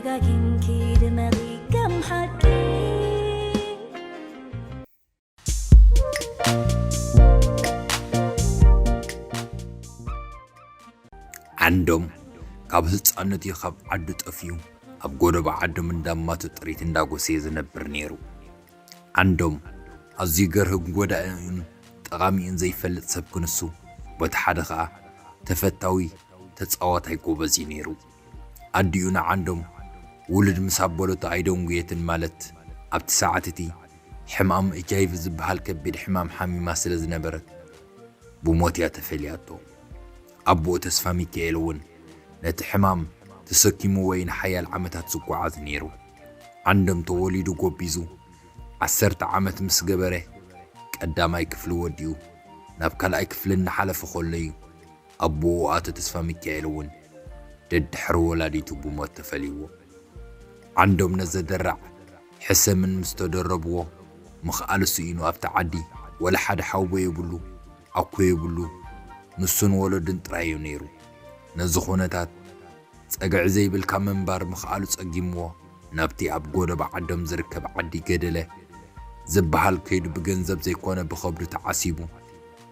ደጋጊምኪ ድመቒ ከም ሓቂ። ዓንዶም ካብ ህፃንነቱ ካብ ዓዱ ጠፍዩ ኣብ ጎደቦ ዓዶም እንዳማቱ ጥሪት እንዳጎሰየ ዝነብር ነይሩ። ዓንዶም ኣዝዩ ገርህን ጎዳኢኡን ጠቓሚኡን ዘይፈልጥ ሰብ ክንሱ፣ በቲ ሓደ ኸኣ ተፈታዊ ተጻዋታይ ጎበዝ እዩ ነይሩ። ኣዲኡ ንዓንዶም ውሉድ ምስ ኣበለቶ ኣይደንጉየትን፣ ማለት ኣብቲ ሰዓት እቲ ሕማም ኤች ኣይ ቪ ዝበሃል ከቢድ ሕማም ሓሚማ ስለ ዝነበረት ብሞት እያ ተፈልያቶ። ኣቦኡ ተስፋ ሚካኤል እውን ነቲ ሕማም ተሰኪምዎ እዩ ንሓያል ዓመታት ዝጓዓዝ ነይሩ። ዓንዶም ተወሊዱ ጎቢዙ ዓሰርተ ዓመት ምስ ገበረ ቀዳማይ ክፍሊ ወዲኡ ናብ ካልኣይ ክፍሊ እናሓለፈ ከሎ እዩ ኣቦኡ ኣቶ ተስፋ ሚካኤል እውን ደድሕሪ ወላዲቱ ብሞት ተፈልይዎ። ዓንዶም ነዘደራዕ ሕሰምን ምስ ተደረብዎ ምኽኣሉ ስኢኑ ኣብቲ ዓዲ ወላ ሓደ ሓውቦ የብሉ፣ ኣኮ የብሉ፣ ንሱን ወለዱን ጥራይ እዩ ነይሩ። ነዚ ኩነታት ጸግዒ ዘይብልካ ምንባር ምኽኣሉ ጸጊምዎ ናብቲ ኣብ ጎደቦ ዓዶም ዝርከብ ዓዲ ገደለ ዝበሃል ከይዱ ብገንዘብ ዘይኮነ ብኸብዱ ተዓሲቡ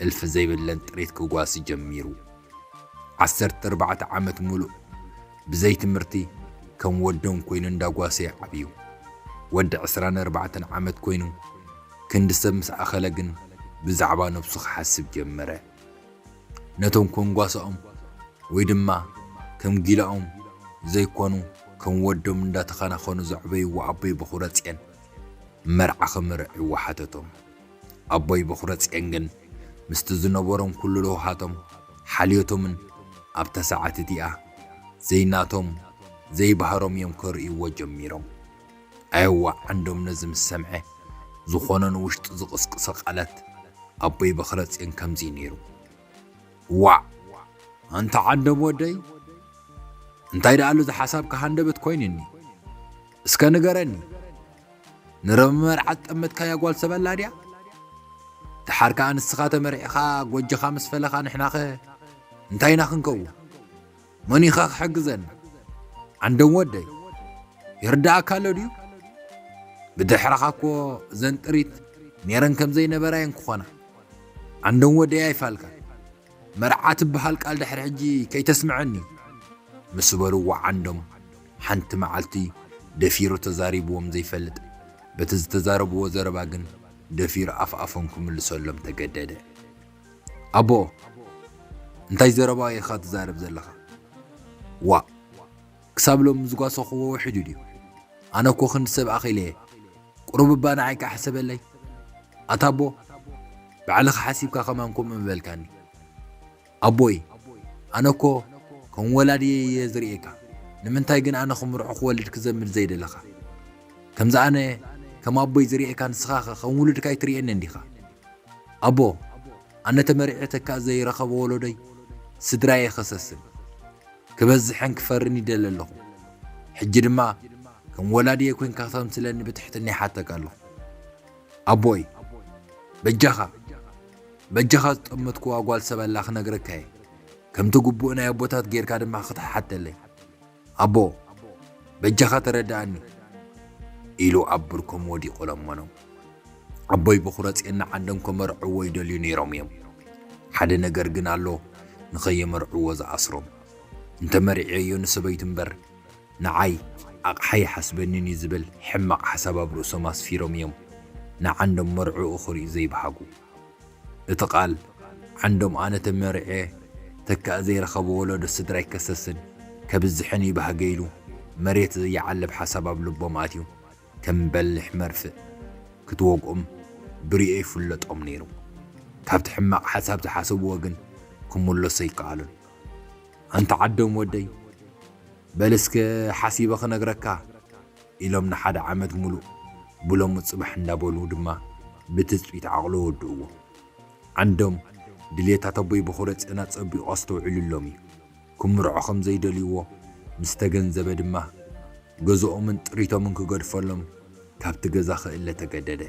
እልፊ ዘይብለን ጥሪት ክጓሲ ጀሚሩ። ዓሰርተ ኣርባዕተ ዓመት ሙሉእ ብዘይ ትምህርቲ ከም ወዶም ኮይኑ እንዳጓሰየ ዓብዩ። ወዲ ዕስራን ኣርባዕተን ዓመት ኮይኑ ክንዲ ሰብ ምስ ኣኸለ ግን ብዛዕባ ነብሱ ክሓስብ ጀመረ። ነቶም ከንጓስኦም ወይ ድማ ከም ጊላኦም ዘይኮኑ ከም ወዶም እንዳተኸናኸኑ ዘዕበይዎ ኣቦይ በኹረጽየን መርዓ ክምርዕዎ ሓተቶም። ኣቦይ በኹረጽየን ግን ምስቲ ዝነበሮም ኩሉ ለውሃቶም ሓልዮቶምን ኣብታ ሰዓት እቲኣ ዘይናቶም ዘይባህሮም እዮም ከርእይዎ ጀሚሮም። ኣየዋ ዓንዶም ነዚ ምስ ሰምዐ ዝኾነ ንውሽጡ ዝቕስቅሶ ቃላት ኣቦይ በኽረጽዮን ከምዚ እዩ ነይሩ። ዋዕ! ኣንታ ዓንዶም ወደይ፣ እንታይ ደኣሉ ዝሓሳብካ ሃንደበት ኮይኑኒ? እስከ ንገረኒ፣ ንረቢ መርዓ ዝጠመትካያ ጓል ሰበላ ድያ? ደሓር ከኣ ንስኻ ተመሪዕኻ ጎጆኻ ምስ ፈለኻ ንሕናኸ እንታይ ኢና ክንከውን? መን ኢኻ ክሕግዘና? ዓንዶም ወደይ፣ ይርድኣካ ኣሎ ድዩ? ብድሕረኻ እኮ እዘን ጥሪት ነይረን ከም ዘይነበራ እየን ክኾና። ዓንዶም ወደይ ኣይፋልካ፣ መርዓ ትበሃል ቃል ድሕሪ ሕጂ ከይተስምዐኒ ምስ በልዎ ዓንዶም ሓንቲ መዓልቲ ደፊሩ ተዛሪብዎም ዘይፈልጥ በቲ ዝተዛረብዎ ዘረባ ግን ደፊሩ ኣፍ ኣፎም ክምልሰሎም ተገደደ። ኣቦ እንታይ ዘረባ ኢኻ ትዛረብ ዘለኻ? ዋእ ክሳብ ሎም ዝጓሰኽዎ ውሒዱ ድዩ? ኣነ እኮ ክንዲ ሰብ ኣኺለ እየ። ቁሩብ እባ ንዓይ ከኣ ሕሰበለይ። ኣታ ኣቦ ባዕልኻ ሓሲብካ ከማን ከምኡ ምበልካኒ። ኣቦይ ኣነ እኮ ከም ወላዲ እየ ዝርእየካ። ንምንታይ ግን ኣነ ክምርዖ ክወልድ ክዘምድ ዘይደለኻ? ከምዚ ኣነ ከም ኣቦይ ዝርእየካ ንስኻ ኸ ከም ውሉድካ ኣይትርእየንን ዲኻ? ኣቦ ኣነ ተመሪዐ ተካእ ዘይረኸበ ወለዶይ ስድራየ ከሰስን ክበዝሕን ክፈርን ይደሊ ኣለኹ። ሕጂ ድማ ከም ወላድየ ኮንካ ክተምስለኒ ብትሕትና ይሓተካ ኣለኹ። ኣቦይ በጃኻ በጃኻ ዝጠመትኩዋ ጓል ሰብ ኣላ ክነግረካ እየ። ከምቲ ግቡእ ናይ ኣቦታት ጌርካ ድማ ክትሓተለይ። ኣቦ በጃኻ ተረድኣኒ ኢሉ ኣብ ብርኮም ወዲቑ ለመኖም። ኣቦይ በኹረጽዮን ንዓንዶም ከመርዕዎ ይደልዩ ነይሮም እዮም። ሓደ ነገር ግን ኣሎ ንኸየመርዕዎ ዝኣስሮም። እንተመርዕየዮ ንሰበይቱ እምበር ንዓይ ኣቕሓ ይሓስበንን እዩ ዝብል ሕማቕ ሓሳብ ኣብ ርእሶም ኣስፊሮም እዮም ንዓንዶም መርዕኡ ክርእዩ ዘይበሃጉ። እቲ ቃል ዓንዶም ኣነ ተመርዕየ ተካእ ዘይረኸበ ወለዶ ስድራይ ከሰስን ከብዝሕን ይበሃገ ኢሉ መሬት ዘይዓልብ ሓሳብ ኣብ ልቦም ኣትዩ ከም በልሕ መርፍእ ክትወግኦም ብርዮ ይፍለጦም ነይሩ። ካብቲ ሕማቕ ሓሳብ ዝሓሰብዎ ግን ክምለሱ ኣይከኣሉን። ኣንታ ዓዶም ወደይ በል እስከ ሓሲበ ክነግረካ ኢሎም ንሓደ ዓመት ሙሉእ ብሎሚ ጽባሕ እንዳበሉ ድማ ብትጽቢት ዓቕሎ ወድእዎ። ዓንዶም ድልየታት ኣቦይ በኹረጽዮን ኣጸቢቑ ኣስተውዒሉሎም እዩ። ክምርዖ ከም ዘይደልይዎ ምስ ተገንዘበ ድማ ገዝኦምን ጥሪቶምን ክገድፈሎም ካብቲ ገዛ ክእለ ተገደደ።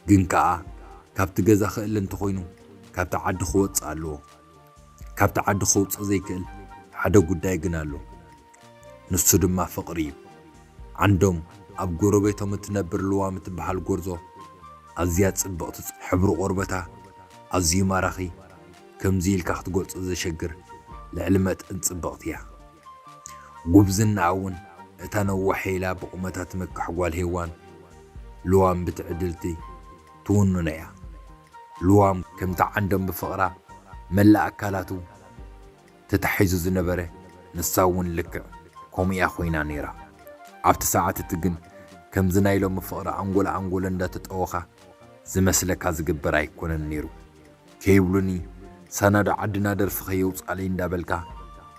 ግን ከኣ ካብቲ ገዛ ክእለ እንተኾይኑ ካብቲ ዓዲ ክወጽእ ኣለዎ። ካብቲ ዓዲ ከውጽእ ዘይክእል ሓደ ጉዳይ ግን ኣሎ። ንሱ ድማ ፍቕሪ እዩ። ዓንዶም ኣብ ጎረቤቶም እትነብር ልዋም እትበሃል ጎርዞ ኣዝያ ጽብቕቲ፣ ሕብሪ ቆርበታ ኣዝዩ ማራኺ፣ ከምዚ ኢልካ ክትገልጾ ዘሸግር ልዕሊ መጠን ጽብቕቲ እያ። ጉብዝናኣ እውን እታ ነዋሕ ኢላ ብቑመታ ትምካሕ ጓል ሄዋን ልዋም ብትዕድልቲ ትውንኖ እያ። ልዋም ከምቲ ዓንዶም ብፍቕራ መላእ ኣካላቱ ተታሒዙ ዝነበረ፣ ንሳ እውን ልክዕ ከምኡ እያ ኮይና ነይራ። ኣብቲ ሰዓት እቲ ግን ከምዚ ናይ ሎሚ ፍቕሪ ኣንጎል ኣንጎል እንዳተጠወኻ ዝመስለካ ዝግበር ኣይኮነን ነይሩ። ከይብሉኒ ሳናዶ ዓድና ደርፊ ከየውጻለይ እንዳበልካ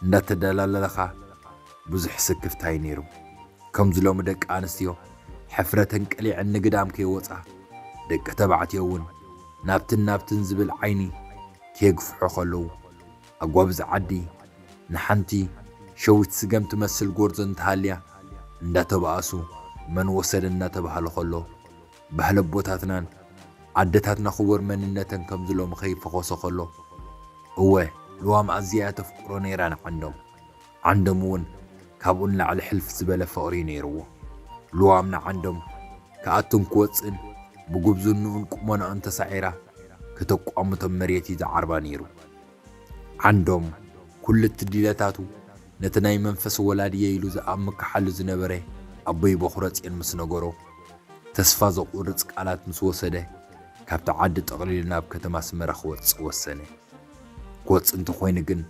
እንዳተደላለኻ ብዙሕ ስክፍታ እዩ ነይሩ። ከምዚ ሎሚ ደቂ ኣንስትዮ ሕፍረተን ቀሊዐን ንግዳም ከይወጻ፣ ደቂ ተባዕትዮ እውን ናብትን ናብትን ዝብል ዓይኒ ከየግፍሑ ከለዉ፣ ኣጓብዝ ዓዲ ንሓንቲ ሸዊት ስገም ትመስል ጎርዞ እንተሃልያ እንዳተባኣሱ መን ወሰደ እናተባህለ ከሎ፣ ባህሊ ኣቦታትናን ኣደታትና ክቡር መንነተን ከምዚ ሎሚ ከይፈኾሰ ከሎ፣ እወ ልዋም ኣዝያ እያ ተፍቅሮ ነይራ ንዓንዶም። ዓንዶም እውን ካብኡ ንላዕሊ ሕልፍ ዝበለ ፍቕሪ ነይርዎ። ልዋም ንዓንዶም ክኣቱን ክወፅእን ብጉብዝንኡን ቁመናኡን ተሳዒራ ከተቋምቶም መሬት እዩ ዝዓርባ ነይሩ። ዓንዶም ኩሉ እቲ ድሌታቱ ነቲ ናይ መንፈስ ወላድየ ኢሉ ዝኣምክሓሉ ዝነበረ ኣቦይ በኹረ ጽዮን ምስ ነገሮ፣ ተስፋ ዘቑርጽ ቃላት ምስ ወሰደ፣ ካብቲ ዓዲ ጠቕሊሉ ናብ ከተማ ኣስመራ ክወጽእ ወሰነ። ክወጽእ እንተኾይኑ ግን፣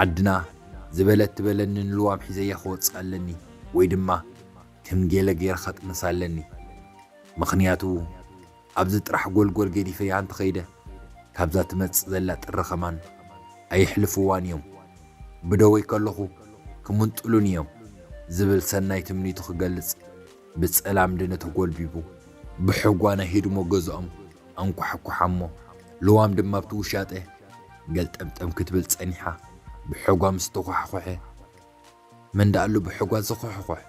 ዓድና ዝበለት ትበለኒ ንልዋም ሒዘያ ክወጽእ ኣለኒ፣ ወይ ድማ ከም ገለ ገይረ ከጥንሳ ኣለኒ። ምኽንያቱ ኣብዚ ጥራሕ ጎልጎል ገዲፈያ እንተኸይደ፣ ካብዛ ትመጽእ ዘላ ጥሪ ከማን ኣየሕልፍዋን እዮም። ብደወይ ከለኹ ክምንጥሉን እዮም ዝብል ሰናይ ትምኒቱ ክገልጽ፣ ብጸላም ድነ ተጎልቢቡ፣ ብሕጓ ናይ ህድሞ ገዝኦም ኣንኳሕኩሓ እሞ፣ ልዋም ድማ ኣብቲ ውሻጠ ገልጠምጠም ክትብል ጸኒሓ፣ ብሕጓ ምስ ተኳሕኮሐ፣ "መን ደኣሉ ብሕጓ ዝኹሕኩሕ?"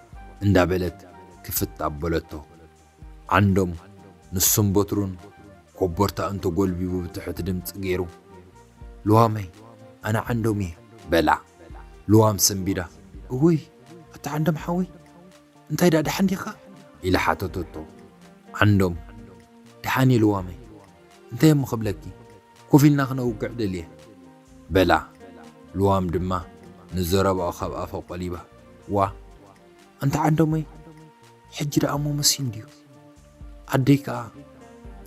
እንዳበለት ክፍት ኣበለቶ። ዓንዶም ንሱን በትሩን ኮቦርታኡ እንተጎልቢቡ ብትሑት ድምጺ ገይሩ፣ "ልዋመይ፣ ኣነ ዓንዶም እየ" በላ። ልዋም ሰንቢዳ፣ "እውይ፣ ኣታ ዓንዶም ሓወይ፣ እንታይ ደኣ ደሓን ዲኻ?" ኢላ ሓተተቶ። ዓንዶም፣ "ደሓን እየ ልዋመይ፣ እንታይ እሞ ክብለኪ?" ኮፍ ኢልና ክነውግዕ ደልየ በላ። ልዋም ድማ ንዘረባኡ ካብ ኣፋ ቆሊባ፣ "ዋ፣ ኣንታ ዓንዶመይ፣ ሕጂ ደኣ እሞ መሲዩ እንድዩ። ኣደይ ከኣ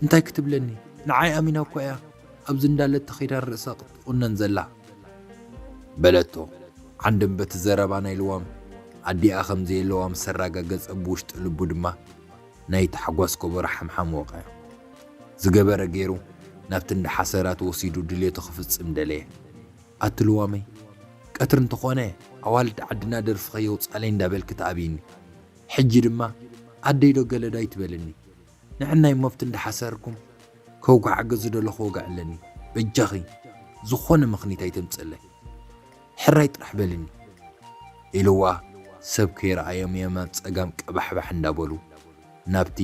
እንታይ ክትብለኒ? ንዓይ ኣሚና እኳ እያ ኣብዚ እንዳለት ተኸይዳ ርእሳ ክትቁነን ዘላ" በለቶ። ዓንዶም በቲ ዘረባ ናይ ልዋም ኣዲኣ ከም ዘየለዋ ምስ ኣረጋገጸ ብውሽጢ ልቡ ድማ ናይ ታሕጓስ ከበሮ ሓምሓም ወቕዐ። ዝገበረ ገይሩ ናብቲ እንዳ ሓሰራት ወሲዱ ድሌቱ ክፍጽም ደለየ። "ኣቲ ልዋመይ፣ ቀትሪ እንተኾነ ኣዋልድ ዓድና ደርፊ ከየውጻለይ እንዳበልኪ ትኣብይኒ። ሕጂ ድማ ኣደይ ዶ ገለ ዶ ኣይትበልኒ። ንዕናይ ሞብቲ እንዳ ሓሰርኩም ከውግዓገ ዝደለኹ ወግዕለኒ። በጃኺ ዝኾነ ምኽኒት ኣይተምጽእለይ። ሕራይ ጥራሕ በልኒ" ኢልዋ፣ ሰብ ከይረኣዮም የማን ጸጋም ቀባሕባሕ እንዳበሉ ናብቲ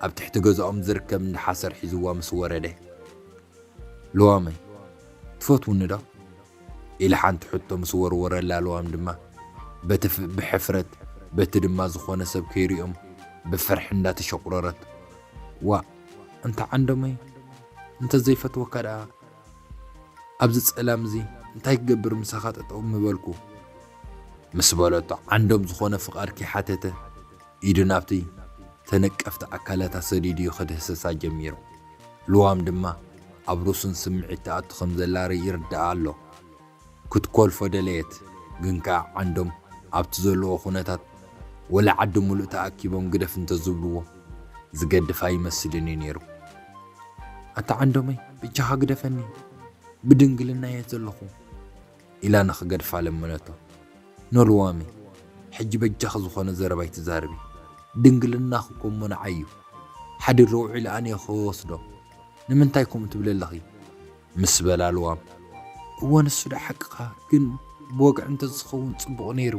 ኣብ ትሕቲ ገዛኦም ዝርከብ እንዳ ሓሰር ሒዝዋ ምስ ወረደ፣ "ልዋመይ፣ ትፈትውኒ ዶ?" ኢላ ሓንቲ ሕቶ ምስ ወርወረላ፣ ልዋም ድማ በቲ ፍ-፣ ብሕፍረት፣ በቲ ድማ ዝኾነ ሰብ ከይሪኦም ብፍርሒ እንዳተሸቑረረት፣ "ዋእ፣ እንተ ዓንዶመይ፣ እንተ ዘይፈትወካ ደኣ ኣብዚ ጸላም እዚ እንታይ ክገብር ምሳኻ ጠጠው ምበልኩ?" ምስ በለቶ፣ ዓንዶም ዝኾነ ፍቓድ ከይሓተተ ኢዱ ናብቲ ተነቀፍቲ ኣካላታ ሰዲዱ ክድህስሳ ጀሚሩ። ልዋም ድማ ኣብ ርእሱን ስምዒት ትኣቱ ከም ዘላ ይርድኣ ኣሎ። ክትኮልፎ ደለየት፣ ግን ከኣ ዓንዶም ኣብቲ ዘለዎ ኩነታት ወላ ዓዲ ሙሉእ ተኣኪቦም ግደፍ እንተዝብልዎ ዝገድፍ ኣይመስልን እዩ ነይሩ። "ኣታ ዓንዶመይ፣ በጃኻ ግደፈኒ፣ ብድንግልና እየ ዘለኹ" ኢላ ንኽገድፋ ለመነቶ። "ኖ ልዋመይ፣ ሕጂ በጃኺ ዝኾነ ዘረባ ኣይትዛረቢ። ድንግልናኺ እኮ እሞ ንዓይ እዩ። ሓዲሩ ውዒሉ ኣነ እየ ክወስዶ። ንምንታይ ከምኡ ትብሊ ኣለኺ?" ምስ በላ ልዋም፣ "እወ ንሱ ዶ ሓቅኻ፣ ግን ብወግዒ እንተዝኸውን ጽቡቕ ነይሩ"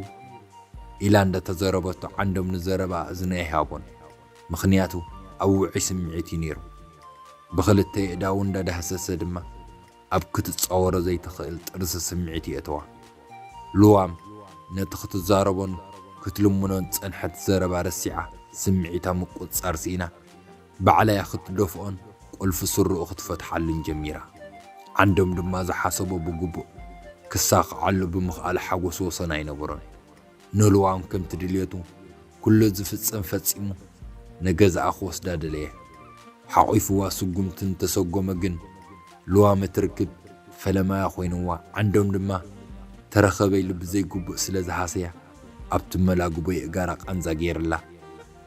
ኢላ እንዳተዘረበቶ፣ ዓንዶም ንዘረባ እዝኒ ኣይሃቦን። ምኽንያቱ ኣብ ውዑይ ስምዒት እዩ ነይሩ። ብኽልተ የእዳዉ እንዳዳህሰሰ ድማ ኣብ ክትጻወሮ ዘይትኽእል ጥርሲ ስምዒት የእተዋ። ልዋም ነቲ ክትዛረቦን ክትልምኖ ዝጸንሐት ዘረባ ረሲዓ፣ ስምዒታ ምቁጽጻር ስኢና፣ ባዕላ'ያ ክትደፍኦን ቁልፊ ስርኡ ክትፈትሓሉን ጀሚራ። ዓንዶም ድማ ዝሓሰቦ ብግቡእ ክሳኽዓሉ ብምኽኣሉ ሓጎስ ወሰን ኣይነበሮን። ንልዋም ከምቲ ድልየቱ ኩሉ ዝፍጸም ፈጺሙ፣ ንገዛኣ ክወስዳ ደለየ። ሓቒፍዋ ስጉምቲ እንተሰጎመ ግን፣ ልዋም እቲ ርክብ ፈለማያ ኮይንዋ። ዓንዶም ድማ ተረኸበ ኢሉ ብዘይግቡእ ስለ ዝሃሰያ፣ ኣብቲ መላግቦ የእጋራ ቃንዛ ገይርላ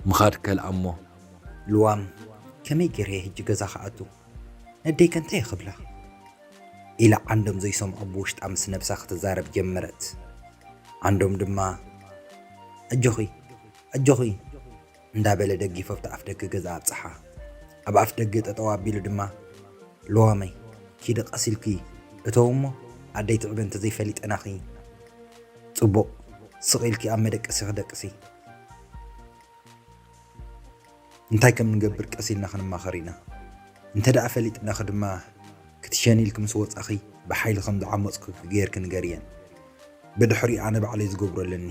ምኻድ ከልኣ እሞ፣ ልዋም፣ ከመይ ገይረ እየ ሕጂ ገዛ ክኣቱ? ነደይ ከ እንታይ ክብላ? ኢላ ዓንዶም ዘይሰምዖ ብውሽጣ ምስ ነብሳ ክትዛረብ ጀመረት። ዓንዶም ድማ፣ ኣጆኺ፣ ኣጆኺ እንዳበለ ደጊፉ ኣብቲ ኣፍደገ ገዛ ኣብጽሓ። ኣብ ኣፍደገ ጠጠው ኣቢሉ ድማ፣ ልዋመይ፣ ኪዲ ቀስ ኢልኪ እተዊ እሞ፣ ኣደይ ትዕበ እንተዘይፈሊጠናኺ፣ ጽቡቕ፣ ስቕ ኢልኪ ኣብ መደቀሲኺ ደቅሲ። እንታይ ከም ንገብር ቀስ ኢልና ክንማኸር ኢና። እንተ ደኣ ፈሊጥናኺ ድማ፣ ክትሸኒ ኢልኪ ምስ ወጻኺ፣ ብሓይሊ ከም ዝዓመጽኩኪ ገይርኪ ንገርየን። ብድሕሪኡ ኣነ ባዕለይ ዝገብሮ ኣለኒ፣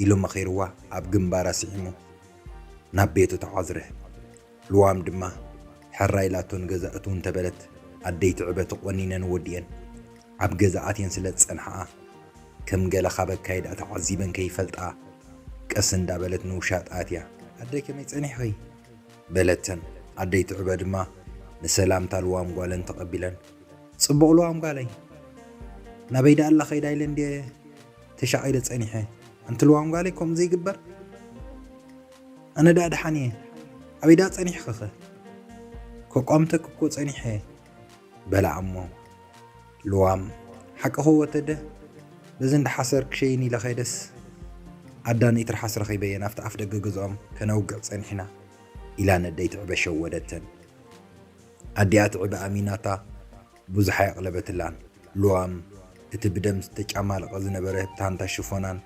ኢሉ መኺርዋ ኣብ ግንባራ ስዒሙ ናብ ቤቱ ተዓዝረ። ልዋም ድማ ሕራይ ኢላቶ ንገዛ እትው እንተበለት፣ ኣደይ ትዕበ ተቖኒነን ወዲኤን ኣብ ገዛ ኣትየን ስለ ዝጸንሓኣ፣ ከም ገለ ካብ ኣካይድኣ ተዓዚበን ከይፈልጣ፣ ቀስ እንዳበለት ንውሻጠ ኣትያ፣ ኣደይ ከመይ ጸኒሕኺ? በለተን። ኣደይ ትዕበ ድማ ንሰላምታ ልዋም ጓለን ተቐቢለን፣ ጽቡቕ ልዋም ጓለይ፣ ናበይ ደኣ ኣላ ከይዳ ኢለ እንድየ ተሻቒለ ጸኒሐ። ኣንቲ ልዋም ጓለይ ከምኡ ዘይግበር? ኣነ ደኣ ደሓን እየ። ኣበይ ደኣ ጸኒሕኺኸ? ከቋምተኪ እኮ ጸኒሐ። በላ እሞ ልዋም፣ ሓቅኺ ወተደ፣ በዚ እንዳሓሰር ክሸይን ኢለ ከይደስ፣ ኣዳን ኢትርሓስ ረኺበየን ኣብቲ ኣፍ ደገ ገዝኦም ከነውግዕ ጸኒሕና፣ ኢላ ነደይ ትዕበ ሸወደተን። ኣዲኣ ትዕበ ኣሚናታ ብዙሕ ኣየቕለበትላን። ልዋም እቲ ብደም ዝተጫማለቐ ዝነበረ ታንታ ሽፎናን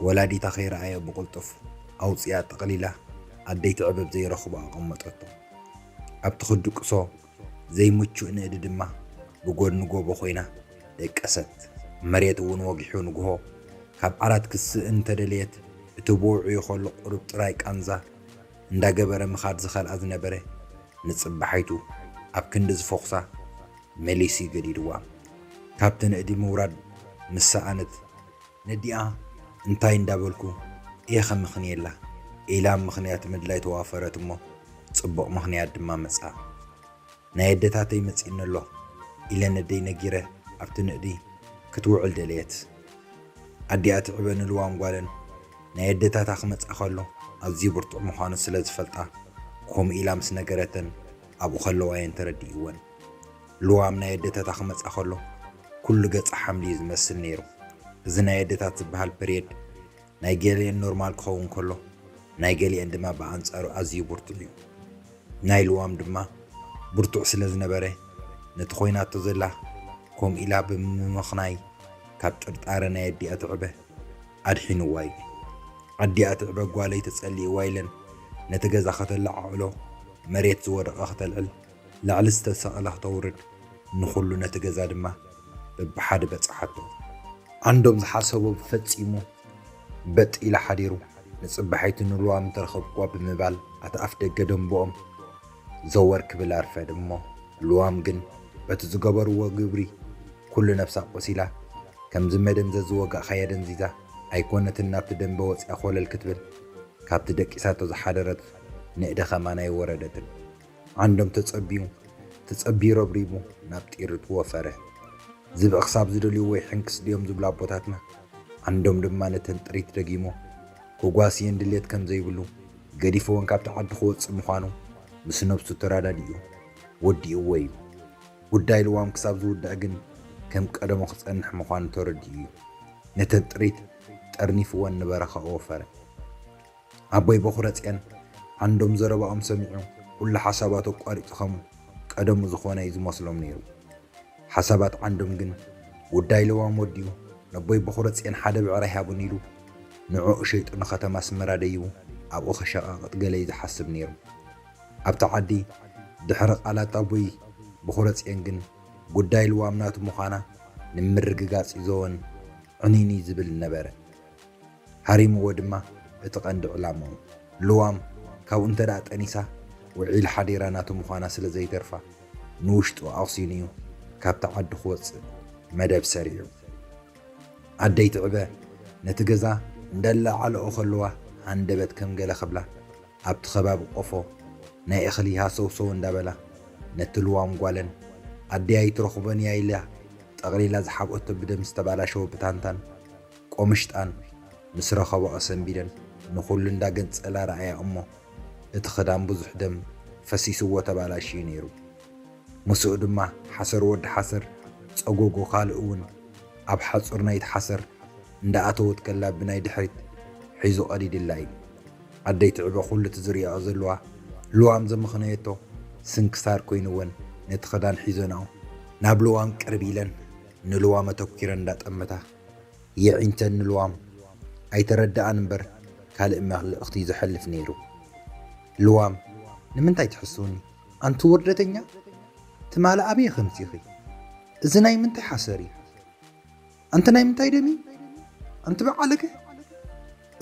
ወላዲታ ከይረኣየ ብቕልጡፍ ኣውጺኣ ጠቕሊላ ኣደይ ትዕበ ኣብ ዘይረኽቦ ኣቐመጠቶ። ኣብቲ ክድቅሶ ዘይምቹእ ንእዲ ድማ ብጎድኒ ጎቦ ኮይና ደቀሰት። መሬት እውን ወጊሑ ንግሆ ካብ ዓራት ክትስእን እንተደለየት እቲ ብውዑዩ ከሎ ቁሩብ ጥራይ ቃንዛ እንዳገበረ ምኻድ ዝኸልኣ ዝነበረ ንጽባሒቱ ኣብ ክንዲ ዝፈኹሳ መሊሱ ገዲድዋ። ካብቲ ንእዲ ምውራድ ምስ ሰኣነት ነዲኣ እንታይ እንዳበልኩ እየ ከምኽንየላ ኢላ ምኽንያት ምድላይ ተዋፈረት እሞ ጽቡቕ ምኽንያት ድማ መጻ። ናይ ኣደታተይ መጺእኒ ኣሎ ኢለ ነደይ ነጊረ ኣብቲ ንእዲ ክትውዕል ደለየት። ኣዲኣ ትዕበ ንልዋም ጓለን ናይ ኣደታታ ክመጻ ከሎ ኣዝዩ ብርቱዕ ምዃኑ ስለ ዝፈልጣ ከምኡ ኢላ ምስ ነገረተን ኣብኡ ከለዋ እየን ተረዲእወን። ልዋም ናይ ኣደታታ ክመጻ ከሎ ኩሉ ገጻ ሓምሊ እዩ ዝመስል ነይሩ። እዚ ናይ ኣደታት ዝበሃል ፐርየድ ናይ ገሊአን ኖርማል ክኸውን ከሎ ናይ ገሊአን ድማ ብኣንጻሩ ኣዝዩ ብርቱዕ እዩ። ናይ ልዋም ድማ ብርቱዕ ስለ ዝነበረ ነቲ ኮይናቶ ዘላ ከምኡ ኢላ ብምምኽናይ ካብ ጥርጣረ ናይ ኣዲኣ ትዕበ ኣድሒንዋ እዩ። ኣዲኣ ትዕበ ጓለይ ተጸሊእዋ ኢለን ነቲ ገዛ ከተለዓዕሎ መሬት ዝወደቐ ከተልዕል ላዕሊ ዝተሰቐለ ክተውርድ ንኹሉ ነቲ ገዛ ድማ በብሓደ በጽሓቶ። ዓንዶም ዝሓሰቦ ፈጺሙ በጥ ኢላ ሓዲሩ ንጽባሒቱ ንልዋም እንተረኸብክዋ ብምባል ኣቲ ኣፍ ደገ ደንብኦም ዘወር ክብል ኣርፈድ እሞ ልዋም ግን በቲ ዝገበርዎ ግብሪ ኩሉ ነብሳ ቆሲላ ከምዚ መደንዘዝ ዝወጋእካያ ደንዚዛ ኣይኮነትን ናብቲ ደንበ ወጺኣ ኮለል ክትብል ካብቲ ደቂሳቶ ዝሓደረት ንእደ ከማን ኣይወረደትን። ዓንዶም ተጸቢዩ ተጸቢዩ ረብሪቡ ናብ ጢርት ወፈረ። ዝብኢ ክሳብ ዝደልዩ ወይ ሕንክስ ድዮም ዝብሉ ኣቦታትና፣ ዓንዶም ድማ ነተን ጥሪት ደጊሙ ክጓስየን ድሌት ከም ዘይብሉ ገዲፍወን ካብቲ ዓዲ ክወጽእ ምዃኑ ምስ ነብሱ ተረዳዲኡ ወዲእዎ እዩ። ጉዳይ ልዋም ክሳብ ዝውዳእ ግን ከም ቀደሙ ክጸንሕ ምዃኑ ተረዲኡ እዩ ነተን ጥሪት ጠርኒፍወን ንበረኻ ወፈረ። ኣቦይ በኹረጽየን ዓንዶም ዘረባኦም ሰሚዑ ኩሉ ሓሳባቱ ኣቋሪጹ ከም ቀደሙ ዝኾነ እዩ ዝመስሎም ነይሩ። ሓሳባት ዓንዶም ግን ጉዳይ ልዋም ወዲኡ ነቦይ በኹረጽየን ሓደ ብዕራይ ሃቡኒ ኢሉ ንዕኡ ሸይጡ ንኸተማ ኣስመራ ደይቡ ኣብኡ ከሸቓቕጥ ገለ እዩ ዝሓስብ ነይሩ። ኣብቲ ዓዲ ድሕሪ ቃላት ኣቦይ በኹረጽየን ግን ጉዳይ ልዋም ናቱ ምዃና ንምርግጋጽ እዩ ዘወን ዕኒኒ ዝብል ነበረ። ሃሪምዎ ድማ እቲ ቀንዲ ዕላማኡ። ልዋም ካብኡ እንተ ደኣ ጠኒሳ፣ ውዒል ሓዲራ ናቱ ምዃና ስለ ዘይተርፋ፣ ንውሽጡ ኣቕሲኑ እዩ ካብቲ ዓዲ ክወጽእ መደብ ሰሪዑ። ኣደይ ትዕበ ነቲ ገዛ እንዳለዓልኦ ከለዋ፣ ሃንደበት ከም ገለ ክብላ፣ ኣብቲ ከባቢ ቆፎ ናይ እኽሊ ሃሰውሰው እንዳበላ፣ ነቲ ልዋም ጓለን፣ ኣደይ ኣይትረኽቦን እያ ኢላ ጠቕሊላ ዝሓብኦቶ ብደም ዝተባላሸወ ብታንታን ቆምሽጣን ምስ ረኸባኦ ሰንቢደን ንኹሉ እንዳገንጸላ ረኣያ እሞ፣ እቲ ክዳን ብዙሕ ደም ፈሲስዎ ተባላሽዩ ነይሩ። ምስኡ ድማ ሓሰር ወዲ ሓሰር፣ ጸጎጎ ካልእ እውን ኣብ ሓጹር ናይቲ ሓሰር እንዳኣተወት ከላ ብናይ ድሕሪት ሒዙ ቀዲድላ እዩ። ኣደይ ትዕበ ኩሉ እቲ ዝርእያኦ ዘለዋ ልዋም ዘምኽነየቶ ስንክሳር ኮይንወን ነቲ ክዳን ሒዘንኦ ናብ ልዋም ቅርብ ኢለን ንልዋም ኣተኲረን እንዳጠመታ የዒንተን ንልዋም ኣይተረድኣን እምበር ካልእ መልእኽቲ ዘሕልፍ ነይሩ። ልዋም ንምንታይ ትሕስውኒ? ኣንቲ ውርደተኛ፣ ትማሊ ኣበይ ከምጺኺ? እዚ ናይ ምንታይ ሓሰር እዩ? ኣንቲ ናይ ምንታይ ደም እዩ? ኣንቲ በዓለከ?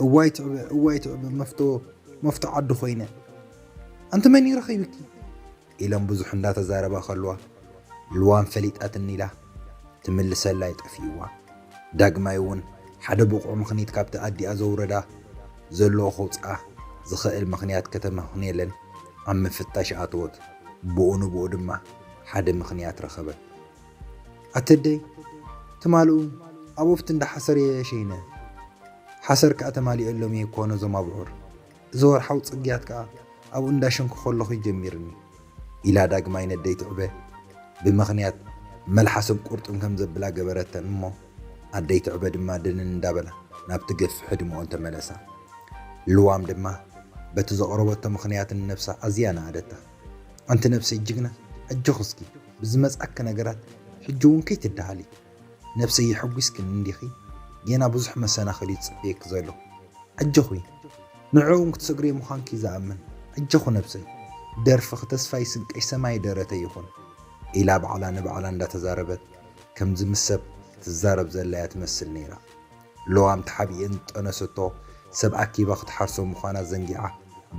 እዋይ ትዕበ፣ እዋይ ትዕበ፣ መፍቶ፣ መፍቶ ዓዲ ኮይነ። ኣንቲ መን እዩ ረኺብኪ? ኢሎም ብዙሕ እንዳተዛረባ ከለዋ፣ ልዋም ፈሊጣትኒ ኢላ ትምልሰላ ይጠፍእዋ። ዳግማይ እውን ሓደ ብቑዕ ምኽኒት ካብቲ ኣዲኣ ዘውረዳ ዘሎ ከውፅኣ ዝኽእል ምኽንያት ከተመኽንየለን ኣብ ምፍታሽ ኣተወት። ብኡ ንብኡ ድማ ሓደ ምኽንያት ረኸበት። ኣተደይ፣ ትማልኡ ኣብ ወፍቲ እንዳ ሓሰር እየ ሸይነ። ሓሰር ከኣ ተማሊኦሎም እየ እኮ ነዞም ኣብዑር። እዚ ወርሓዊ ጽግያት ከኣ ኣብኡ እንዳሸንኩ ከለኹ እዩ ጀሚርኒ። ኢላ ዳግማይ ነደይ ትዕበ ብምኽንያት መልሓሶም ቁርጥም ከም ዘብላ ገበረተን እሞ፣ ኣደይ ትዕበ ድማ ድንን እንዳበላ ናብቲ ገፊሕ ሕድምኦን ተመለሳ። ልዋም ድማ በቲ ዘቕረበቶ ምኽንያት ንነብሳ ኣዝያ ነኣደታ። ኣንቲ ነብሰይ ጅግና፣ ኣጆኺ እስኪ ብዝመጽኣኪ ነገራት ሕጂ እውን ከይትደሃሊ። ነብሰይ የሐጒስክን እንዲኺ፣ ጌና ብዙሕ መሰናኽል እዩ ዝጽበየኪ ዘሎ። ኣጆኺ፣ ንዕኡ እውን ክትሰግርዮ ምዃንኪ ዝኣምን። ኣጆኺ ነብሰይ፣ ደርፍኺ ተስፋይ ስንቀይ ሰማይ ደረተይ ይኹን። ኢላ ባዕላ ንባዕላ እንዳተዛረበት ከምዚ ምስ ሰብ ትዛረብ ዘላ እያ ትመስል ነይራ። ልዋም ተሓቢኤን ዝጠነሰቶ ሰብ ኣኪባ ክትሓርሶ ምዃና ዘንጊዓ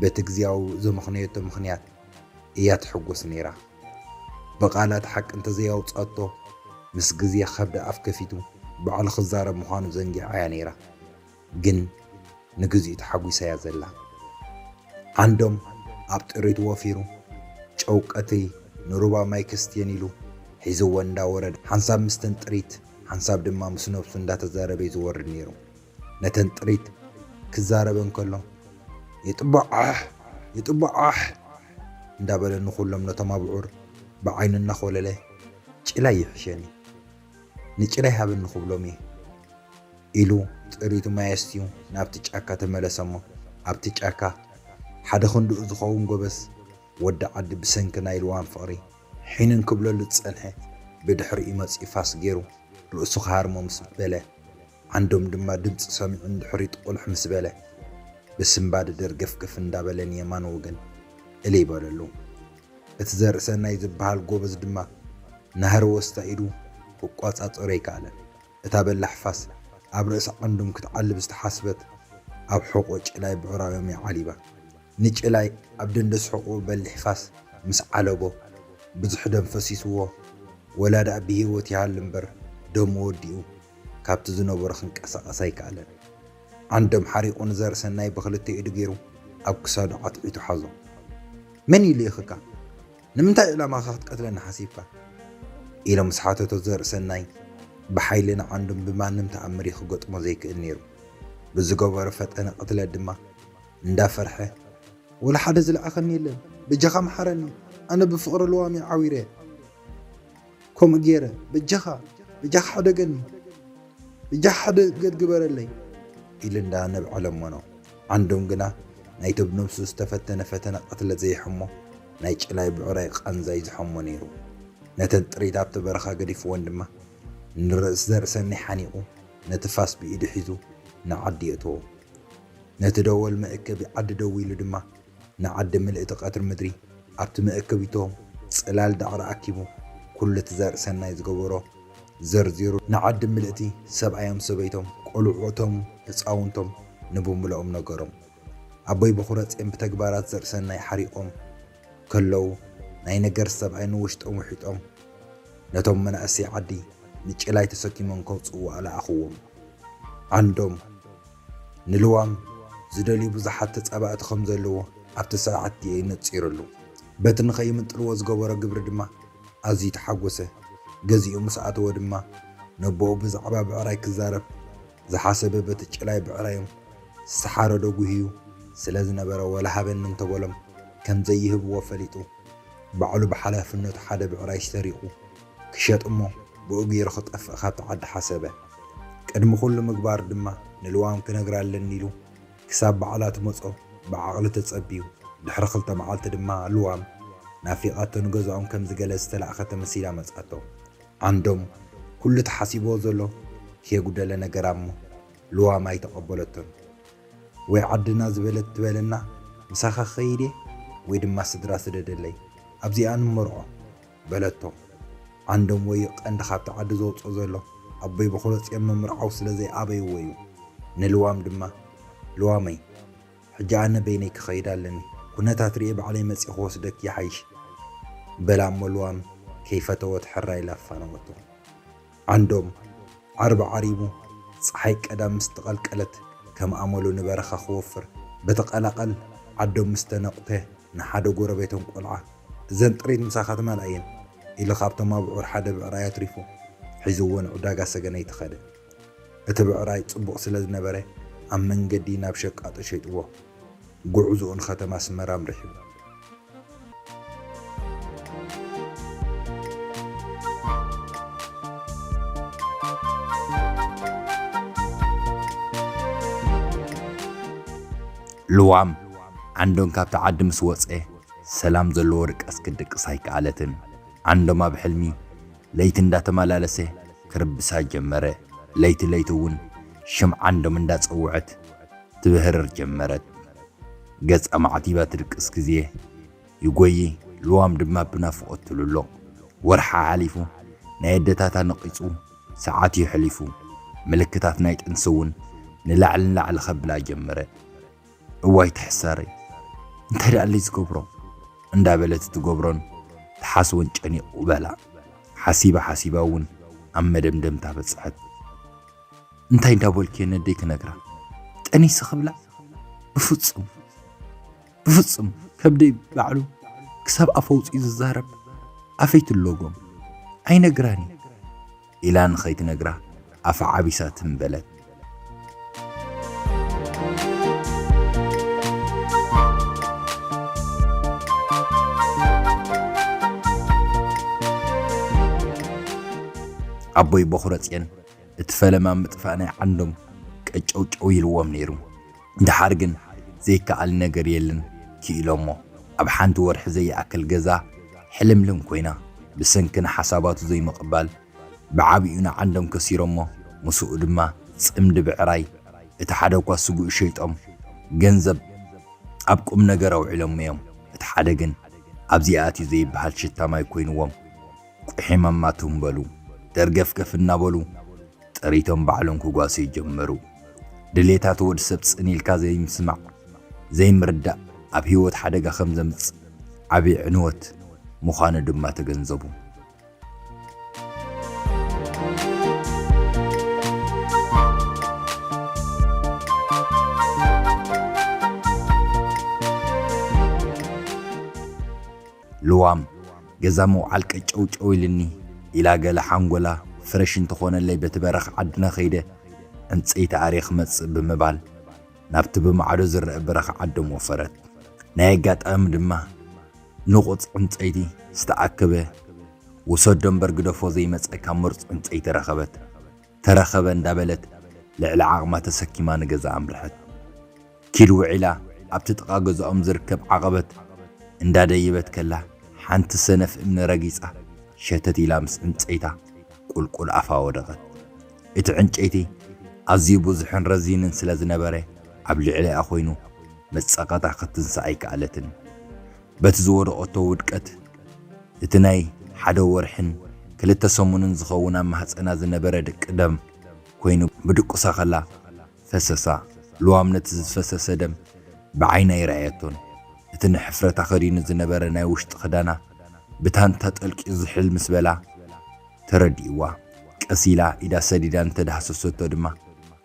በቲ ግዝያዊ ዘመኽነየቶ ምኽንያት እያ ትሕጎስ ነይራ። ብቓላ እቲ ሓቂ እንተዘይኣውጻቶ ምስ ግዜ ከብዳ ኣፍ ከፊቱ ባዕሉ ክዛረብ ምዃኑ ዘንጊዓ እያ ነይራ። ግን ንግዚኡ ተሓጒሳ እያ ዘላ። ዓንዶም ኣብ ጥሪት ወፊሩ ጨው ቀትሪ ንሩባ ማይ ከስትየን ኢሉ ሒዝወን እንዳወረደ ሓንሳብ ምስተን ጥሪት ሓንሳብ ድማ ምስ ነብሱ እንዳተዛረበ እዩ ዝወርድ ነይሩ። ነተን ጥሪት ክዛረበን ከሎ የጥባዓሕ የጥባዓሕ እንዳበለ ንኹሎም ነቶም ኣብዑር ብዓይኑ እናኾለለ ጭላይ ይሕሸኒ ንጭላይ ሃበኒ ክብሎም እየ ኢሉ ጥሪቱ ማይ ኣስትዩ ናብቲ ጫካ ተመለሰ እሞ ኣብቲ ጫካ ሓደ ክንድኡ ዝኸውን ጎበዝ ወዲ ዓዲ ብሰንኪ ናይ ልዋም ፍቕሪ ሒንን ክብለሉ ዝጸንሐ ብድሕሪኡ መጺኡ ፋስ ገይሩ ርእሱ ክሃርሞ ምስ በለ ዓንዶም ድማ ድምጺ ሰሚዑ ንድሕሪት ቁልሕ ምስ በለ ብስንባደ ደርገፍገፍ እንዳበለ ንየማን ወገን እልይ በለሉ። እቲ ዘርእሰናይ ዝበሃል ጎበዝ ድማ ናህሪ ወስታ ኢዱ ክቋጻጸሮ ኣይከኣለን። እታ በላሕ ፋስ ኣብ ርእሲ ዓንዶም ክትዓልብ ዝተሓስበት ኣብ ሕቖ ጭላይ ብዕራዮም ይዓሊባ። ንጭላይ ኣብ ደንደስ ሕቖኡ በሊሕ ፋስ ምስ ዓለቦ ብዙሕ ደም ፈሲስዎ ወላ ደኣ ብህይወት ይሃሉ እምበር ደሙ ወዲኡ ካብቲ ዝነበሮ ክንቀሳቐስ ኣይከኣለን። ዓንዶም ሓሪቑ ንዘርእሰናይ ብኽልተ ኢዱ ገይሩ ኣብ ክሳዱ ዓትዒቱ ሓዞ። መን እዩ ልኢኽካ? ንምንታይ ዕላማኻ ክትቀትለኒ ሓሲብካ? ኢሎም ምስ ሓተቶ ዘርእሰናይ ብሓይሊ ንዓንዶም ብማንም ተኣምር እዩ ክገጥሞ ዘይክእል ነይሩ። ብዝገበሮ ፈጠነ ቅትለት ድማ እንዳፈርሐ ወላ ሓደ ዝለኣኸኒ የለን፣ በጃኻ መሓረኒ፣ ኣነ ብፍቕሪ ልዋም እየ ዓዊረ። ከምኡ ገይረ በጃኻ በጃኻ ሓደገኒ በጃኻ ሓደ ገድ ግበረለይ ኢሉ እንዳ ነብዐ ለመኖ። ዓንዶም ግና ናይቲ ብነብሱ ዝተፈተነ ፈተነ ቅትለት ዘይሕሞ ናይ ጭላይ ብዕራይ ቃንዛ እዩ ዝሐሞ ነይሩ። ነተን ጥሪት ኣብቲ በረኻ ገዲፍወን ድማ ንርእሲ ዘርእሰናይ ሓኒቑ ነቲ ፋስ ብኢዱ ሒዙ ንዓዲ የእተዎ። ነቲ ደወል መእከቢ ዓዲ ደዊሉ ድማ ንዓዲ ምልእቲ ቀትሪ ምድሪ ኣብቲ መእከቢቶም ጽላል ዳዕሮ ኣኪቡ ኩሉ እቲ ዘርእሰናይ ዝገበሮ ዘርዚሩ ንዓዲ ምልእቲ ሰብኣዮም ሰበይቶም ቆልዑቶም ህጻውንቶም ንብምልኦም ነገሮም። ኣቦይ በኹረጽዮን ብተግባራት ዘርእሰናይ ሓሪቖም ከለዉ፣ ናይ ነገር ሰብኣይ ንውሽጦም ውሒጦም፣ ነቶም መናእሰይ ዓዲ ንጭላይ ተሰኪሞም ከውጽእዋ ለኣኽዎም። ዓንዶም ንልዋም ዝደልዩ ብዙሓት ተጻባእቲ ከም ዘለዎ ኣብቲ ሰዓት እየ ነጺሩሉ። በቲ ንኸይምንጥልዎ ዝገበሮ ግብሪ ድማ ኣዝዩ ተሓጎሰ። ገዚኡ ምስ ኣተወ ድማ ነቦኡ ብዛዕባ ብዕራይ ክዛረብ ዝሓሰበ በቲ ጭላይ ብዕራዮም ዝሓረዶ ጉህዩ ስለ ዝነበረ ወላ ሃበኒ እንተበሎም ከም ዘይህብዎ ፈሊጡ ባዕሉ ብሓላፍነቱ ሓደ ብዕራይ ሰሪቑ ክሸጥ እሞ ብኡ ገይሩ ክጠፍእ ካብቲ ዓዲ ሓሰበ። ቅድሚ ኩሉ ምግባር ድማ ንልዋም ክነግራ ኣለኒ ኢሉ ክሳብ ባዕላ ትመጾ ብዓቕሊ ተጸብዩ። ድሕሪ ክልተ መዓልቲ ድማ ልዋም ናፊቓቶ ንገዛኦም ከም ዝገለ ዝተላእኸ ተመሲላ መጻቶ። ዓንዶም ኩሉ ተሓሲብዎ ዘሎ ከየጉደለ ነገራ እሞ ልዋም ኣይተቐበለቶን። ወይ ዓድና ዝበለት ትበለና ምሳኻ ክኸይድ እየ ወይ ድማ ስድራ ስደደለይ ኣብዚኣ ንመርዖ በለቶ። ዓንዶም ወይ ቀንዲ ካብቲ ዓዲ ዘውፅኦ ዘሎ ኣቦይ በኹረፅዮን ምምርዓው ስለ ዘይኣበይዎ እዩ። ንልዋም ድማ ልዋመይ ሕጂ ኣነ በይነይ ክኸይድ ኣለኒ። ኩነታት ርእየ ባዕለይ መፅእ ክወስደኪ ይሓይሽ በላ እሞ ልዋም ከይፈተወት ሕራይ ኢላ ኣፋነወቶ። ዓንዶም ዓርቢ ዓሪቡ ፀሓይ ቀዳም ምስ ተቐልቀለት ከም ኣመሉ ንበረኻ ክወፍር በቲ ቀላቐል ዓዶም ምስ ተነቑተ ንሓደ ጎረቤቶም ቆልዓ እዘን ጥሪት ምሳኻ ትመልኣ እየን ኢሉ ካብቶም ኣብዑር ሓደ ብዕራይ ኣትሪፉ ሒዝዎ ንዕዳጋ ሰገነይቲ ኸደ። እቲ ብዕራይ ጽቡቕ ስለ ዝነበረ ኣብ መንገዲ ናብ ሸቃጦ ሸይጥዎ። ጉዕዝኡ ንኸተማ ኣስመራ ኣምሪሑ። ልዋም ዓንዶም ካብቲ ዓዲ ምስ ወጸ ሰላም ዘለዎ ድቃስ ክትድቅስ ኣይከኣለትን። ዓንዶም ኣብ ሕልሚ ለይቲ እንዳተመላለሰ ክርብሳ ጀመረ። ለይቲ ለይቲ እውን ሽም ዓንዶም እንዳጸውዐት ትብህርር ጀመረት። ገጻ ማዕቲባ ትድቅስ ግዜ ይጎይ፣ ልዋም ድማ ብናፍቖት ትልሎ። ወርሓ ሓሊፉ፣ ናይ ኣደታታ ነቒጹ፣ ሰዓት እዩ ሕሊፉ። ምልክታት ናይ ጥንሲ እውን ንላዕሊ ንላዕሊ ከብላ ጀመረ። እዋይ ትሕሳረይ፣ እንታይ ደኣለይ ዝገብሮ? እንዳበለት ትገብሮን ትሓስቦን ጨኒቑ በላ። ሓሲባ ሓሲባ እውን ኣብ መደምደምታ በጽሐት። እንታይ እንዳበልኩ እየ ነደይ ክነግራ? ጠኒሰ ክብላ? ብፍጹም፣ ብፍጹም ከብደይ ባዕሉ ክሳብ ኣፍ ኣውጺኡ ዝዛረብ ኣፈይ ትሎጎም? ኣይነግራን እየ ኢላ ንኸይትነግራ ኣፋ ዓቢሳ ትም በለት። ኣቦይ በኹረጽዮን እቲ ፈለማ ምጥፋእ ናይ ዓንዶም ቀጨውጨው ኢልዎም ነይሩ። ደሓር ግን ዘይከኣል ነገር የለን ክኢሎሞ። ኣብ ሓንቲ ወርሒ ዘይኣክል ገዛ ሕልምልም ኮይና። ብሰንኪ ንሓሳባቱ ዘይምቕባል ብዓቢኡ ንዓንዶም ከሲሮሞ። ምስኡ ድማ ጽምዲ ብዕራይ፣ እቲ ሓደ እኳ ስጉኡ ሸይጦም ገንዘብ ኣብ ቁም ነገር ኣውዒሎሞ እዮም። እቲ ሓደ ግን ኣብዚ ኣትዩ ዘይበሃል ሽታ ማይ ኮይንዎም። ቁሒማማ ትም በሉ። ደርገፍገፍ እናበሉ ጥሪቶም ባዕሎም ክጓስዩ ጀመሩ። ድሌታት ወዲ ሰብ ጽን ኢልካ ዘይምስማዕ፣ ዘይምርዳእ ኣብ ህይወት ሓደጋ ከም ዘምጽእ ዓቢ ዕንወት ምዃኑ ድማ ተገንዘቡ። ልዋም ገዛ ምውዓል ቀጨውጨው ኢልኒ ኢላ ገለ ሓንጎላ ፍረሽ እንተኾነለይ በቲ በረኻ ዓድና ከይደ ዕንፀይቲ ኣርየ ክመፅእ ብምባል ናብቲ ብማዕዶ ዝረአ በረኻ ዓዶም ወፈረት። ናይ ኣጋጣሚ ድማ ንቑፅ ዕንፀይቲ ዝተኣከበ ውሰዶ እምበር ግደፎ ዘይመፀካ ምርፁ ዕንፀይቲ ረኸበት። ተረኸበ እንዳበለት ልዕሊ ዓቕማ ተሰኪማ ንገዛ ኣምርሐት። ኪድ ውዒላ ኣብቲ ጥቓ ገዛኦም ዝርከብ ዓቐበት እንዳደየበት ከላ ሓንቲ ሰነፍ እምኒ ረጊጻ ሸተት ኢላ ምስ ዕንጸይታ ቁልቁል ኣፋ ወደቐት። እቲ ዕንጨይቲ ኣዝዩ ብዙሕን ረዚንን ስለ ዝነበረ ኣብ ልዕሊኣ ኮይኑ መጸቐጣ ክትንሳእ ኣይከኣለትን። በቲ ዝወደቐቶ ውድቀት እቲ ናይ ሓደ ወርሕን ክልተ ሰሙንን ዝኸውን ኣብ ማህጸና ዝነበረ ድቂ ደም ኮይኑ ብድቁሳ ከላ ፈሰሳ። ልዋም ነቲ ዝፈሰሰ ደም ብዓይና ኣይረኣየቶን። እቲ ንሕፍረታ ከዲኑ ዝነበረ ናይ ውሽጢ ክዳና ብታንታ ጠልቂዩ ዝሕል ምስ በላ ተረዲእዋ። ቀስ ኢላ ኢዳ ሰዲዳ እንተዳህሰሰቶ ድማ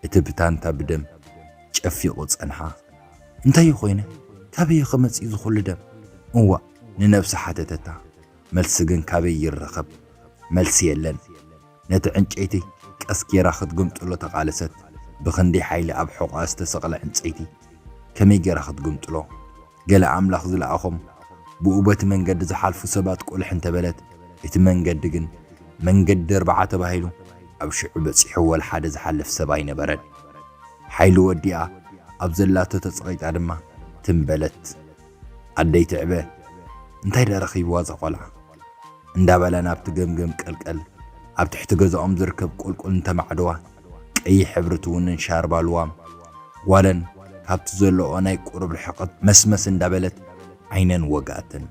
እቲ ብታንታ ብደም ጨፊቑ ጸንሓ። "እንታይ እዩ ኮይነ? ካበይ እዩ ክመጽእ እዚ ኩሉ ደም?" እዋእ፣ ንነብሳ ሓተተታ። መልሲ ግን ካበይ ይረኸብ? መልሲ የለን። ነቲ ዕንጨይቲ ቀስ ጌራ ክትግምጥሎ ተቓለሰት። ብኽንደይ ሓይሊ ኣብ ሕቖኣ ዝተሰቕለ ዕንጸይቲ ከመይ ጌራ ክትግምጥሎ? ገለ ኣምላኽ ዝለኣኾም ብኡ በቲ መንገዲ ዝሓልፉ ሰባት ቁልሕ እንተበለት፣ እቲ መንገዲ ግን መንገዲ ኣርብዓ ተባሂሉ ኣብ ሽዑ በጺሑ ወላ ሓደ ዝሓልፍ ሰብ ኣይነበረን። ሓይሊ ወዲኣ ኣብ ዘላቶ ተጸቒጣ ድማ ትም በለት። ኣደይ ትዕበ፣ "እንታይ ደኣ ረኺብዋ እዛ ቆልዓ?" እንዳበላ ናብቲ ገምገም ቀልቀል ኣብ ትሕቲ ገዛኦም ዝርከብ ቁልቁል እንተማዕደዋ፣ ቀይሕ ሕብሪ ትውንን ሻርባ ልዋም ጓለን ካብቲ ዘለኦ ናይ ቁሩብ ርሕቀት መስመስ እንዳበለት ዓይነን ወግኣተን።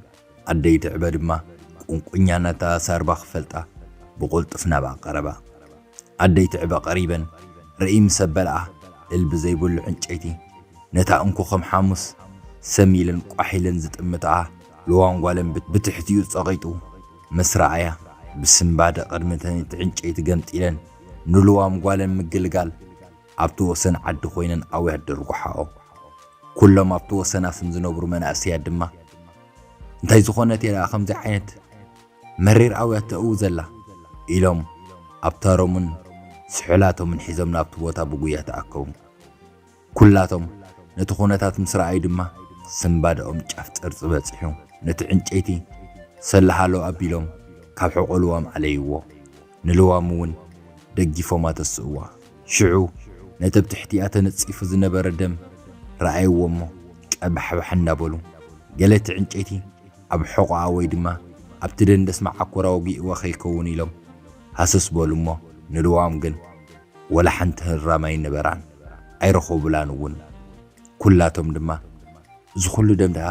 ኣደይ ትዕበ ድማ ቁንቁኛ ነታ ሳርባ ክፈልጣ ብቑልጥፍ ናብኣ ቀረባ። ኣደይ ትዕበ ቀሪበን ርእይ ምስ ኣበልኣ፣ እልቢ ዘይብሉ ዕንጨይቲ ነታ እንኮ ከም ሓሙስ ሰም ኢለን ቋሕ ኢለን ዝጥምትኣ ልዋም ጓለን ብት-፣ ብትሕቲኡ ጸቒጡ ምስ ረኣያ፣ ብስንባደ ቅድሚ እቲ ዕንጨይቲ ገምጢለን ንልዋም ጓለን ምግልጋል ኣብቲ ወሰን ዓዲ ኮይነን ኣውያት ደርጉሓኦ። ኩሎም ኣብቲ ወሰን ኣስም ዝነብሩ መናእሰያት ድማ፣ "እንታይ ዝኾነት እያ ደኣ ከምዚ ዓይነት መሪር ኣውያት ተእዊ ዘላ?" ኢሎም ኣብታሮምን ስሑላቶምን ሒዞም ናብቲ ቦታ ብጉያ ተኣከቡ። ኩላቶም ነቲ ኩነታት ምስ ረኣዩ ድማ ስንባደኦም ጫፍ ጥርጺ በጺሑ፣ ነቲ ዕንጨይቲ ሰላሃሎ ኣቢሎም ካብ ሕቖ ልዋም ኣለይዎ። ንልዋም እውን ደጊፎም ኣተስእዋ። ሽዑ ነቲ ኣብ ትሕቲኣ ተነጺፉ ዝነበረ ደም ረኣይዎ እሞ ቀባሕባሕ እንዳበሉ፣ ገለ እቲ ዕንጨይቲ ኣብ ሕቖኣ ወይ ድማ ኣብቲ ደንደስ መዓኮራ ወጊእዋ ከይከውን ኢሎም ሃሰስ በሉ እሞ፣ ንልዋም ግን ወላ ሓንቲ ህራም ኣይነበራን፣ ኣይረኸቡላን እውን። ኩላቶም ድማ፣ "እዚ ኩሉ ደም ደኣ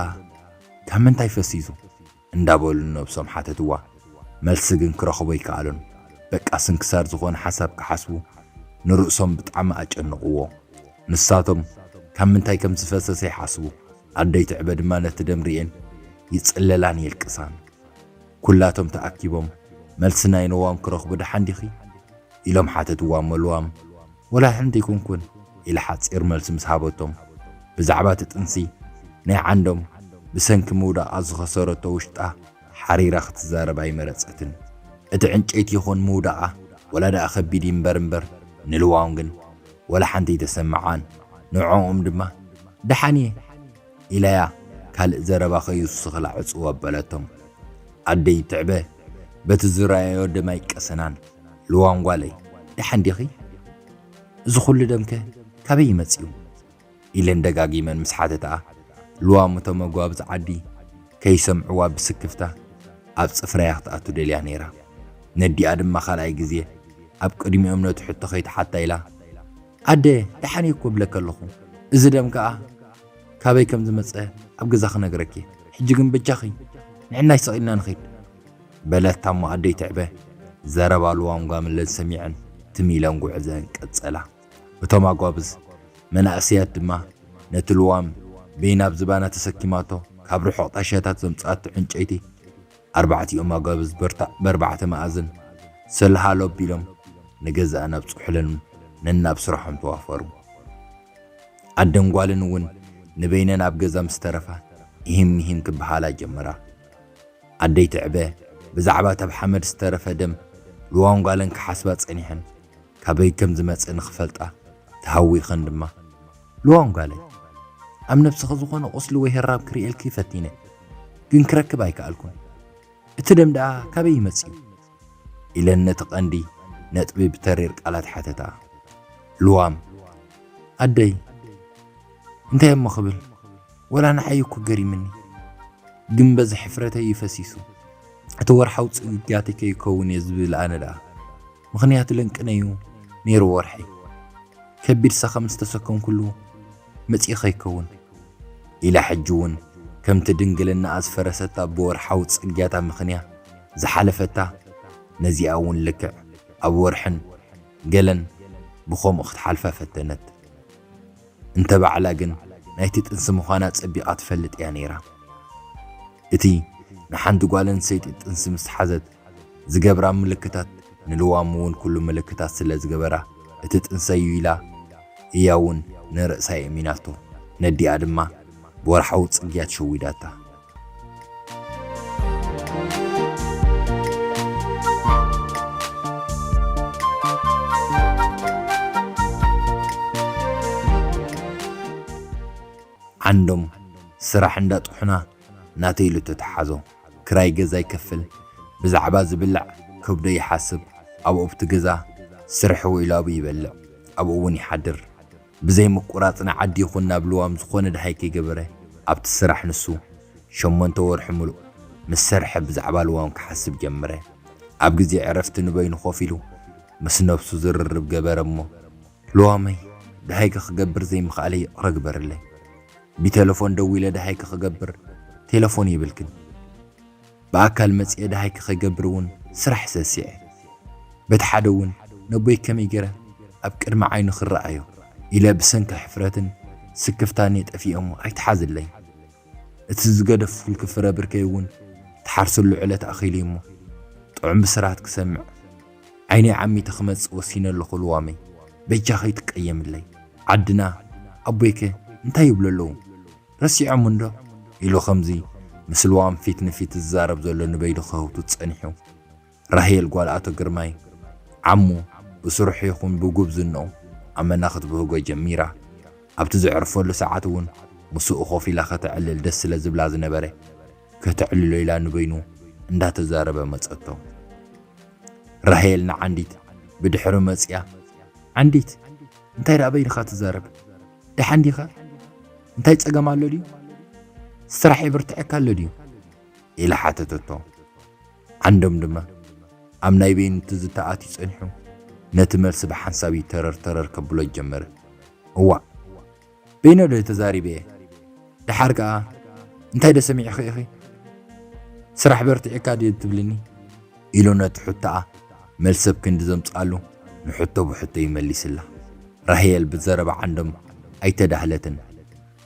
ካብ ምንታይ ፈሲሱ?" እንዳበሉ ንነብሶም ሓተትዋ። መልሲ ግን ክረኽቡ ኣይከኣሉን። በቃ ስንክሳር ዝኾነ ሓሳብ ክሓስቡ ንርእሶም ብጣዕሚ ኣጨንቕዎ። ንሳቶም ካብ ምንታይ ከም ዝፈሰሰ ይሓስቡ። ኣደይ ትዕበ ድማ ነቲ ደም ርእየን ይጽለላን የልቅሳን። ኩላቶም ተኣኪቦም፣ "መልሲ ናይ ልዋም ክረኽቡ ደሓን ዲኺ?" ኢሎም ሓተትዋ እሞ ልዋም፣ "ወላ ሓንቲ ኣይኮንኩን" ኢላ ሓጺር መልሲ ምስ ሃበቶም፣ ብዛዕባ እቲ ጥንሲ ናይ ዓንዶም ብሰንኪ ምውዳቓ ዝኸሰረቶ ውሽጣ ሓሪራ ክትዛረብ ኣይመረጸትን። እቲ ዕንጨይቲ ይኹን ምውዳቓ ወላ ደኣ ከቢድ ይንበር እምበር፣ ንልዋም ግን ወላ ሓንቲ ኣይተሰምዓን። ንዕኦም ድማ፣ "ደሓን እየ" ኢላያ ካልእ ዘረባ ከይውስኽላ ዕጽው ኣበለቶም። ኣደይ ትዕበ በቲ ዝረኣዮ ደም ኣይቀሰናን። "ልዋም ጓለይ፣ ደሓን ዲኺ? እዚ ኩሉ ደምከ ካበይ እዩ መጺኡ?" ኢለን ደጋጊመን ምስ ሓተትኣ፣ ልዋም እቶም መጓብዝ ዓዲ ከይሰምዕዋ ብስክፍታ ኣብ ጽፍራያ ክትኣቱ ደልያ ነይራ። ነዲኣ ድማ ካልኣይ ግዜ ኣብ ቅድሚኦም ነቲ ሕቶ ከይትሓታ ኢላ፣ "ኣደ፣ ደሓን እየ እኮ እብለኪ ኣለኹ። እዚ ደም ከኣ ካበይ ከም ዝመጸ ኣብ ገዛ ክነግረኪ። ሕጂ ግን በጃኺ ንዕናይ ሰቒልና ንኺድ" በለታ እሞ ኣደይ ትዕበ ዘረባ ልዋም ጓምለን ሰሚዐን ትም ኢለን ጉዕዘአን ቀጸላ። እቶም ኣጓብዝ መናእሰያት ድማ ነቲ ልዋም በይና ኣብ ዝባና ተሰኪማቶ ካብ ርሑቕ ጣሻታት ዘምጽኣቶ ዕንጨይቲ ኣርባዕቲኦም ኣጓብዝ በርታ-፣ በርባዕተ መኣዝን ሰልሃሎ ኣቢሎም ንገዛእን ኣብጽሑለን ነናብ ስራሖም ተዋፈሩ። ኣደን ጓልን እውን ንበይነን ኣብ ገዛ ምስ ተረፋ፣ ኢሂም ሚሂም ክበሃላ ጀመራ። ኣደይ ትዕበ ብዛዕባ እታ ብሓመድ ዝተረፈ ደም ልዋም ጓለን ክሓስባ ጸኒሐን፣ ካበይ ከም ዝመጸ ንኽፈልጣ ተሃዊኸን ድማ፣ "ልዋም ጓለይ፣ ኣብ ነብስኺ ዝኾነ ቁስሊ ወይ ህራም ክርእየልኪ ፈቲነ፣ ግን ክረክብ ኣይከኣልኩን። እቲ ደም ደኣ ካበይ እዩ መጺኡ?" ኢለን ነቲ ቀንዲ ነጥቢ ብተሪር ቃላት ሓተታ። ልዋም፣ "ኣደይ፣ እንታይ እሞ ክብል? ወላ ንዓይ እኮ ገሪምኒ። ግን በዚ ሕፍረተይ እዩ ፈሲሱ። እቲ ወርሓዊ ጽግያተይ ከይከውን እየ ዝብል ኣነ ደኣ። ምኽንያቱ ለንቅነ እዩ ነይሩ ወርሐይ። ከቢድ ሰኸም ዝተሰከምኩሉ መጺኡ ከይከውን" ኢላ ሕጂ እውን ከምቲ ድንግልናኣ ዝፈረሰታ ብወርሓዊ ጽግያታ ምኽንያ ዝሓለፈታ፣ ነዚኣ እውን ልክዕ ኣብ ወርሕን ገለን ብኸምኡ ክትሓልፋ ፈተነት። እንተ ባዕላ ግን ናይቲ ጥንሲ ምዃና ጸቢቓ ትፈልጥ እያ ነይራ። እቲ ንሓንቲ ጓል ኣንስተይቲ ጥንሲ ምስ ሓዘት ዝገብራ ምልክታት ንልዋም እውን ኩሉ ምልክታት ስለ ዝገበራ፣ እቲ ጥንሰይ እዩ ኢላ እያ እውን ንርእሳ የእሚናቶ። ነዲኣ ድማ ብወርሓዊ ጽግያት ሸዊዳታ። ዓንዶም ስራሕ እንዳጥሑና ናተይ ኢሉ ተተሓዞ። ክራይ ገዛ ይከፍል፣ ብዛዕባ ዝብላዕ ከብዶ ይሓስብ፣ ኣብኡ ኣብቲ ገዛ ስርሕ ውዒሉ ኣብኡ ይበልዕ፣ ኣብኡ እውን ይሓድር። ብዘይ ምቁራጽ ንዓዲ ይኹን ናብ ልዋም ዝኾነ ደሃይ ከይገበረ ኣብቲ ስራሕ ንሱ ሸሞንተ ወርሒ ምሉእ ምስ ሰርሐ ብዛዕባ ልዋም ክሓስብ ጀመረ። ኣብ ግዜ ዕረፍቲ ንበይኑ ኮፍ ኢሉ ምስ ነብሱ ዝርርብ ገበረ እሞ፣ ልዋመይ ደሃይከ ክገብር ዘይምኽኣለይ ይቕረ ግበርለይ። ብቴለፎን ደዊለ ደሃይከ ክገብር ቴለፎን የብልክን። ብኣካል መጺኤ ደሃይከ ክገብር እውን ስራሕ ሰሲዐ። በቲ ሓደ እውን ነቦይ ከመይ ገይረ ኣብ ቅድሚ ዓይኑ ክረኣዮ ኢለ ብሰንኪ ሕፍረትን ስክፍታን እየ ጠፊኤ እሞ ኣይትሓዝለይ። እቲ ዝገደፍኩልኪ ፍረ ብርከይ እውን ትሓርስሉ ዕለት ኣኺሉ እዩ እሞ ጥዑም ብስራት ክሰምዕ ዓይነይ ዓሚተ ክመጽእ ወሲነ ኣለኹ ልዋመይ። በጃኺ ኣይትቀየምለይ። ዓድና ኣቦይከ እንታይ ይብሉ ኣለዉ? ረሲዖም እንዶ? ኢሉ ከምዚ ምስ ልዋም ፊት ንፊት ዝዛረብ ዘሎ ንበይኑ ከህውቱ ጸኒሑ። ራሄል ጓል ኣቶ ግርማይ ዓሙ ብስርሑ ይኹን ብጉብዝንኡ ኣመና ክትብህጎ ጀሚራ። ኣብቲ ዘዕርፈሉ ሰዓት እውን ምስኡ ኮፍ ኢላ ከተዕልል ደስ ስለ ዝብላ ዝነበረ፣ ከተዕልሎ ኢላ ንበይኑ እንዳተዛረበ መጸቶ። ራሄል ንዓንዲት ብድሕሩ መጽያ፣ "ዓንዲት፣ እንታይ ደኣ በይንኻ ትዛረብ? ደሓን ዲኻ? እንታይ ጸገም ኣሎ ድዩ? ስራሕ የብርትዐካ ኣሎ ድዩ?" ኢላ ሓተተቶ። ዓንዶም ድማ ኣብ ናይ በይኑ ትዝታ ኣትዩ ጸኒሑ፣ ነቲ መልሲ ብሓንሳብ ተረር ተረር ከብሎ ጀመረ። "እዋእ፣ በይነ ዶ ተዛሪበ እየ? ደሓር ከኣ እንታይ ዶ ሰሚዕኺ ኢኺ? ስራሕ በርቲዕካ ድዩ ትብልኒ?" ኢሉ ነቲ ሕቶኣ መልሲ ኣብ ክንዲ ዘምጽኣሉ ንሕቶ ብሕቶ ይመሊስላ። ራሄል ብዘረባ ዓንዶም ኣይተዳህለትን።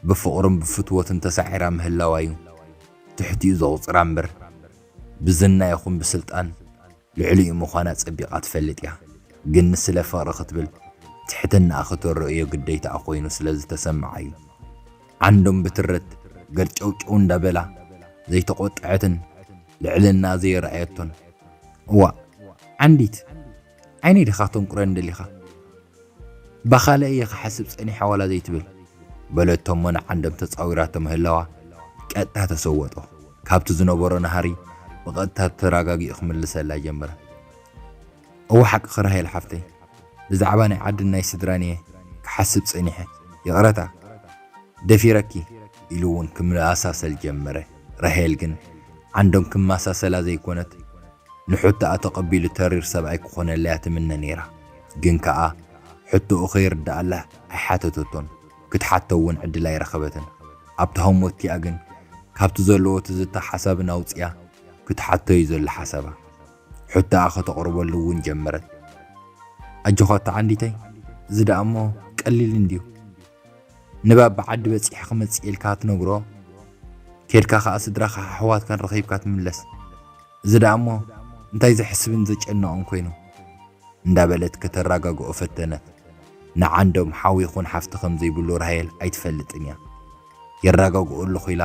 ብፍቕሩን ብፍትወቱን ተሳዒራ ምህላዋ እዩ ትሕቲኡ ዘቑጽራ እምበር፣ ብዝና ይኹን ብስልጣን ልዕሊኡ ምዃና ጸቢቓ ትፈልጥ እያ። ግን ንስለ ፍቕሪ ክትብል ትሕትናኣ ክተርእዮ ግዴታኣ ኮይኑ ስለ ዝተሰምዓ እዩ። ዓንዶም ብትረት ገርጨውጨው እንዳበላ ዘይተቖጠዐትን ልዕልና ዘየረኣየቶን፣ "እዋእ፣ ዓንዲት፣ ዓይነይ ዲኻ ተንቁረኒ ደሊኻ? ባኻለ እየ ክሓስብ ጸኒሐ ዋላ ዘይትብል?" በለቶ እሞ ንዓንዶም ተጻዊራቶ ምህላዋ ቀጥታ ተሰወጦ። ካብቲ ዝነበሮ ናህሪ ብቐጥታ ተረጋጊኡ ክምልሰላ ጀመረ። "እወ ሓቅኺ ራሄል ሓፍተይ፣ ብዛዕባ ናይ ዓድን ናይ ስድራን እየ ክሓስብ ጸኒሐ። ይቕረታ፣ ደፊረኪ" ኢሉ እውን ክመሳሰል ጀመረ። ራሄል ግን ዓንዶም ክመሳሰላ ዘይኮነት፣ ንሕቶኣ ተቐቢሉ ተሪር ሰብኣይ ክኾነላ እያ ትምነ ነይራ። ግን ከኣ ሕቶኡ ከይርድኣላ ኣይሓተተቶን። ክትሓቶ እውን ዕድል ኣይረኸበትን። ኣብታ ህሞት እቲኣ ግን ካብቲ ዘለዎ ትዝታ ሓሳብን ኣውጽያ ክትሓቶ እዩ ዘሎ ሓሳባ። ሕቶኣ ከተቕርበሉ እውን ጀመረት። "ኣጆኻ ኣታ ዓንዲተይ፣ እዚ ደኣ እሞ ቀሊል እንድዩ። ንባብ ብዓዲ በጺሐ ክመጽእ ኢልካ ትነግሮ፣ ኬድካ ከኣ ስድራኻ ኣሕዋትካን ረኺብካ ትምለስ። እዚ ደኣ እሞ እንታይ ዘሕስብን ዘጨንቖን ኮይኑ?" እንዳበለት ከተረጋግኦ ፈተነት። ንዓንዶም ሓው ይኹን ሓፍቲ ከም ዘይብሉ ራሄል ኣይትፈልጥን እያ። "የረጋግኦ ኣለኹ" ኢላ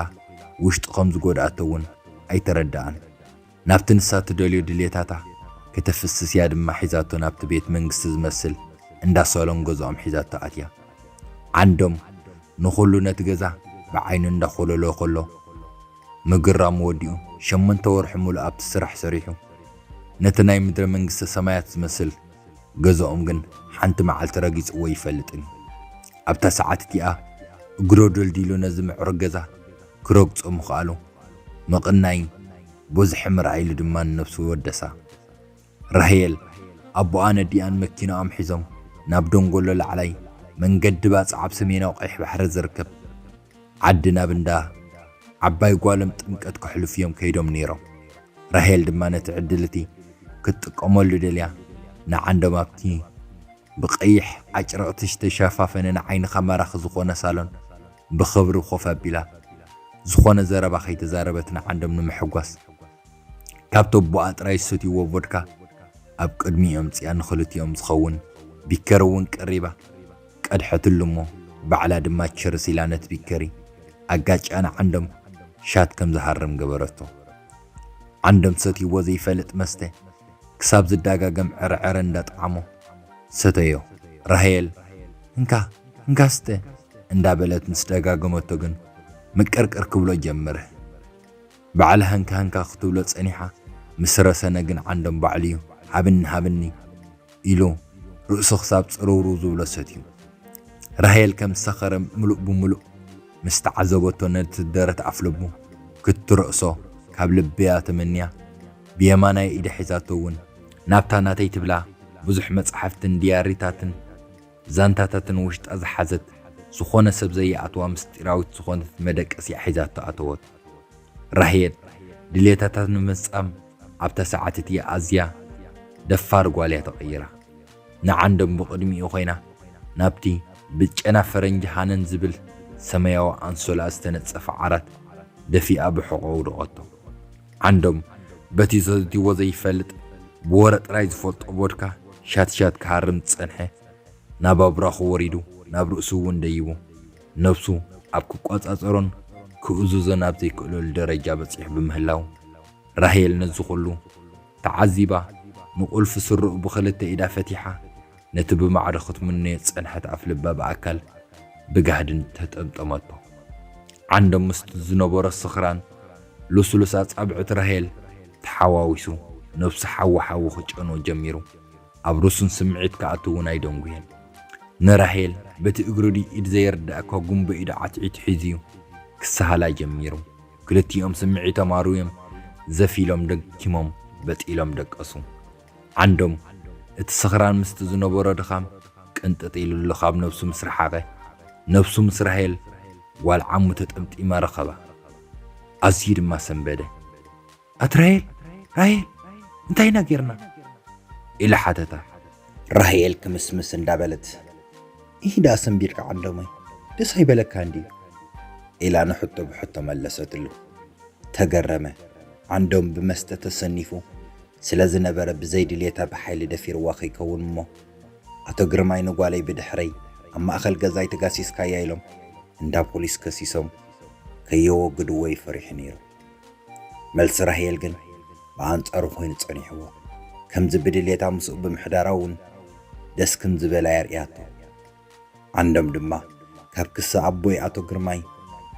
ውሽጡ ከም ዝጎድኣቶ እውን ኣይተረድኣን። ናብቲ ንሳ ትደልዮ ድሌታታ ከተፍስስ እያ ድማ ሒዛቶ ናብቲ ቤት መንግስቲ ዝመስል እንዳ ሳሎን ገዝኦም ሒዛቶ ኣትያ። ዓንዶም ንኹሉ ነቲ ገዛ ብዓይኑ እንዳኾለሎ ከሎ ምግራሙ ወዲኡ ሸሞንተ ወርሒ ሙሉእ ኣብቲ ስራሕ ሰሪሑ ነቲ ናይ ምድረ መንግስተ ሰማያት ዝመስል ገዝኦም ግን ሓንቲ መዓልቲ ረጊጽዎ ይፈልጥን እዩ። ኣብታ ሰዓት እቲኣ እግሮ ደልዲሉ ነዚ ምዕሩግ ገዛ ክረግጾ ምኽኣሉ ምቕናይ ብዙሕ ምርኣይሉ ድማ ንነብሱ ወደሳ። ራሄል ኣቦኣ ነዲኣን መኪናኦም ሒዞም ናብ ደንጎሎ ላዕላይ መንገዲ ባጽዕ ኣብ ሰሜናዊ ቀይሕ ባሕሪ ዝርከብ ዓዲ ናብ እንዳ ዓባይ ጓሎም ጥምቀት ከሕልፉ እዮም ከይዶም ነይሮም። ራሄል ድማ ነቲ ዕድል እቲ ክትጥቀመሉ ደልያ ንዓንዶም ኣብቲ ብቐይሕ ኣጭርቕቲ ዝተሸፋፈነ ንዓይንኻ ማራኺ ዝኾነ ሳሎን ብኽብሪ ኮፍ ኣቢላ ዝኾነ ዘረባ ከይተዛረበት ንዓንዶም ንምሕጓስ ካብ ተቦኣ ጥራይ ዝሰትይዎ ቮድካ ኣብ ቅድሚኦም ጽያ ንኽልቲኦም ዝኸውን ቢከር እውን ቀሪባ ቀድሐትሉ እሞ ባዕላ ድማ ችርስ ኢላ ነቲ ቢከሪ ኣጋጭያ ንዓንዶም ሻት ከም ዝሃርም ገበረቶ። ዓንዶም ሰትይዎ ዘይፈልጥ መስተ ክሳብ ዝዳጋገም ዕረዕረ እንዳጠዓሞ ሰተዮ። ራሄል እንካ እንካ ስተ እንዳበለት ምስ ደጋገመቶ ግን ምቅርቅር ክብሎ ጀመረ። ባዕላ ሃንካ ሃንካ ክትብሎ ጸኒሓ ምስ ረሰነ ግን ዓንዶም ባዕሉ እዩ ሃብኒ ሃብኒ ኢሉ ርእሱ ክሳብ ጽርውርው ዝብሎ ሰትዩ። ራሄል ከም ዝሰኸረ ምሉእ ብምሉእ ምስ ተዓዘበቶ ነቲ ደረት ኣፍልቡ ክትረእሶ ካብ ልብያ ተመንያ ብየማናይ ኢዳ ሒዛቶ እውን ናብታ ናተይ ትብላ ብዙሕ መጻሕፍትን ዲያሪታትን ዛንታታትን ውሽጣ ዝሓዘት ዝኾነ ሰብ ዘይኣትዋ ምስጢራዊት ዝኾነት መደቀሲኣ ሒዛቶ ኣተወት። ራሄል ድሌታታ ንምፍጻም ኣብታ ሰዓት እቲኣ ኣዝያ ደፋር ጓል እያ ተቐይራ። ንዓንዶም ብቕድሚኡ ኮይና ናብቲ ብጨና ፈረንጂ ሃነን ዝብል ሰማያዊ ኣንሶላ ዝተነጸፈ ዓራት ደፊኣ ብሕቖ ኣውደቐቶ። ዓንዶም በቲ ዘትይዎ ዘይፈልጥ ብወረ ጥራይ ዝፈልጦ ቮድካ ሻትሻት ክሃርም ዝጸንሐ ናብ ኣብራኹ ወሪዱ ናብ ርእሱ እውን ደይቡ ነብሱ ኣብ ክቆጻጸሮን ክእዝዞን ኣብ ዘይክእለሉ ደረጃ በጺሑ ብምህላው ራሄል ነዚ ኩሉ ተዓዚባ ንቁልፊ ስርኡ ብኽልተ ኢዳ ፈቲሓ ነቲ ብማዕዶ ክትምነዮ ዝጸንሐት ኣፍልባ ብኣካል ብጋህድን ተጠምጠመቶ። ዓንዶም ምስቲ ዝነበሮ ስኽራን ልስሉስ ኣጻብዕቲ ራሄል ተሓዋዊሱ ነብሱ ሓዊ ሓዊ ክጨንዎ ጀሚሩ። ኣብ ርሱን ስምዒት ክኣቱ እውን ኣይደንጉየን። ንራሄል በቲ እግሩ ድዩ ኢድ ዘየርድኣካ ጉንበ ኢዱ ዓትዒቱ ሒዙ ክሰሃላ ጀሚሩ። ክልቲኦም ስምዒቶም ኣርውዮም ዘፊሎም ደኪሞም በጢሎም ደቀሱ። ዓንዶም እቲ ስኽራን ምስቲ ዝነበሮ ድኻም ቅንጥጥ ኢሉሉ ካብ ነብሱ ምስ ረሓቐ ነብሱ ምስ ራሄል ጓል ዓሙ ተጠምጢማ ረኸባ። ኣዝዩ ድማ ሰንበደ። ኣቲ ራሄል ራሄል እንታይ ኢና ጌርና? ኢላ ሓተታ። ራሄል ክምስምስ እንዳበለት ኢሂ ደኣ ሰንቢድካ ዓንዶመይ ደስ ኣይበለካን ድዩ? ኢላ ንሕቶ ብሕቶ መለሰትሉ። ተገረመ። ዓንዶም ብመስተ ተሰኒፉ ስለ ዝነበረ ብዘይ ድልየታ ብሓይሊ ደፊርዋ ከይከውን እሞ ኣቶ ግርማይ ንጓለይ ብድሕረይ ኣብ ማእኸል ገዛይ ተጋሲስካያ ኢሎም እንዳ ፖሊስ ከሲሶም ከየወግድዎ እዩ ፈሪሑ ነይሩ። መልሲ ራሄል ግን ብኣንጻሩ ኮይኑ ጸኒሕዎ። ከምዚ ብድልየታ ምስኡ ብምሕዳራ እውን ደስ ከም ዝበላ የርእያቶ። ዓንዶም ድማ ካብ ክሲ ኣቦይ ኣቶ ግርማይ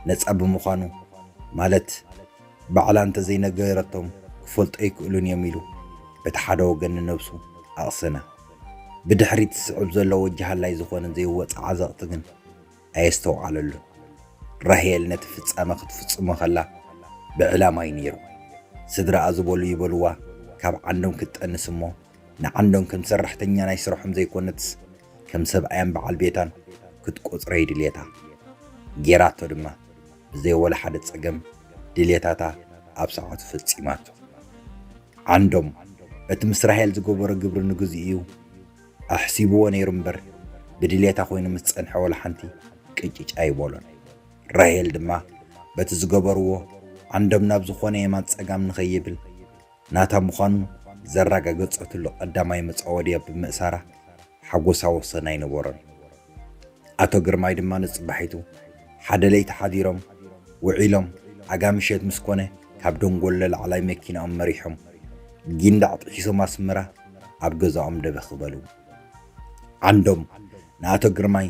ነጻ ብምዃኑ ማለት ባዕላ እንተዘይነገረቶም ክፈልጦ ኣይክእሉን እዮም ኢሉ በቲ ሓደ ወገን ንነብሱ ኣቕሰና። ብድሕሪት ዝስዕብ ዘሎ ወጃሃላይ ዝኾነ ዘይወጽእ ዓዘቕቲ ግን ኣየስተውዓለሉን። ራሄል ነቲ ፍጻመ ክትፍጽሞ ከላ ብዕላማ እዩ ነይሩ። ስድራኣ ዝበሉ ይበልዋ ካብ ዓንዶም ክትጠንስ እሞ ንዓንዶም ከም ሰራሕተኛ ናይ ስርሖም ዘይኮነትስ ከም ሰብኣያን በዓል ቤታን ክትቆጽሮ እዩ ድልየታ። ጌራቶ ድማ ብዘይ ወላ ሓደ ጸገም ድልየታታ ኣብ ሰዓቱ ፈጺማቶ። ዓንዶም በቲ ምስ ራሄል ዝገበሮ ግብሪ ንግዚኡ እዩ ኣሕሲብዎ ነይሩ እምበር ብድልየታ ኮይኑ ምስ ጸንሐ ወላ ሓንቲ ቅጭጭ ኣይበሎን። ራሄል ድማ በቲ ዝገበርዎ ዓንዶም ናብ ዝኾነ የማን ጸጋም ንኸይብል ናታ ምዃኑ ዘረጋገጸትሉ ቀዳማይ መጻወድያ ብምእሳራ ሓጎሳ ወሰን ኣይነበሮን። ኣቶ ግርማይ ድማ ንጽባሒቱ ሓደ ለይቲ ሓዲሮም ውዒሎም ኣጋ ምሸት ምስ ኮነ ካብ ደንጎሎ ላዕላይ መኪናኦም መሪሖም ጊንዳዕ ጥሒሶም ኣስመራ ኣብ ገዛኦም ደበኽ በሉ። ዓንዶም ንኣቶ ግርማይ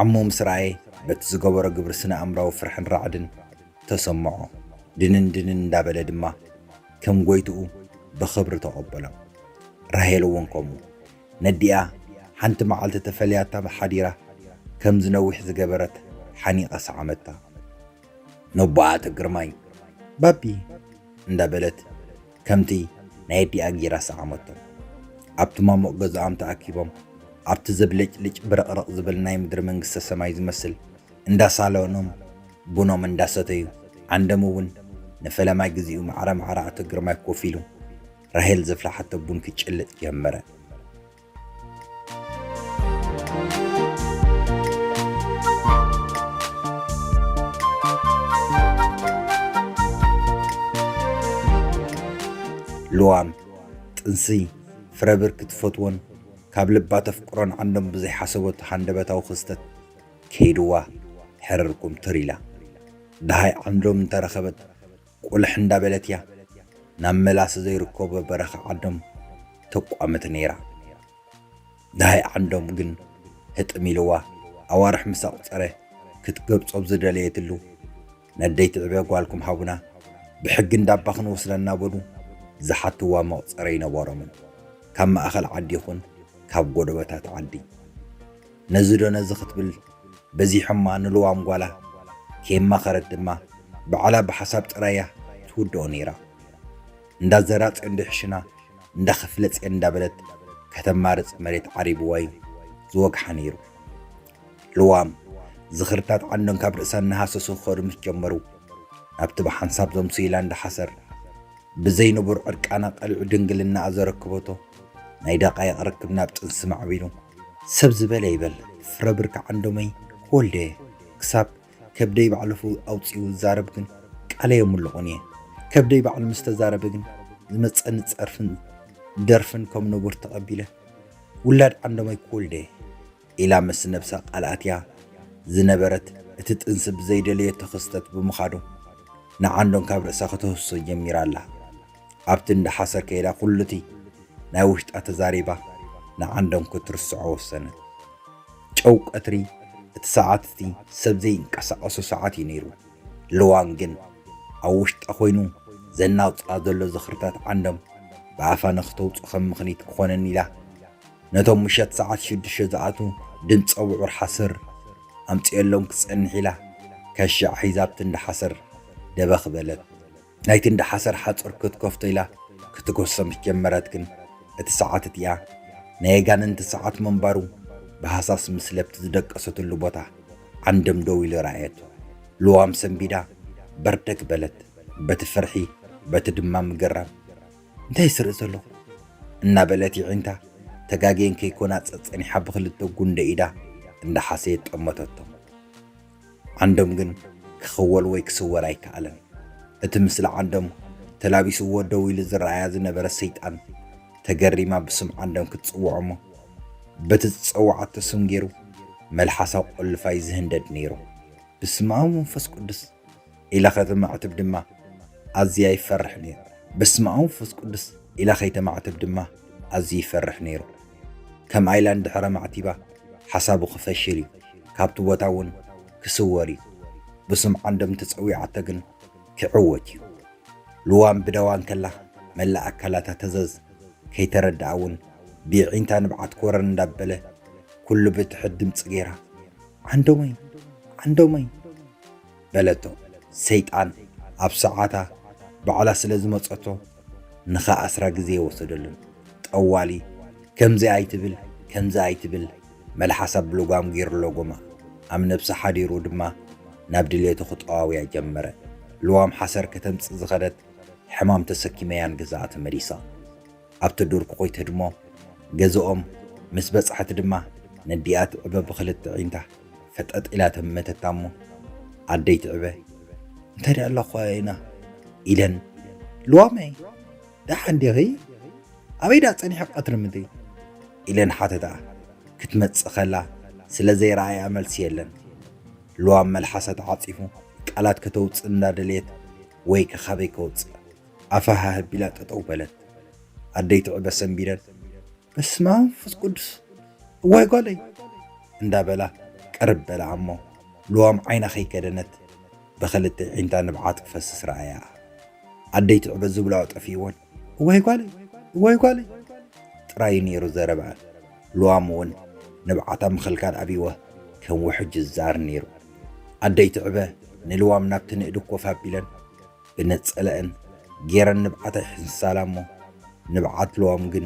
ዓሙ ምስ ረኣየ በቲ ዝገበሮ ግብሪ ስነ ኣእምራዊ ፍርሕን ራዕድን ተሰምዖ። ድንን ድንን እንዳበለ ድማ ከም ጎይትኡ ብኽብሪ ተቐበሎም። ራሄል እውን ከምኡ ነዲኣ ሓንቲ መዓልቲ ተፈልያታ ሓዲራ ከም ዝነዊሕ ዝገበረት ሓኒቐ ሰዓመታ። ነቦኣ ኣቶ ግርማይ ባቢ እንዳበለት ከምቲ ናይ ኣዲኣ ጌራ ሰዓመቶም። ኣብቲ ማሙቕ ገዛኦም ተኣኪቦም ኣብቲ ዘብለጭልጭ ብርቕርቕ ዝብል ናይ ምድሪ መንግስተ ሰማይ ዝመስል እንዳ ሳሎኖም ቡኖም እንዳሰተዩ ዓንዶም እውን ንፈለማይ ግዚኡ ማዕረ ማዕረ ኣቶ ግርማይ ኮፍ ኢሉ ራሄል ዘፍለሓቶ ቡን ክጭልጥ ጀመረ። ልዋም ጥንሲ ፍረብር ክትፈትዎን ካብ ልባ ተፍቅሮን ዓንዶም ብዘይሓሰበቶ ሃንደበታዊ ክስተት ከይድዋ ሕርር ኩምትር ኢላ። ደሃይ ዓንዶም እንተረኸበት ቁልሕ እንዳበለት እያ ናብ መላሲ ዘይርከቦ በረኻ ዓንዶም ተቋምት ነይራ። ደሃይ ዓንዶም ግን ህጥም ኢልዋ ኣዋርሕ ምስ ኣቑጸረ ክትገብጾ ብዝደለየትሉ፣ ነደይ ትዕበ ጓልኩም ሃቡና፣ ብሕጊ እንዳባ ክንወስዳ እናበሉ ዝሓትዋ መቑጸሪ ኣይነበሮምን። ካብ ማእኸል ዓዲ ይኹን ካብ ጎደቦታት ዓዲ። ነዚ ዶ ነዚ ክትብል በዚሖማ ንልዋም ጓላ ከየማኸረት ድማ ባዕላ ብሓሳብ ጥራያ ትውድኦ ነይራ። እንዳ ዘራጽዮን ዶ ይሕሽና፣ እንዳ ክፍለጽዮን እንዳበለት ከተማርጽ መሬት ዓሪብዋ እዩ ዝወግሓ ነይሩ። ልዋም ዝኽርታት ዓንዶም ካብ ርእሳ እናሃሰሱ ክኸዱ ምስ ጀመሩ፣ ናብቲ ብሓንሳብ ዘምስይላ እንዳ ሓሰር ብዘይ ንቡር ዕርቃና ቀሊዑ ድንግልናኣ ዘረክበቶ ናይ ደቃይቕ ርክብ ናብ ጥንሲ ማዕቢሉ። ሰብ ዝበለ ይበል ፍረ ብርኪ ዓንዶመይ ክወልደ ክሳብ ከብደይ ባዕሉ ኣውፂኡ ዝዛረብ ግን ቃለይ የምልቑን እየ። ከብደይ ባዕሉ ምስ ተዛረበ ግን ዝመፀኒ ፀርፍን ደርፍን ከም ንቡር ተቐቢለ ውላድ ዓንዶመይ ክወልደ ኢላ ምስ ነብሳ ቃል ኣትያ ዝነበረት እቲ ጥንሲ ብዘይደለየቶ ክስተት ብምኻዱ ንዓንዶም ካብ ርእሳ ከተህሶ ጀሚራ ኣላ። ኣብቲ እንዳ ሓሰር ከይዳ ኩሉቲ ናይ ውሽጣ ተዛሪባ ንዓንዶም ክትርስዖ ወሰነት። ጨው ቀትሪ እቲ ሰዓት እቲ ሰብ ዘይንቀሳቐሶ ሰዓት እዩ ነይሩ። ልዋም ግን ኣብ ውሽጣ ኮይኑ ዘናውፃ ዘሎ ዝኽርታት ዓንዶም ብኣፋ ንክተውፅኦ ከም ምኽኒት ክኾነኒ ኢላ ነቶም ምሸት ሰዓት ሽዱሽተ ዝኣትዉ ድምፂ ብዑር ሓሰር ኣምፂኦሎም ክትፀንሕ ኢላ ከሻዕ ሒዛ ኣብቲ እንዳ ሓሰር ደበኽ በለት። ናይቲ እንዳ ሓሰር ሓፁር ክትከፍቶ ኢላ ክትጎሰ ምስ ጀመረት ግን እቲ ሰዓት እቲኣ ናይ ኣጋንንቲ ሰዓት ምንባሩ ብሃሳስ ምስ ለብቲ ዝደቀሰትሉ ቦታ ዓንዶም ደው ኢሉ ረኣየቶ። ልዋም ሰንቢዳ በርደግ በለት። በቲ ፍርሒ በቲ ድማ ምግራም እንታይ ይስርእ ዘለኹ እናበለት ይዒንታ ተጋግየን ከይኮና ጸጸኒሓ ብኽልተ ጉንደ ኢዳ እንዳሓሰየት ጠመተቶ። ዓንዶም ግን ክኽወል ወይ ክስወር ኣይከኣለን። እቲ ምስሊ ዓንዶም ተላቢስዎ ደው ኢሉ ዝረኣያ ዝነበረ ሰይጣን ተገሪማ ብስም ዓንዶም ክትጽውዖ እሞ በቲ ዝጸውዓቶ ስም ገይሩ መልሓሳ ቆልፋይ ዝህንደድ ነይሩ። ብስመ ኣብ መንፈስ ቅዱስ ኢላ ከተማዕትብ ድማ ኣዝያ ይፈርሕ ነይሩ። በስመ ኣብ መንፈስ ቅዱስ ኢላ ከይተማዕትብ ድማ ኣዝዩ ይፈርሕ ነይሩ። ከምኣ ኢላ እንድሕረ ማዕቲባ ሓሳቡ ክፈሽል እዩ። ካብቲ ቦታ እውን ክስወር እዩ። ብስም ዓንዶም ተጸዊዓቶ ግን ክዕወት እዩ። ልዋም ብደዋ እንከላ መላእ ኣካላታ ተዘዝ ከይተረድኣ እውን ብየዒንታ ንብዓት ኮረር እንዳበለ ኩሉ ብትሕት ድምፂ ገይራ ዓንዶመይ ዓንዶመይ በለቶ። ሰይጣን ኣብ ሰዓታ ባዕላ ስለ ዝመጸቶ ንኸኣስራ ግዜ የወሰደሉን። ጠዋሊ ከምዚ ኣይትብል ከምዚ ኣይትብል መልሓሳ ብልጓም ገይሩ ለጎማ። ኣብ ነብሳ ሓዲሩ ድማ ናብ ድሌቱ ክጠዋውያ ጀመረ። ልዋም ሓሰር ከተምጽእ ዝኸደት ሕማም ተሰኪመያ ንገዛኣ ተመሊሳ። ኣብቲ ዱር ክኾይ ትህድሞ ገዝኦም ምስ በጽሐት ድማ ነዲኣ ትዕበ ብኽልተ ዒንታ ፈጠጥ ኢላ ተመተታ እሞ ኣደይ ትዕበ እንታይ ደኣ ኣለኹ ኢና ኢለን ልዋመይ ደሓን ዲኺ ኣበይ ደኣ ጸኒሐ ቀትሪ ምድሪ ኢለን ሓተታ። ክትመጽእ ከላ ስለ ዘይረኣያ መልሲ የለን። ልዋም መልሓሳ ተዓጺፉ ቃላት ከተውጽእ እንዳደለየት ወይ ከ ካበይ ከውጽእ ኣፋ ሃህብ ኢላ ጠጠው በለት። ኣደይ ትዕበ ሰንቢደን በስመ ኣብ መንፈስ ቅዱስ እዋይ ጓለይ እንዳበላ ቅርብ በላ እሞ ልዋም ዓይና ከይከደነት ብኽልተ ዒንታ ንብዓት ክፈስስ ረኣያ። ኣደይ ትዕበ ዝብላኦ ጠፊእወን እዋይ ጓለይ እዋይ ጓለይ ጥራዩ ነይሩ ዘረብኣን። ልዋም እውን ንብዓታ ምኽልካል ኣብይወ ከም ውሕጅ ዝዛር ነይሩ። ኣደይ ትዕበ ንልዋም ናብቲ ንእዲ ኮፍ ኣቢለን ብነጸለአን ገይረን ንብዓታ ይሕንሳላ እሞ ንብዓት ልዋም ግን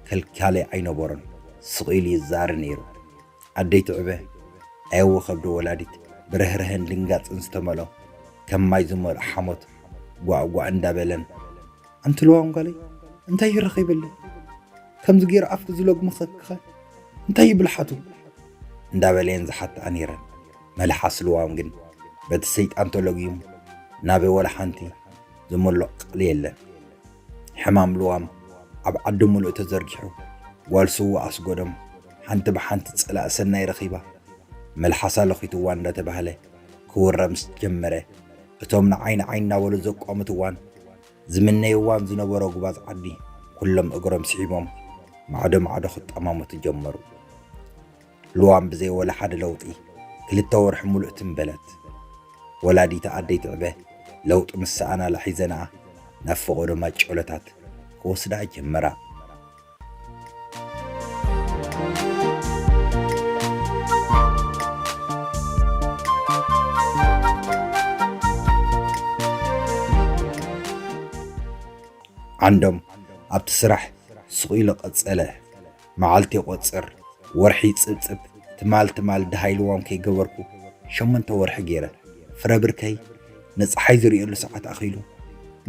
ከልካሊ ኣይነበሮን ስቕ ኢሉ ይዛር ነይሩ። ኣደይ ትዕበ ኣየወ ከብዶ ወላዲት ብርህርህን ድንጋጽን ዝተመልኦ ከም ማይ ዝመልኦ ሓሞት ጓዕጓዕ እንዳበለን ኣንቲ ልዋም ጓለይ እንታይ ይረኺብለይ ከምዚ ገይሩ ኣፍኪ ዝለጉምኸክኸ እንታይ ይብልሓቱ እንዳበለየን ዝሓትኣ ነይረን። መልሓስ ልዋም ግን በቲ ሰይጣን ተለጉሙ ናበይ ወላ ሓንቲ ዝመልኦ ቃል የለን። ሕማም ልዋም ኣብ ዓዲ ምሉእ ተዘርጊሑ፣ ጓል ስዉእ ኣስጎዶም ሓንቲ ብሓንቲ ጸላእ ሰናይ ረኺባ፣ መልሓሳ ለኺትዋ እንዳተባህለ ክውረ ምስ ጀመረ፣ እቶም ንዓይ ንዓይ እናበሉ ዘቋምትዋን ዝምነይዋን ዝነበሮ ጉባዝ ዓዲ፣ ኩሎም እግሮም ስሒቦም ማዕዶ ማዕዶ ክጠማመቱ ጀመሩ። ልዋም ብዘይ ወላ ሓደ ለውጢ ክልተ ወርሒ ሙሉእ ትም በለት። ወላዲት ኣደይ ትዕበ ለውጢ ምስ ሰኣናላ ሒዘንኣ ናብ ፈቐዶ ማጨሎታት ክወስድኣ ጀመራ። ዓንዶም ኣብቲ ስራሕ ስቕ ኢሉ ቀጸለ። መዓልቲ ይቖጽር፣ ወርሒ ይጽብጽብ፣ ትማል ትማል ደሃይ ልዋም ከይገበርኩ ሸሞንተ ወርሒ ገይረ። ፍረ ብርከይ ንጸሓይ ዝርእየሉ ሰዓት ኣኺሉ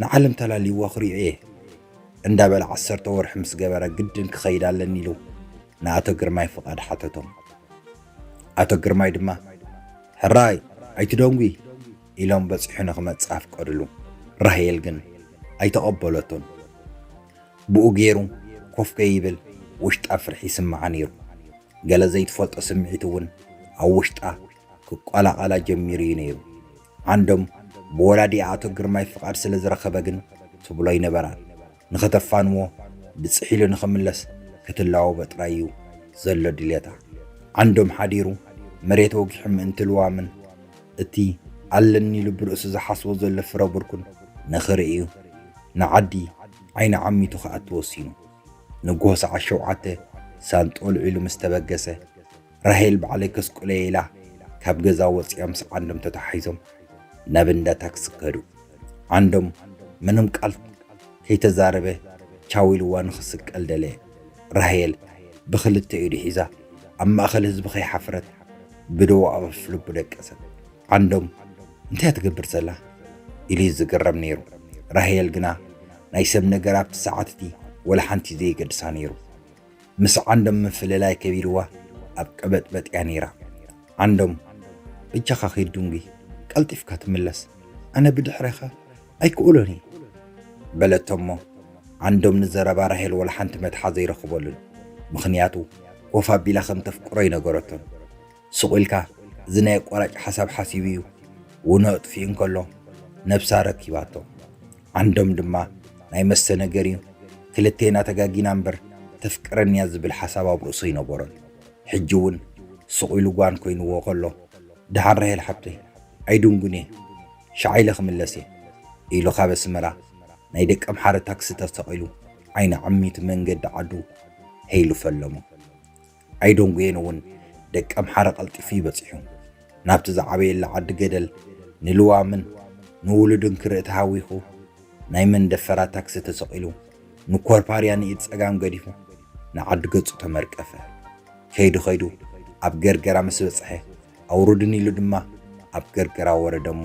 ንዓለም ተላልይዋ ክርእዮ እየ እንዳበለ ዓሰርተ ወርሒ ምስ ገበረ ግድን ክኸይድ ኣለኒ ኢሉ ንኣቶ ግርማይ ፍቓድ ሓተቶም። ኣቶ ግርማይ ድማ ሕራይ ኣይትደንጉ ኢሎም በጺሑ ንኽመጽእ ኣፍቀዱሉ። ራሄል ግን ኣይተቐበለቶን። ብኡ ገይሩ ኮፍ ከይብል ውሽጣ ፍርሒ ይስምዓ ነይሩ። ገለ ዘይትፈልጦ ስምዒት እውን ኣብ ውሽጣ ክቆላቐላ ጀሚሩ እዩ ነይሩ። ዓንዶም ብወላዲኣ ኣቶ ግርማይ ፍቓድ ስለ ዝረኸበ ግን ትብሎ ኣይነበራን። ንኸተፋንዎ ብጽሕ ኢሉ ንኽምለስ ክትላወቦ ጥራይ እዩ ዘሎ ድሌታ። ዓንዶም ሓዲሩ መሬት ወጊሑ ምእንቲ ልዋምን እቲ ኣለኒ ኢሉ ብርእሱ ዝሓስቦ ዘሎ ፍረ ብርኩን ንኽርኢ እዩ ንዓዲ ዓይኒ ዓሚቱ ክኣቱ ወሲኑ። ንግሆ ሰዓት ሸውዓተ ሳንጦ ልዒሉ ምስ ተበገሰ፣ ራሄል ባዕለይ ከስቁለየ ኢላ ካብ ገዛ ወጺኣ ምስ ዓንዶም ተተሓሒዞም ናብ እንዳ ታክሲ ከዱ። ዓንዶም ምንም ቃል ከይተዛረበ ቻው ኢልዋ ንኽስቀል ደለየ። ራሄል ብኽልተ ኢዱ ሒዛ ኣብ ማእከል ህዝቢ ከይሓፈረት ብደው ኣብ ኣፍልቡ ደቀሰት። ዓንዶም እንታይ እያ ትገብር ዘላ ኢሉ እዩ ዝግረም ነይሩ። ራሄል ግና ናይ ሰብ ነገር ኣብቲ ሰዓት እቲ ወላ ሓንቲ ዘየገድሳ ነይሩ። ምስ ዓንዶም ምፍልላይ ከቢድዋ ኣብ ቀበጥበጥ እያ ነይራ። ዓንዶም ብቻኻ ኺድ ድንጉይ፣ ቀልጢፍካ ትምለስ፣ ኣነ ብድሕረኻ ኣይክእሎን እየ በለቶ እሞ ዓንዶም ንዘረባ ራሄል ወላ ሓንቲ መትሓዚ ኣይረኽበሉን። ምኽንያቱ ኮፍ ኣቢላ ከም ተፍቅሮ ኣይነገረቶን። ስቕ ኢልካ እዚ ናይ ኣቋራጭ ሓሳብ ሓሲቡ እዩ ውኖ ኣጥፊኡ እንከሎ ነብሳ ረኪባቶ። ዓንዶም ድማ ናይ መስተ ነገር እዩ፣ ክልቴና ተጋጊና እምበር ተፍቅረኒ እያ ዝብል ሓሳብ ኣብ ርእሱ ኣይነበሮን። ሕጂ እውን ስቕ ኢሉ ጓን ኮይንዎ ከሎ ደሓን ራሄል ሓብተይ ኣይድንጉን እየ፣ ሻዕ ኢለ ክምለስ እየ ኢሉ ካብ ኣስመራ ናይ ደቀምሓረ ታክሲ ተሰቒሉ ዓይኒ ዓሚቱ መንገዲ ዓዱ ሄሉ ፈለሞ። ኣይደንጉየን እውን ደቀምሓረ ቀልጢፉ እዩ በጺሑ። ናብቲ ዝዓበየላ ዓዲ ገደል ንልዋምን ንውሉድን ክርኢ ተሃዊኹ ናይ መንደፈራ ታክሲ ተሰቒሉ ንኮርፓርያ ንኢድ ጸጋም ገዲፉ ንዓዲ ገጹ ተመርቀፈ። ከይዱ ከይዱ ኣብ ገርገራ ምስ በጽሐ ኣውርዱኒ ኢሉ ድማ ኣብ ገርገራ ወረደ እሞ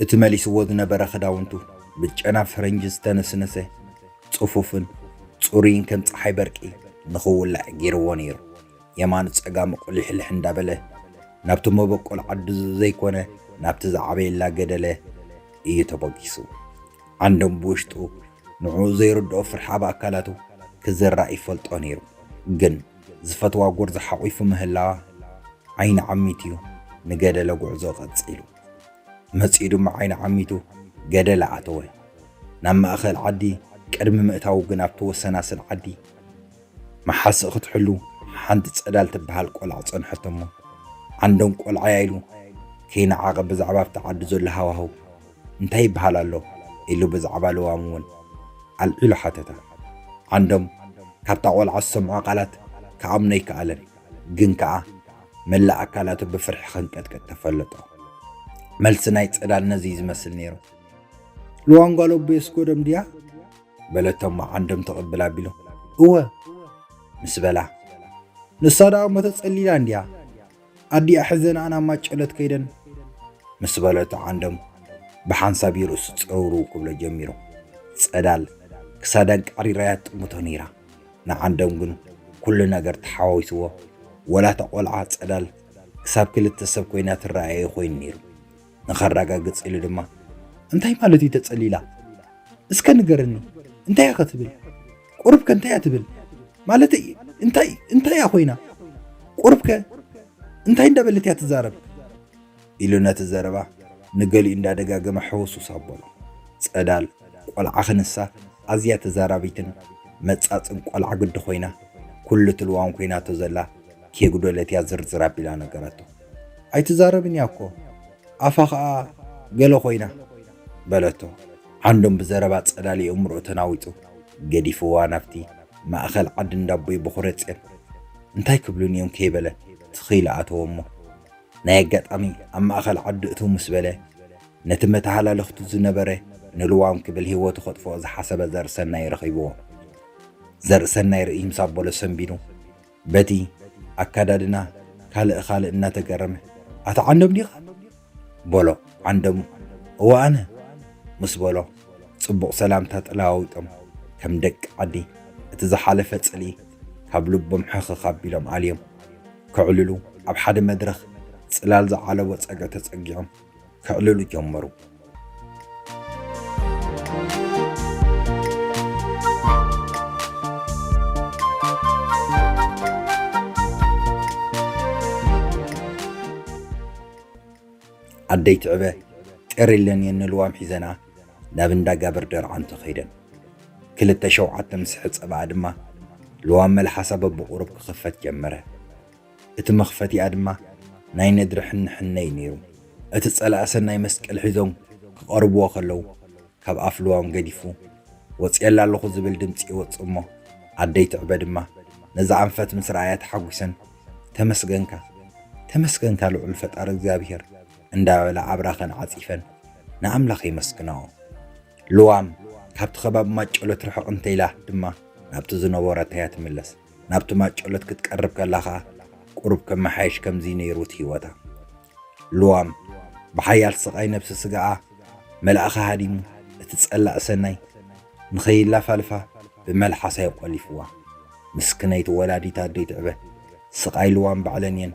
እቲ መሊስዎ ዝነበረ ክዳውንቱ ብጨና ፈረንጂ ዝተነስነሰ ጽፉፍን ጽሩይን ከም ጸሓይ በርቂ ንኽውላዕ ገይርዎ ነይሩ። የማኑ ጸጋሙ ቁሊሕልሕ እንዳበለ ናብቲ መበቆል ዓዱ ዘይኮነ ናብቲ ዝዓበየላ ገደለ እዩ ተበጊሱ። ዓንዶም ብውሽጡ ንዕኡ ዘይርድኦ ፍርሒ ኣብ ኣካላቱ ክዝራእ ይፈልጦ ነይሩ። ግን ዝፈትዋ ጎርዞ ሓቒፉ ምህላዋ ዓይኒ ዓሚቱ እዩ ንገደለ ጉዕዞ ቀጺሉ። መጺኡ ድማ ዓይኒ ዓሚቱ ገደለ ኣተወ። ናብ ማእኸል ዓዲ ቅድሚ ምእታዉ ግን ኣብቲ ወሰናስን ዓዲ መሓስእ ክትሕሉ ሓንቲ ጸዳል ትበሃል ቆልዓ ጸንሐቶ እሞ ዓንዶም ቆልዓያ ኢሉ ከይነዓቐ ብዛዕባ ኣብቲ ዓዲ ዘሎ ሃዋህው እንታይ ይበሃል ኣሎ ኢሉ ብዛዕባ ልዋም እውን ኣልዒሉ ሓተታ። ዓንዶም ካብታ ቆልዓ ዝሰምዖ ቃላት ክኣምኖ ኣይከኣለን። ግን ከኣ መላእ ኣካላቱ ብፍርሒ ከንቀጥቀጥ ተፈለጦ። መልሲ ናይ ጸዳል ነዚ እዩ ዝመስል ነይሩ። ልዋም ጓል ኣቦይ ኣስጎዶም ድያ? በለቶ እሞ ዓንዶም ትቕብል ኣቢሉ እወ ምስ በላ ንሳ ደኣ እሞ ተጸሊላ እንድያ። ኣዲኣ ሕዘንኣ ናብ ማጨሎት ከይደን ምስ በለቶ ዓንዶም ብሓንሳብ እዩ ርእሱ ጸውርው ክብሎ ጀሚሩ። ጸዳል ክሳዳን ቃሪራያ ትጥምቶ ነይራ። ንዓንዶም ግን ኩሉ ነገር ተሓዋዊስዎ ወላ እታ ቆልዓ ጸዳል ክሳብ ክልተ ሰብ ኮይና ትረኣዮ ኮይኑ ነይሩ። ንኸረጋግጽ ኢሉ ድማ እንታይ ማለት እዩ ተጸሊላ? እስከ ንገርኒ እንታይ እያ ከ ትብል? ቁሩብ ከ እንታይ እያ ትብል? ማለት እንታይ እንታይ እያ ኮይና? ቁሩብ ከ እንታይ እንዳበለት እያ ትዛረብ? ኢሉ ነቲ ዘረባ ንገሊኡ እንዳደጋገመ ሕውሱስ ኣበሎ። ጸዳል ቆልዓ ክንሳ ኣዝያ ተዛራቢትን መጻጽን ቆልዓ ግዲ ኮይና፣ ኩሉ እቲ ልዋም ኮይናቶ ዘላ ኬጉደለት እያ ዝርዝር ኣቢላ ነገረቶ። ኣይትዛረብን እያ እኮ፣ ኣፋ ኸኣ ገለ ኮይና በለቶ። ዓንዶም ብዘረባ ጸዳል ኣእምሮኡ ተናዊጹ ገዲፍዋ ናብቲ ማእኸል ዓዲ እንዳቦይ በኹረ ጽዮን እንታይ ክብሉን እዮም ከይበለ ትኺኢሉ ኣተወ እሞ፣ ናይ ኣጋጣሚ ኣብ ማእኸል ዓዲ እትው ምስ በለ፣ ነቲ መተሃላለኽቱ ዝነበረ ንልዋም ክብል ህይወቱ ከጥፍኦ ዝሓሰበ ዘርእሰናይ ረኺብዎ። ዘርእሰናይ ርእይ ምስ ኣበሎ ሰንቢዱ፣ በቲ ኣካዳድና ካልእ ካልእ እናተገረመ፣ ኣታ ዓንዶም ዲኻ? በሎ። ዓንዶም፣ እወ ኣነ፣ ምስ በሎ፣ ጽቡቕ ሰላምታ ተለዋዊጦም፣ ከም ደቂ ዓዲ፣ እቲ ዝሓለፈ ጽልኢ ካብ ልቦም ሕኽኽ ኣቢሎም ኣልዮም፣ ከዕልሉ ኣብ ሓደ መድረኽ ጽላል ዝዓለቦ ጸግዒ ተጸጊዖም ከዕልሉ ጀመሩ። ኣደይ ትዕበ ጤር ኢለን እየን ንልዋም ሒዘንኣ ናብ እንዳ ጋብር ደርዓንቶ ከይደን። ክልተ ሸውዓተ ምስ ሕጸብኣ ድማ ልዋም መልሓሳ በብቑሩብ ክኽፈት ጀመረ። እቲ መኽፈቲኣ ድማ ናይ ነድሪ ሕንሕነ እዩ ነይሩ። እቲ ጸላኢ ሰናይ መስቀል ሒዞም ክቐርብዎ ከለዉ ካብ ኣፍ ልዋም ገዲፉ፣ "ወጽየላ ኣለኹ" ዝብል ድምጺ ይወጽእ እሞ፣ ኣደይ ትዕበ ድማ ነዛ ኣንፈት ምስ ረኣያ ተሓጒሰን፣ "ተመስገንካ፣ ተመስገንካ ልዑል ፈጣሪ እግዚኣብሄር" እንዳበላ ኣብራኸን ዓጺፈን ንኣምላኽ የመስግናኦ። ልዋም ካብቲ ከባቢ ማጨሎት ርሕቕ እንተኢላ ድማ ናብቲ ዝነበረቶ እያ ትምለስ። ናብቲ ማጨሎት ክትቀርብ ከላ ኸኣ ቁሩብ ከመሓየሽ ከምዚ ነይሩ እቲ ህይወታ። ልዋም ብሓያል ስቓይ ነብሲ ስጋኣ መልኣኻ ሃዲሙ፣ እቲ ጸላእ ሰናይ ንኸይላፋልፋ ብመልሓሳ እዩ ቆሊፍዋ። ምስክነይቲ ወላዲት ኣደይ ትዕበ ስቓይ ልዋም ባዕለን እየን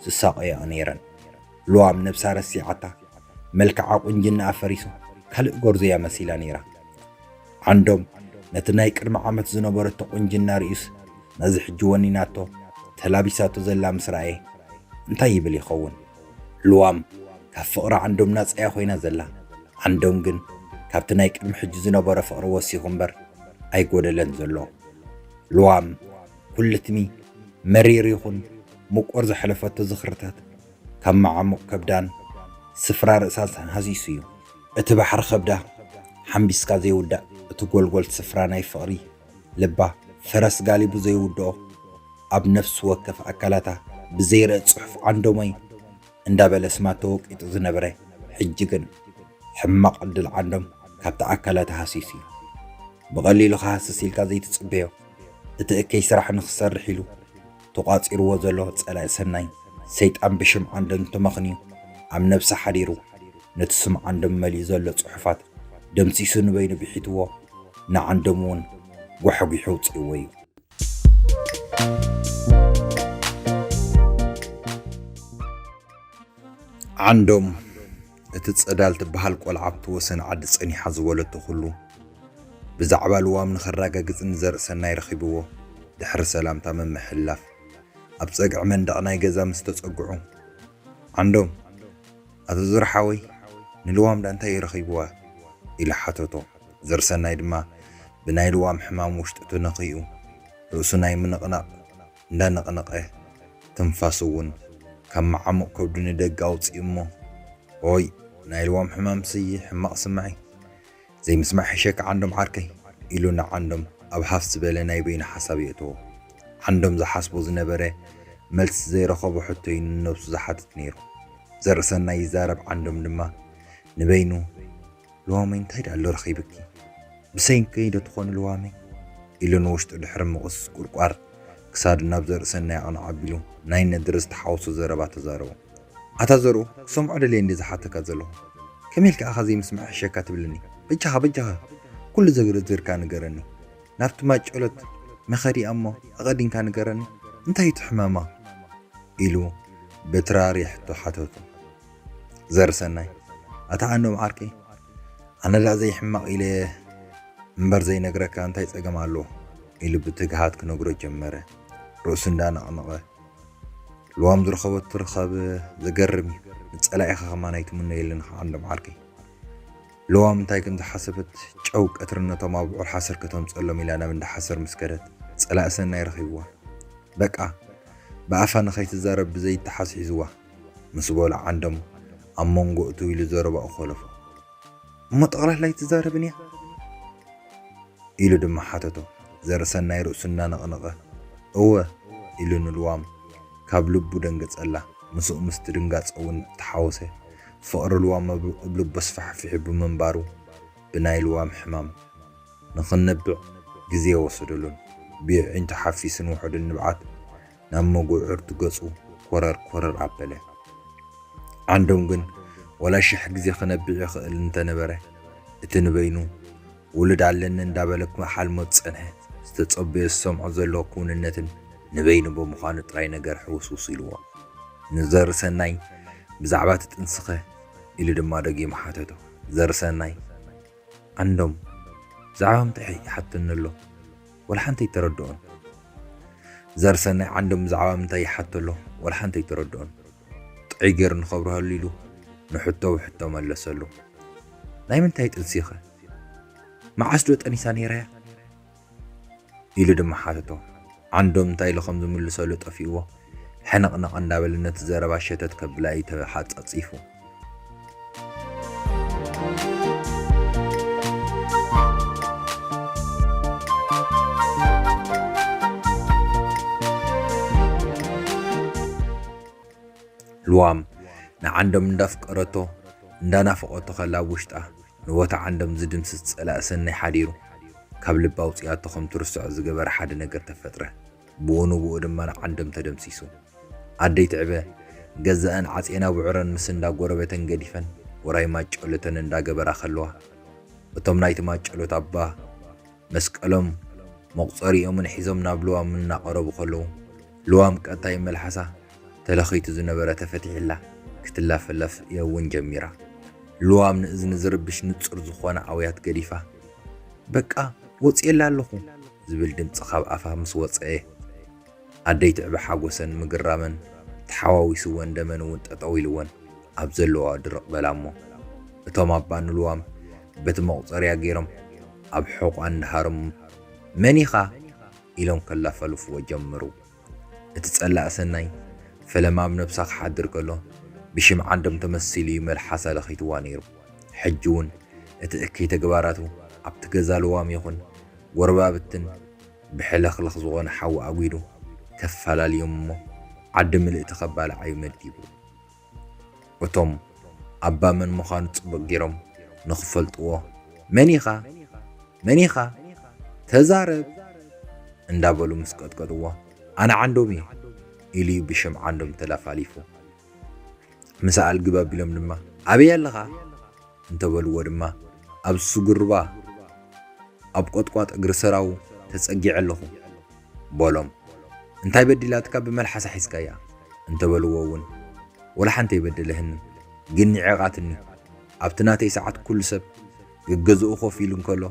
ዝሳቐያኦ ነይረን። ልዋም ነብሳ ረሲዓታ፣ መልክዓ ቁንጅናኣ ፈሪሱ ካልእ ጎርዞ እያ መሲላ ነይራ። ዓንዶም ነቲ ናይ ቅድሚ ዓመት ዝነበረቶ ቁንጅና ርእዩስ ነዚ ሕጂ ወኒናቶ ተላቢሳቶ ዘላ ምስ ረኣየ እንታይ ይብል ይኸውን? ልዋም ካብ ፍቕሪ ዓንዶም ናጻ እያ ኮይና ዘላ። ዓንዶም ግን ካብቲ ናይ ቅድሚ ሕጂ ዝነበሮ ፍቕሪ ወሲኹ እምበር ኣይጎደለን ዘሎ። ልዋም ኩልትሚ መሪር ይኹን ምቁር ዘሕለፈቶ ዝኽርታት ካብ መዓሙቕ ከብዳን ስፍራ ርእሳን ሃሲሱ እዩ። እቲ ባሕሪ ከብዳ ሓምቢስካ ዘይውዳእ፣ እቲ ጎልጎል ስፍራ ናይ ፍቕሪ ልባ ፈረስ ጋሊቡ ዘይውድኦ፣ ኣብ ነፍሲ ወከፍ ኣካላታ ብዘይርእ ጽሑፍ ዓንዶመይ እንዳበለ ስማ ተወቂጡ ዝነበረ፣ ሕጂ ግን ሕማቕ ዕድል ዓንዶም ካብቲ ኣካላታ ሃሲሱ እዩ። ብቐሊሉ ክሃስስ ኢልካ ዘይትጽበዮ፣ እቲ እከይ ስራሕ ንኽሰርሕ ኢሉ ተቋጺርዎ ዘሎ ጸላኢ ሰናይ ሰይጣን ብሽም ዓንዶም ተመኽንዩ ኣብ ነብሲ ሓዲሩ፣ ነቲ ስም ዓንዶም መሊኡ ዘሎ ጽሑፋት ደምሲሱ ንበይኑ ብሒትዎ፣ ንዓንዶም እውን ጓሕጒሑ ኣውጺእዎ እዩ። ዓንዶም፣ እቲ ጸዳል ትበሃል ቆልዓ ኣብቲ ወሰን ዓዲ ጸኒሓ ዝበለቶ ኩሉ፣ ብዛዕባ ልዋም ንኸረጋግጽ ንዘርእሰናይ ረኺብዎ፣ ድሕሪ ሰላምታ ምምሕልላፍ፣ ኣብ ጸግዒ መንደቕ ናይ ገዛ ምስ ተጸግዑ፣ "ዓንዶም፣ ኣቶ ዙር ሓወይ፣ ንልዋም ደኣ እንታይ እዩ ረኺብዋ?" ኢሉ ሓተቶ። ዘርእሰናይ ድማ ብናይ ልዋም ሕማም ውሽጡ ተነኺኡ፣ ርእሱ ናይ ምንቕናቕ እንዳነቕነቐ፣ ትንፋሱ እውን ካብ መዓሙቕ ከብዱ ንደገ ኣውጺኡ እሞ፣ "ኦይ፣ ናይ ልዋም ሕማምሲ ሕማቕ ስምዒ፣ ዘይምስማዕ ሕሸካ ዓንዶም ዓርከይ" ኢሉ ንዓንዶም ኣብ ሃፍ ዝበለ ናይ በይኑ ሓሳብ የእተዎ። ዓንዶም ዝሓስቦ ዝነበረ መልሲ ዘይረኸቦ ሕቶ እዩ ንነብሱ ዝሓትት ነይሩ። ዘርእሰናይ ይዛረብ፣ ዓንዶም ድማ ንበይኑ፣ "ልዋመይ እንታይ ደኣ ኣሎ ረኺብኪ? ብሰንከይ ዶ ትኾኒ ልዋመይ?" ኢሉ ንውሽጡ ድሕሪ ምቕስቃስ ቁርቋር ክሳዱ ናብ ዘርእሰናይ ኣቕንዕ ኣቢሉ ናይ ነድሪ ዝተሓወሶ ዘረባ ተዛረቦ። "ኣታ ዘርኡ፣ ክሰምዖ ደልየ እንድየ ዝሓተካ ዘለኹ። ከመይ ኢልካ ኢኻ ዘይምስማዕ ሕሸካ ትብለኒ? በጃኻ፣ በጃኻ፣ ኩሉ ዘግርዝርካ ንገረኒ። ናብቲ ማጨሎት መኸዲኣ እሞ ኣቐዲምካ ንገረኒ። እንታይ እዩ እቲ ሕማማ?" ኢሉ ብትራሪ ሕቶ ሓተቶ። ዘርሰናይ፣ "ኣታ ዓንዶም ዓርከይ፣ ኣነ ደኣ ዘይሕማቕ ኢለ እምበር ዘይነግረካ እንታይ ጸገም ኣለዎ? ኢሉ ብትግሃት ክነግሮ ጀመረ። ርእሱ እንዳነቕነቐ፣ ልዋም ዝረኸበቶ ርኸብ ዘገርም እዩ። ንጸላኢኻ ከማን ኣይትምነየሉን ኢኻ ዓንዶም ዓርከይ። ልዋም እንታይ ከም ዝሓሰበት ጨው ቀትሪ ነቶም ኣብዑር ሓሰር ከተምጸሎም ኢላ ናብ እንዳ ሓሰር ምስ ከደት፣ ጸላኢ ሰናይ ረኺብዋ። በቃ፣ ብኣፋ ንኸይትዛረብ ብዘይተሓዝ ሒዝዋ፣ ምስ በሉ ዓንዶም ኣብ መንጎ እትው ኢሉ ዘረባኡ ኾለፎ። እሞ ጠቕላላ ኣይትዛረብን እያ? ኢሉ ድማ ሓተቶ። ዘርእሰናይ ርእሱ እናነቕነቐ፣ እወ፣ ኢሉ ንልዋም ካብ ልቡ ደንገጸላ። ምስኡ ምስቲ ድንጋጸ እውን እተሓወሰ ፍቕሪ ልዋም ኣብ ልቡ ኣስፋሕፊሑ ብምንባሩ፣ ብናይ ልዋም ሕማም ንኽነብዕ ግዜ ወሰደሉን ብየዒንቱ ሓፊስን ውሑድን ንብዓት ናብ መጉዕርቲ ገጹ ኮረር ኮረር ኣበለ። ዓንዶም ግን ወላ ሽሕ ግዜ ክነብዕ ይኽእል እንተነበረ፣ እቲ ንበይኑ ውሉድ ኣለኒ እንዳበለ ክሓልሞ ዝጸንሐ፣ ዝተጸበዮ ዝሰምዖ ዘሎ ክውንነትን ንበይኑ ብምዃኑ ጥራይ ነገር ሕውስውስ ኢልዎ። ንዘርሰናይ ብዛዕባ እቲ ጥንስኸ ኢሉ ድማ ደጊሙ ሓተቶ። ዘርሰናይ፣ ዓንዶም ብዛዕባ ምንታይ ይሓተኒ ኣሎ? ወላ ሓንቲ ኣይተረድኦን። ዘርሰናይ ዓንዶም ብዛዕባ ምንታይ ይሓቶ ኣሎ? ወላ ሓንቲ ኣይተረድኦን። ጥዑይ ገይሩ ንኸብርሀሉ ኢሉ ንሕቶ ብሕቶ መለሰሉ። ናይ ምንታይ ጥንሲኸ? መዓስ ዶ ጠኒሳ ነይራ እያ? ኢሉ ድማ ሓተቶ። ዓንዶም እንታይ ኢሉ ከም ዝምልሰሉ ጠፊእዎ፣ ሕንቕንቕ እንዳበለ ነቲ ዘረባ ሸተት ከብላ እዩ ተሓጻጺፉ። ልዋም ንዓንዶም እንዳፍቀረቶ እንዳናፈቐቶ ከላ ኣብ ውሽጣ ንቦታ ዓንዶም ዝድምስስ ጸላኢ ሰናይ ሓዲሩ ካብ ልባ ኣውጺኣቶ ከም ትርስዖ ዝገበረ ሓደ ነገር ተፈጥረ። ብኡ ንብኡ ድማ ንዓንዶም ተደምሲሱ። ኣደይ ትዕበ ገዛእን ዓጼና ብዕረን ምስ እንዳ ጎረቤተን ገዲፈን ውራይ ማጨሎተን እንዳገበራ ከለዋ፣ እቶም ናይቲ ማጨሎት ኣባ መስቀሎም መቑጸሪኦምን ሒዞም ናብ ልዋም እናቐረቡ ከለዉ፣ ልዋም ቀጥታ ይመልሓሳ ተለኺቱ ዝነበረ ተፈቲሕላ ክትላፈለፍ እውን ጀሚራ። ልዋም ንእዝኒ ዝርብሽ ንጹር ዝኾነ ኣውያት ገዲፋ፣ በቃ ወጽኤላ ኣለኹ ዝብል ድምጺ ካብ ኣፋ ምስ ወጸኤ፣ ኣደይ ትዕበ ሓጎሰን ምግራመን ተሓዋዊስወን ደመን እውን ጠጠው ኢልወን ኣብ ዘለዋ ድርቕ በላ እሞ፣ እቶም ኣባ ንልዋም በቲ መቑጸርያ ገይሮም ኣብ ሕቋ እንዳሃረሙ፣ መን ኢኻ? ኢሎም ከላፈልፍዎ ጀመሩ። እቲ ጸላእ ሰናይ ፈለማ ኣብ ነብሳ ክሓድር ከሎ ብሽም ዓንዶም ተመሲሉ እዩ መልሓሳ ለኺትዋ ነይሩ። ሕጂ እውን እቲ እከይ ተግባራቱ ኣብቲ ገዛ ልዋም ይኹን ጎረባብትን ብሕልኽልኽ ዝኾነ ሓዊ ኣጒዱ ከፈላልዮም እሞ ዓዲ ምልእቲ ከባልዓ እዩ መዲቡ። እቶም ኣባ መን ምዃኑ ጽቡቕ ገይሮም ንኽፈልጥዎ፣ መን ኢኻ? መን ኢኻ? ተዛረብ! እንዳበሉ ምስ ቀጥቀጥዎ፣ ኣነ ዓንዶም እየ ኢሉ እዩ ብሽም ዓንዶም ተላፋሊፉ። ምስ ኣልግብ ኣቢሎም ድማ፣ ኣበይ ኣለኻ? እንተበልዎ ድማ፣ ኣብ ስጉርባ ኣብ ቆጥቋጥ እግሪ ሰራው ተጸጊዐ ኣለኹ በሎም። እንታይ በዲላትካ ብመልሓሳ ሒዝካያ? እንተበልዎ እውን፣ ወላ ሓንቲ ኣይበደለህንን፣ ግን ንዒቓትኒ። ኣብቲ ናተይ ሰዓት ኩሉ ሰብ ገገዝኡ ኮፍ ኢሉ እንከሎ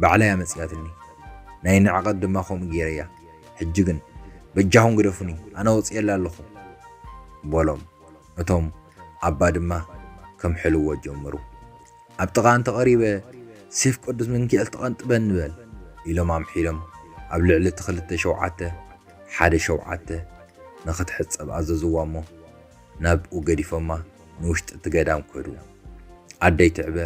ባዕላ እያ መጺኣትኒ። ናይ ንዕቐት ድማ ከምኡ ገይረያ። ሕጂ ግን በጃኹም ግደፉኒ፣ ኣነ ወጺኤላ ኣለኹ በሎም። እቶም ኣባ ድማ ከምሕልዎ ጀመሩ። ኣብ ጥቓ እንተቐሪበ ሴፍ ቅዱስ ሚካኤል ትቐንጥበኒ በል ኢሎም ኣምሒሎም ኣብ ልዕሊ እቲ ክልተ ሸውዓተ ሓደ ሸውዓተ ንኽትሕጸብ ኣዘዝዋ እሞ ናብኡ ገዲፎማ ንውሽጢ እቲ ገዳም ከዱ። ኣደይ ትዕበ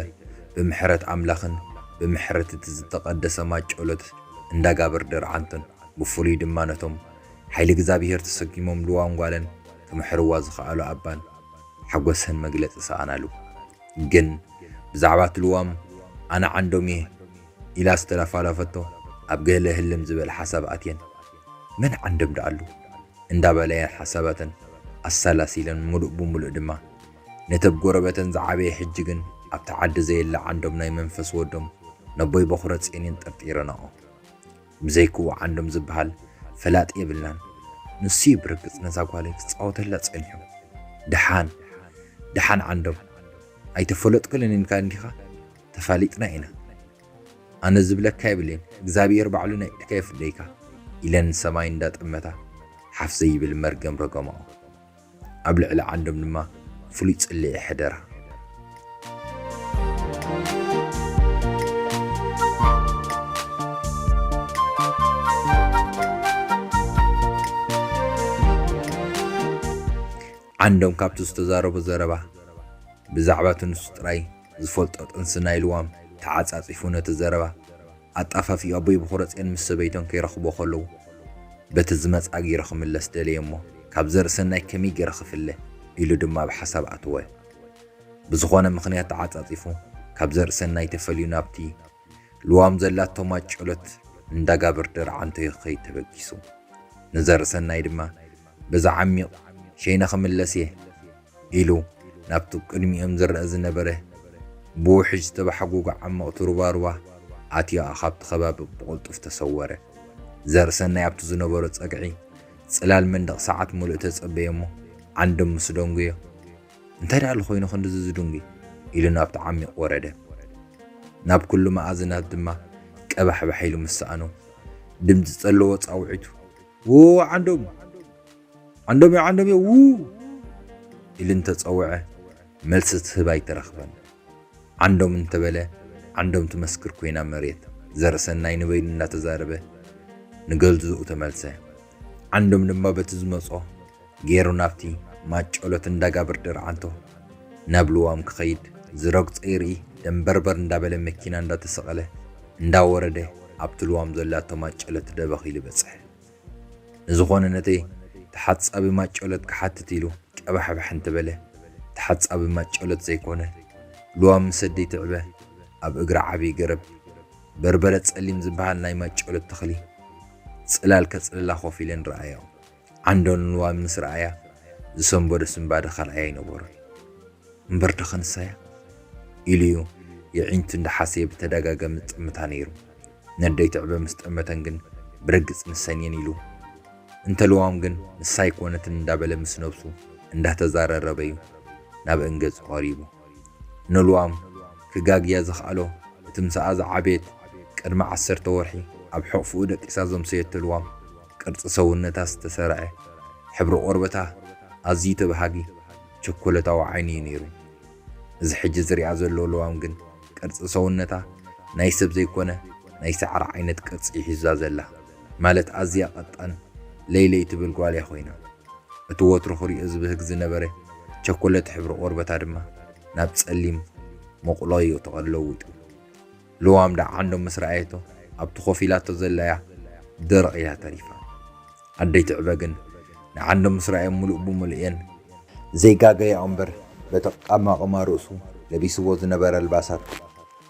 ብምሕረት ኣምላኽን ብምሕረት እቲ ዝተቐደሰ ማጨሎት እንዳጋብር ደርዓንቶን ብፍሉይ ድማ ነቶም ሓይሊ እግዚኣብሔር ተሰኪሞም ልዋም ጓለን ክምሕርዋ ዝኸኣሉ ኣባን ሓጎሰን መግለጺ ሰኣናሉ። ግን ብዛዕባ እቲ ልዋም ኣነ ዓንዶም እየ ኢላ ዝተላፋላፈቶ ኣብ ገለ ህልም ዝበለ ሓሳብ ኣትየን፣ መን ዓንዶም ደኣሉ እንዳበላየን ሓሳባተን ኣሰላሲለን ምሉእ ብምሉእ ድማ ነቲ ኣብ ጎረበተን ዝዓበየ ሕጂ ግን ኣብቲ ዓዲ ዘየለ ዓንዶም ናይ መንፈስ ወዶም ነቦይ በኹረ ጼኔን ጠርጢረንኦ። ብዘይክኡ ዓንዶም ዝበሃል ፈላጢ የብልናን። ንሱ እዩ ብርግጽ ነዛ ጓለይ ክጻወተላ ጸኒሑ። ደሓን ደሓን ዓንዶም ኣይተፈለጥኩልን ኢልካ እንዲኻ? ተፋሊጥና ኢና። ኣነ ዝብለካ የብለይን፣ እግዚኣብሔር ባዕሉ ናይ ኢድካ ይፍደይካ ኢለን ንሰማይ እንዳጠመታ ሓፍ ዘይብል መርገም ረገማኦ። ኣብ ልዕሊ ዓንዶም ድማ ፍሉይ ጽልኢ ሐደራ። ዓንዶም ካብቲ ዝተዛረቦ ዘረባ ብዛዕባ እቲ ንሱ ጥራይ ዝፈልጦ ጥንሲ ናይ ልዋም ተዓጻጺፉ ነቲ ዘረባ ኣጣፋፊኡ ኣቦይ ብኹረጽየን ምስ ሰበይቶም ከይረኽቦ ከለዉ በቲ ዝመጽኣ ገይረ ክምለስ ደለየ እሞ ካብ ዘርእሰናይ ከመይ ገይረ ክፍለ ኢሉ ድማ ኣብ ሓሳብ ኣተወ። ብዝኾነ ምኽንያት ተዓጻጺፉ ካብ ዘርእሰናይ ተፈልዩ ናብቲ ልዋም ዘላቶ ማጨሎት እንዳጋብር ደርዓንቶ ይኸይድ ተበጊሱ። ንዘርእሰናይ ድማ በዛ ዓሚቕ ሸይነ ክምለስ እየ ኢሉ ናብቲ ቅድሚኦም ዝረአ ዝነበረ ብውሕጅ ዝተባሕጎጎ ዓሚቕ ቱሩባሩባ ኣትዮ ካብቲ ከባቢ ብቕልጡፍ ተሰወረ። ዘርእሰናይ ኣብቲ ዝነበሮ ጸግዒ ጽላል መንደቕ ሰዓት ምሉእ ተጸበየ እሞ ዓንዶም ምስ ደንጉዮ፣ "እንታይ ደኣ ኣሎ ኮይኑ ክንድዚ ዝድንጉ?" ኢሉ ናብቲ ዓሚቕ ወረደ። ናብ ኩሉ መኣዝናት ድማ ቀባሕባሕ ኢሉ ምስ ሰኣኖ ድምጺ ዘለዎ ጻውዒቱ፣ "ዎ ዓንዶም! ዓንዶም እየ! ዓንዶም እየ! ዉ!" ኢሉ እንተጸውዐ መልሲ ትህብ ኣይተረኽበን። ዓንዶም እንተበለ ዓንዶም ትመስክር ኮይና መሬት። ዘርእሰናይ ንበይኑ እናተዛረበ ንገዝኡ ተመልሰ። ዓንዶም ድማ በቲ ዝመጾ ገይሩ ናብቲ ማጨሎት እንዳጋብር ደርዓንቶ ናብ ልዋም ክኸይድ ዝረግጾ ይርኢ ደንበርበር እንዳበለ መኪና እንዳተሰቐለ እንዳወረደ ኣብቲ ልዋም ዘላቶ ማጨሎት ደበኽ ኢሉ በጽሐ። ንዝኾነ ነቲ ተሓጻቢ ማጨሎት ክሓትት ኢሉ ቀባሕባሕ እንተበለ፣ ተሓጻቢ ማጨሎት ዘይኮነ፣ ልዋም ምስ ኣደይ ትዕበ ኣብ እግሪ ዓቢ ገረብ በርበረ ጸሊም ዝበሃል ናይ ማጨሎት ተኽሊ ጽላል ከጽልላ ኮፍ ኢለን ረኣያኦ። ዓንዶም ልዋም ምስ ረኣያ ዝሰንበዶ ስንባደ ካልኣይ ኣይነበሮን። እምበር ዶ ከንሳያ? ኢሉ'ዩ የዒንቱ እንዳሓሰየ ብተደጋጋሚ ዝጥምታ ነይሩ። ነደይ ትዕበ ምስ ጠመተን ግን ብርግጽ ንሰን እየን ኢሉ። እንተ ልዋም ግን ንሳ ኣይኮነትን እንዳበለ ምስ ነብሱ እንዳተዛረረበ'ዩ ናብአን ገጹ ቀሪቡ። ንልዋም ክጋግያ ዘኽኣሎ እቲ ምሳኣ ዝዓበየት ቅድሚ ዓሰርተ ወርሒ ኣብ ሕቕፍኡ ደቂሳ ዘምሰየቶ ልዋም ቅርጺ ሰውነታ ዝተሰርዐ፣ ሕብሪ ቆርበታ ኣዝዩ ተባሃጊ ቸኮለታዊ ዓይኒ እዩ ነይሩ። እዚ ሕጂ ዝሪኣ ዘሎ ልዋም ግን ቅርጺ ሰውነታ ናይ ሰብ ዘይኮነ ናይ ሳዕሪ ዓይነት ቅርጺ እዩ ሒዛ ዘላ። ማለት ኣዝያ ቀጣን ለይለይ ትብል ጓል እያ ኮይና። እቲ ወትሩ ክሪኦ ዝብህግ ዝነበረ ቸኮለት ሕብሪ ቆርበታ ድማ ናብ ጸሊም መቑሎ እዩ ተቐለዊጡ። ልዋም ደኣ ዓንዶም ምስ ረኣየቶ ኣብቲ ኮፍ ኢላቶ ዘላያ ደረቕ እያ ተሪፋ። ኣደይ ትዕበ ግን ንዓንዶም ምስ ረኣዮም ምሉእ ብምሉእ እየን ዘይጋገያኦ እምበር በቲ ኣቃማቕማ ርእሱ ለቢስዎ ዝነበረ ኣልባሳት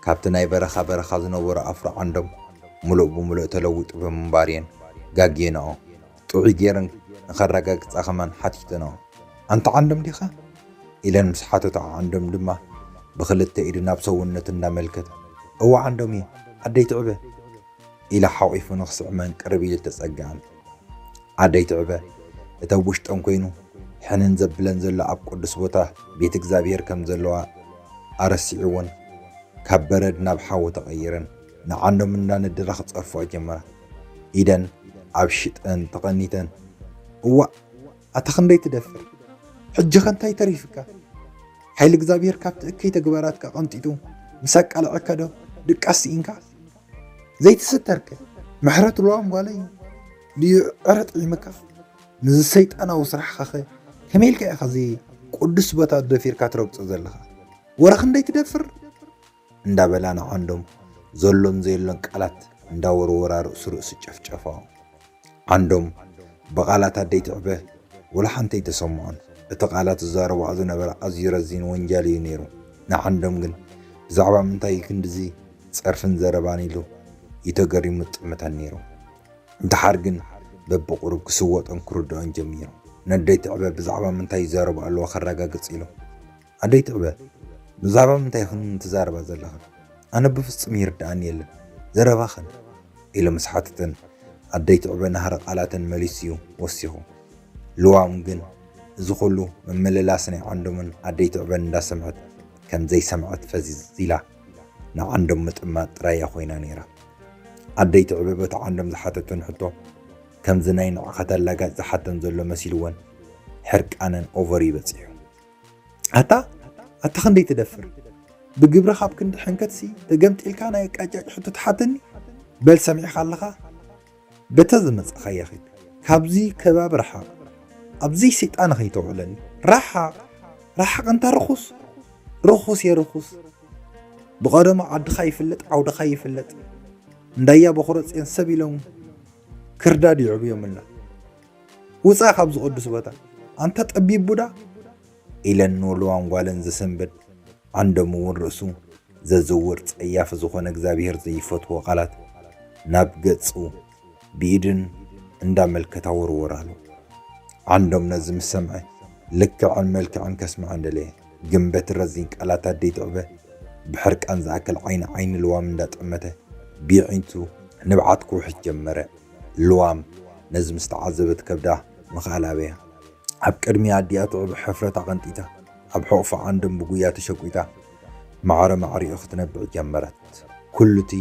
ካብቲ ናይ በረኻ በረኻ ዝነበሮ ኣፍሮ ዓንዶም ምሉእ ብምሉእ ተለዊጡ ብምንባር እየን ጋግየንኦ። ጥዑይ ገይረን ንኸረጋግጻ ከማን ሓቲተንኦ። "ኣንታ ዓንዶም ዲኻ?" ኢለን ምስ ሓተታ ዓንዶም ድማ ብኽልተ ኢዱ ናብ ሰውነቱ እንዳመልከተ፣ "እወ ዓንዶም እየ፣ ኣደይ ትዕበ" ኢላ ሓቒፉ ንኽስዕመን ቅርብ ኢሉ ተጸግዐን። ኣደይ ትዕበ እቲ ኣብ ውሽጠን ኮይኑ ሕንን ዘብለን ዘሎ ኣብ ቅዱስ ቦታ ቤት እግዚኣብሔር ከም ዘለዋ ኣረሲዕወን ካብ በረድ ናብ ሓዊ ተቐይረን ንዓንዶም እንዳነደዳ ክጸርፍኦ ጀመራ። ኢደን ኣብ ሽጠን ተቐኒተን፣ "እዋእ ኣታ ክንደይ ትደፍር! ሕጂኸ እንታይ ተሪፍካ? ሓይሊ እግዚኣብሔር ካብቲ እከይ ተግባራትካ ቀንጢጡ ምስ ኣቃልዐካ ዶ ድቃስ ስኢንካ? ዘይትስተርከ ምሕረት ልዋም ጓለይ ድዩ ዕረ ጥዒምካ? ምስዚ ሰይጣናዊ ስራሕኻኸ ከመይ ኢልካ ኢኻ እዚ ቅዱስ ቦታ ደፊርካ ትረግጾ ዘለኻ? ወረ ክንደይ ትደፍር!" እንዳበላ ንዓንዶም ዘሎን ዘየሎን ቃላት እንዳወርወራ ርእሱ ርእሱ ጨፍጨፋ። ዓንዶም ብቓላት ኣደይ ትዕበ ወላ ሓንቲ ኣይተሰምዖን። እቲ ቃላት ዝዛረብኦ ዝነበረ ኣዝዩ ረዚን ወንጃል እዩ ነይሩ። ንዓንዶም ግን ብዛዕባ ምንታይ ክንድዚ ጸርፍን ዘረባን ኢሉ እዩ ተገሪሙ ዝጥምተን ነይሩ። እንተሓር ግን በብቑሩብ ክስወጦን ክርድኦን ጀሚሩ። ነደይ ትዕበ ብዛዕባ ምንታይ ይዛረቡ ኣለዉ ከረጋግጽ ኢሉ፣ "ኣደይ ትዕበ፣ ብዛዕባ ምንታይ ኢኽን ትዛረባ ዘለኽን? ኣነ ብፍጹም ይርድኣኒ የለን ዘረባኽን" ኢሉ ምስ ሓተተን፣ ኣደይ ትዕበ ናህሪ ቃላተን መሊሱ እዩ ወሲኹ። ልዋም ግን እዚ ኹሉ ምምልላስ ናይ ዓንዶምን ኣደይ ትዕበን እንዳሰምዐት ከም ዘይሰምዐት ፈዚዝ ኢላ። ንዓንዶም ምጥማት ጥራይ እያ ኮይና ነይራ። ኣደይ ትዕበ በቲ ዓንዶም ዝሓተተን ሕቶ ከምዚ ናይ ንዕቐት ኣላጋጭ ዝሓተን ዘሎ መሲልወን ሕርቃነን ኦቨር እዩ በጺሑ። ኣታ ኣታ ክንደይ ትደፍር? ብግብርኻ ኣብ ክንዲ ሕንከትሲ ተገምጢልካ ናይ ኣቃጫጭ ሕቶ ትሓተኒ? በል ሰሚዕኻ ኣለኻ? በተ ዝመጻኻያ ኺድ። ካብዚ ከባቢ ርሓቕ። ኣብዚ ሰይጣን ኸይተውዕለኒ። ርሓቕ፣ ርሓቕ እንታ ርኹስ፣ ርኹስ እየ ርኹስ። ብቐደሙ ዓድኻ ይፍለጥ፣ ዓውድኻ ይፍለጥ። እንዳያ በኹረጽዮን ሰብ ኢሎም ክርዳድ ይዕብዮምልና። ውጻእ ካብዚ ቅዱስ ቦታ፣ ኣንታ ጠቢብ ቡዳ። ኢለን ንልዋም ጓለን ዘሰንበድ፣ ዓንዶም እውን ርእሱ ዘዝውር ጸያፍ ዝኾነ እግዚኣብሔር ዘይፈትዎ ቃላት ናብ ገጹ ብኢድን እንዳመልከታ ወርወራሉ። ዓንዶም ነዚ ምስ ሰምዐ ልክዕን መልክዕን ከስምዐን ደለየ። ግን በቲ ረዚን ቃላት ኣደይ ትዕበ ብሕርቃን ዝኣክል ዓይኒ ዓይኒ ልዋም እንዳጠመተ ብየዒንቱ ንብዓት ክውሕዝ ጀመረ። ልዋም ነዚ ምስ ተዓዘበት ከብዳ ምኽኣል ኣበያ። ኣብ ቅድሚ ኣዲኣ ትዕብ ሕፍረት ኣቐንጢታ፣ ኣብ ሕቑፋ ዓንዶም ብጉያ ተሸጒጣ፣ ማዕረ ማዕሪኡ ክትነብዕ ጀመረት። ኩሉቲ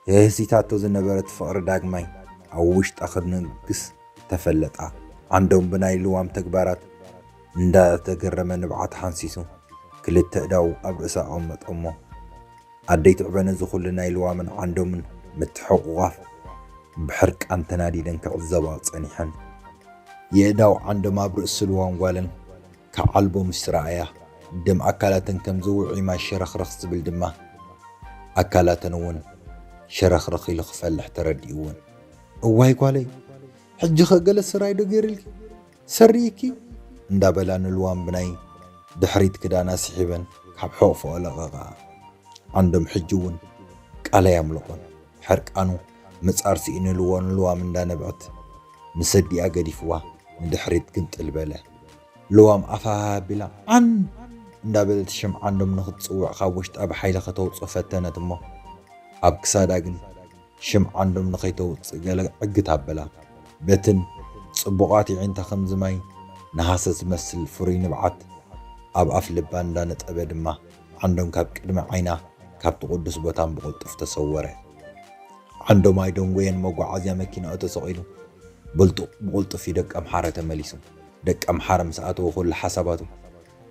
የህሲታቶ ዝነበረት ፍቕሪ ዳግማይ ኣብ ውሽጣ ክትነግስ ተፈለጣ። ዓንዶም ብናይ ልዋም ተግባራት እንዳተገረመ ንብዓት ሓንሲሱ፣ ክልተ እዳው ኣብ ርእሳ ኣቐመጦ እሞ፣ ኣደይ ትዕበ ነዚ ኩሉ ናይ ልዋምን ዓንዶምን ምትሕቑቓፍ ብሕርቃን ተናዲደን ክዕዘባ ጸኒሐን። የእዳው ዓንዶም ኣብ ርእሲ ልዋም ጓለን ክዓልቦ ምስ ረኣያ፣ ደም ኣካላተን ከም ዝውዑይ ማይ ሸረኽረኽ ዝብል ድማ፣ ኣካላተን እውን ሸረኽረኽ ኢሉ ክፈልሕ ተረዲእወን። እዋይ ጓለይ፣ ሕጂ ኸ ገለ ስራይ ዶ ገይርልኪ? ሰሪእኪ? እንዳበላ ንልዋም ብናይ ድሕሪት ክዳና ስሒበን ካብ ሕቑፎ ለቐቓ። ዓንዶም ሕጂ እውን ቃል ኣየምለቖን። ሕርቃኑ ምጻር ስኢኑ ልዎ ንልዋም እንዳነብዐት ምስ ኣዲኣ ገዲፍዋ ንድሕሪት ግምጥል በለ። ልዋም ኣፋ ኣቢላ ዓን እንዳበለት ሽም ዓንዶም ንኽትጽውዕ ካብ ውሽጣ ብሓይሊ ከተውጽኦ ፈተነት እሞ ኣብ ክሳዳ ግን ሽም ዓንዶም ንኸይተውጽእ ገለ ዕግት ኣበላ። በትን ጽቡቓት የዒንታ ከምዚ ማይ ነሃሰ ዝመስል ፍሩይ ንብዓት ኣብ ኣፍ ልባ እንዳነጠበ ድማ ዓንዶም ካብ ቅድሚ ዓይና ካብቲ ቅዱስ ቦታን ብቕልጡፍ ተሰወረ። ዓንዶም ኣይደንጎየን፣ መጓዓዝያ መኪናኡ ተሰቒሉ ብልጡቕ ብቕልጡፍ እዩ ደቀምሓረ ተመሊሱ። ደቀምሓረ ምስ ኣተወ ኩሉ ሓሳባቱ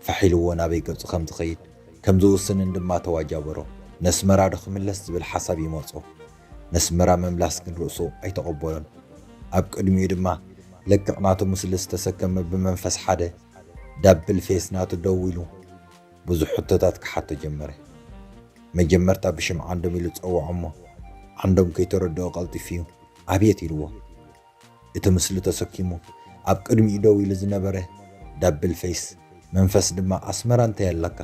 ፋሕ ኢልዎ ናበይ ገጹ ከም ዝኸይድ ከም ዝውስንን ድማ ተዋጃበሮ። ነስመራ ዶ ክምለስ ዝብል ሓሳብ ይመጾ። ነስመራ ምምላስ ግን ርእሱ ኣይተቐበሎን። ኣብ ቅድሚኡ ድማ ልክዕ ናቱ ምስሊ ዝተሰከመ ብመንፈስ ሓደ ዳብል ፌስ ናቱ ደው ኢሉ ብዙሕ ሕቶታት ክሓቶ ጀመረ። መጀመርታ ብሽም ዓንዶም ኢሉ ጸውዖ እሞ ዓንዶም ከይተረድኦ ቀልጢፉ እዩ ኣቤት ኢልዎ። እቲ ምስሊ ተሰኪሙ ኣብ ቅድሚኡ ደው ኢሉ ዝነበረ ዳብል ፌስ መንፈስ ድማ ኣስመራ እንታይ ኣለካ?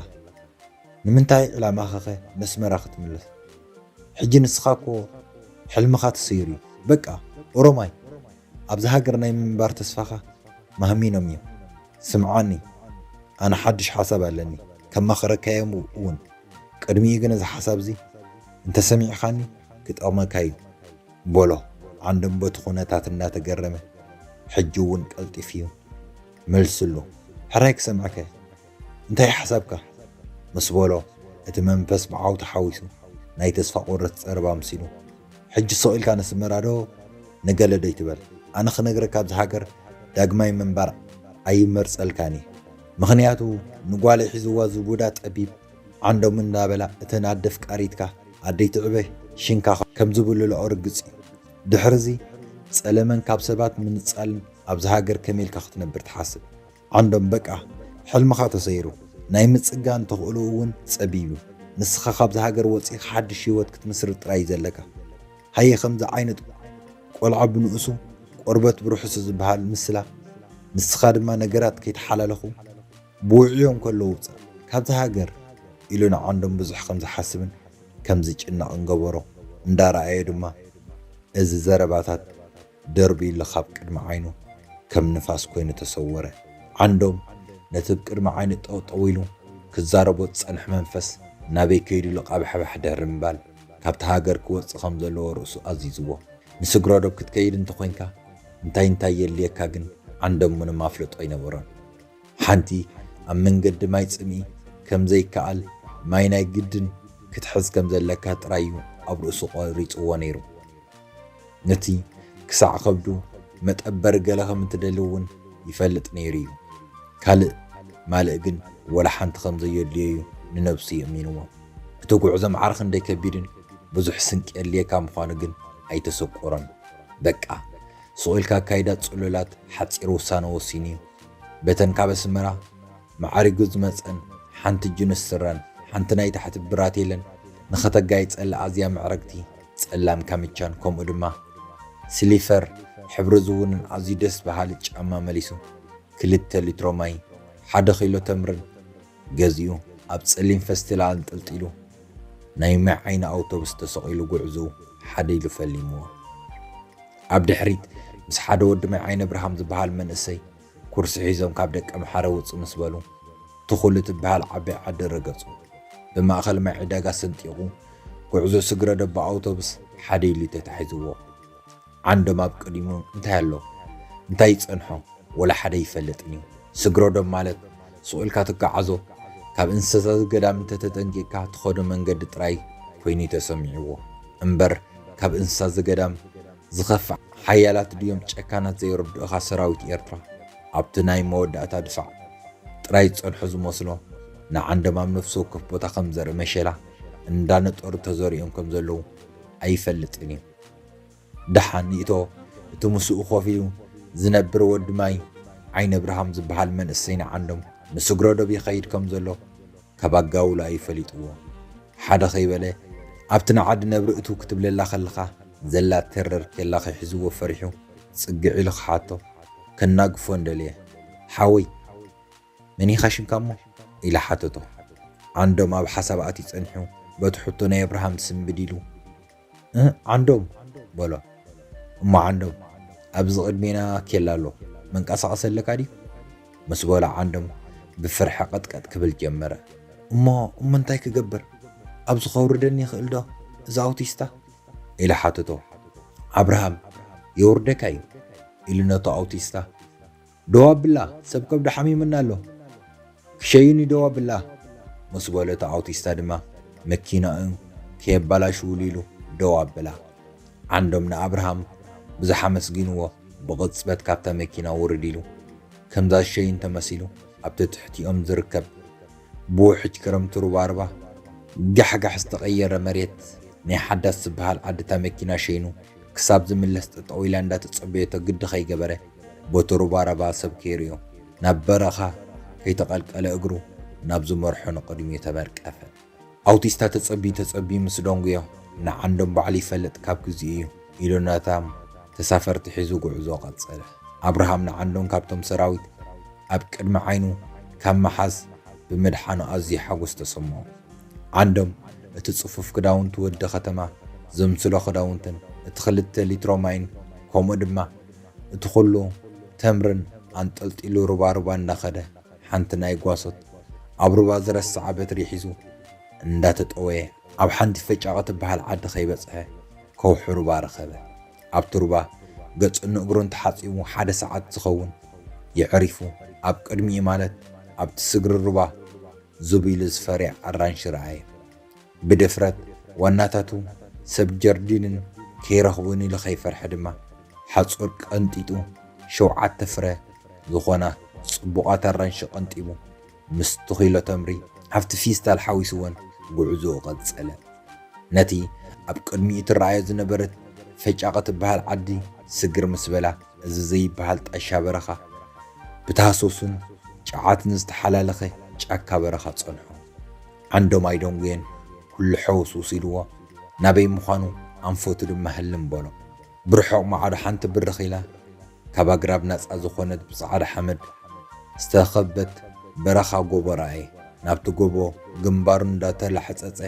ንምንታይ ዕላማኻኸ ነስመራ ክትምለስ? ሕጂ ንስኻ እኮ ሕልምኻ ተሰይሩ እዩ። በቃ ኦሮማይ ኣብዚ ሃገር ናይ ምንባር ተስፋኻ ማህሚኖም እዮም። ስምዓኒ፣ ኣነ ሓድሽ ሓሳብ ኣለኒ፣ ከማኽረካ እየ እውን። ቅድሚኡ ግን እዚ ሓሳብ እዚ እንተሰሚዕኻኒ ክጠቕመካ እዩ። በሎ ዓንዶም በቲ ኩነታት እናተገረመ። ሕጂ እውን ቀልጢፉ እዩ መልስሉ። ሕራይ ክሰምዐከ እንታይ ሓሳብካ? ምስ በሎ እቲ መንፈስ ብዓው ተሓዊሱ ናይ ተስፋ ቁርት ጸረባ ኣምሲሉ ሕጂ ስቕ ኢልካ ነስመራ ዶ ንገለ ዶ ይትበል? ኣነ ክነግረካ ኣብዚ ሃገር ዳግማይ ምንባር ኣይመርጸልካን እየ። ምኽንያቱ ንጓለይ ሒዝዋ ዝቡዳ ጠቢብ ዓንዶም እናበላ እተን ኣደ ኣፍቃሪትካ ኣደይ ትዕበ ሽንካ ከም ዝብልልኦ ርግጽ እዩ። ድሕርዚ ጸለመን ካብ ሰባት ምንጻልን ኣብዚ ሃገር ከመይ ኢልካ ክትነብር ትሓስብ? ዓንዶም በቃ ሕልምኻ ተሰይሩ ናይ ምጽጋን ተኽእሎ እውን ጸቢብ እዩ። ንስኻ ካብዚ ሃገር ወጺእካ ሓድሽ ህይወት ክትምስርት ጥራይ እዩ ዘለካ። ሃየ ከምዚ ዓይነት ቆልዓ ብንኡሱ ቆርበት ብርሑሱ ዝበሃል ምስላ ንስኻ ድማ ነገራት ከይተሓላለኹ ብውዕዮም ከለዉ ውጻእ ካብዚ ሃገር ኢሉ ንዓንዶም ብዙሕ ከም ዝሓስብን ከም ዝጭነቕን ገበሮ። እንዳረኣየ ድማ እዚ ዘረባታት ደርብዩሉ ካብ ቅድሚ ዓይኑ ከም ንፋስ ኮይኑ ተሰወረ። ዓንዶም ነቲ ብ ቅድሚ ዓይኑ ጠውጠው ኢሉ ክዛረቦ ዝጸንሕ መንፈስ ናበይ ከይዱ ኢሉ ቃብሕባሕ ድሕሪ ምባል ካብቲ ሃገር ክወጽእ ከም ዘለዎ ርእሱ ኣዚዝዎ። ንስግረዶብ ክትከይድ እንተኾይንካ እንታይ እንታይ የድልየካ ግን ዓንዶም ምንም ኣፍልጦ ኣይነበሮን። ሓንቲ ኣብ መንገዲ ማይ ጽምኢ ከም ዘይከኣል ማይ ናይ ግድን ክትሕዝ ከም ዘለካ ጥራይ እዩ ኣብ ርእሱ ቆሪጽዎ ነይሩ። ነቲ ክሳዕ ከብዱ መጠበሪ ገለ ከም እትደሊ እውን ይፈልጥ ነይሩ እዩ። ካልእ ማልእ ግን ወላ ሓንቲ ከም ዘየድልዮ እዩ ንነብሱ የእሚንዎ። እቲ ጉዕዞ ማዕረ ክንደይ ከቢድን ብዙሕ ስንቂ የድልየካ ምዃኑ ግን ኣይተሰቆሮን። በቃ፣ ስቕ ኢልካ ኣካይዳ ጽሉላት ሓጺር ውሳነ ወሲኑ እዩ። በተን ካብ ኣስመራ ማዕሪጉ ዝመጸን ሓንቲ ጅንስ ስረን ሓንቲ ናይ ታሕቲ ብራቴለን ንኸተጋይጸላ ኣዝያ ምዕረግቲ ጸላም ካምቻን ከምኡ ድማ ስሊፈር ሕብሪ ዝውንን ኣዝዩ ደስ በሃሊ ጫማ መሊሱ ክልተ ሊትሮ ማይ ሓደ ኪሎ ተምርን ገዚኡ ኣብ ጸሊም ፈስቲላ ኣንጠልጢሉ ናይ ማይ ዓይኒ ኣውቶቡስ ተሰቒሉ ጉዕዞኡ ሓደ ኢሉ ፈሊምዎ። ኣብ ድሕሪት ምስ ሓደ ወዲ ማይ ዓይኒ ኣብርሃም ዝበሃል መንእሰይ ኩርሲ ሒዞም ካብ ደቀምሓረ ውጽእ ምስ በሉ ትኹል እትበሃል ዓባይ ዓዲ ረገጹ። ብማእኸል ማይ ዕዳጋ ሰንጢቑ ጉዕዞ ስግረዶብ ብኣውቶቡስ ሓደ ኢሉ ተታሒዝዎ። ዓንዶም ኣብ ቅድሚኡ እንታይ ኣሎ? እንታይ ይጸንሖ? ወላ ሓደ ኣይፈልጥን እዩ። ስግረዶብ ማለት ስቕ ኢልካ ትጓዓዞ፣ ካብ እንስሳ ዘገዳም እንተተጠንቂቕካ ትኸዶ መንገዲ ጥራይ ኮይኑ እዩ ተሰሚዕዎ። እምበር ካብ እንስሳ ዘገዳም ዝኸፍእ ሓያላት ድዮም ጨካናት ዘይርድኡኻ ሰራዊት ኤርትራ ኣብቲ ናይ መወዳእታ ድፋዕ ጥራይ ዝጸንሖ ዝመስሎ ንዓንዶም ኣብ ነፍሲ ወከፍ ቦታ ከም ዘርኢ መሸላ እንዳነጠሩ ተዘሪኦም ከም ዘለዉ ኣይፈልጥን እዩ። ደሓን ይእቶ እቲ ምስኡ ኮፍ ኢሉ ዝነብር ወዲ ማይ ዓይኒ ኣብርሃም ዝበሃል መንእሰይ ንዓንዶም ንስግረዶብ ይኸይድ ከም ዘሎ ካብ ኣጋውላ እዩ ፈሊጥዎ። ሓደ ከይበለ ኣብቲ ንዓዲ ነብሪ እትው ክትብለላ ከለኻ ዘላ ተረር ኬላ ከይሕዝዎ ፈሪሑ ጽግዕ ኢሉ ክሓቶ ከናግፎ እንደልየ፣ ሓወይ መን ኢኻ ሽምካ እሞ? ኢለ ሓተቶ። ዓንዶም ኣብ ሓሳብ ኣትዩ ጸኒሑ በቲ ሕቶ ናይ ኣብርሃም ስንብድ ኢሉ፣ እ ዓንዶም በሎ። እሞ ዓንዶም ኣብዚ ቅድሜና ኬላ ኣሎ መንቀሳቐሲ ኣለካ ድዩ? ምስ በሎ ዓንዶም ብፍርሒ ቀጥቀጥ ክብል ጀመረ። እሞ እሞ እንታይ ክገብር ኣብዚ ከውርደኒ ይኽእል ዶ እዚ ኣውቲስታ? ኢለ ሓተቶ። ኣብርሃም የውርደካ እዩ ኢሉ ነቶ ኣውቲስታ ደው ኣብላ ሰብ ከብዱ ሓሚሙና ኣሎ ክሸይን እዩ ደው ኣብላ ምስ በሎ እቲ ኣውቲስታ ድማ መኪናኡ ከየባላሽውሉ ኢሉ ደው ኣብላ። ዓንዶም ንኣብርሃም ብዙሕ ኣመስጊንዎ ብቕጽበት ካብታ መኪና ውርድ ኢሉ ከምዛ ዝሸይን ተመሲሉ ኣብቲ ትሕቲኦም ዝርከብ ብውሕጅ ክረምቲ ሩባሩባ ጋሕጋሕ ዝተቐየረ መሬት ናይ ሓዳስ ዝበሃል ዓዲ እታ መኪና ሸይኑ ክሳብ ዝምለስ ጠጠው ኢላ እንዳተጸበየቶ ግዲ ከይገበረ በቲ ሩባሩባ ሰብ ከይርእዮ ናብ በረኻ ከይተቐልቀለ እግሩ ናብ ዝመርሖ ንቕድሚኡ ተመርቀፈ። ኣውቲስታ ተጸብዩ ተጸብዩ ምስ ደንጉዮ ንዓንዶም ባዕሉ ይፈልጥ ካብ ግዚኡ እዩ ኢሉ ነታም ተሳፈርቲ ሒዙ ጉዕዞ ቀጸለ። ኣብርሃም ንዓንዶም ካብቶም ሰራዊት ኣብ ቅድሚ ዓይኑ ካብ ምሓዝ ብምድሓኑ ኣዝዩ ሓጎስ ተሰምዖ። ዓንዶም እቲ ጽፉፍ ክዳውንቲ ወዲ ከተማ ዘምስሎ ክዳውንትን እቲ ክልተ ሊትሮ ማይን ከምኡ ድማ እቲ ኩሉ ተምርን ኣንጠልጢሉ ሩባሩባ እንዳኸደ ሓንቲ ናይ ጓሶት ኣብ ሩባ ዝረስዓ በትሪ ሒዙ እንዳተጠወየ ኣብ ሓንቲ ፈጫቐ ትበሃል ዓዲ ከይበጽሐ ከውሒ ሩባ ረኸበ። ኣብቲ ሩባ ገጹን እግሩን ተሓጺቡ ሓደ ሰዓት ዝኸውን የዕሪፉ ኣብ ቅድሚኡ ማለት ኣብቲ ስግሪ ሩባ ዙብ ኢሉ ዝፈርያ ኣራንሺ ረኣየ። ብድፍረት ዋናታቱ ሰብ ጀርዲንን ከይረኽቡን ኢሉ ከይፈርሐ ድማ ሓጹር ቀንጢጡ ሸውዓተ ፍረ ዝኾና ጽቡቓት ኣራንሺ ቀንጢቡ ምስቲ ኪሎ ተምሪ ኣብቲ ፊስታል ሓዊስወን ጉዕዞኡ ቀጸለ። ነቲ ኣብ ቅድሚኡ ትረኣዮ ዝነበረት ፈጫቐ ትበሃል ዓዲ ስግር ምስ በላ እዚ ዘይበሃል ጣሻ በረኻ ብታህሶስን ጨዓትን ዝተሓላለኸ ጫካ በረኻ ጸንሖ። ዓንዶም ኣይደንጉየን ኩሉ ሕውስውስ ኢልዎ ናበይ ምዃኑ ኣንፈቱ ድማ ህልም በሎ። ብርሑቕ ማዕዶ ሓንቲ ብርኽ ኢላ ካብ ኣግራብ ናጻ ዝኾነት ብጻዕዳ ሓመድ ዝተኸበት በረኻ ጎቦ ረኣየ። ናብቲ ጎቦ ግንባሩ እንዳተላሕጸጸ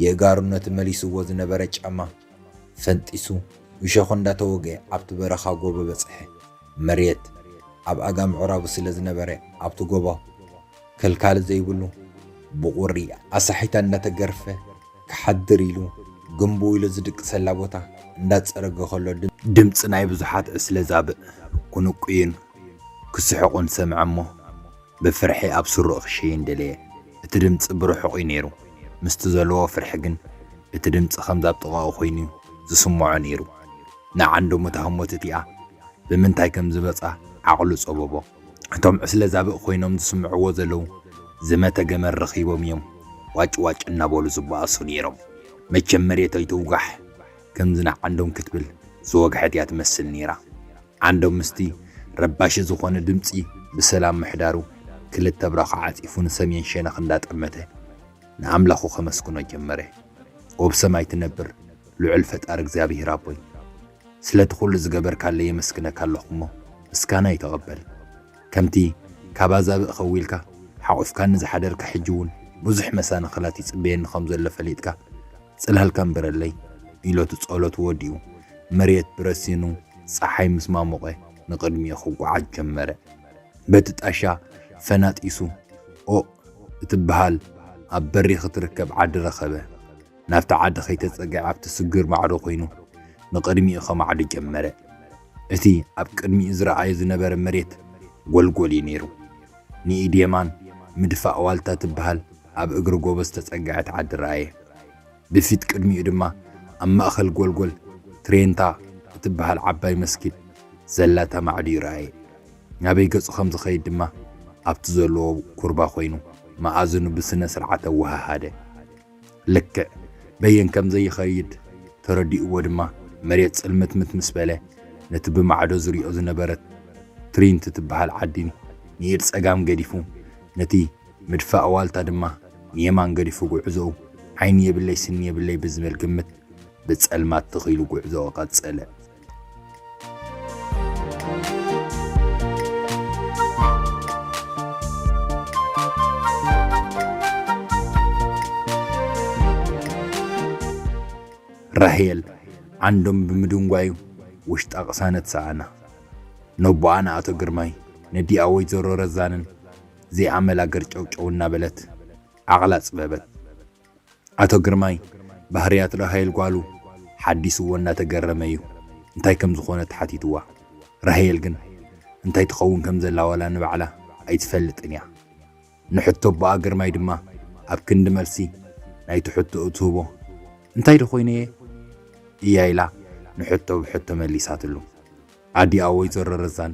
የእጋሩ ነቲ መሊስዎ ዝነበረ ጫማ ፈንጢሱ እሾኹ እንዳተወግአ ኣብቲ በረኻ ጎቦ በጽሐ። መሬት ኣብ ኣጋ ምዕራቡ ስለ ዝነበረ ኣብቲ ጎቦ ከልካሊ ዘይብሉ ብቑሪ ኣሳሒታ እንዳተገርፈ ክሓድር ኢሉ ግንቡ ኢሉ ዝድቅሰላ ቦታ እንዳጸረገ ከሎ ድምጺ ናይ ብዙሓት ዕስለ ዛብእ ክንቁይን ክስሕቑን ሰምዐ እሞ ብፍርሒ ኣብ ስሩኡ ክሸይን ደለየ። እቲ ድምጺ ብርሑቕ እዩ ነይሩ። ምስቲ ዘለዎ ፍርሒ ግን እቲ ድምጺ ከምዛ ኣብ ጥቓኡ ኮይኑ እዩ ዝስምዖ ነይሩ። ንዓንዶም እታ ህሞት እቲኣ ብምንታይ ከም ዝመጻ ዓቕሉ ጸበቦ። እቶም ዕስለ ዛብእ ኮይኖም ዝስምዕዎ ዘለዉ ዝመተ ገመድ ረኺቦም እዮም ዋጭ ዋጭ እናበሉ ዝበኣሱ ነይሮም። መቸም መሬት ኣይትውጋሕ ከምዚ ንዓንዶም ክትብል ዝወግሐት እያ ትመስል ነይራ። ዓንዶም ምስቲ ረባሺ ዝኾነ ድምጺ ብሰላም ምሕዳሩ ክልተ ብራኹ ዓጺፉ ንሰሜን ሸነኽ እንዳጠመተ ንኣምላኹ ከመስግኖ ጀመረ። ወብ ሰማይ ትነብር ልዑል ፈጣሪ እግዚኣብሔር ኣቦይ፣ ስለቲ ኩሉ ዝገበርካለይ የመስግነካ ኣለኹ እሞ ምስጋናይ ተቐበል። ከምቲ ካብ ኣዛብእ ኸዊልካ ሓቑፍካኒ ዝሓደርካ ሕጂ እውን ብዙሕ መሳንኽላት ይጽበየኒ ከም ዘሎ ፈሊጥካ ጽላልካ እምበረለይ ኢሎቱ ጸሎቱ ወዲኡ መሬት ብረሲኑ ጸሓይ ምስ ማሞቐ ንቕድሚኡ ክጓዓዝ ጀመረ። በቲ ጣሻ ፈናጢሱ ኦእ እትበሃል ኣብ በሪኽ እትርከብ ዓዲ ረኸበ። ናብቲ ዓዲ ከይተጸግዐ ኣብቲ ስግር ማዕዶ ኮይኑ ንቕድሚኡ ከማዕዱ ጀመረ። እቲ ኣብ ቅድሚኡ ዝረኣዮ ዝነበረ መሬት ጎልጎል እዩ ነይሩ። ንኢድ የማን ምድፋእ ዋልታ ትበሃል ኣብ እግሪ ጎቦ ዝተጸግዐት ዓዲ ረኣየ። ብፊት ቅድሚኡ ድማ ኣብ ማእከል ጎልጎል ትሬንታ እትበሃል ዓባይ መስጊድ ዘላታ ማዕድዩ ረኣየ። ናበይ ገጹ ከም ዝኸይድ ድማ ኣብቲ ዘለዎ ኩርባ ኮይኑ መኣዝኑ ብስነ ስርዓት ኣወሃሃደ። ልክዕ በየን ከም ዘይኸይድ ተረዲእዎ ድማ መሬት ጽልምትምት ምስ በለ ነቲ ብማዕዶ ዝሪኦ ዝነበረ ትሪንት ትበሃል ዓዲ ንኢድ ጸጋም ገዲፉ ነቲ ምድፋእ ዋልታ ድማ ንየማን ገዲፉ ጉዕዞኡ ዓይኒ የብለይ ስኒ የብለይ ብዝብል ግምት ብጸልማት ትኺሉ ጉዕዞኡ ቀጸለ። ራሄል ዓንዶም ብምድንጓዩ ውሽጣ ቅሳነት ሰኣና። ነቦኣ ንኣቶ ግርማይ ነዲኣ ወይዘሮ ረዛንን ዘይኣመላ ገርጨውጨው እናበለት ዓቕላ ጽበበት። ኣቶ ግርማይ ባህርያት ራሄል ጓሉ ሓዲስዎ እናተገረመ እዩ እንታይ ከም ዝኾነ ተሓቲትዋ። ራሄል ግን እንታይ ትኸውን ከም ዘላ ዋላ ንባዕላ ኣይትፈልጥን እያ። ንሕቶ ኣቦኣ ግርማይ ድማ ኣብ ክንዲ መልሲ ናይቲ ሕቶ እትህቦ እንታይ ዶ ኮይነ እየ እያ ኢላ ንሕቶ ብሕቶ መሊሳትሉ። ኣዲኣ ወይዘሮ ረዛን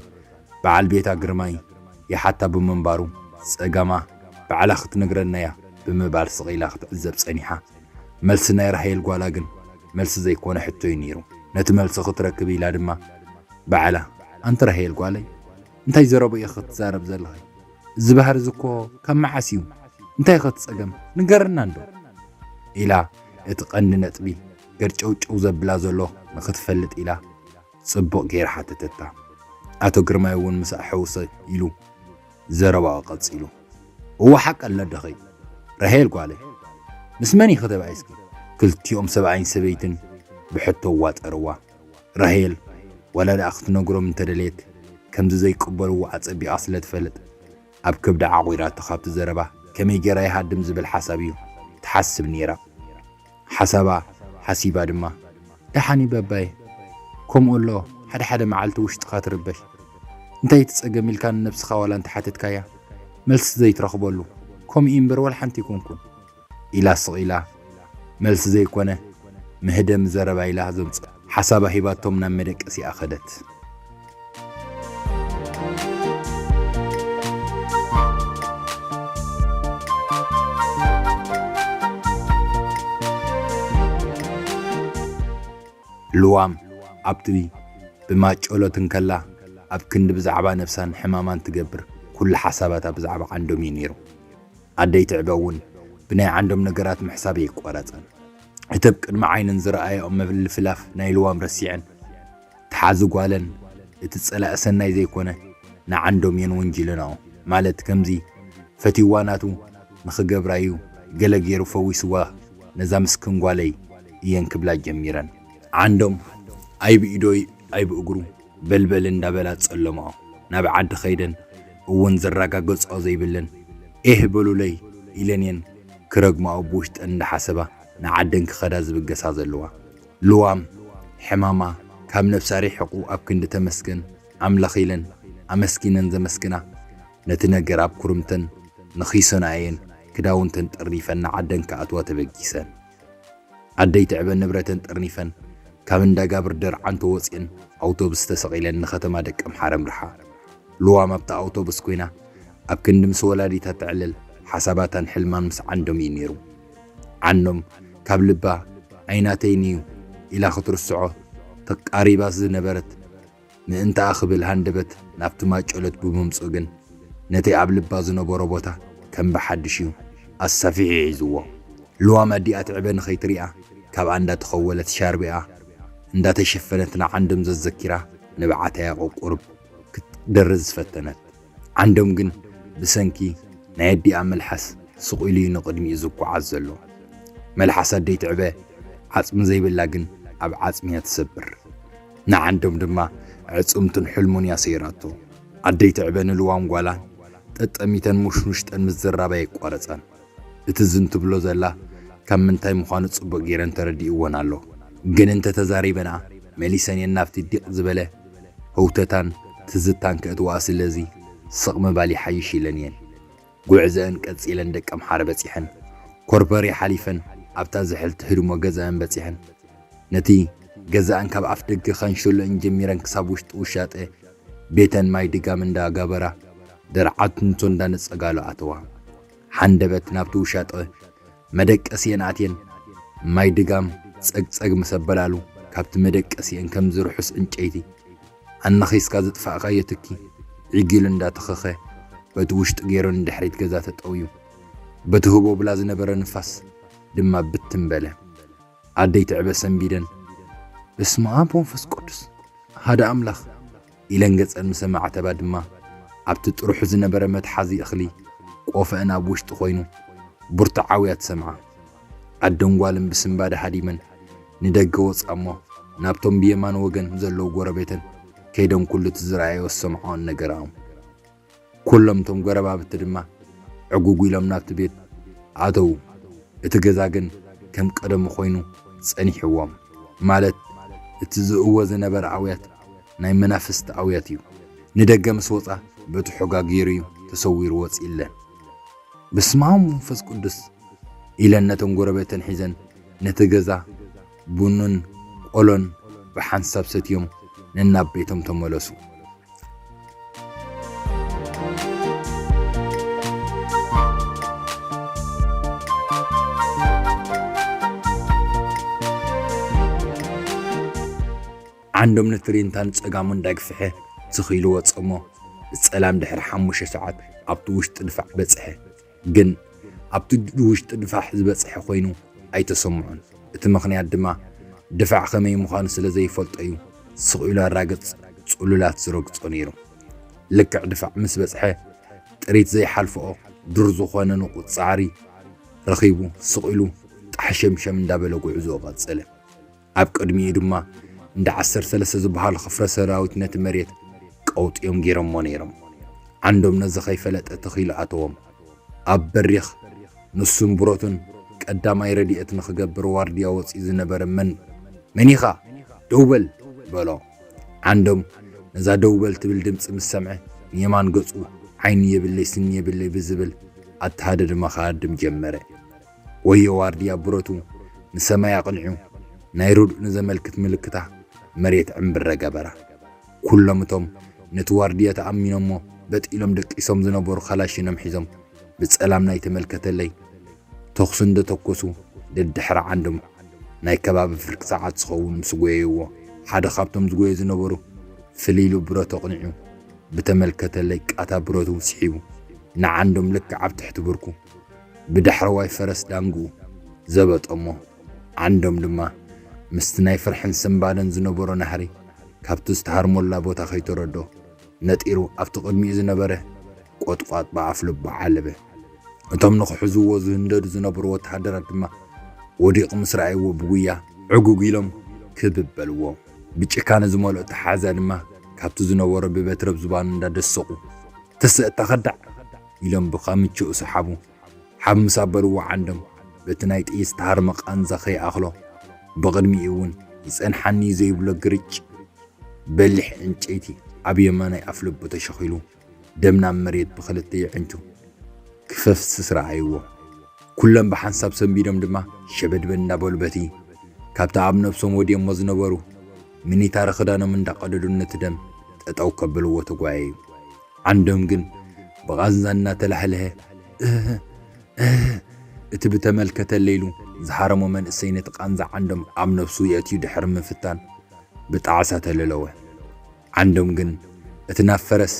በዓል ቤታ ግርማይ ይሓታ ብምንባሩ ጸገማ ባዕላ ክትነግረና እያ ብምባል ስቕ ኢላ ክትዕዘብ ጸኒሓ። መልሲ ናይ ራሄል ጓላ ግን መልሲ ዘይኮነ ሕቶ እዩ ነይሩ። ነቲ መልሲ ክትረክብ ኢላ ድማ ባዕላ ኣንቲ ራሄል ጓለይ እንታይ ዘረቦ ኢኺ ክትዛረብ ዘለኺ? እዚ ባህሪ እዚ እኮ ካብ መዓስ እዩ? እንታይ ኢኺ እቲ ጸገም? ንገርና እንዶ ኢላ እቲ ቀንዲ ነጥቢ ገርጨውጨው ዘብላ ዘሎ ንኽትፈልጥ ኢላ ጽቡቕ ገይራ ሓተተታ። ኣቶ ግርማይ እውን ምስኣ ሕውሰ ኢሉ ዘረባኡ ቀጺሉ። እወ ሓቂ ኣሎ ኣደኸይ ራሄል ጓለይ። ምስ መን ኢኺ ተባኢስኪ? ክልቲኦም ሰብኣይን ሰበይትን ብሕቶ ኣዋጠርዋ። ራሄል ዋላ ደኣ ክትነግሮም እንተደለየት ከምዚ ዘይቅበልዎ ኣጸቢቓ ስለ ትፈልጥ ኣብ ከብዳ ዓቑራቶ ካብቲ ዘረባ ከመይ ገይራ ይሃድም ዝብል ሓሳብ እዩ ትሓስብ ነይራ። ሓሳባ ሓሲባ ድማ ደሓን እዩ በባየ። ከምኡ ኣሎ ሓደ ሓደ መዓልቲ ውሽጥኻ ትርበሽ። እንታይ እቲ ጸገም ኢልካ ንነብስኻ ዋላ እንተሓተትካያ መልሲ ዘይትረኽበሉ ከምኡ እዩ እምበር ዋላ ሓንቲ ኣይኮንኩን። ኢላ ስቕ ኢላ መልሲ ዘይኮነ ምህደም ዘረባ ኢላ ዘምጽኦ ሓሳባ ሂባቶም ናብ መደቀሲኣ ከደት። ልዋም ኣብቲ ብማጨሎት እንከላ ኣብ ክንዲ ብዛዕባ ነብሳን ሕማማን ትገብር ኩሉ ሓሳባታ ብዛዕባ ዓንዶም እዩ ነይሩ። ኣደይ ትዕበ እውን ብናይ ዓንዶም ነገራት ምሕሳብ ኣይቋረጸን። እቲ ኣብ ቅድሚ ዓይነን ዝረኣየኦ ምልፍላፍ ናይ ልዋም ረሲዐን፣ ተሓዚ ጓለን እቲ ጸላኢ ሰናይ ዘይኮነ ንዓንዶም እየን ወንጂለናኦ። ማለት ከምዚ ፈትይዋ ናቱ ንኽገብራ እዩ ገለ ገይሩ ፈዊስዋ ነዛ ምስክን ጓለይ እየን ክብላ ጀሚረን። ዓንዶም ኣይ ብኢዶይ ኣይ ብእግሩ በልበል እንዳበላ ጸለማኦ። ናብ ዓዲ ከይደን እውን ዘረጋገጽኦ ዘይብለን ኤህ በሉለይ ኢለን እየን ክረግማኦ ብውሽጠን እንዳሓሰባ ንዓደን ክኸዳ ዝብገሳ ዘለዋ። ልዋም ሕማማ ካብ ነብሳ ሪሕቑ ኣብ ክንዲ ተመስገን ኣምላኽ ኢለን ኣመስጊነን ዘመስግና ነቲ ነገር ኣብ ኩርምተን ንኺሶና እየን ክዳውንተን ጠርኒፈን ንዓደን ክኣትዋ ተበጊሰን። ኣደይ ትዕበ ንብረተን ጠርኒፈን ካብ እንዳ ጋብር ደርዓን ተወፂአን ኣውቶቡስ ተሰቒለን ንከተማ ደቀ ምሓረ ኣምርሓ። ልዋም ኣብታ ኣውቶቡስ ኮይና ኣብ ክንዲ ምስ ወላዲታ ተዕልል ሓሳባታን ሕልማን ምስ ዓንዶም እዩ ነይሩ። ዓንዶም ካብ ልባ ኣይናተይን እዩ ኢላ ክትርስዖ ተቃሪባ ዝነበረት ምእንታኣ ክብል ሃንደበት ናብቲ ማጨሎት ብምምፅኡ ግን ነቲ ኣብ ልባ ዝነበሮ ቦታ ከም ብሓድሽ እዩ ኣሳፊሑ ሒዝዎ። ልዋም ኣዲኣ ትዕበ ንኸይትሪኣ ካብኣ እንዳተኸወለት ሻርቢኣ እንዳተሸፈነት ንዓንዶም ዘዘኪራ ንብዓተያ ቁርብ ክትደርዝ ዝፈተነት። ዓንዶም ግን ብሰንኪ ናይ ኣዲኣ መልሓስ ስቕ ኢሉ እዩ ንቕድሚኡ ዝጓዓዝ ዘሎ። መልሓስ ኣደይ ትዕበ ዓጽሚ ዘይብላ ግን ኣብ ዓጽሚ እያ ትሰብር። ንዓንዶም ድማ ዕጽምቱን ሕልሙን እያ ሰይራቶ። ኣደይ ትዕበ ንልዋም ጓላ ጠጠሚተን ሙሽሙሽጠን ምዝራብ ኣየቋረጻን። እቲ ዝን ትብሎ ዘላ ካብ ምንታይ ምዃኑ ጽቡቕ ገይረን ተረዲእወን ኣሎ። ግን እንተተዛሪበንኣ መሊሰን እየን ናብቲ ዲቕ ዝበለ ህውተታን ትዝታን ከእትወኣ ስለዚ ስቕ ምባል ይሓይሽ ኢለን እየን። ጉዕዘአን ቀጺለን ደቀምሓረ በጺሐን። ኮርኮሪ ሓሊፈን ኣብታ ዝሕል ትህድሞ ገዛአን በጺሐን። ነቲ ገዛአን ካብ ኣፍ ደገ ከንሸሎአን ጀሚረን ክሳብ ውሽጢ ውሻጠ ቤተን ማይ ድጋም እንዳገበራ ደርዓትንቶ እንዳነጸጋሉ ኣተዋ። ሓንደበት ናብቲ ውሻጠ መደቀሲአን ኣትየን ማይ ድጋም ጸግጸግ ምስ ኣበላሉ ካብቲ መደቀሲአን ከም ዝርሑስ ዕንጨይቲ ኣናኺስካ ዘጥፋእካዮ ትኪ ዒግ ኢሉ እንዳተኸኸ በቲ ውሽጢ ገይሩ ንድሕሪት ገዛ ተጠውዩ። በቲ ህቦብላ ዝነበረ ንፋስ ድማ ብትን በለ። ኣደይ ትዕበ ሰንቢደን በስመ ኣብ ወመንፈስ ቅዱስ ሓደ ኣምላኽ ኢለን ገጸን ምስ ኣማዕተባ ድማ ኣብቲ ጥርሑ ዝነበረ መትሓዚ እኽሊ ቆፈአን ኣብ ውሽጢ ኮይኑ ብርቱዕ ኣውያት ሰምዓ። ኣደን ጓልን ብስንባደ ሃዲመን ንደገ ወጻ እሞ ናብቶም ብየማን ወገን ዘለዉ ጎረቤተን ከይደን ኩሉ እቲ ዝረኣየኦ ዝሰምዓኦን ነገራኦም። ኩሎም እቶም ጎረባብቲ ድማ ዕጉግ ኢሎም ናብቲ ቤት ኣተዉ። እቲ ገዛ ግን ከም ቀደሙ ኮይኑ ጸኒሕዎም። ማለት እቲ ዝእወ ዝነበረ ኣውያት ናይ መናፍስቲ ኣውያት እዩ። ንደገ ምስ ወጻ በቲ ሑጋ ገይሩ እዩ ተሰዊሩ ወጺእለን። በስመ ኣብ መንፈስ ቅዱስ ኢለን ነተን ጎረቤተን ሒዘን ነቲ ገዛ ቡንን ቆሎን ብሓንሳብ ሰትዮም ነናብ ቤቶም ተመለሱ። ዓንዶም ንትሪንታን ጸጋሙ እንዳግፍሐ ትኺሉ ወጸሞ። ብጸላም ድሕሪ ሓሙሽተ ሰዓት ኣብቲ ውሽጢ ድፋዕ በጽሐ። ግን ኣብቲ ውሽጢ ድፋዕ ዝበጽሐ ኮይኑ ኣይተሰምዖን። እቲ ምኽንያት ድማ ድፋዕ ከመይ ምዃኑ ስለ ዘይፈልጦ እዩ ስቕ ኢሉ ኣራግጽ ጽሉላት ዝረግጾ ነይሩ። ልክዕ ድፋዕ ምስ በጽሐ ጥሪት ዘይሓልፍኦ ዱር ዝኾነ ንቑጽ ጻዕሪ ረኺቡ ስቕ ኢሉ ጣሕሸምሸም እንዳበለ ጉዕዞኡ ቀጸለ። ኣብ ቅድሚኡ ድማ እንዳ ዓሰርተ ሰለስተ ዝበሃሉ ክፍለ ሰራዊት ነቲ መሬት ቀውጢኦም ገይሮሞ ነይሮም። ዓንዶም ነዚ ከይፈለጠ ተኺሉ ኣተዎም። ኣብ በሪኽ ንሱን ብረቱን ቀዳማይ ረድኤት ንኽገብር ዋርድያ ወጺኡ ዝነበረ መን መን ኢኻ ደው በል በሎ። ዓንዶም ነዛ ደው በል ትብል ድምፂ ምስ ሰምዐ ንየማን ገፁ ዓይኒ የብለይ ስኒ የብለይ ብዝብል ኣተሃደድማ ክሃድም ጀመረ። ወዮ ዋርድያ ብረቱ ንሰማይ ኣቕኒዑ ናይ ርዱእ ንዘመልክት ምልክታ መሬት ዕምብረ ገበራ። ኩሎም እቶም ነቲ ዋርድያ ተኣሚኖሞ በጥ ኢሎም ደቂሶም ዝነበሩ ካላሽኖም ሒዞም ብጸላም ናይ ተመልከተለይ ተኹሲ እንደተኮሱ ደድሕሪ ዓንዶም ናይ ከባቢ ፍርቂ ሰዓት ዝኸውን ምስ ጎየይዎ ሓደ ካብቶም ዝጎየ ዝነበሩ ፍልይ ኢሉ ብረቱ ኣቕኒዑ ብተመልከተለይ ቃታ ብረቱ ስሒቡ ንዓንዶም ልክዕ ኣብ ትሕቲ ብርኩ ብዳሕረዋይ ፈረስ ዳንግኡ ዘበጠሞ። ዓንዶም ድማ ምስቲ ናይ ፍርሕን ስንባደን ዝነበሮ ናህሪ ካብቲ ዝተሃርመላ ቦታ ከይተረዶ ነጢሩ ኣብቲ ቅድሚኡ ዝነበረ ቆጥቋጥ ብኣፍ ልቡ ዓለበ። እቶም ንኽሕዝዎ ዝህንደዱ ዝነበሩ ወተሃደራት ድማ ወዲቑ ምስ ረኣይዎ ብጉያ ዕጉግ ኢሎም ክብብ በልዎ። ብጭካነ ዝመልኦ ተሓዛ ድማ ካብቲ ዝነበሮ ብበትረብ ዝባኑ እንዳደሰቑ ተስእ ተኸዳዕ ኢሎም ብኻምችኡ ሰሓቡ። ሓብ ምስ ኣበልዎ ዓንዶም በቲ ናይ ጥይት ዝተሃርመ ቃንዛ ከይኣኽሎ ብቕድሚኡ እውን ይጸንሓኒ ዘይብሎ ግርጭ በሊሕ ዕንጨይቲ ኣብ የማናይ ኣፍልቡ ተሸኺሉ ደም ናብ መሬት ብኽልተ የዕንቱ ክፈስስ ረኣይዎ። ኩሎም ብሓንሳብ ሰንቢዶም ድማ ሸበድበድ እንዳበሉ በቲ ካብቲ ኣብ ነብሶም ወዲኦሞ ዝነበሩ ሚኒታሪ ክዳኖም እንዳቐደዱ ነቲ ደም ጠጠው ከብልዎ ተጓየዩ። ዓንዶም ግን ብቓንዛ እናተላህለሀ እህ እህ እቲ ብተመልከተለ ኢሉ ዝሃረሞ መንእሰይ ነቲ ቃንዛ ዓንዶም ኣብ ነብሱ የእትዩ ድሕሪ ምፍታን ብጣዕሳ ተለለወ። ዓንዶም ግን እቲ ናብ ፈረስ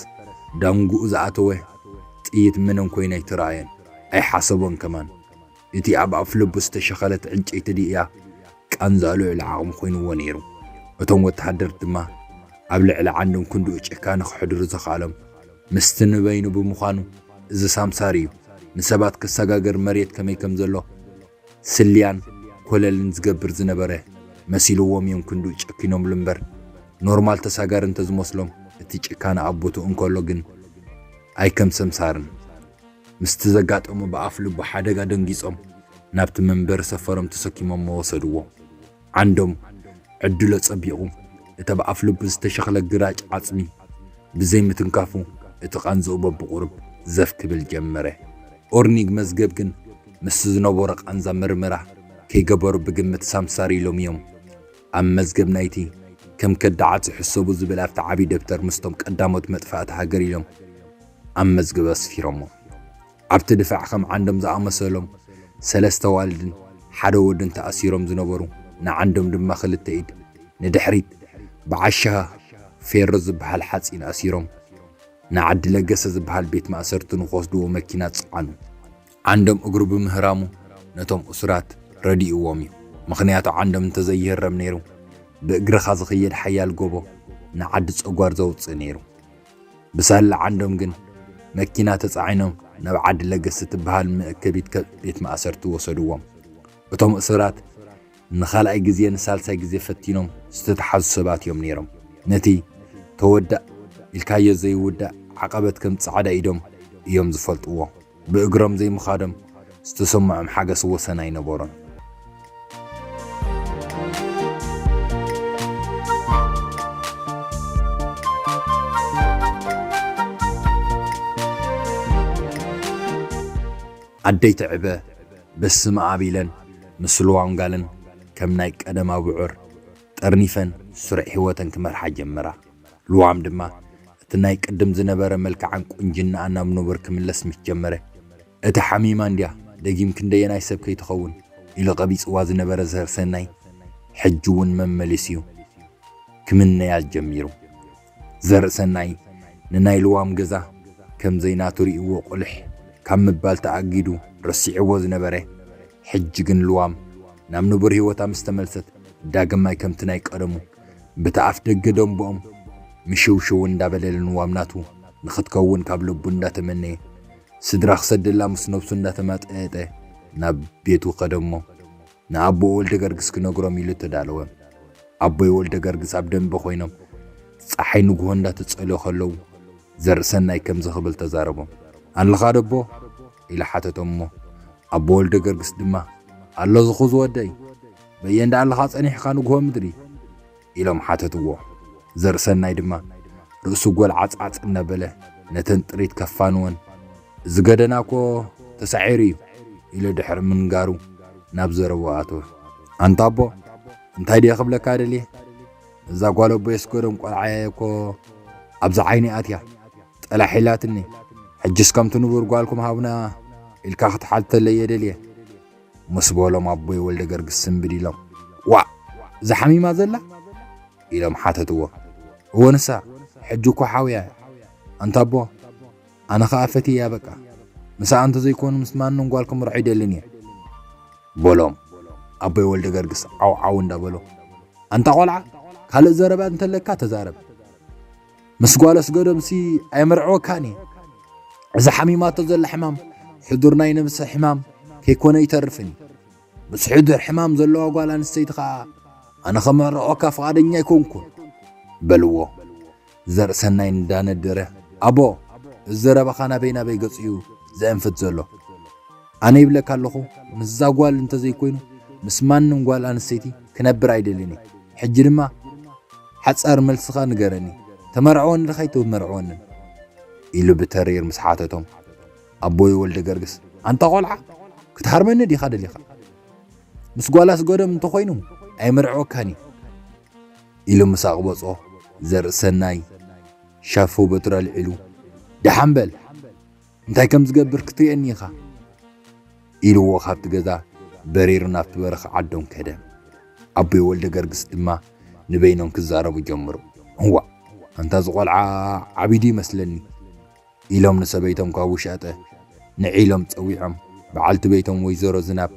ዳንጉኡ ዝኣተወ ጥይት ምንም ኮይኑ ኣይተራእዮን፣ ኣይሓሰቦን ከማን። እቲ ኣብ ኣፍልቡ ዝተሸኸለት ዕንጨይቲ ድያ ቃንዛኡ ልዑል ዓቕሚ ኮይንዎ ነይሩ። እቶም ወተሃደር ድማ ኣብ ልዕሊ ዓንዶም ክንድኡ ጭካነ ክሕድሩ ዘኽኣሎም ምስቲ ንበይኑ ብምዃኑ፣ እዚ ሳምሳር እዩ ንሰባት ክሰጋገር መሬት ከመይ ከም ዘሎ ስልያን ኮለልን ዝገብር ዝነበረ መሲልዎም እዮም ክንድኡ ጨኪኖምሉ እምበር፣ ኖርማል ተሳጋሪ እንተዝመስሎም እቲ ጭካነ ኣብ ቦትኡ እንከሎ ግን ኣይከም ሰምሳርን። ምስቲ ዘጋጠሞ ብኣፍ ልቡ ሓደጋ ደንጊጾም ናብቲ መንበሪ ሰፈሮም ተሰኪሞሞ ወሰድዎ። ዓንዶም ዕድሉ ኣጸቢቑ እቲ ብኣፍ ልቡ ዝተሸኽለ ግራጭ ዓጽሚ ብዘይ ምትንካፉ እቲ ቃንዝኡ በብቑሩብ ዘፍ ክብል ጀመረ። ኦርኒግ መዝገብ ግን ምስ ዝነበሮ ቃንዛ ምርመራ ከይገበሩ ብግምት ሳምሳር ኢሎም እዮም ኣብ መዝገብ ናይቲ ከም ከዳዓት ዝሕሰቡ ዝብል ኣብቲ ዓቢ ደብተር ምስቶም ቀዳሞት መጥፋእቲ ሃገር ኢሎም ኣብ መዝገብ ኣስፊሮሞ። ኣብቲ ድፋዕ ከም ዓንዶም ዝኣመሰሎም ሰለስተ ዋልድን ሓደ ወድን ተኣሲሮም ዝነበሩ ንዓንዶም ድማ ክልተ ኢድ ንድሕሪት ብዓሻ ፌሮ ዝበሃል ሓጺን ኣሲሮም ንዓዲ ለገሰ ዝበሃል ቤት ማእሰርቲ ንክወስድዎ መኪና ጸዓኑ። ዓንዶም እግሩ ብምህራሙ ነቶም እሱራት ረዲእዎም እዩ። ምኽንያቱ ዓንዶም እንተዘይህረም ነይሩ ብእግርኻ ዝኽየድ ሓያል ጎቦ ንዓዲ ጸጓር ዘውጽእ ነይሩ። ብሳላ ዓንዶም ግን መኪና ተጻዒኖም ናብ ዓዲ ለገስ እትበሃል መእከቢት ከ- ቤት ማእሰርቲ ወሰድዎም። እቶም እሱራት ንኻልኣይ ግዜ ንሳልሳይ ግዜ ፈቲኖም ዝተተሓዙ ሰባት እዮም ነይሮም። ነቲ ተወዳእ ኢልካዮ ዘይውዳእ ዓቐበት ከም ጻዕዳ ኢዶም እዮም ዝፈልጥዎ። ብእግሮም ዘይምኻዶም ዝተሰምዖም ሓገስ ወሰን ኣይነበሮን። ኣደይ ትዕበ በስመ ኣብ ኢለን ምስ ልዋም ጋለን ከም ናይ ቀደም ኣብዑር ጠርኒፈን ስሩዕ ህይወተን ክመርሓ ጀመራ። ልዋም ድማ እቲ ናይ ቅድም ዝነበረ መልክዓን ቁንጅናኣን ናብ ንቡር ክምለስ ምስ ጀመረ፣ እቲ ሓሚማ እንድያ ደጊም ክንደየናይ ሰብ ከይትኸውን ኢሉ ቀቢጽዋ ዝነበረ ዘርሰናይ ሕጂ እውን መመሊስዩ ክምነያ ጀሚሩ። ዘርእሰናይ ንናይ ልዋም ገዛ ከም ዘይናቱ ርእይዎ ቁልሕ ካብ ምባል ተኣጊዱ ረሲዕዎ ዝነበረ፣ ሕጂ ግን ልዋም ናብ ንቡር ህይወታ ምስ ተመልሰት ዳግማይ ከምቲ ናይ ቀደሙ ብቲ ኣፍ ደገ ደንብኦም ምሽውሽው እንዳበለ ልንዋም ናቱ ንኽትከውን ካብ ልቡ እንዳተመነየ፣ ስድራ ክሰደላ ምስ ነብሱ እንዳተማጠጠ ናብ ቤቱ ከደሞ። ንኣቦ ወልደ ገርግስ ክነግሮም ኢሉ ተዳለወ። ኣቦይ ወልደ ገርግስ ኣብ ደንበ ኮይኖም ጸሓይ ንግሆ እንዳተጸልዩ ከለዉ ዘርእሰናይ ከምዚ ክብል ተዛረቦም። ኣለኻ ደቦ? ኢሉ ሓተቶም እሞ ኣቦ ወልደ ገርግስ ድማ ኣሎ ዝኹ ዝወደይ በየ እንዳ ኣለኻ ጸኒሕካ ንግሆ ምድሪ ኢሎም ሓተትዎ። ዘርእሰናይ ድማ ርእሱ ጎልዓጽዓጽ እናበለ ነተን ጥሪት ከፋንወን እዚ ገደና እኮ ተሳዒሩ እዩ ኢሉ ድሕሪ ምንጋሩ ናብ ዘረብኡ ኣተወ። ኣንታ ኣቦ እንታይ ድየ ክብለካ ደልየ እዛ ጓል ኣቦ የስገዶም ቆልዓየ እኮ ኣብዚ ዓይኒ ኣትያ ጠላሕ ኢላትኒ ሕጅስ ከምቲ ንቡር ጓልኩም ሃቡና ኢልካ ክትሓተለይ እየ ደልየ ምስ በሎም ኣቦይ ወልደ ገርግስ ስንብድ ኢሎም ዋእ እዛ ሓሚማ ዘላ ኢሎም ሓተትዎ። እወ ንሳ ሕጂ እኮ ሓውያ እያ። ኣንታ ኣቦ ኣነ ኸኣ ፈትየያ በቃ። ምሳኣ እንተዘይኮኑ ምስ ማንም ጓል ክምርዖ ኣይደልን እየ። በሎም ኣቦይ ወልደ ገርግስ ዓው ዓው እንዳበሎ። ኣንታ ቆልዓ ካልእ ዘረባ እንተለካ ተዛረብ። ምስ ጓል ኣስገዶምሲ ኣይምርዕወካን እየ። እዛ ሓሚማቶ ዘላ ሕማም ሕዱር ናይ ነብሰ ሕማም ከይኮነ ኣይተርፍን እዩ። ምስ ሕዱር ሕማም ዘለዋ ጓል ኣንስተይቲ ኸኣ ኣነ ኸመርዖካ ፍቓደኛ ኣይኮንኩን በልዎ። ዘርእሰናይ እንዳነደረ ኣቦ እዚ ዘረባኻ ናበይ ናበይ ገጹ እዩ ዘእንፍት ዘሎ? ኣነ ይብለካ ኣለኹ ምስዛ ጓል እንተዘይኮይኑ ምስ ማንም ጓል ኣንስተይቲ ክነብር ኣይደልን እየ። ሕጂ ድማ ሓጻር መልስኻ ንገረኒ ተመርዕወኒ ድኻ ኣይትመርዕወንን? ኢሉ ብተሪር ምስ ሓተቶም ኣቦይ ወልደ ገርግስ ኣንታ ቆልዓ ክትሃርመኒ ዲኻ ደሊኻ? ምስ ጓል ኣስገዶም እንተኾይኑ ኣይምርዕወካን እዩ ኢሉ ምስ ኣቕበጾ፣ ዘርእሰናይ ሻፎ በትሩ ኣልዒሉ፣ "ደሓን በል፣ እንታይ ከም ዝገብር ክትርእየኒ ኢኻ" ኢልዎ ካብቲ ገዛ በሪሩ ናብቲ በረኻ ዓዶም ከደ። ኣቦይ ወልደ ገርግስ ድማ ንበይኖም ክዛረቡ ጀምሩ። "እዋ፣ ኣንታ እዚ ቆልዓ ዓቢዱ ይመስለኒ" ኢሎም ንሰበይቶም ካብ ውሻጠ ንዒሎም ጸዊዖም። በዓልቲ ቤቶም ወይዘሮ ዝናብ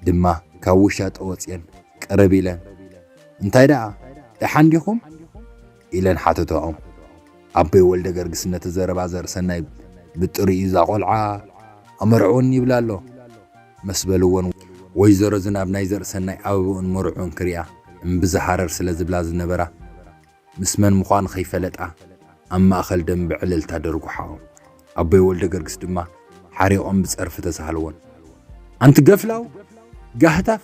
ድማ ካብ ውሻጠ ወጽየን ቅርብ ኢለን፣ "እንታይ ደኣ፣ ደሓን ዲኹም?" ኢለን ሓተተኦም። ኣቦይ ወልደ ገርግስ ነቲ ዘረባ ዘርእሰናይ ብጥሪኡ፣ "እዛ ቆልዓ ኣመርዕወኒ ይብላ ኣሎ" ምስ በልወን፣ ወይዘሮ ዝናብ ናይ ዘርእሰናይ ኣበባኡን መርዕኡን ክሪኣ እምብዛ ሃረር ስለ ዝብላ ዝነበራ፣ ምስ መን ምዃኑ ከይፈለጣ ኣብ ማእከል ደም ብዕልልታ ደርጉሓኦም። ኣቦይ ወልደ ገርግስ ድማ ሓሪቖም ብጸርፊ ተሳሃልወን። "ኣንቲ ገፍላው፣ ጋህታፍ፣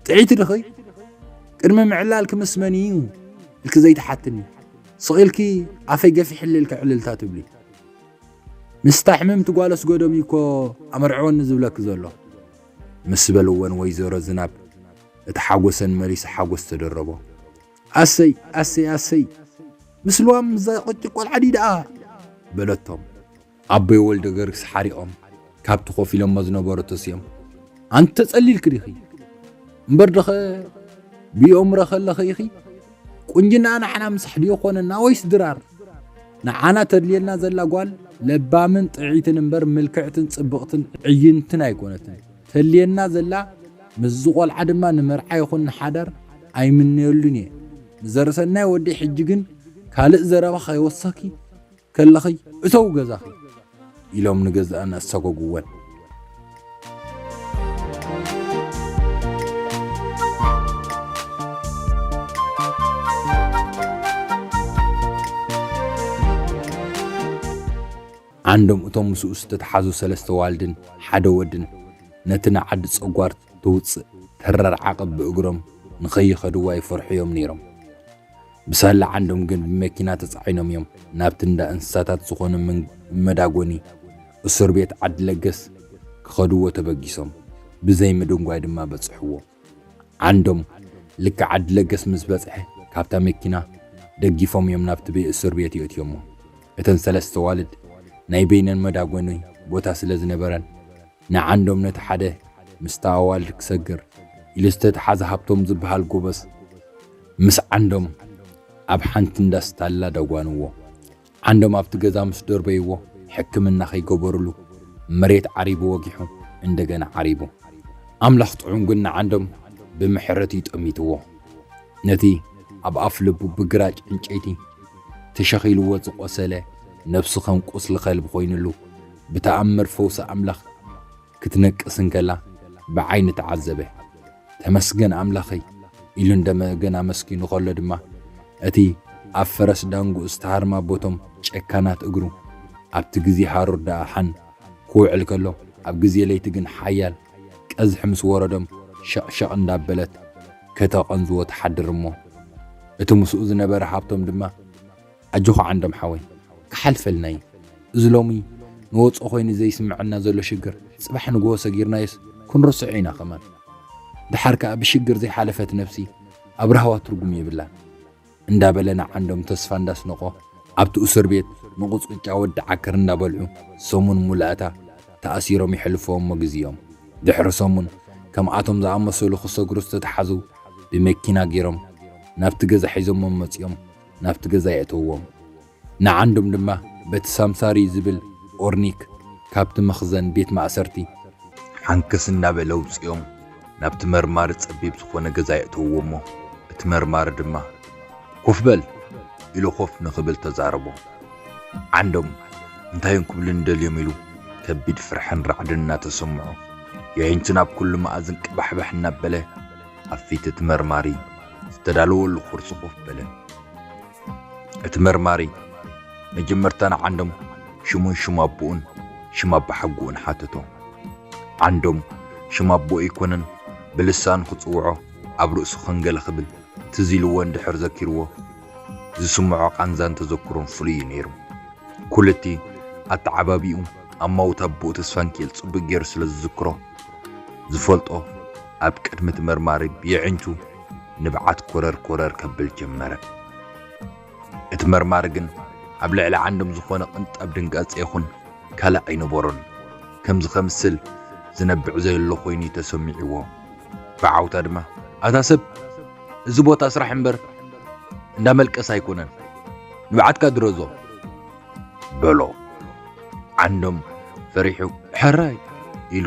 ጥዒቲ ድኺ? ቅድሚ ምዕላልኪ ምስ መን እዩ ኢልኪ ዘይትሓትኒ? ስቕ ኢልኪ ኣፈይ ገፊሕለይ ኢልኪ ዕልልታ ትብሊ? ምስታ ሕምምቲ ጓል ኣስገዶም እዩ እኮ ኣመርዕወኒ ዝብለኪ ዘሎ" ምስ በልወን፣ ወይዘሮ ዝናብ እቲ ሓጎሰን መሊሱ ሓጎስ ተደረቦ። "ኣሰይ፣ ኣሰይ፣ ኣሰይ! ምስ ልዋም ዘቕጭ ቆልዓ ድዩ ደኣ?" በለቶም። ኣቦይ ወልደ ገርግስ ሓሪቖም ካብቲ ኮፍ ኢሎሞ ዝነበሩ ተሲኦም፣ "ኣንቲ ተጸሊልኪ ዲኺ? እምበር ደኸ ብእምሮ ከለኺ ኢኺ? ቁንጅና ንዓና ምሳሕ ድዩ ኮነና ወይስ ድራር? ንዓና ተድልየና ዘላ ጓል ለባምን ጥዕይትን እምበር ምልክዕትን ጽብቕትን ዕይንትን ኣይኮነትን። ተድልየና ዘላ ምስዚ ቆልዓ ድማ ንመርዓ ይኹን ንሓዳር ኣይምነየሉን እየ። ንዘርሰናይ ወዲ ሕጂ ግን ካልእ ዘረባ ከይወሰኺ ከለኺ እተው ገዛኺ" ኢሎም ንገዛእን ኣሳጎግወን። ዓንዶም እቶም ምስኡ ዝተተሓዙ ሰለስተ ዋልድን ሓደ ወድን ነቲ ንዓዲ ጸጓር ትውጽእ ተራር ዓቐብ ብእግሮም ንኸይኸድዋ ይፈርሑ እዮም ነይሮም። ብሳላ ዓንዶም ግን ብመኪና ተጻዒኖም እዮም ናብቲ እንዳ እንስሳታት ዝኾነ መን-፣ መዳጎኒ እስር ቤት ዓዲ ለገስ ክኸድዎ ተበጊሶም። ብዘይ ምድንጓይ ድማ በጽሕዎ። ዓንዶም ልክዕ ዓዲ ለገስ ምስ በጽሐ፣ ካብታ መኪና ደጊፎም እዮም ናብቲ ቤ-፣ እስር ቤት የእትዮሞ። እተን ሰለስተ ዋልድ ናይ በይነን መዳጎኒ ቦታ ስለ ዝነበረን፣ ንዓንዶም ነቲ ሓደ ምስታ ኣዋልድ ክሰግር ኢሉ ዝተተሓዘ ሃብቶም ዝበሃል ጎበዝ ምስ ዓንዶም ኣብ ሓንቲ እንዳ ስታላ ደጓንዎ። ዓንዶም ኣብቲ ገዛ ምስ ደርበይዎ፣ ሕክምና ከይገበሩሉ መሬት ዓሪቡ ወጊሑ እንደገና ዓሪቡ። ኣምላኽ ጥዑም ግን ንዓንዶም ብምሕረት እዩ ጠሚትዎ። ነቲ ኣብ ኣፍ ልቡ ብግራጭ ዕንጨይቲ ተሸኺልዎ ዝቖሰለ ነብሱ ከም ቁስሊ ከልቢ ኮይኑሉ፣ ብተኣምር ፈውሲ ኣምላኽ ክትነቅስ እንከላ ብዓይኒ ተዓዘበ። "ተመስገን ኣምላኸይ" ኢሉ እንደገና ኣመስጊኑ ከሎ ድማ፣ እቲ ኣብ ፈረስ ዳንጉ ዝተሃርማ ቦቶም ጨካናት እግሩ፣ ኣብቲ ግዜ ሃሩር ደኣ ሓን ክውዕል ከሎ፣ ኣብ ግዜ ለይቲ ግን ሓያል ቀዝሒ ምስ ወረዶም፣ ሸቕሸቕ እንዳበለት ከተቐንዝዎ ትሓድር እሞ፣ እቲ ምስኡ ዝነበረ ሃብቶም ድማ፣ "ኣጆኻ ዓንዶም ሓወይ፣ ክሓልፈልና እዩ። እዚ ሎሚ ንወጾ ኮይኑ ዘይስምዐና ዘሎ ሽግር፣ ጽባሕ ንግሆ ሰጊርናዮስ ክንርስዖ ኢና ከማን። ደሓር ከኣ ብሽግር ዘይሓለፈት ነብሲ ኣብ ራህዋ ትርጉም የብላን" እንዳበለ ንዓንዶም ተስፋ እንዳስነቆ፣ ኣብቲ እስር ቤት ንቁጽቁጫ ወዲ ዓከር እንዳበልዑ ሰሙን ሙላእታ ተኣሲሮም የሕልፍዎ እሞ ግዜኦም። ድሕሪ ሰሙን ከምኣቶም ዝኣመሰሉ ክሰግሩ ዝተተሓዙ ብመኪና ገይሮም ናብቲ ገዛ ሒዞሞም መጺኦም ናብቲ ገዛ የእተውዎም። ንዓንዶም ድማ በቲ ሳምሳሪ ዝብል ኦርኒክ ካብቲ መኽዘን ቤት ማእሰርቲ ሓንከስ እናበለ ኣውጺኦም ናብቲ መርማሪ ጸቢብ ዝኾነ ገዛ የእተውዎ እሞ፣ እቲ መርማሪ ድማ፣ "ኮፍ በል" ኢሉ ኮፍ ንኽብል ተዛረቦ። ዓንዶም፣ "እንታይ እዮም ክብሉኒ ደልዮም?" ኢሉ ከቢድ ፍርሕን ራዕድን እናተሰምዖ፣ የዒንቱ ናብ ኩሉ መኣዝን ቅባሕባሕ እናበለ ኣብ ፊት እቲ መርማሪ ዝተዳለወሉ ኩርሲ ኮፍ በለ። እቲ መርማሪ መጀመርታ ንዓንዶም ሽሙን ሽም ኣቦኡን ሽም ኣባሓጎኡን ሓተቶ። ዓንዶም ሽም ኣቦኡ ኣይኮነን ብልሳኑ ክጽውዖ ኣብ ርእሱ ከም ገለ ክብል ትዝ ኢልዎ እንድሕር ዘኪርዎ፣ ዝስምዖ ቃንዛን ተዘክሮን ፍሉይ እዩ ነይሩ። ኩሉቲ ኣተዓባቢኡ ኣማውት ኣቦኡ ተስፋንኪኤል ጽቡቕ ገይሩ ስለ ዝዝክሮ፣ ዝፈልጦ ኣብ ቅድሚ እቲ መርማሪ ብየዒንቱ ንብዓት ኮረር ኮረር ከብል ጀመረ። እቲ መርማሪ ግን ኣብ ልዕሊ ዓንዶም ዝኾነ ቅንጣብ ድንጋጸ ይኹን ካልእ ኣይነበሮን። ከምዚ ከምስል ዝነብዕ ዘሎ ኮይኑ ተሰሚዕዎ። ብዓውታ ድማ፣ "ኣታ ሰብ፣ እዚ ቦታ ስራሕ እምበር እንዳ መልቀስ ኣይኮነን። ንብዓትካ ድረዞ" በሎ። ዓንዶም ፈሪሑ፣ "ሕራይ" ኢሉ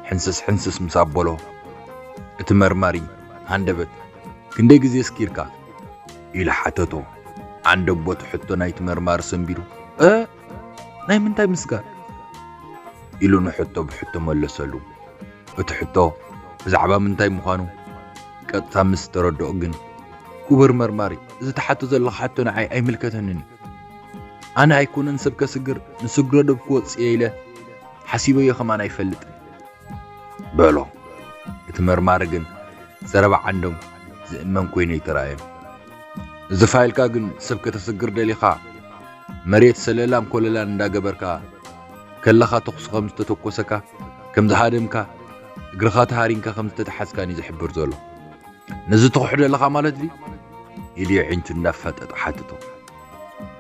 ሕንስስ ሕንስስ ምስ ኣበሎ፣ እቲ መርማሪ ሃንደበት፣ "ክንደይ ግዜ ስኪርካ?" ኢሉ ሓተቶ። ዓንዶም ቦቲ ሕቶ ናይቲ መርማሪ ሰንቢዱ፣ "እ፣ ናይ ምንታይ ምስጋር?" ኢሉ ንሕቶ ብሕቶ መለሰሉ። እቲ ሕቶ ብዛዕባ ምንታይ ምዃኑ ቀጥታ ምስ ተረድኦ ግን፣ "ክቡር መርማሪ፣ እዚ ትሓቶ ዘለኻ ሕቶ ንዓይ ኣይምልከተንን እዩ። ኣነ ኣይኮነን ሰብ ከስግር፣ ንስግረዶብ ክወጽእ እየ ኢለ ሓሲበዮ ከማን ኣይፈልጥን" በሎ። እቲ መርማሪ ግን ዘረባ ዓንዶም ዝእመን ኮይኑ ኣይተራእዮን። "እዚ ፋይልካ ግን ሰብ ከተስግር ደሊኻ መሬት ሰለላን ኮለላን እንዳገበርካ ከለኻ ተኹሲ ከም ዝተተኮሰካ፣ ከም ዝሃደምካ፣ እግርኻ ተሃሪምካ ከም ዝተተሓዝካን እዩ ዝሕብር ዘሎ። ነዚ ትኹሕ ደለኻ ማለት ድዩ?" ኢሉ የዒንቱ እንዳፋጠጠ ሓተቶ።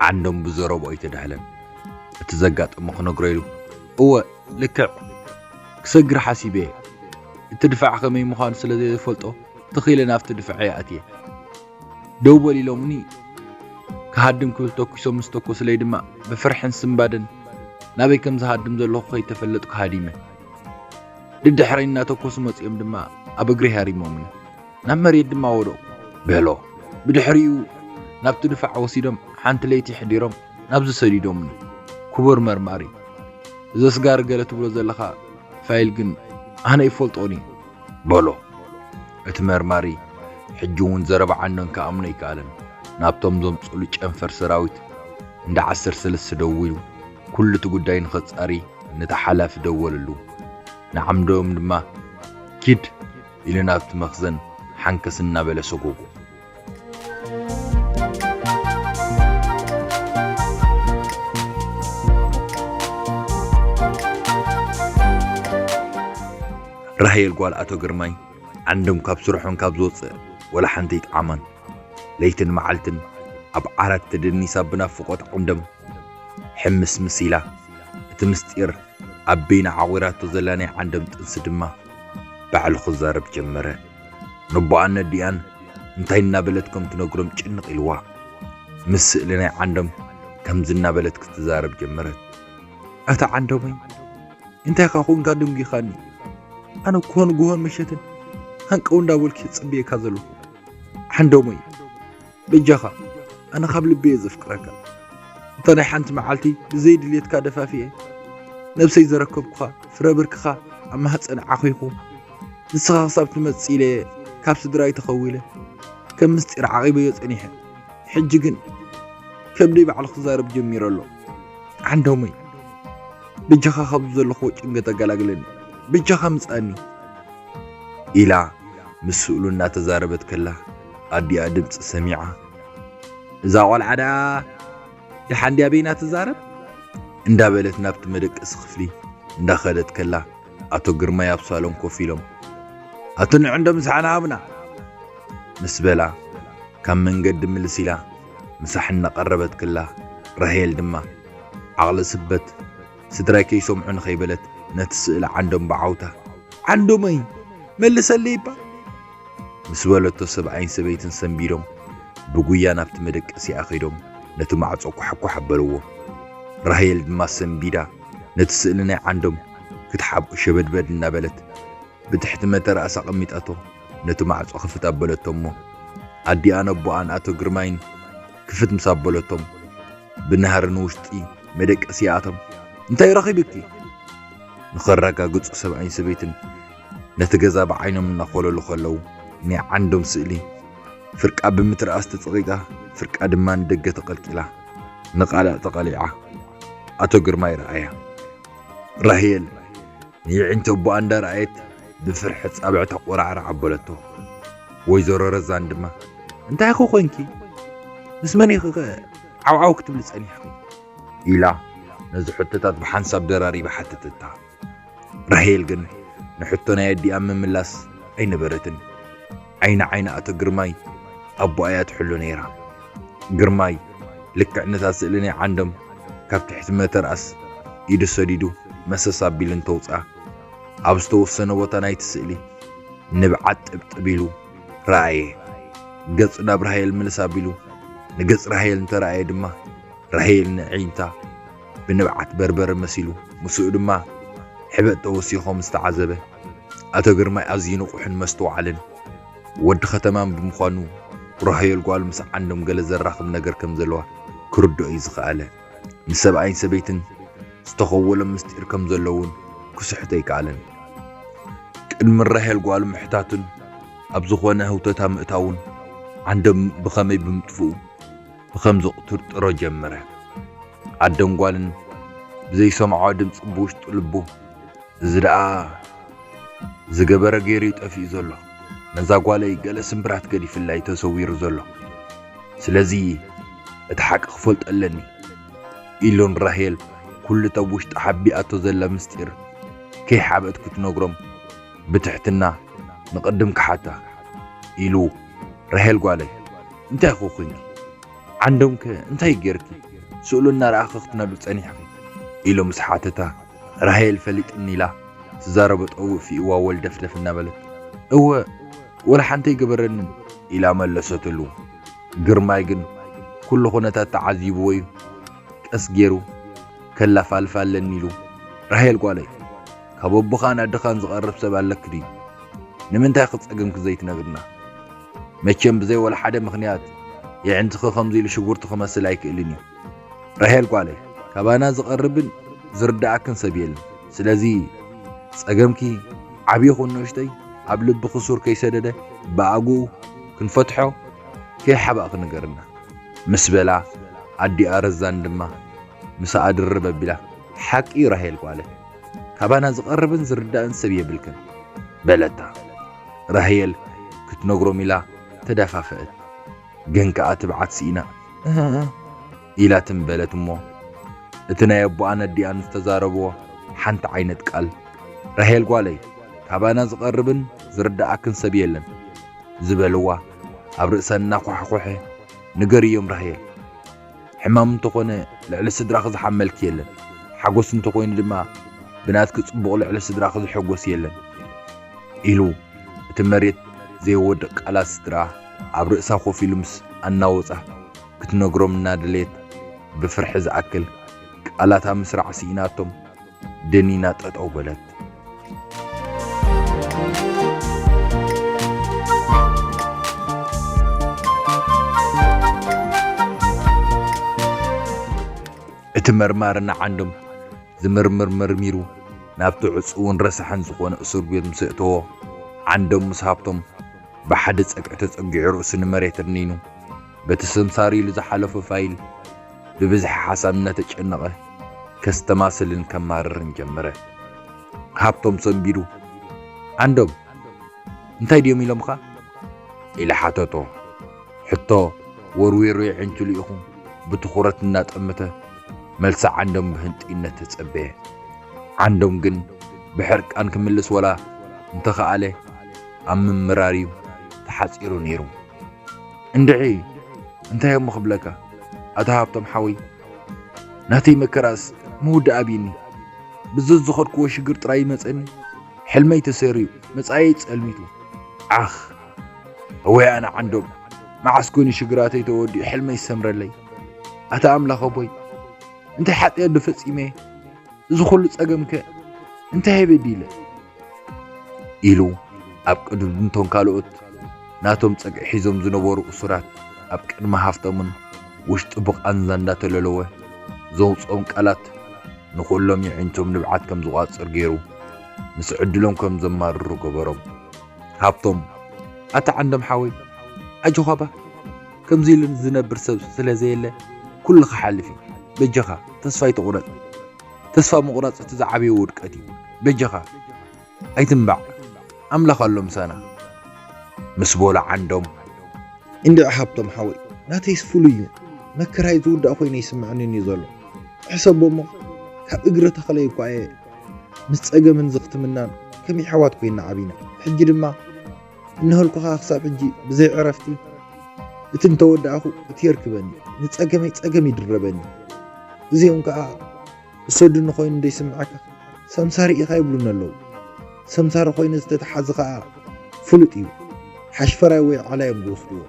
ዓንዶም ብዘረብኦ ኣይተዳህለን። እቲ ዘጋጠሞ ክነግሮ ኢሉ፣ "እወ፣ ልክዕ፣ ክሰግር ሓሲበ እየ። እቲ ድፋዕ ከመይ ምዃኑ ስለ ዘይፈልጦ፣ ትኽ ኢለ ናብቲ ድፋዕ እየ ኣትየ። ደው በል ኢሎምኒ ክሃድም ክብል ተኩሶም ምስ ተኮስለይ ድማ፣ ብፍርሕን ስንባደን ናበይ ከም ዝሃድም ዘለኹ ከይተፈለጥኩ ሃዲመ። ድድሕረይ እናተኮሱ መጺኦም ድማ ኣብ እግረይ ሃሪሞምኒ። ናብ መሬት ድማ ወደቑ" በሎ። ብድሕሪኡ ናብቲ ድፋዕ ወሲዶም ሓንቲ ለይቲ ኣሕዲሮም ናብዚ ሰዲዶምኒ። "ክቡር መርማሪ፣ እዚ ኣስጋሪ ገለ ትብሎ ዘለኻ ፋይል ግን ኣነ ኣይፈልጦን እዩ" በሎ። እቲ መርማሪ ሕጂ እውን ዘረባ ዓንዶም ክኣምኖ ኣይከኣለን። ናብቶም ዘምጽኡሉ ጨንፈር ሰራዊት እንዳ ዓሰርተ ሰለስተ ደዊሉ ኩሉ እቲ ጉዳይ ንኸጻሪ ነቲ ሓላፊ ደወለሉ። ንዓንዶም ድማ፣ "ኪድ" ኢሉ ናብቲ መኽዘን ሓንከስ እናበለ ሰጎጎ። ራሄል ጓል ኣቶ ግርማይ ዓንዶም ካብ ስርሖን ካብ ዝወፅእ ወላ ሓንቲ ይጥዓማን። ለይትን መዓልትን ኣብ ዓራት ተደኒሳ ብናፍቖት ዓንዶም ሕምስምስ ኢላ። እቲ ምስጢር ኣብ በይና ዓቑራቶ ዘላ ናይ ዓንዶም ጥንሲ ድማ ባዕሉ ክዛረብ ጀመረ። ነቦኣን ነዲኣን እንታይ እናበለት ከም ትነግሮም ጭንቕ ኢልዋ። ምስ ስእሊ ናይ ዓንዶም ከምዚ እናበለት ክትዛረብ ጀመረት። "ኣታ ዓንዶመይ፣ እንታይ ኢኻ ኮንካ ደንጒኻኒ? ኣነ እኮ ንግሆን ምሸትን ሃንቀው እንዳበልኩ እየ ዝጽበየካ ዘለኹ። ዓንዶመይ፣ በጃኻ፣ ኣነ ካብ ልቢ እየ ዘፍቅረካ። እታ ናይ ሓንቲ መዓልቲ ብዘይ ድልየትካ ደፋፊኤ ነብሰይ ዘረከብኩኻ፣ ፍረ ብርክኻ ኣብ ማህፀን ዓኺኹ፣ ንስኻ ክሳብ ትመጽእ ኢለ እየ ካብ ስድራይ ተኸዊለ፣ ከም ምስጢር ዓቒበዮ ጸኒሐ። ሕጂ ግን ከብደይ ባዕሉ ክዛረብ ጀሚሩ ኣሎ። ዓንዶመይ፣ በጃኻ ካብዚ ዘለኹዎ ጭንቀት ኣገላግለኒ፣ በጃኻ ምጻኒ" ኢላ ምስ ስእሉ እናተዛረበት ከላ፣ ኣዲኣ ድምጺ ሰሚዓ፣ "እዛ ቖልዓ ደኣ ደሓን ድያ በይና ትዛረብ?" እንዳበለት ናብቲ መደቀሲ ክፍሊ እንዳኸደት ከላ፣ ኣቶ ግርማይ ኣብ ሳሎን ኮፍ ኢሎም፣ "ኣቶ ንዕንዶ ምሳሕና ሃብና" ምስ በላ፣ ካብ መንገዲ ምልስ ኢላ ምሳሕ እናቐረበት ከላ፣ ራሄል ድማ ዓቕሊ ስበት፣ ስድራይ ከይሰምዑ ንኸይበለት፣ ነቲ ስእሊ ዓንዶም ብዓውታ፣ "ዓንዶመይ፣ መልሰለይ እባ!" ምስ በለቶ፣ ሰብኣይን ሰበይትን ሰንቢዶም ብጉያ ናብቲ መደቀሲኣ ከይዶም ነቲ ማዕጾ ኳሕኳሕ ኣበልዎ። ራሄል ድማ ሰንቢዳ ነቲ ስእሊ ናይ ዓንዶም ክትሓብኦ ሸበድበድ እናበለት ብትሕቲ መተርኣስ ኣቐሚጣቶ ነቲ ማዕጾ ክፍት ኣበለቶ እሞ፣ ኣዲኣን ኣቦኣን ኣቶ ግርማይን ክፍት ምስ ኣበለቶም፣ ብናህሪ ንውሽጢ መደቀሲ ኣቶም፣ "እንታይ ረኺብኪ?" ንኸረጋግጹ ሰብኣይን ሰበይትን ነቲ ገዛ ብዓይኖም እናኾለሉ ከለዉ፣ ናይ ዓንዶም ስእሊ ፍርቃ ብምትርኣስ ተጸቒጣ፣ ፍርቃ ድማ ንደገ ተቐልቂላ፣ ንቓልዕ ተቐሊዓ፣ ኣቶ ግርማይ ረኣያ። ራሄል ንየዒንቶ ኣቦኣ እንዳረኣየት ብፍርሒ ጻብዕታ ቆራዕራዕ ኣበለቶ። ወይዘሮ ረዛን ድማ፣ "እንታይ ኢኺ ኮንኪ? ምስ መን ኢኺ ከ ዓውዓው ክትብሊ ጸኒሕኪ?" ኢላ ነዚ ሕቶታት ብሓንሳብ ደራሪባ ሓተተታ። ራሄል ግን ንሕቶ ናይ ኣዲኣ ምምላስ ኣይነበረትን። ዓይኒ ዓይኒ ኣቶ ግርማይ ኣቦኣ እያ ትሕሉ ነይራ። ግርማይ ልክዕ ነታ ስእሊ ናይ ዓንዶም ካብ ትሕቲ መተርኣስ ኢዱ ሰዲዱ መሰስ ኣቢሉ እንተውፅኣ፣ ኣብ ዝተወሰነ ቦታ ናይቲ ስእሊ ንብዓት ጥብጥብ ኢሉ ረኣየ። ገጹ ናብ ራሄል ምልስ ኣቢሉ ንገጽ ራሄል እንተረኣየ ድማ፣ ራሄል ንዕይንታ ብንብዓት በርበረ መሲሉ ምስኡ ድማ ሕበጥ ተወሲኾም ዝተዓዘበ። ኣቶ ግርማይ ኣዝዩ ንቑሕን መስተውዓልን ወዲ ከተማን ብምዃኑ፣ ራሄል ጓል ምስ ዓንዶም ገለ ዘራኽብ ነገር ከም ዘለዋ ክርድኦ እዩ ዝኸኣለ። ንሰብኣይን ሰበይትን ዝተኸወሎም ምስጢር ከም ዘሎ እውን ክስሕቶ ኣይከኣለን። ቅድሚ ራሄል ጓል ምሕታቱን ኣብ ዝኾነ ህውተታ ምእታውን ዓንዶም ብኸመይ ብምጥፍኡ ብኸምዚ ክጥርጥሮ ጀመረ። ኣደን ጓልን ብዘይሰምዖ ድምፂ ብውሽጡ ልቡ፣ እዚ ደኣ ዝገበረ ገይሩ እዩ ጠፊኡ ዘሎ። ነዛ ጓለይ ገለ ስምብራት ገዲፍላ እዩ ተሰዊሩ ዘሎ። ስለዚ እቲ ሓቂ ክፈልጦ ኣለኒ ኢሉን ራሄል ኩሉ እታ ውሽጡ ሓቢኣቶ ዘላ ምስጢር ከይሓብአት ክትነግሮም ብትሕትና ንቕድም ክሓታ ኢሉ፣ ራሄል ጓለይ፣ እንታይ ኮ ኮንኪ? ዓንዶምከ እንታይ ጌርኪ? ስእሉ እናረኣኺ ክትነብሪ ጸኒሕኪ? ኢሉ ምስ ሓተታ፣ ራሄል ፈሊጥኒ ኢላ ትዛረቦ ጠውፊእዋ ወልደፍደፍ እናበለት፣ እወ፣ ወላ ሓንቲ ኣይገበረንን ኢላ መለሰትሉ። ግርማይ ግን ኩሉ ኩነታት ተዓዚብዎ እዩ ቀስ ገይሩ ከላፋልፋ ኣለኒ ኢሉ። ራሄል ጓለይ፣ ካብ ኣቦኻን ኣደኻን ዝቐርብ ሰብ ኣለኪ ድዩ? ንምንታይ ክጸገምኪ ዘይትነግርና? መቸም ብዘይ ወላ ሓደ ምኽንያት የዕንትኺ ከምዚ ኢሉ ሽጉርቲ ክመስል ኣይክእልን እዩ። ራሄል ጓለይ፣ ካባና ዝቐርብን ዝርድኣክን ሰብ የለን። ስለዚ ጸገምኪ ዓብዪ ይኹን ንእሽተይ ኣብ ልብኺ ሱር ከይሰደደ ብኣግኡ ክንፈትሖ ከይሓባእኺ ንገርና። ምስ በላ ኣዲኣ ረዛን ድማ ምስኣ ድርብ ኣቢላ፣ ሓቂ እዩ ራሄል ጓለ፣ ካባና ዝቐርብን ዝርዳእን ሰብ የብልክን በለታ። ራሄል ክትነግሮም ኢላ ተዳፋፈአት፣ ግን ከኣ ትብዓት ስኢና እህ ኢላ ትም በለት እሞ፣ እቲ ናይ ኣቦኣን ኣዲኣን ዝተዛረብዎ ሓንቲ ዓይነት ቃል፣ ራሄል ጓለይ፣ ካባና ዝቐርብን ዝርዳኣክን ሰብ የለን ዝበልዋ ኣብ ርእሳ እናኳሕኮሐ፣ ንገርዮም ራሄል፣ ሕማም እንተኾነ ልዕሊ ስድራኺ ዝሓመልኪ የለን፣ ሓጎስ እንተኾይኑ ድማ ብናትኪ ጽቡቕ ልዕሊ ስድራኺ ዝሕጎስ የለን ኢሉ፣ እቲ መሬት ዘይወድቕ ቃላት ስድራ ኣብ ርእሳ ኮፍ ኢሉ ምስ ኣናወጻ፣ ክትነግሮም እናደለየት ብፍርሒ ዝኣክል ቃላት ኣብ ምስራዕ ስኢናቶም፣ ደኒና ጠጠው በለት። እቲ መርማሪ ንዓንዶም ዝምርምር መርሚሩ ናብቲ ዕጹውን ረሳሕን ዝኾነ እሱር ቤት ምስ ኣእተዎ፣ ዓንዶም ምስ ሃብቶም ብሓደ ጸግዒ ተጸጊዑ ርእሱ ንመሬት ኣድኒኑ፣ በቲ ሰምሳር ኢሉ ዝሓለፎ ፋይል ብብዝሒ ሓሳብ እናተጨነቐ ከስተማስልን ከማርርን ጀመረ። ሃብቶም ሰንቢዱ፣ "ዓንዶም፣ እንታይ ድዮም ኢሎምኻ?" ኢሉ ሓተቶ። ሕቶ ወርዊሩ የዒንቱ ልኢኹ ብትኹረት እናጠመተ መልሲ ዓንዶም ብህንጥይነት ተጸበየ። ዓንዶም ግን ብሕርቃን ክምልስ ወላ እንተኸኣለ ኣብ ምምራር እዩ ተሓጺሩ ነይሩ። "እንድዒ እንታይ እሞ ክብለካ ኣታ ሃብቶም ሓወይ፣ ናተይ መከራስ ምውዳእ ኣብዩኒ። ብዘዝኸድክዎ ሽግር ጥራይ ይመጸኒ፣ ሕልመይ ተሰሪዩ፣ መጻኢየይ ጸልሚቱ። ዓኽ፣ እወይ ኣነ ዓንዶም፣ መዓስ ኮይኑ ሽግራተይ ተወዲኡ ሕልመይ ዝሰምረለይ? ኣታ ኣምላኽ ኣቦይ፣ እንታይ ሓጢኣት ዶ ፈጺመ? እዚ ኩሉ ጸገምከ እንታይ በዲለ?" ኢሉ ኣብ ቅድሚ እቶም ካልኦት ናቶም ጸግዒ ሒዞም ዝነበሩ እሱራት ኣብ ቅድሚ ሃፍቶምን ውሽጡ ብቓንዛ እንዳተለለወ ዘውጽኦም ቃላት ንኹሎም የዒንቶም ንብዓት ከም ዝቋጽር ገይሩ ምስ ዕድሎም ከም ዘማርሩ ገበሮም። ሃብቶም፣ "ኣታ ዓንዶም ሓወይ፣ ኣጆኻባ፣ ከምዚ ኢሉ ዝነብር ሰብ ስለ ዘየለ ኩሉ ክሓልፍ እዩ። በጃኻ ተስፋ ኣይትቑረጽ። ተስፋ ምቑራጽ እቲ ዝዓበየ ውድቀት እዩ። በጃኻ ኣይትንባዕ፣ ኣምላኽ ኣሎ ምሳና" ምስ በሉ ዓንዶም፣ "እንድዒ ሃብቶም ሓወይ፣ ናተይስ ፍሉይ እዩ። መከራይ ዝውዳእ ኮይኑ ይስምዐኒ እዩ ዘሎ። ሕሰቦ እሞ፣ ካብ እግሪ ተኽለይ እኳ እየ ምስ ጸገምን ዝኽትምናን ከም ኣሕዋት ኮይና ዓቢና። ሕጂ ድማ እንሀልኩኻ ክሳብ ሕጂ ብዘይ ዕረፍቲ እቲ እንተወዳእኹ እቲ የርክበኒ፣ ንጸገመይ ጸገም ይድረበኒ። እዚኦም ከኣ እሰዱኒ ኮይኑ ዘይስምዓካ ሰምሳሪ ኢኻ ይብሉኒ ኣለዉ። ሰምሳሪ ኮይኑ ዝተተሓዘ ከኣ ፍሉጥ እዩ። ሓሽፈራይ ወይ ዓላ እዮም ዝወስድዎ።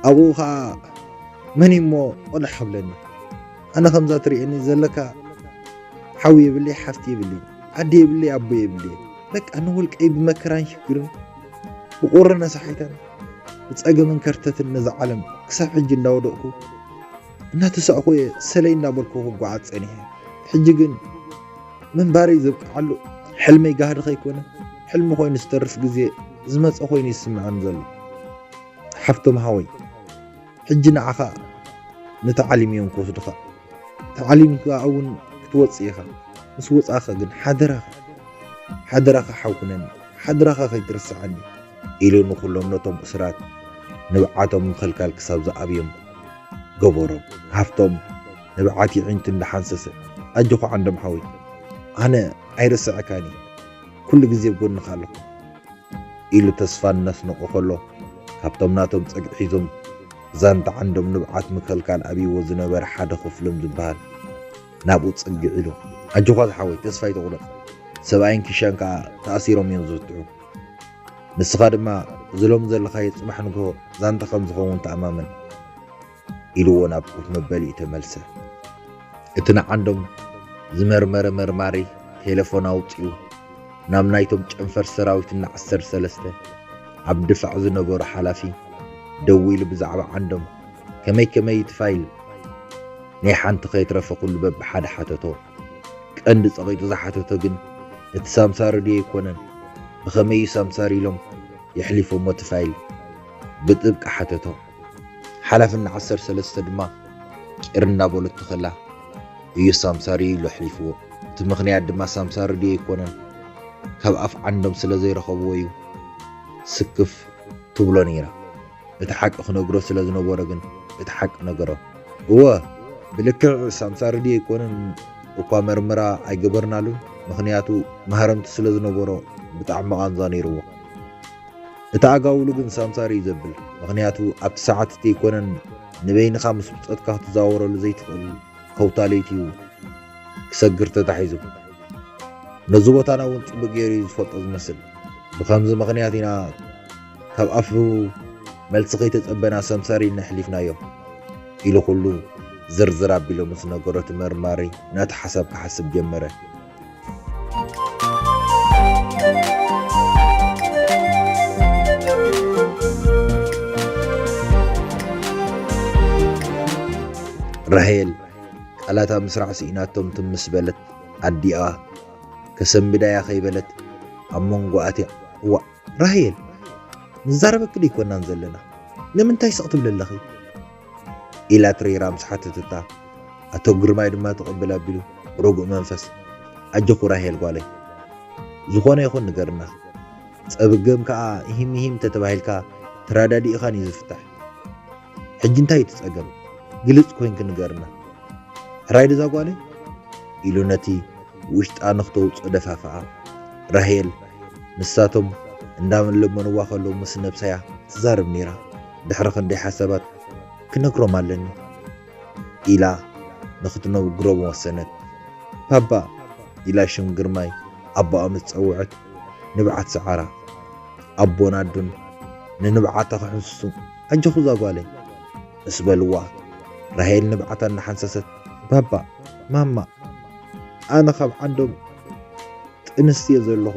ኣብኡ ከኣ መን እዩ እሞ ቆልሕ ክብለኒ? ኣነ ከምዛ ትርእየኒ ዘለካ ሓው የብለይ፣ ሓፍቲ የብለይ፣ ኣደ የብለይ፣ ኣቦ የብለይ። በቃ ንውልቀይ ብመከራን ሽግርን ብቁርን ነሳሒታን ብጸገምን ከርተትን ነዛ ዓለም ክሳብ ሕጂ እንዳወደቕኩ እናተሳእኹ እየ ሰለይ እንዳበልኩ ክጓዓዝ ጸኒሐ። ሕጂ ግን ምንባረይ ዘብቅዓሉ ሕልመይ ጋህዲ ከይኮነ ሕልሚ ኮይኑ ዝተርፍ ግዜ ዝመጸ ኮይኑ ይስምዓኒ ዘሎ። ሓፍቶም ሓወይ፣ ሕጂ ንዓኻ ንተዓሊም እዮም ክወስዱኻ። ተዓሊምካ እውን ክትወጽእ ኢኻ። ምስ ወጻእኻ ግን ሓደራኻ፣ ሓደራኻ ሓው ኩነኒ፣ ሓደራኻ ከይትርስዓኒ ኢሉ ንኹሎም ነቶም እሱራት ንብዓቶም ምኽልካል ክሳብ ዝኣብዮም ገበሮም። ሃፍቶም ንብዓት የዒንቱ እንዳሓንሰሰ፣ ኣጆኻ ዓንዶም ሓወይ፣ ኣነ ኣይርስዐካን እየ፣ ኩሉ ግዜ ኣብ ጎንኻ ኣለኹ። ኢሉ ተስፋ እናስነቖ ከሎ፣ ካብቶም ናቶም ጸግዒ ሒዞም ዛንታ ዓንዶም ንብዓት ምክልካል ኣብይዎ ዝነበረ ሓደ ክፍሎም ዝበሃል ናብኡ ጽግዕ ኢሉ፣ ኣጆኻ ዝሓወይ፣ ተስፋ ኣይትቑረጽ፣ ሰብኣይን ኪሻን ከኣ ተኣሲሮም እዮም ዝፍትሑ። ንስኻ ድማ እዚ ሎሚ ዘለኻዮ ጽባሕ ንግሆ ዛንታ ከም ዝኸውን ተኣማመን። ኢልዎ ናብ ኮፍ መበሊኡ ተመልሰ። እቲ ንዓንዶም ዝመርመረ መርማሪ ቴሌፎን ኣውጺኡ ናብ ናይቶም ጨንፈር ሰራዊት እና ዓሰርተ ሰለስተ ኣብ ድፋዕ ዝነበሩ ሓላፊ ደዊሉ ብዛዕባ ዓንዶም ከመይ ከመይ እቲ ፋይል ናይ ሓንቲ ከይትረፈ ኩሉ በብሓደ ሓተቶ። ቀንዲ ጸቒጡ ዝሓተቶ ግን እቲ ሳምሳሪ ድዩ ኣይኮነን፣ ብኸመይ እዩ ሳምሳሪ ኢሎም የሕሊፎሞ እቲ ፋይል ብጥብቂ ሓተቶ። ሓላፊ እና ዓሰርተ ሰለስተ ድማ ቂር እናበለቶ ከላ እዩ ሳምሳሪ ኢሉ ኣሕሊፍዎ። እቲ ምኽንያት ድማ ሳምሳሪ ድዩ ኣይኮነን ካብ ኣፍ ዓንዶም ስለ ዘይረኸብዎ እዩ ስክፍ ትብሎ ነይራ። እቲ ሓቂ ክነግሮ ስለ ዝነበሮ ግን እቲ ሓቂ ነገሮ። እወ ብልክዕ ሳምሳሪ ድዩ ኣይኮነን እኳ መርመራ ኣይገበርናሉን፣ ምኽንያቱ ማህረምቲ ስለ ዝነበሮ ብጣዕሚ ቃንዛ ነይርዎ። እቲ ኣጋውሉ ግን ሳምሳሪ እዩ ዘብል። ምኽንያቱ ኣብቲ ሰዓት እቲ ኣይኮነን ንበይንኻ ምስ ብጾትካ ክትዛወረሉ ዘይትኽእል ከውታ ለይቲ እዩ ክሰግር ተታሒዙ። ነዚ ቦታና እውን ጽቡቕ ገይሩ እዩ ዝፈልጦ ዝመስል። ብኸምዚ ምኽንያት ኢና ካብ ኣፉ መልሲ ከይተጸበና ሳምሳሪ ነሕሊፍናዮ ኢሉ ኩሉ ዝርዝር ኣቢሉ ምስ ነገሮ እቲ መርማሪ ነቲ ሓሳብ ክሓስብ ጀመረ። ራሄል ቃላታ ምስራዕ ስኢናቶም ትም ምስ በለት ኣዲኣ ከሰንብዳያ ከይበለት ኣብ መንጎ ኣትያ፣ እዋእ ራሄል ንዛረበኪ ደይኮናን ዘለና ንምንታይ ስቕ ትብሊ ኣለኺ? ኢላ ትሪራ ምስ ሓተተታ ኣቶ ግርማይ ድማ ተቐብል ኣቢሉ ብርጉእ መንፈስ ኣጆኺ ራሄል ጓለይ ዝኾነ ይኹን ንገርና ጸብግም ከኣ ኢሂም ኢሂም ተተባሂልካ ተራዳዲእኻን እዩ ዝፍታሕ። ሕጂ እንታይ እቲ ጸገም? ግልጽ ኮይንኪ ንገርና። ሕራይ ድዛ ጓለይ? ኢሉ ነቲ ውሽጣ ንኽተውጽኦ ደፋፍኣ። ራሄል ንሳቶም እንዳለመንዋ ከለዉ ምስ ነብሳያ ትዛረብ ነይራ። ድሕሪ ክንደይ ሓሳባት ክነግሮም ኣለኒ ኢላ ንኽትነግሮም ወሰነት። ባባ ኢላ ሽም ግርማይ ኣቦኣ ምስ ጸውዐት ንብዓት ሰዓራ። ኣቦን ኣዱን ንንብዓታ ክሕንስሱ ኣጆኹ እዛ ጓለይ ምስ በልዋ ራሄል ንብዓታ እናሓንሰሰት ባባ ማማ ኣነ ካብ ዓንዶም ጥንስ እየ ዘለኹ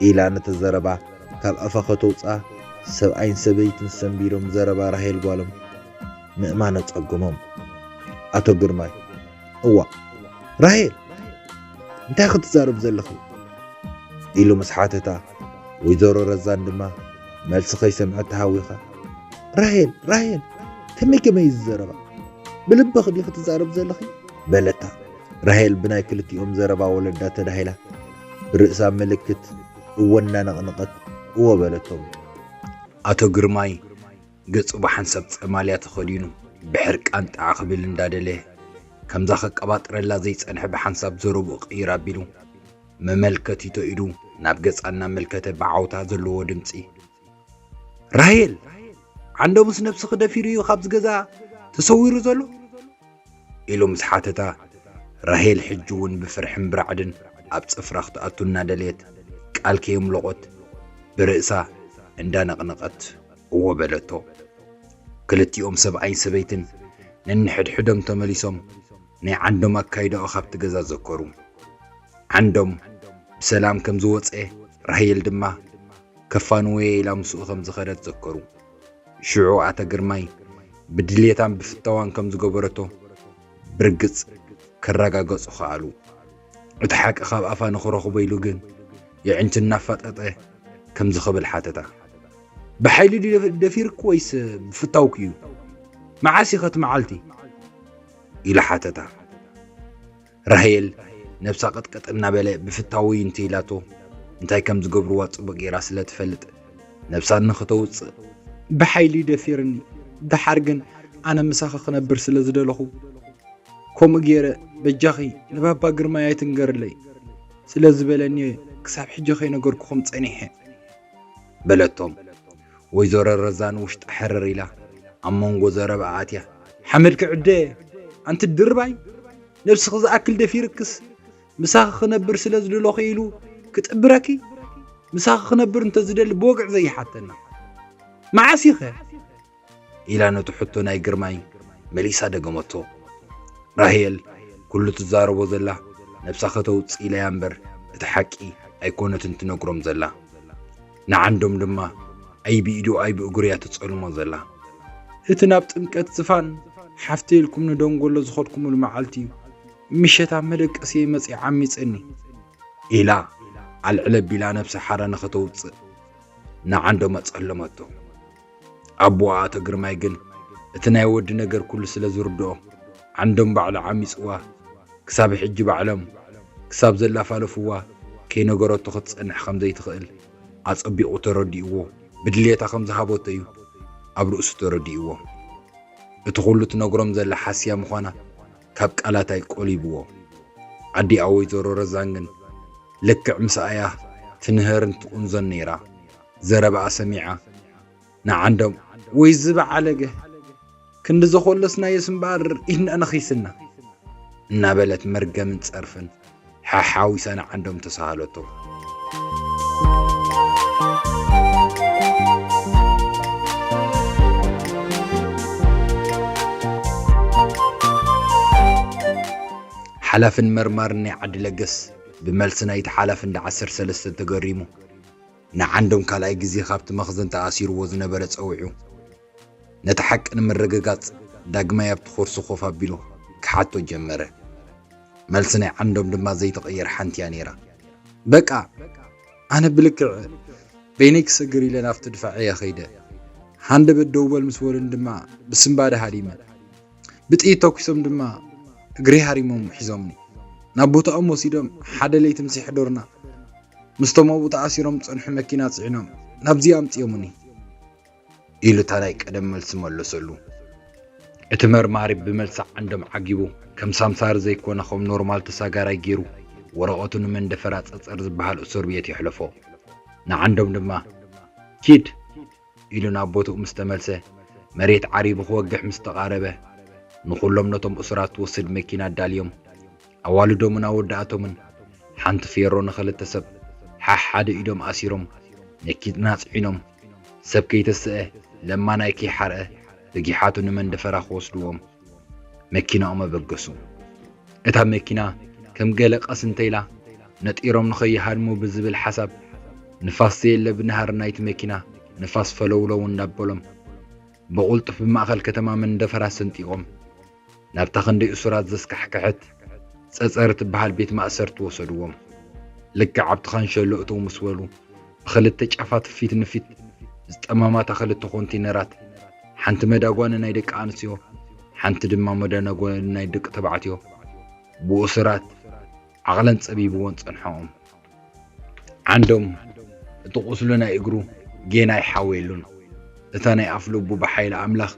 ኢላ ነቲ ዘረባ ካብ ኣፋ ከተውፅኣ ሰብኣይን ሰበይትን ሰንቢዶም ዘረባ ራሄል ጓሎም ምእማን ኣፀገሞም። ኣቶ ግርማይ እዋ ራሄል እንታይ ክትዛረብ ዘለኺ? ኢሉ ምስ ሓተታ ወይዘሮ ረዛን ድማ መልሲ ከይሰምዐት ተሃዊኻ ራሄል ራሄል ከመይ ከመይ እዩ ዝዘረባ? ብልብኺ ዲኺ ትዛረብ ዘለኺ? በለታ። ራሄል ብናይ ክልቲኦም ዘረባ ወለዳ ተዳሂላ ብርእሳ ምልክት እወ እናነቕነቐት እወ በለቶም። ኣቶ ግርማይ ገጹ ብሓንሳብ ጸማልያ ተኸዲኑ ብሕርቃን ጣዕ ክብል እንዳደለየ ከምዛ ከቀባጥረላ ዘይጸንሐ ብሓንሳብ ዘረብኡ ቅይር ኣቢሉ መመልከቲቶ ኢዱ ናብ ገጻ እናመልከተ ብዓውታ ዘለዎ ድምጺ፣ "ራሄል፣ ዓንዶምስ ነብስኺ ደፊሩ እዩ ካብዚ ገዛ ተሰዊሩ ዘሎ?" ኢሉ ምስ ሓተታ፣ ራሄል ሕጂ እውን ብፍርሕን ብራዕድን ኣብ ጽፍራ ክትኣቱ እናደለየት ቃል ከየምለቖት ብርእሳ እንዳነቕነቐት እዎ በለቶ። ክልቲኦም ሰብኣይን ሰበይትን ነንሕድሕዶም ተመሊሶም ናይ ዓንዶም ኣካይዳኡ ካብቲ ገዛ ዘከሩ። ዓንዶም ብሰላም ከም ዝወጸ፣ ራሄል ድማ ከፋንወየ ኢላ ምስኡ ከም ዝኸደት ዘከሩ። ሽዑ ኣተ ግርማይ ብድልየታን ብፍታዋን ከም ዝገበረቶ ብርግጽ ከረጋገጹ ከኣሉ። እቲ ሓቂ ካብ ኣፋ ንኽረኽቦ ኢሉ ግን የዕንቱ እናፋጠጠ ከምዚ ክብል ሓተታ። "ብሓይሊ ድዩ ደፊርኪ ወይስ ብፍታውኪ እዩ? መዓስ ኢኸ እቲ መዓልቲ?" ኢሉ ሓተታ። ራሄል ነብሳ ቅጥቅጥ እናበለ ብፍታዊ እንተ ኢላቶ እንታይ ከም ዝገብርዋ ጽቡቕ ጌራ ስለ ትፈልጥ ነብሳ ንኽተውጽእ፣ "ብሓይሊ ደፊርኒ፣ ደሓር ግን ኣነ ምሳኺ ክነብር ስለ ዝደለኹ ከምኡ ጌረ በጃኺ ንባባ ግርማይ ኣይትንገርለይ ስለ ዝበለኒ ክሳብ ሕጂ ከይነገርኩኹም ጸኒሐ" በለቶም። ወይዘሮ ረዛ ንውሽጣ ሕርር ኢላ ኣብ መንጎ ዘረባ ኣትያ፣ "ሓመድኪ ዕደ ኣንቲ ድርባይ፣ ነብስኺ ዝኣክል ደፊርክስ ምሳኺ ክነብር ስለ ዝደለኹ ኢሉ ክጥብረኪ? ምሳኺ ክነብር እንተ ዝደሊ ብወግዒ ዘይሓተና። መዓስ ኢኸ?" ኢላ ነቲ ሕቶ ናይ ግርማይ መሊሳ ደገመቶ። ራሄል ኩሉ ትዛረቦ ዘላ ነብሳ ከተውጽእ ኢላ እያ እምበር እቲ ሓቂ ኣይኮነትን ትነግሮም ዘላ። ንዓንዶም ድማ ኣይ ብኢዱ ኣይ ብእግሩ እያ ትጸልሞ ዘላ። "እቲ ናብ ጥምቀት ዝፋን ሓፍተ ኢልኩም ንደንጎሎ ዝኸድኩምሉ መዓልቲ እዩ። ምሸት ኣብ መደቀስየይ መጺኣ ዓሚጸኒ" ኢላ ኣልዕል ኣቢላ ነብሳ ሓራ ንኸተውጽእ ንዓንዶም ኣጸለመቶ። ኣቦኣ ኣቶ ግርማይ ግን እቲ ናይ ወዲ ነገር ኩሉ ስለ ዝርድኦ፣ ዓንዶም ባዕሉ ዓሚጽዋ፣ ክሳብ ሕጂ ባዕሎም ክሳብ ዘላፋለፍዋ ከይነገረቶ ክትጸንሕ ከም ዘይትኽእል ኣጸቢቑ ተረዲእዎ፣ ብድልየታ ከም ዝሃበቶ እዩ ኣብ ርእሱ ተረዲእዎ። እቲ ኩሉ ትነግሮም ዘላ ሓስያ ምዃና ካብ ቃላት ኣይቆሊብዎ። ኣዲኣ ወይዘሮ ረዛን ግን ልክዕ ምስኣያ ትንህርን ትቑንዞን ነይራ። ዘረባኣ ሰሚዓ ንዓንዶም፣ "ወይ ዝበዓለገ፣ ክንዲ ዘኾለስናዮስ እምበኣር ኢድና ነኺስና" እናበለት መርገምን ጸርፍን ሓሓዊሳ ንዓንዶም ተሳሃለቶ። ሓላፍን መርማርን ናይ ዓዲ ለገስ ብመልሲ ናይቲ ሓላፊ እንዳ ዓሰርተ ሰለስተ ተገሪሙ፣ ንዓንዶም ካልኣይ ግዜ ካብቲ መኽዘን ተኣሲርዎ ዝነበረ ጸዊዑ፣ ነቲ ሓቂ ንምርግጋጽ ዳግማይ ኣብቲ ኮርሲ ኮፍ ኣቢሉ ክሓቶ ጀመረ። መልሲ ናይ ዓንዶም ድማ ዘይትቕየር ሓንቲ እያ ነይራ። "በቃ፣ ኣነ ብልክዕ በይነይ ክሰግር ኢለ ናብቲ ድፋዕ እየ ከይደ። ሃንደበት ደው በል ምስ በሉኒ ድማ ብስንባደ ሃዲመ። ብጥይት ተኲሶም ድማ እግረይ ሃሪሞም ሒዞምኒ። ናብ ቦታኦም ወሲዶም ሓደ ለይቲ ምስ የሕደሩና፣ ምስቶም ኣብኡ ተኣሲሮም ዝጸንሑ መኪና ጽዒኖም ናብዚ ኣምጺኦምኒ" ኢሉ እታ ናይ ቀደም መልሲ መለሰሉ። እቲ መርማሪ ብመልሲ ዓንዶም ዓጊቡ፣ ከም ሳምሳሪ ዘይኮነ ከም ኖርማል ተሳጋራይ ገይሩ ወረቐቱ ንመንደፈራ ጸጸር ዝበሃል እሱር ቤት የሕለፎ። ንዓንዶም ድማ፣ "ኪድ" ኢሉ ናብ ቦትኡ ምስ ተመልሰ፣ መሬት ዓሪቡ ክወግሕ ምስ ተቓረበ፣ ንኹሎም ነቶም እሱራት ትወስድ መኪና ኣዳልዮም፣ ኣዋልዶምን ኣወዳእቶምን ሓንቲ ፌሮ ንኽልተ ሰብ ሓሓደ ኢዶም ኣሲሮም፣ መኪና ጽዒኖም፣ ሰብ ከይተስአ፣ ለማናይ ከይሓርአ፣ ብጊሓቱ ንመንደፈራ ክወስድዎም መኪናኦም ኣበገሱ። እታ መኪና ከም ገለ ቀስ እንተኢላ ነጢሮም ንኸይሃድሙ ብዝብል ሓሳብ፣ ንፋስ ዘየለ ብናህሪ ናይቲ መኪና ንፋስ ፈለውለው እንዳበሎም፣ ብቕልጡፍ ብማእኸል ከተማ መንደፈራ ሰንጢቖም፣ ናብታ ክንደይ እሱራት ዘስካሕክሐት ጸጸር ትበሃል ቤት ማእሰርቲ ወሰድዎም። ልክዕ ኣብቲ ካንሸሎ እተው ምስ በሉ፣ ብኽልተ ጫፋት ፊት ንፊት ዝጠማማታ ክልተ ኮንቴነራት፣ ሓንቲ መዳጓኒ ናይ ደቂ ኣንስትዮ፣ ሓንቲ ድማ መዳጓኒ ናይ ደቂ ተባዕትዮ፣ ብእሱራት ዓቕለን ጸቢብወን ጸንሖም። ዓንዶም እቲ ቁስሉ ናይ እግሩ ጌና ኣይሓወየሉን። እታ ናይ ኣፍ ልቡ ብሓይሊ ኣምላኽ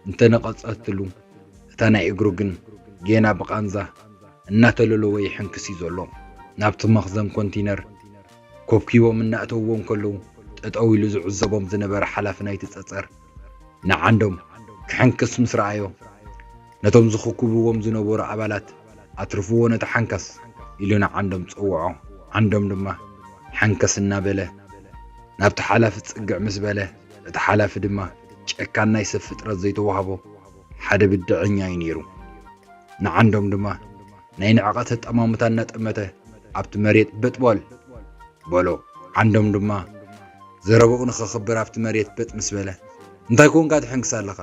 እንተነቐጸትሉ፣ እታ ናይ እግሩ ግን ጌና ብቓንዛ እናተለለወ ይሕንክስ እዩ ዘሎ። ናብቲ መኽዘን ኮንቲነር ኮብኪቦም እናእተውዎ እንከለዉ፣ ጠጠው ኢሉ ዝዕዘቦም ዝነበረ ሓላፊ ናይቲ ጸጸር፣ ንዓንዶም ክሕንክስ ምስ ረኣዮ፣ ነቶም ዝኽኩብዎም ዝነበሩ ኣባላት፣ "ኣትርፍዎ ነቲ ሓንከስ" ኢሉ ንዓንዶም ጸውዖ። ዓንዶም ድማ ሓንከስ እናበለ ናብቲ ሓላፊ ጽግዕ ምስ በለ፣ እቲ ሓላፊ ድማ ጨካን ናይ ሰብ ፍጥረት ዘይተዋህቦ ሓደ ብድዐኛ እዩ ነይሩ። ንዓንዶም ድማ ናይ ንዕቐት ኣጠማምታ እናጠመተ ኣብቲ መሬት በጥ በል በሎ። ዓንዶም ድማ ዘረባኡ ንኸኽብር ኣብቲ መሬት በጥ ምስ በለ፣ "እንታይ ኮንካ ትሕንክስ ኣለኻ?"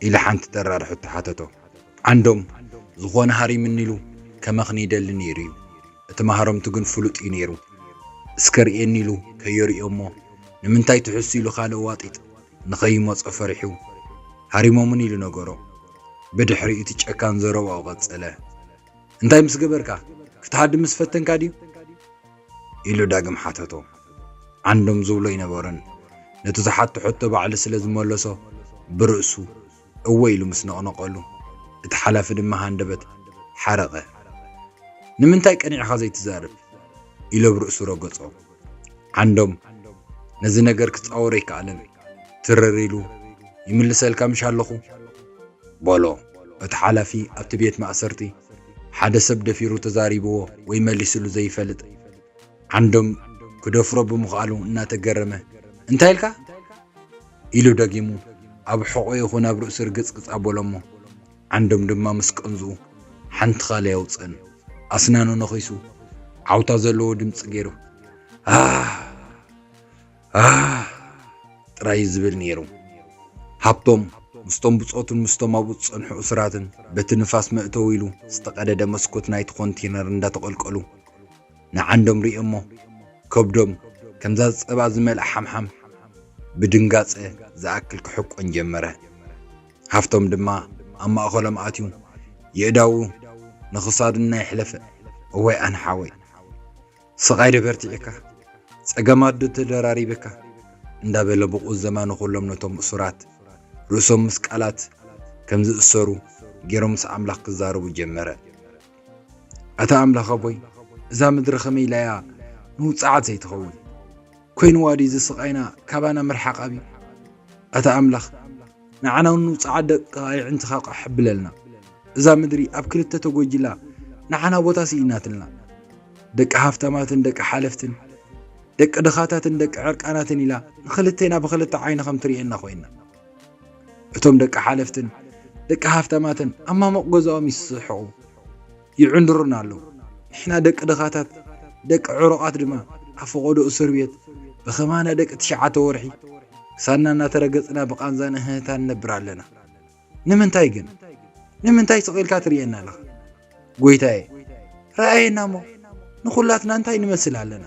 ኢሉ ሓንቲ ጠራር ሕቶ ሓተቶ። ዓንዶም ዝኾነ ሃሪምኒ ኢሉ ከመኽኒ ይደሊ ነይሩ እዩ። እቲ ማህረምቱ ግን ፍሉጥ እዩ ነይሩ። እስከ ርእየኒ ኢሉ ከየርእዮ እሞ፣ ንምንታይ ትሕሱ ኢሉ ካልእ ዋጢጥ ንኸይመጾ ፈሪሑ፣ "ሃሪሞምኒ" ኢሉ ነገሮ። ብድሕሪኡ እቲ ጨካን ዘረባኡ ቀጸለ። "እንታይ ምስ ገበርካ? ክትሃድም ምስ ፈተንካ ድዩ?" ኢሉ ዳግም ሓተቶ። ዓንዶም ዝብሎ ኣይነበሮን። ነቲ ዝሓቶ ሕቶ ባዕሉ ስለ ዝመለሶ፣ ብርእሱ እወ ኢሉ ምስ ነቕነቐሉ፣ እቲ ሓላፊ ድማ ሃንደበት ሓረቐ። "ንምንታይ ቀኒዕኻ ዘይትዛረብ?" ኢሉ ኣብ ርእሱ ረገጾ። ዓንዶም፣ ነዚ ነገር ክጻወሮ ኣይከኣለን። ትርር ኢሉ፣ "ይምልሰልካ ምሽ ኣለኹ?" በሎ። እቲ ሓላፊ ኣብቲ ቤት ማእሰርቲ ሓደ ሰብ ደፊሩ ተዛሪብዎ ወይ መሊስሉ ዘይፈልጥ፣ ዓንዶም ክደፍሮ ብምኽኣሉ እናተገረመ፣ "እንታይ ኢልካ?" ኢሉ ደጊሙ ኣብ ሕቖ ይኹን ኣብ ርእሱ ርግጽግጽ ኣበሎ እሞ፣ ዓንዶም ድማ ምስ ቀንዝኡ ሓንቲ ኻል ኣየውጽእን። ኣስናኑ ነኺሱ ዓውታ ዘለዎ ድምጺ ገይሩ፣ "ኣህ! ኣህ!" ጥራይ እዩ ዝብል ነይሩ። ሃብቶም ምስቶም ብጾቱን ምስቶም ኣብኡ ዝጸንሑ እሱራትን በቲ ንፋስ መእተዊ ኢሉ ዝተቐደደ መስኮት ናይቲ ኮንቴነር እንዳተቐልቀሉ ንዓንዶም ሪኦሞ፣ ከብዶም ከምዛ ጸባ ዝመልኣ ሓምሓም ብድንጋጸ ዝኣክል ክሕቆን ጀመረ። ሃብቶም ድማ ኣብ ማእኸሎም ኣትዩ፣ የእዳዉ ንኽሳዱ እናየሕለፈ፣ "እዋይ ኣነ ሓወይ፣ ስቓይ ዶ በርቲዕካ? ጸገማት ዶ ተደራሪብካ?" እንዳበለ ብቑዘማ ንኹሎም ነቶም እሱራት ርእሶም ምስ ቃላት ከም ዝእሰሩ ገይሮም ምስ ኣምላኽ ክዛረቡ ጀመረ። "ኣታ ኣምላኽ ኣቦይ፣ እዛ ምድሪ ከመይ ኢላ እያ ንውጽዓት ዘይትኸውን? ኮይንዋ ድዩ እዚ ስቓይና ካባና ምርሓቕ ኣብዩ? ኣታ ኣምላኽ፣ ንዓና እውን ንውጽዓት ደቅኻ ኣዕይንትኻ ቃሕ ኣብለልና። እዛ ምድሪ ኣብ ክልተ ተጎጂላ ንዓና ቦታ ስኢናትልና። ደቂ ሃፍታማትን ደቂ ሓለፍትን፣ ደቂ ድኻታትን ደቂ ዕርቃናትን ኢላ ንኽልቴና ብኽልተ ዓይኒ ከም ትርእየና ኮይና። እቶም ደቂ ሓለፍትን ደቂ ሃፍታማትን ኣብ ማሞቕ ገዛኦም ይስሕቑ፣ ይዕንድሩና ኣለዉ። ንሕና ደቂ ድኻታት፣ ደቂ ዕሩቓት ድማ ኣብ ፈቖዶ እስር ቤት ብኸማና ደቂ ትሽዓተ ወርሒ ክሳድና እናተረገጽና ብቓንዛን እህህታን ንነብር ኣለና። ንምንታይ ግን? ንምንታይ ስቕ ኢልካ ትርእየና ኣለኻ? ጎይታየ፣ ረኣየና እሞ፣ ንኹላትና እንታይ ንመስል ኣለና?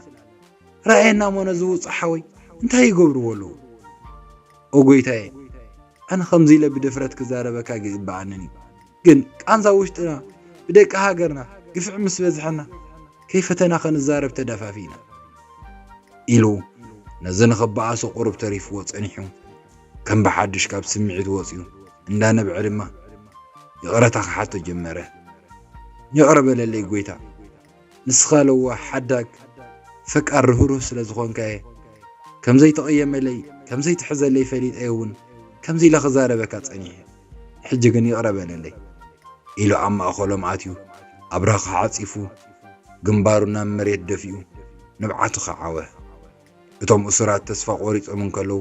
ረኣየና እሞ፣ ነዚ ውጹዕ ሓወይ እንታይ ይገብርዎ ኣለዉ? ኦ ጎይታየ፣ ኣነ ከምዚ ኢለ ብድፍረት ክዛረበካ ኣይግብኣንን እዩ። ግን ቃንዛ ውሽጥና ብደቂ ሃገርና ግፍዒ ምስ በዝሐና፣ ከይፈተና ከንዛረብ ተደፋፊእና። ኢሉ ነዚ ንኽበኣሶ ቁሩብ ተሪፍዎ ጸኒሑ፣ ከም ብሓድሽ ካብ ስምዒት ወጺኡ እንዳነብዐ ድማ ይቕረታ ክሓቶ ጀመረ። "ይቕረ በለለይ ጎይታ፣ ንስኻ ለዋህ፣ ሓዳግ፣ ፈቃር፣ ርህሩህ ስለ ዝኾንካየ፣ ከም ዘይትቕየመለይ፣ ከም ዘይትሕዘለይ ፈሊጠ እውን ከምዚ ኢለ ክዛረበካ ጸኒሐ። ሕጂ ግን ይቕረ በለለይ" ኢሉ ኣብ ማእኸሎም ኣትዩ ኣብራኻ ዓጺፉ ግንባሩ ናብ መሬት ደፊኡ ንብዓቱ ከዓወ። እቶም እሱራት ተስፋ ቆሪጾም እንከለዉ፣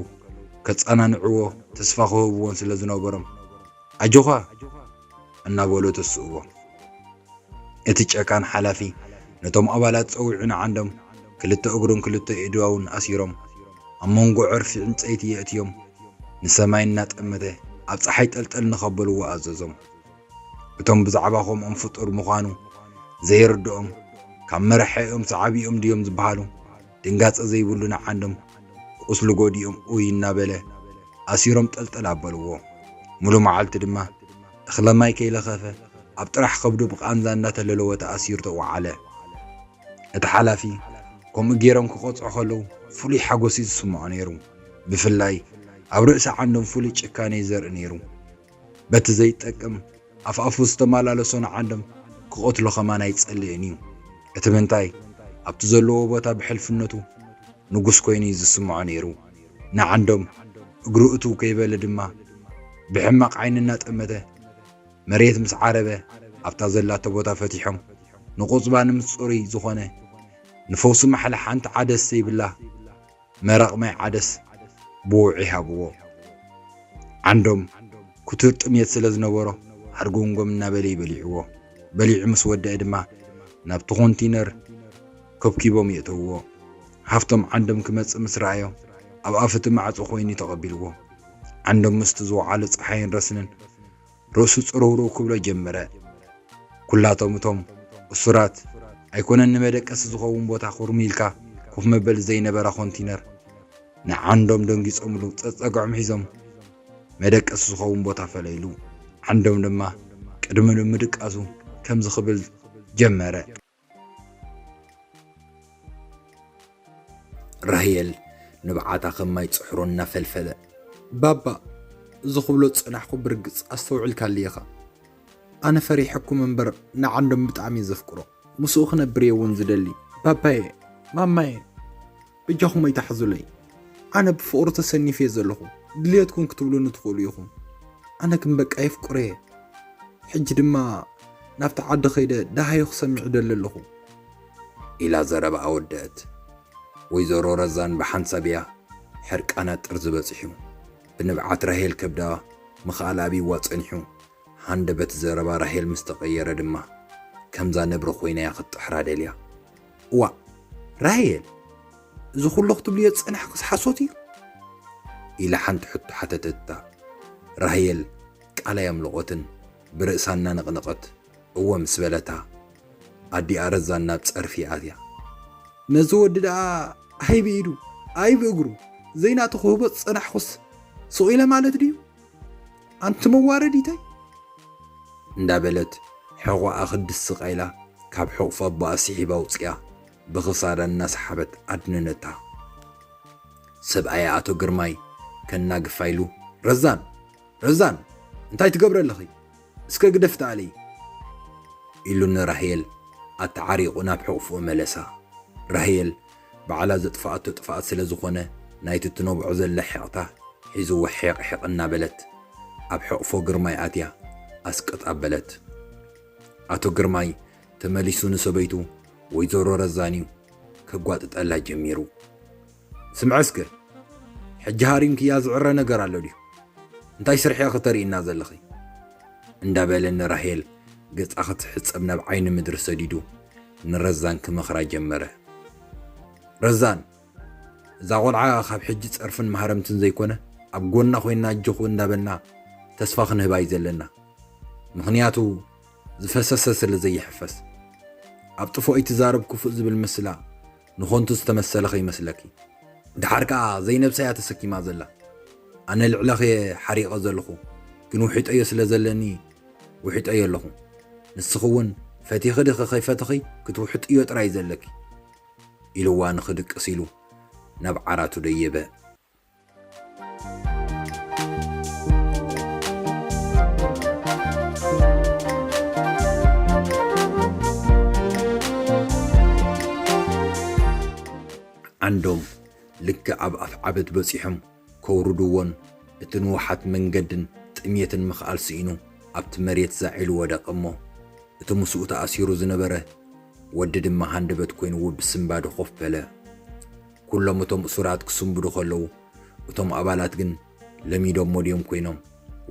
ከጸናንዕዎ ተስፋ ክህብዎን ስለ ዝነበሮም፣ "ኣጆኻ" እናበሉ ተስእዎ። እቲ ጨካን ሓላፊ ነቶም ኣባላት ጸዊዑ ንዓንዶም ክልተ እግሩን ክልተ ኣእዳዉን ኣሲሮም፣ ኣብ መንጎ ዕርፊ ዕንጸይቲ የእትዮም፣ ንሰማይ እናጠመተ ኣብ ጸሓይ ጠልጠል ንኸበልዎ ኣዘዞም። እቶም ብዛዕባ ከምኦም ፍጡር ምዃኑ ዘይርድኦም፣ ካብ መራሒኦም ሰዓቢኦም ድዮም ዝበሃሉ ድንጋጸ ዘይብሉ ንዓንዶም ቁስሊ ጎዲኦም ኡይ እናበለ ኣሲሮም ጠልጠል ኣበልዎ። ሙሉ መዓልቲ ድማ እኽለ ማይ ከይለኸፈ ኣብ ጥራሕ ከብዱ ብቃንዛ እንዳተለለወ ተኣሲሩ ተወዓለ። እቲ ሓላፊ ከምኡ ገይሮም ክቐጽዑ ከለዉ ፍሉይ ሓጎስ እዩ ዝስምዖ ነይሩ። ብፍላይ ኣብ ርእሲ ዓንዶም ፍሉይ ጭካነ እዩ ዘርኢ ነይሩ። በቲ ዘይጠቅም ኣፍኣፉ ዝተመላለሶ ንዓንዶም ክቐትሎ ከማን ኣይጸልእን እዩ። እቲ መንታይ ኣብቲ ዘለዎ ቦታ ብሕልፍነቱ ንጉስ ኮይኑ እዩ ዝስምዖ ነይሩ። ንዓንዶም እግሩ እትው ከይበለ ድማ ብሕማቕ ዓይኒ እናጠመተ መሬት ምስ ዓረበ ኣብታ ዘላቶ ቦታ ፈቲሖም ንቁጽባ ንምጽሩይ ዝኾነ ንፈውሲ ማሕለ ሓንቲ ዓደስ ዘይብላ መረቕ ማይ ዓደስ ብውዑይ ሃብዎ። ዓንዶም ክቱር ጥምየት ስለ ዝነበሮ ሃርጎምጎም እናበለ እዩ በሊዕዎ። በሊዑ ምስ ወደአ ድማ ናብቲ ኮንቲነር ከብኪቦም የእተውዎ። ሃፍቶም ዓንዶም ክመጽእ ምስ ረኣዮ ኣብ ኣፍ እቲ ማዕጾ ኮይኑ ተቐቢልዎ። ዓንዶም ምስቲ ዝወዓሎ ጸሓይን ረስንን ርእሱ ጽርውርው ክብሎ ጀመረ። ኩላቶም እቶም እሱራት ኣይኮነን ንመደቀሲ ዝኸውን ቦታ ኩርም ኢልካ ኮፍ መበሊ ዘይነበራ ኮንቲነር ንዓንዶም ደንጊጾምሉ ጸጸግዖም ሒዞም መደቀሲ ዝኸውን ቦታ ፈለይሉ። ዓንዶም ድማ ቅድሚ ምድቃሱ ከምዚ ክብል ጀመረ። ራሄል ንብዓታ ከም ማይ ጽሕሮ እናፈልፈለ፣ ባባ፣ እዚ ክብሎ ዝጸናሕኩ ብርግጽ ኣስተውዒልካሉ ኢኻ። ኣነ ፈሪሐኩም እምበር ንዓንዶም ብጣዕሚ እየ ዘፍቅሮ። ምስኡ ክነብር እየ እውን ዝደሊ። ባባየ፣ ማማየ፣ በጃኹም ኣይትሓዙለይ። ኣነ ብፍቕሩ ተሰኒፈ እየ ዘለኹ። ድልየትኩም ክትብሉኒ ትኽእሉ ኢኹም። ኣነ ግን በቃ የፍቅሮ እየ። ሕጂ ድማ ናብቲ ዓዲ ከይደ ደሃዩ ክሰምዕ ይደሊ ኣለኹ። ኢላ ዘረባኣ ወደአት። ወይዘሮ ረዛን ብሓንሳብ እያ ሕርቃና ጥርዚ በጺሑ። ብንብዓት ራሄል ከብዳ ምኽኣል ኣብይዋ ጸኒሑ። ሃንደበት ዘረባ ራሄል ምስ ተቐየረ ድማ ከምዛ ነብሪ ኮይና እያ ክትጥሕራ ደልያ። እዋ ራሄል፣ እዚ ኩሉ ክትብልዮ ዝጸናሕክስ ሓሶት እዩ? ኢላ ሓንቲ ሕቶ ሓተተታ። ራሄል ቃል ኣየምለቖትን ብርእሳ እናነቕነቐት እወ ምስ በለታ፣ ኣዲኣ ረዛን ናብ ጸርፊ ኣትያ። ነዚ ወዲ ደኣ ኣይ ብኢዱ ኣይ ብእግሩ ዘይናቱ ክህቦ ዝጸናሕኩስ ስቕ ኢለ ማለት ድዩ? ኣንቲ መዋረዲተይ! እንዳበለት ሕቖኣ ክድስቃ ኢላ ካብ ሕቑፎ ኣቦኣ ስሒባ ኣውጽያ ብኽሳዳ እናሰሓበት ኣድነነታ። ሰብኣያ ኣቶ ግርማይ ከናግፋ ኢሉ፣ ረዛን! ረዛን! እንታይ ትገብሪ ኣለኺ? እስከ ግደፊ ተኣለዪ! ኢሉ ንራሄል ኣተዓሪቑ ናብ ሕቑፎ መለሳ። ራሄል ባዕላ ዘጥፍኣቶ ጥፍኣት ስለ ዝኾነ ናይቲ ትነብዖ ዘላ ሒቕታ ሒዝዎ ሒቕ ሒቕ እናበለት ኣብ ሕቑፎ ግርማይ ኣትያ ኣስቅጥ ኣበለት። ኣቶ ግርማይ ተመሊሱ ንሰበይቱ ወይዘሮ ረዛን እዩ ከጓጥጠላ ጀሚሩ። ስምዒ እስከ፣ ሕጂ ሃሪምክያ ዝዕረ ነገር ኣሎ ድዩ? እንታይ ስርሒ ኢኺ ተርእይና ዘለኺ? እንዳበለ ንራሄል ገጻ ክትሕጸብ ናብ ዓይኒ ምድሪ ሰዲዱ ንረዛን ክመኽራ ጀመረ። ረዛን፣ እዛ ቆልዓ ካብ ሕጂ ጸርፍን ማህረምትን ዘይኮነ ኣብ ጎና ኮይና ኣጆኹ እንዳበልና ተስፋ ክንህባ እዩ ዘለና። ምኽንያቱ ዝፈሰሰ ስለ ዘይሕፈስ። ኣብ ጥፎ ኣይትዛረብ ክፉእ ዝብል ምስላ ንኾንቱ ዝተመሰለ ከይመስለኪ። ደሓር ከኣ ዘይነብሳ እያ ተሰኪማ ዘላ። ኣነ ልዕለኺ እየ ሓሪቐ ዘለኹ፣ ግን ውሒጠዮ ስለ ዘለኒ ውሒጠዮ ኣለኹ። ንስኺ እውን ፈቲኺ ዲኺ ከይፈተኺ ክትውሕጥዮ ጥራይ ዘለኪ። ኢልዋ ንኽድቅስ ኢሉ ናብ ዓራቱ ደየበ። ዓንዶም ልክዕ ኣብ ኣፍ ዓበት በጺሖም ከውርድዎን እቲ ንውሓት መንገድን ጥምየትን ምኽኣል ስኢኑ ኣብቲ መሬት ዛዒሉ ወደቐ እሞ እቲ ምስኡ ተኣሲሩ ዝነበረ ወዲ ድማ ሃንደበት ኮይንዎ ብስንባደ ኮፍ በለ። ኩሎም እቶም እሱራት ክስንብዱ ከለዉ እቶም ኣባላት ግን ለሚዶሞ ድዮም ኮይኖም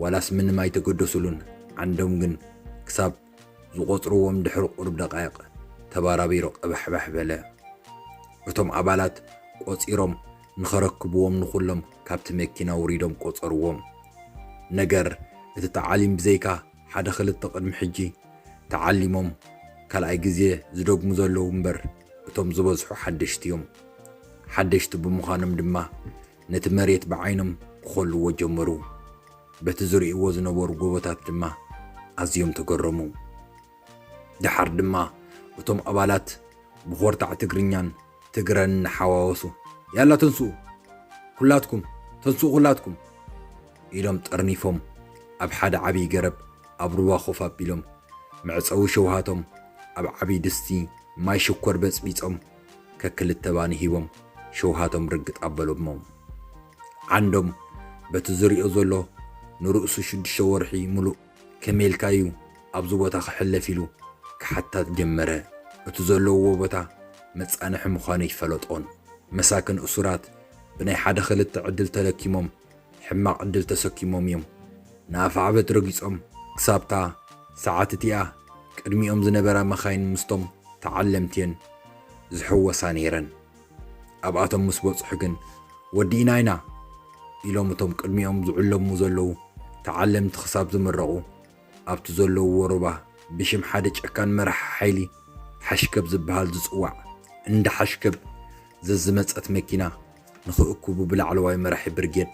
ዋላስ ምንም ኣይተገደሱሉን። ዓንዶም ግን ክሳብ ዝቖጽርዎም ድሕሪ ቁሩብ ደቃይቕ ተባራቢሩ ቀባሕባሕ በለ። እቶም ኣባላት ቆጺሮም ንኸረክብዎም ንኹሎም ካብቲ መኪና ውሪዶም ቆጸርዎም። ነገር እቲ ተዓሊም ብዘይካ ሓደ ክልተ ቅድሚ ሕጂ ተዓሊሞም ካልኣይ ግዜ ዝደግሙ ዘለዉ እምበር እቶም ዝበዝሑ ሓደሽቲ እዮም። ሓደሽቲ ብምዃኖም ድማ ነቲ መሬት ብዓይኖም ክኸልዎ ጀመሩ። በቲ ዝርእይዎ ዝነበሩ ጎቦታት ድማ ኣዝዮም ተገረሙ። ደሓር ድማ እቶም ኣባላት ብኾርታዕ ትግርኛን ትግረን እናሓዋወሱ፣ ያላ ተንስኡ ኩላትኩም፣ ተንስኡ ኩላትኩም ኢሎም ጠርኒፎም ኣብ ሓደ ዓብዪ ገረብ ኣብ ሩባ ኮፍ ኣቢሎም መዕጸዊ ሸውሃቶም ኣብ ዓብዪ ድስቲ ማይ ሽኮር በጽቢጾም ከክልተ ባኒ ሂቦም ሸውሃቶም ርግጥ ኣበሎሞም። ዓንዶም በቲ ዝሪኦ ዘሎ ንርእሱ ሽዱሽተ ወርሒ ሙሉእ ከመይ ኢልካ እዩ ኣብዚ ቦታ ክሕለፍ ኢሉ ክሓታት ጀመረ። እቲ ዘለውዎ ቦታ መጻንሒ ምዃኑ ይፈለጦን። መሳክን እሱራት ብናይ ሓደ ክልተ ዕድል ተለኪሞም ሕማቕ ዕድል ተሰኪሞም እዮም ንኣፍ ዓበት ረጊጾም ክሳብታ ሰዓት እቲኣ ቅድሚኦም ዝነበራ መኻይን ምስቶም ተዓለምቲየን ዝሕወሳ ነይረን። ኣብኣቶም ምስ በጽሑ ግን ወዲእና ኢና ኢሎም እቶም ቅድሚኦም ዝዕለሙ ዘለዉ ተዓለምቲ ክሳብ ዝምረቑ ኣብቲ ዘለውዎ ሩባ ብሽም ሓደ ጨካን መራሒ ሓይሊ ሓሽከብ ዝበሃል ዝጽዋዕ እንዳ ሓሽከብ ዘዝመጸት መኪና ንኽእክቡ ብላዕለዋይ መራሒ ብርጌድ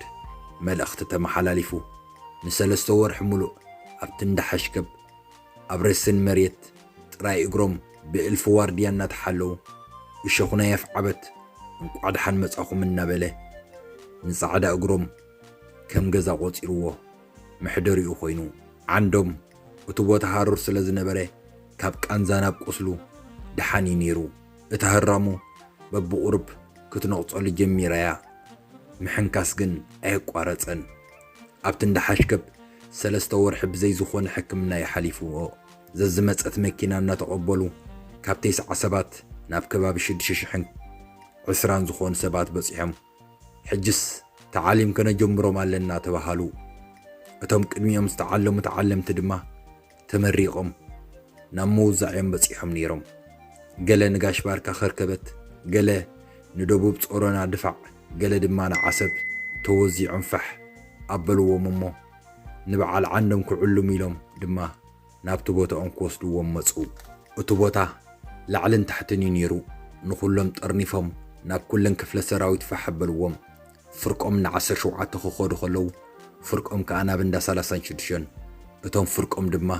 መልእኽቲ ተመሓላሊፉ። ንሰለስተ ወርሒ ሙሉእ ኣብቲ እንዳ ሓሽከብ ኣብ ረስን መሬት ጥራይ እግሮም ብእልፊ ዋርድያ እናተሓለዉ እሸኹ ናይ ኣፍ ዓበት እንቋዕ ደሓን መጻኹም እናበለ ንጻዕዳ እግሮም ከም ገዛ ቆጺርዎ መሕደሪኡ ኮይኑ። ዓንዶም እቲ ቦታ ሃሩር ስለ ዝነበረ ካብ ቃንዛ ናብ ቁስሉ ደሓን እዩ ነይሩ። እታ ህራሙ በብቑሩብ ክትነቕጸሉ ጀሚራ እያ። ምሕንካስ ግን ኣየቋረጸን። ኣብቲ እንዳ ሓሽከብ ሰለስተ ወርሒ ብዘይ ዝኾነ ሕክምና እዩ ሓሊፍዎ። ዘዝመጸት መኪና እናተቐበሉ ካብ ተስዓ ሰባት ናብ ከባቢ ሽዱሽተ ሽሕን ዕስራን ዝኾኑ ሰባት በጺሖም። ሕጅስ ተዓሊም ከነጀምሮም ኣለና ተባሃሉ። እቶም ቅድሚኦም ዝተዓለሙ ተዓለምቲ ድማ ተመሪቖም ናብ ምውዛዕ እዮም በጺሖም ነይሮም። ገለ ንጋሽ ባርካ ከርከበት፣ ገለ ንደቡብ ጾሮና ድፋዕ፣ ገለ ድማ ንዓሰብ ተወዚዖም ፋሕ ኣበልዎም እሞ ንበዓል ዓንዶም ክዕልሙ ኢሎም ድማ ናብቲ ቦታኦም ክወስድዎም መጹ። እቲ ቦታ ላዕልን ታሕትን እዩ ነይሩ። ንኹሎም ጠርኒፎም ናብ ኩለን ክፍለ ሰራዊት ፋሕ ኣበልዎም። ፍርቆም ንዓሰርተ ሸውዓተ ክኸዱ ከለዉ ፍርቆም ከኣ ናብ እንዳ ሰላሳን ሽዱሽተን፣ እቶም ፍርቆም ድማ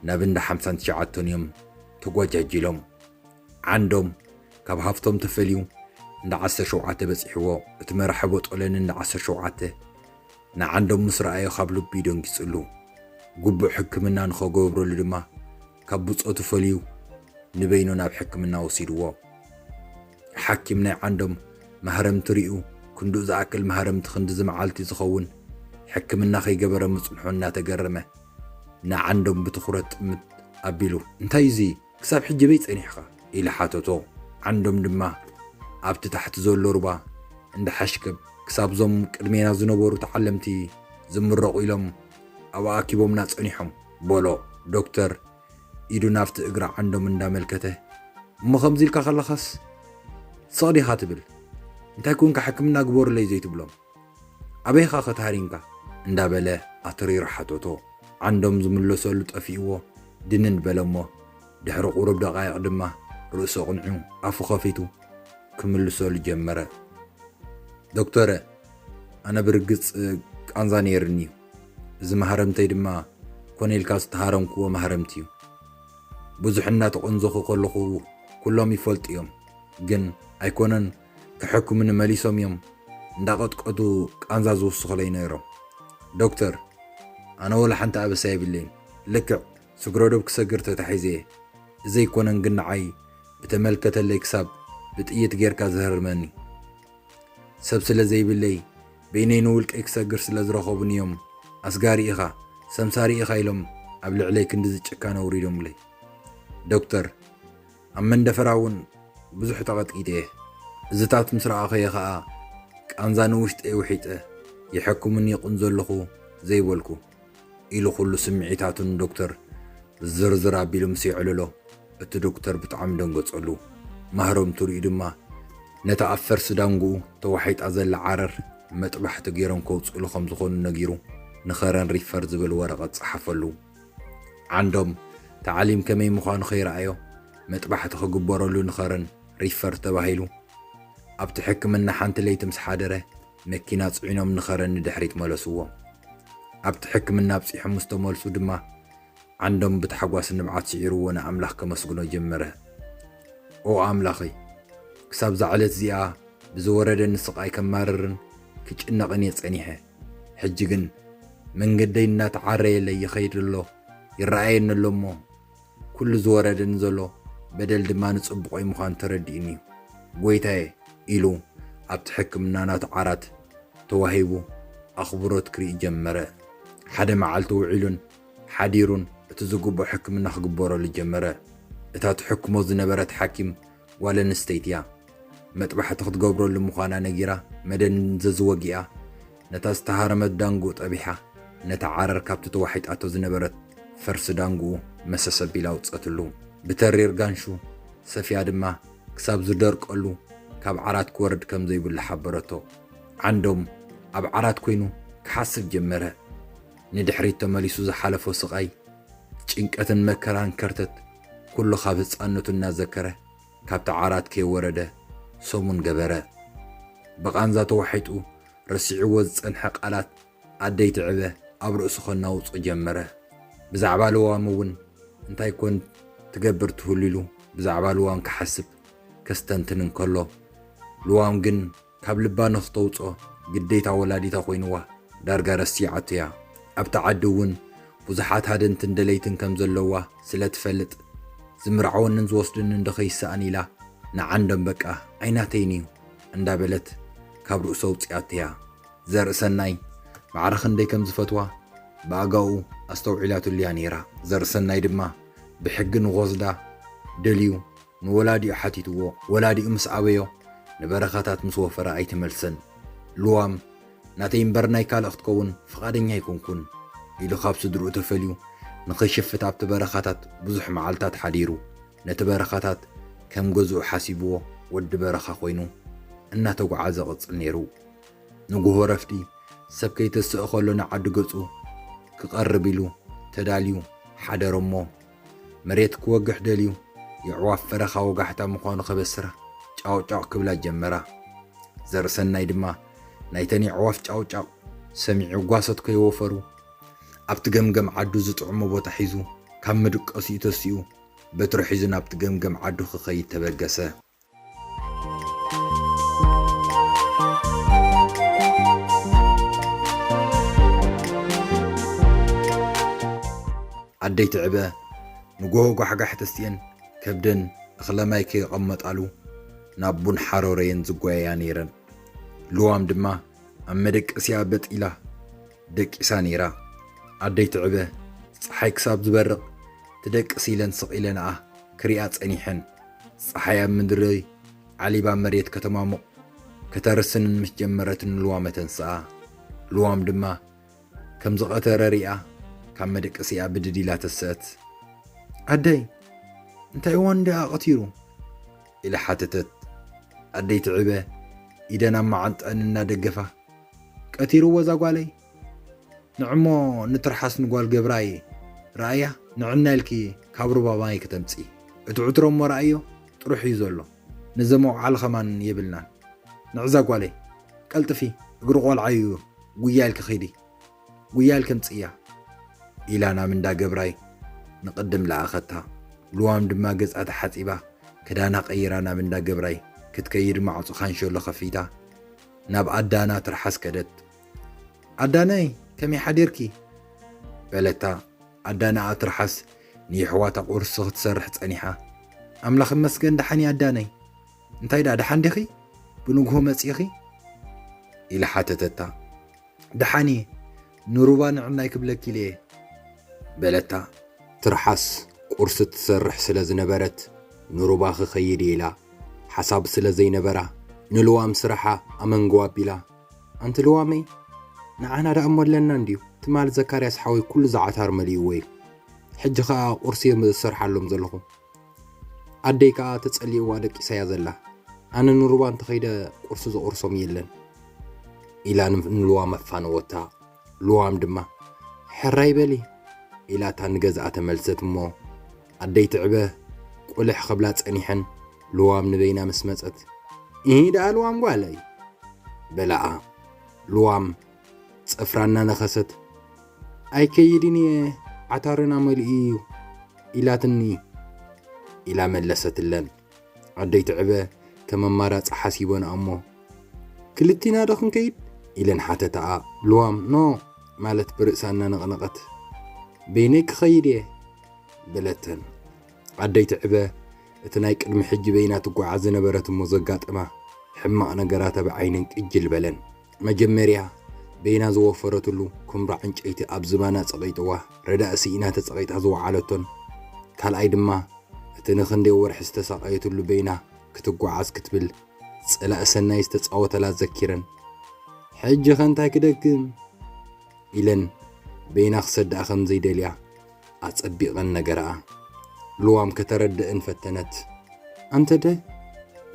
ናብ እንዳ ሓምሳን ትሽዓተን እዮም ተጓጃጅሎም። ዓንዶም ካብ ሃፍቶም ተፈልዩ እንዳ ዓሰርተ ሸውዓተ በጺሕዎ። እቲ መራሒ ቦጦለን እንዳ ዓሰርተ ሸውዓተ ንዓንዶም ምስ ረኣዮ ካብ ልቡ እዩ ደንጊጽሉ። ግቡእ ሕክምና ንኸገብረሉ ድማ ካብ ብጾቱ ፈልዩ ንበይኑ ናብ ሕክምና ወሲድዎ። ሓኪም ናይ ዓንዶም ማህረምቲ ሪኡ ክንድኡ ዝኣክል ማህረምቲ ክንድዚ መዓልቲ ዝኸውን ሕክምና ከይገበረ ምጽንሑ እናተገረመ ንዓንዶም ብትኹረት ጥምት ኣቢሉ፣ "እንታይ እዚ ክሳብ ሕጂ በይ ጸኒሕኻ?" ኢሉ ሓተቶ። ዓንዶም ድማ ኣብቲ ታሕቲ ዘሎ ሩባ እንዳ ሓሽከብ ክሳብ እዞም ቅድሜና ዝነበሩ ተዓለምቲ ዝምረቑ ኢሎም ኣብኣ ኣኪቦምና ጸኒሖም በሎ። ዶክተር ኢዱ ናብቲ እግራ ዓንዶም እንዳመልከተ፣ "እሞ ከምዚ ኢልካ ከለኻስ ስቕ ዲኻ ትብል? እንታይ ኮንካ ሕክምና ግበሩለይ ዘይትብሎም? ኣበይኻ ከተሃሪምካ?" እንዳበለ ኣትሪሩ ሓተቶ። ዓንዶም ዝምለሰሉ ጠፊእዎ ድንን በለ እሞ ድሕሪ ቁሩብ ደቃይቕ ድማ ርእሱ ኣቕኒዑ ኣፉ ከፊቱ ክምልሰሉ ጀመረ። "ዶክተረ፣ ኣነ ብርግጽ ቃንዛ ነይርኒ እዩ። እዚ ማህረምተይ ድማ ኮነ ኢልካ ዝተሃረምክዎ ማህረምቲ እዩ። ብዙሕ እናተቐንዘኹ ከለኹ ኩሎም ይፈልጡ እዮም። ግን ኣይኮነን ክሕክሙኒ መሊሶም እዮም እንዳቐጥቀጡ ቃንዛ ዝውስኹለይ ነይሮም። ዶክተር፣ ኣነ ወላ ሓንቲ ኣበሳ የብለይን። ልክዕ ስግረዶብ ክሰግር ተታሒዘ እየ። እዚ ኣይኮነን ግን ንዓይ ብተመልከተለይ ክሳብ ብጥይት ጌርካ ዝህርመኒ። ሰብ ስለ ዘይብለይ በይነይ ንውልቀይ ክሰግር ስለ ዝረኸቡኒ እዮም። ኣስጋሪ ኢኻ፣ ሰምሳሪ ኢኻ ኢሎም ኣብ ልዕለይ ክንድዚ ጭካነ ኣውሪዶምለይ። ዶክተር፣ ኣብ መንደፈራ እውን ብዙሕ ተቐጥቂጠ እየ። እዚታት ምስ ረኣኸዮ ኸኣ ቃንዛ ንውሽጠይ ውሒጠ ይሐክሙኒ ይቕንዘ ኣለኹ ዘይበልኩ" ኢሉ ኩሉ ስምዒታቱ ንዶክተር ዝርዝር ኣቢሉ ምስ የዕልሎ፣ እቲ ዶክተር ብጣዕሚ ደንገጸሉ። ማህረምቱ ሪኡ ድማ ነታ ኣብ ፈርሲ ዳንጉኡ ተዋሒጣ ዘላ ዓረር መጥባሕቲ ገይሮም ከውጽእሉ ከም ዝኾኑ ነጊሩ፣ ንኸረን ሪፈር ዝብል ወረቐት ጸሓፈሉ። ዓንዶም ተዓሊም ከመይ ምዃኑ ከይረኣዮ መጥባሕቲ ክግበረሉ ንኸረን ሪፈር ተባሂሉ። ኣብቲ ሕክምና ሓንቲ ለይቲ ምስ ሓደረ መኪና ጽዒኖም ንኸረን ንድሕሪት መለስዎ። ኣብቲ ሕክምና ኣብጺሖም ምስ ተመልሱ ድማ ዓንዶም ብታሕጓስ ንብዓት ስዒርዎ ንኣምላኽ ከመስግኖ ጀመረ። "ኦ ኣምላኸይ፣ ክሳብ እዛ ዕለት እዚኣ ብዝወረደኒ ስቓይ ከማርርን ክጭነቕን እየ ጸኒሐ። ሕጂ ግን መንገደይ እናተዓረየለይ ይኸይድ ኣሎ፣ ይረኣየኒ ኣሎ እሞ ኩሉ ዝወረደኒ ዘሎ በደል ድማ ንጽቡቐይ ምዃኑ ተረዲኡኒ እዩ። ጎይታየ፣ ኢሉ ኣብቲ ሕክምና ናቱ ዓራት ተዋሂቡ ኣኽብሮት ክርኢ ጀመረ። ሓደ መዓልቲ ውዒሉን ሓዲሩን እቲ ዝግብኦ ሕክምና ክግበረሉ ጀመረ። እታ ትሕክሞ ዝነበረት ሓኪም ጓል ኣንስተይቲ እያ። መጥባሕቲ ክትገብረሉ ምዃና ነጊራ መደንዘዚ ወጊኣ ነታ ዝተሃረመት ዳንጉ ጠቢሓ ነታ ዓረር ካብቲ ተዋሒጣቶ ዝነበረት ፈርሲ ዳንጉ መሰስ ኣቢላ ኣውጸትሉ። ብተሪር ጋንሹ ሰፍያ ድማ ክሳብ ዝደርቀሉ ካብ ዓራት ክወርድ ከም ዘይብሉ ሓበረቶ። ዓንዶም ኣብ ዓራት ኮይኑ ክሓስብ ጀመረ። ንድሕሪት ተመሊሱ ዝሓለፎ ስቓይ፣ ጭንቀትን መከራን ከርተት ኩሉ ካብ ህጻንነቱ እናዘከረ ካብቲ ዓራት ከይወረደ ሰሙን ገበረ። ብቓንዛ ተዋሒጡ ረሲዕዎ ዝጸንሐ ቃላት ኣደይ ትዕበ ኣብ ርእሱ ከናውጾ ጀመረ። ብዛዕባ ልዋም እውን እንታይ ኮን ትገብር ትህሉ ኢሉ ብዛዕባ ልዋም ክሓስብ ከስተንትን እንከሎ፣ ልዋም ግን ካብ ልባ ንኽተውጾ ግዴታ ወላዲታ ኮይንዋ ዳርጋ ረሲዓቶ እያ። ኣብቲ ዓዲ እውን ብዙሓት ሃደንትን ደለይትን ከም ዘለዋ ስለ ትፈልጥ፣ ዝምርዓወንን ዝወስድንን ዶ ከይሰኣን ኢላ ንዓንዶም በቃ ኣይናተይን እዩ እንዳበለት ካብ ርእሱ ኣውጺኣቶ እያ። ዘርእሰናይ ማዕረ ክንደይ ከም ዝፈትዋ ብኣጋኡ ኣስተውዒላትሉ እያ ነይራ። ዘርእሰናይ ድማ ብሕጊ ንክወስዳ ደልዩ ንወላዲኡ ሓቲትዎ። ወላዲኡ ምስ ኣበዮ ንበረኻታት ምስ ወፈረ ኣይተመልሰን። ልዋም ናተይ እምበር ናይ ካልእ ክትከውን ፍቓደኛ ኣይኮንኩን ኢሉ ካብ ስድርኡ ተፈልዩ ንኸይሽፍት ኣብቲ በረኻታት ብዙሕ መዓልታት ሓዲሩ። ነቲ በረኻታት ከም ገዝኡ ሓሲብዎ ወዲ በረኻ ኮይኑ እናተጓዓዘ ቕጽል ነይሩ። ንግሆ ረፍዲ ሰብ ከይተስእ ከሎ ንዓዲ ገጹ ክቐርብ ኢሉ ተዳልዩ ሓደረ እሞ፣ መሬት ክወግሕ ደልዩ የዕዋፍ በረኻ ወጋሕታ ምዃኑ ከበስራ ጫውጫቕ ክብላ ጀመራ። ዘርእሰናይ ድማ ናይተን የዕዋፍ ጫውጫቕ ሰሚዑ ጓሶት ከይወፈሩ ኣብቲ ገምገም ዓዱ ዝጥዕሞ ቦታ ሒዙ ካብ መድቀሲኡ ተሲኡ በትሪ ሒዙ ናብቲ ገምገም ዓዱ ክኸይድ ተበገሰ። ኣደይ ትዕበ ንጎሆ ጓሕጋሕ ተስቲኤን ከብደን እኽለ ማይ ከይቐመጣሉ ናብ ቡን ሓሮረየን ዝጓየያ ነይረን። ልዋም ድማ ኣብ መደቀሲኣ በጥ ኢላ ደቂሳ ነይራ። ኣደይ ትዕበ ጸሓይ ክሳብ ዝበርቕ ትደቅስ ኢለን ስቕ ኢለንኣ ክሪኣ ጸኒሐን። ጸሓይ ኣብ ምድሪ ዓሊባ መሬት ከተማሙቕ ከተርስንን ምስ ጀመረት ንልዋመ ተንስኣ። ልዋም ድማ ከም ዝቐተረ ሪኣ ካብ መደቀሲኣ ብድድ ኢላ ተሰአት። ኣደይ፣ እንታይ እዋን ድኣ ቀቲሩ? ኢላ ሓተተት። ኣደይ ትዕበ ኢደን ኣብ መዓንጠአን እናደገፋ፣ ቀቲርዎ እዛ ጓለይ? ንዕሞ ንትርሓስ ንጓል ገብራይ ረኣያ፣ ንዕና ኢልኪ ካብ ሩባ ማይ ከተምጺ። እቲ ዕትሮ እሞ ረኣዮ፣ ጥሩሕ እዩ ዘሎ። ነዚ መውዓሊ ከማን የብልናን። ንዕዛ ጓለይ፣ ቀልጥፊ፣ እግሪ ቆልዓ እዩ፣ ጉያ ኢልኪ ኺዲ። ጉያ ኢልኪ ምጽእያ። ኢላ ናብ እንዳ ገብራይ ንቕድም ለኣኸታ። ልዋም ድማ ገጻ ተሓጺባ፣ ክዳና ቀይራ ናብ እንዳ ገብራይ ክትከይድ ማዕጾ ካንሸሎ ከፊታ፣ ናብ ኣዳና ትርሓስ ከደት። ኣዳነይ፣ ከመይ ሓዲርኪ? በለታ። ኣዳና ትርሓስ ንየሕዋታ ቁርሲ ክትሰርሕ ጸኒሓ። ኣምላኽ ይመስገን ደሓን እየ ኣዳነይ። እንታይ ደኣ ደሓን ዲኺ? ብንግሆ መጺእኺ? ኢላ ሓተተታ። ደሓን እየ፣ ንሩባ ንዕናይ ክብለኪ ኢለ እየ። በለታ። ትርሓስ ቁርሲ ትሰርሕ ስለ ዝነበረት ንሩባ ክኸይድ እየ ኢላ ሓሳብ ስለ ዘይነበራ ንልዋም ስራሓ ኣመንጎ ኣቢላ፣ ኣንቲ ልዋመይ፣ ንዓና ደኣ እሞ ኣለና እንድዩ፣ ትማል ዘካርያስ ሓወይ ኩሉ ዝዓታር መሊእዎ እዩ። ሕጂ ኸኣ ቁርሲ እየ ዝሰርሓሎም ዘለኹ። ኣደይ ከኣ ተጸሊእዋ ደቂሳ እያ ዘላ። ኣነ ንሩባ እንተኸይደ ቁርሲ ዝቑርሶም የለን። ኢላ ን-፣ ንልዋም ኣፋነወታ። ልዋም ድማ፣ ሕራይ በሊ፣ ኢላታ ንገዝኣ ተመልሰት እሞ፣ ኣደይ ትዕበ ቁልሕ ክብላ ጸኒሐን፣ ልዋም ንበይና ምስ መጸት፣ ኢሂ ደኣ ልዋም ጓለይ፣ በላኣ። ልዋም ጽፍራ እናነኸሰት፣ ኣይከይድን እየ፣ ዓታርና መሊኡ እዩ፣ ኢላትኒ፣ ኢላ መለሰትለን። ኣደይ ትዕበ ከም ኣማራጺ ሓሲበንኣ እሞ፣ ክልቲና ዶ ክንከይድ? ኢለን ሓተታኣ። ልዋም፣ ኖ፣ ማለት ብርእሳ እናነቕነቐት፣ በይነይ ክኸይድ እየ፣ በለተን። ኣደይ ትዕበ እቲ ናይ ቅድሚ ሕጂ በይና ትጓዓዝ ዝነበረት እሞ ዘጋጠማ ሕማቕ ነገራት ኣብ ዓይነን ቅጅል በለን። መጀመርያ በይና ዝወፈረትሉ ኩምራ ዕንጨይቲ ኣብ ዝባና ጸቒጥዋ ረዳእ ስኢና ተጸቒጣ ዝወዓለቶን፣ ካልኣይ ድማ እቲ ንኽንደይ ወርሒ ዝተሳቐየትሉ በይና ክትጓዓዝ ክትብል ጸላኢ ሰናይ ዝተጻወተላ ዘኪረን፣ ሕጂ ኸ እንታይ ክደግም? ኢለን በይና ክሰድኣ ከም ዘይደልያ ኣጸቢቐን ነገርኣ። ልዋም ከተረድእን ፈተነት። ኣንተ ደ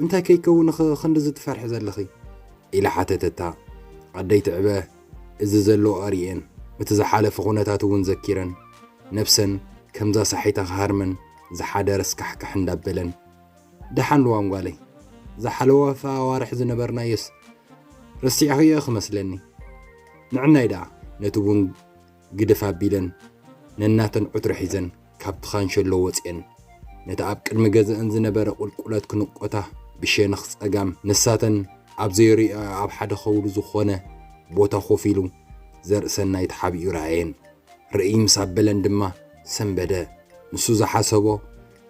እንታይ ከይከውን ኸ ክንድዚ ትፈርሒ ዘለኺ? ኢላ ሓተተታ። ኣደይ ትዕበ እዚ ዘሎ ኣርእየን፣ እቲ ዝሓለፈ ኩነታት እውን ዘኪረን፣ ነብሰን ከምዛ ሳሒታ ክሃርመን ዝሓደረ ስካሕካሕ እንዳበለን፣ ደሓን ልዋም ጓለይ፣ ዝሓለፈ ኣዋርሕ ዝነበርናዮስ ረሲዕኽዮ ክመስለኒ። ንዕናይ ደኣ ነቲ ቡን ግድፍ ኣቢለን ነናተን ዑትሪ ሒዘን ካብቲ ካንሸሎ ወጺኤን ነቲ ኣብ ቅድሚ ገዛእን ዝነበረ ቁልቁለት ክንቆታ ብሸነኽ ጸጋም ንሳተን ኣብ ዘይርእዮ ኣብ ሓደ ኸውሊ ዝኾነ ቦታ ኮፍ ኢሉ ዘርእሰናይ ተሓቢኡ ረኣየን። ርእይ ምስ ኣበለን ድማ ሰንበደ። ንሱ ዝሓሰቦ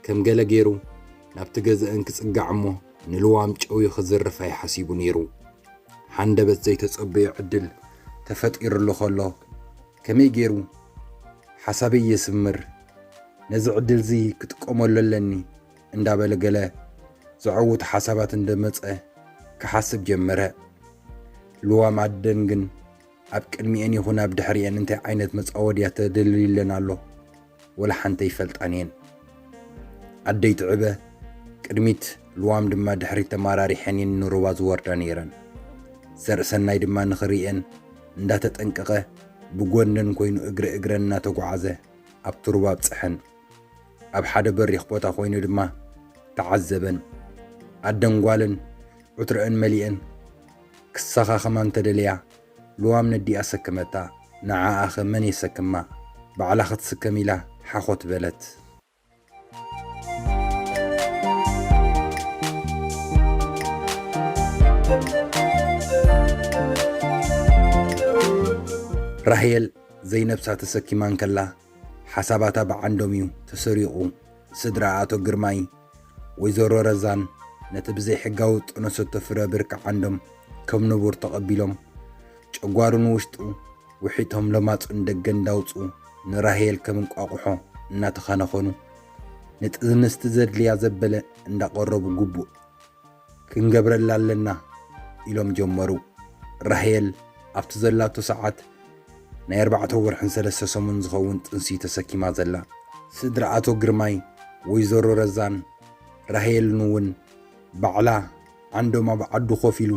ከም ገለ ገይሩ ናብቲ ገዛእን ክጽጋዕ እሞ ንልዋም ጨውዩ ክዝርፍ ኣይሓሲቡ ነይሩ። ሃንደበት ዘይተጸበዮ ዕድል ተፈጢሩሉ ከሎ ከመይ ገይሩ ሓሳበይ የስምር፣ ነዚ ዕድልዚ ክጥቀመሉ ኣለኒ እንዳበለ ገለ ዘዐውት ሓሳባት እንደመጸ ክሓስብ ጀመረ። ልዋም ኣደን ግን ኣብ ቅድሚኤን ይኹን ኣብ ድሕሪኤን እንታይ ዓይነት መጻወድያ ተደልድለን ኣሎ ወላ ሓንቲ ኣይፈልጣን እየን። ኣደይ ትዕበ ቅድሚት፣ ልዋም ድማ ድሕሪት ተመራሪሐን እየን ንሩባ ዝወርዳ ነይረን። ዘርእሰናይ ድማ ንኽርእየን እንዳተጠንቀቐ ብጎነን ኮይኑ እግሪ እግረን እናተጓዓዘ ኣብቲ ሩባ ኣብጽሐን። ኣብ ሓደ በሪኽ ቦታ ኮይኑ ድማ ተዓዘበን። ኣደን ጓልን ዑትረአን መሊአን ክሰኻኸማ እንተደለያ፣ ልዋም ነዲኣ ሰከመታ። ንዓኣኸ መን የሰክማ? ባዕላ ክትስከም ኢላ ሓኾት በለት። ራሄል ዘይነብሳ ተሰኪማ እንከላ፣ ሓሳባታ ብዓንዶም እዩ ተሰሪቑ። ስድራ ኣቶ ግርማይ፣ ወይዘሮ ረዛን ነቲ ብዘይሕጋዊ ጠነሰቶ ፍረ ብርኪ ዓንዶም ከም ንቡር ተቐቢሎም፣ ጨጓሩን ውሽጡ ውሒጦም ለማጹን ደገ እንዳውጽኡ ንራሄል ከም እንቋቑሖ እናተኸናኸኑ፣ ንጥንስቲ ዘድልያ ዘበለ እንዳቐረቡ ግቡእ ክንገብረላ ኣለና ኢሎም ጀመሩ። ራሄል ኣብቲ ዘላቶ ሰዓት ናይ ኣርባዕተ ወርሕን ሰለስተ ሰሙን ዝኸውን ጥንሲ ተሰኪማ ዘላ። ስድራ ኣቶ ግርማይ፣ ወይዘሮ ረዛን፣ ራሄልን እውን ባዕላ ዓንዶም ኣብ ዓዱ ኮፍ ኢሉ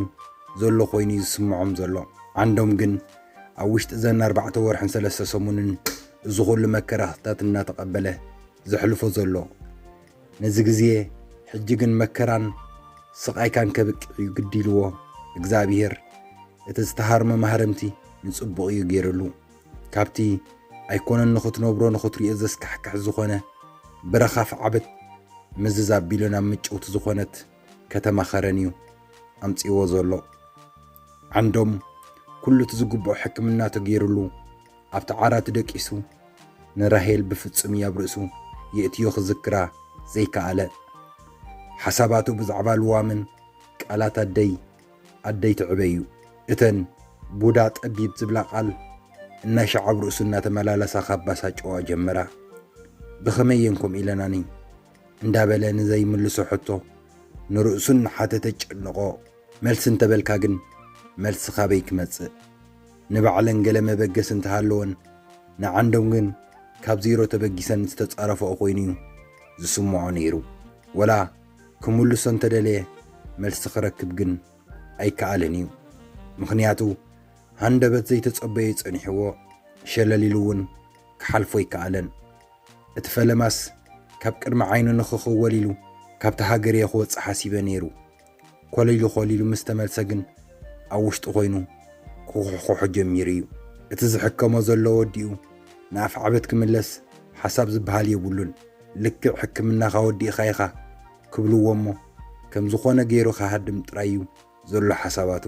ዘሎ ኮይኑ እዩ ዝስምዖም ዘሎ። ዓንዶም ግን ኣብ ውሽጢ ዘን ኣርባዕተ ወርሕን ሰለስተ ሰሙንን እዚ ኩሉ መከራታት እናተቐበለ ዘሕልፎ ዘሎ። ነዚ ግዜ ሕጂ ግን መከራን ስቓይካን ከብቅዕ እዩ ግዲ ኢልዎ። እግዚኣብሔር እቲ ዝተሃርመ ማህረምቲ ንጽቡቕ እዩ ገይርሉ። ካብቲ ኣይኮነን ንኽትነብሮ ንኽትሪኦ ዘስካሕክሕ ዝኾነ ብረኻፍ ዓበት ምዝዝ ኣቢሉ ናብ ምጭውቲ ዝኾነት ከተማ ኸረን እዩ ኣምጺእዎ ዘሎ። ዓንዶም ኩሉ እቲ ዝግብኦ ሕክምና ተገይሩሉ ኣብቲ ዓራት ደቂሱ ንራሄል ብፍጹም እዩ ኣብ ርእሱ የእትዮ ክዝክራ ዘይከኣለ። ሓሳባቱ ብዛዕባ ልዋምን ቃላት ኣደይ ኣደይ ትዕበ እዩ። እተን ቡዳ ጠቢብ ዝብላ ቃል እናሸዓብ ርእሱ እናተመላለሳ ካብ ባሳጨዋ ጀመራ። ብኸመይ እየን ከምኡ ኢለናኒ እንዳበለ ንዘይምልሶ ሕቶ ንርእሱ እናሓተተ ጨንቆ። መልሲ እንተበልካ ግን መልሲ ካበይ ክመጽእ? ንባዕለን ገለ መበገሲ እንተሃለወን ንዓንዶም ግን ካብ ዜሮ ተበጊሰን ዝተጻረፈኦ ኮይኑ እዩ ዝስምዖ ነይሩ። ወላ ክምልሶ እንተደለየ መልሲ ክረክብ ግን ኣይከኣልን እዩ። ምኽንያቱ ሃንደበት ዘይተጸበዮ ጸኒሕዎ ሸለል ኢሉ እውን ክሓልፎ ኣይከኣለን። እቲ ፈለማስ ካብ ቅድሚ ዓይኑ ንኽኽወል ኢሉ ካብቲ ሃገር እየ ክወጽእ ሓሲበ ነይሩ። ኮሊሉ ኮሊሉ ምስ ተመልሰ ግን ኣብ ውሽጡ ኮይኑ ክኹሕኩሖ ጀሚሩ እዩ። እቲ ዝሕከሞ ዘሎ ወዲኡ ንኣፍ ዓበት ክምለስ ሓሳብ ዝበሃል የብሉን። ልክዕ ሕክምናኻ ወዲእኻ ኢኻ ክብልዎ እሞ ከም ዝኾነ ገይሩ ክሃድም ጥራይ እዩ ዘሎ ሓሳባቱ።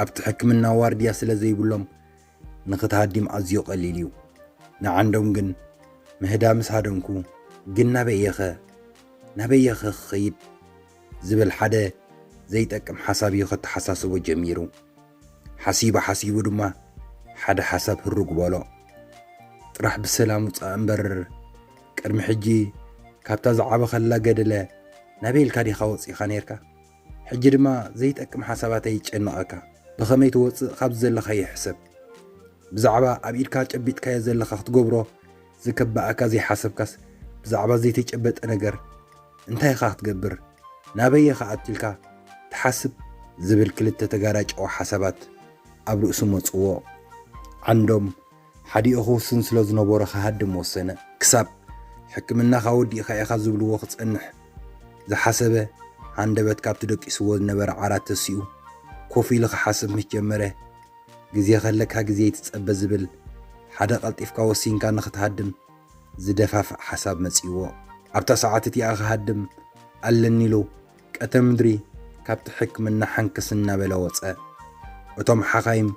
ኣብቲ ሕክምና ዋርድያ ስለ ዘይብሎም ንኽትሃድም ኣዝዩ ቀሊል እዩ። ንዓንዶም ግን ምህዳምስ ሃደምኩ፣ ግን ናበይ እየኸ? ናበየኸ ክኸይድ ዝብል ሓደ ዘይጠቅም ሓሳብ እዩ ከተሓሳስቦ ጀሚሩ። ሓሲቡ ሓሲቡ ድማ ሓደ ሓሳብ ህሩግ በሎ። ጥራሕ ብሰላም ውፃእ እምበር፣ ቅድሚ ሕጂ ካብታ ዝዓበኸላ ገደለ ናበይ ኢልካ ዲኻ ወፂኻ ነይርካ? ሕጂ ድማ ዘይጠቅም ሓሳባት ኣየጨንቐካ። ብኸመይ ትወፅእ ካብ ዘለኻዮ ሕሰብ። ብዛዕባ ኣብ ኢድካ ጨቢጥካዮ ዘለኻ ክትገብሮ ዝከብኣካ ዘይሓሰብካስ፣ ብዛዕባ ዘይተጨበጠ ነገር እንታይ ኢኻ ክትገብር? ናበይ ኢኻ ኣትልካ ትሓስብ? ዝብል ክልተ ተጋራጨዎ ሓሳባት ኣብ ርእሱ መጽዎ። ዓንዶም ሓዲኡ ክውስን ስለ ዝነበሮ ክሃድም ወሰነ። ክሳብ ሕክምናኻ ወዲእኻ ኢኻ ዝብልዎ ክጸንሕ ዝሓሰበ፣ ሃንደበት ካብቲ ደቂስዎ ዝነበረ ዓራት ተሲኡ ኮፍ ኢሉ ክሓስብ ምስ ጀመረ፣ ግዜ ከለካ ግዜ ይትጸበ ዝብል ሓደ ቀልጢፍካ ወሲንካ ንኽትሃድም ዝደፋፍእ ሓሳብ መጺእዎ። ኣብታ ሰዓት እቲኣ ክሃድም ኣለኒ ኢሉ ቀተ ምድሪ ካብቲ ሕክምና ሓንክስ እናበለ ወጸ። እቶም ሓኻይም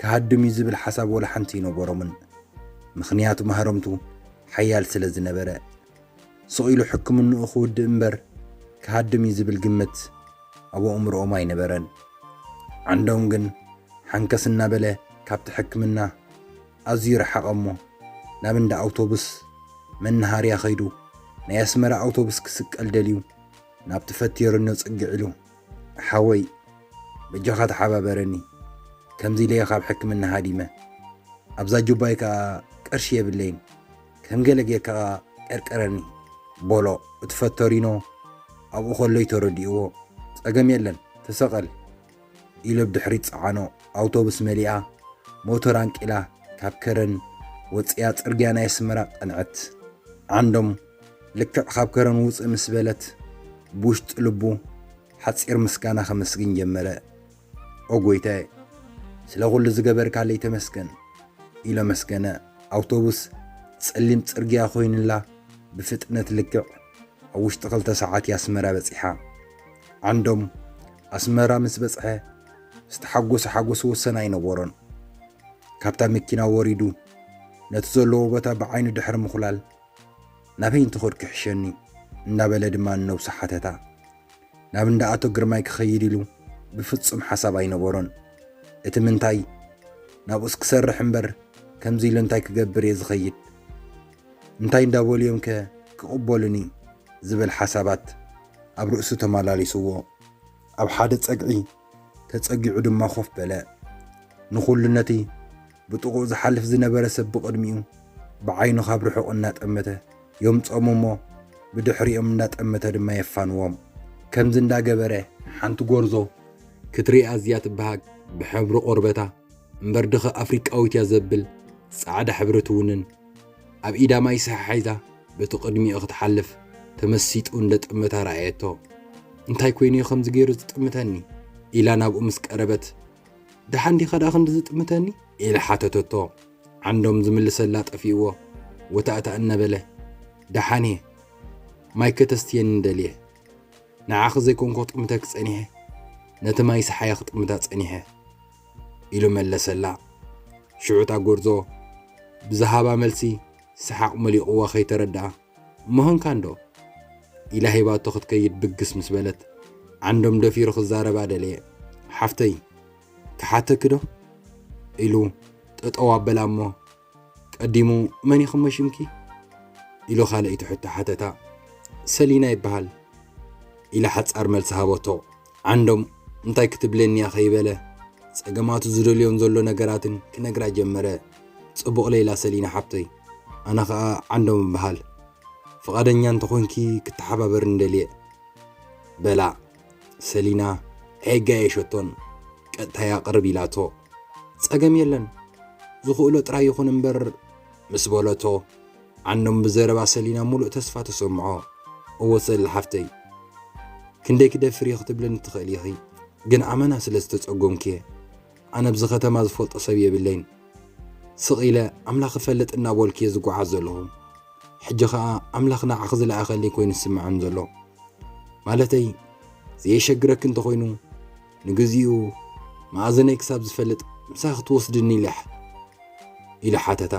ክሃድም እዩ ዝብል ሓሳብ ወላ ሓንቲ ኣይነበሮምን። ምኽንያቱ ማህረምቱ ሓያል ስለ ዝነበረ። ስቕ ኢሉ ሕክምንኡ ክውድእ እምበር ክሃድም እዩ ዝብል ግምት ኣብ ኣእምሮኦም ኣይነበረን። ዓንዶም ግን ሓንከስ እናበለ ካብቲ ሕክምና ኣዝዩ ረሓቐ እሞ ናብ እንዳ ኣውቶቡስ መናሃርያ ከይዱ ናይ ኣስመራ ኣውቶቡስ ክስቀል ደልዩ ናብቲ ፈትየርኖ ጽግዕ ኢሉ፣ ሓወይ በጃኻ ተሓባበረኒ፣ ከምዚ ኢለ እየ ካብ ሕክምና ሃዲመ፣ ኣብዛ ጁባይ ከኣ ቅርሺ የብለይን፣ ከም ገለ ጌርካ ቀርቀረኒ በሎ። እቲ ፈተሪኖ ኣብኡ ከሎ እዩ ተረዲእዎ። ጸገም የለን ተሰቐል ኢሉ ብድሕሪት ጸዓኖ። ኣውቶቡስ መሊኣ ሞተር ኣንቂላ ካብ ከረን ወጺኣ ጽርግያ ናይ ኣስመራ ቀንዐት። ዓንዶም ልክዕ ካብ ከረን ውጽእ ምስ በለት ብውሽጢ ልቡ ሓጺር ምስጋና ከመስግን ጀመረ። ኦ ጎይታየ፣ ስለ ኩሉ ዝገበርካለይ ተመስገን ኢሎ መስገነ። ኣውቶቡስ ጸሊም ጽርግያ ኮይኑላ ብፍጥነት ልክዕ ኣብ ውሽጢ ክልተ ሰዓት እያ ኣስመራ በጺሓ። ዓንዶም ኣስመራ ምስ በጽሐ ዝተሓጎሰ ሓጎስ ወሰን ኣይነበሮን። ካብታ መኪና ወሪዱ ነቲ ዘለዎ ቦታ ብዓይኑ ድሕሪ ምኹላል ናበይ እንተኸድኩ ይሕሸኒ እንዳበለ ድማ ንነብሱ ሓተታ። ናብ እንዳ ኣቶ ግርማይ ክኸይድ ኢሉ ብፍጹም ሓሳብ ኣይነበሮን። እቲ ምንታይ ናብኡስ ክሰርሕ እምበር ከምዚ ኢሉ እንታይ ክገብር እየ ዝኸይድ? እንታይ እንዳበሉ እዮም ከ ክቕበሉኒ? ዝብል ሓሳባት ኣብ ርእሱ ተመላሊስዎ። ኣብ ሓደ ጸግዒ ተጸጊዑ ድማ ኮፍ በለ። ንኹሉ ነቲ ብጥቕኡ ዝሓልፍ ዝነበረ ሰብ ብቕድሚኡ ብዓይኑ ካብ ርሑቕ እናጠመተ የምጾም እሞ ብድሕሪኦም እንዳጠመተ ድማ የፋንዎም። ከምዚ እንዳገበረ ሓንቲ ጎርዞ ክትርኢ ኣዝያ ትበሃግ ብሕብሪ ቆርበታ እምበር ድኸ ኣፍሪቃዊት እያ ዘብል ጻዕዳ ሕብሪ ትውንን ኣብ ኢዳ ማይ ስሓ ሒዛ በቲ ቅድሚኡ ክትሓልፍ ተመሲጡ እንደ ጥምታ ረኣየቶ። እንታይ ኮይኑ እዩ ከምዚ ገይሩ ዝጥምተኒ? ኢላ ናብኡ ምስ ቀረበት፣ ደሓን ዲኻ ደኣ ክንዲ ዝጥምተኒ? ኢላ ሓተተቶ። ዓንዶም ዝምልሰላ ጠፊእዎ ወታእታ እናበለ፣ ደሓን እየ፣ ማይ ከተስትየኒ እንደልየ። ንዓኺ ዘይኮንኩ ክጥምተኪ ጸኒሐ፣ ነቲ ማይ ስሓየ ክጥምታ ጸኒሐ ኢሉ መለሰላ። ሽዑ እታ ጎርዞ ብዝሃባ መልሲ ሰሓቕ መሊቑዋ ከይተረድኣ፣ ምዃንካ እንዶ ኢላ ሂባቶ ክትከይድ ብግስ ምስ በለት፣ ዓንዶም ደፊሩ ክዛረባ ደለየ። ሓፍተይ ክሓተኪ ዶ? ኢሉ ጠጠው ኣበላ እሞ ቀዲሙ መን ኢኺ እሞ ሽምኪ? ኢሉ ካልኣይቲ ሕቶ ሓተታ። ሰሊና ይበሃል ኢላ ሓጻር መልሲ ሃበቶ። ዓንዶም እንታይ ክትብለኒ እያ ከይበለ ጸገማቱ ዝደልዮን ዘሎ ነገራትን ክነግራ ጀመረ። ጽቡቕ ለይላ ሰሊና ሓብተይ፣ ኣነ ኸኣ ዓንዶም እበሃል። ፍቓደኛ እንተኾንኪ ክተሓባበርኒ ደልየ በላ። ሰሊና ኣይጋየሸቶን ቀጥታ እያ ቅርብ ኢላቶ። ጸገም የለን ዝኽእሎ ጥራይ ይኹን እምበር ምስ በለቶ ዓንዶም ብዘረባ ሰሊና ሙሉእ ተስፋ ተሰምዖ። እወ ሰሊ ሓፍተይ ክንደይ ክደፍር እየ ክትብለኒ ትኽእል ኢኺ፣ ግን ኣመና ስለ ዝተጸጎምኩ እየ። ኣነ ኣብዚ ከተማ ዝፈልጦ ሰብ የብለይን። ስቕ ኢለ ኣምላኽ ክፈልጥ እናበልኩ እየ ዝጓዓዝ ዘለኹ። ሕጂ ኸኣ ኣምላኽ ንዓኺ ዝለኣኸለይ ኮይኑ ዝስምዓኒ ዘሎ። ማለተይ ዘየሸግረኪ እንተኾይኑ ንግዚኡ መኣዝነይ ክሳብ ዝፈልጥ ምሳኺ ክትወስድኒ ኢለ ኢላ ሓተታ።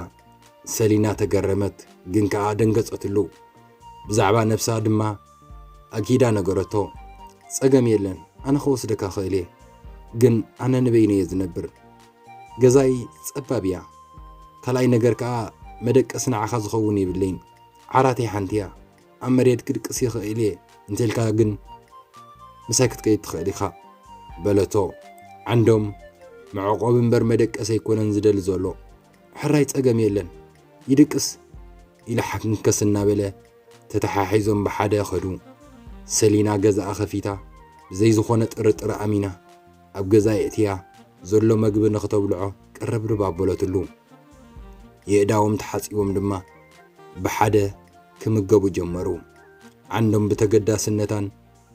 ሰሊና ተገረመት ግን ከኣ ደንገጸትሉ። ብዛዕባ ነብሳ ድማ ኣኪዳ ነገረቶ። ጸገም የለን፣ ኣነ ክወስደካ ክእል እየ። ግን ኣነ ንበይነ እየ ዝነብር። ገዛይ ጸባብ እያ። ካልኣይ ነገር ከኣ መደቀሲ ንዓኻ ዝኸውን የብለይን። ዓራተይ ሓንቲ እያ። ኣብ መሬት ክድቅስ ይኽእል እየ እንተልካ ግን ምሳይ ክትከይድ ትኽእል ኢኻ በለቶ። ዓንዶም መዕቆቢ እምበር መደቀሲ ኣይኮነን ዝደሊ ዘሎ። ሕራይ ጸገም የለን፣ ይድቅስ ኢሉ ሓንከስ እናበለ ተተሓሒዞም ብሓደ ከዱ። ሰሊና ገዛኣ ከፊታ ብዘይ ዝኾነ ጥርጥር ኣሚና ኣብ ገዛ የእትያ ዘሎ መግቢ ንኽተብልዖ ቅርብርብ ኣበለትሉ። የእዳዎም ተሓጺቦም ድማ ብሓደ ክምገቡ ጀመሩ። ዓንዶም ብተገዳስነታን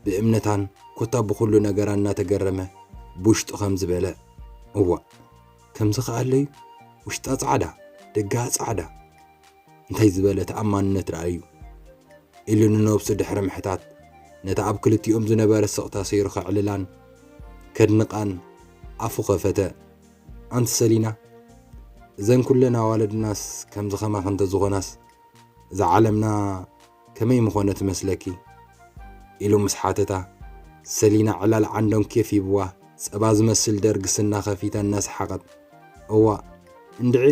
ብእምነታን ኮታ ብኹሉ ነገራ እናተገረመ ብውሽጡ ከምዚ በለ፣ እዋእ፣ ከምዚ ከኣለዩ ውሽጣ ጻዕዳ ደጋኣ ጻዕዳ እንታይ ዝበለ ተኣማንነት ረኣዩ ኢሉ ንነብሱ ድሕሪ ምሕታት ነታ ኣብ ክልቲኦም ዝነበረ ስቕታ ሰይሩ ከዕልላን ከድንቓን ኣፉ ከፈተ። ኣንቲ ሰሊና፣ እዘን ኩለን ኣዋልድናስ ከምዚ ኸማኺ እንተዝኾናስ እዛ ዓለምና ከመይ ምኾነ ትመስለኪ? ኢሉ ምስ ሓተታ፣ ሰሊና ዕላል ዓንዶም ኬፍ ሂብዋ ጸባ ዝመስል ደርጊ ስና ከፊታ እናሰሓቐት፣ እዋእ እንድዒ፣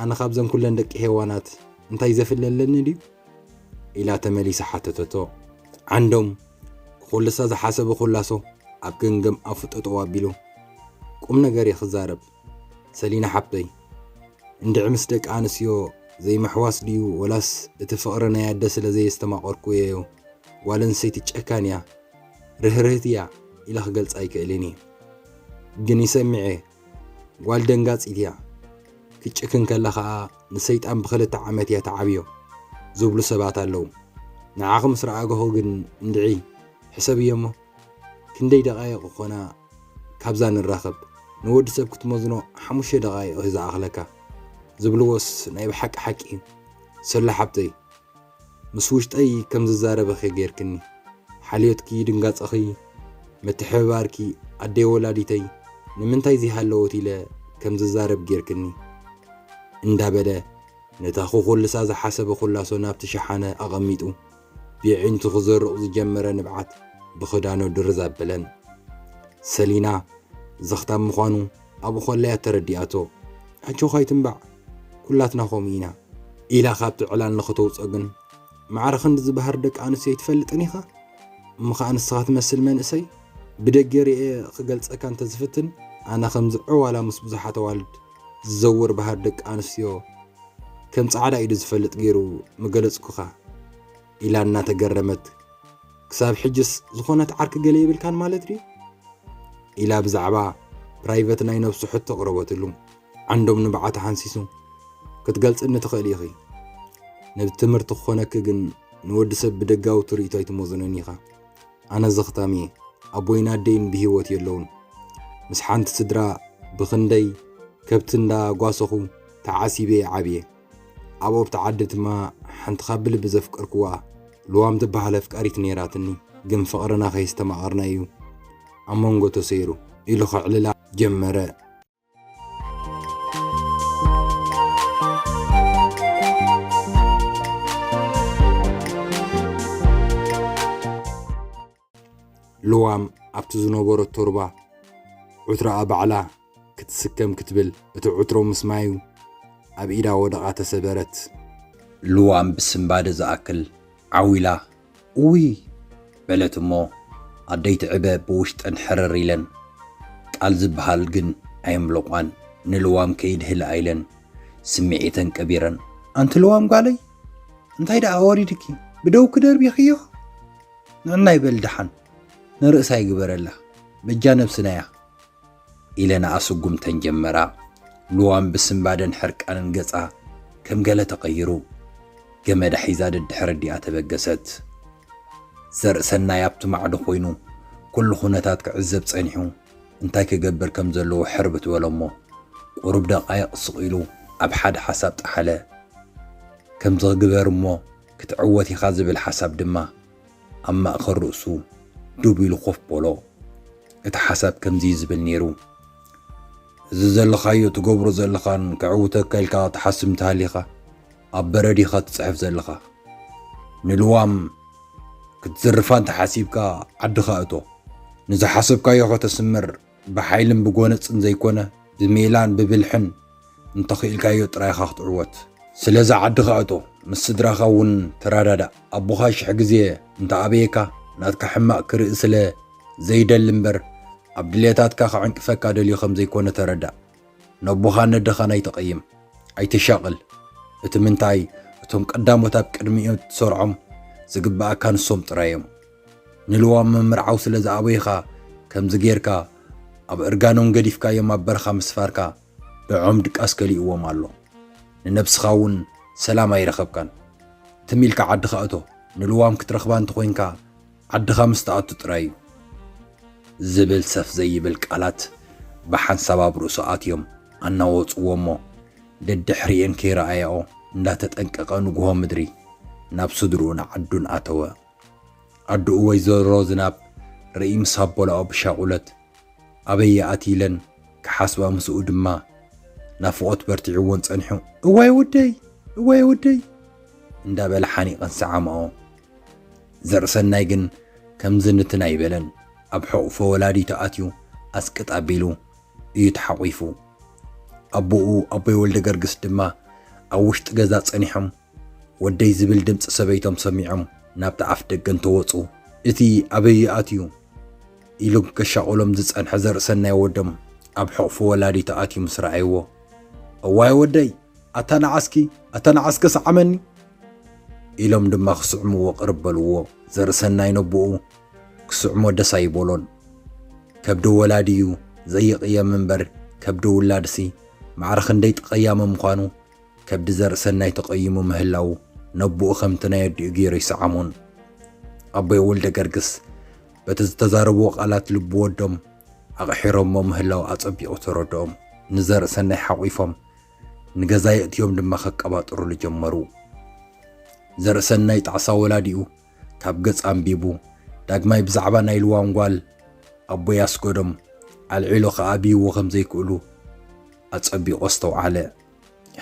ኣነ ካብዘን ኩለን ደቂ ሄዋናት እንታይ ዘፍለ ኣለኒ ድዩ? ኢላ ተመሊሳ ሓተተቶ። ዓንዶም ክኹልሳ ዝሓሰበ ኩላሶ ኣብ ገምገም ኣፉ ጠጠው ኣቢሉ፣ ቁም ነገር እየ ክዛረብ ሰሊና ሓብተይ። እንድዒ ምስ ደቂ ኣንስትዮ ዘይምሕዋስ ድዩ ወላስ እቲ ፍቕሪ ናይ ኣደ ስለ ዘየስተማቐርኩዮዮ? ጓል ኣንስተይቲ ጨካን እያ፣ ርህርህቲ እያ ኢለ ክገልጻ ኣይክእልን እየ። ግን ይሰሚዐ፣ ጓል ደንጋጺት እያ። ክትጭክን ከላ ኸኣ ንሰይጣን ብኽልተ ዓመት እያ ትዓብዮ ዝብሉ ሰባት ኣለዉ። ንዓኺ ምስ ረኣገኹ ግን እንድዒ ሕሰብዮ እሞ፣ ክንደይ ደቓይቕ ኾና ካብዛ ንራኸብ፣ ንወዲ ሰብ ክትመዝኖ ሓሙሽተ ደቓይቕ እዩ ዝኣኽለካ ዝብልዎስ ናይ ብሓቂ ሓቂ እዩ። ሰሎ ሓብተይ፣ ምስ ውሽጠይ ከም ዝዛረበኺ ጌርክኒ። ሓልዮትኪ፣ ድንጋጸኺ፣ ምትሕብባርኪ፣ ኣደይ ወላዲተይ ንምንታይ ዘይሃለወት ኢለ ከም ዝዛረብ ጌርክኒ። እንዳበለ ነታ ክኹልሳ ዝሓሰበ ኩላሶ ናብቲ ሸሓነ ኣቐሚጡ፣ ብየዒንቱ ክዘርቕ ዝጀመረ ንብዓት ብኽዳኑ ድርዝ ኣበለን። ሰሊና ዘኽታም ምዃኑ ኣብኡ ከለያ ተረዲኣቶ። ኣጆኻ ኣይትንባዕ፣ ኩላትና ከምኡ ኢና ኢላ ካብቲ ዕላል ንኽተውጾ ግን፣ ማዕረ ክንድዚ ባህሪ ደቂ ኣንስትዮ ኣይትፈልጥን ኢኻ? እሞ ኸኣ ንስኻ ትመስል መንእሰይ ብደገ ርእየ ክገልጸካ እንተዝፍትን፣ ኣነ ከምዚ ዕዋላ ምስ ብዙሓት ኣዋልድ ዝዘውር ባህሪ ደቂ ኣንስትዮ ከም ጻዕዳ ኢዱ ዝፈልጥ ገይሩ ምገለጽኩኻ ኢላ እናተገረመት፣ ክሳብ ሕጅስ ዝኾነት ዓርኪ ገለ የብልካን ማለት ድዩ? ኢላ ብዛዕባ ፕራይቨት ናይ ነብሱ ሕቶ ኣቕረበትሉ። ዓንዶም ንብዓት ሓንሲሱ፣ ክትገልጽኒ ትኽእሊ ኢኺ። ንትምህርቲ ክኾነኪ ግን ንወዲ ሰብ ብደጋዊ ትርኢቱ ኣይትመዝኖን ኢኻ። ኣነ ዘኽታም እየ። ኣቦይን ኣደይን ብህይወት የለውን። ምስ ሓንቲ ስድራ ብኽንደይ ከብቲ እንዳጓሰኹ ተዓሲበ እየ ዓብየ። ኣብ ኣብቲ ዓዲ ድማ ሓንቲ ካብ ብልቢ ዘፍቀርክዋ ልዋም ትበሃል ኣፍቃሪት ነይራትኒ። ግን ፍቕርና ከየስተማቐርናዩ ኣብ መንጎ ተሰይሩ ኢሉ ከዕልላ ጀመረ። ልዋም ኣብቲ ዝነበረቶ ሩባ ዑትራኣ ባዕላ ክትስከም ክትብል እቲ ዑትሮ ምስ ማዩ ኣብ ኢዳ ወደቓ ተሰበረት። ልዋም ብስንባደ ዝኣክል ዓው ኢላ እውይ በለት እሞ ኣደይ ትዕበ ብውሽጠን ሕርር ኢለን። ቃል ዝበሃል ግን ኣየምለቋን። ንልዋም ከይድህልኣ ኢለን ስምዒተን ቀቢረን። ኣንቲ ልዋም ጓለይ እንታይ ደኣ ወሪድኪ? ብደውኪ ደርቢኽዮ? ንዕናይ በል ደሓን ንርእሳ ይግበረላ በጃ ነብስናያ ኢለና ኣስጉምተን ጀመራ። ልዋም ብስንባደን ሕርቃንን ገጻ ከም ገለ ተቐይሩ ገመዳ ሒዛ ደድሕሪ ኣዲኣ ተበገሰት። ዘርእሰናይ ኣብቲ ማዕዶ ኮይኑ ኩሉ ኩነታት ክዕዘብ ጸኒሑ እንታይ ክገብር ከም ዘለዎ ሕርብት በሎ እሞ ቁሩብ ደቓይቕ ስቕ ኢሉ ኣብ ሓደ ሓሳብ ጠሓለ። ከምዚ ክግበር እሞ ክትዕወት ኢኻ ዝብል ሓሳብ ድማ ኣብ ማእከል ርእሱ ዱብ ኢሉ ኮፍ በሎ። እቲ ሓሳብ ከምዚ እዩ ዝብል ነይሩ፣ እዚ ዘለኻዮ ትገብሮ ዘለኻን ከዕውተካ ኢልካ ትሓስብ እንተሃሊኻ ኣብ በረድ ኢኻ ትጽሕፍ ዘለኻ። ንልዋም ክትዝርፋ እንተሓሲብካ ዓድኻ እቶ። ንዝሓሰብካዮ ከተስምር ብሓይልን ብጎነጽን ዘይኮነ ብሜላን ብብልሕን እንተኽኢልካዮ ጥራይኻ ክትዕወት። ስለዚ ዓድኻ እቶ፣ ምስ ስድራኻ እውን ተረዳዳእ። ኣቦኻ ሽሕ ግዜ እንተኣበየካ ናትካ ሕማቕ ክርኢ ስለ ዘይደሊ እምበር ኣብ ድሌታትካ ክዕንቅፈካ ደልዩ ከም ዘይኮነ ተረዳእ። ነቦኻን ነደኻን ኣይተቐይም፣ ኣይተሻቕል። እቲ ምንታይ እቶም ቀዳሞት ኣብ ቅድሚኦም ትሰርዖም ዝግብኣካ ንሶም ጥራይ እዮም። ንልዋም ምምርዓው ስለ ዝኣበዩኻ ከምዚ ጌርካ ኣብ እርጋኖም ገዲፍካዮም ኣብ በረኻ ምስፋርካ ብዖም ድቃስ ከሊእዎም ኣሎ። ንነብስኻ እውን ሰላም ኣይረኸብካን። ትም ኢልካ ዓድኻ እቶ፣ ንልዋም ክትረኽባ እንተኾይንካ ዓድኻ ምስ ትኣቱ ጥራይ እዩ። ዝብል ሰፍ ዘይብል ቃላት ብሓንሳብ ኣብ ርእሱ ኣትዮም ኣናወጽዎ እሞ ደድሕሪኤን ከይረኣያኦ እንዳተጠንቀቐ ንግሆ ምድሪ ናብ ስድርኡን ዓዱን ኣተወ። ኣድኡ ወይዘሮ ዝናብ ርእይ ምስ ኣበላኦ ብሻቑለት ኣበይ ኣትይለን ክሓስባ ምስኡ ድማ ናፍቖት በርቲዕዎን ጸኒሑ፣ "እዋይ ወደይ፣ እዋይ ወደይ" እንዳበለ ሓኒቐን ሰዓምኦ። ዘርእሰናይ ግን ከምዚ ንትን ኣይበለን። ኣብ ሕቑፎ ወላዲቱ ኣትዩ ኣስቅጥ ኣቢሉ እዩ ተሓቒፉ። ኣቦኡ ኣቦይ ወልደ ገርግስ ድማ ኣብ ውሽጢ ገዛ ጸኒሖም ወደይ ዝብል ድምጺ ሰበይቶም ሰሚዖም ናብቲ ኣፍ ደገ እንተወጹ፣ እቲ ኣበይ ኣትዩ ኢሉ ከሻቑሎም ዝጸንሐ ዘርእሰናይ ወዶም ኣብ ሕቑፎ ወላዲቱ ኣትዩ ምስ ረኣይዎ፣ "እዋይ ወደይ፣ ኣታ ንዓስኪ፣ ኣታ ንዓስኪ ሰዓመኒ" ኢሎም ድማ ክስዕምዎ ቅርብ በልዎ። ዘርእሰናይ ነቦኡ ክስዕሞ ደስ ኣይበሎን። ከብዲ ወላዲ'ዩ ዘይቕየም እምበር ከብዲ ውላድሲ ማዕረ ክንደይ ጠቐያሚ ምዃኑ ከብዲ ዘርእሰናይ ተቐይሙ ምህላዉ ነቦኡ ከምቲ ናይ ኣዲኡ ገይሩ ኣይሰዓሞን። ኣቦይ ወልደ ገርግስ በቲ ዝተዛረብዎ ቃላት ልቢ ወዶም ኣቕሒሮሞ ምህላዉ ኣጸቢቑ ተረድኦም። ንዘርእሰናይ ሓቒፎም ንገዛ የእትዮም ድማ ከቀባጥሩሉ ጀመሩ። ዘርእሰናይ ጣዕሳ ወላዲኡ ካብ ገጽ ኣንቢቡ ዳግማይ ብዛዕባ ናይ ልዋም ጓል ኣቦይ ኣስገዶም ኣልዒሉ ከኣብይዎ ከም ዘይክእሉ ኣጸቢቑ ኣስተውዓለ።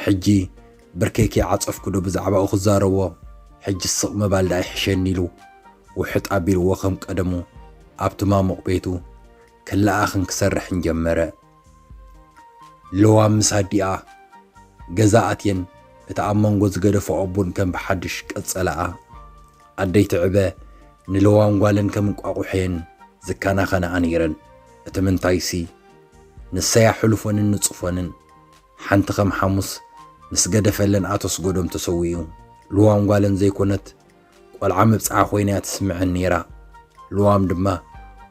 ሕጂ ብርከይ ከይዓጸፍኩ ዶ ብዛዕባኡ ክዛረቦ? ሕጂ ስቕ ምባል ደኣ ይሕሸኒ ኢሉ ውሕጥ ኣቢልዎ ከም ቀደሙ ኣብቲ ማሙቕ ቤቱ ክለኣኽን ክሰርሕን ጀመረ። ልዋም ምስ ኣዲኣ ገዛ ኣትየን እቲ ኣብ መንጎ ዝገደፈኦ ቡን ከም ብሓድሽ ቀጸላኣ። ኣደይ ትዕበ ንልዋም ጓለን ከም እንቋቑሖየን ዝከናኸናኣ ነይረን። እቲ ምንታይሲ ንሰያ ሕሉፎንን ንጹፎንን። ሓንቲ ከም ሓሙስ ምስ ገደፈለን ኣቶ ኣስገዶም ተሰዊኡ። ልዋም ጓለን ዘይኮነት ቆልዓ መብጽዓ ኮይና እያ ትስምዐን ነይራ። ልዋም ድማ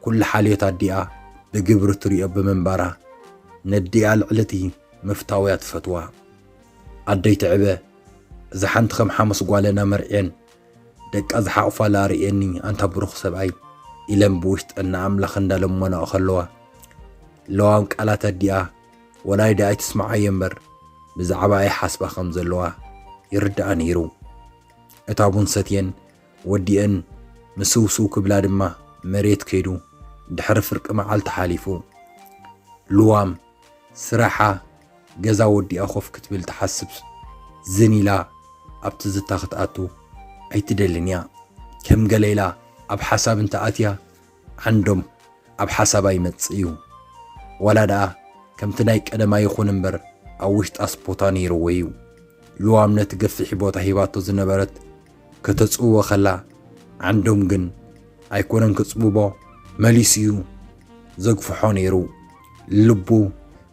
ኩሉ ሓልዮት ኣዲኣ ብግብሪ ትሪኦ ብምንባራ ነዲኣ ልዕሊ እቲ ምፍታው እያ ትፈትዋ። ኣደይ ትዕበ እዛ ሓንቲ ከም ሓሙስ ጓለና መርዕየን ደቃ ዝሓቑፋላ ኣርእየኒ ኣንታ ብሩኽ ሰብኣይ ኢለን ብውሽጠን ንኣምላኽ እንዳለመናኦ ከለዋ ለዋም ቃላት ኣዲኣ ወላ ኣደ ኣይትስምዓዮ እምበር ብዛዕባኣ ይሓስባ ከም ዘለዋ ይርድኣ ነይሩ። እታ ቡን ሰትየን ወዲአን ምስውስው ክብላ ድማ መሬት ከይዱ ድሕሪ ፍርቂ መዓልቲ ሓሊፉ። ልዋም ስራሓ ገዛ ወዲኣ ኮፍ ክትብል ትሓስብ ዝን ኢላ ኣብ ትዝታ ክትኣቱ ኣይትደልን እያ። ከም ገለ ኢላ ኣብ ሓሳብ እንተኣትያ ዓንዶም ኣብ ሓሳባ ይመጽእ እዩ። ዋላ ደኣ ከምቲ ናይ ቀደማ ይኹን እምበር ኣብ ውሽጣስ ቦታ ነይርዎ እዩ። ልዋም ነቲ ገፊሕ ቦታ ሂባቶ ዝነበረት ከተጽብቦ ከላ ዓንዶም ግን ኣይኮነን ክጽብቦ መሊሱ እዩ ዘግፍሖ ነይሩ። ልቡ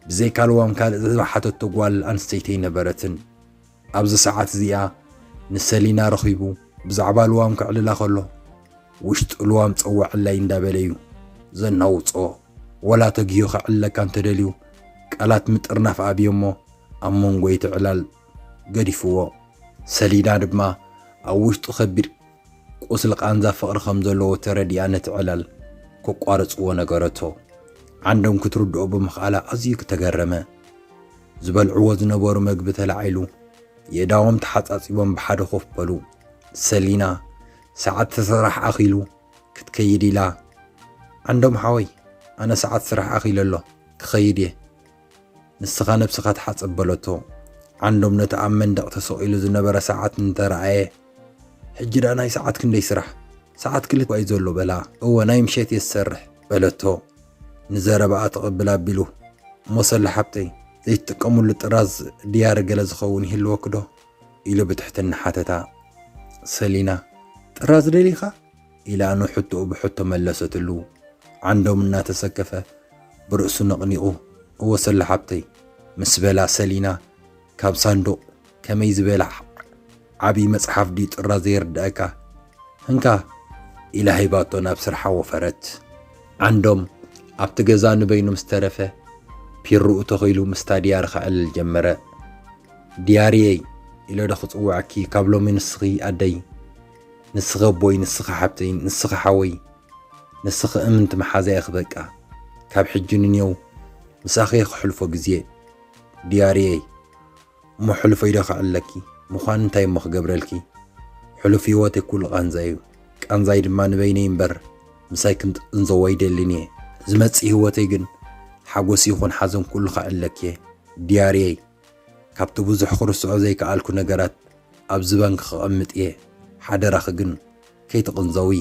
ብዘይካ ልዋም ካልእ ዝሓተቶ ጓል ኣንስተይቲ ኣይነበረትን። ኣብዚ ሰዓት እዚኣ ንሰሊና ረኺቡ ብዛዕባ ልዋም ከዕልላ ከሎ ውሽጡ ልዋም ጸውዐለይ እንዳበለ እዩ ዘናውጾ። ወላ ተግሂ ከዕልለካ እንተደልዩ ቃላት ምጥርናፍ ኣብዮ እሞ ኣብ መንጎ እቲ ዕላል ገዲፍዎ። ሰሊና ድማ ኣብ ውሽጡ ከቢድ ቁስሊ ቃንዛ ፍቕሪ ከም ዘለዎ ተረዲኣ ነቲ ዕላል ከቋርጽዎ ነገረቶ። ዓንዶም ክትርድኦ ብምኽኣላ ኣዝዩ ተገረመ። ዝበልዕዎ ዝነበሩ መግቢ ተላዒሉ የእዳዎም ተሓጻጺቦም ብሓደ ኮፍ በሉ። ሰሊና ሰዓት ስራሕ ኣኺሉ ክትከይድ ኢላ፣ "ዓንዶም ሓወይ፣ ኣነ ሰዓት ስራሕ ኣኺሉ ኣሎ፣ ክኸይድ እየ። ንስኻ ነብስኻ ተሓጸብ" በለቶ። ዓንዶም ነቲ ኣብ መንደቕ ተሰቒሉ ዝነበረ ሰዓት እንተረኣየ፣ "ሕጂ ደኣ ናይ ሰዓት ክንደይ ስራሕ?" ሰዓት ክልተ እዩ ዘሎ በላ። እወ፣ ናይ ምሸት እየ ዝሰርሕ በለቶ። ንዘረባኣ ተቐብል ኣቢሉ፣ እሞ ሰላ ሓብተይ፣ ዘይትጥቀሙሉ ጥራዝ ድያሪ ገለ ዝኸውን ይህልወኪ ዶ? ኢሉ ብትሕትና ሓተታ። ሰሊና፣ ጥራዝ ደሊኻ? ኢላ ንሕቶኡ ብሕቶ መለሰትሉ። ዓንዶም እናተሰከፈ ብርእሱ ነቕኒቑ፣ እወ ሰላ ሓብተይ፣ ምስ በላ ሰሊና ካብ ሳንዱቕ ከመይ ዝበላ ዓብዪ መጽሓፍ ድዩ ጥራዝ የርድኣካ? እንካ ኢላ ሂባቶ ናብ ስርሓ ወፈረት። ዓንዶም ኣብቲ ገዛ ንበይኑ ምስ ተረፈ ፒርኡ ተኺሉ ምስታ ድያሪ ከዕልል ጀመረ። ድያሪየይ ኢለ ዶ ክጽውዐኪ ካብ ሎሚ ንስኺ ኣደይ፣ ንስኺ ኣቦይ፣ ንስኺ ሓብተይ፣ ንስኺ ሓወይ፣ ንስኺ እምንቲ መሓዛይ ኢኺ በቃ። ካብ ሕጂ ንኔው ምሳኺ እየ ክሕልፎ ግዜ ድያሪየይ። እሞ ሕሉፈይ ዶ ከዕለኪ ምዃን እንታይ እሞ ክገብረልኪ? ሕሉፍ ህይወተይ ኩሉ ቃንዛ እዩ። ቃንዛይ ድማ ንበይነይ እምበር ምሳይ ክንጥንዘዎ ኣይደልን እየ። ዝመጽእ ህይወተይ ግን ሓጎስ ይኹን ሓዘን ኩሉ ከዕለኪ እየ ድያሪየይ። ካብቲ ብዙሕ ክርስዖ ዘይከኣልኩ ነገራት ኣብዚ ባንክ ከቐምጥ እየ። ሓደራኺ ግን ከይትቕንዘዊ።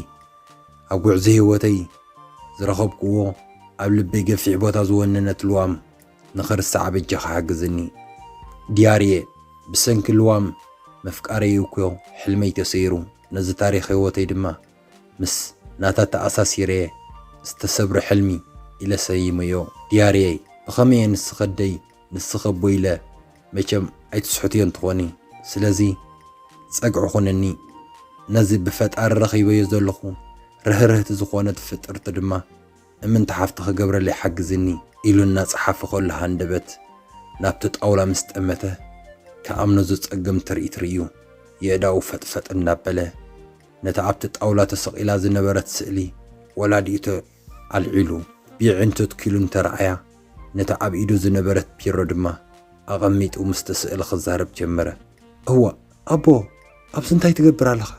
ኣብ ጉዕዞ ህይወተይ ዝረኸብክዎ ኣብ ልበይ ገፊሕ ቦታ ዝወነነት ልዋም ንኽርሳዕ በጃኻ ሓግዝኒ። ድያሪየ፣ ብሰንኪ ልዋም መፍቃረይ እኮ ሕልመይ ተሰይሩ። ነዚ ታሪኽ ህይወተይ ድማ ምስ ናታ ተኣሳሲረየ ዝተሰብረ ሕልሚ ኢለ ሰይመዮ። ድያሪየይ፣ ብኸመየ ንስኺ ኣደይ ንስኺ ኣቦይ ኢለ መቸም ኣይትስሕትዮን ትኾኒ። ስለዚ ጸግዒ ኩንኒ። ነዚ ብፈጣሪ ረኺበዮ ዘለኹ ርህርህቲ ዝኾነት ፍጥርቲ ድማ እምንቲ ሓፍቲ ክገብረለይ ሓግዝኒ ኢሉ እናጸሓፈ ከሎ ሃንደበት ናብቲ ጣውላ ምስ ጠመተ ክኣምኖ ዝጸግም ትርኢት ርእዩ የእዳኡ ፈጥፈጥ እናበለ ነታ ኣብቲ ጣውላ ተሰቒላ ዝነበረት ስእሊ ወላዲቱ ኣልዒሉ ብየዒንቱ ትኪሉ እንተረኣያ ነታ ኣብ ኢዱ ዝነበረት ፒሮ ድማ ኣቐሚጡ ምስቲ ስእሊ ክዛረብ ጀመረ። እዋ ኣቦ፣ ኣብዚ እንታይ ትገብር ኣለኻ?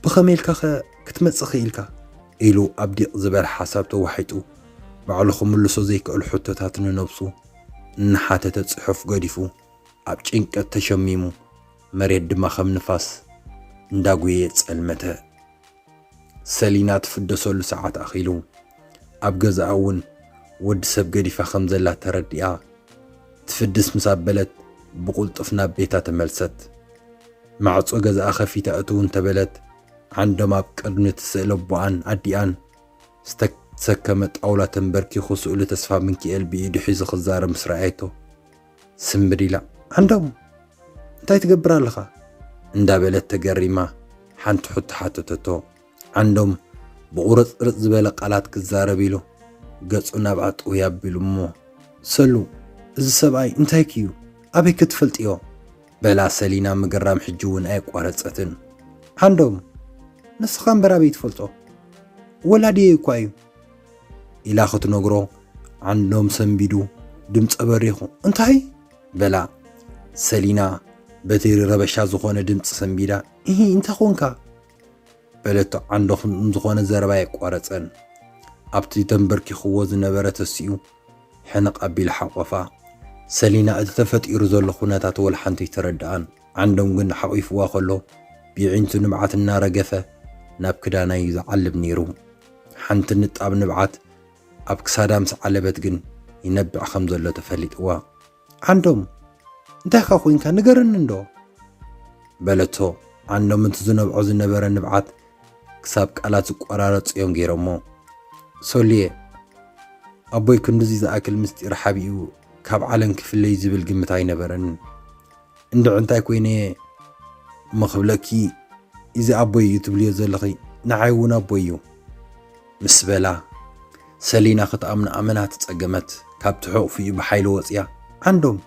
ብኸመይ ኢልካ ኸ ክትመጽእ ኽኢልካ? ኢሉ ኣብ ዲቕ ዝበለ ሓሳብ ተዋሒጡ ባዕሉ ክምልሶ ዘይክእል ሕቶታት ንነብሱ እናሓተተ ጽሑፍ ገዲፉ ኣብ ጭንቀት ተሸሚሙ መሬት ድማ ከም ንፋስ እንዳጉየ ጸልመተ። ሰሊና ትፍደሰሉ ሰዓት ኣኺሉ ኣብ ገዛኣ እውን ወዲ ሰብ ገዲፋ ከም ዘላ ተረዲኣ ትፍድስ ምስ ኣበለት ብቕልጡፍ ናብ ቤታ ተመልሰት። ማዕጾ ገዛኣ ከፊታ እትው እንተበለት ዓንዶም ኣብ ቅድሚ እቲ ስእሊ ኣቦኣን ኣዲኣን ዝተሰከመ ጣውላ ተንበርኪኹ ስእሊ ተስፋ ምንኪኤል ብኢዱ ሒዙ ክዛረብ ምስ ረኣየቶ ስምብድ ኢላ ዓንዶም እንታይ ትገብር ኣለኻ? እንዳበለት ተገሪማ ሓንቲ ሕቶ ሓተተቶ። ዓንዶም ብቑርጽርጽ ዝበለ ቃላት ክዛረብ ኢሉ ገጹ ናብኣ ጥውይ ኣቢሉ እሞ ሰሉ፣ እዚ ሰብኣይ እንታይ ክዩ? ኣበይ ክትፈልጥዮ? በላ ሰሊና ምግራም ሕጂ እውን ኣየቋረጸትን። ዓንዶም ንስኻ እምበር ኣበይ ትፈልጦ? ወላዲየይ እኳ እዩ ኢላ ክትነግሮ ዓንዶም ሰንቢዱ ድምጸ በሪኹ እንታይ በላ ሰሊና በቲ ረበሻ ዝኾነ ድምጺ ሰንቢዳ እሂ እንታይ ኾንካ በለቶ ዓንዶም ዝኾነ ዘረባ የቋረጸን ኣብቲ ተንበርኪኽዎ ዝነበረ ተሲኡ ሕንቕ ኣቢሉ ሓቆፋ ሰሊና እቲ ተፈጢሩ ዘሎ ኩነታት ወላ ሓንቲ ኣይተረድኣን ዓንዶም ግን ሓቒፍዋ ከሎ ብዒንቱ ንብዓት እናረገፈ ናብ ክዳና እዩ ዝዓልብ ነይሩ ሓንቲ ንጣብ ንብዓት ኣብ ክሳዳ ምስ ዓለበት ግን ይነብዕ ከም ዘሎ ተፈሊጥዋ። ዓንዶም እንታይ ካ ኮይንካ ንገርኒ እንዶ በለቶ። ዓንዶም እቲ ዝነብዖ ዝነበረ ንብዓት ክሳብ ቃላት ዝቆራረጹ እዮም ገይሮሞ። ሶልየ ኣቦይ ክንድዚ ዝኣክል ምስጢር ሓቢኡ ካብ ዓለም ክፍለይ ዝብል ግምት ኣይነበረንን። እንድዒ እንታይ ኮይነ እየ እሞ ክብለኪ፣ እዚ ኣቦይ እዩ ትብልዮ ዘለኺ፣ ንዓይ እውን ኣቦይ እዩ ምስ በላ፣ ሰሊና ክትኣምኖ ኣመና ተጸገመት። ካብቲ ሕቑፊኡ ብሓይሊ ወጽያ፣ ዓንዶም፣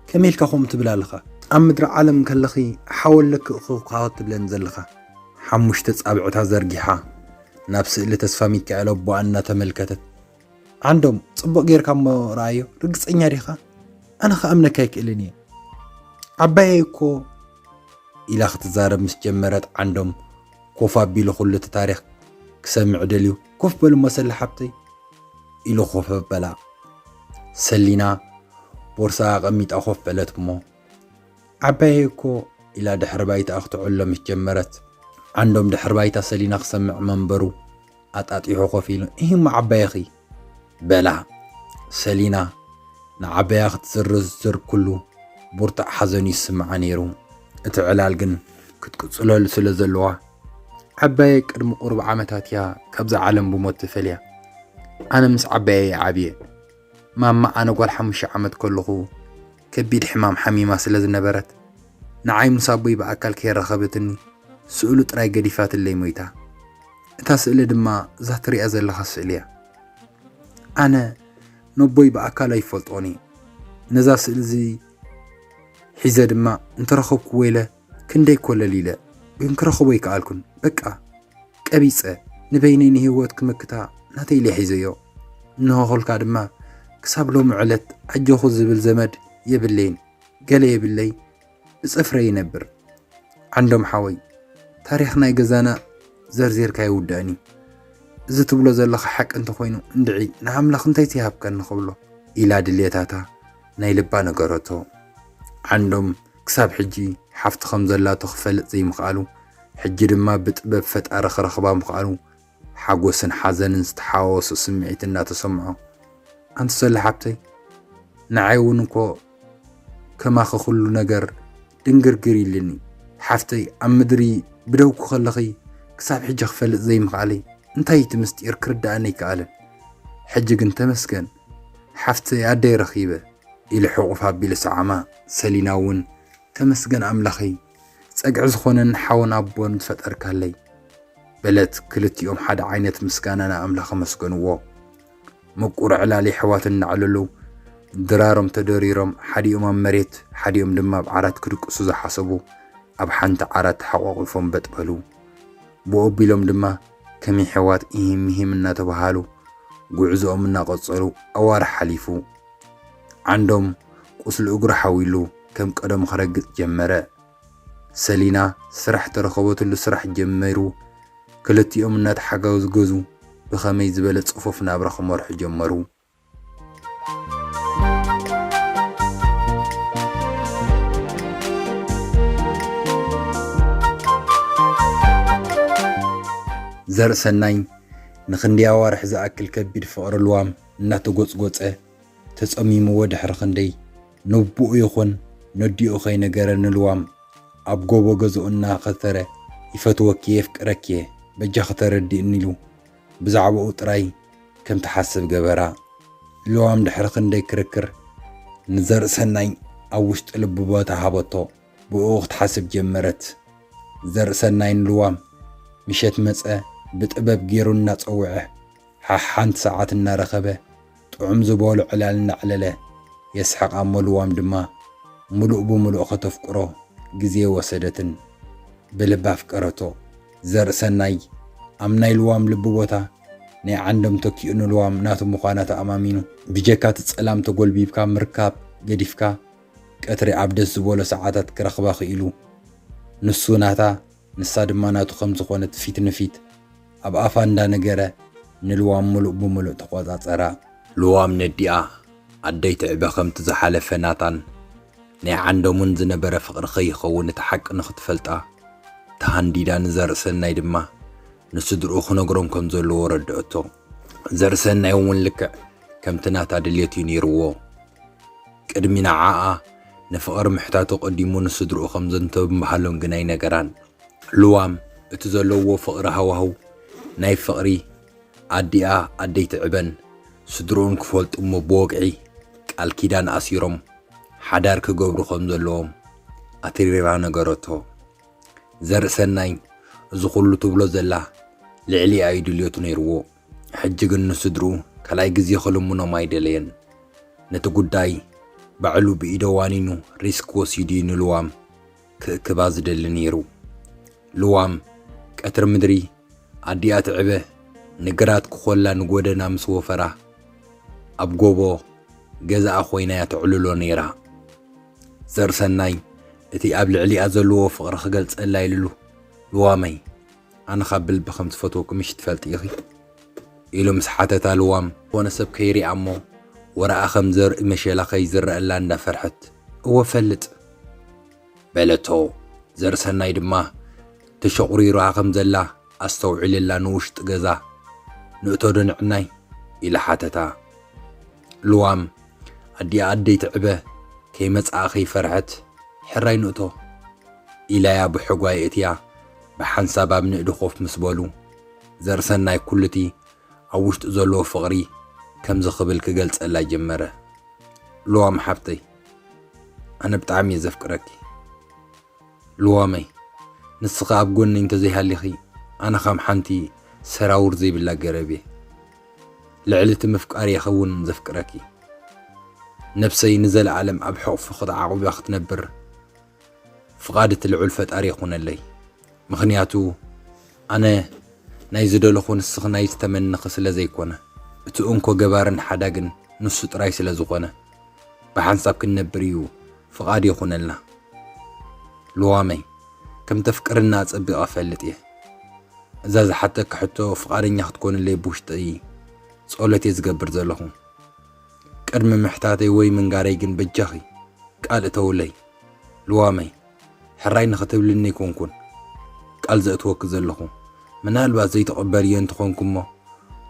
ከመይ ኢልካ ከምኡ ትብል ኣለኻ? ኣብ ምድሪ ዓለም ከለኺ ሓወለኪ እኹ እኳ ትብለኒ ዘለኻ። ሓሙሽተ ጻብዕታ ዘርጊሓ ናብ ስእሊ ተስፋ ሚካኤል ኣቦኣ እናተመልከተት፣ ዓንዶም፣ ጽቡቕ ጌርካ እሞ ረኣዮ፣ ርግጸኛ ዲኻ? ኣነ ክኣምነካ ኣይክእልን እየ። ዓባየይ እኮ ኢላ ክትዛረብ ምስ ጀመረት ዓንዶም ኮፍ ኣቢሉ ኩሉ እቲ ታሪኽ ክሰምዕ ደልዩ፣ ኮፍ በል እሞ ሰላ ሓብተይ ኢሉ ኮፍ ኣበላ። ሰሊና ቦርሳ ኣቐሚጣ ኮፍ በለት እሞ ዓባየይ እኮ ኢላ ድሕሪ ባይታ ክትዕሎ ምስ ጀመረት፣ ዓንዶም ድሕሪ ባይታ ሰሊና ክሰምዕ መንበሩ ኣጣጢሑ ኮፍ ኢሉ፣ "እሂ እሞ ዓባየኺ?" በላ። ሰሊና ንዓባያ ክትዝርዝር ኩሉ ብርቱዕ ሓዘን ይስምዓ ነይሩ። እቲ ዕላል ግን ክትቅጽለሉ ስለ ዘለዋ፣ ዓባየ ቅድሚ ቁሩብ ዓመታት እያ ካብዛ ዓለም ብሞት ተፈልያ። ኣነ ምስ ዓባየ እየ ዓብየ። ማማ ኣነ ጓል ሓሙሽተ ዓመት ከለኹ ከቢድ ሕማም ሓሚማ ስለ ዝነበረት፣ ንዓይ ምስ ኣቦይ ብኣካል ከየራኸበትኒ ስእሉ ጥራይ ገዲፋትለይ ሞይታ። እታ ስእሊ ድማ እዛ ትሪኣ ዘለኻ ስእሊ እያ። ኣነ ነቦይ ብኣካል ኣይፈልጦን እየ። ነዛ ስእሊ እዚ ሒዘ ድማ እንተረኸብኩዎ ኢለ ክንደይ ኮለል ኢለ፣ ግን ክረኽቦ ኣይከኣልኩን። በቃ ቀቢጸ፣ ንበይነይ ንህይወት ክመክታ ናተይ ኢለ ሒዘዮ። እንሆ ኹልካ ድማ ክሳብ ሎሚ ዕለት ኣጆኹ ዝብል ዘመድ የብለይን፣ ገለ የብለይ፣ ብጽፍረይ ይነብር። ዓንዶም ሓወይ፣ ታሪኽ ናይ ገዛና ዘርዚርካ ኣይውዳእን እዩ። እዚ ትብሎ ዘለኻ ሓቂ እንተኾይኑ እንድዒ ንኣምላኽ እንታይ ትይሃብካ ንኽብሎ፣ ኢላ ድልየታታ ናይ ልባ ነገረቶ። ዓንዶም ክሳብ ሕጂ ሓፍቲ ከም ዘላቶ ክፈልጥ ዘይምኽኣሉ፣ ሕጂ ድማ ብጥበብ ፈጣሪ ክረኽባ ምኽኣሉ፣ ሓጎስን ሓዘንን ዝተሓዋወሶ ስምዒት እናተሰምዖ፣ ኣንቲ ሰለ ሓብተይ፣ ንዓይ እውን እኮ ከማኺ ኩሉ ነገር ድንግርግር ኢልኒ። ሓፍተይ፣ ኣብ ምድሪ ብደውኪ ከለኺ ክሳብ ሕጂ ክፈልጥ ዘይምኽኣለይ እንታይ እቲ ምስጢር ክርድኣኒ ኣይከኣለን። ሕጂ ግን ተመስገን ሓፍተይ ኣደይ ረኺበ፣ ኢሉ ሕቑፍ ኣቢሉ ሰዓማ። ሰሊና እውን፣ "ተመስገን ኣምላኸይ፣ ጸግዒ ዝኾነኒ ሓውን ኣቦን ዝፈጠርካለይ" በለት። ክልቲኦም ሓደ ዓይነት ምስጋና ንኣምላኽ ኣመስገንዎ። ምቁር ዕላል የሕዋት እናዕለሉ፣ ድራሮም ተደሪሮም፣ ሓዲኦም ኣብ መሬት፣ ሓዲኦም ድማ ኣብ ዓራት ክድቅሱ ዝሓሰቡ፣ ኣብ ሓንቲ ዓራት ተሓቋቒፎም በጥ በሉ። ብኡ ኣቢሎም ድማ ከም የሕዋት ኢሂም ምሂም እናተባሃሉ፣ ጉዕዞኦም እናቐጸሉ፣ ኣዋርሕ ሓሊፉ። ዓንዶም ቁስሊ እግሩ ሓዊሉ ከም ቀደሙ ክረግጽ ጀመረ። ሰሊና ስራሕ ተረኸበትሉ ስራሕ ጀሚሩ፣ ክልቲኦም እናተሓጋገዙ ብኸመይ ዝበለ ጽፉፍ ናብራ ክመርሑ ጀመሩ። ዘርእሰናይ ንኽንደይ ኣዋርሕ ዝኣክል ከቢድ ፍቕሪ ልዋም እናተጎጽጎጸ፣ ተጸሚምዎ ድሕሪ ክንደይ ነቦኡ ይኹን ነዲኡ ከይነገረ ንልዋም ኣብ ጎቦ ገዝኡ እናኸተረ፣ "ይፈትወኪ እየ፣ የፍቅረኪ እየ፣ በጃኺ ተረድእኒ" ኢሉ ብዛዕባኡ ጥራይ ከም ትሓስብ ገበራ። ልዋም ድሕሪ ክንደይ ክርክር ንዘርእሰናይ ኣብ ውሽጢ ልቡ ቦታ ሃበቶ። ብኡ ክትሓስብ ጀመረት። ዘርእሰናይ ንልዋም ምሸት መጸ፣ ብጥበብ ገይሩ እናጸውዐ፣ ሓሓንቲ ሰዓት እናረኸበ፣ ጥዑም ዝበሎ ዕላል እናዕለለ የስሕቓ እሞ ልዋም ድማ ምሉእ ብምሉእ ከተፍቅሮ ግዜ ወሰደትን ብልባ ኣፍቀረቶ። ዘርእሰናይ ኣብ ናይ ልዋም ልቢ ቦታ ናይ ዓንዶም ተኪኡ ንልዋም ናቱ ምዃና ተኣማሚኑ፣ ብጀካ እቲ ጸላም ተጎልቢብካ ምርካብ ገዲፍካ፣ ቀትሪ ኣብ ደስ ዝበሎ ሰዓታት ክረኽባ ክኢሉ። ንሱ ናታ፣ ንሳ ድማ ናቱ ከም ዝኾነት ፊት ንፊት ኣብ ኣፋ እንዳነገረ ንልዋም ምሉእ ብምሉእ ተቖጻጸራ። ልዋም ነዲኣ ኣደይ ትዕበ ከምቲ ዝሓለፈ ናታን ናይ ዓንዶምን ዝነበረ ፍቕሪ ከይኸውን እቲ ሓቂ ንኽትፈልጣ ተሃንዲዳ፣ ንዘርእሰናይ ድማ ንስድርኡ ክነግሮም ከም ዘለዎ ረድአቶ። ዘርእሰናይ እውን ልክዕ ከምቲ ናታ ድልየት እዩ ነይርዎ። ቅድሚ ንዓኣ ንፍቕሪ ምሕታቱ ቀዲሙ ንስድርኡ ከም ዘንተብምሃሎም ግን ኣይነገራን። ልዋም እቲ ዘለዎ ፍቕሪ ሃዋህው ናይ ፍቕሪ ኣዲኣ ኣደይ ትዕበን ስድርኡን ክፈልጡ እሞ ብወግዒ ቃል ኪዳን ኣሲሮም ሓዳር ክገብሩ ከም ዘለዎም ኣትሪራ ነገረቶ። ዘርእሰናይ እዚ ኩሉ ትብሎ ዘላ ልዕሊኣ እዩ ድልየቱ ነይርዎ። ሕጂ ግን ንስድርኡ ካልኣይ ግዜ ክልምኖም ኣይደለየን። ነቲ ጉዳይ ባዕሉ ብኢዶ ዋኒኑ ሪስክ ወሲዱ እዩ ንልዋም ክእክባ ዝደሊ ነይሩ። ልዋም ቀትሪ ምድሪ ኣዲኣ ትዕበ ንግራት ክኾላ ንጎደና ምስ ወፈራ ኣብ ጎቦ ገዛኣ ኮይና እያ ተዕልሎ ነይራ። ዘርእሰናይ እቲ ኣብ ልዕሊኣ ዘለዎ ፍቕሪ ክገልጸላ ኢሉ፣ "ልዋመይ፣ ኣነ ካብ ብልቢ ከም ዝፈትወኪ ምሽ ትፈልጢ ኢኺ?" ኢሉ ምስ ሓተታ ልዋም ዝኾነ ሰብ ከይሪኣ እሞ ወረኣ ከም ዘርኢ መሸላ ከይዝረአላ እንዳፈርሐት፣ "እወ ፈልጥ" በለቶ። ዘርእሰናይ ድማ ተሸቑሪራ ከም ዘላ ኣስተውዒለላ። ንውሽጢ ገዛ ንእቶ ዶ ንዕናይ? ኢላ ሓተታ። ልዋም ኣዲኣ ኣደይ ትዕበ ከይመጽኣ ከይፈርሐት፣ ሕራይ ንእቶ ኢላያ ብሕጓይ እትያ ብሓንሳብ ኣብ ንእዲ ኮፍ ምስ በሉ፣ ዘርእሰናይ ኩሉቲ ኣብ ውሽጡ ዘለዎ ፍቕሪ ከምዚ ክብል ክገልጸላ ጀመረ። ልዋም ሓብተይ፣ ኣነ ብጣዕሚ እየ ዘፍቅረኪ። ልዋመይ፣ ንስኺ ኣብ ጎነይ እንተዘይሃሊኺ፣ ኣነ ከም ሓንቲ ሰራውር ዘይብላ ገረብ እየ። ልዕሊ እቲ ምፍቃር እየ ኸውን ዘፍቅረኪ። ነብሰይ ንዘለኣለም ኣብ ሕቑፉ ክትዓቑባ ክትነብር ፍቓድ እቲ ልዑል ፈጣሪ ይኹነለይ። ምኽንያቱ ኣነ ናይ ዝደለኹ ንስኺ ናይ ዝተመነኺ ስለ ዘይኮነ፣ እቲ እንኮ ገባርን ሓዳግን ንሱ ጥራይ ስለ ዝኾነ፣ ብሓንሳብ ክንነብር እዩ ፍቓድ ይኹነልና። ልዋመይ፣ ከም ተፍቅርና ኣጸቢቐ እፈልጥ እየ። እዛ ዝሓተኪ ሕቶ ፍቓደኛ ክትኮንለይ ብውሽጠይ ጸሎት እየ ዝገብር ዘለኹ። ቅድሚ ምሕታተይ ወይ ምንጋረይ ግን በጃኺ ቃል እተውለይ። ልዋመይ፣ ሕራይ ንኽትብልኒ ኣይኮንኩን ቃል ዘእትወኪ ዘለኹ። ምናልባት ዘይትቕበልዮ እንተኾንኩ እሞ፣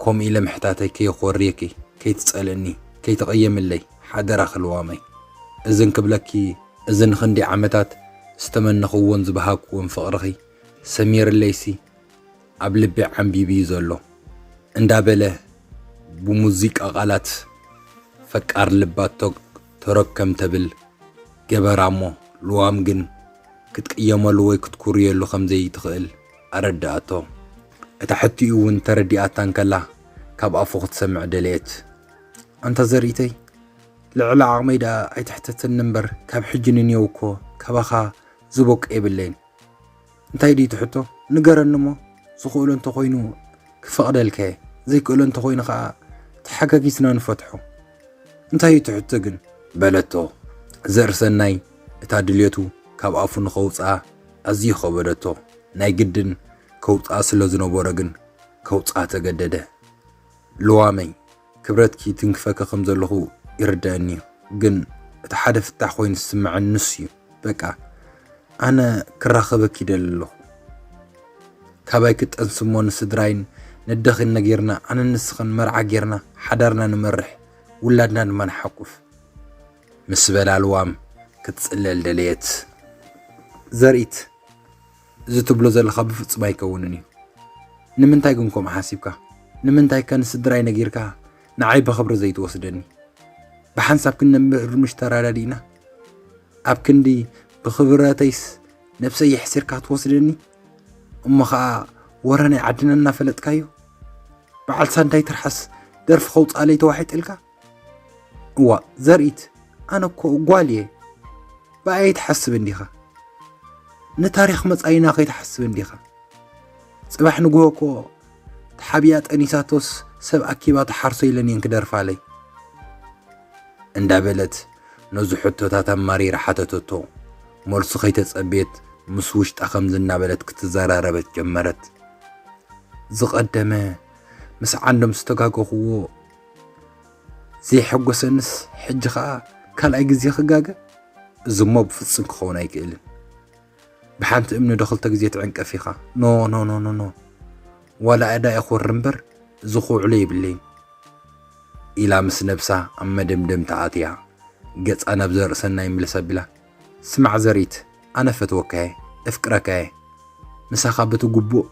ከምኡ ኢለ ምሕታተይ ከየኾርየኪ፣ ከይትጸልእኒ፣ ከይትቕየምለይ፣ ሓደራኺ ልዋመይ። እዝን ክብለኪ፣ እዚ ንኽንደይ ዓመታት ዝተመነኽዎን ዝበሃግክዎን ፍቕርኺ፣ ሰሚርለይሲ፣ ኣብ ልቢ ዓምቢቡ እዩ ዘሎ። እንዳበለ ብሙዚቃ ቃላት ፈቃር ልባ ቶግ ተረግ ከም ተብል ገበራ እሞ፣ ልዋም ግን ክትቅየመሉ ወይ ክትኩርየሉ ከም ዘይትኽእል ኣረድኣቶ። እታ ሕቲኡ እውን ተረዲኣታ እንከላ፣ ካብ ኣፉ ክትሰምዕ ደለየት። ኣንታ ዘርኢተይ፣ ልዕሊ ዓቕመይ ደኣ ኣይትሕተተኒ እምበር፣ ካብ ሕጂ ንንየው እኮ ካባኻ ዝበቁ የብለይን። እንታይ ድዩ ትሕቶ? ንገረኒ እሞ፣ ዝኽእሎ እንተኾይኑ ክፈቕደልካ እየ፣ ዘይክእሎ እንተኾይኑ ኸኣ ተሓጋጊዝና ንፈትሖ። እንታይ እዩ ትሕቶ ግን? በለቶ። ዘርእሰናይ እታ ድልየቱ ካብ ኣፉ ንኸውጽኣ ኣዝዩ ኸበደቶ። ናይ ግድን ከውጽኣ ስለ ዝነበሮ ግን ከውጽኣ ተገደደ። ልዋመይ፣ ክብረትኪ ትንክፈኪ ከም ዘለኹ ይርደኣኒ እዩ፣ ግን እቲ ሓደ ፍታሕ ኮይኑ ዝስምዐኒ ንሱ እዩ። በቃ፣ ኣነ ክራኸበኪ ይደሊ ኣለኹ። ካባይ ክትጠንሲ እሞ ንስድራይን ነደኺን ነጊርና፣ ኣነን ንስኽን መርዓ ጌርና ሓዳርና ንመርሕ፣ ውላድና ድማ ንሓቁፍ። ምስ በላ ልዋም ክትጽለል ደለየት። ዘርኢት፣ እዚ ትብሎ ዘለኻ ብፍጹም ኣይከውንን እዩ። ንምንታይ ግን ከምኡ ሓሲብካ? ንምንታይ ከ ንስድራይ ነጊርካ ንዓይ ብኽብሪ ዘይትወስደኒ? ብሓንሳብ ክንነብር ምሽ ተረዳዲእና? ኣብ ክንዲ ብኽብረተይስ ነብሰይ የሕሲርካ ትወስደኒ? እሞ ኸኣ ወረ ናይ ዓድና እናፈለጥካዮ? በዓል ሳንዳይ ትርሓስ ደርፊ ከውጽኣለይ ተዋሒጥልካ? እዋ፣ ዘርኢት፣ ኣነ እኮ ጓል እየ። ብኣይ ትሓስብ እንዲኻ? ንታሪኽ መጻኢና ከይትሓስብ እንዲኻ? ጽባሕ ንግሆ እኮ ተሓቢኣ ጠኒሳቶስ ሰብ ኣኪባ ትሓርሶ ኢለን እየን ክደርፋለይ። እንዳበለት ነዚ ሕቶታት ኣማሪራ ሓተተቶ። መልሱ ከይተጸብየት ምስ ውሽጣ ከምዚ እናበለት ክትዘራረበት ጀመረት። ዝቐደመ ምስ ዓንዶም ዝተጋገኹዎ ዘይሐጎሰንስ፣ ሕጂ ኸኣ ካልኣይ ግዜ ክጋገ? እዚ እሞ ብፍጹም ክኸውን ኣይክእልን። ብሓንቲ እምኒ ዶ ክልተ ግዜ ትዕንቀፍ ኢኻ? ኖ፣ ኖ፣ ኖ፣ ኖ፣ ኖ። ዋላ ኣዳ ይኾሪ እምበር፣ እዚ ክውዕሎ የብለይን። ኢላ ምስ ነብሳ ኣብ መደምደምታ ኣትያ፣ ገጻ ናብ ዘርእሰናይ ምልስ ኣቢላ፣ ስማዕ ዘርኢት፣ ኣነ ፈትወካ እየ፣ እፍቅረካ እየ። ምሳኻ በቲ ግቡእ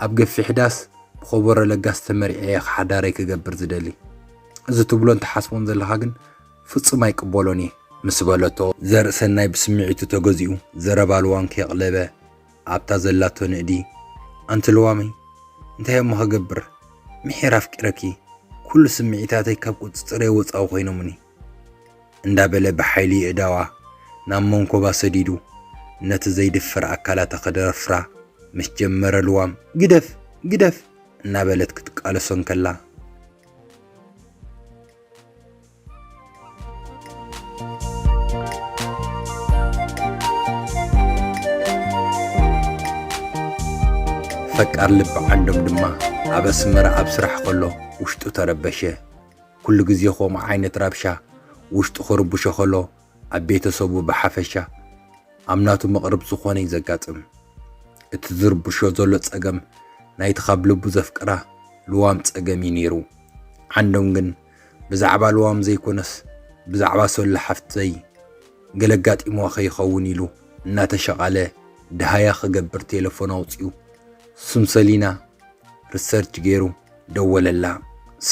ኣብ ገፊሕ ዳስ ብኸበሮ ለጋስ ተመሪዐ እየ ሓዳረይ ክገብር ዝደሊ። እዚ ትብሎን ትሓስቦን ዘለኻ ግን ፍጹም ኣይቅበሎን እየ። ምስ በለቶ፣ ዘርእሰናይ ብስምዒቱ ተገዚኡ ዘረባ ልዋም ከየቕለበ ኣብታ ዘላቶ ንእዲ፣ ኣንቲ ልዋመይ፣ እንታይ እሞ ክገብር? ምሒር ኣፍቂረኪ፣ ኩሉ ስምዒታተይ ካብ ቁጽጽረይ ወጻኢ ኮይኖምኒ። እንዳበለ ብሓይሊ የእዳዋ ናብ መንኮባ ሰዲዱ ነቲ ዘይድፈር ኣካላታ ክደፍራ ምስ ጀመረ ልዋም፣ ግደፍ፣ ግደፍ እናበለት ክትቃለሶ እንከላ፣ ፈቃር ልቢ ዓንዶም ድማ ኣብ ኣስመራ ኣብ ስራሕ ከሎ ውሽጡ ተረበሸ። ኩሉ ግዜ ከምኡ ዓይነት ረብሻ ውሽጡ ክርብሾ ከሎ ኣብ ቤተሰቡ ብሓፈሻ ኣብ ናቱ መቕርብ ዝኾነ እዩ ዘጋጥም። እቲ ዝርብሾ ዘሎ ጸገም ናይቲ ካብ ልቡ ዘፍቅራ ልዋም ጸገም እዩ ነይሩ። ዓንዶም ግን ብዛዕባ ልዋም ዘይኮነስ ብዛዕባ ሶሎ ሓፍተይ ገለ ኣጋጢምዋ ከይኸውን ኢሉ እናተሸቓለ ደሃያ ክገብር ቴሌፎን ኣውጺኡ ስም ሰሊና ሪሰርች ገይሩ ደወለላ።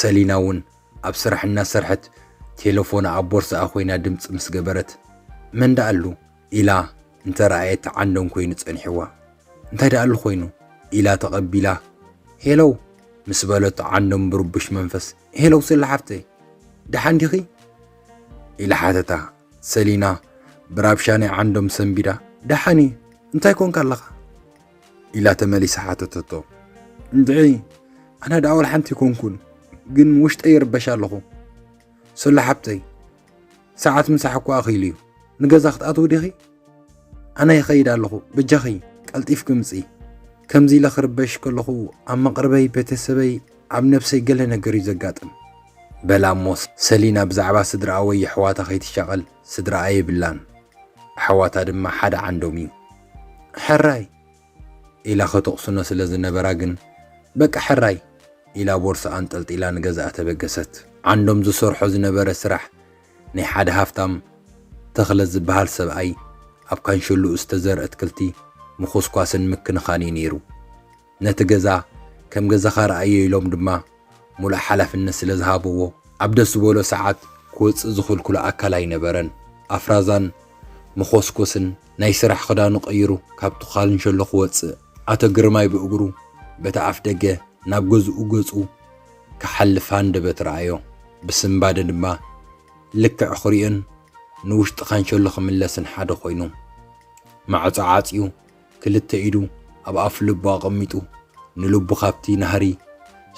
ሰሊና እውን ኣብ ስራሕ እናሰርሐት ቴሌፎና ኣብ ቦርስኣ ኮይና ድምፂ ምስ ገበረት መን ደኣ ኣሉ ኢላ እንተረኣየት ዓንዶም ኮይኑ ጸኒሕዋ። እንታይ ደኣ ኣሉ ኮይኑ ኢላ ተቐቢላ ሄለው ምስ በለቶ ዓንዶም ብርቡሽ መንፈስ ሄለው ሶሎ ሓፍተይ ደሓን ዲኺ ኢላ ሓተታ። ሰሊና ብራብሻ ናይ ዓንዶም ሰንቢዳ ደሓን እየ እንታይ ኮንካ ኣለኻ ኢላ ተመሊሳ ሓተተቶ። እንድዒ ኣነ ደኣ ወላ ሓንቲ ኣይኮንኩን ግን ውሽጠይ ይርበሽ ኣለኹ ሶሎ ሓብተይ ሰዓት ምሳሕ እኮ ኣኺሉ እዩ ንገዛ ክትኣትዊ ዲኺ ኣነ ይኸይድ ኣለኹ በጃኺ ቀልጢፍኪ ምጺ ከምዚ ኢለ ክርበሽ ከለኹ ኣብ መቕርበይ ቤተሰበይ ኣብ ነብሰይ ገለ ነገር እዩ ዘጋጥም በላ እሞ ሰሊና ብዛዕባ ስድራኣ ወይ የሕዋታ ከይትሻቐል ስድራኣ የብላን ኣሕዋታ ድማ ሓደ ዓንዶም እዩ ሕራይ ኢላ ከተቕስኖ ስለ ዝነበራ ግን በቃ ሕራይ ኢላ ቦርስኣ ኣንጠልጢላ ንገዝኣ ተበገሰት። ዓንዶም ዝሰርሖ ዝነበረ ስራሕ ናይ ሓደ ሃፍታም ተኽለ ዝበሃል ሰብኣይ ኣብ ካንሸሉኡ ዝተዘርአ ኣትክልቲ ምኹስኳስን ምክንኻን እዩ ነይሩ። ነቲ ገዛ ከም ገዛኻ ረኣዮ ኢሎም ድማ ሙሉእ ሓላፍነት ስለ ዝሃብዎ ኣብ ደስ ዝበሎ ሰዓት ክወፅእ ዝኽልክሎ ኣካል ኣይነበረን። ኣፍራዛን መኾስኮስን ናይ ስራሕ ክዳኑ ቀይሩ ካብቲ ካንሸሎ ክወፅእ ኣቶ ግርማይ ብእግሩ በቲ ኣፍ ደገ ናብ ገዝኡ ገፁ ክሓልፍ ሃንደበት ረኣዮ። ብስንባደ ድማ ልክዕ ክሪኦን ንውሽጢ ካንሸሎ ክምለስን ሓደ ኮይኑ ማዕጾ ዓጽዩ ክልተ ኢዱ ኣብ ኣፍ ልቡ ኣቐሚጡ ንልቡ ካብቲ ናህሪ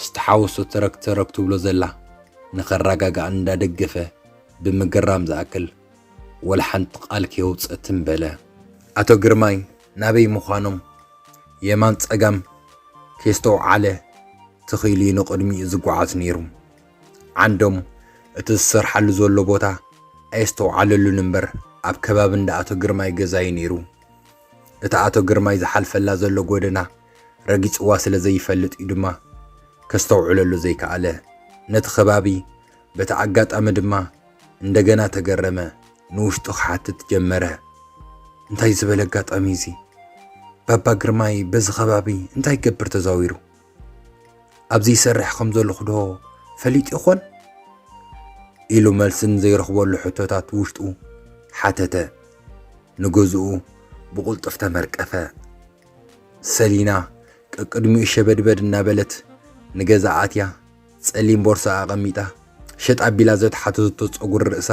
ዝተሓወሶ ተረክ ተረክ ትብሎ ዘላ ንኸረጋግኣ እንዳደገፈ ብምግራም ዝኣክል ወላ ሓንቲ ቃል ከየውጸ ትም በለ። ኣቶ ግርማይ ናበይ ምዃኖም የማን ጸጋም ከየስተውዓለ ትኽ ኢሉ ንቕድሚኡ ዝጓዓዝ ነይሩ። ዓንዶም እቲ ዝሰርሓሉ ዘሎ ቦታ ኣየስተውዓለሉን እምበር ኣብ ከባቢ እንዳ ኣቶ ግርማይ ገዛ እዩ ነይሩ። እቲ ኣቶ ግርማይ ዝሓልፈላ ዘሎ ጎደና ረጊጽዋ ስለ ዘይፈልጥ እዩ ድማ ከስተውዕለሉ ዘይከኣለ። ነቲ ከባቢ በቲ ኣጋጣሚ ድማ እንደገና ተገረመ። ንውሽጡ ክሓትት ጀመረ። እንታይ ዝበለ ኣጋጣሚ እዚ? ባባ ግርማይ በዚ ከባቢ እንታይ ይገብር ተዛዊሩ? ኣብዚ ይሰርሕ ከም ዘለኹ ዶ ፈሊጡ ይኾን? ኢሉ መልሲ ንዘይረኽበሉ ሕቶታት ውሽጡ ሓተተ። ንገዝኡ ብቕልጡፍ ተመርቀፈ። ሰሊና ቀቅድሚኡ ሸበድበድ እናበለት ንገዛ ኣትያ ጸሊም ቦርሳ ኣቐሚጣ ሸጥ ኣቢላ ዘትሓተቶ ጸጉሪ ርእሳ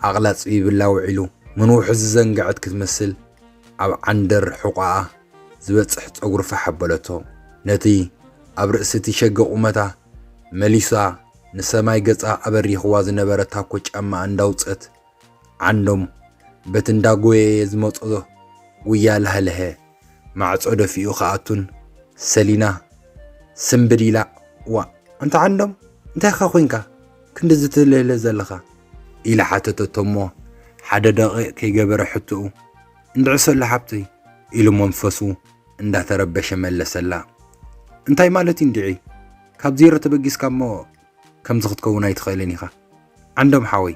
ኣቕላጽቢብላ ውዒሉ ምንውሑ ዝዘንግዐት ክትመስል ኣብ ዓንደር ሕቖኣ ዝበጽሕ ጸጉሪ ፋሕ ኣበለቶ። ነቲ ኣብ ርእሲ እቲ ሸገ ቁመታ መሊሳ ንሰማይ ገጻ ኣበሪኽዋ ዝነበረ ታኮ ጫማኣ እንዳውጸት ዓንዶም በቲ እንዳጎየየ ዝመጾ ጉያ ላህለሀ ማዕጾ ደፊኡ ክኣቱን ሰሊና ስምብድ ኢላ ዋ ኣንታ ዓንዶም እንታይ ኢኻ ኮይንካ ክንድዚ ትልህልህ ዘለኻ ኢላ ሓተተቶ እሞ ሓደ ደቂቕ ከይገበረ ሕትኡ እንድዒ ሰሉ ሓብተይ ኢሉ መንፈሱ እንዳተረበሸ መለሰላ እንታይ ማለት እዩ እንድዒ ካብ ዜሮ ተበጊስካ እሞ ከምዚ ክትከውን ኣይትኽእልን ኢኻ ዓንዶም ሓወይ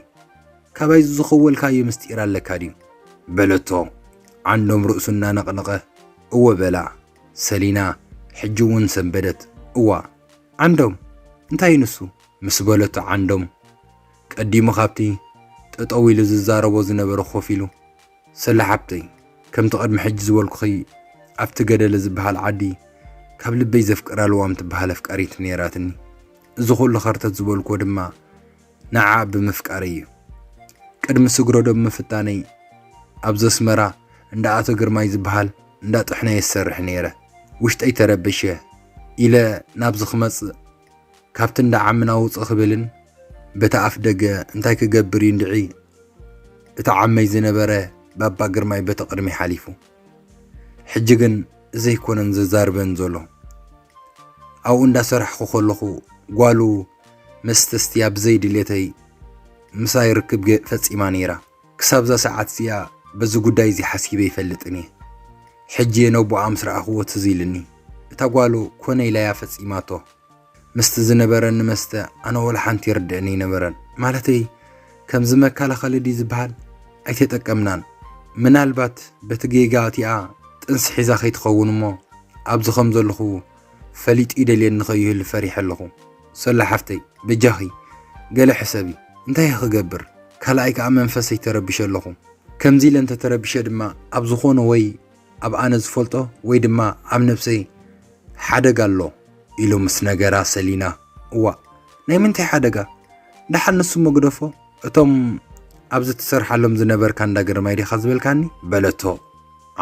ካባይ ዝኸወልካዮ ምስጢር ኣለካ ድዩ በለቶ ዓንዶም ርእሱ እናነቕነቐ እወ በላ ሰሊና ሕጂ እውን ሰንበደት እዋ ዓንዶም እንታይ እዩ ንሱ ምስ በለቶ ዓንዶም ቀዲሙ ካብቲ ጠጠው ኢሉ ዝዛረቦ ዝነበረ ኮፍ ኢሉ ሰለ ሓብተይ ከምቲ ቅድሚ ሕጂ ዝበልኩኺ ኣብቲ ገደለ ዝበሃል ዓዲ ካብ ልበይ ዘፍቅራ ልዋም ትበሃል ኣፍቃሪት ነይራትኒ እዚ ኩሉ ኸርተት ዝበልክዎ ድማ ንዓኣ ብምፍቃረይ እዩ ቅድሚ ስግረዶ ብምፍታነይ ኣብዚ ኣስመራ እንዳ ኣቶ ግርማይ ዝበሃል እንዳ ጥሕነ እየ ዝሰርሕ ነይረ ውሽጠይ ተረቢሸ ኢለ ናብዚ ክመፅእ ካብቲ እንዳ ዓምና ውፅእ ክብልን በቲ ኣፍ ደገ እንታይ ክገብር እዩ እንድዒ እቲ ዓመይ ዝነበረ ባባ ግርማይ በቲ ቅድሚ ሓሊፉ ሕጂ ግን እዚ ኣይኮነን ዘዛርበን ዘሎ ኣብኡ እንዳሰራሕኩ ከለኹ ጓሉ መስተስትያ ብዘይ ድሌተይ ምሳይ ርክብ ፈፂማ ነይራ ክሳብ እዛ ሰዓት እዚኣ በዚ ጉዳይ እዚ ሓሲበ ይፈልጥን እየ ሕጂ የነቦኣ ምስ ረኣኽዎ ትዝ ኢልኒ። እታ ጓሉ ኮነ ኢላያ ፈጺማቶ። ምስቲ ዝነበረኒ መስተ ኣነ ወላ ሓንቲ ይርድእኒ ኣይነበረን። ማለተይ፣ ከምዚ መከላኸሊ ድዩ ዝበሃል? ኣይተጠቀምናን። ምናልባት በቲ ጌጋ እቲኣ ጥንሲ ሒዛ ከይትኸውን እሞ፣ ኣብዚ ከም ዘለኹ ፈሊጡ ይደልየኒ ከይህሉ ፈሪሐ ኣለኹ። ሰላ ሓፍተይ፣ በጃኺ፣ ገለ ሕሰቢ። እንታይ እየ ክገብር? ካልኣይ ከኣ መንፈሰይ ተረቢሸ ኣለኹ። ከምዚ ኢለ እንተተረቢሸ ድማ፣ ኣብ ዝኾነ ወይ ኣብ ኣነ ዝፈልጦ ወይ ድማ ኣብ ነብሰይ ሓደጋ ኣሎ ኢሉ ምስ ነገራ ሰሊና፣ እዋእ፣ ናይ ምንታይ ሓደጋ? ደሓን ንሱ እሞ ግደፎ፣ እቶም ኣብዚ ትሰርሓሎም ዝነበርካ እንዳ ግርማይ ዲኻ ዝበልካኒ? በለቶ።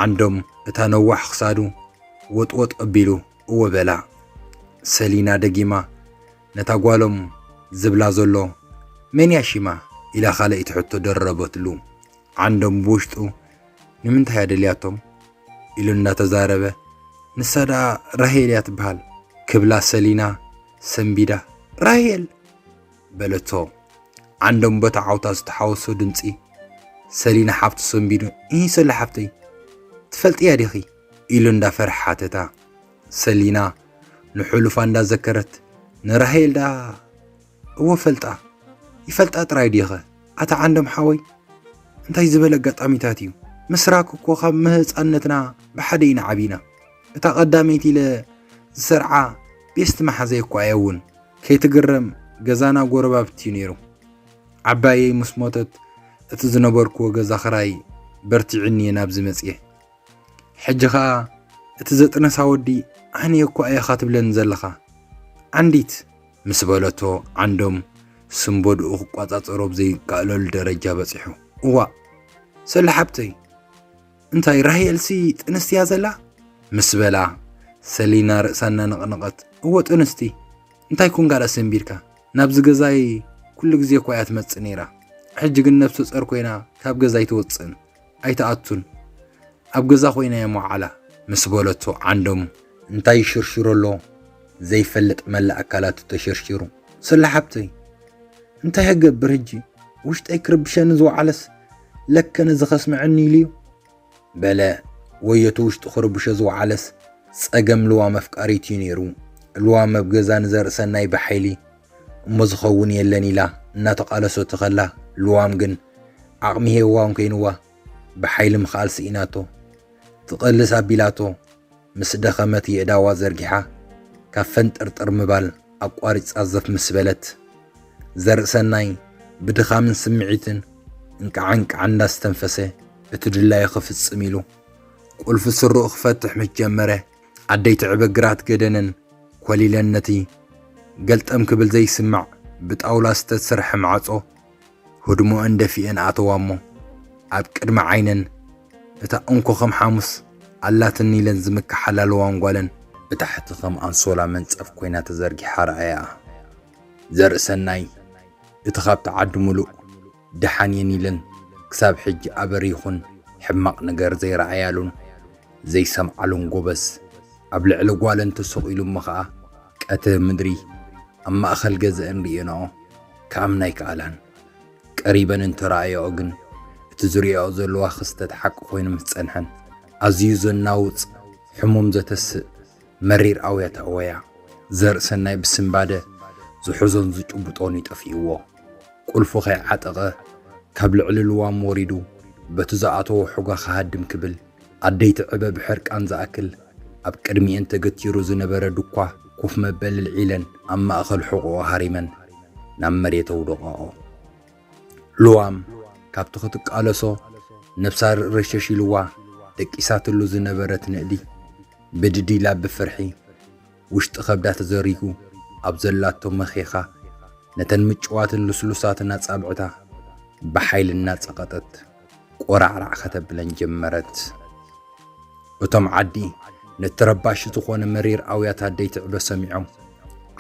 ዓንዶም እታ ነዋሕ ክሳዱ ወጥወጥ ኣቢሉ፣ እወ በላ። ሰሊና ደጊማ ነታ ጓሎም ዝብላ ዘሎ መን እያ ሽማ? ኢላ ካልኣይቲ ሕቶ ደረበትሉ። ዓንዶም ብውሽጡ ንምንታይ እያ ደልያቶም? ኢሉ እናተዛረበ፣ ንሳ ደኣ ራሄል እያ ትበሃል ክብላ ሰሊና ሰንቢዳ፣ ራሄል! በለቶ። ዓንዶም በታ ዓውታ ዝተሓወሶ ድምጺ ሰሊና ሓፍቱ ሰንቢዱ፣ እሂ ሰሊ ሓፍተይ፣ ትፈልጥያ ዲኺ? ኢሉ እንዳፈርሐ ሓተታ። ሰሊና ንሕሉፋ እንዳዘከረት፣ ንራሄል ደኣ እወ ፈልጣ፣ ይፈልጣ ጥራይ ዲኸ? ኣታ ዓንዶም ሓወይ፣ እንታይ ዝበለ ኣጋጣሚታት እዩ? ምስራክ እኮ ካብ ምህጻንነትና ብሓደ ኢና ዓቢና። እታ ቀዳመይቲ ኢለ ዝሰርዓ ቤስት መሓዘይ እኳ እያ እውን። ከይትግረም ገዛና ጎረባብቲ እዩ ነይሩ። ዓባየይ ምስ ሞተት እቲ ዝነበርክዎ ገዛ ክራይ በርቲዕኒ እየ ናብዚ መጽየ። ሕጂ ኸኣ እቲ ዘጥነሳ ወዲ ኣነ እኳ ኢኻ ትብለኒ ዘለኻ። ዓንዲት ምስ በለቶ ዓንዶም ስንበድኡ ክቋጻጸሮ ብዘይከኣለሉ ደረጃ በጺሑ። እዋእ ሰሊ ሓብተይ፣ እንታይ ራሄልሲ ጥንስቲ እያ ዘላ? ምስ በላ ሰሊና ርእሳ እናነቕነቐት፣ እወ ጥንስቲ፣ እንታይ ኮንካ ደኣ ሰንቢድካ? ናብዚ ገዛይ ኩሉ ግዜ እኳ እያ ትመጽእ ነይራ። ሕጂ ግን ነብሰ ጾር ኮይና ካብ ገዛ ኣይትወጽእን ኣይትኣቱን። ኣብ ገዛ ኮይና እያ መውዓላ ምስ በለቶ ዓንዶም እንታይ ይሽርሽሮ ኣሎ ዘይፈልጥ መላእ ኣካላቱ ተሸርሺሩ። ሰላ ሓብተይ እንታይ ክገብር ሕጂ ውሽጠይ ክርብሸኒ ዝወዓለስ ለከ ነዚ ከስምዐኒ ኢሉ እዩ በለ። ወዮ እቲ ውሽጡ ክርብሾ ዝወዓለስ ጸገም ልዋም ኣፍቃሪቱ እዩ ነይሩ። ልዋም ኣብ ገዛ ንዘርእሰናይ ብሓይሊ እሞ ዝኸውን የለን ኢላ እናተቓለሰቶ ከላ፣ ልዋም ግን ዓቕሚ ሄዋን ኮይንዋ ብሓይሊ ምኽኣል ስኢናቶ። ትቕልስ ኣቢላቶ ምስ ደኸመት የእዳዋ ዘርጊሓ ካብ ፈንጥርጥር ምባል ኣቋሪጻ ዘፍ ምስ በለት፣ ዘርእሰናይ ብድኻምን ስምዒትን እንቃዕ እንቃዕ እንዳስተንፈሰ እቲ ድላዩ ክፍጽም ኢሉ ቁልፊ ስርኡ ክፈትሕ ምስ ጀመረ፣ ኣደይ ትዕበ ግራት ገደነን ኮሊለን ነቲ ገልጠም ክብል ዘይስማዕ ብጣውላ ዝተሰርሐ ማዕጾ ህድሞአን ደፊኤን ኣተዋ እሞ፣ ኣብ ቅድሚ ዓይነን እታ እንኮ ከም ሓሙስ ኣላትኒ ኢለን ዝምክሓላ ለዋም ጓለን ብታሕቲ ከም ኣንሶላ መንጸፍ ኮይና ተዘርጊሓ ረኣያኣ። ዘርእሰናይ እቲ ካብቲ ዓዲ ምሉእ ደሓን እየን ኢለን ክሳብ ሕጂ ኣበር ይኹን ሕማቕ ነገር ዘይረኣያሉን ዘይሰምዓሉን ጎበዝ ኣብ ልዕሊ ጓለን ተሰቒሉ እሞ ኸኣ ቀትሪ ምድሪ ኣብ ማእኸል ገዘአን ርእየንኦ ክኣምና ኣይከኣላን። ቀሪበን እንተረኣያኦ ግን እቲ ዝርእያኦ ዘለዋ ክስተት ሓቂ ኮይኑ ምስ ጸንሐን ኣዝዩ ዘናውጽ ሕሙም ዘተስእ መሪር ኣውያት ኣወያ። ዘርእሰናይ ብስንባደ ዝሕዞን ዝጭብጦን እዩ ጠፊእዎ። ቁልፉ ከይዓጠቐ ካብ ልዕሊ ልዋም ወሪዱ በቲ ዝኣተዎ ሑጋ ክሃድም ክብል ኣደይ ትዕበ ብሕርቃን ዝኣክል ኣብ ቅድሚኤን ተገቲሩ ዝነበረ ድኳ ኮፍ መበሊ ልዒለን ኣብ ማእኸል ሕቖኡ ሃሪመን ናብ መሬት ኣውደቓኦ። ልዋም ካብቲ ክትቃለሶ ነብሳ ረሸሽ ኢልዋ ደቂሳትሉ ዝነበረት ንእዲ ብድድ ኢላ ብፍርሒ ውሽጢ ከብዳ ተዘሪጉ ኣብ ዘላቶ መኼኻ ነተን ምጭዋትን ልስሉሳትን ኣጻብዕታ ብሓይሊ እናጸቐጠት ቆራዕራዕ ከተብለን ጀመረት። እቶም ዓዲ ነቲ ረባሺ ዝኾነ መሪር ኣውያት ኣደይ ትዕበ ሰሚዖም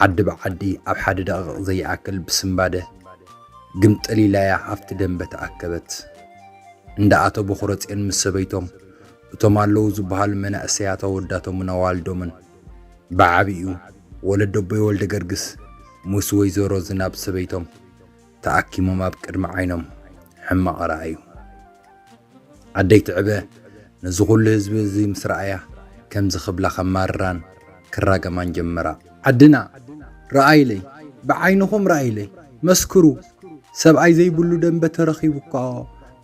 ዓዲ ብዓዲ ኣብ ሓደ ደቂቕ ዘይኣክል ብስንባደ ግምጥል ኢላያ ኣብቲ ደንበ ተኣከበት። እንዳ ኣቶ በኹረጽዮን ምስ ሰበይቶም እቶም ኣለዉ ዝበሃሉ መናእሰያት ኣወዳቶምን ኣዋልዶምን ብዓቢኡ ወለዶ ኣቦይ ወልደገርግስ ምስ ወይዘሮ ዝናብ ሰበይቶም ተኣኪሞም ኣብ ቅድሚ ዓይኖም ሕማቕ ረኣዩ። ኣደይ ትዕበ ነዚ ኩሉ ህዝቢ እዚ ምስ ረኣያ፣ ከምዚ ክብላ ከማርራን ክራገማን ጀመራ። ዓድና፣ ረኣይለይ፣ ብዓይንኹም ረኣይለይ፣ መስክሩ። ሰብኣይ ዘይብሉ ደንበ ተረኺቡ እኳ፣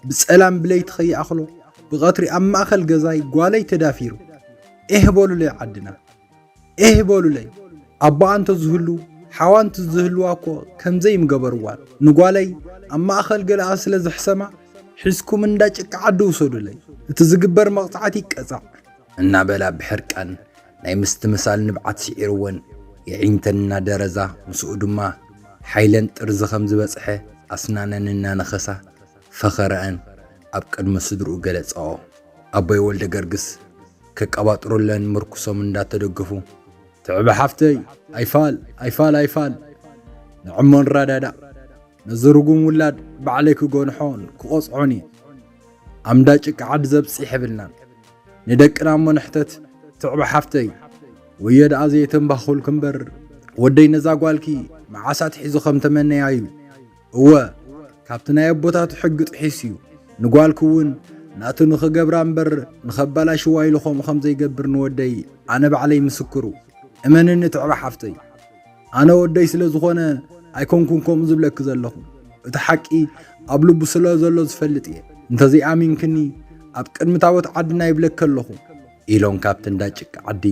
ብጸላም ብለይቲ ከይኣኽሎ፣ ብቐትሪ ኣብ ማእከል ገዛይ ጓለይ ተዳፊሩ። ኤህ በሉለይ ዓድና፣ ኤህ በሉለይ። ኣቦኣ እንተዝህሉ፣ ሓዋ እንተዝህልዋ እኮ ከምዘይ ምገበርዋን። ንጓለይ ኣብ ማእከል ገለኣ ስለ ዘሕሰማ፣ ሒዝኩም እንዳ ጭቃ ዓዲ ውሰዱለይ። እቲ ዝግበር መቕጻዕቲ ይቀጻዕ። እናበላ ብሕርቃን ናይ ምስትምሳል ንብዓት ስዒርወን፣ የዒንተን እናደረዛ፣ ምስኡ ድማ ሓይለን ጥርዚ ከም ዝበጽሐ ኣስናነን እናነኸሳ ፈኸረአን ኣብ ቅድሚ ስድርኡ ገለጸኦ። ኣቦይ ወልደ ገርግስ ከቀባጥሩለን ምርኩሶም እንዳተደገፉ፣ "ትዕበ ሓፍተይ፣ ኣይፋል፣ ኣይፋል፣ ኣይፋል። ንዕሞ ንረዳዳእ። ነዚ ርጉም ውላድ ባዕለይ ክጎንሖን ክቆጽዖን እየ። ኣምዳ ጭቃ ዓዲ ዘብጽሕ የብልናን። ንደቅና እሞ ንሕተት፣ ትዕበ ሓፍተይ። ወዮ ደኣ ዘየተንባኹልኪ እምበር፣ ወደይ ነዛ ጓልኪ መዓስ ኣትሒዙ ከም ተመነያ እዩ። እወ፣ ካብቲ ናይ ኣቦታቱ ሕጊ ጥሒሱ እዩ። ንጓልኪ እውን ናቱ ንኽገብራ እምበር ንኸባላሽዋ ኢሉ ከምኡ ከም ዘይገብር ንወደይ ኣነ ባዕለይ ምስክሩ። እመንኒ ትዕበ ሓፍተይ። ኣነ ወደይ ስለ ዝኾነ ኣይኮንኩን ከምኡ ዝብለኪ ዘለኹ። እቲ ሓቂ ኣብ ልቡ ስለ ዘሎ ዝፈልጥ እየ። እንተዘይኣሚንክኒ ኣብ ቅድሚ ታቦት ዓድና ይብለኪ ኣለኹ" ኢሎም ካብቲ እንዳ ጭቃ ዓዲ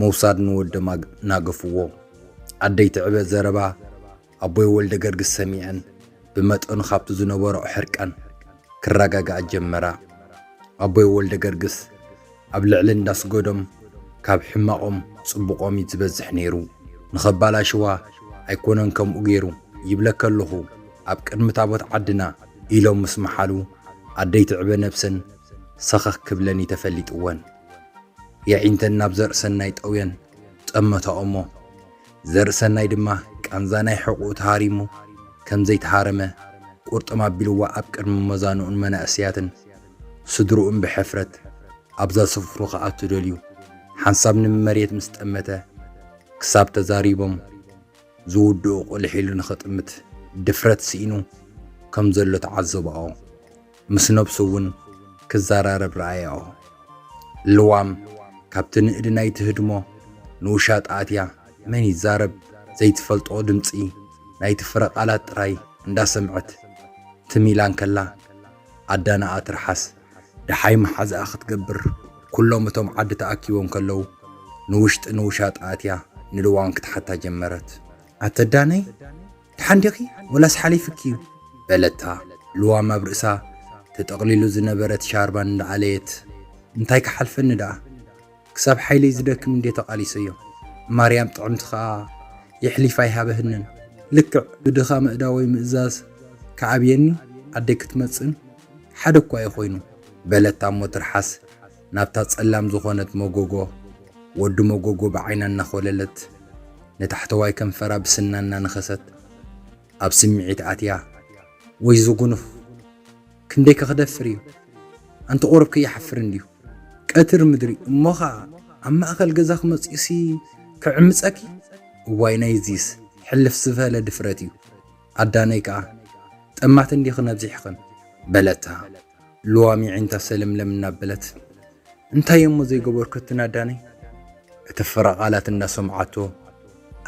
ምውሳድ ንወዶም ኣግ-፣ ናገፍዎ። ኣደይ ትዕበ ዘረባ ኣቦይ ወልደ ገርግስ ሰሚዐን ብመጠኑ ካብቲ ዝነበርኦ ሕርቃን ክረጋግኣ ጀመራ። ኣቦይ ወልደ ገርግስ ኣብ ልዕሊ እንዳስገዶም ካብ ሕማቖም ጽቡቖም እዩ ዝበዝሕ ነይሩ። ንኸባላሽዋ ኣይኮነን ከምኡ ገይሩ፣ ይብለኪ ኣለኹ፣ ኣብ ቅድሚ ታቦት ዓድና ኢሎም ምስ መሓሉ፣ ኣደይ ትዕበ ነብሰን ሰኸኽ ክብለን እዩ ተፈሊጥወን። የዒንተን ናብ ዘርእሰናይ ጠውየን ጠመታኦሞ። ዘርእሰናይ ድማ ቃንዛ ናይ ሕቑኡ ተሃሪሙ ከም ዘይተሃረመ ቁርጥም ኣቢልዋ ኣብ ቅድሚ መዛንኡን መናእሰያትን ስድርኡን ብሕፍረት ኣብዛ ስፍሩ ክኣቱ ደልዩ ሓንሳብ ንመሬት ምስ ጠመተ ክሳብ ተዛሪቦም ዝውድኡ ቁልሕ ኢሉ ንኽጥምት ድፍረት ስኢኑ ከም ዘሎ ተዓዘባኦ። ምስ ነብሱ እውን ክዘራረብ ረኣያኦ። ልዋም ካብቲ ንእዲ ናይቲ ህድሞ ንውሻጣ ኣትያ መን ይዛረብ ዘይትፈልጦ ድምጺ ናይቲ ፍረ ቃላት ጥራይ እንዳሰምዐት ትም ኢላ እንከላ፣ ኣዳናኣ ትርሓስ ደሓይ መሓዛኣ ክትገብር ኩሎም እቶም ዓዲ ተኣኪቦም ከለዉ ንውሽጢ ንውሻጣ ኣትያ ንልዋም ክትሓታ ጀመረት። ኣተ ዳነይ፣ ደሓን ዲኺ ወላስ ሓሊፍኪ እዩ? በለታ። ልዋም ኣብ ርእሳ ተጠቕሊሉ ዝነበረት ሻርባ እንዳኣለየት፣ እንታይ ክሓልፈኒ ደኣ? ክሳብ ሓይለይ ዝደክም እንዴ ተቓሊሰዮ። ማርያም ጥዕምቲ ኸኣ የሕሊፋ ኣይሃበህንን። ልክዕ ብድኻ ምእዳወይ ምእዛዝ ክኣብየኒ ኣደይ ክትመጽእን ሓደ እኳ እዩ ኮይኑ። በለታ እሞ ትርሓስ ናብታ ጸላም ዝኾነት መጎጎ፣ ወዲ መጎጎ ብዓይና እናኾለለት፣ ንታሕተዋይ ከንፈራ ብስና እናነኸሰት፣ ኣብ ስምዒት ኣትያ፣ ወይ ዝጉኑፍ፣ ክንደይ ከ ክደፍር እዩ? ኣንቲ ቁሩብ ከይሓፍር እንድዩ። ቀትር ምድሪ፣ እሞ ኸኣ ኣብ ማእከል ገዛ ክመጽኡሲ ክዕምጸኪ? እዋይ ናይዚስ ሕልፍ ዝበለ ድፍረት እዩ። ኣዳነይ ከኣ፣ ጠማት እንዲኽን ኣብዚሕኽን፣ በለታ። ልዋም የዒንታ ሰለምለም እናበለት፣ እንታይ እሞ ዘይገበርኩ እቲ ናዳነይ? እቲ ፍረ ቃላት እናሰምዓቶ፣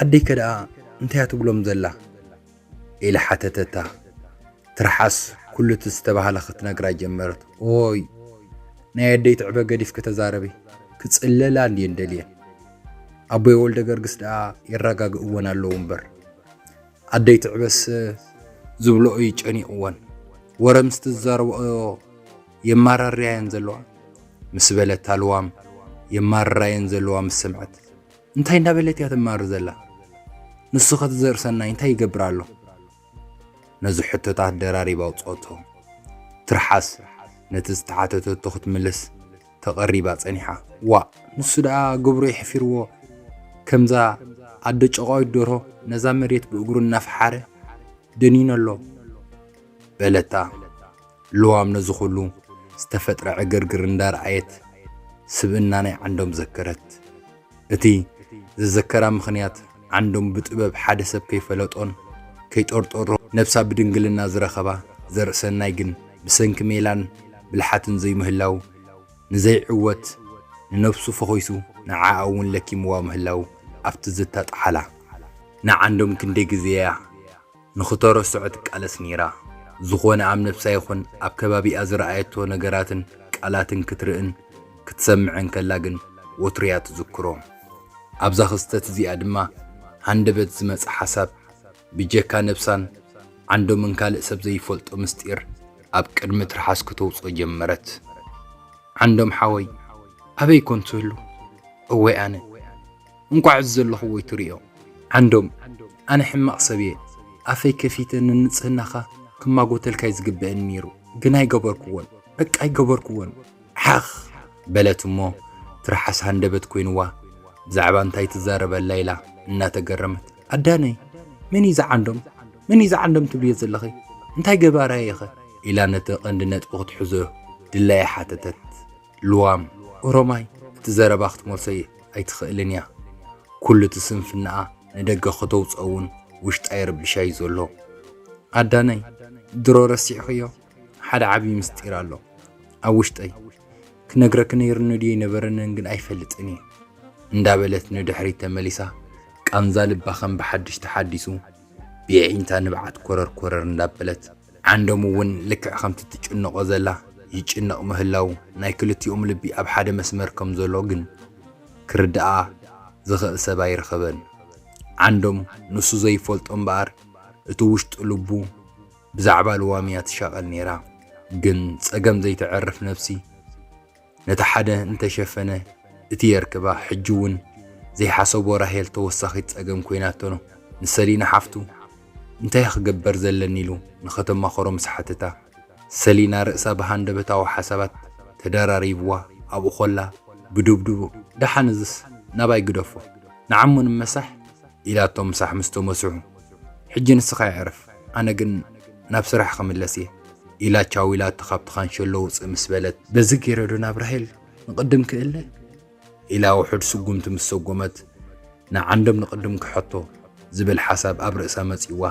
ኣደይከ ደኣ እንታይ እያ ትብሎም ዘላ? ኢላ ሓተተታ። ትርሓስ ኩሉ እቲ ዝተባህለ ክትነግራ ጀመረት። ኦይ፣ ናይ ኣደይ ትዕበ ገዲፍኪ ተዛረቢ፣ ክጽለላ እንድየን ደልየን። ኣቦይ ወልደ ገርግስ ደኣ የረጋግእወን ኣለዉ እምበር። ኣደይ ትዕበስ ዝብልኦ እዩ ጨኒቕወን። ወረ ምስ ትዛረብኦ የማራርያየን ዘለዋ ምስ በለታ ልዋም የማርራየን ዘለዋ ምስ ሰምዐት፣ እንታይ እንዳበለት እያ ተማሪ ዘላ? ንሱ ኸ ትዘርሰናይ እንታይ ይገብር ኣሎ? ነዚ ሕቶታት ደራሪባ ኣውጽኦቶ። ትርሓስ ነቲ ዝተሓተተቶ ክትምልስ ተቐሪባ ጸኒሓ። ዋእ፣ ንሱ ደኣ ግብሩ የሕፊርዎ፣ ከምዛ ኣደ ጨቋዊት ደርሆ ነዛ መሬት ብእግሩ እናፈሓረ ደኒኑ ኣሎ በለታ። ልዋም ነዚ ኹሉ ዝተፈጥረ ዕግርግር እንዳረኣየት ስብእና ናይ ዓንዶም ዘከረት። እቲ ዘዘከራ ምኽንያት ዓንዶም ብጥበብ ሓደ ሰብ ከይፈለጦን ከይጠርጠሮ ነብሳ ብድንግልና ዝረኸባ ዘርእሰናይ ግን ብሰንኪ ሜላን ብልሓትን ዘይምህላው ንዘይዕወት ንነብሱ ፈኺሱ ንዓኣ እውን ለኪምዋ ምህላው ኣብቲ ዝታጥሓላ። ንዓንዶም ክንደይ ግዜ እያ ንኽተረስዖ ትቃለስ ነይራ። ዝኾነ ኣብ ነብሳ ይኹን ኣብ ከባቢኣ ዝረኣየቶ ነገራትን ቃላትን ክትርእን ክትሰምዕን ከላ ግን ወትሩ እያ ትዝክሮ። ኣብዛ ክስተት እዚኣ ድማ ሃንደበት ዝመጽእ ሓሳብ ብጀካ ነብሳን ዓንዶምን ካልእ ሰብ ዘይፈልጦ ምስጢር ኣብ ቅድሚ ትርሓስ ክተውጽኦ ጀመረት። ዓንዶም ሓወይ ኣበይ ኮን ትህሉ? እወይ ኣነ እንቋዕ እዚ ዘለኹዎ ይትርእዮ። ዓንዶም ኣነ ሕማቕ ሰብ እየ። ኣፈይ ከፊተ ንንጽህናኻ ክማጎተልካ እዩ ዝግበአኒ ነይሩ፣ ግን ኣይገበርኩዎን። በቃ ኣይገበርኩዎን። ሓኽ በለት እሞ ትርሓስ ሃንደበት ኮይንዋ ብዛዕባ እንታይ ትዛረበላ ኢላ እናተገረመት ኣዳነይ መን እዩ ዝዓንዶም? መን እዩ ዝዓንዶም ትብልዮ ዘለኺ? እንታይ ገባራይ እየኸ? ኢላ ነቲ ቀንዲ ነጥቢ ክትሕዞ ድላያ ሓተተት። ልዋም ኦሮማይ እቲ ዘረባ ክትመልሶ ኣይትኽእልን እያ። ኩሉ እቲ ስንፍናኣ ንደገ ከተውፅኦ እውን ውሽጣ ይርብሻ እዩ ዘሎ። ኣዳነይ ድሮ ረሲዕኽዮ ሓደ ዓብዪ ምስጢር ኣሎ ኣብ ውሽጠይ። ክነግረኪ ነይሩኒ ድዩ ኣይነበረንን ግን ኣይፈልጥን እየ እንዳበለት ንድሕሪት ተመሊሳ ቃንዛ ልባ ከም ብሓድሽ ተሓዲሱ ብየዒንታ ንብዓት ኮረር ኮረር እንዳበለት ዓንዶም እውን ልክዕ ከምቲ ትጭንቖ ዘላ ይጭነቕ ምህላው ናይ ክልቲኦም ልቢ ኣብ ሓደ መስመር ከም ዘሎ ግን ክርድኣ ዝኽእል ሰብ ኣይረኸበን። ዓንዶም ንሱ ዘይፈልጦ እምበኣር እቲ ውሽጡ ልቡ ብዛዕባ ልዋም እያ ትሻቐል ነይራ። ግን ጸገም ዘይተዕርፍ ነብሲ ነቲ ሓደ እንተሸፈነ እቲ የርክባ። ሕጂ እውን ዘይሓሰቦ ራሄል ተወሳኺት ጸገም ኮይናቶ ንሰሊና ሓፍቱ እንታይ ክገበር ዘለኒ ኢሉ ንኸተማኸሮ ምስ ሓተታ ሰሊና ርእሳ ብሃንደበታዊ ሓሳባት ተደራሪብዋ ኣብኡ ኾላ ብዱብዱቡ ደሓን እዝስ ናባይ ግደፎ ንዓሙ ንመሳሕ ኢላቶ ምሳሕ ምስ ተመስሑ ሕጂ ንስኻ የዕርፍ ኣነ ግን ናብ ስራሕ ክምለስ እየ ኢላ ቻው ኢላቶ ካብቲ ካንሸሎ ውፅእ ምስ በለት በዚ ገይረ ዶ ናብ ራሄል ንቕድም ክእለ ኢላ ውሑድ ስጉምቲ ምስ ሰጎመት ንዓንዶም ንቕድም ክሐቶ ዝብል ሓሳብ ኣብ ርእሳ መጺዋ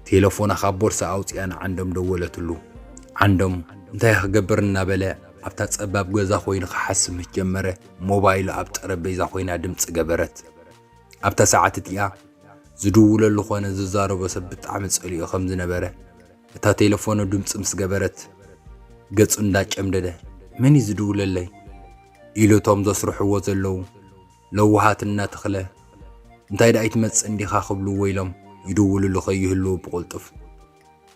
ቴለፎና ካብ ቦርሳ ኣውጺኣ ንዓንዶም ደወለትሉ። ዓንዶም እንታይ ክገብር እናበለ ኣብታ ጸባብ ገዛ ኮይኑ ክሓስብ ምስ ጀመረ ሞባይሉ ኣብ ጠረጴዛ ኮይና ድምጺ ገበረት። ኣብታ ሰዓት እቲኣ ዝድውለሉ ኾነ ዝዛረቦ ሰብ ብጣዕሚ ጸሊኡ ከም ዝነበረ እታ ቴለፎኑ ድምጺ ምስ ገበረት ገጹ እንዳጨምደደ መን እዩ ዝድውለለይ ኢሉ እቶም ዘስርሕዎ ዘለዉ ለውሃት እናተኽለ እንታይ ደኣ ኣይትመጽእን ዲኻ ክብልዎ ኢሎም ይድውልሉ ከይህልዉ ብቕልጡፍ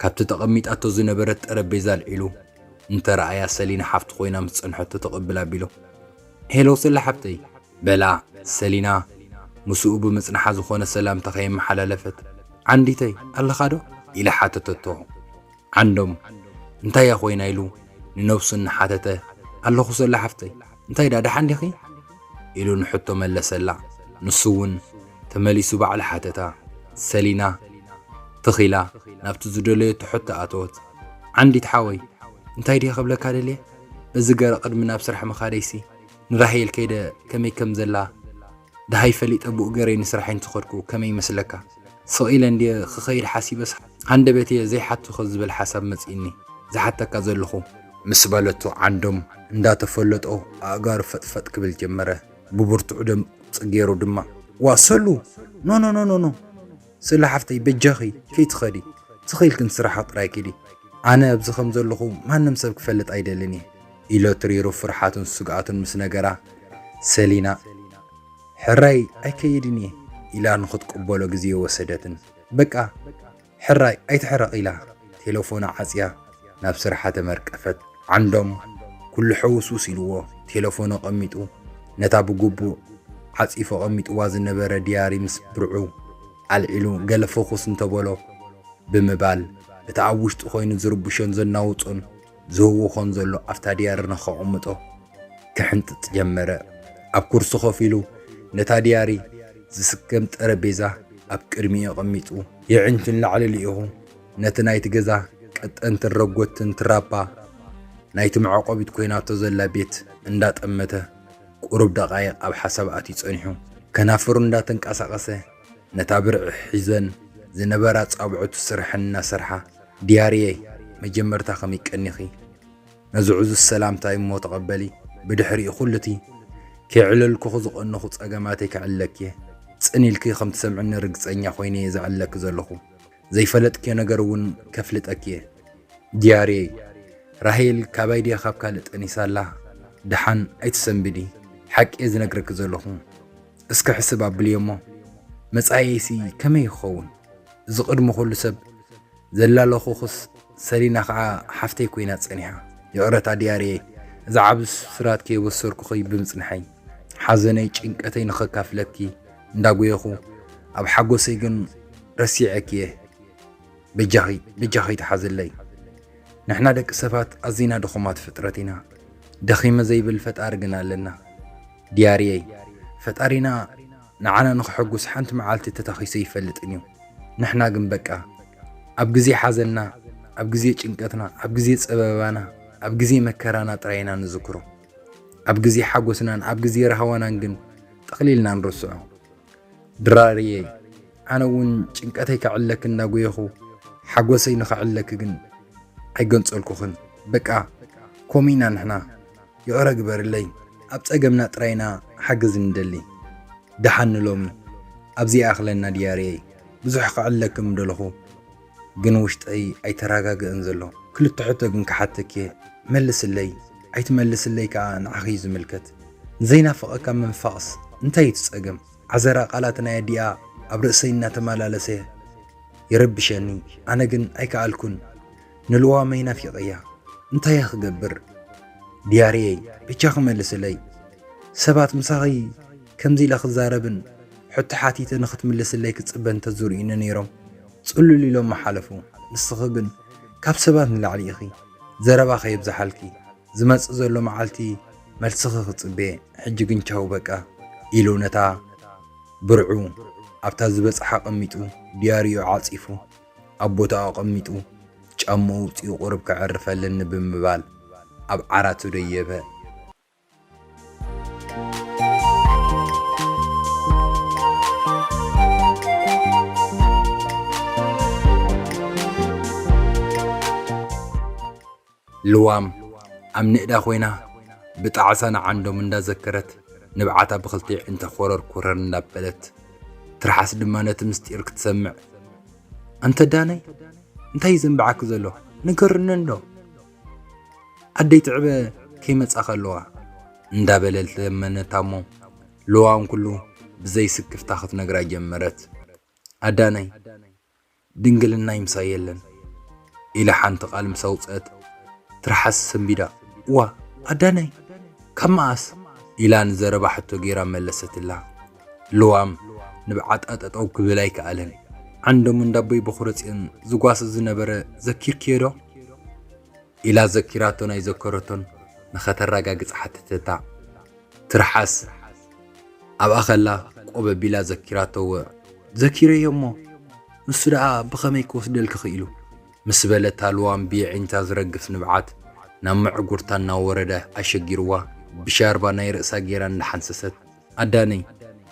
ካብቲ ተቐሚጣቶ ዝነበረት ጠረጴዛ ኣልዒሉ እንተረኣያ ሰሊና ሓፍቱ ኮይና ምስ ጸንሐቶ ተቐብል ኣቢሉ ሄሎ ስለ ሓብተይ በላ ሰሊና ምስኡ ብምጽንሓ ዝኾነ ሰላምታ ከየመሓላለፈት ዓንዲተይ ኣለኻ ዶ ኢላ ሓተተቶ። ዓንዶም እንታይ እያ ኮይና ኢሉ ንነብሱ እናሓተተ ኣለኹ ሰላ ሓፍተይ እንታይ ዳ ደሓን ዲኺ ኢሉ ንሕቶ መለሰላ። ንሱ እውን ተመሊሱ ባዕሉ ሓተታ። ሰሊና ትኺላ ናብቲ ዝደለየቶ ሕቶ ኣተወት። ዓንዲት ሓወይ እንታይ ድየ ክብለካ ደልየ በዚ ገረ ቅድሚ ናብ ስራሕ ምኻደይሲ ንራሄል ከይደ ከመይ ከም ዘላ ደሃይ ፈሊጠ ብኡ ገረይ ንስራሐይ እንተኸድኩ ከመይ ይመስለካ? ስቕ ኢለ እንድየ ክኸይድ ሓሲበስ ሃንደበትየ ዘይሓትኹ ዝብል ሓሳብ መጺእኒ ዝሓተካ ዘለኹ ምስ በለቶ ዓንዶም እንዳተፈለጦ ኣእጋሩ ፈጥፈጥ ክብል ጀመረ። ብብርቱዕ ድምጺ ገይሩ ድማ ዋ ሰሉ ኖ ኖ ኖ ኖ ኖ ስለ ሓፍተይ በጃኺ ከይትኸዲ ትኽኢልክን ስራሓ ጥራይ ኪዲ ኣነ ኣብዚ ከም ዘለኹ ማንም ሰብ ክፈልጥ ኣይደልን እየ ኢሎ ትሪሩ ፍርሓቱን ስግኣቱን ምስ ነገራ ሰሊና ሕራይ ኣይከይድን እየ ኢላ ንኽትቅበሎ ግዜ ወሰደትን በቃ ሕራይ ኣይትሕረቕ ኢላ ቴለፎና ዓጽያ ናብ ስርሓ ተመርቀፈት። ዓንዶም ኩሉ ሕውስውስ ኢልዎ ቴለፎኑ ኣቐሚጡ ነታ ብግቡእ ዓጺፉ ኣቐሚጥዋ ዝነበረ ድያሪ ምስ ብርዑ ኣልዒሉ ገለ ፈኹስ እንተበሎ ብምባል እቲ ኣብ ውሽጡ ኮይኑ ዝርብሾን ዘናውጾን ዝህውኾን ዘሎ ኣብታ ድያሪ ንኸቕምጦ ክሕንጥጥ ጀመረ። ኣብ ኩርሲ ኮፍ ኢሉ ነታ ድያሪ ዝስከም ጠረጴዛ ኣብ ቅድሚኡ ኣቐሚጡ የዒንቱ ንላዕሊ ልኢኹ ነቲ ናይቲ ገዛ ቀጠንትን ረጎድትን ትራባ ናይቲ መዕቆቢት ኮይናቶ ዘላ ቤት እንዳጠመተ ቁሩብ ደቓይቕ ኣብ ሓሳብ ኣትዩ ጸኒሑ። ከናፍሩ እንዳተንቀሳቐሰ ነታ ብርዒ ሒዘን ዝነበራ ኣጻብዕቱ ስርሐን እናሰርሓ፣ ድያርየይ፣ መጀመርታ ከመይ ቀኒኺ? ነዚ ዕዙዝ ሰላምታይ እሞ ተቐበሊ። ብድሕሪኡ ኩሉቲ ከይዕለልኩኹ ዝቐነኹ ጸገማተይ ክዕለኪ እየ። ጽን ኢልኪ ከም ትሰምዕኒ ርግጸኛ ኮይነ እየ ዝዕለኪ ዘለኹ። ዘይፈለጥክዮ ነገር እውን ከፍልጠኪ እየ። ዲያርየይ፣ ራሄል ካባይ ድያ ካብ ካልእ ጠኒሳ ኣላ? ደሓን ኣይትሰንብዲ። ሓቂ እየ ዝነግረኪ ዘለኹ። እስኪ ሕስብ ኣብልዮ እሞ፣ መጻኢየይሲ ከመይ ይኸውን? እዚ ቅድሚ ኩሉ ሰብ ዘላለኹኽስ ሰሊና ኸዓ ሓፍተይ ኮይና ጸኒሓ። ይቕረታ ዲያርየይ፣ እዚ ዓቢ ስራት ከየበሰርኩኺ ብምጽንሐይ፣ ሓዘነይ ጭንቀተይ ንኸካፍለኪ እንዳጎየኹ፣ ኣብ ሓጎሰይ ግን ረሲዐኪ እየ። በጃኺ፣ በጃኺ ተሓዝለይ። ንሕና ደቂ ሰባት ኣዚና ድኹማት ፍጥረት ኢና። ደኺመ ዘይብል ፈጣሪ ግን ኣለና። ዲያርየይ፣ ፈጣሪና ንዓና ንኽሕጉስ ሓንቲ መዓልቲ ተታኺሱ ኣይፈልጥን እዩ። ንሕና ግን በቃ፣ ኣብ ግዜ ሓዘንና፣ ኣብ ግዜ ጭንቀትና፣ ኣብ ግዜ ጸበባና፣ ኣብ ግዜ መከራና ጥራይ ኢና ንዝክሮ። ኣብ ግዜ ሓጎስናን ኣብ ግዜ ራህዋናን ግን ጠቕሊልና ንርስዖ። ድራርየይ፣ ኣነ እውን ጭንቀተይ ከዕለኪ እናጎየኹ፣ ሓጎሰይ ንኸዕለኪ ግን ኣይገንጸልኩኽን። በቃ፣ ከምኡ ኢና ንሕና። ይቕረ ግበርለይ፣ ኣብ ጸገምና ጥራይ ኢና ሓገዝ ንደሊ። ደሓን ንሎሚ ኣብዚ ይኣኽለና ዲያርየይ፣ ብዙሕ ክዕለኪ ምደለኹ፣ ግን ውሽጠይ ኣይተረጋግእን ዘሎ። ክልተ ሕቶ ግን ክሓተኪ እየ፣ መልስለይ። ኣይትመልስለይ ከኣ ንዓኺ እዩ ዝምልከት። ዘይናፍቐካ ምንፋቕስ እንታይ እዩ እቲ ጸገም? ዓዘራ ቃላት ናይ ኣዲኣ ኣብ ርእሰይ እናተመላለሰ ይረብሸኒ። ኣነ ግን ኣይከኣልኩን። ንልዋመይ ናፊቐያ። እንታይ እየ ክገብር? ዲያርየይ፣ ብቻኺ መልስለይ። ሰባት ምሳኺ ከምዚ ኢለ ክዛረብን ሕቶ ሓቲተ ንኽትምልስለይ ክጽበ እንተዝርእዩኒ ነይሮም፣ ጽሉል ኢሎም ምሓለፉ። ንስኺ ግን ካብ ሰባት ንላዕሊ ኢኺ። ዘረባ ከየብዝሓልኪ። ዝመጽእ ዘሎ መዓልቲ መልስኺ ክጽበ፣ ሕጂ ግን ቻው በቃ፣ ኢሉ ነታ ብርዑ ኣብታ ዝበጽሓ ኣቐሚጡ፣ ዲያርዩ ዓጺፉ፣ ኣብ ቦታኡ ኣቐሚጡ፣ ጫምኡ ኣውጺኡ ቁሩብ ከዕርፈለኒ ብምባል ኣብ ዓራቱ ደየበ። ልዋም ኣብ ንእዳ ኮይና ብጣዕሳ ንዓንዶም እንዳዘከረት ንብዓታ ብኽልተ ኣዒንታ ኮረር ኮረር እንዳበለት ትርሓስ ድማ ነቲ ምስጢር ክትሰምዕ፣ "ኣንተ ዳነይ፣ እንታይ እዩ ዘንብዓኪ ዘሎ? ንገርኒ እንዶ? ኣደይ ትዕበ ከይመጻ ከለዋ" እንዳበለት ለመነታ እሞ ልዋም ኩሉ ብዘይ ስክፍታ ክትነግራ ጀመረት። ኣዳነይ፣ ድንግልናይ ምሳይ የለን ኢላ ሓንቲ ቃል ምስ ኣውጽአት፣ ትርሓስ ሰንቢዳ፣ "እዋ፣ ኣዳነይ፣ ካብ መኣስ?" ኢላ ንዘረባ ሕቶ ገይራ መለሰትላ። ልዋም ንብዓጣ ጠጠው ክብል ኣይከኣለን። ዓንዶም እንዳቦይ በኹረጽዮን ዝጓሰ ዝነበረ ዘኪርክዮ ዶ? ኢላ ዘኪራቶን ኣይዘከረቶን ንኸተረጋግጽ ሓተተታ። ትርሓስ ኣብኣ ከላ ቆብ ኣቢላ ዘኪራቶ፣ "እወ፣ ዘኪረዮ እሞ ንሱ ደኣ ብኸመይ ክወስደልኪ ክኢሉ?" ምስ በለታ ልዋም ብየዒንታ ዝረግፍ ንብዓት ናብ መዕጉርታ እናወረደ ኣሸጊርዋ ብሻርባ ናይ ርእሳ ገይራ እንዳሓንሰሰት፣ ኣዳነይ፣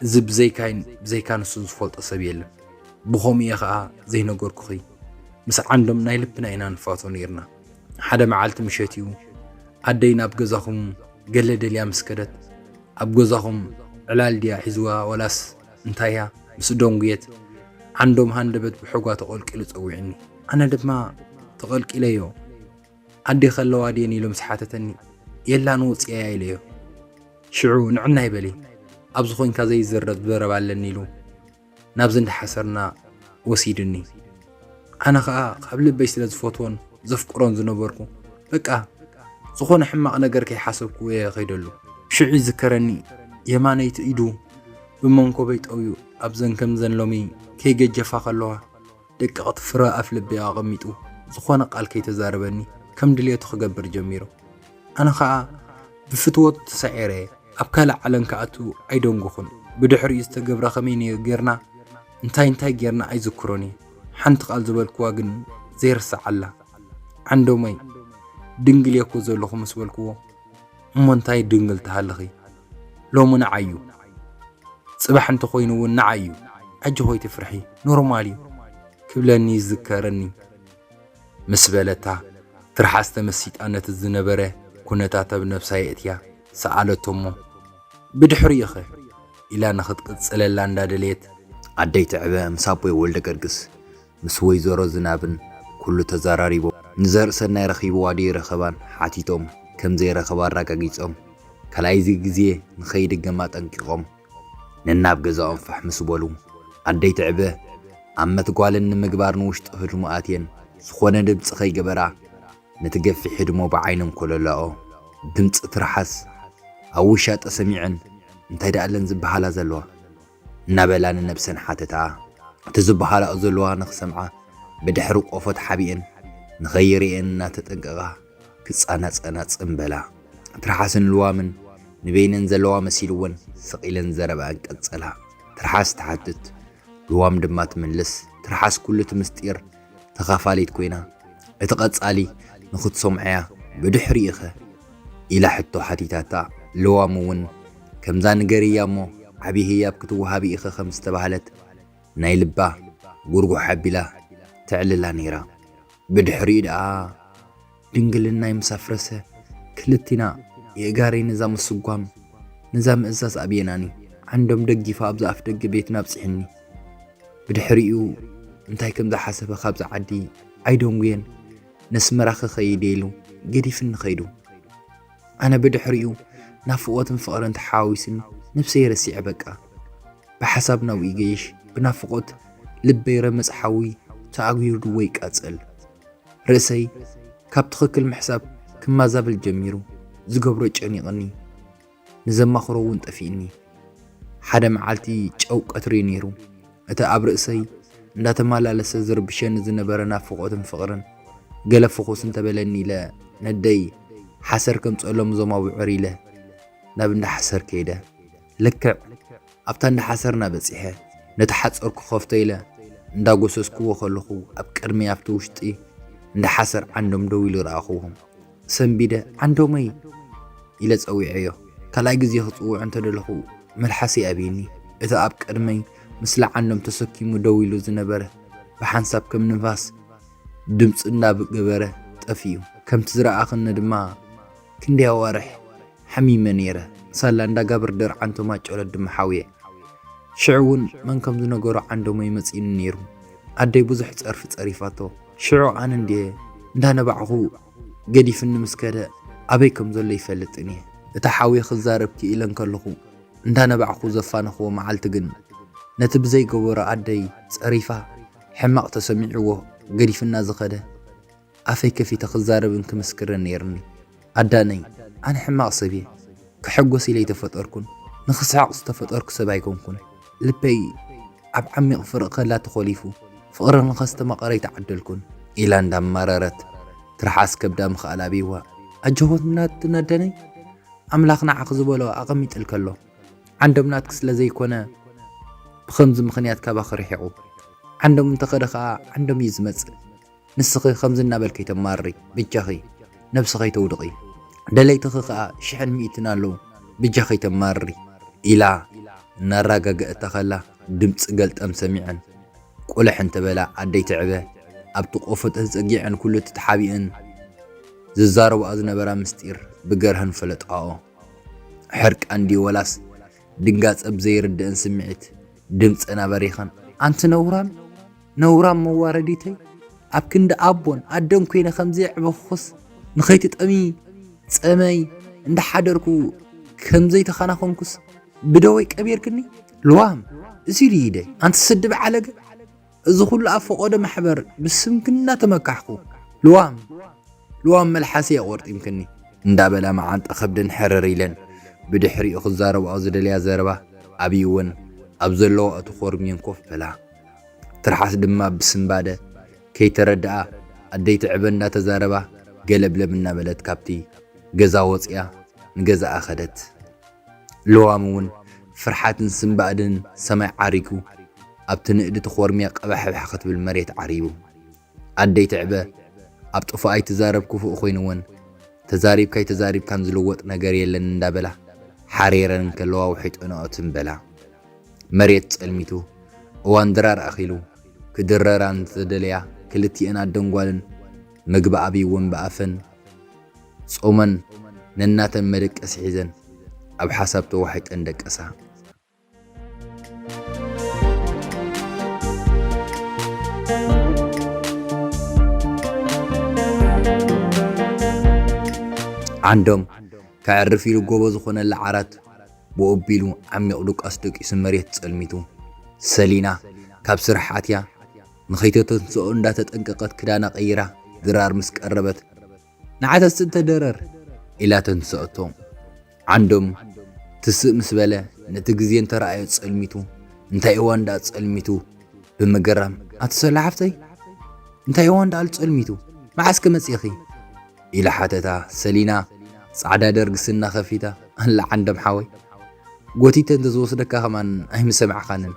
እዚ ብዘይካይን ብዘይካ ንሱን ዝፈልጦ ሰብ የለን። ብኸምኡ እየ ኸኣ ዘይነገርኩኺ። ምስ ዓንዶም ናይ ልብና ኢና ንፋቶ ነይርና። ሓደ መዓልቲ ምሸት እዩ ኣደይ ናብ ገዛኹም ገለ ደልያ ምስ ከደት፣ ኣብ ገዛኹም ዕላል ድያ ሒዝዋ ወላስ እንታይ እያ ምስ ደንጉየት፣ ዓንዶም ሃንደበት ብሕጓ ተቐልቂሉ ጸዊዕኒ። ኣነ ድማ ተቐልቂለዮ። ኣዴ ከለዋ ድየን ኢሉ ምስ ሓተተኒ፣ የላን ወጽያያ ኢለዮ። ሽዑ ንዕናይ በሊ፣ ኣብዚ ኮይንካ ዘይዝረብ ዘረባ ኣለኒ ኢሉ ናብዚ እንዳሓሰርና ወሲዱኒ። ኣነ ኸኣ ካብ ልበይ ስለ ዝፈትዎን ዘፍቅሮን ዝነበርኩ፣ በቃ ዝኾነ ሕማቕ ነገር ከይሓሰብኩ እየ ኸይደሉ። ሽዑ ይዝከረኒ፣ የማነይቲ ኢዱ ብመንኮበይ ጠውዩ ኣብዘን ከምዘን ሎሚ ከይገጀፋ ከለዋ፣ ደቀቕቲ ፍረ ኣፍ ልበይ ኣቐሚጡ፣ ዝኾነ ቃል ከይተዛረበኒ ከም ድልየቱ ክገብር ጀሚሩ። ኣነ ኸኣ ብፍትወቱ ተሳዒረ፣ ኣብ ካልእ ዓለም ክኣቱ ኣይደንጎኹን። ብድሕሪኡ ዝተገብረ ከመይ ነይሩ ጌርና፣ እንታይ እንታይ ጌርና ኣይዝክሮን እየ። ሓንቲ ቃል ዝበልክዋ ግን ዘይርሳዓላ። ዓንዶመይ፣ ድንግል እየ እኮ ዘለኹ ምስ በልክዎ፣ እሞ እንታይ ድንግል ትሃልኺ? ሎሚ ንዓይ እዩ። ጽባሕ እንተኾይኑ እውን ንዓይ እዩ። ኣጆኺ ኣይትፍርሒ፣ ኖርማል እዩ ክብለኒ ይዝከረኒ። ምስ በለታ፣ ትርሓስ ተመሲጣ ነቲ ዝነበረ ኩነታት ኣብ ነብሳ የእትያ። ሰኣለቶ እሞ፣ "ብድሕሪኡኸ?" ኢላ ንኽትቅጽለላ እንዳደለየት፣ ኣደይ ትዕበ ምስ ኣቦይ ወልደ ገርግስ፣ ምስ ወይዘሮ ዝናብን ኩሉ ተዘራሪቦም፣ ንዘርእሰናይ ረኺብዋ ድዩ ረኸባን ሓቲቶም፣ ከም ዘይረኸባ ኣረጋጊጾም፣ ካልኣይዚ ግዜ ንኸይድገም ኣጠንቂቖም፣ ነናብ ገዛኦም ፋሕ ምስ በሉ፣ ኣደይ ትዕበ ኣመት ጓለን ንምግባር ንውሽጢ ህድሞ ኣትየን፣ ዝኾነ ድምጺ ከይገበራ፣ ነቲ ገፊሕ ህድሞ ብዓይነን ኮለላኦ። ድምጺ ትርሓስ ኣብ ውሻጠ ሰሚዐን፣ "እንታይ ደኣለን ዝበሃላ ዘለዋ?" እናበላ ንነብሰን ሓተታ። እቲ ዝበሃላኦ ዘለዋ ንኽሰምዓ ብድሕሪ ቆፎ ተሓቢኤን ንኸይርእየን እናተጠንቀቓ ክጻናጸና ጽም በላ። ትርሓስን ልዋምን ንበይነን ዘለዋ መሲልወን ስቕ ኢለን ዘረባኣን ቀጸላ። ትርሓስ ትሓትት፣ ልዋም ድማ ትምልስ። ትርሓስ ኩሉ እቲ ምስጢር ተኻፋሊት ኮይና፣ እቲ ቀጻሊ ንኽትሰምዖ'ያ። "ብድሕሪኡኸ?" ኢላ ሕቶ ሓቲታታ። ልዋም እውን፣ "ከምዛ ንገርያ እሞ፣ ዓቢ ህያብ ክትወሃቢ ኢኸ" ከም ዝተባህለት፣ ናይ ልባ ጉርጉሕ ኣቢላ ተዕልላ ነይራ። ብድሕሪኡ ደኣ ድንግልናይ ምስ ኣፍረሰ፣ ክልቲና የእጋረይ ነዛ ምስጓም፣ ነዛ ምእዛዝ ኣብየናኒ። ዓንዶም ደጊፋ ኣብዚ ኣፍ ደገ ቤትና ኣብጺሕኒ። ብድሕሪኡ እንታይ ከም ዝሓሰበ ካብዛ ዓዲ ኣይደንጉየን፣ ነስመራ ክኸይድ እየ ኢሉ ገዲፍኒ ኸይዱ። ኣነ ብድሕሪኡ ናፍቖትን ፍቕርን ተሓዋዊስኒ፣ ነብሰይ ረሲዐ በቃ። ብሓሳብ ናብኡ ይገይሽ፣ ብናፍቖት ልበይ ረመጽ ሓዊ ተኣጒርዎ ይቃጸል። ርእሰይ ካብ ትኽክል ምሕሳብ ክማዛበል ጀሚሩ፣ ዝገብሮ ጨኒቕኒ፣ ንዘማኽሮ እውን ጠፊእኒ። ሓደ መዓልቲ ጨው ቀትሪ ነይሩ። እቲ ኣብ ርእሰይ እንዳተመላለሰ ዝርብሸኒ ዝነበረ ናፍቖትን ፍቕርን ገለ ፍኹስ እንተበለኒ ኢለ ነደይ ሓሰር ከምጽኣሎም እዞም ኣብዑር ኢለ ናብ እንዳ ሓሰር ከይደ። ልክዕ ኣብታ እንዳ ሓሰር እናበጺሐ ነቲ ሓጸር ክኸፍቶ ኢለ እንዳጎሰስክዎ ከለኹ ኣብ ቅድመይ ኣብቲ ውሽጢ እንዳ ሓሰር ዓንዶም ደው ኢሉ ረኣኽዎ። ሰንቢደ፣ "ዓንዶመይ!" ኢለ ጸዊዐዮ። ካልኣይ ግዜ ክጽውዖ እንተደለኹ መልሓሰይ ኣብዩኒ። እቲ ኣብ ቅድመይ ምስላ ዓንዶም ተሰኪሙ ደው ኢሉ ዝነበረ ብሓንሳብ ከም ንፋስ ድምጹ እንዳገበረ ጠፊኡ። ከምቲ ዝረኣኽኒ ድማ ክንደይ ኣዋርሕ ሓሚመ ነይረ። ሳላ እንዳ ጋብር ደርዓን ቶማጨሎት ድማ ሓውየ። ሽዑ እውን መን ከም ዝነገሮ ዓንዶመይ መጺኡኒ ነይሩ። ኣደይ ብዙሕ ጸርፊ ጸሪፋቶ። ሽዑ ኣነ እንድየ እንዳነባዕኹ ገዲፍኒ ምስ ከደ ኣበይ ከም ዘሎ ይፈልጥን እየ። እታ ሓውየ ክዛረብ ክኢለ እንከለኹ እንዳነባዕኹ ዘፋነኽዎ መዓልቲ ግን ነቲ ብዘይገበሮ ኣደይ ጸሪፋ ሕማቕ ተሰሚዕዎ ገዲፍና ዝኸደ ኣፈይ ከፊተ ክዛረብን ክምስክርን ነይርኒ። ኣዳነይ፣ ኣነ ሕማቕ ሰብ እየ። ክሕጎስ ኢለ ኣይተፈጠርኩን፣ ንኽስሕቕ ዝተፈጠርኩ ሰብ ኣይኮንኩን። ልበይ ኣብ ዓሚቕ ፍርቕ ከላ ተኾሊፉ፣ ፍቕሪ ንኸስተማቕር ኣይተዓደልኩን። ኢላ እንዳማረረት ትርሓስ ከብዳ ምኽኣል ኣብይዋ። ኣጆኹ ናትና ኣዳነይ፣ ኣምላኽ ንዓኺ ዝበሎ ኣቐሚጥልኪ ኣሎ። ዓንዶም ናትኪ ስለ ዘይኮነ ብኸምዚ ምኽንያት ካባኺ ርሒቑ። ዓንዶም እንተኸደ ኸኣ ዓንዶም እዩ ዝመጽእ። ንስኺ ከምዚ እናበልኪ ኣይተማርሪ፣ በጃኺ ነብስኺ ኣይተውድቒ። ደለይትኺ ኸኣ ሽሕን ሚእትን ኣለዉ፣ በጃኺ ኣይተማርሪ። ኢላ እናራጋገአታ ኸላ ድምጺ ገልጠም ሰሚዐን። ቁልሕ እንተበላ ኣደይ ትዕበ ኣብቲ ቆፎ ተጸጊዐን ኩሉ እቲ ተሓቢአን ዝዛረብኣ ዝነበራ ምስጢር ብገርሀን ፈለጥኣኦ። ሕርቃን ድዩ ወላስ ድንጋጸ ብዘይርድእን ስምዒት ድምጸን ኣበሪኸን፣ "ኣንቲ ነውራም፣ ነውራም መዋረዲተይ፣ ኣብ ክንዲ ኣቦን ኣደን ኮይነ ከምዚ የዕበኹኽስ ንኸይትጠሚ ጸመይ እንዳሓደርኩ ከምዘይተኸናኸንኩስ ብደወይ ቀቢርክኒ? ልዋም፣ እዚ ድዩ ኢደይ? ኣንቲ ስዲ በዓለገ?" እዚ ኩሉ ኣብ ፈቖዶ ማሕበር ብስምኪ እናተመካሕኩ፣ ልዋም፣ ልዋም መልሓሰይ ኣቖርጢምክኒ እንዳበላ መዓንጣ ከብደን ሕርር ኢለን ብድሕሪኡ ክዛረብኦ ዝደልያ ዘረባ ኣብይወን ኣብ ዘለዋኦ ተኾርምየን ኮፍ በላ። ትርሓስ ድማ ብስንባደ ከይተረድኣ ኣደይ ትዕበ እንዳተዛረባ ገለብለብ እናበለት ካብቲ ገዛ ወፂኣ ንገዛኣ ኸደት። ልዋም እውን ፍርሓትን ስንባእድን ሰማይ ዓሪጉ ኣብቲ ንእዲ ተኾርምያ ቀባሕባሕ ክትብል መሬት ዓሪቡ። ኣደይ ትዕበ ኣብ ጥፉእ ኣይትዛረብ ክፉእ ኮይንወን፣ ተዛሪብካ ኣይተዛሪብካን ዝልወጥ ነገር የለን እንዳበላ ሓሪረን እንከለዋ ውሒጠንኦ ትም በላ። መሬት ጸልሚቱ፣ እዋን ድራር ኣኺሉ፣ ክድረራ እንተደለያ ክልቲኤን ኣደን ጓልን ምግቢ ኣብይወን ብኣፈን ጾመን ነናተን መደቀሲ ሒዘን ኣብ ሓሳብ ተዋሒጠን ደቀሳ። ዓንዶም ከዕርፍ ኢሉ ጎቦ ዝኾነላ ዓራት ብኡ ኣቢሉ ዓሚቕ ድቃስ ደቂሱ መሬት ጸልሚቱ። ሰሊና ካብ ስራሕ ኣትያ ንኸይተተንስኦ እንዳተጠንቀቐት ክዳና ቀይራ ድራር ምስ ቀረበት፣ "ንዓተስ እንተ ደረር" ኢላ ተንስአቶ። ዓንዶም ትስእ ምስ በለ ነቲ ግዜ እንተረኣዮ ጸልሚቱ፣ እንታይ እዋን ደኣ ጸልሚቱ ብምግራም፣ "ኣቲ ሰላ ሓፍተይ፣ እንታይ እዋን ደኣ ጸልሚቱ? መዓስ ከ መጺእኺ?" ኢላ ሓተታ። ሰሊና ጻዕዳ ደርጊ ስና ከፊታ፣ "ኣላ ዓንዶም ሓወይ፣ ጎቲተ እንተ ዝወስደካ ከማን ኣይምሰማዕኻንን።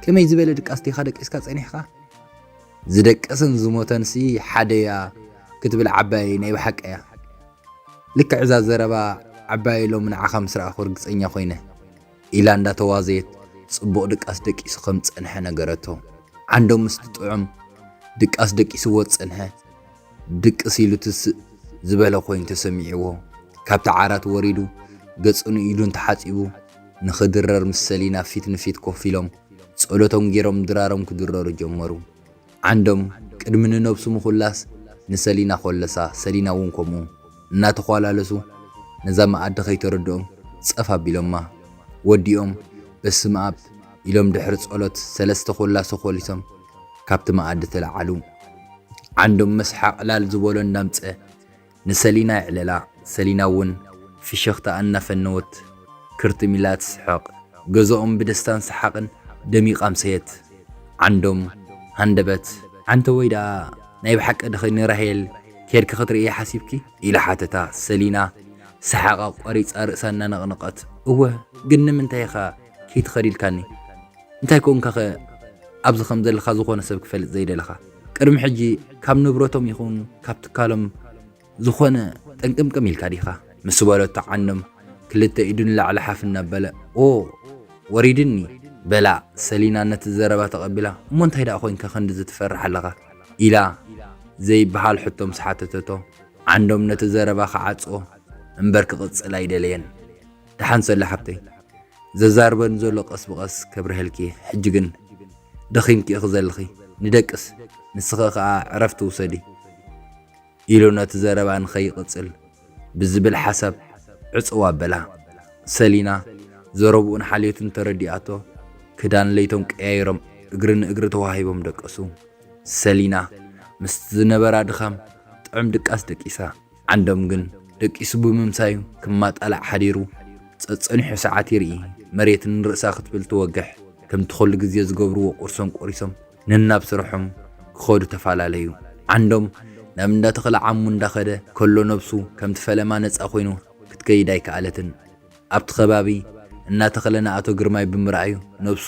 ከመይ ዝበለ ድቃስ ዲኻ ደቂስካ ጸኒሕካ?" "ዝደቀሰን ዝሞተንሲ ሓደያ ክትብል ዓባየይ ናይ ብሓቀያ። ልክዕ እዛ ዘረባ ዓባየይ ሎሚ ንዓኻ ምስ ረኣኹ ርግጸኛ ኮይነ" ኢላ እንዳተዋዘየት ጽቡቕ ድቃስ ደቂሱ ከም ዝጸንሐ ነገረቶ። ዓንዶም ምስቲ ጥዑም ድቃስ ደቂስዎ ዝጸንሐ ድቅስ ኢሉ ትስእ ዝበለ ኮይኑ ተሰሚዕዎ። ካብቲ ዓራት ወሪዱ ገጹን ኢዱን ተሓጺቡ ንኽድረር ምስ ሰሊና ፊት ንፊት ኮፍ ኢሎም ጸሎቶም ገይሮም ድራሮም ክድረሩ ጀመሩ። ዓንዶም ቅድሚ ንነብሱ ምኹላስ ንሰሊና ኮለሳ፣ ሰሊና እውን ከምኡ እናተዃላለሱ ነዛ መኣዲ ከይተረድኦም ጸፍ ኣቢሎማ። ወዲኦም በስመ ኣብ ኢሎም ድሕሪ ጸሎት ሰለስተ ኮላሶ ኮሊሶም ካብቲ መኣዲ ተለዓሉ። ዓንዶም መስሓቕ ላል ዝበሎ እንዳምጸ ንሰሊና የዕለላ። ሰሊና እውን ፍሽኽታ እናፈነወት ክርትም ኢላ ትስሕቕ። ገዝኦም ብደስታን ሰሓቕን ደሚቕ ኣምሰየት። ዓንዶም ሃንደበት፣ "ዓንተወይ ደኣ ናይ ብሓቂ ድኺ ንራሄል ኬድኪ ክትርእያ ሓሲብኪ?" ኢላ ሓተታ። ሰሊና ሰሓቓ ቆሪጻ ርእሳ እናነቕነቐት፣ "እወ፣ ግን ንምንታይ ኢኻ ከይትኸድ ኢልካኒ? እንታይ ኮንካኸ ኣብዚ ከም ዘለኻ ዝኾነ ሰብ ክፈልጥ ዘይደለኻ? ቅድሚ ሕጂ ካብ ንብረቶም ይኹን ካብ ትካሎም ዝኾነ ጠንቅምቅም ኢልካ ዲኻ?" ምስ በለቶ ዓንዶም ክልተ ኢዱ ንላዕሊ ሓፍ እናበለ፣ "ኦ፣ ወሪድኒ!" በላ። ሰሊና ነቲ ዘረባ ተቐቢላ፣ "እሞ እንታይ ደኣ ኮይንካ ክንድዚ ትፈርሕ ኣለኻ?" ኢላ ዘይበሃል ሕቶ ምስ ሓተተቶ፣ ዓንዶም ነቲ ዘረባ ክዓጽዎ እምበር ክቕጽል ኣይደለየን። "ደሓን ሰላ ሓብተይ፣ ዘዛርበኒ ዘሎ ቀስ ብቐስ ከብርሀልኪ፣ ሕጂ ግን ደኺምኪ ኢኺ ዘለኺ፣ ንደቅስ፣ ንስኺ ከኣ ዕረፍቲ ውሰዲ" ኢሉ ነቲ ዘረባ ንኸይቕጽል ብዝብል ሓሳብ ዕጽው ኣበላ። ሰሊና ዘረብኡን ሓልዮቱን ተረዲኣቶ፣ ክዳን ለይቶም ቀያይሮም እግሪ ንእግሪ ተዋሂቦም ደቀሱ። ሰሊና ምስቲ ዝነበራ ድኻም ጥዑም ድቃስ ደቂሳ። ዓንዶም ግን ደቂሱ ብምምሳዩ ክማጣላዕ ሓዲሩ፣ ጸጸኒሑ ሰዓት ይርኢ፣ መሬት ንርእሳ ክትብል ትወግሕ። ከምቲ ኩሉ ግዜ ዝገብርዎ ቁርሶም ቆሪሶም ነናብ ስርሖም ክኸዱ ተፈላለዩ። ዓንዶም ናብ እንዳ ተኽለ ዓሙ እንዳኸደ ከሎ ነብሱ ከምቲ ፈለማ ነጻ ኮይኑ ክትከይድ ኣይከኣለትን። ኣብቲ ከባቢ እናተኽለ ንኣቶ ግርማይ ብምርኣዩ ነብሱ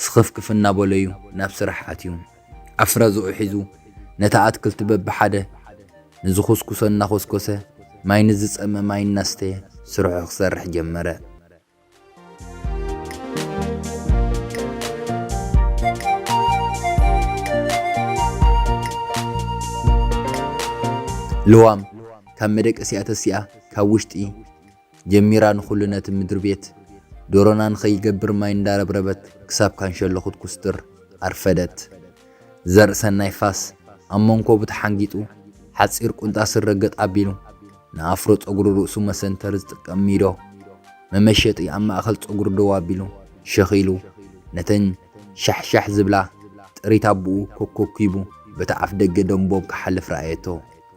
ስኽፍክፍ እናበለዩ ናብ ስራሕ ኣትዩ። ኣፍረዝኡ ሒዙ ነቲ ኣትክልቲ በብሓደ ንዝኹስኩሶ እናኾስኮሰ፣ ማይ ንዝጸመ ማይ እናስተየ ስርሑ ክሰርሕ ጀመረ። ልዋም ካብ መደቀሲኣ ተሲኣ ካብ ውሽጢ ጀሚራ ንኹሉ ነቲ ምድሪ ቤት ዶሮና ንኸይገብር ማይ እንዳረብረበት ክሳብ ካንሸሎ ክትኩስትር ኣርፈደት። ዘርእሰናይ ፋስ ኣብ መንኮቡ ተሓንጊጡ፣ ሓጺር ቁንጣ ስረ ገጥ ኣቢሉ፣ ንኣፍሮ ጸጉሪ ርእሱ መሰንተሪ ዝጥቀም ሚዶ መመሸጢ ኣብ ማእከል ጸጉሪ ደው ኣቢሉ፣ ሸኺሉ፣ ነተን ሻሕሻሕ ዝብላ ጥሪት ኣቦኡ ኮኮኪቡ፣ በቲ ኣፍ ደገ ደንቦም ክሓልፍ ረኣየቶ።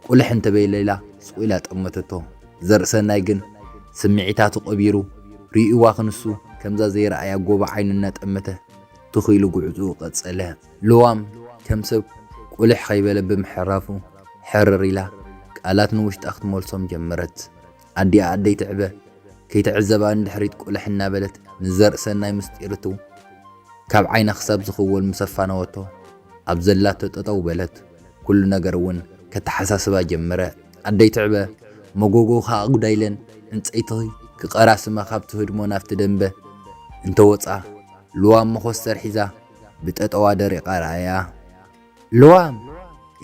ቁልሕ እንተበይለላ ስቕ ኢላ ጠመተቶ። ዘርእሰናይ ግን ስምዒታቱ ቀቢሩ፣ ርእይዋ ክንሱ ከምዛ ዘይረኣያ ጎቦ ዓይኑ እናጠመተ ትኽ ኢሉ ጉዕዝኡ ቀጸለ። ልዋም ከም ሰብ ቁልሕ ከይበለ ብምሕራፉ ሕርር ኢላ ቃላት ንውሽጣ ክትመልሶም ጀመረት። ኣዲኣ ኣደይ ትዕበ ከይትዕዘባ ንድሕሪት ቁልሕ እናበለት ንዘርእሰናይ ምስጢርቱ ካብ ዓይና ክሳብ ዝኽወል ምስ ኣፋነወቶ፣ ኣብ ዘላቶ ጠጠው በለት። ኩሉ ነገር እውን ከተሓሳስባ ጀመረ። ኣደይ ትዕበ መጎጎ ከኣ ኣጉዳይለን ዕንጸይቲ ክቐራስማ ካብቲ ህድሞ ናብቲ ደንበ እንተወጻ፣ ልዋም መኾስተር ሒዛ ብጠጠዋ ደሪቓ ረኣያ። "ልዋም!"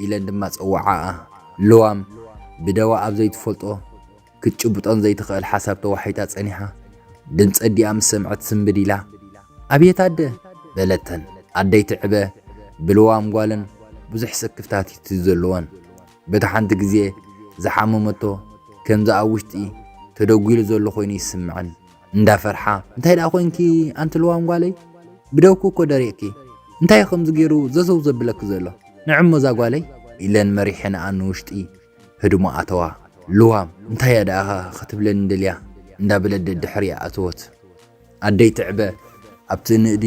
ኢለን ድማ ጸውዓኣ። ልዋም ብደዋ ኣብ ዘይትፈልጦ ክትጭብጦን ዘይትኽእል ሓሳብ ተዋሒጣ ጸኒሓ፣ ድምፂ ኣዲኣ ምስ ሰምዐት ስንብድ ኢላ፣ "ኣቤት ኣደ!" በለተን። ኣደይ ትዕበ ብልዋም ጓለን ብዙሕ ስክፍታት እዩ ዘለወን። በታ ሓንቲ ግዜ ዝሓመመቶ ከምዚ ኣብ ውሽጢ ተደጒሉ ዘሎ ኮይኑ ይስምዐን። እንዳፈርሓ፣ "እንታይ ደኣ ኮይንኪ ኣንቲ ልዋም ጓለይ? ብደውኪ እኮ ደሪቕኪ። እንታይ እዩ ከምዚ ገይሩ ዘዘው ዘብለኪ ዘሎ? ንዕሞ እዛ ጓለይ?" ኢለን መሪሐንኣ ንውሽጢ ህድሞ ኣተዋ። ልዋም፣ "እንታይ እያ ደኣ ክትብለኒ ደልያ?" እንዳበለት ደድሕሪኣ ኣተወት። ኣደይ ትዕበ ኣብቲ ንእዲ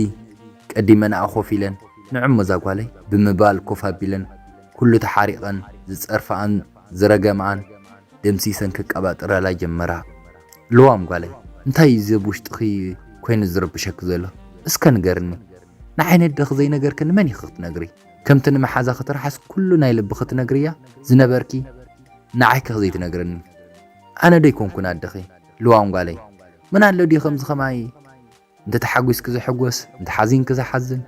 ቀዲመንኣ ኮፍ ኢለን፣ "ንዕሞ እዛ ጓለይ?" ብምባል ኮፍ ኣቢለን ኩሉ ተሓሪቐን ዝጸርፍኣን ዝረገምኣን ደምሲሰን ክቀባጥራላ ጀመራ። "ልዋም ጓለይ፣ እንታይ እዩ እዚ ኣብ ውሽጥኺ ኮይኑ ዝረብሸኪ ዘሎ? እስከ ንገርኒ። ንዓይ ነደኺ ዘይነገርክኒ መን ኢኺ ክትነግሪ? ከምቲ ንመሓዛኺ ትርሓስ ኩሉ ናይ ልብኺ ትነግርያ ዝነበርኪ ንዓይ ከ ዘይትነግርኒ? ኣነ ዶ ኣይኮንኩን ኣደኺ? ልዋም ጓለይ፣ መን ኣሎ ድዩ ከምዚ ከማይ እንተ ተሓጒስኪ ዝሕጎስ፣ እንተ ሓዚንኪ ዝሓዝን፣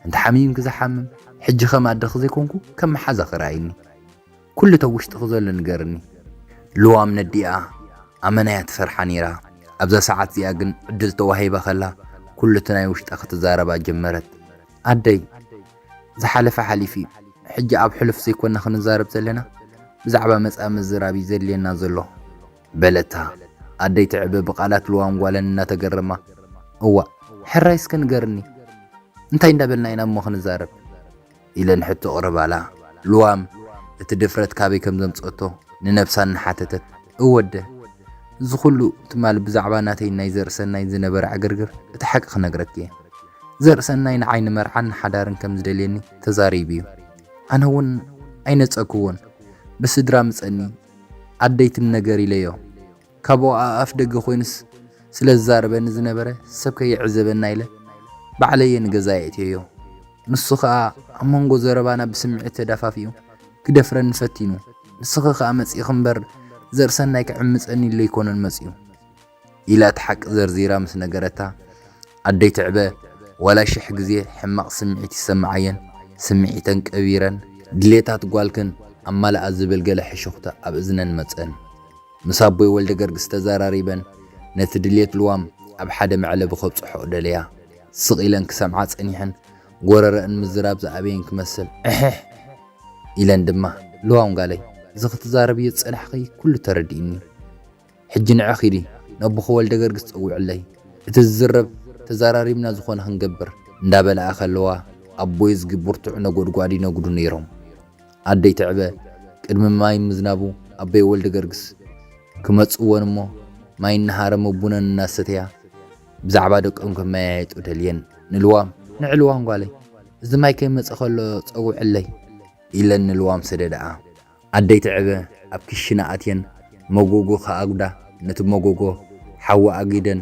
እንተ ሓሚምኪ ዝሓምም? ሕጂ ከም ኣደኺ ዘይኮንኩ ከም መሓዛኺ ረኣይኒ። ኩሉ እቲ ኣብ ውሽጥኺ ዘሎ ንገርኒ." ልዋም ነዲኣ ኣመና እያ ትፈርሓ ነይራ። ኣብዛ ሰዓት እዚኣ ግን ዕድል ተዋሂባ ከላ ኩሉ እቲ ናይ ውሽጣ ክትዛረባ ጀመረት። "ኣደይ፣ ዝሓለፈ ሓሊፉ እዩ። ሕጂ ኣብ ሕሉፍ ዘይኮና ክንዛረብ ዘለና፣ ብዛዕባ መጻኢ ምዝራብ እዩ ዘድልየና ዘሎ" በለታ። ኣደይ ትዕበ ብቓላት ልዋም ጓለን እናተገረማ፣ "እዋእ፣ ሕራይ እስከ ንገርኒ፣ እንታይ እንዳበልና ኢና እሞ ክንዛረብ?" ኢለን ሕቶ ኣቕረባላ። ልዋም እቲ ድፍረት ካበይ ከም ዘምጸቶ ንነብሳ እናሓተተት፣ "እወ ኣደ፣ እዚ ኩሉ ትማል ብዛዕባ ናተይን ናይ ዘርእሰናይን ዝነበረ ዕግርግር እቲ ሓቂ ክነግረኪ እየ። ዘርእሰናይ ንዓይ ንመርዓን ንሓዳርን ከም ዝደልየኒ ተዛሪቡ እዩ። ኣነ እውን ኣይነጸግኩዎን። ብስድራ ምጸኒ ኣደይ ትም ነገር ኢለዮ። ካብኡ ኣፍ ደገ ኮይኑስ ስለ ዝዛረበኒ ዝነበረ፣ ሰብ ከይዕዘበና ኢለ ባዕለየ ንገዛ የእትየዮ። ንሱ ኸኣ ኣብ መንጎ ዘረባና ብስምዒት ተዳፋፊኡ ክደፍረኒ ፈቲኑ። ንስኺ ኸኣ መጺእኺ እምበር ዘርእሰናይ ክዕምጸኒ ኢሉ ኣይኮነን መጺኡ" ኢላ እቲ ሓቂ ዘርዚራ ምስ ነገረታ፣ ኣደይ ትዕበ ዋላ ሽሕ ግዜ ሕማቕ ስምዒት ይሰምዓየን፣ ስምዒተን ቀቢረን፣ ድሌታት ጓልክን ኣማልኣ ዝብል ገለ ሕሹኽታ ኣብ እዝነን መጸን። ምስ ኣቦይ ወልደ ገርግስ ተዘራሪበን ነቲ ድሌት ልዋም ኣብ ሓደ መዕለቢ ከብጽሖ ደለያ። ስቕ ኢለን ክሰምዓ ጸኒሐን፣ ጎረረአን ምዝራብ ዝኣበየን ክመስል፣ "እሕሕ" ኢለን ድማ፣ "ልዋም ጓለይ፣ እዚ ክትዛረብዮ ዝጸናሕኺ ኩሉ ተረዲእኒ። ሕጂ ንዒ ኺዲ፣ ነቦኺ ወልደ ገርግስ ጸውዕለይ። እቲ ዝዝረብ ተዘራሪብና ዝኾነ ክንገብር" እንዳበላኣ ከለዋ፣ ኣቦይ እዝጊ ብርቱዕ ነጎድጓድ ይነጉዱ ነይሮም። ኣደይ ትዕበ ቅድሚ ማይ ምዝናቡ ኣቦይ ወልደ ገርግስ ክመጽእወን እሞ፣ ማይ እናሃረመ ቡነን እናሰተያ ብዛዕባ ደቆም ከመያየጡ ደልየን። ንልዋም፣ "ንዒ ልዋም ጓለይ፣ እዚ ማይ ከይመጸ ከሎ ጸውዕለይ" ኢለን ንልዋም ሰደዳኣ። ኣደይ ትዕበ ኣብ ክሽነ ኣትየን መጎጎ ከኣጉዳ፣ ነቲ መጎጎ ሓዊ ኣጊደን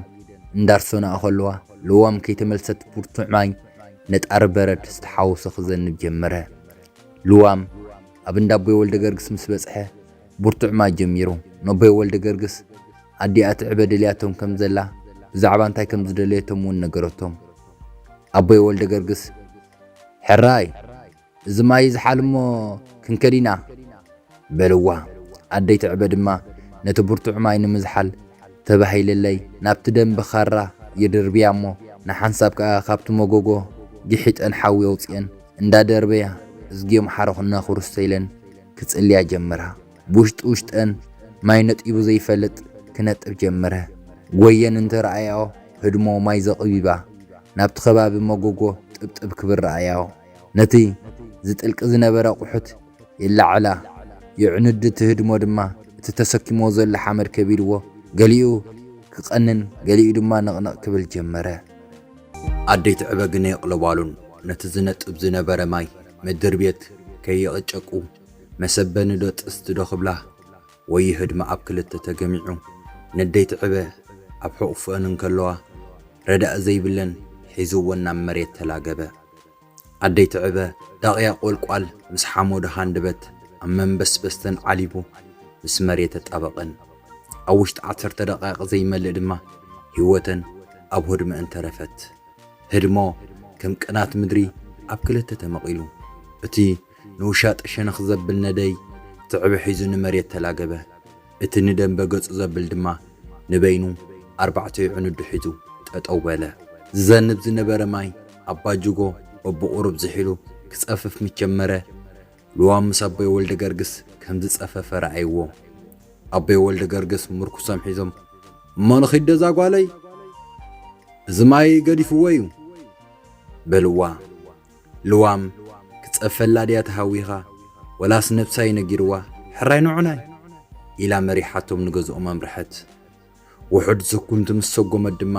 እንዳርሰናኦ ከለዋ፣ ልዋም ከይተመልሰት ብርቱዕ ማይ ነጣሪ በረድ ዝተሓወሶ ክዘንብ ጀመረ። ልዋም ኣብ እንዳ ኣቦይ ወልደ ገርግስ ምስ በጽሐ፣ ብርቱዕ ማይ ጀሚሩ። ነቦይ ወልደ ገርግስ ኣዲኣ ትዕበ ደልያቶም ከም ዘላ፣ ብዛዕባ እንታይ ከም ዝደለየቶም እውን ነገረቶም። ኣቦይ ወልደ ገርግስ፣ "ሕራይ፣ እዚ ማይ ይዝሓል እሞ ክንከድ ኢና" በልዋ። ኣደይ ትዕበ ድማ ነቲ ብርቱዕ ማይ ንምዝሓል ተባሂለለይ ናብቲ ደንበ ካራ ይድርብያ እሞ፣ ንሓንሳብ ከኣ ካብቲ መጎጎ ግሒጠን ሓዊ ኣውጽኤን እንዳደርበያ፣ እዝግዮም ሓረኹና ክርስቶ ኢለን ክጽልያ ጀመራ። ብውሽጢ ውሽጠን ማይ ነጢቡ ዘይፈልጥ ክነጥብ ጀመረ። ጎየን እንተረኣያኦ ህድሞ ማይ ዘቕቢባ ናብቲ ከባቢ መጎጎ ጥብጥብ ክብል ረኣያኦ። ነቲ ዝጥልቂ ዝነበረ ኣቑሑት የላዕላ። የዕኑድ እቲ ህድሞ ድማ እቲ ተሰኪሞ ዘሎ ሓመድ ከቢድዎ፣ ገሊኡ ክቐንን ገሊኡ ድማ ነቕነቕ ክብል ጀመረ። ኣደይ ትዕበ ግን ኣየቕለባሉን። ነቲ ዝነጥብ ዝነበረ ማይ መድርቤት ከየቐጨቁ፣ መሰበኒ ዶ ጥስቲ ዶ ክብላ፣ ወይ ህድሞ ኣብ ክልተ ተገሚዑ፣ ነደይ ትዕበ ኣብ ሕቑፈን እንከለዋ፣ ረዳእ ዘይብለን ሒዝወን ናብ መሬት ተላገበ። ኣደይ ትዕበ ዳቕያ ቆልቋል ምስ ሓሞዶ ሃንደበት ኣብ መንበስበስተን ዓሊቡ ምስ መሬት ተጣበቐን። ኣብ ውሽጢ ዓሰርተ ደቓይቕ ዘይመልእ ድማ ህይወተን ኣብ ህድመአን ተረፈት። ህድሞ ከም ቅናት ምድሪ ኣብ ክልተ ተመቒሉ። እቲ ንውሻጠ ሸነኽ ዘብል ነደይ ትዕበ ሒዙ ንመሬት ተላገበ። እቲ ንደንበ ገጹ ዘብል ድማ ንበይኑ ኣርባዕተ ይዕንዱ ሒዙ ጠጠው በለ። ዝዘንብ ዝነበረ ማይ ኣባጅጎ በብቑሩብ ዝሒሉ ክጸፍፍ ምስ ጀመረ፣ ልዋም ምስ ኣቦይ ወልደ ገርግስ ከም ዝጸፈፈ ረኣይዎ። ኣቦይ ወልደ ገርግስ ምርኩሶም ሒዞም፣ "እሞ ንኺድ ደዛ ጓለይ፣ እዚ ማይ ገዲፍዎ እዩ" በልዋ። ልዋም፣ "ክጸፈላ ድያ ተሃዊኻ? ወላስ ነብሳይ ነጊርዋ? ሕራይ ንዑናይ" ኢላ መሪሓቶም ንገዝኦም ኣምርሐት። ውሑድ ሰኩምቲ ምስ ሰጎመት ድማ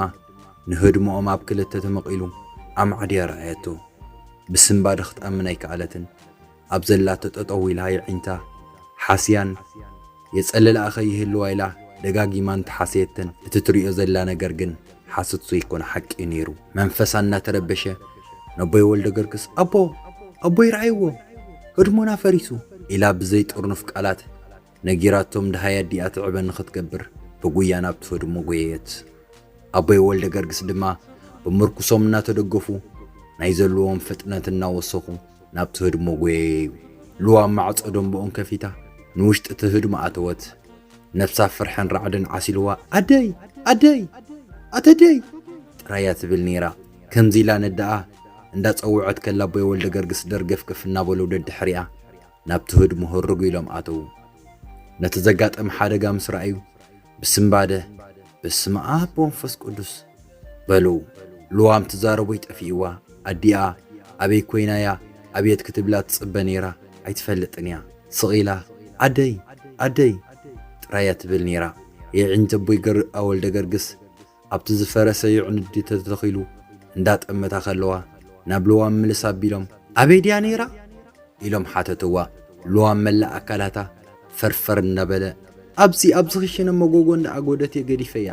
ንህድሞኦም ኣብ ክልተ ተመቒሉ ኣማዕድያ ረኣየቶ። ብስንባደ ክትኣምን ኣይከኣለትን። ኣብ ዘላቶ ጠጠው ኢላ የዒንታ ሓስያን የጸልላኣ ከይህልዋ ኢላ ደጋጊማ እንተሓሰየተን፣ እቲ ትሪኦ ዘላ ነገር ግን ሓሶት ዘይኮነ ሓቂ እዩ ነይሩ። መንፈሳ እናተረበሸ ነቦይ ወልደ ገርግስ፣ "ኣቦ፣ ኣቦይ ረኣይዎ፣ ህድሞና ፈሪሱ" ኢላ ብዘይ ጥርኑፍ ቃላት ነጊራቶም፣ ደሃይ ኣዲኣ ትዕበ ንኽትገብር ብጉያ ናብቲ ህድሞ ጎየየት። ኣቦይ ወልደ ገርግስ ድማ ብምርኩሶም እናተደገፉ ናይ ዘለዎም ፍጥነት እናወሰኹ ናብቲ ህድሞ ጎየዩ። ልዋም ማዕጾ ደንበኦም ከፊታ ንውሽጢ እቲ ህድሞ ኣተወት። ነብሳ ፍርሕን ራዕድን ዓሲልዋ፣ "ኣደይ! ኣደይ! ኣተደይ!" ጥራይ እያ ትብል ነይራ። ከምዚ ኢላ ነደኣ እንዳጸውዐት ከላ ኣቦይ ወልደ ገርግስ ደርገፍገፍ እናበሉ ደድሕሪኣ ናብቲ ህድሞ ህርግ ኢሎም ኣተዉ። ነቲ ዘጋጠመ ሓደጋ ምስ ረኣዩ ብስንባደ፣ "በስመ ኣብ ወመንፈስ ቅዱስ" በሉ። ልዋም ትዛረቦ ይጠፊእዋ። ኣዲኣ ኣበይ ኮይና እያ ኣቤት ክትብላ ትጽበ ነይራ? ኣይትፈልጥን እያ። ስቕ ኢላ፣ "ኣደይ! ኣደይ!" ጥራይ እያ ትብል ነይራ። የዒንቲ ኣቦይ ገር-፣ ኣወልደ ገርግስ ኣብቲ ዝፈረሰ የዕንዲ ተተኺሉ እንዳጠመታ ከለዋ ናብ ልዋም ምልስ ኣቢሎም፣ "ኣበይ ድያ ነይራ?" ኢሎም ሓተትዋ። ልዋም መላእ ኣካላታ ፈርፈር እናበለ፣ "ኣብዚ፣ ኣብዚ ክሽነ መጎጎ እንዳኣጎደት እየ ገዲፈያ"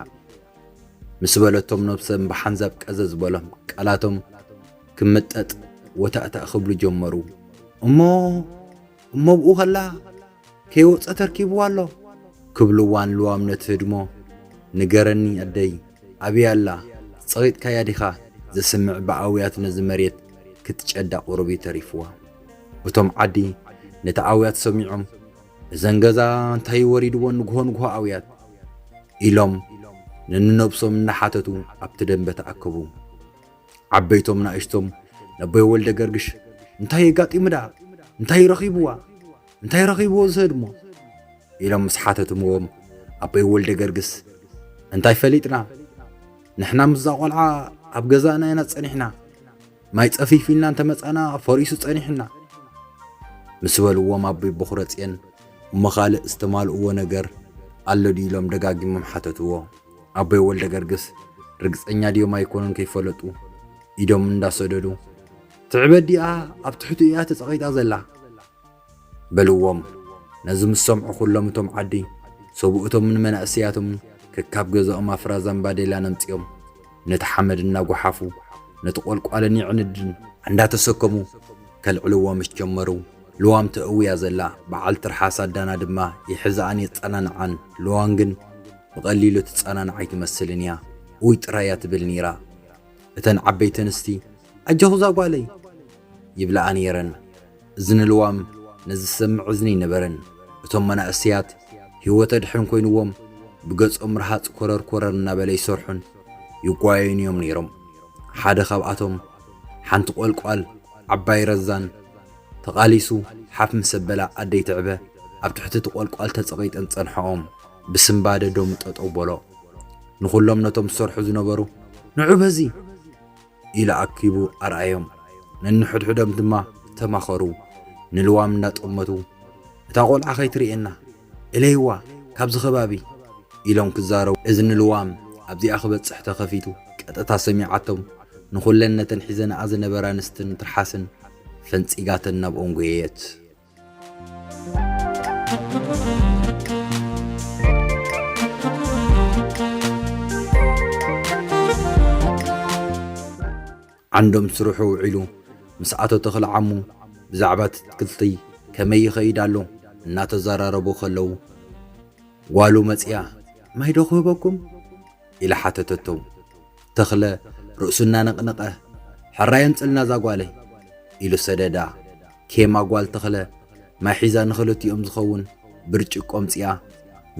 ምስ በለቶም፣ ነብሰም ብሓንዛብ ቀዘዝ በሎም። ቃላቶም ክምጠጥ ወታእታእ ክብሉ ጀመሩ። "እሞ፣ እሞ ብኡ ከላ ከይወጸ ተርኪብዋ ኣሎ" ክብልዋን ልዋም ነቲ ህድሞ፣ "ንገረኒ ኣደይ፣ ኣበይ ኣላ? ጸቒጥካያ ዲኻ?" ዘስምዕ ብኣውያት ነዚ መሬት ክትጨዳ ቁሩብ እዩ ተሪፍዋ። እቶም ዓዲ ነቲ ኣውያት ሰሚዖም፣ "እዘን ገዛ እንታይ ወሪድወን ንግሆ ንግሆ ኣውያት?" ኢሎም ነንነብሶም እናሓተቱ ኣብቲ ደንበ ተኣከቡ። ዓበይቶም ናእሽቶም ነቦይ ወልደ ገርግሽ፣ "እንታይ የጋጢሙ ደኣ? እንታይ ረኺብዋ? እንታይ ረኺብዎ ዝህድሞ?" ኢሎም ምስ ሓተትምዎም፣ ኣቦይ ወልደ ገርግስ፣ "እንታይ ፈሊጥና? ንሕና ምስዛ ቆልዓ ኣብ ገዛና ኢና ጸኒሕና። ማይ ጸፊፍ ኢልና እንተመጻና ፈሪሱ ጸኒሕና" ምስ በልዎም፣ ኣቦይ በኹረጽየን፣ "እሞ ካልእ ዝተማልእዎ ነገር ኣሎ ድዩ?" ኢሎም ደጋጊሞም ሓተትዎ። ኣቦይ ወልደ ገርግስ፣ ርግጸኛ ድዮም ኣይኮኑን ከይፈለጡ፣ ኢዶም እንዳሰደዱ፣ "ትዕበ ኣዲኣ ኣብ ትሕቱ እያ ተጸቒጣ ዘላ" በልዎም። ነዚ ምስ ሰምዑ፣ ኩሎም እቶም ዓዲ ሰብኡቶምን መናእሰያቶምን ከካብ ገዛኦም ኣፍራዛን ባዴላን ኣምጺኦም፣ ነቲ ሓመድ እናጓሓፉ፣ ነቲ ቆልቋልን የዕንድን እንዳተሰከሙ ከልዕልዎ ምስ ጀመሩ፣ ልዋም ተእውያ ዘላ በዓል ትርሓስ ኣዳና ድማ ይሕዝኣን የጸናንዓን። ልዋም ግን ብቐሊሉ ትጸናንዓ ኣይትመስልን እያ። "ኡይ" ጥራይ እያ ትብል ነይራ። እተን ዓበይቲ ኣንስቲ፣ "ኣጆኺ እዛ ጓለይ" ይብላኣ ነይረን። እዚ ንልዋም ነዚ ዝሰምዕ እዝኒ ኣይነበረን። እቶም መናእሰያት ህይወት ኣድሕን ኮይንዎም ብገጾም ረሃጽ ኮረር ኮረር እናበለ ይሰርሑን ይጓየዩን እዮም ነይሮም። ሓደ ካብኣቶም ሓንቲ ቆልቋል ዓባይ ረዛን ተቓሊሱ ሓፍ ምስ ኣበላ፣ ኣደይ ትዕበ ኣብ ትሕቲ እቲ ቆልቋል ተጸቒጠን ጸንሐኦም። ብስንባደ ደሙ ጠጠው በሎ። ንኹሎም ነቶም ዝሰርሑ ዝነበሩ፣ "ንዑ በዚ" ኢሉ ኣኪቡ ኣርኣዮም። ነንሕድሕዶም ድማ ተማኸሩ። ንልዋም እንዳጠመቱ፣ "እታ ቆልዓ ከይትርእየና፣ እለይዋ ካብዚ ከባቢ" ኢሎም ክዛረቡ፣ እዚ ንልዋም ኣብዚኣ ክበጽሕ ተኸፊቱ። ቀጥታ ሰሚዓቶም፣ ንኹለን ነተን ሒዘንኣ ዝነበራ ኣንስትን ትርሓስን ፈንጺጋተን ናብኦም ጎየየት። ዓንዶም ስርሑ ውዒሉ ምስ ኣቶ ተኽለ ዓሙ ብዛዕባ እቲ ኣትክልቲ ከመይ ይኸይድ ኣሎ እናተዘራረቡ ከለዉ፣ ጓሉ መጺኣ፣ "ማይ ዶ ክህበኩም?" ኢላ ሓተተቶ። ተኽለ ርእሱ እናነቕነቐ፣ "ሕራይ ኣምጽልና እዛ ጓለይ" ኢሉ ሰደዳ። ኬማ ጓል ተኽለ ማይ ሒዛ ንኽልቲኦም ዝኸውን ብርጭቆ ኣምጺኣ፣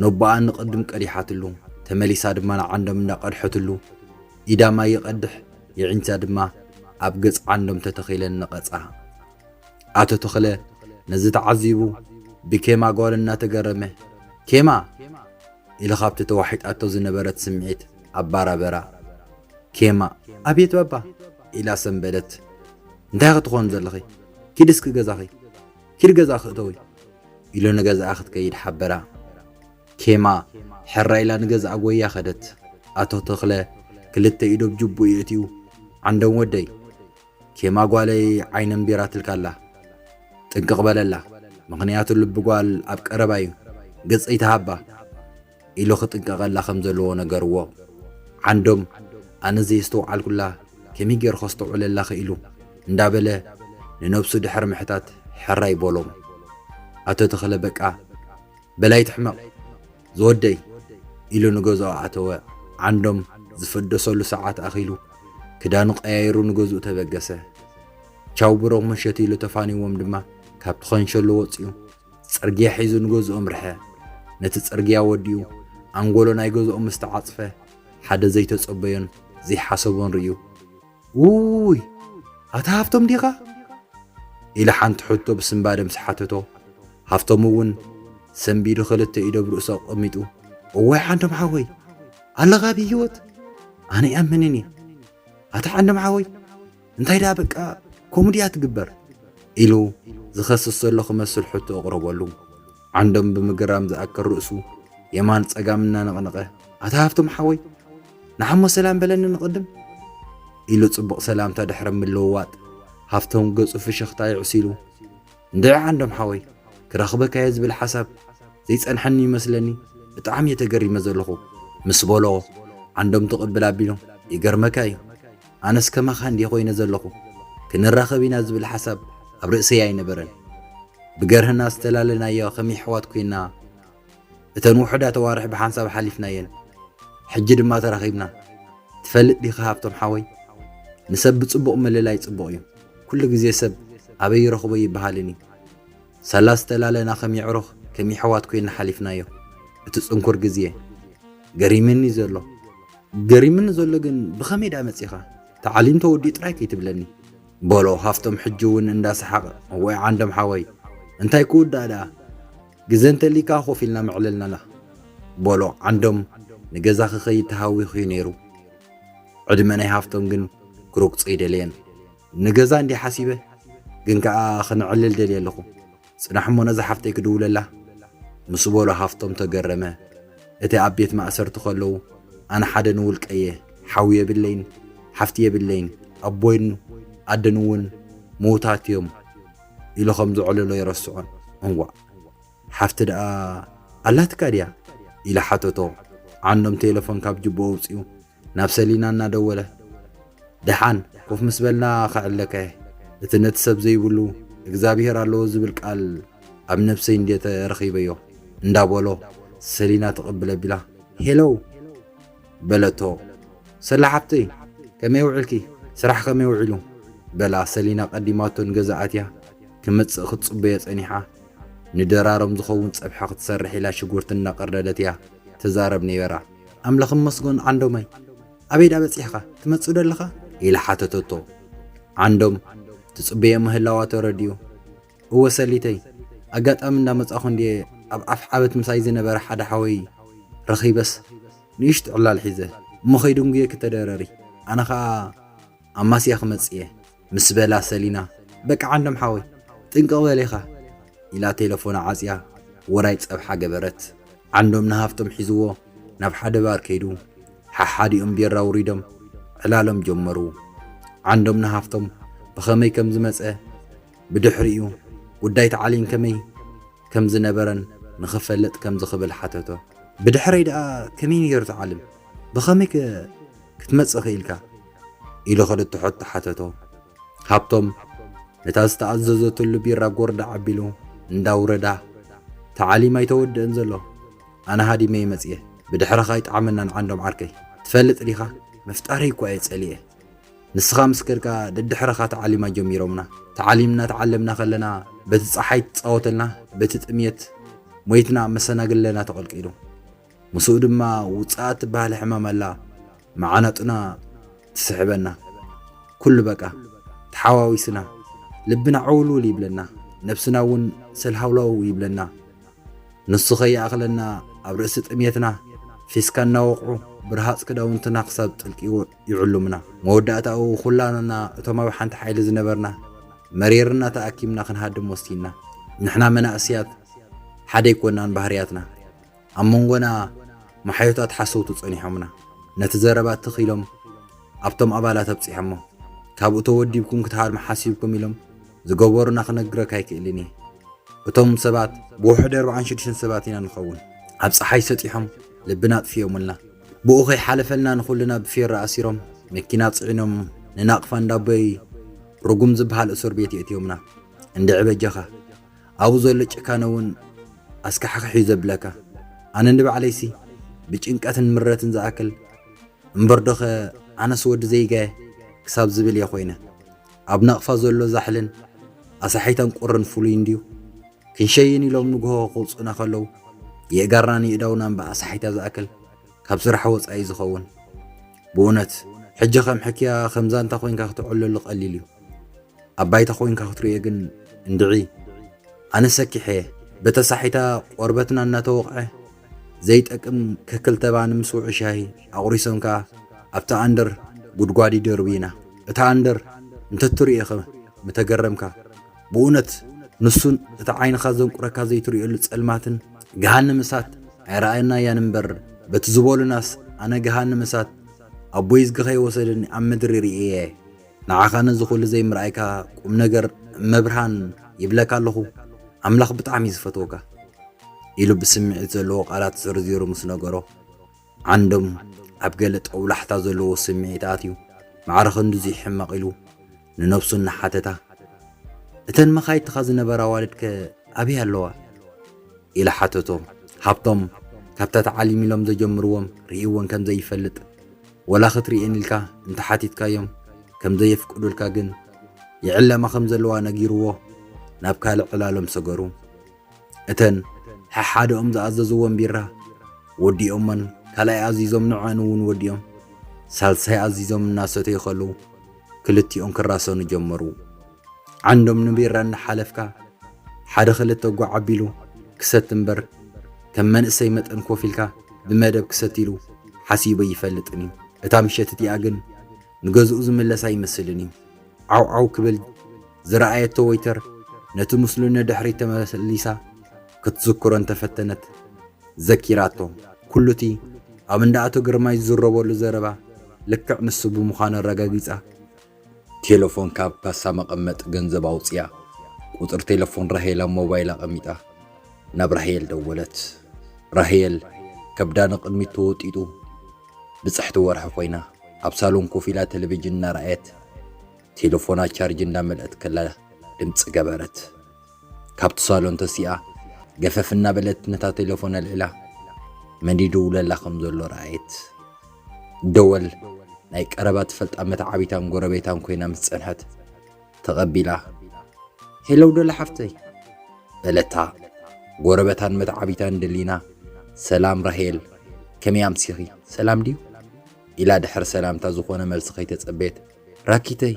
ነቦኣ ንቕድም ቀዲሓትሉ። ተመሊሳ ድማ ንዓንዶም እንዳቐድሐትሉ፣ ኢዳ ማይ ይቐድሕ፣ የዒንታ ድማ ኣብ ገጽ ዓንዶም ተተኺለን ነቐጻ። ኣቶ ተኽለ ነዚ ተዓዚቡ፣ ብኬማ ጓል እናተገረመ፣ "ኬማ!" ኢሉ ካብቲ ተዋሒጣቶ ዝነበረት ስምዒት ኣባራበራ። ኬማ፣ "ኣቤት ባባ!" ኢላ ሰምበደት። "እንታይ ክትኾን ዘለኺ? ኪድ እስኪ ገዛኺ፣ ኪድ ገዛኺ እተዊ!" ኢሉ ንገዛኣ ክትከይድ ሓበራ። ኬማ ሕራ ኢላ ንገዛኣ ጎያ ከደት። ኣቶ ተኽለ ክልተ ኢዱ ኣብ ጅቡኡ የእትዩ፣ "ዓንዶም ወደይ፣ ኬማ ጓለይ ዓይነን ቢራትልካ ኣላ። ጥንቅቕ በለላ፣ ምኽንያቱ ልቢ ጓል ኣብ ቀረባ እዩ። ገጽ ኣይትሃባ" ኢሉ ክጥንቀቐላ ከም ዘለዎ ነገርዎ። ዓንዶም፣ "ኣነ ዘየስተውዓልኩላ ከመይ ገይሩ ከስተውዕለላ ክኢሉ?" እንዳበለ ንነብሱ ድሕሪ ምሕታት ሕራይ በሎም። ኣቶ ተኽለ፣ "በቃ በላይ ትሕመቕ ዝወደይ" ኢሉ ንገዝኦ ኣተወ። ዓንዶም ዝፈደሰሉ ሰዓት ኣኺሉ ክዳኑ ቀያይሩ ንገዝኡ ተበገሰ። ቻው ብሮ ምሸት ኢሉ ተፋንዎም ድማ ካብቲ ኸንሸሎ ወጺኡ ጽርግያ ሒዙ ንገዝኡ ኣምርሐ። ነቲ ጽርግያ ወዲኡ ኣንጎሎ ናይ ገዝኡ ምስ ተዓጽፈ ሓደ ዘይተጸበዮን ዘይሓሰቦን ርእዩ። "ውይ፣ ኣታ ሃፍቶም ዲኻ?" ኢላ ሓንቲ ሕቶ ብስንባደ ምስ ሓተቶ፣ ሃፍቶም እውን ሰንቢዱ ክልተ ኢዱ ኣብ ርእሱ ኣቐሚጡ፣ "እዋይ ዓንዶም ሓወይ፣ ኣለኻ ብህይወት? ኣነ ይኣምንን እየ። ኣታ ዓንዶም ሓወይ፣ እንታይ ደኣ በቃ ከምኡ ድያ ትግበር?" ኢሉ ዝኸስስ ዘሎ ክመስል ሕቶ ኣቕረበሉ። ዓንዶም ብምግራም ዝኣክል ርእሱ የማን ጸጋም እናነቕነቐ፣ "ኣታ ሃፍቶም ሓወይ፣ ንዓሞ ሰላም በለኒ ንቕድም" ኢሉ ጽቡቕ ሰላምታ ድሕሪ ምልውዋጥ፣ ሃፍቶም ገጹ ፍሽኽታ የዕሲሉ፣ "እንድዒ ዓንዶም ሓወይ፣ ክረኽበካ እየ ዝብል ሓሳብ ዘይጸንሐኒ ይመስለኒ፣ ብጣዕሚ እየ ተገሪመ ዘለኹ" ምስ በሎ፣ ዓንዶም ትቕብል ኣቢሉ፣ "ይገርመካ እዩ፣ ኣነስ ከማኻ እንድየ ኮይነ ዘለኹ፣ ክንራኸብ ኢና ዝብል ሓሳብ ኣብ ርእሰይ ኣይነበረን። ብገርህና ዝተላለናዮ ከም የሕዋት ኮይና፣ እተን ውሑዳት ኣዋርሕ ብሓንሳብ ሓሊፍናየን፣ ሕጂ ድማ ተራኺብና። ትፈልጥ ዲኻ ሃብቶም ሓወይ፣ ንሰብ ብጽቡቕ ምልላይ ጽቡቕ እዩ። ኩሉ ግዜ ሰብ ኣበይ ይረኽቦ ይበሃልን እዩ። ሳላ ዝተላለና ከም የዕሩኽ ከም የሕዋት ኮይና ሓሊፍናዮ። እቲ ጽንኩር ግዜ ገሪምኒ ዘሎ፣ ገሪምኒ ዘሎ ግን ብኸመይ ደኣ መጺኻ? ተዓሊም ተወዲኡ ጥራይ ከይትብለኒ" በሎ ሃፍቶም ሕጂ እውን እንዳሰሓቐ። "እዋይ ዓንዶም ሓወይ፣ እንታይ ክውዳእ ደኣ? ግዘ እንተሊካ ኮፍ ኢልና ምዕለልናላ" በሎ። ዓንዶም ንገዛ ክኸይድ ተሃዊኹ እዩ ነይሩ። ዕድመ ናይ ሃፍቶም ግን ክረግጾ ኣይደለየን። "ንገዛ እንድየ ሓሲበ፣ ግን ከኣ ክንዕልል ደልየ ኣለኹ። ጽናሕ እሞ ነዛ ሓፍተይ ክድውለላ" ምስ በሎ ሃፍቶም ተገረመ። እቲ ኣብ ቤት ማእሰርቲ ከለዉ ኣነ ሓደ ንውልቀየ፣ ሓው የብለይን፣ ሓፍቲ የብለይን፣ ኣቦይን ኣደን እውን ምዉታት እዮም ኢሉ ከም ዘዕለሎ ኣይረስዖን። "እንዋእ፣ ሓፍቲ ደኣ ኣላትካ ድያ?" ኢሉ ሓተቶ። ዓንዶም ቴሌፎን ካብ ጅብኡ ኣውጺኡ ናብ ሰሊና እናደወለ፣ "ደሓን ኮፍ ምስ በልና ከዕልለካ እየ። እቲ ነቲ ሰብ ዘይብሉ እግዚኣብሄር ኣለዎ ዝብል ቃል ኣብ ነብሰይ እንድየ ተረኺበዮ" እንዳበሎ፣ ሰሊና ትቕብል ኣቢላ፣ "ሄሎ" በለቶ። "ሰላ ሓብተይ፣ ከመይ ውዒልኪ? ስራሕ ከመይ ውዒሉ?" በላ ሰሊና ቀዲማቶ ንገዛ ኣትያ ክመጽእ ክትጽበዮ ጸኒሓ። ንደራሮም ዝኸውን ጸብሒ ክትሰርሕ ኢላ ሽጉርቲ እናቐርደደት እያ ትዛረብ ነይራ። "ኣምላኽ ይመስገን ዓንዶማይ፣ ኣበይ ዳ በጺሕካ? ትመጽእ ዶ ኣለኻ?" ኢላ ሓተተቶ። ዓንዶም ትጽበዮ ምህላዋ ተረዲኡ፣ "እወ ሰሊተይ፣ ኣጋጣሚ እንዳመጻኹ እንድየ ኣብ ኣፍ ዓበት ምሳይ ዝነበረ ሓደ ሓወይ ረኺበስ ንእሽቶ ዕላል ሒዘ እሞ ከይድንጉየኪ ተደረሪ፣ ኣነ ኸኣ ኣማስያ ክመጽእ እየ" ምስ በላ ሰሊና፣ "በቃ ዓንዶም ሓወይ ጥንቅቕ በል ኢኻ" ኢላ ቴለፎና ዓጽያ ውራይ ጸብሓ ገበረት። ዓንዶም ንሃፍቶም ሒዝዎ ናብ ሓደ ባር ከይዱ፣ ሓሓዲኦም ቢራ ኣውሪዶም ዕላሎም ጀመሩ። ዓንዶም ንሃፍቶም ብኸመይ ከም ዝመጸ፣ ብድሕሪኡ ጉዳይ ተዓሊም ከመይ ከም ዝነበረን ንኽፈልጥ ከምዚ ክብል ሓተቶ። "ብድሕረይ ደኣ ከመይ ነይሩ ተዓሊም? ብኸመይ ከ ክትመጽእ ክኢልካ?" ኢሉ ክልተ ሕቶ ሓተቶ። ሃብቶም ነታ ዝተኣዘዘትሉ ቢራ ጎርዳ ኣቢሉ እንዳውረዳ፣ "ተዓሊም ኣይተወድእን ዘሎ፣ ኣነ ሃዲመ እየ መጽየ፣ ብድሕረኻ ኣይጠዓመናን ዓንዶም ዓርከይ፣ ትፈልጥ ዲኻ? ምፍጣረይ እኳ እየ ጸሊኤ። ንስኻ ምስ ከድካ ደድሕረኻ ተዓሊማ ጀሚሮምና፣ ተዓሊምና ተዓለምና ከለና በቲ ጸሓይ ትጻወተልና፣ በቲ ጥምየት ሞይትና ኣብ መሰናግለና ተቐልቂሉ" ምስኡ ድማ ውጽኣት ትበሃል ሕማም ኣላ። መዓናጡና ትስሕበና። ኩሉ በቃ ተሓዋዊስና። ልብና ዕውልውል ይብለና። ነብስና እውን ሰልሃውላው ይብለና። ንሱ ከይኣኽለና ኣብ ርእሲ ጥሜትና ፊስካ እናወቕዑ ብርሃጽ ክዳውንትና ክሳብ ጥልቂ ይዕሉምና። መወዳእታኡ ኩላና እቶም ኣብ ሓንቲ ሓይሊ ዝነበርና መሪርና ተኣኪብና ክንሃድም ወሲንና። ንሕና መናእስያት ሓደ ኣይኮናን ባህርያትና። ኣብ መንጎና መሓዮታት ሓሰውቲ ጸኒሖምና። ነቲ ዘረባ ትኽ ኢሎም ኣብቶም ኣባላት ኣብጺሖሞ። ካብኡ ተወዲብኩም ክትሃድሙ ሓሲብኩም ኢሎም ዝገበሩና ክነግረካ ኣይክእልን እየ። እቶም ሰባት ብውሕዲ ኣርባዓን ሽዱሽተን ሰባት ኢና ንኸውን። ኣብ ጸሓይ ሰጢሖም ልብና ኣጥፊኦምልና። ብኡ ከይሓለፈልና ንኹልና ብፌሮ ኣሲሮም መኪና ጽዒኖም ንናቕፋ እንዳቦይ ርጉም ዝበሃል እስር ቤት የእትዮምና። እንድዒ በጃኻ ኣብኡ ዘሎ ጭካነ እውን ኣስካሕክሕ እዩ ዘብለካ። ኣነ ንባዕለይሲ ብጭንቀትን ምረትን ዝኣክል እምበርዶኸ ኣነስ ወዲ ዘይጋየ ክሳብ ዝብል እየ ኮይነ። ኣብ ናቕፋ ዘሎ ዛሕልን ኣሳሒታን ቁርን ፍሉይ እንድዩ። ክንሸይን ኢሎም ንግሆ ከውፅኡና ከለዉ የእጋርናን የእዳውናን ብኣሳሒታ ዝኣክል ካብ ስራሕ ወፃኢ ዝኸውን። ብእውነት ሕጂ ከም ሕክያ ከም ዛንታ ኮይንካ ክትዕለሉ ቀሊል እዩ። ኣብ ባይታ ኮይንካ ክትርእዮ ግን እንድዒ። ኣነ ሰኪሐ በተሳሒታ ቆርበትና እናተወቕዐ ዘይጠቅም ከክልተ ባኒ ምስ ውዑይ ሻሂ ኣቑሪሶም ከኣ ኣብቲ ኣንደር ጉድጓድ ይደርብዩና። እታ ኣንደር እንተትርእዮኸ ምተገረምካ። ብእውነት ንሱን እቲ ዓይንኻ ዘንቁረካ ዘይትርእየሉ ጸልማትን ገሃንም እሳት ኣይረኣናያን እምበር በቲ ዝበሉናስ ኣነ ገሃንም እሳት ኣቦይ እዝጊ ከይወሰደኒ ኣብ ምድሪ ርእየ። ንዓኻ ነዚ ኩሉ ዘይምርኣይካ ቁም ነገር መብርሃን ይብለካ ኣለኹ። ኣምላኽ ብጣዕሚ እዩ ዝፈትወካ ኢሉ ብስምዒት ዘለዎ ቃላት ዘርዚሩ ምስ ነገሮ ዓንዶም ኣብ ገለ ጠውላሕታ ዘለዎ ስምዒት ኣትዩ ማዕረ ክንድዚ ሕማቕ ኢሉ ንነብሱ እናሓተታ እተን መኻይድትኻ ዝነበራ ኣዋልድከ ኣበይ ኣለዋ? ኢላ ሓተቶ። ሃብቶም ካብታ ተዓሊም ኢሎም ዘጀምርዎም ርእይወን ከም ዘይፈልጥ ወላ ክትርእየን ኢልካ እንተሓቲትካዮም ከም ዘየፍቅዱልካ ግን ይዕለማ ከም ዘለዋ ነጊርዎ ናብ ካልእ ዕላሎም ሰገሩ። እተን ሓሓደኦም ዝኣዘዝዎም ቢራ ወዲኦሞን ካልኣይ ኣዚዞም ንዐን እውን ወዲኦም ሳልሳይ ኣዚዞም እናሰተዩ ከለዉ ክልቲኦም ክራሰኑ ጀመሩ። ዓንዶም ንቢራ እናሓለፍካ ሓደ ክልተ ጓዕ ኣቢሉ ክሰቲ እምበር ከም መንእሰይ መጠን ኮፍ ኢልካ ብመደብ ክሰቲ ኢሉ ሓሲቡ ኣይፈልጥን እዩ። እታ ምሸት እቲኣ ግን ንገዝኡ ዝምለስ ኣይመስልን እዩ። ዓው ዓው ክብል ዝረኣየቶ ወይተር ነቲ ምስሉ ንድሕሪት ተመሊሳ ክትዝክሮ እንተፈተነት ዘኪራቶ። ኩሉቲ ኣብ እንዳ ኣቶ ግርማይ ዝዝረበሉ ዘረባ ልክዕ ንሱ ብምዃኑ ኣረጋጊጻ ቴለፎን ካብ ካሳ መቐመጢ ገንዘብ ኣውፅያ ቁፅሪ ቴለፎን ራሄል ኣብ ሞባይል ኣቐሚጣ ናብ ራሄል ደወለት። ራሄል ከብዳ ንቕድሚት ተወጢጡ ብፅሕቲ ወርሒ ኮይና ኣብ ሳሎን ኮፍ ኢላ ቴሌቪዥን እናረኣየት ቴለፎና ቻርጅ እንዳመልአት ከላ ድምፂ ገበረት። ካብቲ ሳሎን ተሲኣ ገፈፍ እናበለት ነታ ቴለፎን ኣልዒላ መን ይድውለላ ከም ዘሎ ረኣየት። ደወል ናይ ቀረባ ትፈልጣ መተዓቢታን ጎረቤታን ኮይና ምስ ጸንሐት ተቐቢላ ሄለው ደላ ሓፍተይ በለታ። ጎረበታን መተዓቢታን ደሊና ሰላም ራሄል ከመይ ኣምሲኺ ሰላም ድዩ ኢላ ድሕሪ ሰላምታ ዝኾነ መልሲ ከይተጸበየት ራኪተይ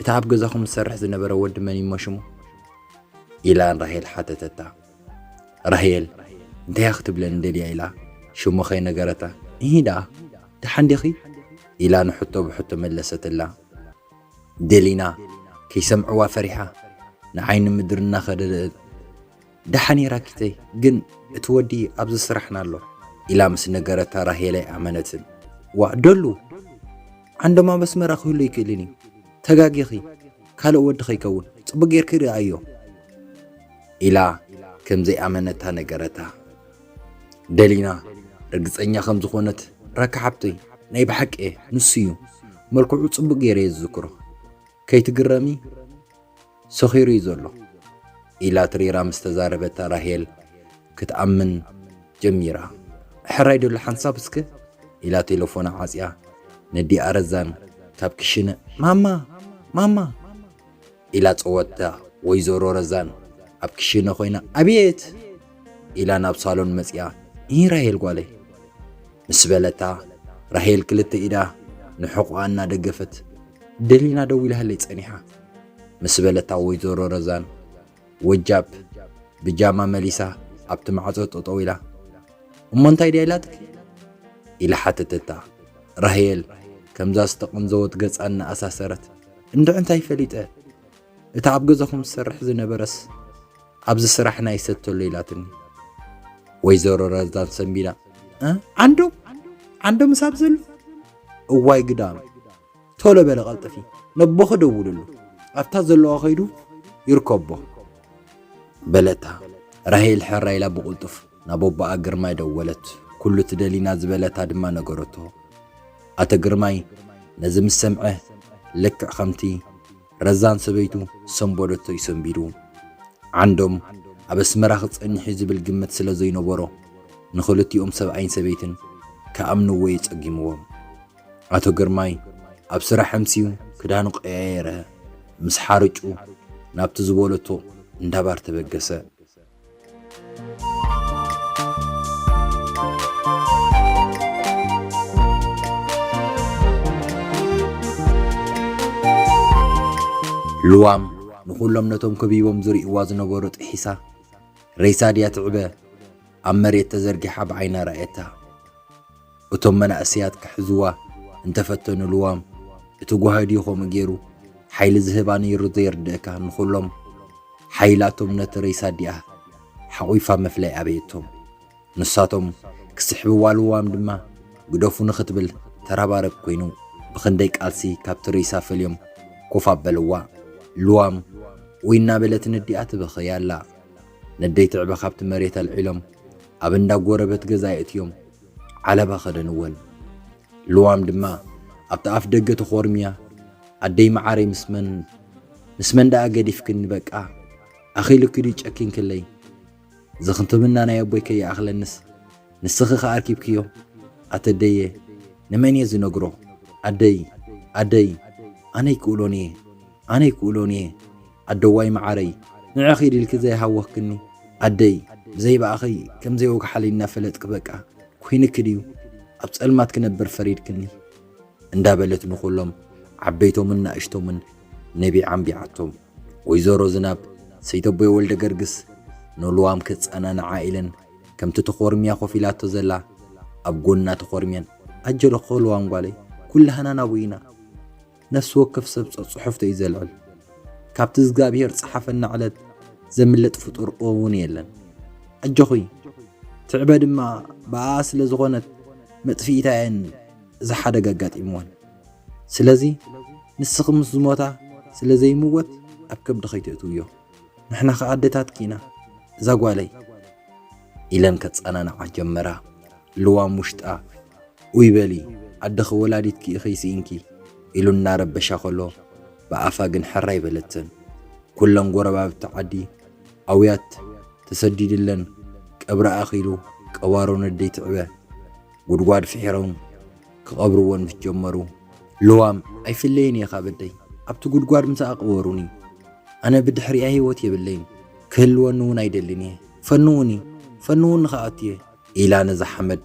እቲ ኣብ ገዛኹም ዝሰርሕ ዝነበረ ወዲ መን እሞ ሽሙ ኢላ ንራሄል ሓተተታ። ራሄል እንታይ ክትብለኒ ደልያ ኢላ ሽሙ ከይነገረታ እሂ ደኣ ደሓን ዲኺ ኢላ ንሕቶ ብሕቶ መለሰትላ። ደሊና ከይሰምዕዋ ፈሪሓ ንዓይኒ ምድሪ እናኸደደት ደሓን እየ ራኪተይ ግን እቲ ወዲ ኣብዚ ስራሕና ኣሎ ኢላ ምስ ነገረታ ራሄል ኣይኣመነትን። ዋ ደሉ ዓንዶም ኣብ ኣስመራ ክህሉ ኣይክእልን እዩ ተጋጊኺ ካልእ ወዲ ከይከውን ጽቡቕ ጌርኪ ርኣዮ ኢላ ከም ዘይኣመነታ ነገረታ። ደሊና ርግጸኛ ከም ዝኾነት ራካ ሓብተይ ናይ ብሓቂ እየ ንሱ እዩ መልክዑ ጽቡቕ ገይረ እየ ዝዝክሮ ከይትግረሚ ሰኺሩ እዩ ዘሎ ኢላ ትሪራ ምስ ተዛረበታ ራሄል ክትኣምን ጀሚራ። ሕራይ ደሎ ሓንሳብ እስከ ኢላ ቴለፎና ዓጽያ ነዲኣ ረዛን ካብ ክሽነ ማማ ማማ ኢላ ጸወታ። ወይዘሮ ረዛን ኣብ ክሽነ ኮይና ኣቤት ኢላ ናብ ሳሎን መጽያ እሂ ራሄል ጓለይ ምስ በለታ፣ ራሄል ክልተ ኢዳ ንሕቖኣ እናደገፈት፣ ደሊና ደው ኢላህለይ ጸኒሓ። ምስ በለታ፣ ወይዘሮ ረዛን ወጃብ ብጃማ መሊሳ ኣብቲ ማዕጾ ጠጠው ኢላ፣ "እሞ እንታይ ድያ ኢላትኪ?" ኢላ ሓተተታ። ራሄል ከምዛ ዝተቐንዘወት ገጻ እናኣሳሰረት፣ "እንድዒ እንታይ ፈሊጠ? እቲ ኣብ ገዛኹም ዝሰርሕ ዝነበረስ ኣብዚ ስራሕና ይሰተሎ" ኢላትኒ። ወይዘሮ ረዛን ሰንቢዳ፣ "እ? ዓንዶም? ዓንዶም ሳብ ዘሎ? እዋይ ግዳም! ቶሎ በለ ቀልጥፊ፣ ነቦኺ ደውልሉ። ኣብታ ዘለዋ ከይዱ ይርከቦ" በለታ። ራሄል ሕራይ ኢላ ብቕልጡፍ ናብ ኣቦኣ ግርማይ ደወለት። ኩሉ ትደሊና ዝበለታ ድማ ነገረቶ። ኣቶ ግርማይ ነዚ ምስ ሰምዐ፣ ልክዕ ከምቲ ረዛን ሰበይቱ ሰንበደቶ እዩ ሰንቢዱ። ዓንዶም ኣብ ኣስመራ ክጸንሕ እዩ ዝብል ግምት ስለ ዘይነበሮ፣ ንኽልቲኦም ሰብኣይን ሰበይትን ክኣምንዎ እዩ ጸጊምዎም። ኣቶ ግርማይ ኣብ ስራሕ ኣምስዩ ክዳኑ ቀያየረ፣ ምስ ሓርጩ ናብቲ ዝበለቶ እንዳ ባር ተበገሰ። ልዋም ንኹሎም ነቶም ከቢቦም ዝርእይዋ ዝነበሩ ጥሒሳ፣ ሬሳ ድያ ትዕበ ኣብ መሬት ተዘርጊሓ ብዓይና ረኣየታ። እቶም መናእሰያት ክሕዝዋ እንተፈተኑ፣ ልዋም እቲ ጓሂ ድዩ ከምኡ ገይሩ ሓይሊ ዝህባ ነይሩ ዘይርድእካ፣ ንኹሎም ሓይላቶም ነቲ ሬሳ ኣዲኣ ሓቑፋ ምፍላይ ኣበየቶም። ንሳቶም ክስሕብዋ፣ ልዋም ድማ ግደፉ ንኽትብል ተራባረብ ኮይኑ፣ ብኽንደይ ቃልሲ ካብቲ ሬሳ ፈልዮም ኮፍ ኣበልዋ። ልዋም ኡይ እናበለት ነዲኣ ትበኽይ ኣላ። ነደይ ትዕበ ካብቲ መሬት ኣልዒሎም ኣብ እንዳ ጎረበት ገዛ የእትዮም ዓለባ ከደንወን። ልዋም ድማ ኣብቲ ኣፍ ደገ ተኾርምያ፣ "ኣደይ መዓረይ፣ ምስ መን፣ ምስ መን ደኣ ገዲፍክኒ? በቃ ኣኺሉኪ ድዩ ጨኪንክለይ? ዝኽንትምና ናይ ኣቦይ ከይኣኽለንስ ንስኺ ከኣ ኣርኪብክዮ? ኣተደየ፣ ንመን እየ ዝነግሮ? ኣደይ፣ ኣደይ፣ ኣነ ይክእሎን እየ፣ ኣነ ይክእሎን እየ። ኣደዋይ መዓረይ፣ ንዕኺ ድልኪ ዘይሃወኽክኒ? ኣደይ፣ ብዘይ ብኣኺ ከም ዘይወግሓለይ እናፈለጥኪ በቃ ኮይንኪ ድዩ ኣብ ጸልማት ክነብር ፈሪድክኒ?" እንዳበለት ንኹሎም ዓበይቶምን ንእሽቶምን ነቢዓ ኣንቢዓቶም። ወይዘሮ ዝናብ፣ ሰይተቦይ ወልደ ገርግስ፣ ንልዋም ከጸናንዓ ኢለን ከምቲ ተኾርምያ ኮፍ ኢላቶ ዘላ ኣብ ጎና ተኾርምየን፣ "ኣጀለኹ ልዋም ጓለይ፣ ኩላህና ናብኡ ኢና። ነፍሲ ወከፍ ሰብ ጸጽሑፍቶ እዩ ዘልዕል። ካብቲ እግዚኣብሄር ጸሓፈና ዕለት ዘምልጥ ፍጡር እውን የለን። ኣጆኺ፣ ትዕበ ድማ ብኣኣ ስለ ዝኾነት መጥፍኢታ እየን እዚ ሓደጋ ኣጋጢምወን። ስለዚ ንስኺ ምስ ዝሞታ ስለ ዘይምወት ኣብ ከብድኺ ኣይተእትውዮ። ንሕና ኸኣ ኣደታትኪ ኢና፣ እዛ ጓለይ" ኢለን ከጸናንዓ ጀመራ። ልዋም ውሽጣ፣ "ኡይ በሊ፣ ኣደኺ ወላዲትኪ ኢኺ ስኢንኪ" ኢሉ እናረበሻ ከሎ፣ ብኣፋ ግን ሕራይ በለተን። ኩለን ጎረባብቲ ዓዲ ኣውያት ተሰዲድለን፣ ቀብሪ ኣኺሉ ቀባሮ ነደይ ትዕበ ጉድጓድ ፍሒሮም ክቐብርወን ምስ ጀመሩ፣ ልዋም፣ "ኣይፍለይን እየ ካብ ኣደይ፣ ኣብቲ ጉድጓድ ምሳኣ ቅበሩኒ። ኣነ ብድሕሪኣ ህይወት የብለይን፣ ክህልወኒ እውን ኣይደልን እየ። ፈንውኒ፣ ፈንውኒ ክኣቱ እየ" ኢላ ነዛ ሓመድ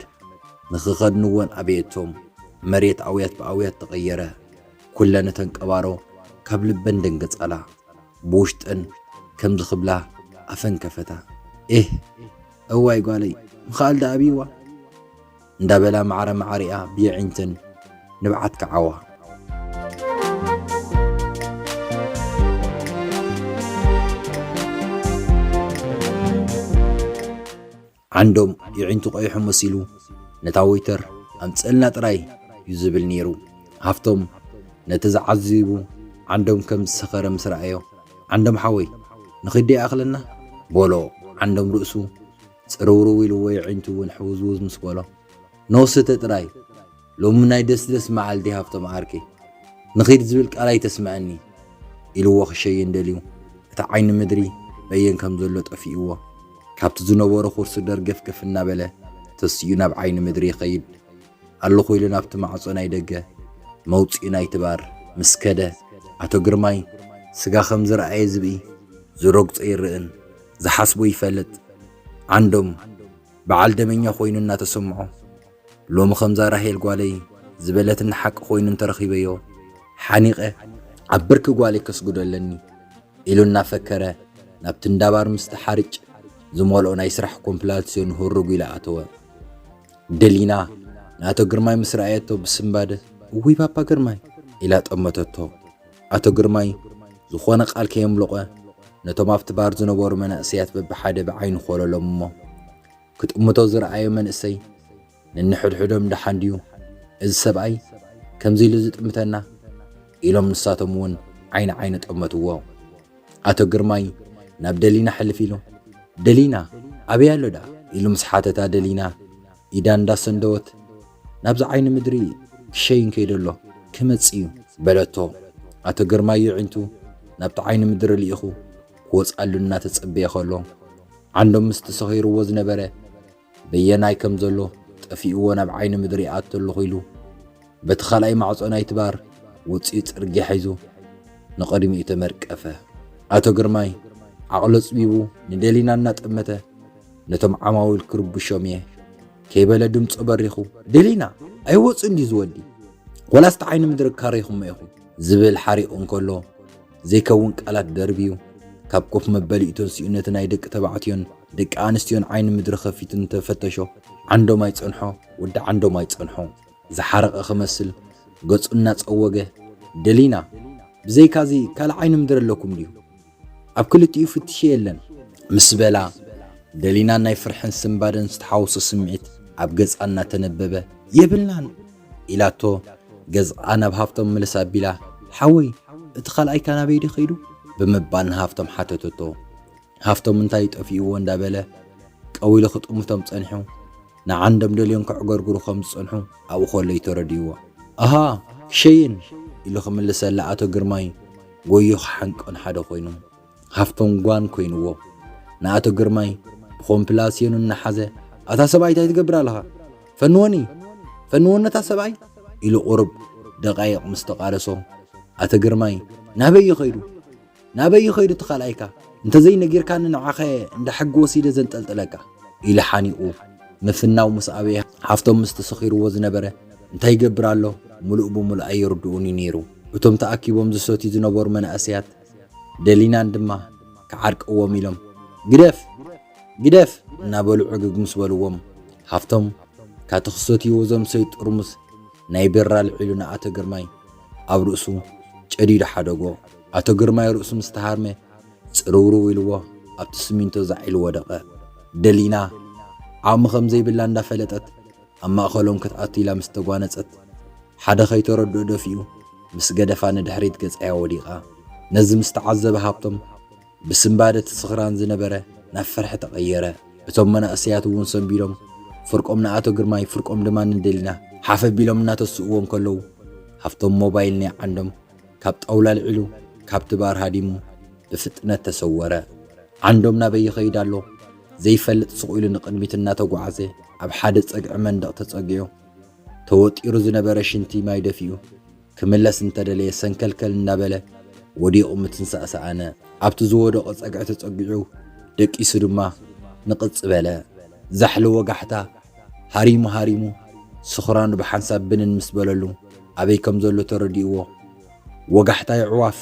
ንኽኸድንወን ኣበየቶም። መሬት ኣውያት ብኣውያት ተቐየረ። ኩለን እተን ቀባሮ ካብ ልበን ደንገጻላ። ብውሽጠን ከምዚ ክብላ ኣፈን ከፈታ። "ኤህ፣ እዋይ ጓለይ፣ ምኽኣል ደኣ ኣብይዋ" እንዳበላ ማዕረ ማዕሪኣ ብየዒንተን ንብዓት ከዓዋ። ዓንዶም የዒንቱ ቀይሑ መሲሉ፣ ነታ ወይተር "ኣምጽእልና ጥራይ" እዩ ዝብል ነይሩ። ሃፍቶም ነቲ ዝዓዚቡ ዓንዶም ከም ዝሰኸረ ምስ ረኣዮ፣ "ዓንዶም ሓወይ፣ ንኺድ ዶ ይኣኽለና?" በሎ። ዓንዶም ርእሱ ጽርውርው ኢልዎ፣ የዒንቱ እውን ሕውዝውዝ ምስ በሎ፣ "ኖ ስተ ጥራይ፣ ሎሚ ናይ ደስደስ መዓልቲ ሃፍቶም ዓርከይ፣ ንኺድ ዝብል ቃል ኣይተስምዐኒ" ኢልዎ ክሸይን ደልዩ፣ እቲ ዓይኒ ምድሪ በየን ከም ዘሎ ጠፊእዎ፣ ካብቲ ዝነበሮ ኩርሲ ደርገፍገፍ እናበለ ተሲኡ ናብ ዓይኒ ምድሪ ይኸይድ። ኣለኹ ኢሉ ናብቲ ማዕጾ ናይ ደገ መውጽኢ ናይቲ ባር ምስ ከደ፣ ኣቶ ግርማይ ስጋ ከም ዝረኣየ ዝብኢ ዝረግጾ ይርእን ዝሓስቦ ይፈልጥ። ዓንዶም በዓል ደመኛ ኮይኑ እናተሰምዖ፣ ሎሚ ከምዛ ራሄል ጓለይ ዝበለትኒ ሓቂ ኮይኑ እንተረኺበዮ፣ ሓኒቐ ኣብ ብርኪ ጓለይ ከስግዶ ኣለኒ ኢሉ እናፈከረ፣ ናብቲ እንዳባር ምስቲ ሓርጭ ዝመልኦ ናይ ስራሕ ኮምፕላሲዮን ህሩግ ኢላ ኣተወ። ደሊና ንኣቶ ግርማይ ምስ ረኣየቶ ብስንባደ፣ "እውይ ባባ ግርማይ" ኢላ ጠመተቶ። ኣቶ ግርማይ ዝኾነ ቃል ከየምለቖ፣ ነቶም ኣብቲ ባር ዝነበሩ መናእሰያት በብሓደ ብዓይኑ ኮለሎም እሞ፣ ክጥምቶ ዝረኣዮ መንእሰይ ነንሕድሕዶም፣ "ደሓን ድዩ እዚ ሰብኣይ ከምዚ ኢሉ ዝጥምተና?" ኢሎም ንሳቶም እውን ዓይኒ ዓይኒ ጠመትዎ። ኣቶ ግርማይ ናብ ደሊና ሕልፍ ኢሉ፣ "ደሊና ኣበይ ኣሎ ደኣ?" ኢሉ ምስ ሓተታ፣ ደሊና ኢዳ እንዳሰንደወት፣ "ናብዚ ዓይኒ ምድሪ ክሸይን ከይደሎ ክመጽእ እዩ" በለቶ። ኣቶ ግርማይ የዒንቱ ናብቲ ዓይኒ ምድሪ ልኢኹ ክወጽኣሉ እናተጸበየ ከሎ፣ ዓንዶም ምስቲ ሰኺርዎ ዝነበረ በየናይ ከም ዘሎ ጠፊእዎ ናብ ዓይኒ ምድሪ ይኣቱ ኣለኹ ኢሉ በቲ ካልኣይ ማዕጾ ናይቲ ባር ወጺኡ ጽርግያ ሒዙ ንቕድሚኡ ተመርቀፈ። ኣቶ ግርማይ ዓቕሉ ኣጽቢቡ ንደሊና እናጠመተ ነቶም ዓማዊል ክርብሾም እየ ከይበለ ድምፁ በሪኹ፣ "ደሊና ኣይወፅን ድዩ ዝወዲ? ወላስ እቲ ዓይኒ ምድሪ ካሪኹሞ ኢኹም?" ዝብል ሓሪቑ እንከሎ ዘይከውን ቃላት ደርብዩ ካብ ኮፍ መበሊኡ ተንሲኡ ነቲ ናይ ደቂ ተባዕትዮን ደቂ ኣንስትዮን ዓይኒ ምድሪ ከፊቱ እንተፈተሾ ዓንዶም ኣይጸንሖ፣ ወዲ ዓንዶም ኣይጸንሖ። ዝሓረቐ ክመስል ገጹ እናጸወገ፣ "ደሊና፣ ብዘይካዚ ካልእ ዓይኒ ምድሪ ኣለኩም ድዩ? ኣብ ክልቲኡ ፍትሺ የለን" ምስ በላ፣ ደሊና ናይ ፍርሕን ስንባደን ዝተሓወሶ ስምዒት ኣብ ገጻ እናተነበበ፣ "የብልናን" ኢላቶ ገዝኣ ናብ ሃፍቶም ምልስ ኣቢላ፣ "ሓወይ፣ እቲ ካልኣይካ ናበይ ድዩ ከይዱ?" ብምባል ንሃፍቶም ሓተተቶ። ሃፍቶም እንታይ ጠፊእዎ እንዳበለ ቀዊሉ ክጥምቶም ጸኒሑ፣ ንዓንዶም ደልዮም ከዕገርግሩ ከም ዝጸንሑ ኣብኡ ከሎ እዩ ተረዲእዎ። "ኣሃ፣ ክሸይን" ኢሉ ክምልሰላ ኣቶ ግርማይ ጎዩ ክሓንቆን ሓደ ኮይኑ፣ ሃፍቶም ጓን ኮይንዎ። ንኣቶ ግርማይ ብኮምፕላሲዮኑ እናሓዘ፣ "ኣታ ሰብኣይ እንታይ ትገብር ኣለኻ? ፈንወኒ፣ ፈንወኒ ነታ ሰብኣይ" ኢሉ ቁሩብ ደቃይቕ ምስ ተቃለሶ፣ ኣቶ ግርማይ፣ "ናበይ እዩ ከይዱ? ናበይ እዩ ከይዱ እቲ ካልኣይካ? እንተዘይ ነጊርካኒ ንዓኸ እንዳ ሕጊ ወሲደ ዘንጠልጥለካ" ኢሉ ሓኒቑ ምፍናው ምስ ኣበየ፣ ሃፍቶም ምስቲ ሰኺርዎ ዝነበረ እንታይ ይገብር ኣሎ ምሉእ ብምሉእ ኣይርድኡን እዩ ነይሩ። እቶም ተኣኪቦም ዝሰትዩ ዝነበሩ መናእሰያት ደሊናን ድማ ክዓርቅዎም ኢሎም፣ "ግደፍ! ግደፍ!" እናበሉ ዕግግ ምስ በልዎም፣ ሃፍቶም ካቲ ክሰትይዎ ዘምሰዩ ጥርሙስ ናይ ቢራ ኣልዒሉ ንኣቶ ግርማይ ኣብ ርእሱ ጨዲዱ ሓደጎ። ኣቶ ግርማይ ርእሱ ምስ ተሃርመ ጽርውርው ኢልዎ ኣብቲ ስሚንቶ ዛዒሉ ወደቐ። ደሊና ዓቕሚ ከም ዘይብላ እንዳፈለጠት ኣብ ማእከሎም ክትኣቱ ኢላ ምስ ተጓነጸት፣ ሓደ ከይተረድኦ ደፊኡ ምስ ገደፋ ንድሕሪት ገጻያ ወዲቓ። ነዚ ምስ ተዓዘበ ሃብቶም ብስንባደ እቲ ስኽራን ዝነበረ ናብ ፍርሒ ተቐየረ። እቶም መናእሰያት እውን ሰንቢዶም፣ ፍርቆም ንኣቶ ግርማይ፣ ፍርቆም ድማ ንደሊና ሓፍ ኣቢሎም እናተስእዎ እንከለዉ፣ ሃፍቶም ሞባይል ናይ ዓንዶም ካብ ጣውላ ኣልዒሉ ካብቲ ባር ሃዲሙ ብፍጥነት ተሰወረ። ዓንዶም ናበይ ይኸይድ ኣሎ ዘይፈልጥ፣ ስቕ ኢሉ ንቕድሚት እናተጓዓዘ ኣብ ሓደ ጸግዒ መንደቕ ተጸጊዑ፣ ተወጢሩ ዝነበረ ሽንቲ ማይ ደፊኡ ክምለስ እንተደለየ ሰንከልከል እናበለ ወዲቑ ምትንሳእ ሰኣነ። ኣብቲ ዝወደቖ ጸግዒ ተጸጊዑ ደቂሱ ድማ ንቕጽ በለ። ዛሕሊ ወጋሕታ ሃሪሙ ሃሪሙ ስኽራኑ ብሓንሳብ ብንን ምስ በለሉ ኣበይ ከም ዘሎ ተረዲእዎ። ወጋሕታ የዕዋፍ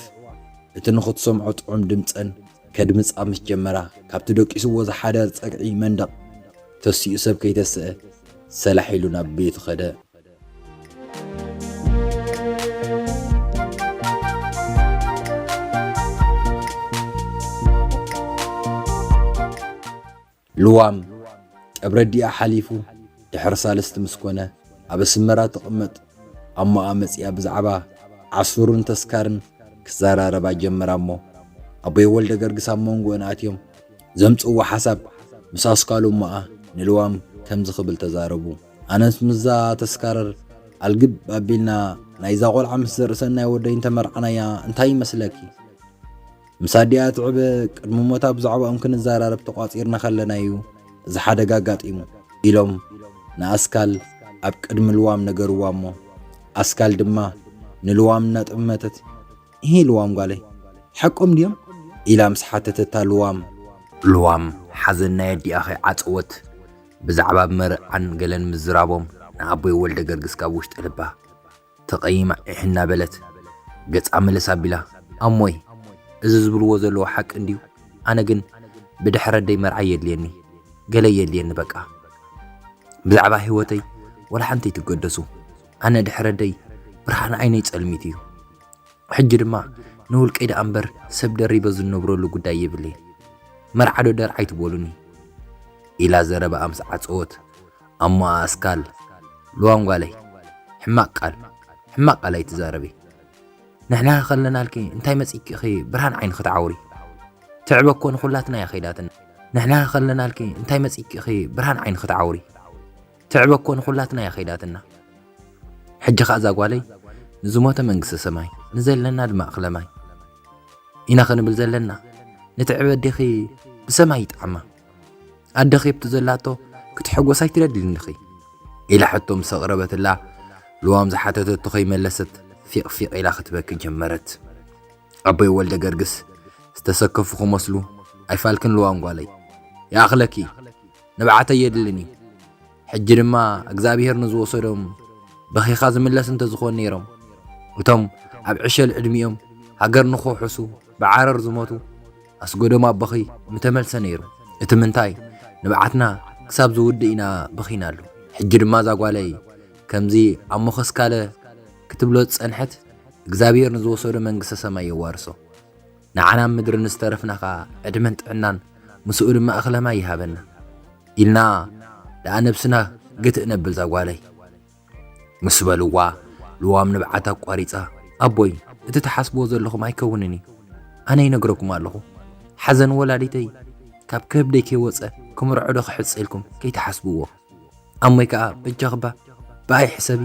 እቲ ንኽትሰምዖ ጥዑም ድምጸን ከድምጻ ምስ ጀመራ፣ ካብቲ ደቂስዎ ዝሓደር ጸግዒ መንደቕ ተሲኡ ሰብ ከይተስአ ሰላሕ ኢሉ ናብ ቤቱ ኸደ። ልዋም ቀብሪ ኣዲኣ ሓሊፉ ድሕሪ ሳልስቲ ምስ ኮነ፣ ኣብ ኣስመራ ትቕመጥ ኣሞኣ መጺኣ ብዛዕባ ዓሱርን ተስካርን ክዘራረባ ጀመራ። እሞ ኣቦይ ወልደ ገርግስ ኣብ መንጎአን ኣትዮም ዘምጽእዎ ሓሳብ ምስ ኣስካሉ እሞኣ ንልዋም ከምዚ ክብል ተዛረቡ። ኣነስ ምስዛ ተስካር ኣልግብ ኣቢልና ናይዛ ቆልዓ ምስ ዘርእሰናይ ወደይ እንተመርዓናያ እንታይ ይመስለኪ? ምስ ኣዲኣ ትዕበ ቅድሚ ሞታ ብዛዕባኦም ክንዘራረብ ተቋጺርና ከለና እዩ እዚ ሓደጋ ኣጋጢሙ ኢሎም ንኣስካል ኣብ ቅድሚ ልዋም ነገርዋ። እሞ ኣስካል ድማ ንልዋም እናጠመተት፣ "እሂ ልዋም ጓለይ፣ ሓቆም ድዮም?" ኢላ ምስ ሓተተታ፣ ልዋም ልዋም ሓዘን ናይ ኣዲኣ ከይዓጸወት ብዛዕባ መርዓን ገለን ምዝራቦም ንኣቦይ ወልደ ገርግስ ካብ ውሽጢ ልባ ተቐይማ ዒሕ እናበለት ገጻ ምልስ ኣቢላ፣ ኣሞይ፣ እዚ ዝብልዎ ዘለዎ ሓቂ እንድዩ፣ ኣነ ግን ብድሕረደይ መርዓይ የድልየኒ፣ ገለ የድልየኒ በቃ። ብዛዕባ ህይወተይ ወላ ሓንቲ ኣይትገደሱ። ኣነ ድሕረደይ ብርሃን ዓይነይ ጸልሚት እዩ። ሕጂ ድማ ንውልቀይ ደኣ እምበር ሰብ ደሪበ ዝነብረሉ ጉዳይ የብለይን። መርዓዶ ደርዓይ ትበሉኒ? ኢላ ዘረባኣ ምስ ዓጸወት፣ ኣሞኣ ኣስካል፣ ልዋም ጓለይ፣ ሕማቕ ቃል፣ ሕማቕ ቃል ኣይትዛረቢ። ንሕና ከለናልኪ እንታይ መጺኪ ኢኺ ብርሃን ዓይንኺ ትዓውሪ? ትዕበ እኮ ንኹላትና እያ ከይዳትና። ንሕና ከለናልኪ እንታይ መጺኪ ኢኺ ብርሃን ዓይንኺ ትዓውሪ? ትዕበ እኮ ንኹላትና እያ ከይዳትና። ሕጂ ኸኣ እዛ ጓለይ ንዝሞተ መንግስተ ሰማይ፣ ንዘለና ድማ እኽለ ማይ ኢና ክንብል ዘለና። ንትዕበ ኣዴኺ ብሰማይ ይጥዓማ። ኣደኺ ኣብቲ ዘላቶ ክትሕጎስ ኣይትደልን ዲኺ? ኢላ ሕቶ ምስ ኣቕረበትላ፣ ልዋም ዝሓተተቶ ከይመለሰት ፊቕ ፊቕ ኢላ ክትበኪ ጀመረት። ኣቦይ ወልደ ገርግስ ዝተሰከፉ ክመስሉ፣ ኣይፋልክን ልዋም ጓለይ፣ ይኣኽለኪ፣ ንብዓተይ የድልን እዩ። ሕጂ ድማ እግዚኣብሄር ንዝወሰዶም በኺኻ ዝምለስ እንተዝኾን ነይሮም፣ እቶም ኣብ ዕሸል ዕድሚኦም ሃገር ንኽውሕሱ ብዓረር ዝሞቱ ኣስገዶም ኣቦኺ ምተመልሰ ነይሩ። እቲ ምንታይ ንብዓትና ክሳብ ዝውድእ ኢና በኺናሉ። ሕጂ ድማ እዛ ጓለይ ከምዚ ኣብ መኸስካለ ክትብሎ ዝጸንሐት እግዚኣብሄር ንዝወሰዶ መንግስተ ሰማይ የዋርሶ። ንዓና ኣብ ምድሪ ንዝተረፍና ኸኣ ዕድመን ጥዕናን ምስኡ ድማ እኽለ ማይ ይሃበና ኢልና ደኣ ነብስና ግትእ ነብል እዛ ጓለይ። ምስ በልዋ ልዋም ንብዓታ ኣቋሪጻ፣ ኣቦይ፣ እቲ ትሓስብዎ ዘለኹም ኣይከውንን እዩ። ኣነ ይነግረኩም ኣለኹ። ሓዘን ወላዲተይ ካብ ከብደይ ከይወጸ ክምርዖ ዶ ክሕጽ ኢልኩም ከይትሓስብዎ። ኣሞይ ከኣ በጃኺ እባ ብኣይ ሕሰቢ፣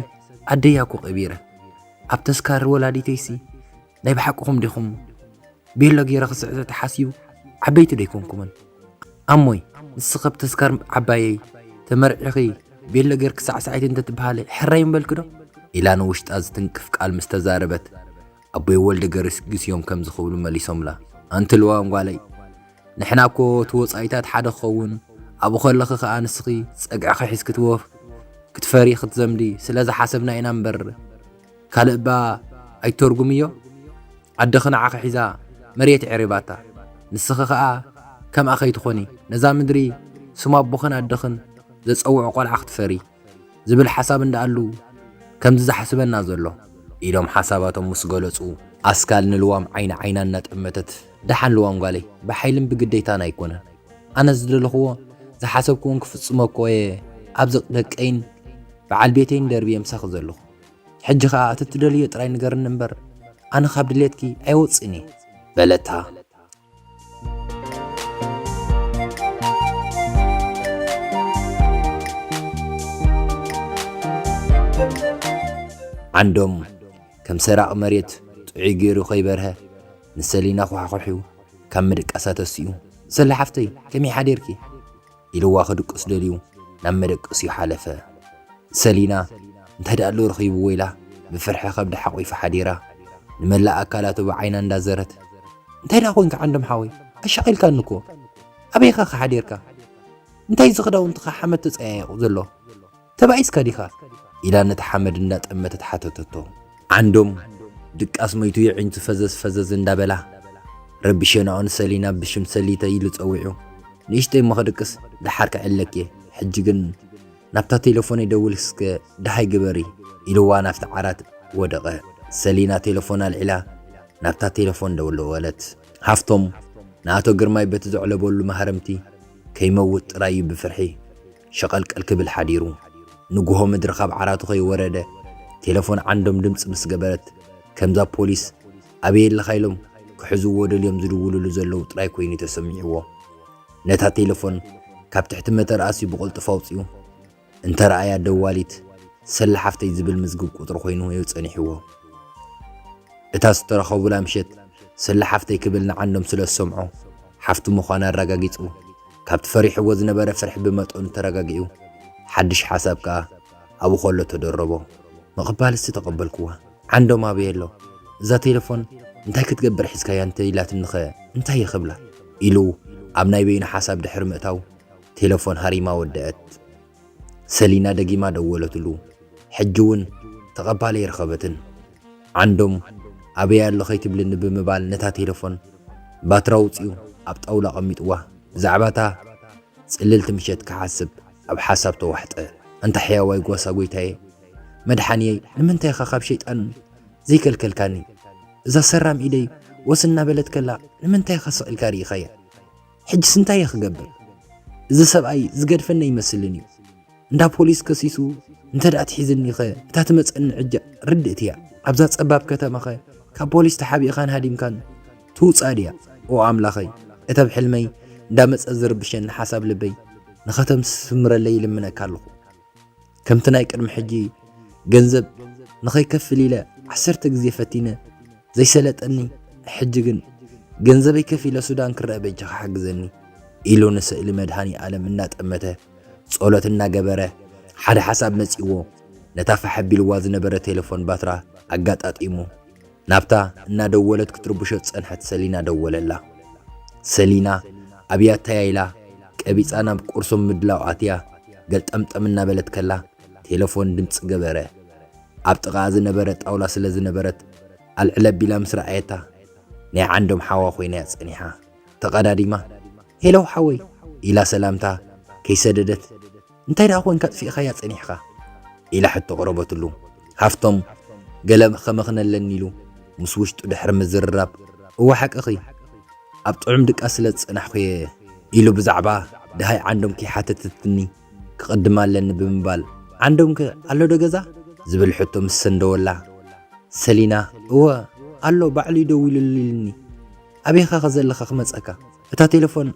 ኣደይ እያ እኮ ቀቢረ። ኣብ ተስካር ወላዲተይሲ ናይ ብሓቅኹም ዲኹም ቤሎ ገይረ ክስዕስዕ ተሓስዩ ዓበይቲ ዶ ኣይኮንኩምን? ኣሞይ ንስኺ ኣብ ተስካር ዓባየይ ተመርዒኺ ቤሎ ገይርኪ ሳዕሳዒት እንተትበሃሊ ሕራይ ምበልኪ ዶ? ኢላ ንውሽጣ ዝትንክፍ ቃል ምስ ተዛረበት ኣቦይ ወልደ ገርግስ እዮም ከምዚ ክብሉ መሊሶምላ። ኣንቲ ልዋም ጓለይ ንሕና እኮ እቲ ወጻኢታት ሓደ ክኸውን ኣብኡ ከለኺ ከኣ ንስኺ ጸግዕኺ ሒዝኪ ትወፍ ክትፈሪ ክትዘምዲ ስለ ዝሓሰብና ኢና እምበር ካልእ እባ ኣይትተርጉምዮ። ኣደኺ ንዓኺ ሒዛ መሬት የዕሪባታ። ንስኺ ከኣ ከምኣ ከይትኾኒ ነዛ ምድሪ ስም ኣቦኽን ኣደኽን ዘጸውዖ ቆልዓ ክትፈሪ ዝብል ሓሳብ እንዳኣሉ ከምዚ ዝሓስበና ዘሎ ኢሎም ሓሳባቶም ምስ ገለጹ ኣስካል ንልዋም ዓይኒ ዓይና እናጠመተት ደሓን ልዋም ጓለይ ብሓይልን ብግዴታን ኣይኮነን ኣነ ዝደለኽዎ ዝሓሰብክዎን ክፍጽሞ እኮ እየ ኣብዚ ደቀይን በዓል ቤተይን ደርብየ ምሳኺ ዘለኹ ሕጂ ኸኣ እቲ ትደልዮ ጥራይ ንገርኒ እምበር ኣነ ካብ ድሌትኪ ኣይወጽእን እየ በለታ። ዓንዶም ከም ሰራቕ መሬት ጥዑይ ገይሩ ከይበርሀ ንሰሊና ኳሕኩሒው ካብ ምድቃሳ ተሲኡ ሰሊ ሓፍተይ ከመይ ሓዲርኪ ኢልዋ ክድቅስ ደልዩ ናብ መደቀሲኡ ሓለፈ። ሰሊና እንታይ ደኣ ኣሎ ረኺብዎ ኢላ ብፍርሒ ከብዳ ሓቒፋ ሓዲራ ንመላእ ኣካላቱ ብዓይና እንዳዘረት እንታይ ደኣ ኮንካ ዓንዶም ሓወይ ኣሻቒልካኒ እኮ ኣበይኻ ሓዲርካ እንታይ እዚ ክዳውንትኻ ሓመድ ተጸያይቑ ዘሎ ተባኢስካ ዲኻ ኢላ ነቲ ሓመድ እንዳጠመተት ሓተተቶ። ዓንዶም ድቃስ መይቱ የዒንቱ ፈዘዝ ፈዘዝ እንዳበላ ረቢሸናኦ ንሰሊና ብሽም ሰሊተ ኢሉ ጸዊዑ ንእሽተይ እሞ ክድቅስ ደሓር ክዕለክ እየ ሕጂ ግን ናብታ ቴሌፎነይ ደውል እስከ ደሃይ ግበሪ ኢልዋ ናብቲ ዓራት ወደቐ። ሰሊና ቴሌፎን ኣልዒላ ናብታ ቴሌፎን ደወለት። ሃፍቶም ንኣቶ ግርማይ በቲ ዘዕለበሉ ማህረምቲ ከይመውት ጥራይ እዩ ብፍርሒ ሸቐልቀል ክብል ሓዲሩ። ንግሆ ምድሪ ካብ ዓራቱ ከይወረደ ቴሌፎን ዓንዶም ድምፂ ምስ ገበረት ከምዛ ፖሊስ ኣበይ ኣለኻ ኢሎም ክሕዝዎ ደልዮም ዝድውልሉ ዘለዉ ጥራይ ኮይኑ ተሰሚዕዎ። ነታ ቴሌፎን ካብ ትሕቲ መተርኣሲ ብቕልጡፍ ኣውፂኡ እንተ ረኣያ ደዋሊት ሰላ ሓፍተይ ዝብል ምዝግብ ቁፅሪ ኮይኑ እዩ ፀኒሕዎ። እታ ዝተረኸቡላ ምሸት ሰላ ሓፍተይ ክብል ንዓንዶም ስለ ዝሰምዖ ሓፍቱ ምዃና ኣረጋጊፁ ካብቲ ፈሪሕዎ ዝነበረ ፍርሒ ብመጠኑ ተረጋጊኡ ሓድሽ ሓሳብ ከኣ ኣብኡ ከሎ ተደረቦ። ምቕባልሲ ተቐበልክዋ። ዓንዶም ኣበይ ኣሎ? እዛ ቴሌፎን እንታይ ክትገብር ሒዝካያ እንተ ኢላትኒኸ እንታይ እየ ክብላ? ኢሉ ኣብ ናይ በይኑ ሓሳብ ድሕሪ ምእታው ቴሌፎን ሃሪማ ወደአት። ሰሊና ደጊማ ደወለትሉ። ሕጂ እውን ተቐባሊ ኣይረኸበትን። ዓንዶም ኣበይ ኣሎ ከይትብልኒ ብምባል ነታ ቴሌፎን ባትራ ውፅኡ ኣብ ጣውላ ኣቐሚጥዋ ብዛዕባታ ጽልልቲ ምሸት ክሓስብ ኣብ ሓሳብ ተዋሕጠ። ኣንታ ሕያዋይ ጓሳ ጎይታየ፣ መድሓንየይ፣ ንምንታይ ኢኻ ካብ ሸይጣን ዘይከልከልካኒ? እዛ ሰራም ኢደይ ወስ እናበለት ከላ ንምንታይ ኢኻ ስቕ ኢልካ ርኢኻያ? ሕጅስ እንታይ እየ ክገብር? እዚ ሰብኣይ ዝገድፈኒ ኣይመስልን እዩ። እንዳ ፖሊስ ከሲሱ እንተ ደኣ ትሒዝኒ ኸ እታ ትመጸኒ ዕጃ ርድእቲ እያ። ኣብዛ ጸባብ ከተማ ኸ ካብ ፖሊስ ተሓቢእኻን ሃዲምካን ትውጻእ ድያ? ኦ ኣምላኸይ፣ እታ ብሕልመይ እንዳመጸ ዝርብሸኒ ሓሳብ ልበይ ንኸተምስምረለይ ይልምነካ ኣለኹ። ከምቲ ናይ ቅድሚ ሕጂ ገንዘብ ንኸይከፍል ኢለ ዓሰርተ ግዜ ፈቲነ ዘይሰለጠኒ፣ ሕጂ ግን ገንዘበይ ከፊለ ሱዳን ክረአ በጃኻ ሓግዘኒ ኢሉ ንስእሊ መድሃኒ ኣለም እናጠመተ ጸሎት እናገበረ ሓደ ሓሳብ መጺእዎ ነታ ፋሕ ኣቢልዋ ዝነበረ ቴሌፎን ባትራ ኣጋጣጢሙ ናብታ እናደወለት ክትርብሾ ዝጸንሐት ሰሊና ደወለላ። ሰሊና ኣብያ ተያይላ ቀቢጻ ናብ ቁርሶም ምድላው ኣትያ ገልጠምጠም እናበለት ከላ ቴሌፎን ድምጺ ገበረ። ኣብ ጥቓኣ ዝነበረ ጣውላ ስለ ዝነበረት ኣልዕል ኣቢላ ምስ ረኣየታ ናይ ዓንዶም ሓዋ ኮይና እያ ጸኒሓ። ተቐዳዲማ "ሄሎ ሓወይ" ኢላ ሰላምታ ከይሰደደት "እንታይ ደኣ ኮንካ ጥፊእኻያ ጸኒሕካ?" ኢላ ሕቶ ኣቕረበትሉ። ሃፍቶም ገለ ከመኽነለኒ ኢሉ ምስ ውሽጡ ድሕሪ ምዝርራብ "እወ ሓቅኺ፣ ኣብ ጥዑም ድቃስ ስለ ዝጸናሕኩ እየ" ኢሉ ብዛዕባ ደሃይ ዓንዶም ከይሓተተትኒ ክቕድም ኣለኒ ብምባል "ዓንዶምከ ኣሎ ዶ ገዛ?" ዝብል ሕቶ ምስ ሰንደወላ ሰሊና "እወ ኣሎ፣ ባዕሉ እዩ ደዊሉልኒ። ኣበይኻ ከ ዘለኻ ክመጸካ? እታ ቴሌፎን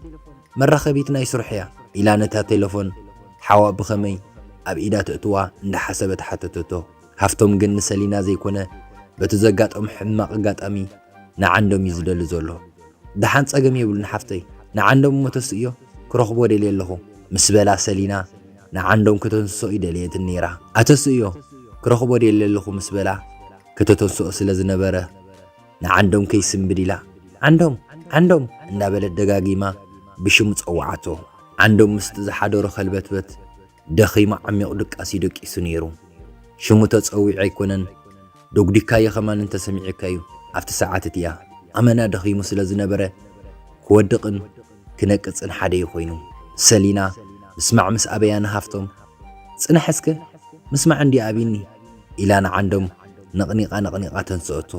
መራኸቢት ናይ ስርሑ እያ" ኢላ ነታ ቴሌፎን ሓዋ ብኸመይ ኣብ ኢዳ ተእትዋ እንዳሓሰበት ሓተተቶ። ሃፍቶም ግን ንሰሊና ዘይኮነ በቲ ዘጋጠሞ ሕማቕ ኣጋጣሚ ንዓንዶም እዩ ዝደሊ ዘሎ። "ደሓን ጸገም የብሉን ሓፍተይ፣ ንዓንዶም እሞ ተስእዮ ክረኽቦ ደልየ ኣለኹ" ምስ በላ ሰሊና ንዓንዶም ከተንስኦ እዩ ደልየትን ነይራ። "ኣተስእዮ ክረኽቦ ደልየ ኣለኹ" ምስ በላ ከተተንስኦ ስለ ዝነበረ ንዓንዶም ከይስንብድ ኢላ "ዓንዶም! ዓንዶም!" እንዳበለት ደጋጊማ ብሽሙ ጸውዓቶ። ዓንዶም ምስቲ ዝሓደሮ ከልበትበት ደኺሙ ዓሚቕ ድቃስ እዩ ደቂሱ ነይሩ። ሽሙ ተጸዊዑ ኣይኮነን፣ ዶጉዲካዮ ከማን እንተሰሚዑካ እዩ ኣብቲ ሰዓት እቲኣ። ኣመና ደኺሙ ስለ ዝነበረ ክወድቕን ክነቅጽን ሓደ እዩ ኮይኑ። ሰሊና ምስማዕ ምስ ኣበያ ንሃፍቶም "ጽናሕ እስከ ምስማዕ እንዲ ኣብይኒ" ኢላ ንዓንዶም ነቕኒቓ ነቕኒቓ ተንስኦቶ።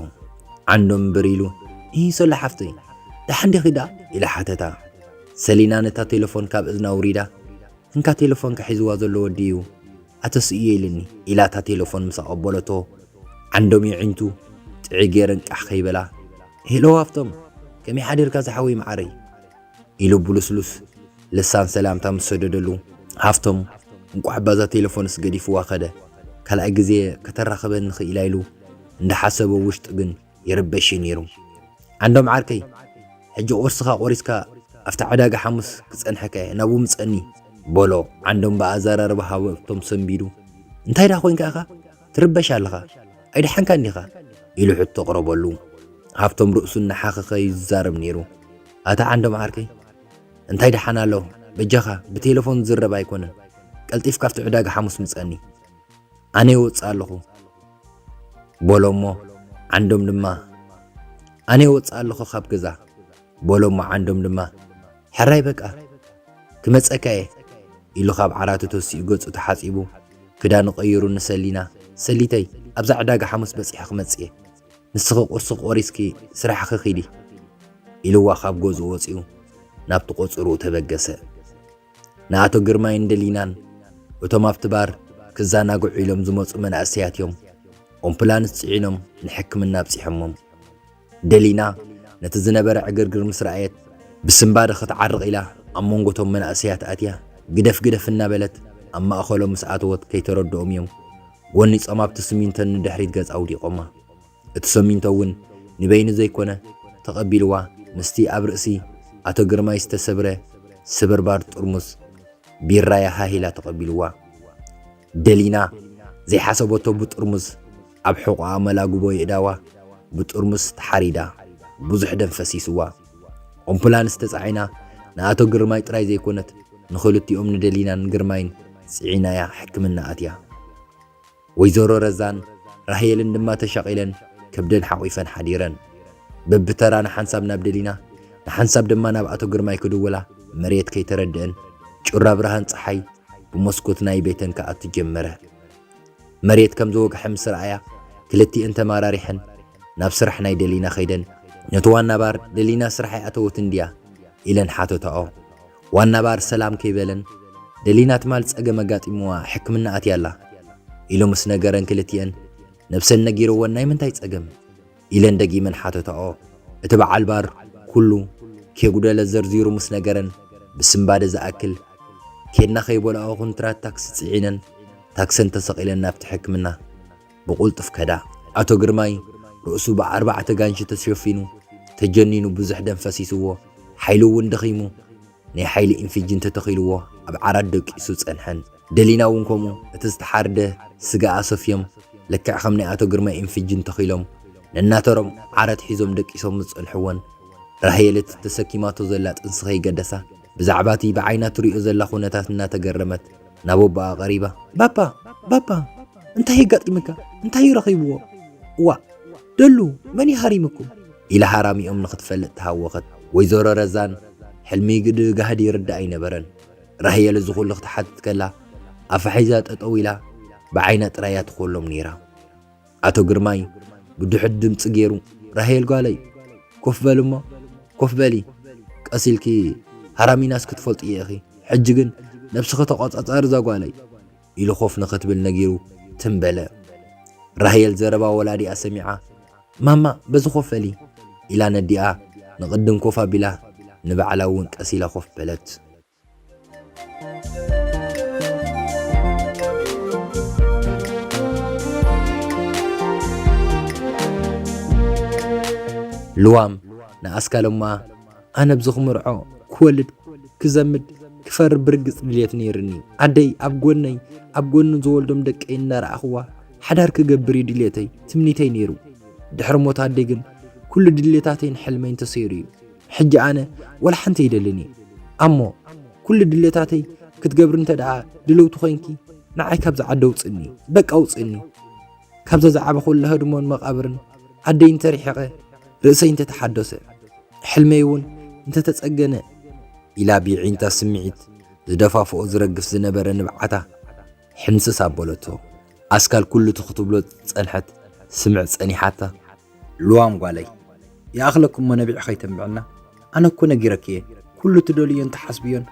ዓንዶም ብር ኢሉ "እሂ ሶሎ ሓፍተይ፣ ደሓን ዲኺ ደኣ?" ኢላ ሓተታ። ሰሊና ነታ ቴሌፎን ካብ እዝና ኣውሪዳ "እንካ ቴሌፎንካ ሒዝዋ ዘሎ ወዲ እዩ፣ ኣተስእዮ ኢሉኒ" ኢላ እታ ቴሌፎን ምስ ኣቐበለቶ ዓንዶም የዒንቱ ጥዒ ገይረን ቃሕ ከይበላ "ሄሎ ሃፍቶም፣ ከመይ ሓዲርካ ዝሓወይ መዓረይ?" ኢሉ ብልስሉስ ልሳን ሰላምታ ምስ ሰደደሉ፣ ሃፍቶም እንቋዕ ባዛ ቴሌፎንስ ገዲፍዋ ከደ፣ ካልኣይ ግዜ ከተራኽበኒ ኽኢላ ኢሉ እንዳሓሰበ ውሽጡ ግን ይርበሽ እዩ ነይሩ። "ዓንዶም ዓርከይ፣ ሕጂ ቁርስኻ ቆሪስካ ኣብቲ ዕዳጋ ሓሙስ ክጸንሐካ እየ፣ ናብኡ ምጸኒ" በሎ። ዓንዶም ብኣዘራርባ ሃፍቶም ሰንቢዱ "እንታይ ደኣ ኮይንካ ኢኻ ትርበሽ ኣለኻ? ኣይደሓንካን ዲኻ?" ኢሉ ሕቶ ኣቕረበሉ። ሃፍቶም ርእሱ እናሓኸኸ እዩ ዝዛረብ ነይሩ። "ኣታ ዓንዶም ዓርከይ፣ እንታይ ደሓን ኣሎ? በጃኻ ብቴሌፎን ዝዝረብ ኣይኮነን። ቀልጢፍካ ኣብቲ ዕዳጋ ሓሙስ ምጸኒ። ኣነ ይወጽእ ኣለኹ" በሎ እሞ ዓንዶም ድማ "ኣነ ይወጽእ ኣለኹ ካብ ገዛ" በሎ እሞ ዓንዶም ድማ "ሕራይ በቃ ክመጸካ እየ" ኢሉ ካብ ዓራቱ ተሲኡ ገጹ ተሓጺቡ ክዳኑ ቀይሩ ንሰሊና "ሰሊተይ ኣብዛ ዕዳጋ ሓሙስ በጺሐ ክመጽእ እየ። ንስኺ ቁርስኺ ቆሪስኪ ስራሕኺ ኪዲ" ኢልዋ ካብ ገዝኡ ወጺኡ ናብቲ ቆጽርኡ ተበገሰ። ንኣቶ ግርማይን ደሊናን እቶም ኣብቲ ባር ክዘናግዑ ኢሎም ዝመጹ መናእሰያት እዮም ኦምፕላንስ ጽዒኖም ንሕክምና ኣብጺሖሞም። ደሊና ነቲ ዝነበረ ዕግርግር ምስ ረኣየት ብስንባደ ክትዓርቕ ኢላ ኣብ መንጎ እቶም መናእሰያት ኣትያ ግደፍ ግደፍ እናበለት ኣብ ማእኸሎም ምስ ኣተወት ከይተረድኦም እዮም ጎኒጾም ኣብቲ ስሚንቶ ንድሕሪት ገጻ ኣውዲቖማ። እቲ ሰሚንቶ እውን ንበይኑ ዘይኮነ ተቐቢልዋ ምስቲ ኣብ ርእሲ ኣቶ ግርማይ ዝተሰብረ ስብርባር ጥርሙስ ቢራያ ሃሂላ ተቐቢልዋ። ደሊና ዘይሓሰበቶ ብጥርሙስ ኣብ ሕቖኣ መላግቦ የእዳዋ ብጥርሙስ ተሓሪዳ ብዙሕ ደም ፈሲስዋ። ኦምፕላንስ ተጻዒና ንኣቶ ግርማይ ጥራይ ዘይኮነት ንኽልቲኦም ንደሊናን ግርማይን ጽዒናያ ሕክምና ኣትያ። ወይዘሮ ረዛን ራሄልን ድማ ተሻቒለን ከብደን ሓቒፈን ሓዲረን። በብተራ ንሓንሳብ ናብ ደሊና፣ ንሓንሳብ ድማ ናብ ኣቶ ግርማይ ክድውላ መሬት ከይተረድአን ጩራ ብርሃን ጸሓይ ብመስኮት ናይ ቤተን ክኣቱ ጀመረ። መሬት ከም ዝወግሐ ምስ ረኣያ ክልቲኤን ተማራሪሐን ናብ ስራሕ ናይ ደሊና ከይደን ነቲ ዋና ባር ደሊና ስራሕ ኣይኣተወትን ድያ ኢለን ሓተታኦ። ዋና ባር ሰላም ከይበለን ደሊና ትማል ጸገም ኣጋጢምዋ ሕክምና ኣትያ ኣላ ኢሉ ምስ ነገረን ክልቲኤን ነብሰን ነጊርወን ናይ ምንታይ ጸገም ኢለን ደጊመን ሓተታኦ። እቲ በዓል ባር ኩሉ ኬጉደለ ዘርዚሩ ምስ ነገረን ብስንባደ ዝኣክል ኬድና ከይበልኦ ኩንትራት ታክሲ ጽዒነን ታክሰን ተሰቒለን ናብቲ ሕክምና ብቑልጡፍ ከዳ። ኣቶ ግርማይ ርእሱ ብኣርባዕተ ጋንሺ ተሸፊኑ ተጀኒኑ ብዙሕ ደም ፈሲስዎ ሓይሉ እውን ደኺሙ ናይ ሓይሊ ኢንፊጅን ተተኺልዎ ኣብ ዓራት ደቂሱ ጸንሐን። ደሊና እውን ከምኡ እቲ ዝተሓርደ ስጋ ኣሰፍዮም ልክዕ ከም ናይ ኣቶ ግርማይ ኢንፊጅን ተኺሎም ነናተሮም ዓራት ሒዞም ደቂሶም ዝጸንሕወን ራሄል እቲ ተሰኪማቶ ዘላ ጥንሲ ከይገደሳ ብዛዕባ እቲ ብዓይና ትሪኦ ዘላ ኩነታት እናተገረመት ናብ ኣቦኣ ቀሪባ፣ "ባባ፣ ባባ፣ እንታይ የጋጢምካ? እንታይ እዩ ረኺብዎ? እዋእ፣ ደሉ፣ መን እዩ ሃሪምኩም?" ኢላ ሃራሚኦም ንኽትፈልጥ ተሃወኸት። ወይዘሮ ረዛን ሕልሚ ግዲ ጋህዲ ይርዳእ ኣይነበረን። ራሄል እዚ ኩሉ ክትሓትት ከላ ኣፋ ሒዛ ጠጠው ኢላ ብዓይና ጥራይ እያ ትኾሎም ነይራ። ኣቶ ግርማይ ብድሑድ ድምፂ ገይሩ፣ "ራሄል ጓለይ፣ ኮፍ በሊ እሞ፣ ኮፍ በሊ። ቀስ ኢልኪ ሃራሚናስ ክትፈልጥዮ ኢኺ። ሕጂ ግን ነብስኺ ተቖጻጸሪ እዛ ጓለይ" ኢሉ ኮፍ ንኽትብል ነጊሩ ትም በለ። ራሄል ዘረባ ወላዲኣ ሰሚዓ፣ "ማማ፣ በዚ ኮፍ በሊ" ኢላ ነዲኣ ንቕድም ኮፍ ኣቢላ ንባዕላ እውን ቀስ ኢላ ኮፍ በለት። ልዋም ንኣስካል እማ፣ "ኣነ ብዚ ክምርዖ፣ ክወልድ፣ ክዘምድ፣ ክፈሪ ብርግጽ ድልየት ነይርኒ። ኣደይ ኣብ ጎነይ፣ ኣብ ጎኒ ዝወልዶም ደቀይ እናረኣኽዋ ሓዳር ክገብር እዩ ድልየተይ፣ ትምኒተይ ነይሩ። ድሕሪ ሞት ኣደይ ግን ኩሉ ድልየታተይን ሕልመይን ተሰይሩ እዩ። ሕጂ ኣነ ወላ ሓንቲ ኣይደልን እየ። ኣሞ ኩሉ ድልየታተይ ክትገብሪ እንተ ደኣ ድልውቲ ኮይንኪ ንዓይ ካብዛ ዓዲ ኣውጽእኒ፣ በቃ ኣውጽእኒ። ካብዛ ዝዓበኹላ ህድሞን መቓብርን ኣደይ እንተርሒቐ፣ ርእሰይ እንተተሓደሰ፣ ሕልመይ እውን እንተተጸገነ" ኢላ ብይዒንታ ስምዒት ዝደፋፍኦ ዝረግፍ ዝነበረ ንብዓታ ሕምስስ ኣበለቶ። ኣስካል ኩሉ እቲ ክትብሎ ዝጸንሐት ስምዕ ጸኒሓታ። "ልዋም ጓለይ፣ ይኣኽለኩ እሞ ነቢዕ ከይተንብዕና። ኣነ እኮ ነጊረኪ እየ። ኩሉ ትደልዮን ትሓስብዮን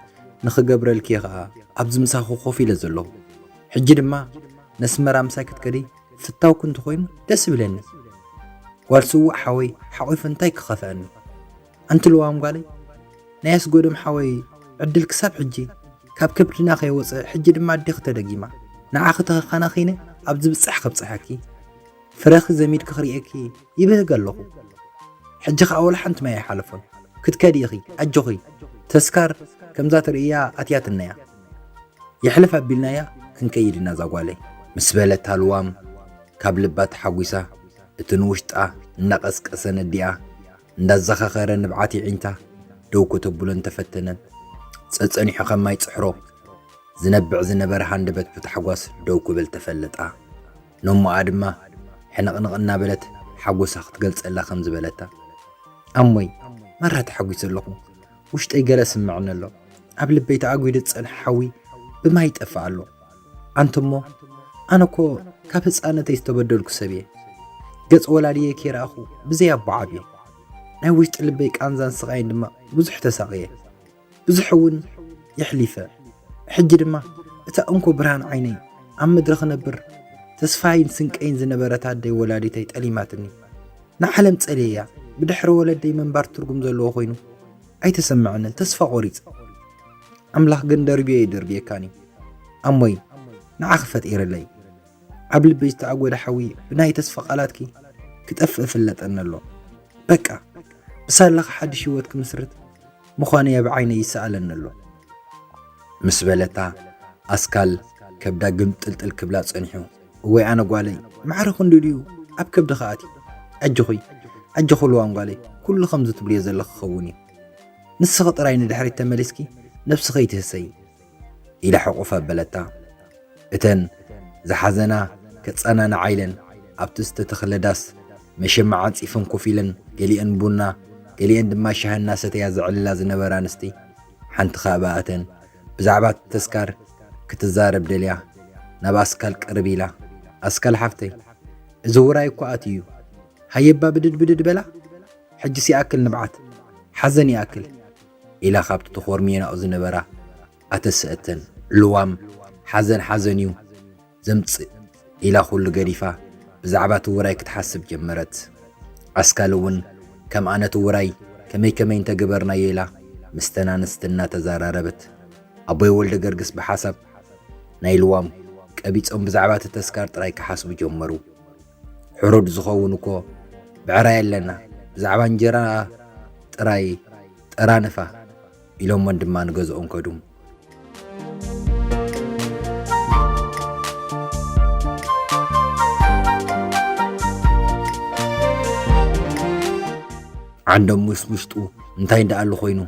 ንኽገብረልኪ እየ ኸኣ ኣብዚ ምሳኺ ኮፍ ኢለ ዘለኹ። ሕጂ ድማ ነስመራ ምሳይ ክትከዲ ፍታውኪ እንተኾይኑ ደስ ይብለኒ። ጓል ስዉእ ሓወይ ሓቒፉ እንታይ ክኸፍኣኒ? ኣንቲ ልዋም ጓለይ፣ ናይ ኣስጎዶም ሓወይ ዕድል ክሳብ ሕጂ ካብ ከብድና ከይወጸ፣ ሕጂ ድማ ኣዴኺ ተደጊማ። ንዓኺ ተኸናኺነ ኣብ ዝብጻሕ ከብጽሓኪ። ፍረኺ ዘሚድኪ ክርእየኪ ይብህግ ኣለኹ። ሕጂ ኸኣ ወላ ሓንቲ ማይ ኣይሓለፎን። ክትከዲ ኢኺ፣ ኣጆኺ። ተስካር ከምዛ ትርእያ ኣትያትና እያ። የሕልፍ ኣቢልናያ ክንከይድ ኢና እዛ ጓለይ" ምስ በለታ ልዋም ካብ ልባ ተሓጒሳ እቲ ንውሽጣ እናቐስቀሰ ነዲኣ እንዳዘኻኸረ ንብዓት ይዒንታ ደው ከተብሎ እንተፈተነት፣ ጸጸኒሑ ከም ማይ ጽሕሮ ዝነብዕ ዝነበረ ሃንደበት ብታሕጓስ ደው ክብል ተፈለጣ። ነሞኣ ድማ ሕንቕንቕ እናበለት ሓጎሳ ክትገልጸላ ከም ዝበለታ፣ "ኣሞይ፣ ማራ ተሓጒሰ ኣለኹ። ውሽጠይ ገለ ስምዕኒ ኣሎ። ኣብ ልበይ ተኣጒዱ ዝጸንሐ ሓዊ ብማይ ይጠፍእ ኣሎ። ኣንትሞ፣ ኣነ እኮ ካብ ህጻነተይ ዝተበደልኩ ሰብ እየ። ገጽ ወላዲየ ከይረኣኹ ብዘይ ኣቦ ዓብየ። ናይ ውሽጢ ልበይ ቃንዛን ስቓይን ድማ ብዙሕ ተሳቕየ። ብዙሕ እውን የሕሊፈ። ሕጂ ድማ እታ እንኮ ብርሃን ዓይነይ፣ ኣብ ምድሪ ክነብር ተስፋይን ስንቀይን ዝነበረት ኣደይ ወላዲተይ ጠሊማትኒ። ንዓለም ጸልየያ፣ ብድሕሪ ወለደይ ምንባር ትርጉም ዘለዎ ኮይኑ ኣይተሰምዐንን፣ ተስፋ ቆሪጸ። ኣምላኽ ግን ደርብዮ ኣይደርብየካን እዩ። ኣሞይ፣ ንዓኺ ፈጢረለይ። ኣብ ልበይ ዝተኣጎደ ሓዊ ብናይ ተስፋ ቃላትኪ ክጠፍእ እፍለጠኒ ኣሎ። በቃ፣ ብሳላኺ ሓድሽ ህይወት ክምስርት ምዃነይ ኣብ ዓይነይ ይሰኣለኒ ኣሎ" ምስ በለታ፣ ኣስካል ከብዳ ግምጥልጥል ክብላ ጸኒሑ፣ "እወይ ኣነ ጓለይ፣ ማዕረ ክንዲ ድዩ ኣብ ከብድኺ ኣትዩ? ኣጆኺ፣ ኣጆኺ ልዋም ጓለይ፣ ኩሉ ከምዚ ትብልዮ ዘለኺ ክኸውን እዩ። ንስኺ ጥራይ ንድሕሪት ተመሊስኪ ነብስኺ ኣይትህሰዪ" ኢላ ሕቑፍ ኣበለታ። እተን ዝሓዘና ከጸናንዓ ኢለን ኣብቲ ዝተተኽለ ዳስ መሸማዕ ኣንጺፈን ኮፍ ኢለን፣ ገሊአን ቡና፣ ገሊአን ድማ ሻሂ እናሰተያ ዘዕልላ ዝነበራ ኣንስቲ፣ ሓንቲ ካብኣተን ብዛዕባ እቲ ተስካር ክትዛረብ ደልያ ናብ ኣስካል ቅርብ ኢላ፣ "ኣስካል ሓፍተይ፣ እዚ ውራይ እኮ ኣትዩ፣ ሃየባ ብድድ ብድድ በላ፣ ሕጅስ ይኣክል ንብዓት፣ ሓዘን ይኣክል" ኢላ ካብቲ ተኾርምየናኦ ዝነበራ ኣተሰእተን። ልዋም ሓዘን ሓዘን እዩ ዘምጽእ ኢላ ኩሉ ገዲፋ ብዛዕባ እቲ ውራይ ክትሓስብ ጀመረት። ኣስካል እውን ከምኣ ነቲ ውራይ ከመይ ከመይ እንተገበርናዮ ኢላ ምስተን ኣንስቲ እናተዘራረበት፣ ኣቦይ ወልደ ገርግስ ብሓሳብ ናይ ልዋም ቀቢጾም ብዛዕባ እቲ ተስካር ጥራይ ክሓስቡ ጀመሩ። "ሕሩድ ዝኸውን እኮ ብዕራይ ኣለና፣ ብዛዕባ እንጀራ ጥራይ ጠራንፋ" ኢሎሞን ድማ ንገዝኦም ከዱ። ዓንዶም ምስ ውሽጡ እንታይ እንዳኣሉ ኮይኑ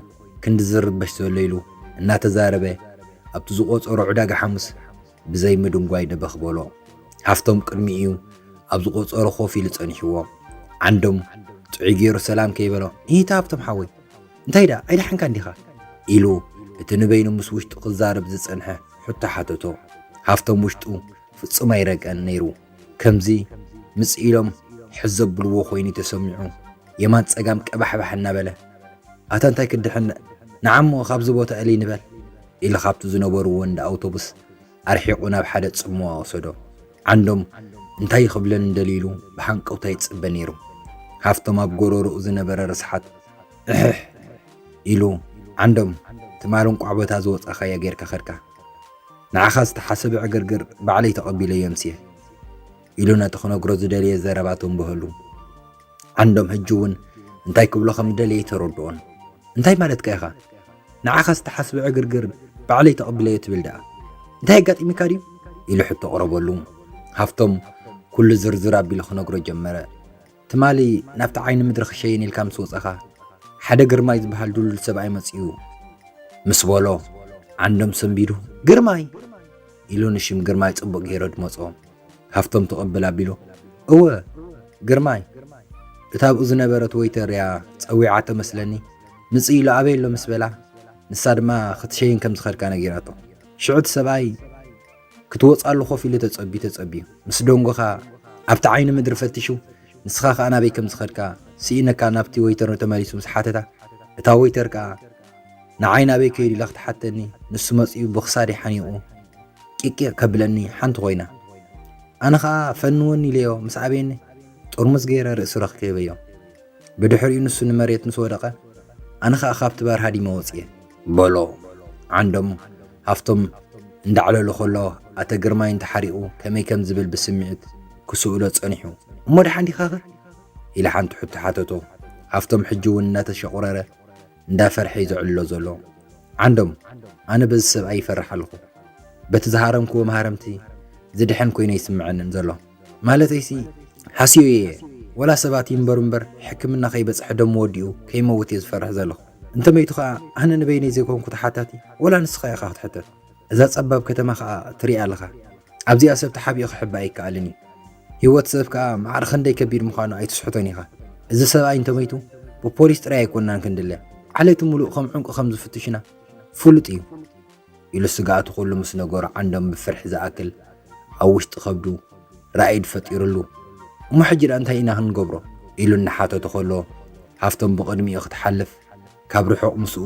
ክንዲ ዝርበሽ ዘሎ ኢሉ እናተዛረበ፣ ኣብቲ ዝቖጸሮ ዕዳጋ ሓሙስ ብዘይ ምድንጓይ ደበኽ በሎ። ሃፍቶም ቅድሚኡ ኣብ ዝቖጸሮ ኮፍ ኢሉ ጸኒሕዎ። ዓንዶም ጥዑይ ገይሩ ሰላም ከይበሎ፣ "ይታ ሃፍቶም ሓወይ፣ እንታይ ደኣ ኣይደሓንካ እንዲኻ?" ኢሉ እቲ ንበይኑ ምስ ውሽጡ ክዛረብ ዝጸንሐ ሕቶ ሓተቶ። ሃፍቶም ውሽጡ ፍጹም ኣይረግአን ነይሩ። ከምዚ ምጽእ ኢሎም ሕዝ ዘብልዎ ኮይኑ ተሰሚዑ፣ የማን ጸጋም ቀባሕባሕ እናበለ፣ "ኣታ እንታይ ክድሕን፣ ንዓሞ ካብዚ ቦታ እልይ ንበል" ኢሉ ካብቲ ዝነበርዎ እንዳ ኣውቶቡስ ኣርሒቑ ናብ ሓደ ጽምዋ ወሰዶ። ዓንዶም እንታይ ክብለኒ ደልዩ ኢሉ ብሃንቀውታ ይጽበ ነይሩ። ሃፍቶም ኣብ ጎረሮኡ ዝነበረ ርስሓት እሕሕ ኢሉ፣ "ዓንዶም፣ ትማል እንቋዕ በታ ዝወጻኻያ ጌርካ ኸድካ። ንዓኻ ዝተሓሰበ ዕግርግር ባዕለይ ተቐቢለዮ ኣምስየ" ኢሉ ነቲ ክነግሮ ዝደለየ ዘረባ ተንበሀሉ። ዓንዶም ሕጂ እውን እንታይ ክብሎ ከም ዝደለየ ኣይተረድኦን። "እንታይ ማለትካ ኢኻ? ንዓኻ ዝተሓስበ ዕግርግር ባዕለይ ተቐቢለዮ ትብል ደኣ? እንታይ ኣጋጢሙካ ድዩ?" ኢሉ ሕቶ ኣቕረበሉ። ሃፍቶም ኩሉ ዝርዝር ኣቢሉ ክነግሮ ጀመረ። "ትማሊ ናብቲ ዓይኒ ምድሪ ክሸይን ኢልካ ምስ ወጻኻ፣ ሓደ ግርማይ ዝበሃል ድልዱል ሰብኣይ መጺኡ" ምስ በሎ፣ ዓንዶም ሰንቢዱ፣ "ግርማይ?" ኢሉ ንሽም ግርማይ ጽቡቕ ገይሩ ኣድመጾ። ሃፍቶም ተቐብል ኣቢሉ፣ "እወ፣ ግርማይ፣ እታ ኣብኡ ዝነበረት ወይተር እያ ጸዊዓቶ መስለኒ። ምጽእ ኢሉ ኣበይ ኣሎ ምስ በላ፣ ንሳ ድማ ክትሸይን ከም ዝኸድካ ነጊራቶ። ሽዑ እቲ ሰብኣይ ክትወጽኣሉ ኮፍ ኢሉ ተጸብዩ ተጸብዩ፣ ምስ ደንጎኻ ኣብቲ ዓይኒ ምድሪ ፈቲሹ፣ ንስኻ ከኣ ናበይ ከም ዝኸድካ ስኢነካ ናብቲ ወይተር ተመሊሱ ምስ ሓተታ፣ እታ ወይተር ከኣ ንዓይ ናበይ ከይዱ ኢላ ክትሓተኒ፣ ንሱ መጺኡ ብኽሳደይ ሓኒቑ ቂቅቂቅ ከብለኒ ሓንቲ ኮይና። ኣነ ኸኣ ፈንወኒ ኢለዮ ምስ ኣበየኒ ጥርሙዝ ገይረ ርእሱ ረኽከበዮ። ብድሕሪኡ ንሱ ንመሬት ምስ ወደቐ፣ ኣነ ኸኣ ካብቲ ባር ሃዲመ ወጽየ" በሎ። ዓንዶም ሃፍቶም እንዳዕለሎ ከሎ፣ ኣተ ግርማይ እንተሓሪቑ ከመይ ከም ዝብል ብስምዒት ክስእሎ ጸኒሑ። "እሞ ደሓን ዲኻኸ?" ኢለ ሓንቲ ሕቶ ሓተቶ። ሃፍቶም ሕጂ እውን እናተሸቑረረ እንዳፈርሐ እዩ ዘዕልሎ ዘሎ። "ዓንዶም፣ ኣነ በዚ ሰብኣይ ይፈርሕ ኣለኹ። በቲ ዝሃረምክዎ መሃረምቲ ዝድሕን ኮይኑ ኣይስምዐንን ዘሎ። ማለተይሲ፣ ሓስዮ እየ፣ ወላ ሰባት ይንበሩ እምበር፣ ሕክምና ከይበጽሐ ደሙ ወዲኡ ከይመውት እየ ዝፈርሕ ዘለኹ። እንተመይቱ ኸኣ፣ ኣነ ንበይነይ ዘይኮንኩ ተሓታቲ፣ ወላ ንስኻ ኢኻ ክትሕተት። እዛ ጸባብ ከተማ ኸኣ ትሪኣ ኣለኻ። ኣብዚኣ ሰብ ተሓቢኡ ክሕባእ ኣይከኣልን እዩ። ህይወት ሰብ ከኣ ማዕረ ክንደይ ከቢድ ምዃኑ ኣይትስሕቶን ኢኻ። እዚ ሰብኣይ እንተመይቱ፣ ብፖሊስ ጥራይ ኣይኮንናን ክንድለ፣ ዓለቲ ምሉእ ከም ዕንቁ ከም ዝፍትሹና ፍሉጥ እዩ" ኢሉ ስግኣቱ ኩሉ ምስ ነገሮ፣ ዓንዶም ብፍርሒ ዝኣክል ኣብ ውሽጢ ከብዱ ራኢድ ፈጢሩሉ። "እሞ ሕጂ ደኣ እንታይ ኢና ክንገብሮ?" ኢሉ እናሓተቶ ከሎ፣ ሃፍቶም ብቕድሚኡ ክትሓልፍ ካብ ርሑቕ ምስኡ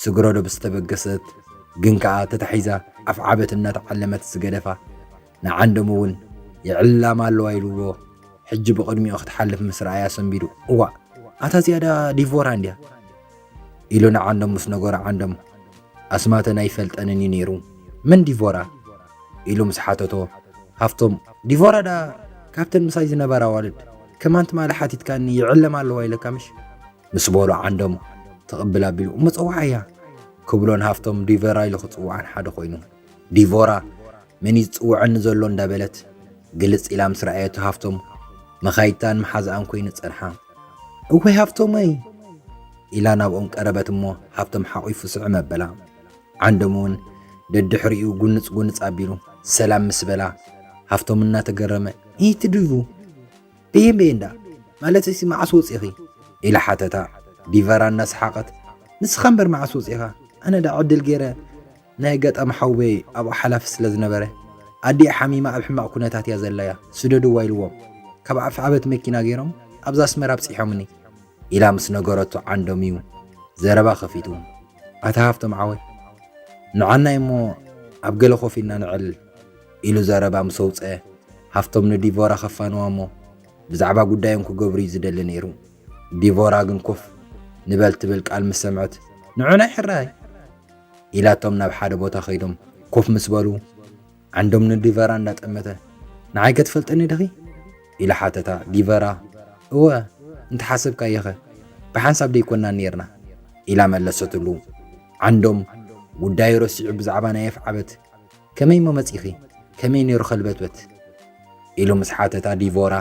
ስግረዶ ብዝተበገሰት ግን ከኣ ተታሒዛ ኣፍዓበት እናተዓለመት ዝገደፋ ንዓንዶም እውን የዕልላማ ኣለዋ ኢልዎ። ሕጂ ብቕድሚኡ ክትሓልፍ ምስ ረኣያ ሰንቢዱ፣ "እዋእ፣ ኣታ እዚኣ ደኣ ዲቮራ እንድያ?" ኢሉ ንዓንዶም ምስ ነገሮ፣ ዓንዶም ኣስማተን ኣይፈልጠንን እዩ ነይሩ። "መን ዲቮራ?" ኢሉ ምስ ሓተቶ፣ ሃፍቶም፣ "ዲቮራ ደኣ ካብተን ምሳይ ዝነበራ ኣዋልድ፣ ከማን ትማሊ ሓቲትካኒ ይዕለማ ኣለዋ ኢለካ ምሽ?" ምስ በሎ፣ ዓንዶም ትቕብል ኣቢሉ፣ "እሞ ጸውዓያ" ክብሎን ሃፍቶም ዲቮራ ኢሉ ክጽውዓን ሓደ ኮይኑ፣ ዲቮራ መን እዩ ዝጽውዐኒ ዘሎ እንዳበለት ግልጽ ኢላ ምስ ረኣየቶ፣ ሃፍቶም መኻይድታን መሓዝኣን ኮይኑ ጸንሓ። "እወይ ሃፍቶመይ!" ኢላ ናብኦም ቀረበት እሞ፣ ሃፍቶም ሓቒፉ ስዕም ኣበላ። ዓንዶም እውን ደድሕሪኡ ጉንጽ ጉንጽ ኣቢሉ፣ ሰላም ምስ በላ፣ ሃፍቶም እናተገረመ፣ "ኢቲ ድቡ፣ በየን በየን ደኣ? ማለትሲ መዓስ ወጺኺ?" ኢላ ሓተታ። ዲቨራ እናሰሓቐት፣ "ንስኻ እምበር መዓስ ወጺኻ? ኣነ ደኣ ዕድል ገይረ ናይ ኣጋጣሚ ሓውበይ ኣብኡ ሓላፊ ስለ ዝነበረ፣ ኣዲኣ ሓሚማ ኣብ ሕማቕ ኩነታት እያ ዘላያ፣ ስደድዋ" ኢልዎም። ካብ ኣፍዓበት መኪና ገይሮም ኣብዛ ኣስመራ ኣብጺሖምኒ። ኢላ ምስ ነገረቶ ዓንዶም እዩ ዘረባ ከፊቱ። "ኣታ ሃፍቶም ዓወይ፣ ንዓናይ እሞ ኣብ ገለ ኮፍ ኢልና ንዕልል" ኢሉ ዘረባ ምስ ኣውጽአ፣ ሃፍቶም ንዲቮራ ከፋንዋ እሞ ብዛዕባ ጉዳዮም ክገብሩ እዩ ዝደሊ ነይሩ። ዲቮራ ግን ኮፍ ንበል ትብል ቃል ምስ ሰምዐት፣ "ንዑናይ ሕራይ" ኢላቶም ናብ ሓደ ቦታ ከይዶም ኮፍ ምስ በሉ፣ ዓንዶም ንዲቨራ እንዳጠመተ፣ "ንዓይ ከ ትፈልጠኒ ዲኺ?" ኢላ ሓተታ። ዲቨራ፣ "እወ፣ እንተሓሰብካዮኸ? ብሓንሳብ ደይኮንና ኔርና?" ኢላ መለሰትሉ። ዓንዶም ጉዳዩ ረሲዑ ብዛዕባ ናይ ኣፍዓበት፣ "ከመይ እሞ መጺኺ? ከመይ ነይሩ ከልበትበት?" ኢሉ ምስ ሓተታ ዲቮራ፣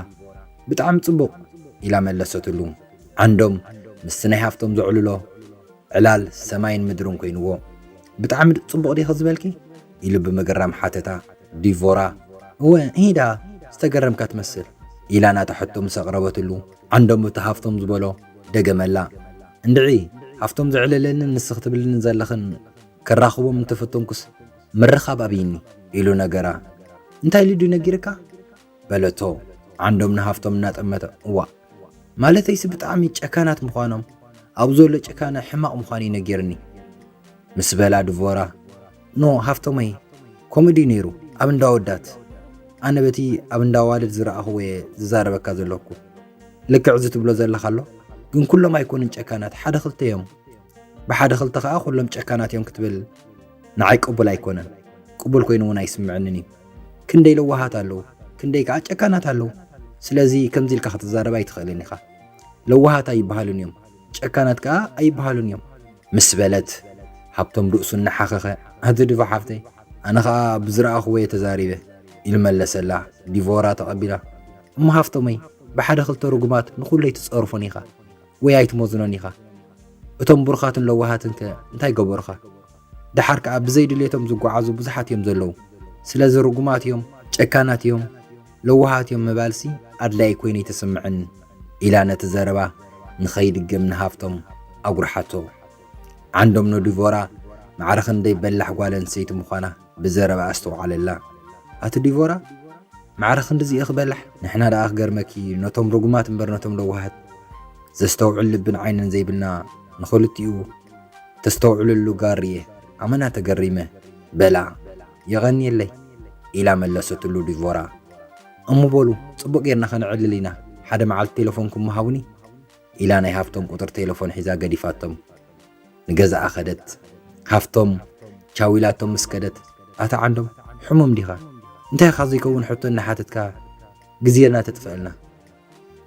"ብጣዕሚ ጽቡቕ" ኢላ መለሰትሉ። ዓንዶም ምስቲ ናይ ሃፍቶም ዘዕልሎ ዕላል ሰማይን ምድርን ኮይንዎ። "ብጣዕሚ ጽቡቕ ዲኺ ዝበልኪ?" ኢሉ ብምግራም ሓተታ። ዲቮራ፣ "እወ፣ እሂ ደኣ ዝተገረምካ ትመስል" ኢላ ናታ ሕቶ ምስ ኣቕረበትሉ፣ ዓንዶም እቲ ሃፍቶም ዝበሎ ደገመላ። "እንድዒ፣ ሃፍቶም ዘዕለለንን ንስኺ ትብልኒ ዘለኽን ከራኽቦም እንተፈተንኩስ ምርኻብ ኣብይኒ" ኢሉ ነገራ። "እንታይ ኢሉ ድዩ ነጊርካ?" በለቶ። ዓንዶም ንሃፍቶም እናጠመተ፣ "እዋእ፣ ማለተይሲ ብጣዕሚ ጨካናት ምዃኖም፣ ኣብ ዘሎ ጭካነ ሕማቕ ምዃኑ እዩ ነጊርኒ" ምስ በላ ድቮራ፣ "ኖ ሃፍቶመይ፣ ከምኡ ድዩ ነይሩ? ኣብ እንዳ ኣወዳት? ኣነ በቲ ኣብ እንዳ ኣዋልድ ዝረኣኽዎ እየ ዝዛረበካ ዘለኩ። ልክዕ እዚ ትብሎ ዘለኻ ኣሎ፣ ግን ኩሎም ኣይኮኑን ጨካናት፣ ሓደ ክልተ እዮም። ብሓደ ክልተ ከኣ ኩሎም ጨካናት እዮም ክትብል ንዓይ ቅቡል ኣይኮነን። ቅቡል ኮይኑ እውን ኣይስምዕንን እዩ። ክንደይ ለዋሃት ኣለዉ፣ ክንደይ ከኣ ጨካናት ኣለዉ። ስለዚ ከምዚ ኢልካ ክትዛረብ ኣይትኽእልን ኢኻ። ለዋሃት ኣይበሃሉን እዮም፣ ጨካናት ከኣ ኣይበሃሉን እዮም" ምስ በለት፣ ሃብቶም ርእሱ እናሓኸኸ፣ "ኣቲ ድፎ ሓፍተይ፣ ኣነ ኸኣ ብዝረኣኽዎ እየ ተዛሪበ" ኢሉ መለሰላ። ዲቮራ ተቐቢላ፣ "እሞ ሃፍቶመይ፣ ብሓደ ክልተ ርጉማት ንኹሉ ኣይትጸርፎን ኢኻ ወይ ኣይትመዝኖን ኢኻ። እቶም ብሩኻትን ለዋሃትን ከ እንታይ ገበሩኻ? ደሓር ከኣ ብዘይ ድሌቶም ዝጓዓዙ ብዙሓት እዮም ዘለዉ። ስለዚ ርጉማት እዮም፣ ጨካናት እዮም፣ ለዋሃት እዮም ምባልሲ ኣድላዪ ኮይኑ ኣይተሰምዐንን" ኢላ ነቲ ዘረባ ንኸይድገም ንሃፍቶም ኣጉርሓቶ። ዓንዶም ንዲቮራ ማዕረ ክንደይ በላሕ ጓል ኣንስተይቲ ምዃና ብዘረባ ኣስተውዓለላ። "ኣቲ ዲቮራ፣ ማዕረ ክንድዚ ኢኺ በላሕ? ንሕና ደኣ ክገርመኪ፣ ነቶም ርጉማት እምበር ነቶም ለዋሃት ዘስተውዕል ልብን ዓይንን ዘይብልና ንኽልቲኡ ተስተውዕልሉ ጋር እየ ኣመና ተገሪመ" በላ። "የቐንየለይ" ኢላ መለሰትሉ ዲቮራ። "እሞ በሉ፣ ጽቡቕ ጌርና ከነዕልል ኢና። ሓደ መዓልቲ ቴሌፎንኩም ሃቡኒ" ኢላ ናይ ሃፍቶም ቁጽሪ ቴሌፎን ሒዛ ገዲፋቶም። ንገዛኣ ከደት። ሃፍቶም ቻው ኢላቶም ምስ ከደት፣ "ኣታ ዓንዶም፣ ሕሙም ዲኻ? እንታይ ኢኻ ዘይከውን ሕቶ እናሓተትካ ግዜና ተጥፍኣልና?"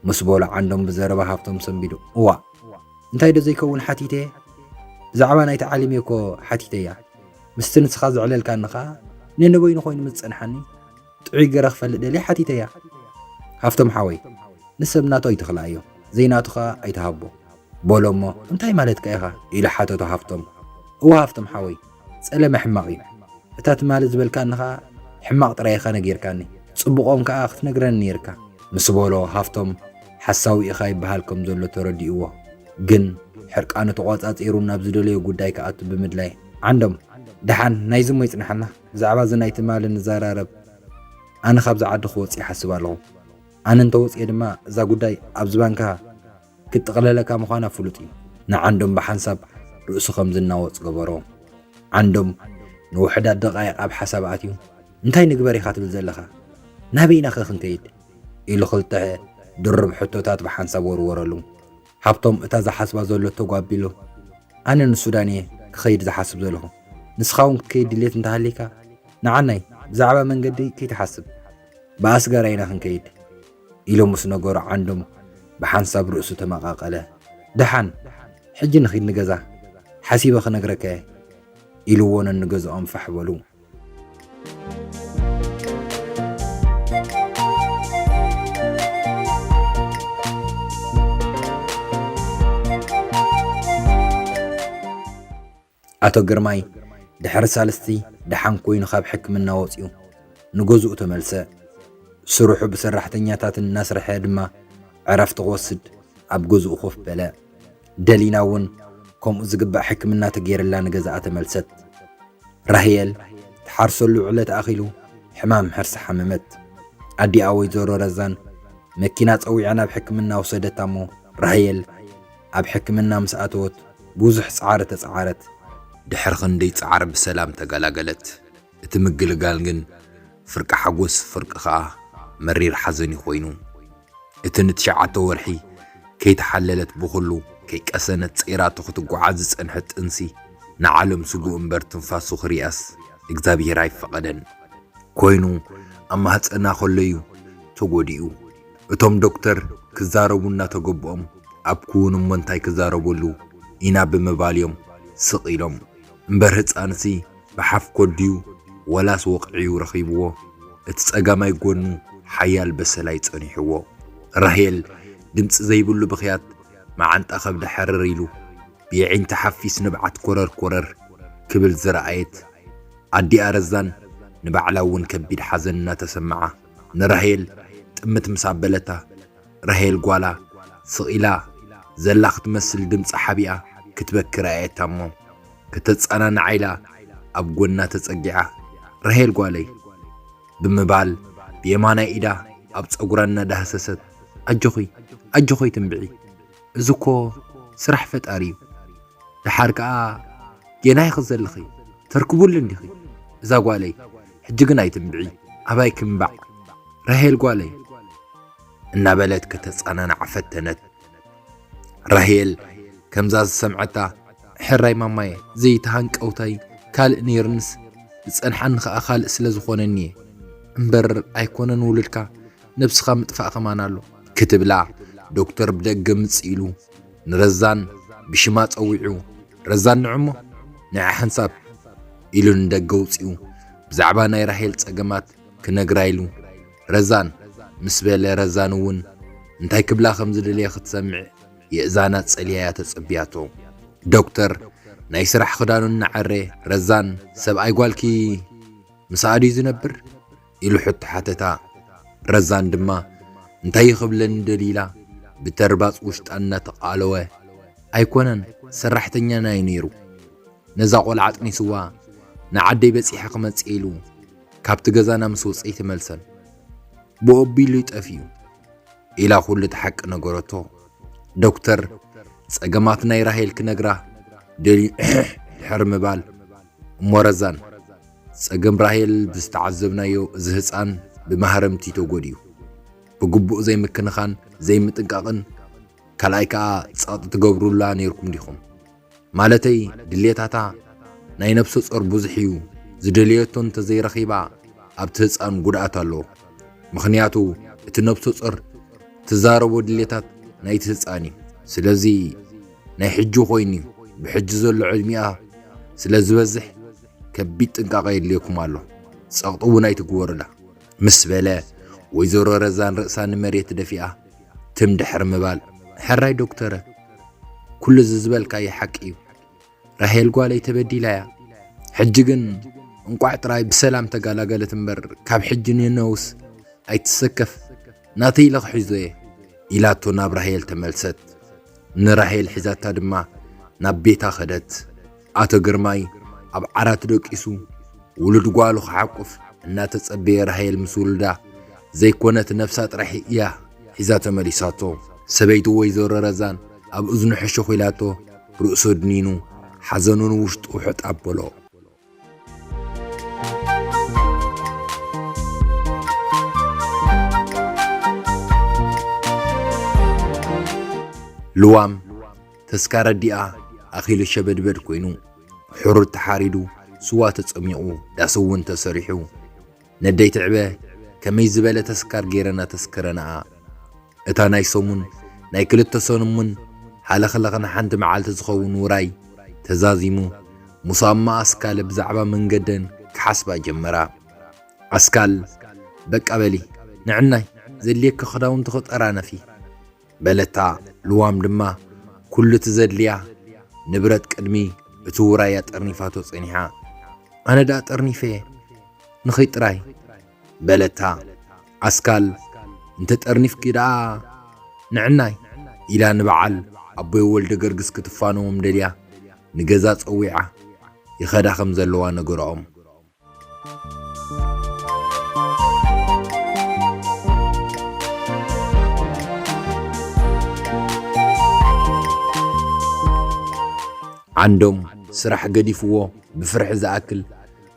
ምስ በሎ ዓንዶም ብዘረባ ሃፍቶም ሰንቢዱ፣ "እዋእ፣ እንታይ ዶ ዘይከውን ሓቲተየ? ብዛዕባ ናይቲ ዓሊም እኮ ሓቲተያ። ምስቲ ንስኻ ዘዕለልካኒ ኸኣ ነንበይኑ ኮይኑ ምስ ጸንሓኒ፣ ጥዑይ ገረ ክፈልጥ ደልየ ሓቲተያ። ሃፍቶም ሓወይ፣ ንሰብ ናቱ ኣይትኽልኣዮ፣ ዘይናቱ ኸኣ ኣይትሃቦ" በሎ። "እሞ እንታይ ማለትካ ኢኻ?" ኢሉ ሓተቶ ሃፍቶም። "እወ ሃፍቶም ሓወይ፣ ጸለመ ሕማቕ እዩ። እታ ትማሊ ዝበልካኒ ኸኣ ሕማቕ ጥራይ ኢኻ ነጊርካኒ፣ ጽቡቖም ከኣ ክትነግረኒ ነይርካ" ምስ በሎ፣ ሃፍቶም ሓሳዊ ኢኻ ይበሃል ከም ዘሎ ተረዲእዎ። ግን ሕርቃኑ ተቖጻጺሩ ናብ ዝደለዮ ጉዳይ ክኣቱ ብምድላይ፣ "ዓንዶም፣ ደሓን ናይዚ እሞ ይጽንሓና፣ ብዛዕባ እዚ ናይ ትማሊ ንዘራረብ። ኣነ ካብዚ ዓዲ ክወጽእ ይሓስብ ኣለኹ። ኣነ እንተወጽኤ ድማ እዛ ጉዳይ ኣብ ዝባንካ ክትጥቕለለካ ምዃና ፍሉጥ እዩ" ንዓንዶም ብሓንሳብ ርእሱ ከም ዝናወጽ ገበሮ። ዓንዶም ንውሑዳት ደቓይቕ ኣብ ሓሳብ ኣትዩ፣ "እንታይ ንግበር ኢኻ ትብል ዘለኻ? ናበይ ኢና ኸ ክንከይድ?" ኢሉ ክልተ ድርብ ሕቶታት ብሓንሳብ ወርወረሉ። ሃብቶም እታ ዝሓስባ ዘሎ ተጓቢሉ፣ "ኣነ ንሱዳን እየ ክኸይድ ዝሓስብ ዘለኹ። ንስኻ እውን ክትከይድ ድሌት እንተሃልይካ፣ ንዓናይ ብዛዕባ መንገዲ ከይትሓስብ፣ ብኣስጋራ ኢና ክንከይድ" ኢሉ ምስ ነገሮ ዓንዶም ብሓንሳብ ርእሱ ተመቓቐለ። "ደሓን፣ ሕጂ ንኺድ ንገዛ፣ ሓሲበ ክነግረካ እየ" ኢልዎ ነንገዝኦም ፋሕ በሉ። ኣቶ ግርማይ ድሕሪ ሳልስቲ ደሓን ኮይኑ ካብ ሕክምና ወጺኡ ንገዝኡ ተመልሰ። ስርሑ ብሰራሕተኛታት እናስርሐ ድማ ዕረፍቲ ክወስድ ኣብ ገዝኡ ኮፍ በለ። ደሊና እውን ከምኡ ዝግባእ ሕክምና ተገይርላ ንገዛኣ ተመልሰት። ራሄል ትሓርሰሉ ዕለት ኣኺሉ ሕማም ሕርሲ ሓመመት። ኣዲኣ ወይዘሮ ረዛን መኪና ጸዊዓ ናብ ሕክምና ወሰደታ እሞ ራሄል ኣብ ሕክምና ምስ ኣተወት ብዙሕ ጻዕሪ ተጻዓረት። ድሕሪ ክንደይ ጻዕሪ ብሰላም ተገላገለት። እቲ ምግልጋል ግን ፍርቂ ሓጎስ ፍርቂ ኸኣ መሪር ሓዘን እዩ ኮይኑ። እቲ ንትሽዓተ ወርሒ ከይተሓለለት ብኹሉ ከይቀሰነት ጸይራቶ ክትጓዓዝ ዝጸንሐት ጥንሲ ንዓለም ስጉእ እምበር ትንፋሱ ክሪኣስ እግዚኣብሔር ኣይፈቐደን። ኮይኑ ኣብ ማህጸና ከሎ እዩ ተጎዲኡ። እቶም ዶክተር ክዛረቡ እናተገብኦም ኣብ ክውን እሞ እንታይ ክዛረበሉ ኢና ብምባል እዮም ስቕ ኢሎም። እምበር ህጻንሲ ብሓፍ ኮድዩ ወላስ ወቕዕዩ ረኺብዎ፣ እቲ ጸጋማይ ጎኑ ሓያል በሰላይ ጸኒሕዎ። ራሄል ድምጺ ዘይብሉ ብኽያት መዓንጣ ከብዳ ሕርር ኢሉ ብየዒንቲ ሓፊስ ንብዓት ኮረር ኮረር ክብል ዝረኣየት ኣዲኣ ረዛን ንባዕላ እውን ከቢድ ሓዘን እናተሰምዓ ንራሄል ጥምት ምስ ኣበለታ፣ ራሄል ጓላ ስቕ ኢላ ዘላ ክትመስል ድምፂ ሓቢኣ ክትበኪ ረኣየታ እሞ፣ ከተፀናንዓ ኢላ ኣብ ጎና ተፀጊዓ፣ "ራሄል ጓለይ" ብምባል ብየማናይ ኢዳ ኣብ ፀጉራ እናዳህሰሰት፣ "ኣጆኺ፣ ኣጆኺ ኣይትንብዒ፣ እዚ እኮ ስራሕ ፈጣሪ እዩ። ደሓር ከኣ ጌና ኢኺ ዘለኺ፣ ተርክቡሉ እንዲኺ እዛ ጓለይ፣ ሕጂ ግን ኣይትንብዒ፣ ኣባይ ክንባዕ፣ ራሄል ጓለይ" እናበለት ከተጸናንዓ ፈተነት። ራሄል ከምዛ ዝሰምዐታ፣ "ሕራይ ማማየ፣ ዘይተሃንቀውታይ ካልእ ነይርንስ ዝጸንሓኒ ኸኣ ካልእ ስለ ዝኾነኒ እየ። እምበር ኣይኮነን ውሉድካ፣ ነብስኻ ምጥፋእ ከማን ኣሎ" ክትብላ፣ ዶክተር ብደገ ምጽእ ኢሉ ንረዛን ብሽማ ጸዊዑ፣ "ረዛን ንዕሞ፣ ንዓ ሓንሳብ" ኢሉ ንደገ ኣውጺኡ ብዛዕባ ናይ ራሄል ጸገማት ክነግራ ኢሉ፣ "ረዛን" ምስ በለ፣ ረዛን እውን እንታይ ክብላ ከም ዝደለየ ክትሰምዕ የእዛና ጸልያያ ተጸብያቶ። ዶክተር ናይ ስራሕ ክዳኑ እናዐረ፣ "ረዛን፣ ሰብኣይ ጓልኪ ምስኣ ድዩ ዝነብር?" ኢሉ ሕቶ ሓተታ። ረዛን ድማ እንታይ ክብለኒ ደልዩ ኢላ ብተርባጽ ውሽጣ እናተቓለወ፣ "ኣይኮነን፣ ሰራሕተኛና እዩ ነይሩ። ነዛ ቆልዓ ኣጥኒስዋ ንዓደይ በጺሐ ክመጽእ ኢሉ ካብቲ ገዛና ምስ ወጸ ኣይተመልሰን። ብኡ ኣቢሉ እዩ ጠፊኡ" ኢላ ኩሉ እቲ ሓቂ ነገረቶ። ዶክተር ጸገማት ናይ ራሄል ክነግራ ደልዩ ድሕሪ ምባል፣ "እሞ ረዛን፣ ጸገም ራሄል ብዝተዓዘብናዮ እዚ ህጻን ብማህረምቲ ተጎድዩ። ብግቡእ ዘይምክንኻን ዘይምጥንቃቕን ካልኣይ ከኣ ጸቕጢ ትገብሩላ ነይርኩም ዲኹም? ማለተይ ድሌታታ ናይ ነብሰ ጾር ብዙሕ እዩ፣ ዝደለየቶ እንተዘይረኺባ ኣብቲ ህጻን ጉድኣት ኣለዎ። ምኽንያቱ እቲ ነብሰ ጾር ትዛረቦ ድሌታት ናይቲ ህጻን እዩ። ስለዚ ናይ ሕጂ ኮይኑ እዩ፣ ብሕጂ ዘሎ ዕድሚኣ ስለ ዝበዝሕ ከቢድ ጥንቃቐ የድልየኩም ኣሎ። ጸቕጢ እውን ኣይትግበሩላ" ምስ በለ፣ ወይዘሮ ረዛን ርእሳ ንመሬት ደፊኣ ትም ድሕሪ ምባል፣ "ሕራይ ዶክተረ፣ ኩሉ እዚ ዝበልካዮ ሓቂ እዩ። ራሄል ጓለይ ተበዲላ እያ። ሕጂ ግን እንቋዕ ጥራይ ብሰላም ተጋላገለት እምበር፣ ካብ ሕጂ ንነውስ ኣይትሰከፍ፣ ናተይ ኢለ ክሕዞ እየ" ኢላቶ ናብ ራሄል ተመልሰት። ንራሄል ሒዛታ ድማ ናብ ቤታ ከደት። ኣቶ ግርማይ ኣብ ዓራት ደቂሱ ውሉድ ጓሉ ክሓቁፍ እናተጸበየ፣ ራሄል ምስ ውሉዳ ዘይኮነት ነፍሳ ጥራሕ እያ ሒዛ ተመሊሳቶ። ሰበይቱ ወይዘሮ ረዛን ኣብ እዝኑ ሕሹኽ ኢላቶ ርእሱ ኣድኒኑ ሓዘኑ ንውሽጡ ሕጥ ኣበሎ። ልዋም ተስካረ ዲኣ ኣኺሉ ሸበድበድ ኮይኑ፣ ሕሩር ተሓሪዱ፣ ስዋ ተጸሚቑ፣ ዳስ እውን ተሰሪሑ፣ ነደይ ትዕበ ከመይ ዝበለ ተስካር ገይረን ኣተስከረንኣ። እታ ናይ ሰሙን ናይ ክልተ ሰሙን ሃለኽለኽ ንሓንቲ መዓልቲ ዝኸውን ውራይ ተዛዚሙ፣ ሙሳማ ኣስካለ ብዛዕባ መንገደን ክሓስባ ጀመራ። ኣስካል፣ "በቃ በሊ፣ ንዕናይ ዘድልየኪ ክዳውንቲ ክጠራነፊ" በለታ። ልዋም ድማ ኩሉ እቲ ዘድልያ ንብረት ቅድሚ እቲ ውራይ ኣጠርኒፋቶ ጸኒሓ። "ኣነ ደኣ ጠርኒፈ ንኸይድ ጥራይ፣ በለታ። ኣስካል እንተ ጠርኒፍኪ ደኣ ንዕናይ ኢላ ንበዓል ኣቦይ ወልደ ገርግስ ክትፋነዎም ደልያ ንገዛ ጸዊዓ ይኸዳ ከም ዘለዋ ነገርኦም። ዓንዶም ስራሕ ገዲፍዎ ብፍርሒ ዝኣክል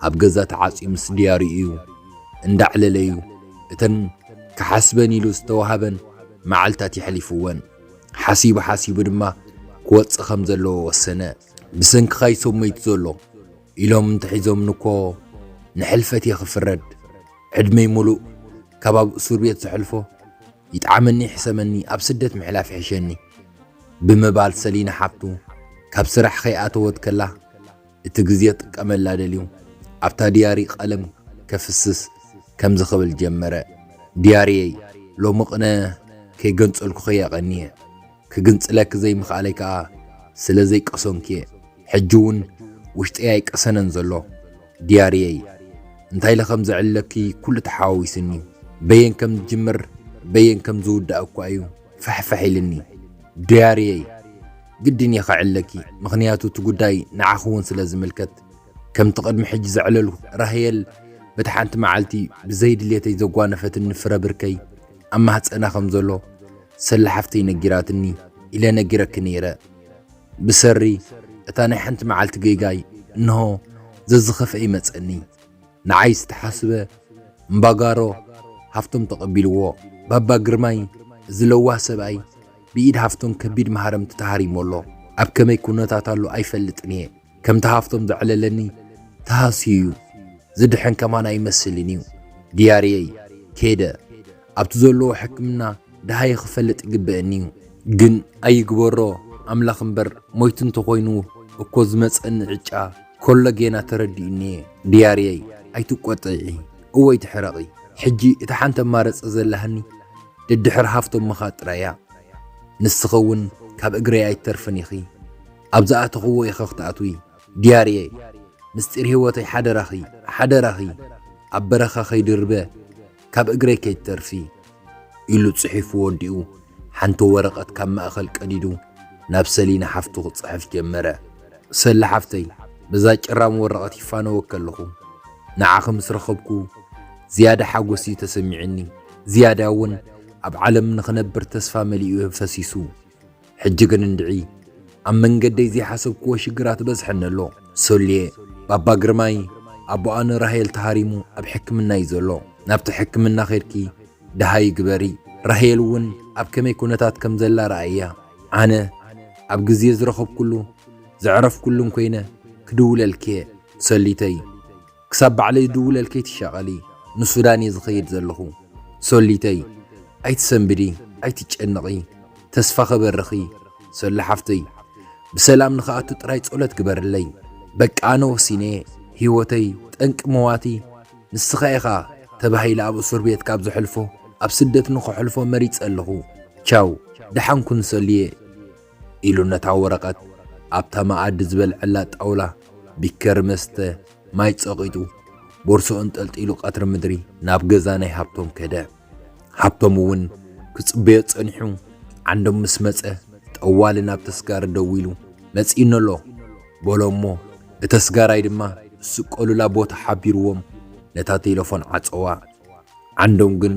ኣብ ገዛ ተዓጽዩ ምስ ድያርዩ እዩ እንዳዕለለ እዩ እተን ክሓስበን ኢሉ ዝተዋህበን መዓልታት የሕሊፍወን። ሓሲቡ ሓሲቡ ድማ ክወጽእ ከም ዘለዎ ወሰነ። ብሰንክኻ እዩ ሰብ ሞይቱ ዘሎ ኢሎም እንተሒዞምኒ እኮ ንሕልፈት እየ ክፍረድ። ዕድመይ ሙሉእ ካብ ኣብ እሱር ቤት ዘሕልፎ ይጥዓመኒ ይሕሰመኒ ኣብ ስደት ምሕላፍ ይሕሸኒ ብምባል ሰሊና ሓብቱ ካብ ስራሕ ከይኣተወት ከላ እቲ ግዜ ጥቀመላ ደልዩ ኣብታ ድያሪ ቀለም ከፍስስ ከምዚ ክብል ጀመረ። ድያርየይ ሎሚ ቅነ ከይገንጸልኩኺ የቐንየ። ክግንጽለኪ ዘይምኽኣለይ ከኣ ስለ ዘይቀሰንኩ እየ። ሕጂ እውን ውሽጠይ ኣይቀሰነን ዘሎ። ድያርየይ እንታይ ኢለ ከም ዘዕልለኪ ኩሉ ተሓዋዊስኒ እዩ። በየን ከም ዝጅምር በየን ከም ዝውዳእ እኳ እዩ ፋሕፋሕ ኢልኒ። ድያርየይ ግድን እየ ከዕልለኪ፣ ምኽንያቱ እቲ ጉዳይ ንዓኺ እውን ስለ ዝምልከት። ከምቲ ቅድሚ ሕጂ ዘዕለልኩ ራሄል በቲ ሓንቲ መዓልቲ ብዘይድልየተይ ዘጓነፈትኒ ፍረ ብርከይ ኣብ ማህጸና ከም ዘሎ ሰላ ሓፍተይ ነጊራትኒ ኢለ ነጊረኪ ነይረ። ብሰሪ እታ ናይ ሓንቲ መዓልቲ ጌጋይ እንሆ ዘዝኸፍአ ይመጸኒ። ንዓይ ዝተሓስበ እምባጋሮ ሃፍቶም ተቐቢልዎ። ባባ ግርማይ እዚ ለዋህ ሰብኣይ ብኢድ ሃፍቶም ከቢድ ማህረምቲ ተሃሪሙ ኣሎ። ኣብ ከመይ ኩነታት ኣሎ ኣይፈልጥን እየ። ከምቲ ሃፍቶም ዘዕለለኒ ተሃስዩ እዩ። ዝድሕን ከማን ኣይመስልን እዩ። ድያርየይ ከይደ ኣብቲ ዘለዎ ሕክምና ደሃየ ክፈልጥ ይግበአኒ እዩ። ግን ኣይግበሮ ኣምላኽ እምበር ሞይቱ እንተኾይኑ እኮ ዝመጸኒ ዕጫ ኮሎ ጌና ተረዲኡኒ እየ። ድያርየይ ኣይትቆጥዒ፣ እወ ኣይትሕረቒ። ሕጂ እታ ሓንቲ ኣማረጸ ዘላህኒ ደድሕር ሃፍቶም ምኻድ ጥራይ እያ። ንስኺ እውን ካብ እግረይ ኣይትተርፍን ኢኺ። ኣብ ዝኣተኽዎ ኢኺ ክትኣትዊ። ድያርየይ ምስጢር ህይወተይ ሓደራኺ፣ ሓደራኺ ኣብ በረኻ ከይድርበ ካብ እግረይ ከይትተርፊ ኢሉ ጽሒፉ ወዲኡ ሓንቲ ወረቐት ካብ ማእኸል ቀዲዱ ናብ ሰሊና ሓፍቱ ክጽሕፍ ጀመረ። ሰሊ ሓፍተይ በዛ ጭራም ወረቐት ይፋነወኪ ኣለኹ። ንዓኺ ምስ ረኸብኩ ዝያዳ ሓጎስ እዩ ተሰሚዑኒ። ዝያዳ እውን ኣብ ዓለም ንኽነብር ተስፋ መሊኡ ፈሲሱ። ሕጂ ግን እንድዒ ኣብ መንገደይ ዘይሓሰብክዎ ሽግራት በዝሐኒ ኣሎ። ሶልየ፣ ባባ ግርማይ ኣቦኣ ንራሄል ተሃሪሙ ኣብ ሕክምና እዩ ዘሎ። ናብቲ ሕክምና ኸድኪ ደሃይ ግበሪ። ራሄል እውን ኣብ ከመይ ኩነታት ከም ዘላ ረኣያ። ኣነ ኣብ ግዜ ዝረኸብኩሉ ዘዕረፍኩሉን ኮይነ ክድውለልኪ እየ። ሰሊተይ፣ ክሳብ ባዕለይ ዝድውለልኪ ኣይትሻቐሊ። ንሱዳን እየ ዝኸይድ ዘለኹ። ሶሊተይ፣ ኣይትሰንብዲ፣ ኣይትጨነቒ። ተስፋ ከበርኺ። ሰሊ ሓፍተይ፣ ብሰላም ንኽኣቱ ጥራይ ጸሎት ግበርለይ። በቃ ኣነ ወሲነ እየ። ህይወተይ ጠንቂ መዋቲ ንስኻ ኢኻ ተባሂለ ኣብ እሱር ቤት ካብ ዘሕልፎ ኣብ ስደት ንኸሕልፎ መሪጸ ኣለኹ። ቻው፣ ደሓን ኩን ሰልየ። ኢሉ ነታ ወረቐት ኣብታ መኣዲ ዝበልዐላ ጣውላ ቢከር መስተ ማይ ጸቒጡ ቦርሶ እንጠልጢሉ ቀትሪ ምድሪ ናብ ገዛ ናይ ሃብቶም ከደ። ሃብቶም እውን ክጽበዮ ጸኒሑ ዓንዶም ምስ መጸ ጠዋሊ ናብ ተስጋሪ ደዊሉ መጺእኒ ኣሎ በሎ እሞ እተስጋራይ ድማ ዝስቀሉላ ቦታ ሓቢርዎም ነታ ቴለፎን ዓጸዋ። ዓንዶም ግን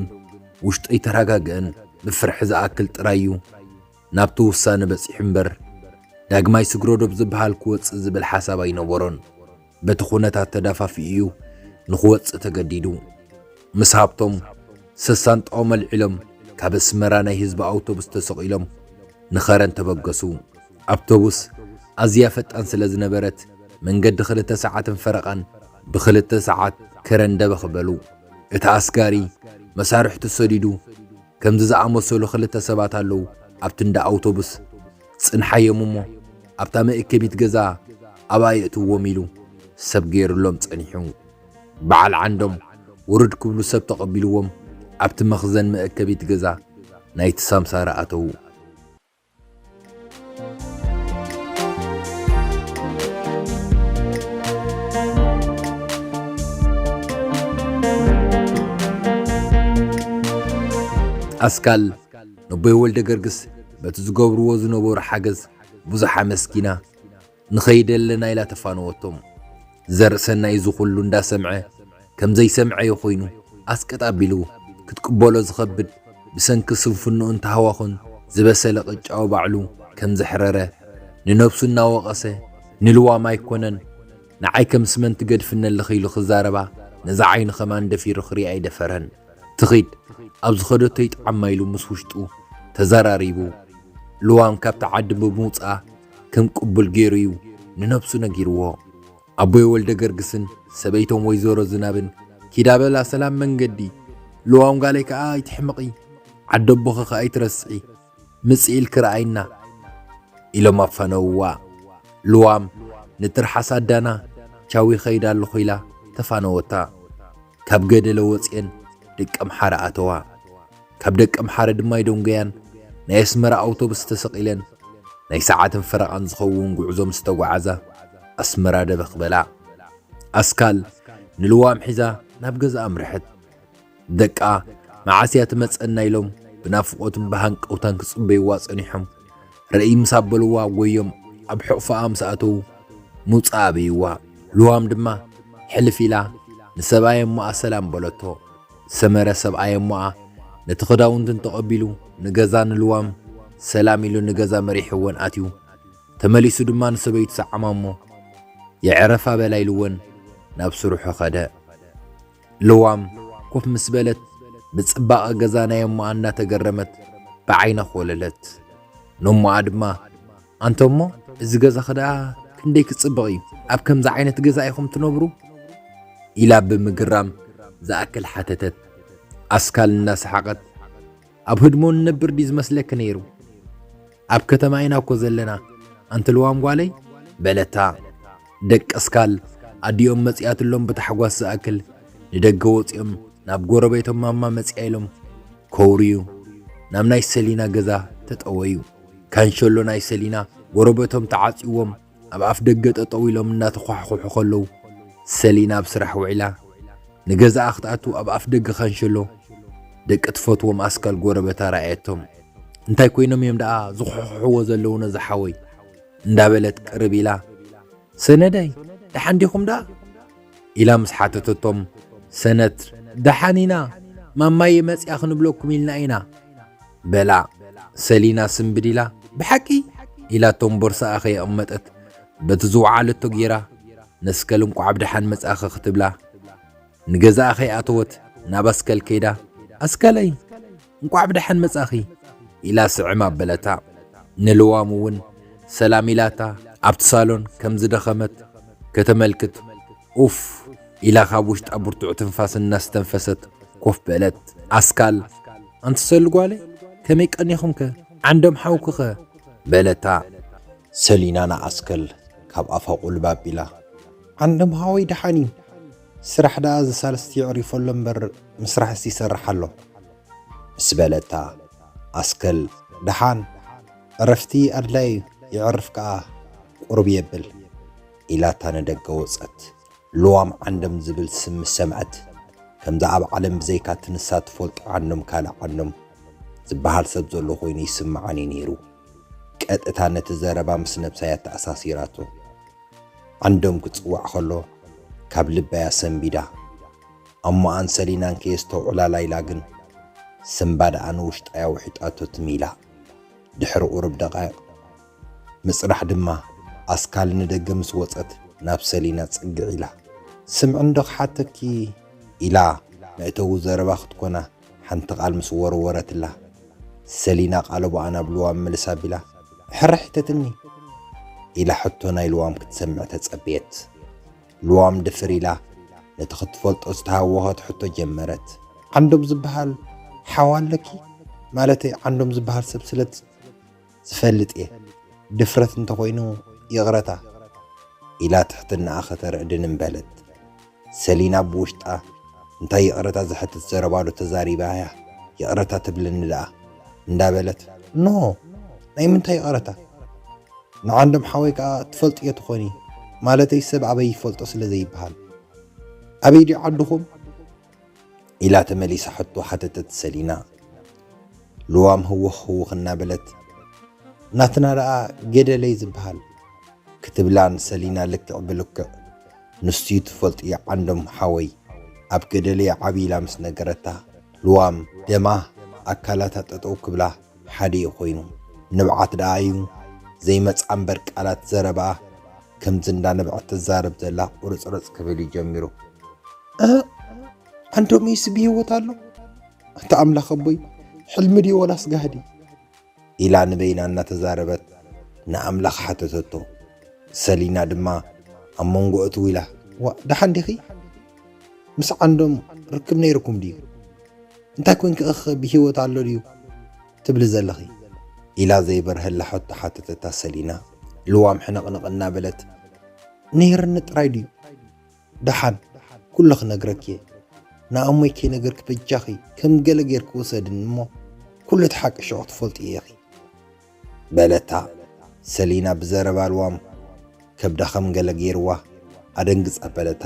ውሽጡ ኣይተረጋግአን፣ ብፍርሒ ዝኣክል ጥራይ እዩ ናብቲ ውሳነ በጺሑ እምበር፣ ዳግማይ ስግረዶብ ዝበሃል ክወጽእ ዝብል ሓሳብ ኣይነበሮን። በቲ ኩነታት ተዳፋፊኡ እዩ ንኽወጽእ ተገዲዱ። ምስ ሃብቶም ሰሳንጣኦም ኣልዒሎም ካብ ኣስመራ ናይ ህዝቢ ኣውቶቡስ ተሰቒሎም ንኸረን ተበገሱ። ኣውቶቡስ ኣዝያ ፈጣን ስለ ዝነበረት መንገዲ ክልተ ሰዓትን ፈረቓን ብኽልተ ሰዓት ከረን ደበኽ በሉ። እቲ ኣስጋሪ መሳርሕቱ ሰዲዱ ከምዚ ዝኣመሰሉ ክልተ ሰባት ኣለዉ ኣብቲ እንዳ ኣውቶቡስ ጽንሓዮም እሞ ኣብታ መእከቢት ገዛ ኣብኣ የእትዎም ኢሉ ሰብ ገይሩሎም ጸኒሑ። በዓል ዓንዶም ውርድ ክብሉ ሰብ ተቐቢልዎም ኣብቲ መኽዘን መእከቢት ገዛ ናይቲ ሳምሳሪ ኣተዉ። ኣስካል ነቦይ ወልደ ገርግስ በቲ ዝገብርዎ ዝነበሩ ሓገዝ ብዙሕ ኣመስጊና፣ ንኸይደለና ኢላ ተፋነወቶም። ዘርእሰናይ እዚ ኩሉ እንዳሰምዐ ከም ዘይሰምዐዮ ኮይኑ ኣስቀጥ ኣቢሉ ክትቅበሎ ዝኸብድ፣ ብሰንኪ ስንፍንኡን ተሃዋኹን ዝበሰለ ቅጫኡ ባዕሉ ከም ዘሕረረ፣ ንነብሱ እናወቐሰ፣ ንልዋም ኣይኮነን ንዓይ ከም ስመንቲ ገድፍኒ ኣለኺ ኢሉ ክዛረባ፣ ነዛ ዓይኑ ከማን ደፊሩ ክሪኣ ኣይደፈረን። ትኺድ፣ ኣብ ዝኸደቶ ይጥዓማ ኢሉ ምስ ውሽጡ ተዘራሪቡ፣ ልዋም ካብቲ ዓዲ ብምውፅኣ ከም ቅቡል ገይሩ እዩ ንነብሱ ነጊርዎ። ኣቦይ ወልደ ገርግስን ሰበይቶም ወይዘሮ ዝናብን ኪዳ በላ ሰላም መንገዲ፣ ልዋም ጋለይ ከኣ ኣይትሕመቒ፣ ዓዲ ኣቦኺ ከኣ ኣይትረስዒ፣ ምጽእ ኢልኪ ረኣይና ኢሎም ኣፋነውዋ። ልዋም ንትርሓስ ኣዳና ቻው ይኸይድ ኣለኹ ኢላ ተፋነወታ። ካብ ገደለ ወጽኤን ደቀምሓረ ኣተዋ። ካብ ደቀምሓረ ድማ ይደንጎያን ናይ ኣስመራ ኣውቶቡስ ተሰቒለን ናይ ሰዓትን ፈረቓን ዝኸውን ጉዕዞ ምስ ተጓዓዛ ኣስመራ ደበኽ በላ። ኣስካል ንልዋም ሒዛ ናብ ገዛ ኣምርሐት። ደቃ መዓስ እያ ትመጸና ኢሎም ብናፍቖትን ብሃንቀውታን ክጽበይዋ ጸኒሖም። ርእይ ምስ ኣበልዋ ጎዮም ኣብ ሕቑፋኣ ምስ ኣተዉ ምውጻእ ኣበይዋ። ልዋም ድማ ሕልፍ ኢላ ንሰብኣይ እሞኣ ሰላም በለቶ። ሰመረ ሰብኣይ እሞኣ ነቲ ክዳውንትን ተቐቢሉ ንገዛ ንልዋም ሰላም ኢሉ ንገዛ መሪሕወን ኣትዩ። ተመሊሱ ድማ ንሰበይቱ ሰዓማ እሞ የዕረፋ በላ ኢልወን ናብ ስርሑ ኸደ። ልዋም ኮፍ ምስ በለት ብጽባቐ ገዛ ናይ እሞኣ እናተገረመት ብዓይና ኮለለት። ነሞኣ ድማ ኣንተ እሞ እዚ ገዛኺ ደኣ ክንደይ ክጽብቕ እዩ፣ ኣብ ከምዚ ዓይነት ገዛ ኢኹም ትነብሩ? ኢላ ብምግራም ዝኣክል ሓተተት። ኣስካል እናሰሓቐት ኣብ ህድሞ ንነብር ድዩ ዝመስለኪ ነይሩ? ኣብ ከተማ ኢና እኮ ዘለና ኣንቲ ልዋም ጓለይ በለታ። ደቂ ኣስካል ኣዲኦም መጺኣትሎም ብታሕጓስ ዝኣክል ንደገ ወጺኦም ናብ ጎረቤቶም ማማ መጺኣ ኢሎም ከውርዩ ናብ ናይ ሰሊና ገዛ ተጠወዩ። ካንሸሎ ናይ ሰሊና ጎረቤቶም ተዓጽይዎም ኣብ ኣፍ ደገ ጠጠው ኢሎም እናተኳሕኩሑ ከለዉ ሰሊና ኣብ ስራሕ ውዒላ ንገዛኣ ክትኣቱ ኣብ ኣፍ ደገ ካንሸሎ ደቂ ትፈትዎም ኣስካል ጎረበታ ረኣየቶም። እንታይ ኮይኖም እዮም ደኣ ዝኹሕኹሕዎ ዘለዉ ነዚ ሓወይ እንዳበለት ቅርብ ኢላ ሰነደይ ደሓን ዲኹም ደኣ ኢላ ምስ ሓተተቶም ሰነት ደሓን ኢና ማማየ መጽያ ክንብለኩም ኢልና ኢና በላ። ሰሊና ስንብድ ኢላ ብሓቂ ኢላቶም ቦርሳኣ ከየቐመጠት በቲ ዝወዓለቶ ጌራ ነስከል እንቋዕ ብደሓን መጻእኺ ክትብላ ንገዛኣ ከይኣተወት ናብ ኣስከል ከይዳ ኣስከለይ እንቋዕ ብደሓን መጻኺ ኢላ ስዕም ኣበለታ። ንልዋም እውን ሰላም ኢላታ ኣብቲ ሳሎን ከም ዝደኸመት ከተመልክት ኡፍ ኢላ ካብ ውሽጣ ብርቱዕ ትንፋስ እናስተንፈሰት ኮፍ በለት። ኣስካል ኣንቲ ሰሉ ጓለይ ከመይ ቀኒኹምከ ዓንዶም ሓውክኸ በለታ። ሰሊና ንኣስከል ካብ ኣፋ ቁልብ ኣቢላ ዓንዶም ሓወይ ደሓን እዩ ስራሕ ደኣ እዚ ሳልስቲ የዕሪፎ ኣሎ እምበር ምስራሕስ ይሰርሕ ኣሎ ምስ በለታ ኣስከል ደሓን ዕረፍቲ ኣድላይ እዩ የዕርፍ ከኣ ቁሩብ የብል ኢላታ ንደገ ወጸት። ልዋም ዓንዶም ዝብል ስም ምስ ሰምዐት ከምዛ ኣብ ዓለም ብዘይካ እቲ ንሳ ትፈልጦ ዓንዶም ካልእ ዓንዶም ዝበሃል ሰብ ዘሎ ኮይኑ ይስምዓን እዩ ነይሩ። ቀጥታ ነቲ ዘረባ ምስ ነብሳ እያ ተኣሳሲራቶ። ዓንዶም ክጽዋዕ ከሎ ካብ ልባ እያ ሰንቢዳ። ኣሞኣን ሰሊናን ከየስተውዕላላ ኢላ ግን ሰንባ ደኣ ንውሽጣ እያ ውሒጣቶ ትም ኢላ። ድሕሪ ቁሩብ ደቃይቕ ምጽራሕ ድማ ኣስካል ንደገ ምስ ወጸት ናብ ሰሊና ጽግዕ ኢላ ስምዒ እንዶ ክሓተኪ ኢላ መእተዊ ዘረባ ክትኮና ሓንቲ ቃል ምስ ወረወረትላ ሰሊና ቃለቦኣ ናብ ልዋም ምልስ ኣቢላ ሕርሕ ኢተትኒ ኢላ ሕቶ ናይ ልዋም ክትሰምዕ ተጸበየት። ልዋም ድፍር ኢላ ነቲ ክትፈልጦ ዝተሃወኸት ሕቶ ጀመረት። ዓንዶም ዝበሃል ሓው ኣለኪ? ማለተይ ዓንዶም ዝበሃል ሰብ ስለ ዝፈልጥ እየ። ድፍረት እንተኾይኑ ይቕረታ ኢላ ትሕትናኣ ከተርዕድን እምበለት። ሰሊና ብውሽጣ እንታይ ይቕረታ ዝሕትት ዘረባ ዶ ተዛሪባ እያ ይቕረታ ትብለኒ ደኣ እንዳበለት ኖ ናይ ምንታይ ይቕረታ ንዓንዶም ሓወይ ከኣ ትፈልጥዮ ትኾኒ ማለተይ ሰብ ኣበይ ይፈልጦ ስለ ዘይበሃል ኣበይ ድዩ ዓድኹም ኢላ ተመሊሳ ሕቶ ሓተተት ሰሊና። ልዋም ህውኽ ህውኽ እናበለት፣ "ናትና ደኣ ገደለይ ዝበሃል?" ክትብላ ንሰሊና ልክዕ ብልክዕ፣ "ንሱ እዩ ትፈልጥዮ ዓንዶም ሓወይ፣ ኣብ ገደለይ ዓብይ" ኢላ ምስ ነገረታ፣ ልዋም ደማ ኣካላታ ጠጠው ክብላ ሓደ እዩ ኮይኑ። ንብዓት ደኣ እዩ ዘይመጽኣ እምበር ቃላት ዘረባኣ ከምዚ እንዳ ንብዓት ትዛረብ ዘላ ቁርጽርጽ ክብል እዩ ጀሚሩ። "እ፣ ዓንዶም እዩስ ብህይወት ኣሎ? ኣንታ ኣምላኽ ኣቦይ፣ ሕልሚ ድዩ ወላስ ጋህዲ?" ኢላ ንበይና እናተዛረበት ንኣምላኽ ሓተተቶ። ሰሊና ድማ ኣብ መንጎ እትው ኢላ፣ "ዋ፣ ደሓን ዲኺ? ምስ ዓንዶም ርክብ ነይርኩም ድዩ? እንታይ ኮንኪ እኽ ብህይወት ኣሎ ድዩ ትብሊ ዘለኺ?" ኢላ ዘይበርሀላ ሕቶ ሓተተታ ሰሊና። ልዋም ሕንቕንቕ እናበለት፣ "ነይርኒ ጥራይ ድዩ? ደሓን፣ ኩሉ ክነግረኪ እየ። ንኣሞይ ከይነገርኪ በጃኺ ከም ገለ ጌርኪ ውሰድኒ እሞ፣ ኩሉ እቲ ሓቂ ሽዑ ክትፈልጥዮ ኢኺ" በለታ። ሰሊና ብዘረባ ልዋም ከብዳ ከም ገለ ጌርዋ ኣደንግጽ ኣበለታ።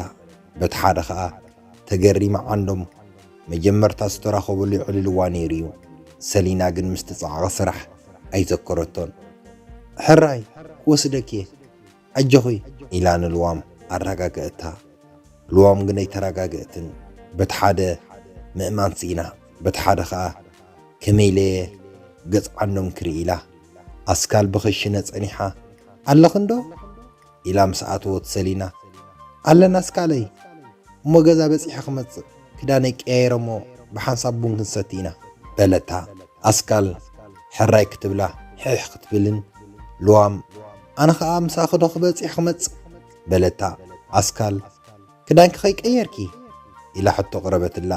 በቲ ሓደ ኸኣ ተገሪማ ዓንዶም መጀመርታ ዝተራኸቡሉ ይዕልልዋ ነይሩ እዩ። ሰሊና ግን ምስቲ ጻዕቒ ስራሕ ኣይዘከረቶን። "ሕራይ ክወስደኪ እየ፣ ኣጆኺ" ኢላ ንልዋም ኣረጋገእታ። ልዋም ግን ኣይተረጋገእትን። በቲ ሓደ ምእማን ስኢና፣ በቲ ሓደ ኸኣ ከመይ ኢለየ ገጽ ዓንዶም ክርኢ ኢላ። ኣስካል ብኽሽነ ጸኒሓ፣ "ኣለኽንዶ?" ኢላ ምስ ኣተወት ሰሊና፣ "ኣለና ኣስካለይ፣ እሞ ገዛ በጺሐ ክመጽእ፣ ክዳነይ ቀያይረ እሞ ብሓንሳብ ቡን ክንሰቲ ኢና" በለታ። ኣስካል ሕራይ ክትብላ ሕሕ ክትብልን፣ ልዋም፣ "ኣነ ኸኣ ምሳኺ ዶ ክበጺሕ ክመጽእ?" በለታ። ኣስካል፣ "ክዳንኪ ከይቀየርኪ?" ኢላ ሕቶ ቅረበትላ።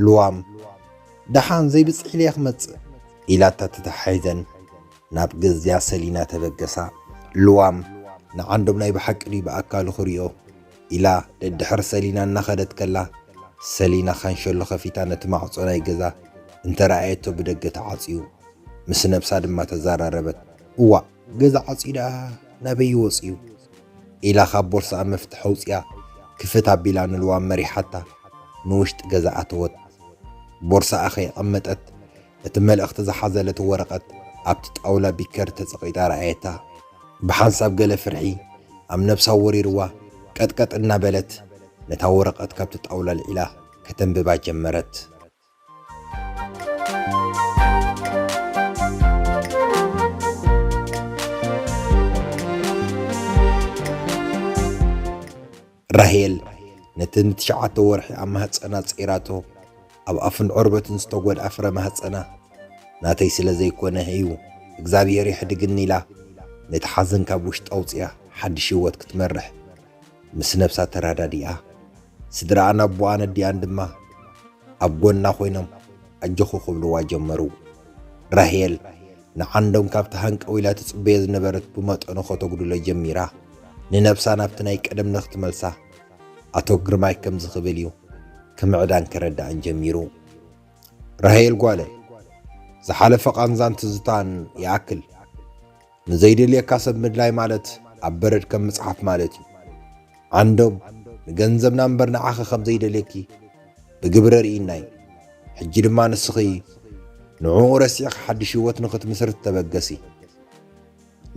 ልዋም፣ "ደሓን ዘይብጽሕ ኢለ እየ ክመጽእ" ኢላታ ተተሓሒዘን ናብ ገዝያ ሰሊና ተበገሳ። ልዋም፣ "ንዓንዶም ናይ ብሓቂ ድዩ ብኣካሉ ክሪኦ?" ኢላ ደድሕር ሰሊና እናኸደት ከላ፣ ሰሊና ካንሸሎ ከፊታ ነቲ ማዕጾ ናይ ገዛ እንተረኣየቶ ብደገ ተዓጽዩ። ምስ ነብሳ ድማ ተዘራረበት። "እዋእ፣ ገዛ ዓጽዩ ደኣ ናበይ ይወጽእ እዩ?" ኢላ ካብ ቦርሳኣ መፍትሕ ኣውጺኣ ክፍት ኣቢላ ንልዋም መሪሓታ ንውሽጢ ገዛ ኣተወት። ቦርሳኣ ከየቐመጠት እቲ መልእኽቲ ዝሓዘለቶ ወረቐት ኣብቲ ጣውላ ቢከር ተጸቒጣ ረኣየታ። ብሓንሳብ ገለ ፍርሒ ኣብ ነብሳ ወሪርዋ ቀጥቀጥ እናበለት ነታ ወረቐት ካብቲ ጣውላ ኣልዒላ ከተንብባ ጀመረት። ራሄል ነቲ ንትሽዓተ ወርሒ ኣብ ማህጸና ጸይራቶ፣ ኣብ ኣፍን ዑርበትን ዝተጎድኣ ፍረ ማህጸና ናተይ ስለ ዘይኮነ እዩ እግዚኣብሔር ይሕድግኒ ኢላ ነቲ ሓዘን ካብ ውሽጣ ኣውጺኣ ሓድሽ ህይወት ክትመርሕ ምስ ነብሳ ተራዳዲኣ፣ ስድራኣን ኣቦኣን ኣዲኣን ድማ ኣብ ጎና ኮይኖም ኣጆኹ ክብልዋ ጀመሩ። ራሄል ንዓንዶም ካብቲ ሃንቀው ኢላ ትጽበዮ ዝነበረት ብመጠኑ ከተጉድሎ ጀሚራ። ንነብሳ ናብቲ ናይ ቀደም ንኽትመልሳ ኣቶ ግርማይ ከምዚ ክብል እዩ ክምዕዳን ከረድኣን ጀሚሩ። ራሄል ጓለይ፣ ዝሓለፈ ቃንዛን ትዝታን ይኣክል። ንዘይደልየካ ሰብ ምድላይ ማለት ኣብ በረድ ከም ምጽሓፍ ማለት እዩ። ዓንዶም ንገንዘብና እምበር ንዓኺ ከም ዘይደልየኪ ብግብሪ ኣርኢና እዩ። ሕጂ ድማ ንስኺ ንዕኡ ረሲዕኺ ሓድሽ ህይወት ንኽትምስርት ተበገሲ።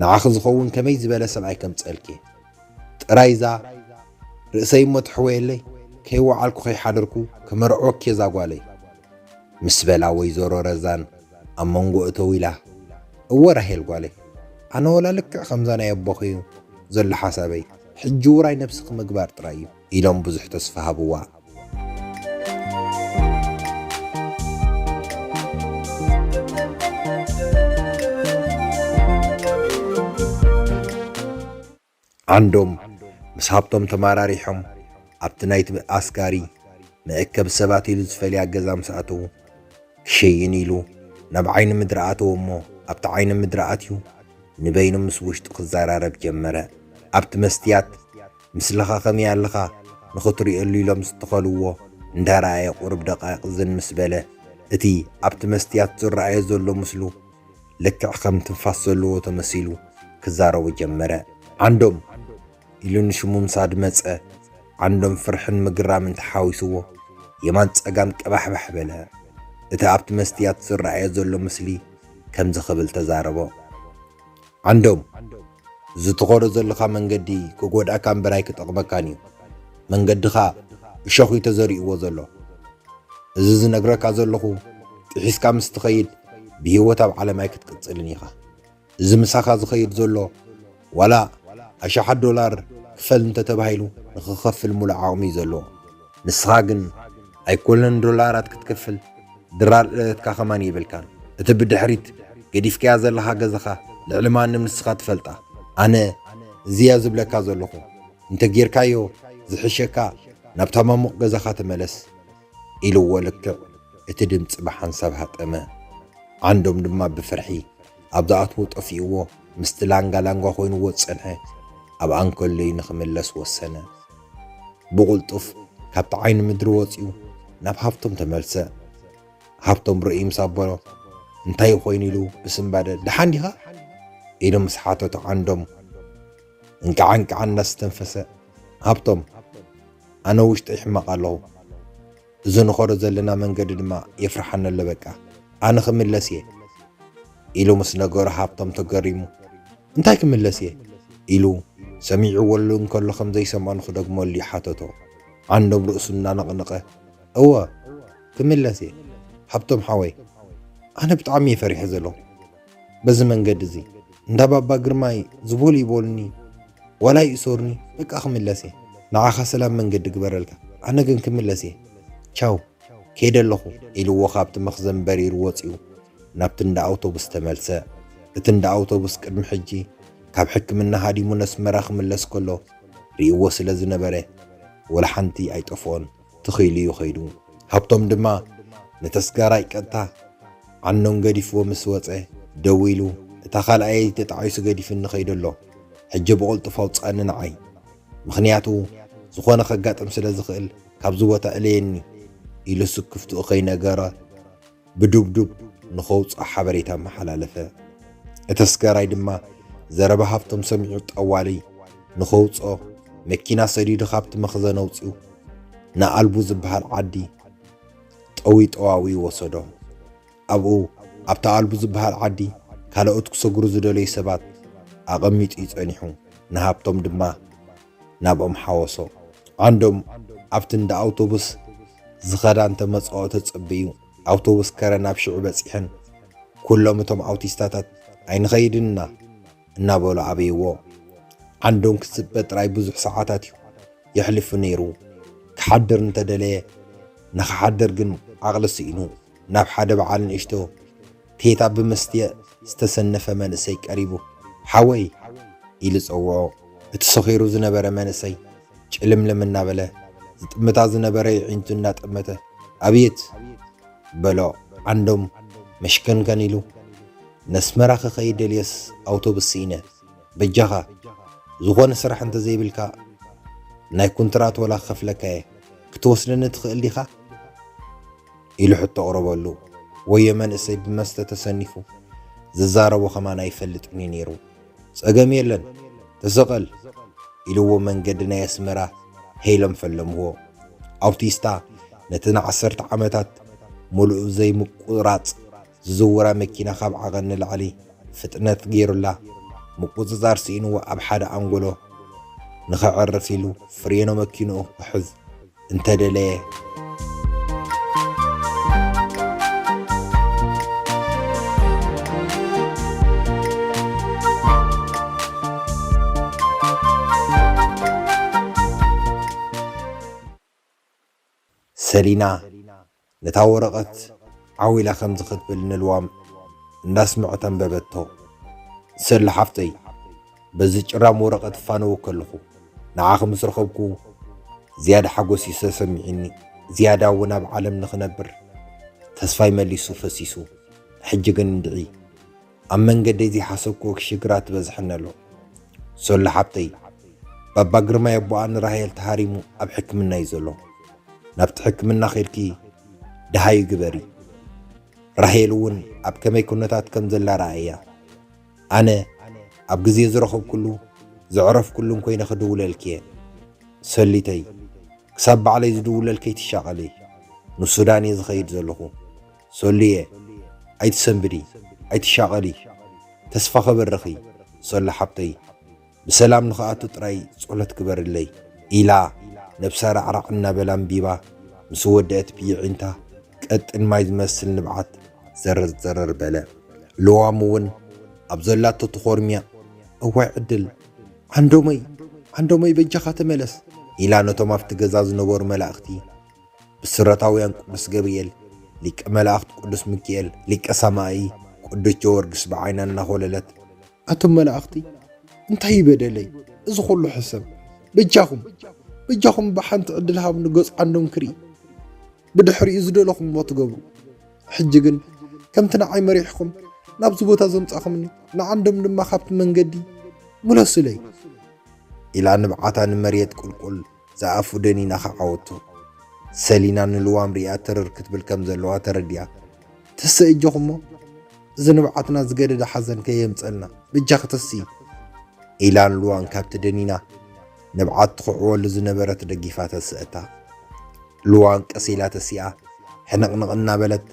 ንዓኺ ዝኸውን ከመይ ዝበለ ሰብኣይ ከምጽአልኪ። ጥራይ እዛ ርእሰይ እሞ ትሕወየለይ፣ ከይወዓልኩ ከይሓደርኩ ከመርዕወኪ እዛ ጓለይ። ምስ በላ ወይዘሮ ረዛን ኣብ መንጎ እተው ኢላ፣ "እወ ራሄል ጓለይ፣ ኣነ ወላ ልክዕ ከምዛ ናይ ኣቦኺ እዩ ዘሎ ሓሳበይ፣ ሕጂ ውራይ ነብስኺ ምግባር ጥራይ እዩ" ኢሎም ብዙሕ ተስፋ ሃብዋ። ዓንዶም ምስ ሃብቶም ተመራሪሖም ኣብቲ ናይቲ ኣስጋሪ መእከቢ ሰባት ኢሉ ዝፈልያ ገዛ ምስ ኣተዉ፣ ክሸይን ኢሉ ናብ ዓይኒ ምድሪ ኣተወ እሞ፣ ኣብቲ ዓይኒ ምድሪ ኣትዩ ንበይኑ ምስ ውሽጡ ክዘራረብ ጀመረ። ኣብቲ መስትያት፣ "ምስልኻ ከመይ ኣለኻ ንኽትርእየሉ?" ኢሎም ዝተኸልዎ እንዳረኣየ ቁሩብ ደቃይቕ ዝን ምስ በለ፣ እቲ ኣብቲ መስትያት ዝረኣዮ ዘሎ ምስሉ ልክዕ ከም ትንፋስ ዘለዎ ተመሲሉ ክዛረቦ ጀመረ። "ዓንዶም" ኢሉ ንሽሙ ምስ ኣድመጸ፣ ዓንዶም ፍርሕን ምግራምን ተሓዊስዎ የማን ጸጋም ቀባሕባሕ በለ። እቲ ኣብቲ መስትያት ዝረኣዮ ዘሎ ምስሊ ከምዚ ክብል ተዛረቦ። ዓንዶም፣ እዚ ትኸዶ ዘለኻ መንገዲ ክጎድኣካ እምበር ኣይክጠቕመካን እዩ። መንገድኻ እሾኽ እዩ ተዘሪእዎ ዘሎ። እዚ ዝነግረካ ዘለኹ፣ ጥሒስካ ምስ ትኸይድ ብህይወት ኣብ ዓለም ኣይክትቅጽልን ኢኻ። እዚ ምሳኻ ዝኸይድ ዘሎ፣ ዋላ ኣሽሓት ዶላር ክፈል እንተተባሂሉ፣ ንኽኸፍል ሙሉእ ዓቕሚ እዩ ዘለዎ። ንስኻ ግን ኣይኮነን ዶላራት ክትከፍል፣ ድራር እለትካ ከማን የብልካን። እቲ ብድሕሪት ገዲፍካያ ዘለኻ ገዛኻ ልዕሊ ማንም ንስኻ ትፈልጣ። ኣነ እዚያ ዝብለካ ዘለኹ፣ እንተ ጌርካዮ ዝሕሸካ፣ ናብታ ማሙቕ ገዛኻ ተመለስ፣ ኢልዎ። ልክዕ እቲ ድምጺ ብሓንሳብ ሃጠመ። ዓንዶም ድማ ብፍርሒ ኣብ ዝኣትዎ ጠፊእዎ፣ ምስቲ ላንጋ ላንጓ ኮይንዎ ዝጸንሐ ኣብ ኣንከሎይ ንኽምለስ ወሰነ። ብቕልጡፍ ካብቲ ዓይኒ ምድሪ ወጺኡ ናብ ሃብቶም ተመልሰ። ሃብቶም ርእዩ ምስ ኣበሎ፣ "እንታይ ኮይኑ?" ኢሉ ብስንባደ፣ "ደሓን ዲኻ?" ኢሉ ምስ ሓተቶ፣ ዓንዶም እንቃዕ እንቃዕ እናስተንፈሰ፣ "ሃብቶም፣ ኣነ ውሽጠይ ሕማቕ ኣለኹ። እዚ ንኸዶ ዘለና መንገዲ ድማ የፍርሓኒ ኣሎ። በቃ ኣነ ክምለስ እየ" ኢሉ ምስ ነገሮ፣ ሃብቶም ተገሪሙ፣ "እንታይ ክምለስ እየ?" ኢሉ ሰሚዕዎ እንከሎ ከም ዘይሰምዖ ንኽደግመሉ ይሓተቶ። ዓንዶም ርእሱ እናነቕነቐ፣ "እወ፣ ክምለስ እየ ሃብቶም ሓወይ። ኣነ ብጣዕሚ እየ ፈሪሐ ዘለኹ። በዚ መንገዲ እዚ እንዳ ባባ ግርማይ ዝበሉ ይበሉኒ፣ ዋላ ይእሰሩኒ፣ በቃ ክምለስ እየ። ንዓኻ ሰላም መንገዲ ግበረልካ፣ ኣነ ግን ክምለስ እየ። ቻው፣ ከይደ ኣለኹ" ኢልዎ ካብቲ መኽዘን በሪሩ ወጺኡ ናብቲ እንዳ ኣውቶቡስ ተመልሰ። እቲ እንዳ ኣውቶቡስ ቅድሚ ሕጂ ካብ ሕክምና ሃዲሙ ነስመራ ክምለስ ከሎ ርእይዎ ስለ ዝነበረ፣ ወላ ሓንቲ ኣይጠፍኦን። ትኽ ኢሉ እዩ ኸይዱ። ሃብቶም ድማ ነተስጋራይ ቀጥታ ዓንዶም ገዲፍዎ ምስ ወጸ፣ ደዊሉ፣ "እታ ካልኣየይ ተጣዒሱ ገዲፍኒ ኸይዱ ኣሎ። ሕጂ ብቕልጡፍ ኣውጽኣኒ ንዓይ። ምኽንያቱ ዝኾነ ኸጋጥም ስለ ዝኽእል ካብዚ ቦታ እለየኒ" ኢሉ ስክፍትኡ ኸይነገረ ብዱብዱብ ንኸውጽኦ ሓበሬታ ኣመሓላለፈ። እቲ ኣስጋራይ ድማ ዘረባ ሃብቶም ሰሚዑ ጠዋሊ ንኸውጽኦ መኪና ሰዲዱ ካብቲ መኽዘን ኣውጺኡ ንኣልቡ ዝበሃል ዓዲ ጠዊ ጠዋዊ ወሰዶ። ኣብኡ ኣብቲ ኣልቡ ዝበሃል ዓዲ ካልኦት ክሰግሩ ዝደለዩ ሰባት ኣቐሚጡ እዩ ጸኒሑ። ንሃብቶም ድማ ናብኦም ሓወሶ። ዓንዶም ኣብቲ እንዳ ኣውቶቡስ ዝኸዳ እንተመጽኦ ተጸብዩ። ኣውቶቡስ ከረን ኣብ ሽዑ በጺሐን። ኩሎም እቶም ኣውቲስታታት "ኣይንኸይድን ኢና" እናበሉ ኣበይዎ። ዓንዶም ክጽበ ጥራይ ብዙሕ ሰዓታት እዩ የሕልፉ ነይሩ። ክሓድር እንተደለየ ንኽሓድር ግን ዓቕሊ ስኢኑ ናብ ሓደ በዓል ንእሽቶ ቴታ ብመስትየ ዝተሰነፈ መንእሰይ ቀሪቡ፣ "ሓወይ" ኢሉ ጸውዖ። እቲ ሰኺሩ ዝነበረ መንእሰይ ጭልምልም እናበለ ዝጥምታ ዝነበረ የዒንቱ እናጠመተ፣ "ኣብየት!" በሎ። ዓንዶም መሽከንከን ኢሉ፣ "ነስመራ ክኸይድ ደልየስ ኣውቶቡስ ስኢነ፣ በጃኻ ዝኾነ ስራሕ እንተዘይብልካ ናይ ኩንትራት ወላ ክኸፍለካ እየ፣ ክትወስደኒ ትኽእል ዲኻ?" ኢሉ ሕቶ ኣቕረበሉ። ወዮ መንእሰይ ብመስተ ተሰኒፉ ዝዛረቦ ከማን ኣይፈልጥን እዩ ነይሩ። "ጸገም የለን፣ ተሰቐል" ኢልዎ መንገዲ ናይ ኣስመራ ሄሎም ፈለምዎ። ኣውቲስታ ነቲ ንዓሰርተ ዓመታት ሙሉእ ዘይምቁራጽ ዝዝውራ መኪና ካብ ዓቐን ንላዕሊ ፍጥነት ገይሩላ ምቁጽጻር ስኢንዎ ኣብ ሓደ ኣንጎሎ ንኸዕርፍ ኢሉ ፍሬኖ መኪንኡ ክሕዝ እንተደለየ፣ ሰሊና ነታ ወረቐት ዓው ኢላ ከምዚ ክትብል ንልዋም እንዳስምዐት ኣንበበቶ። ሰሊ ሓፍተይ፣ በዚ ጭራም ወረቐት እፋነወኪ ኣለኹ። ንዓኺ ምስ ረኸብኩ ዝያዳ ሓጎስ እዩ ተሰሚዑኒ። ዝያዳ እውን ኣብ ዓለም ንኽነብር ተስፋይ መሊሱ ፈሲሱ። ሕጂ ግን እንድዒ ኣብ መንገደይ ዘይሓሰብክዎ ሽግራት ይበዝሐኒ ኣሎ። ሰሉ ሓብተይ፣ ባባ ግርማይ ኣቦኣ ንራሄል ተሃሪሙ ኣብ ሕክምና እዩ ዘሎ። ናብቲ ሕክምና ኸይድኪ ደሃዩ ግበሪ። ራሄል እውን ኣብ ከመይ ኩነታት ከም ዘላ ረኣያ። ኣነ ኣብ ግዜ ዝረኸብኩሉ ዘዕረፍኩሉን ኮይነ ክድውለልኪ እየ። ሰሊተይ፣ ክሳብ ባዕለይ ዝድውለልኪ ኣይትሻቐሊ። ንሱዳን እየ ዝኸይድ ዘለኹ። ሶልየ፣ ኣይትሰንብዲ፣ ኣይትሻቐሊ፣ ተስፋ ከበርኺ ሶሎ ሓብተይ፣ ብሰላም ንኽኣቱ ጥራይ ጸሎት ግበርለይ፣ ኢላ ነብሳ ራዕራዕ እናበላ ኣንቢባ ምስ ወደአት ብየዒንታ ቀጢን ማይ ዝመስል ንብዓት ዘረር ዘረር በለ። ልዋም እውን ኣብ ዘላቶ ተኾርምያ፣ "እዋይ ዕድል፣ ዓንዶመይ፣ ዓንዶመይ በጃኻ ተመለስ!" ኢላ ነቶም ኣብቲ ገዛ ዝነበሩ መላእኽቲ ብስረታውያን ቅዱስ ገብርኤል፣ ሊቀ መላእኽቲ ቅዱስ ሚካኤል፣ ሊቀ ሰማኢ ቅዱስ ጀወርግስ ብዓይና እናኾለለት፣ "ኣቱም መላእኽቲ፣ እንታይ ይበደለይ እዚ ኹሉ ሕሰም? በጃኹም፣ በጃኹም ብሓንቲ ዕድል ሃብኒ ገጽ ዓንዶም ክርኢ፣ ብድሕሪኡ ዝደለኹምዎ ትገብሩ። ሕጂ ግን ከምቲ ንዓይ መሪሕኹም ናብዚ ቦታ ዘምጻኹምኒ፣ ንዓንዶም ድማ ካብቲ መንገዲ ምለሱለይ" ኢላ ንብዓታ ንመሬት ቁልቁል ዝኣፉ ደኒና ከዓወቶ። ሰሊና ንልዋም ሪኣ ተረር ክትብል ከም ዘለዋ ተረዲኣ፣ "ተሰ እጆኹሞ፣ እዚ ንብዓትና ዝገደደ ሓዘን ከየምጸልና፣ በጃኺ ተሲ" ኢላ ንልዋም ካብቲ ደኒና ንብዓት ትኹዕወሉ ዝነበረት ደጊፋ ተስእታ። ልዋም ቀስ ኢላ ተሲኣ፣ ሕንቕንቕ እናበለት፣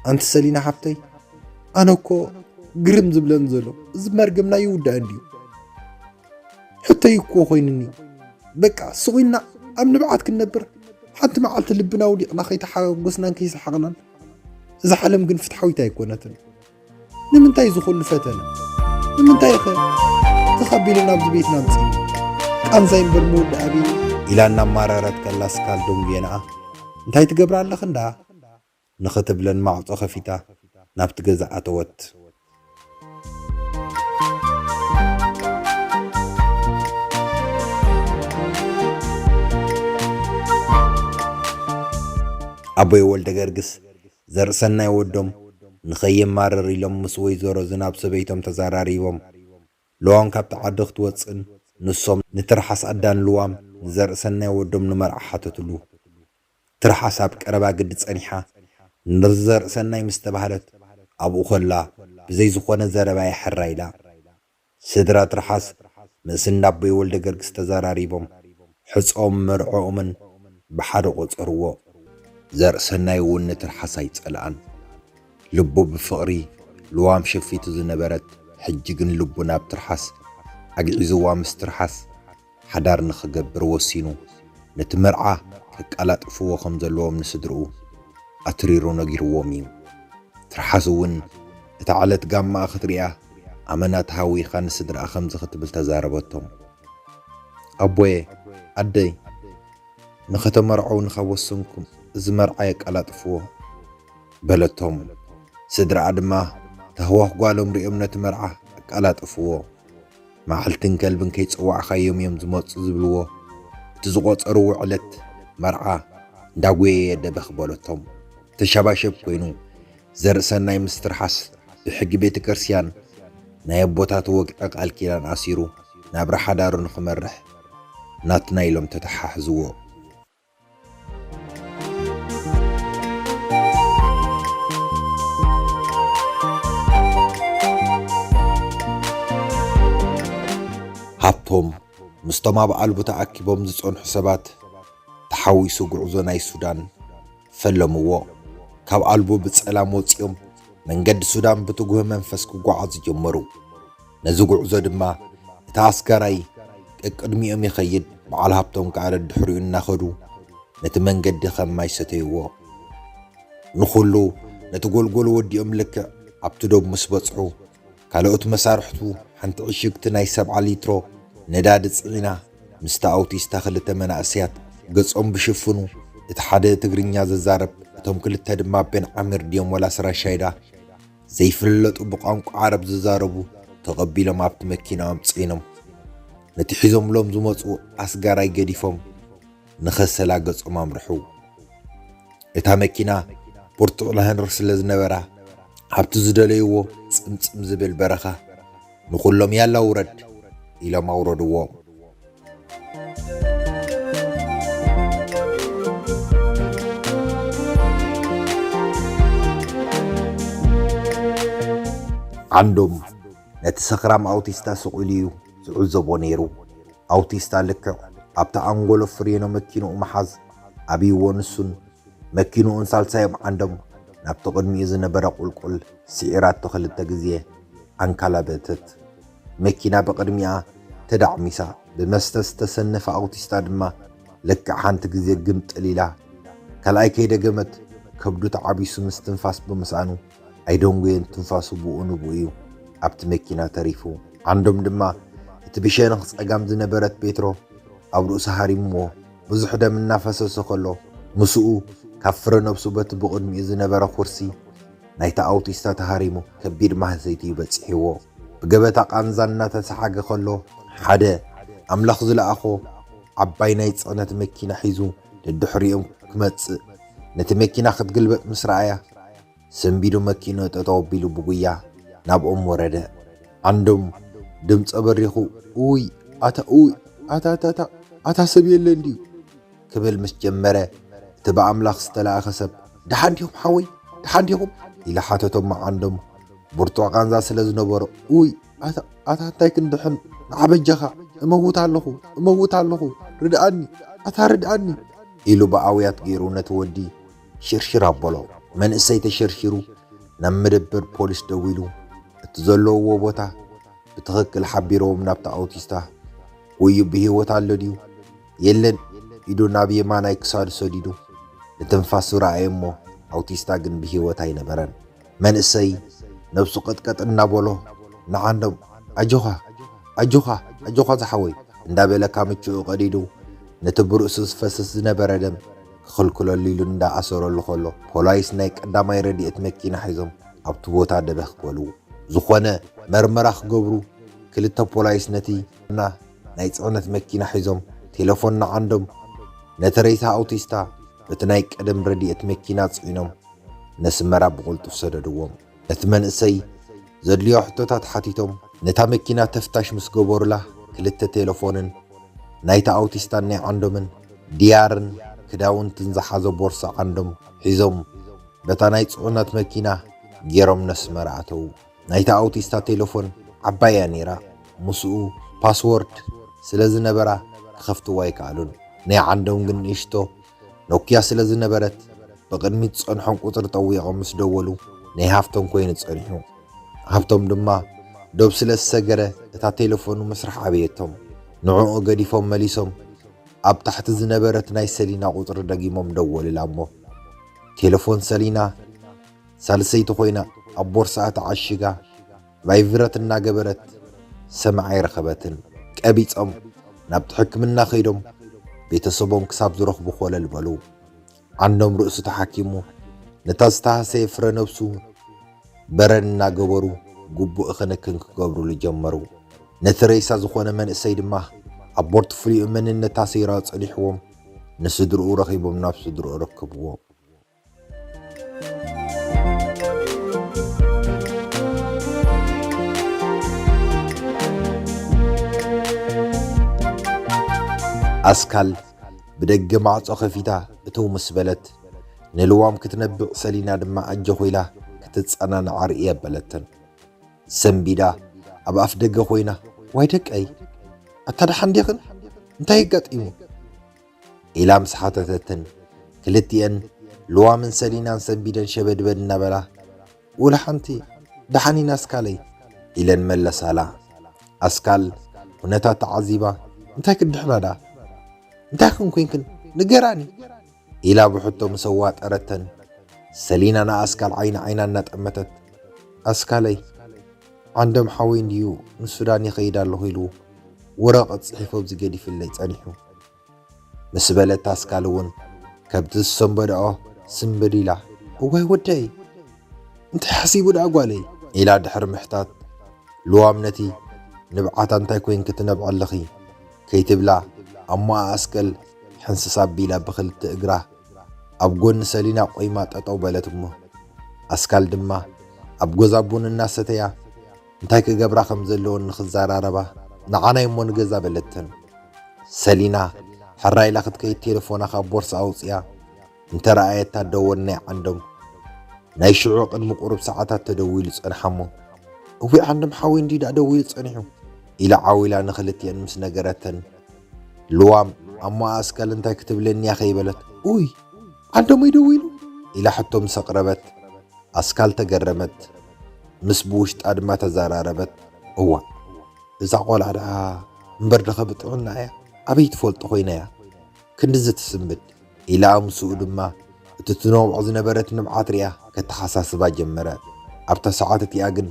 "ኣንቲ ሰሊና ሓብተይ፣ ኣነ እኮ ግርም ዝብለኒ ዘሎ፣ እዚ መርገምና ይውዳእ እንድዩ? ሕቶይ እኮ ኮይኑኒ፣ በቃ ስቕ ኢልና ኣብ ንብዓት ክንነብር፣ ሓንቲ መዓልቲ ልብና ኣውዲቕና ከይተሓጎስናን ከይሰሓቕናን፣ እዛ ዓለም ግን ፍትሓዊት ኣይኮነትን። ንምንታይ እዚ ኩሉ ፈተነ? ንምንታይኸ ተኸቢሉ ናብዚ ቤትና ኣምጺእኒ? ቃንዛይ እምበር ምውዳእ ኣበይ?" ኢላ እናማረረት ከላ ስካል ደንጉየንኣ፣ "እንታይ ትገብራ ኣለኺ እንዳ?" ንኽትብለን ማዕጾ ከፊታ ናብቲ ገዛ ኣተወት። ኣቦይ ወልደ ገርግስ ዘርእሰናይ ወዶም ንኸየማርር ኢሎም ምስ ወይዘሮ ዝናብ ሰበይቶም ተዘራሪቦም። ልዋም ካብቲ ዓዲ ክትወጽእን ንሶም ንትርሓስ ኣዳን ልዋም ንዘርእሰናይ ወዶም ንመርዓ ሓተትሉ። ትርሓስ ኣብ ቀረባ ግዲ ጸኒሓ ንዘርእሰናይ ምስ ተባህለት ኣብኡ ከላ ብዘይ ዝኾነ ዘረባ የሕራ ኢላ። ስድራ ትርሓስ ምስ እንዳ ኣቦይ ወልደ ገርግስ ተዘራሪቦም ሕጾም መርዕኦምን ብሓደ ቆጸርዎ። ዘርእሰናይ እውን ንትርሓስ ኣይጸልኣን። ልቡ ብፍቕሪ ልዋም ሸፊቱ ዝነበረት፣ ሕጂ ግን ልቡ ናብ ትርሓስ ኣግዒዝዋ፣ ምስ ትርሓስ ሓዳር ንኽገብር ወሲኑ፣ ነቲ መርዓ ከቀላጥፍዎ ከም ዘለዎም ንስድርኡ ኣትሪሩ ነጊርዎም እዩ። ትርሓስ እውን እታ ዕለት ጋማኣ ክትሪኣ ኣመና ተሃዊኻ ንስድርኣ ከምዚ ክትብል ተዛረበቶም። "ኣቦየ፣ ኣደይ፣ ንኸተመርዐው ንኻብ ወሰንኩም እዚ መርዓ የቀላጥፍዎ" በለቶም። ስድርኣ ድማ ተህዋኽ ጓሎም ሪኦም ነቲ መርዓ ኣቀላጥፍዎ። መዓልትን ከልብን ከይጸዋዕካዮም እዮም ዝመጹ ዝብልዎ እቲ ዝቖጸርዎ ዕለት መርዓ እንዳጎየየ ደበኽ በለቶም። ተሸባሸብ ኮይኑ ዘርእሰናይ ምስ ትርሓስ ብሕጊ ቤተ ክርስቲያን ናይ ኣቦታት ወግዒ ቃል ኪዳን ኣሲሩ ናብራ ሓዳሩ ንኽመርሕ ናትና ኢሎም ተተሓሕዝዎ። ሃብቶም ምስቶም ኣብ ኣልቡ ተኣኪቦም ዝጸንሑ ሰባት ተሓዊሱ ጉዕዞ ናይ ሱዳን ፈለምዎ። ካብ ኣልቡ ብጸላም ወጺኦም መንገዲ ሱዳን ብትጉህ መንፈስ ክጓዓዙ ጀመሩ። ነዚ ጉዕዞ ድማ እቲ ኣስጋራይ ቀቅድሚኦም ይኸይድ፣ በዓል ሃብቶም ከኣ ደድሕሪኡ እናኸዱ ነቲ መንገዲ ከም ማይ ሰተይዎ። ንኹሉ ነቲ ጎልጎል ወዲኦም ልክዕ ኣብቲ ዶብ ምስ በጽሑ፣ ካልኦት መሳርሕቱ ሓንቲ ዕሽግቲ ናይ ሰብዓ ሊትሮ ነዳዲ ጽዒና ምስታ ኣውቲስታ ክልተ መናእሰያት ገጾም ብሽፍኑ፣ እቲ ሓደ ትግርኛ ዝዛረብ፣ እቶም ክልተ ድማ ቤን ዓሚር ድዮም ወላስ ራሻይዳ ዘይፍለጡ ብቋንቋ ዓረብ ዝዛረቡ ተቐቢሎም ኣብቲ መኪናኦም ጽዒኖም ነቲ ሒዞምሎም ዝመጹ ኣስጋራይ ገዲፎም ንኸሰላ ገጾም ኣምርሑ። እታ መኪና ብርቱዕ ላህንር ስለ ዝነበራ ኣብቲ ዝደለይዎ ጽምጽም ዝብል በረኻ ንኹሎም "ያላ ውረድ" ኢሎም ኣውረድዎም። ዓንዶም ነቲ ሰኽራም ኣውቲስታ ስቕ ኢሉ እዩ ዝዕዘቦ ነይሩ። ኣውቲስታ ልክዕ ኣብቲ ኣንጎሎ ፍሬኖ መኪንኡ ምሓዝ ኣብይዎ፣ ንሱን መኪንኡን ሳልሳዮም ዓንዶም ናብቲ ቅድሚኡ ዝነበረ ቁልቁል ስዒራቶ ክልተ ግዜ ኣንካላበተት። መኪና ብቕድሚኣ ተዳዕሚሳ፣ ብመስተ ዝተሰነፈ ኣውቲስታ ድማ ልክዕ ሓንቲ ግዜ ግምጥል ኢላ። ካልኣይ ከይደገመት ከብዱ ተዓቢሱ ምስትንፋስ ብምስኣኑ ኣይደንጎየን፣ ትንፋሱ ብኡ ንብኡ እዩ ኣብቲ መኪና ተሪፉ። ዓንዶም ድማ እቲ ብሸነኽ ጸጋም ዝነበረት ቤትሮ ኣብ ርእሱ ሃሪምዎ። ብዙሕ ደም እናፈሰሰ ከሎ ምስኡ ካብ ፍረ ነብሱ በቲ ብቕድሚኡ ዝነበረ ኩርሲ ናይቲ ኣውቲስታ ተሃሪሙ ከቢድ ማህሰይቲ በጺሕዎ። ብገበታ ቃንዛ እናተሰሓገ ከሎ ሓደ ኣምላኽ ዝለኣኾ ዓባይ ናይ ጽዕነት መኪና ሒዙ ደድሕሪኦም ክመጽእ ነቲ መኪና ክትግልበጥ ምስ ረኣያ ሰንቢዱ መኪንኡ ጠጠው ኣቢሉ ብጉያ ናብኦም ወረደ። ዓንዶም ድምፀ በሪኹ፣ "ኡይ ኣታ፣ ኡይ ኣታ ኣታ ኣታ ኣታ ሰብ የለን ድዩ?" ክብል ምስ ጀመረ እቲ ብኣምላኽ ዝተላእኸ ሰብ፣ "ደሓን ዲኹም ሓወይ? ደሓን ዲኹም?" ኢለ ሓተቶም። ዓንዶም ብርቱዕ ቃንዛ ስለ ዝነበሮ፣ "ኡይ ኣታ ኣታ እንታይ ክንድሕን ንዓበጃኻ፣ እመውት ኣለኹ፣ እመውት ኣለኹ፣ ርድኣኒ፣ ኣታ ርድኣኒ" ኢሉ ብኣውያት ገይሩ ነቲ ወዲ ሽርሽር ኣበሎ። መንእሰይ ተሸርሺሩ ናብ መደበር ፖሊስ ደዊሉ እቲ ዘለውዎ ቦታ ብትኽክል ሓቢርዎም ናብቲ ኣውቲስታ፣ "ውዩ ብህይወት ኣሎ ድዩ?" "የለን" ኢዱ ናብ የማናይ ክሳዱ ሰዲዱ ንትንፋሱ ረኣየ እሞ ኣውቲስታ ግን ብህይወት ኣይነበረን። መንእሰይ ነብሱ ቀጥቀጥ እናበሎ ንዓንዶም፣ "ኣጆኻ፣ ኣጆኻ፣ ኣጆኻ ዝሓወይ" እንዳበለ ካምችኡ ቀዲዱ ነቲ ብርእሱ ዝፈስስ ዝነበረ ደም ክኽልክለሉ ኢሉ እንዳኣሰረሉ ከሎ ፖላይስ ናይ ቀዳማይ ረድኤት መኪና ሒዞም ኣብቲ ቦታ ደበኽ በሉ። ዝኾነ መርመራ ክገብሩ ክልተ ፖላይስ ነቲ ና ናይ ጽዕነት መኪና ሒዞም ቴሌፎን ንዓንዶም ነቲ ሬሳ ኣውቲስታ በቲ ናይ ቀደም ረድኤት መኪና ጽዒኖም ነስመራ ብቕልጡፍ ሰደድዎም። ነቲ መንእሰይ ዘድልዮ ሕቶታት ሓቲቶም ነታ መኪና ተፍታሽ ምስ ገበሩላ ክልተ ቴሌፎንን ናይታ ኣውቲስታን ናይ ዓንዶምን ዲያርን ክዳውንትን ዝሓዘ ቦርሳ ዓንዶም ሒዞም በታ ናይ ጽዕነት መኪና ገይሮም ነስመራ ኣተዉ። ናይታ ኣውቲስታ ቴሌፎን ዓባይ እያ ነይራ፣ ምስኡ ፓስወርድ ስለ ዝነበራ ክኸፍትዋ ኣይከኣሉን። ናይ ዓንዶም ግን ንእሽቶ ኖኪያ ስለ ዝነበረት ብቕድሚት ዝጸንሖም ቁጽሪ ጠዊቖም ምስ ደወሉ ናይ ሃብቶም ኮይኑ ጸኒሑ። ሃብቶም ድማ ዶብ ስለ ዝሰገረ እታ ቴሌፎኑ ምስራሕ ኣበየቶም። ንዕኡ ገዲፎም መሊሶም ኣብ ታሕቲ ዝነበረት ናይ ሰሊና ቁጽሪ ደጊሞም ደወሉላ እሞ ቴሌፎን ሰሊና ሳልሰይቲ ኮይና ኣብ ቦርስኣ ተዓሺጋ ቫይብረት እናገበረት ሰማዕ ኣይረኸበትን። ቀቢጾም ናብቲ ሕክምና ከይዶም ቤተሰቦም ክሳብ ዝረኽቡ ኮለል በሉ። ዓንዶም ርእሱ ተሓኪሙ ነታ ዝተሃሰየ ፍረ ነብሱ በረድ እናገበሩ ግቡእ ክንክን ክገብሩሉ ጀመሩ። ነቲ ሬሳ ዝኾነ መንእሰይ ድማ ኣብ ፖርትፎሊዮ መንነት ኣሰይራ ጸኒሕዎም ንስድርኡ ረኺቦም ናብ ስድርኡ ረከብዎ። ኣስካል ብደገ ማዕጾ ከፊታ እትው ምስ በለት፣ ንልዋም ክትነብዕ ሰሊና ድማ ኣጆኹ ኢላ ክትጸናንዓ ርእየ በለተን። ሰንቢዳ ኣብ ኣፍ ደገ ኮይና፣ "ዋይ ደቀይ፣ ኣታ ደሓን ዲኽን? እንታይ ኣጋጢሙ?" ኢላ ምስ ሓተተተን፣ ክልቲኤን ልዋምን ሰሊናን ሰንቢደን ሸበድበድ እናበላ፣ "ውላ ሓንቲ፣ ደሓን ኢና ኣስካለይ" ኢለን መለሳላ። ኣስካል ኩነታት ተዓዚባ፣ "እንታይ ክድሕና ደኣ? እንታይ ክን ኮይንክን? ንገራኒ" ኢላ ብሕቶ ምስ ኣዋጠረተን፣ ሰሊና ንኣስካል ዓይኒ ዓይና እናጠመተት፣ "ኣስካለይ፣ ዓንዶም ሓወይ እንድዩ ንሱዳን ይኸይድ ኣለኹ ኢሉ ወረቐት ጽሒፉ ኣብዚ ገዲፍለይ ጸኒሑ" ምስ በለት፣ ኣስካል እውን ከምቲ ዝሰንበድኦ ስንብድ ኢላ፣ "እዋይ ወደይ፣ እንታይ ሓሲቡ ደኣ ጓለይ?" ኢላ ድሕሪ ምሕታት፣ ልዋም ነቲ ንብዓታ እንታይ ኮይንኪ ትነብዒ ኣለኺ ከይትብላ፣ ኣብ ማኣ ኣስከል ሕንስስ ኣቢላ ብኽልተ እግራ ኣብ ጎኒ ሰሊና ቆይማ ጠጠው በለት እሞ፣ ኣስካል ድማ ኣብ ገዛ ቡን እናሰተያ እንታይ ክገብራ ከም ዘለወን ንኽዘራረባ፣ "ንዓናይ እሞ ንገዛ" በለተን። ሰሊና ሕራይ ኢላ ክትከይድ ቴሌፎና ካብ ቦርሳ ኣውፅያ እንተ ረኣየታ፣ ደወል ናይ ዓንዶም ናይ ሽዑ ቅድሚ ቁሩብ ሰዓታት ተደዊሉ ጸንሓ እሞ፣ "እዊ ዓንዶም ሓወይ እንድዩ ደኣ ደዊሉ ጸኒሑ" ኢላ ዓው ኢላ ንኽልቲኤን ምስ ነገረተን፣ ልዋም ኣብ ማኣ ኣስካል እንታይ ክትብለኒ እያ ከይበለት፣ "ኡይ ዓንዶም እዩ ደዊሉ?" ኢላ ሕቶ ምስ ኣቕረበት፣ ኣስካል ተገረመት፣ ምስ ብውሽጣ ድማ ተዘራረበት። እዋ፣ እዛ ቆልዓ ደኣ እምበር ደኸ ብጥዕና እያ? ኣበይ ትፈልጦ ኮይና እያ ክንድዚ ትስምብድ? ኢላ ምስኡ ድማ እቲ ትነብዖ ዝነበረት ንብዓት ሪኣ ከተሓሳስባ ጀመረ። ኣብታ ሰዓት እቲኣ ግን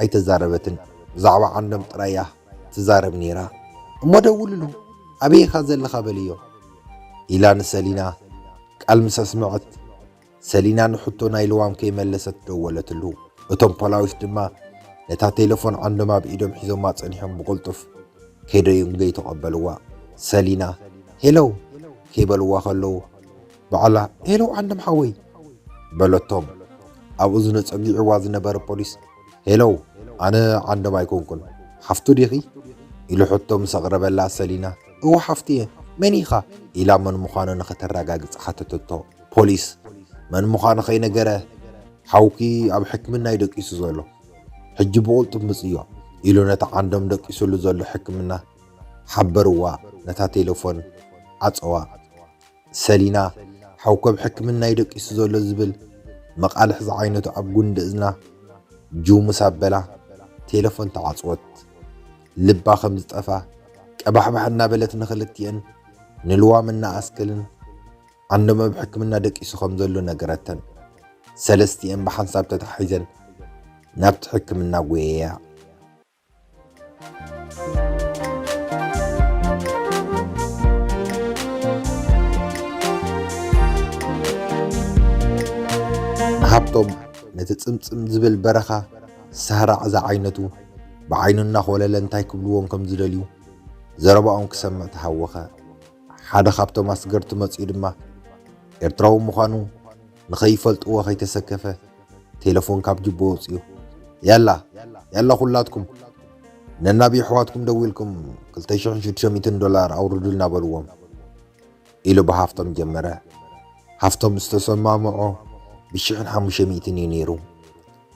ኣይተዛረበትን። ብዛዕባ ዓንዶም ጥራይ እያ ትዛረብ ነይራ። እሞ ደውልሉ፣ ኣበይ ኢኻ ዘለኻ በልዮ፣ ኢላ ንሰሊና ቃል ምስ ኣስምዐት፣ ሰሊና ንሕቶ ናይ ልዋም ከይመለሰት ደወለትሉ። እቶም ፖላዊስ ድማ ነታ ቴሌፎን ዓንዶም ኣብ ኢዶም ሒዞማ ጸኒሖም ብቕልጡፍ ከይደዩን ገይተቐበልዋ። ሰሊና፣ "ሄሎ!" ከይበልዋ ከለዉ፣ ባዕላ፣ "ሄሎ ዓንዶም ሓወይ!" በለቶም። ኣብ እዝኑ ጸጊዕዋ ዝነበረ ፖሊስ፣ "ሄሎ፣ ኣነ ዓንዶም ኣይኮንኩን፣ ሓፍቱ ዲኺ?" ኢሉ ሕቶ ምስ ኣቕረበላ ሰሊና፣ "እወ ሓፍቱ እየ፣ መን ኢኻ?" ኢላ መን ምዃኑ ንኸተረጋግጽ ሓተተቶ። ፖሊስ፣ መን ምዃኑ ከይነገረ፣ "ሓውኪ ኣብ ሕክምና እዩ ደቂሱ ዘሎ፣ ሕጂ ብቕልጡፍ ምጽዮ" ኢሉ ነቲ ዓንዶም ደቂሱሉ ዘሎ ሕክምና ሓበርዋ። ነታ ቴሌፎን ዓጸዋ። ሰሊና፣ "ሓውኪ ኣብ ሕክምና እዩ ደቂሱ ዘሎ" ዝብል መቓልሕ ዝዓይነቱ ኣብ ጉንዲ እዝና ጅው ምስ ኣበላ፣ ቴሌፎን ተዓጽወት። ልባ ከም ዝጠፋ ቀባሕባሕ እናበለት ንኽልቲኤን ንልዋም እናኣስከልን ዓንዶም ኣብ ሕክምና ደቂሱ ከም ዘሎ ነገረተን። ሰለስቲኤን ብሓንሳብ ተታሒዘን ናብቲ ሕክምና ጎየያ። ሃብቶም ነቲ ጽምጽም ዝብል በረኻ ሳህራዕ ዝዓይነቱ ብዓይኑ እናኾለለ እንታይ ክብልዎም ከም ዝደልዩ ዘረባኦም ክሰምዕ ተሃወኸ። ሓደ ካብቶም ኣስገርቲ መጺኡ ድማ ኤርትራዊ ምዃኑ ንኸይፈልጥዎ ከይተሰከፈ ቴሌፎን ካብ ጅቦ ኣውጺኡ፣ "ያላ፣ ያላ ኩላትኩም ነናብ የሕዋትኩም ደዊልኩም ክልተ ሽሕን ሽዱሽተ ሚእትን ዶላር ኣውርዱልና በልዎም" ኢሉ ብሃፍቶም ጀመረ። ሃፍቶም ዝተሰማምዖ ብሽሕን ሓሙሽተ ሚእትን እዩ ነይሩ።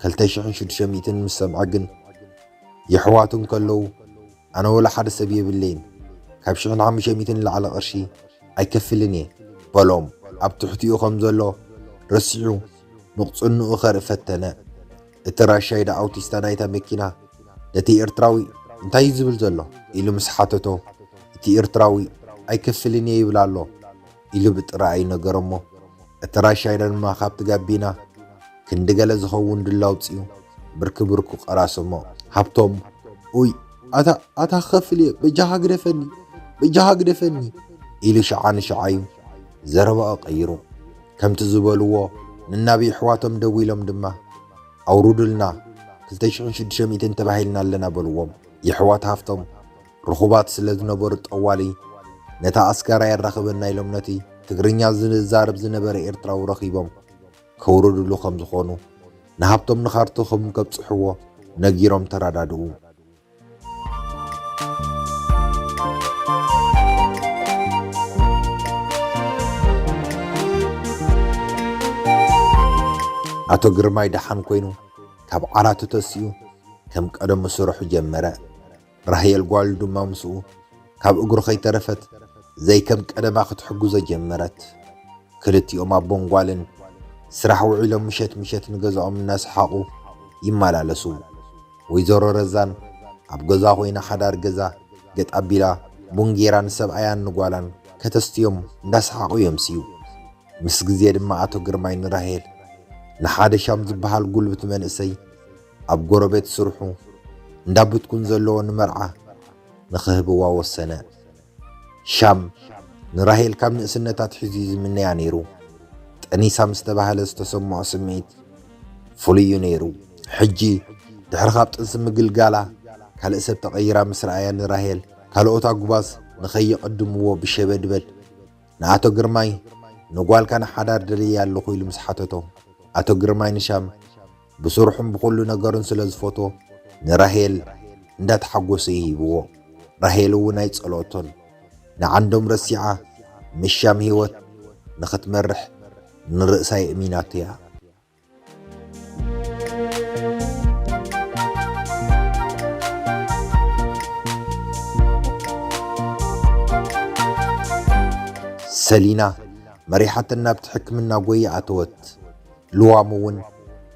ክልተ ሽሕን ሽዱሽተ ሚእትን ምስ ሰምዐ ግን፣ "የሕዋቱ እንከለዉ ኣነ ወላ ሓደ ሰብ የብለይን፣ ካብ ሽሕን ሓሙሽተ ሚእትን ንላዕሊ ቅርሺ ኣይከፍልን እየ" በሎም። ኣብ ትሕቲኡ ከም ዘሎ ረሲዑ ንቕጽንኡ ከርኢ ፈተነ። እቲ ራሻይዳ ኣውቲስታ ናይታ መኪና ነቲ ኤርትራዊ፣ "እንታይ እዩ ዝብል ዘሎ?" ኢሉ ምስ ሓተቶ፣ እቲ ኤርትራዊ፣ "ኣይከፍልን እየ ይብል ኣሎ" ኢሉ ብጥራይ ነገሮሞ። እቲ ራሻይዳ ድማ ካብቲ ጋቢና ክንዲ ገለ ዝኸውን ዱላ ኣውጺኡ ብርኪ ብርኩ ቀራሰሞ። ሃብቶም፣ "ኡይ፣ ኣታ፣ ኣታ ክኸፍል እየ፣ በጃኻ ግደፈኒ፣ በጃኻ ግደፈኒ" ኢሉ ሸዓ ንሸዓዩ ዘረባኡ ቀይሩ። ከምቲ ዝበልዎ ነናብ የሕዋቶም ደዊሎም ድማ፣ "ኣውርዱልና፣ ክልተ ሽሕን ሽዱሽተ ሚእትን ተባሂልና ኣለና" በልዎም። የሕዋት ሃብቶም ርኹባት ስለ ዝነበሩ ጠዋሊ ነታ ኣስጋራ የራኽበና ኢሎም ነቲ ትግርኛ ዝዛረብ ዝነበረ ኤርትራዊ ረኺቦም ከውርድሉ ከም ዝኾኑ ንሃብቶም ንኻርቱ ከም ከብጽሕዎ ነጊሮም ተረዳድኡ። ኣቶ ግርማይ ደሓን ኮይኑ ካብ ዓራቱ ተሲኡ ከም ቀደሙ ስርሑ ጀመረ። ራሄል ጓሉ ድማ ምስኡ ካብ እግሩ ከይተረፈት ዘይከም ቀደማ ክትሕግዞ ጀመረት። ክልቲኦም ኣቦን ጓልን ስራሕ ውዒሎም ምሸት ምሸት ንገዛኦም እናሰሓቑ ይመላለሱ። ወይዘሮ ረዛን ኣብ ገዛ ኮይና ሓዳር ገዛ ገጥ ኣቢላ ቡን ጌራ ንሰብኣያን ንጓላን ከተስትዮም እንዳሰሓቑ የምስዩ። ምስ ግዜ ድማ ኣቶ ግርማይ ንራሄል ንሓደ ሻም ዝበሃል ጉልብት መንእሰይ ኣብ ጎረቤት ስርሑ እንዳ ብትኩን ዘለዎ ንመርዓ ንኽህብዋ ወሰነ። ሻም ንራሄል ካብ ንእስነታ ኣትሒዙ እዩ ዝምነያ ነይሩ። ጠኒሳ ምስ ተባህለ ዝተሰምዖ ስምዒት ፍሉይ እዩ ነይሩ። ሕጂ ድሕሪ ካብ ጥንሲ ምግልጋላ ካልእ ሰብ ተቐይራ ምስ ረኣያ ንራሄል ካልኦት ኣጉባዝ ንኸይቕድምዎ ብሸበድበድ ንኣቶ ግርማይ ንጓልካ ንሓዳር ደልየ ኣለኹ ኢሉ ምስ ሓተቶ ኣቶ ግርማይ ንሻም ብስርሑን ብኹሉ ነገሩን ስለ ዝፈትዎ ንራሄል እንዳተሓጎሰ ይሂብዎ። ራሄል እውን ኣይጸልኦቶን። ንዓንዶም ረሲዓ ምሻም ህይወት ንኽትመርሕ ንርእሳ የእሚናቶ እያ። ሰሊና መሪሓተን ናብቲ ሕክምና ጎያ ኣተወት። ልዋም እውን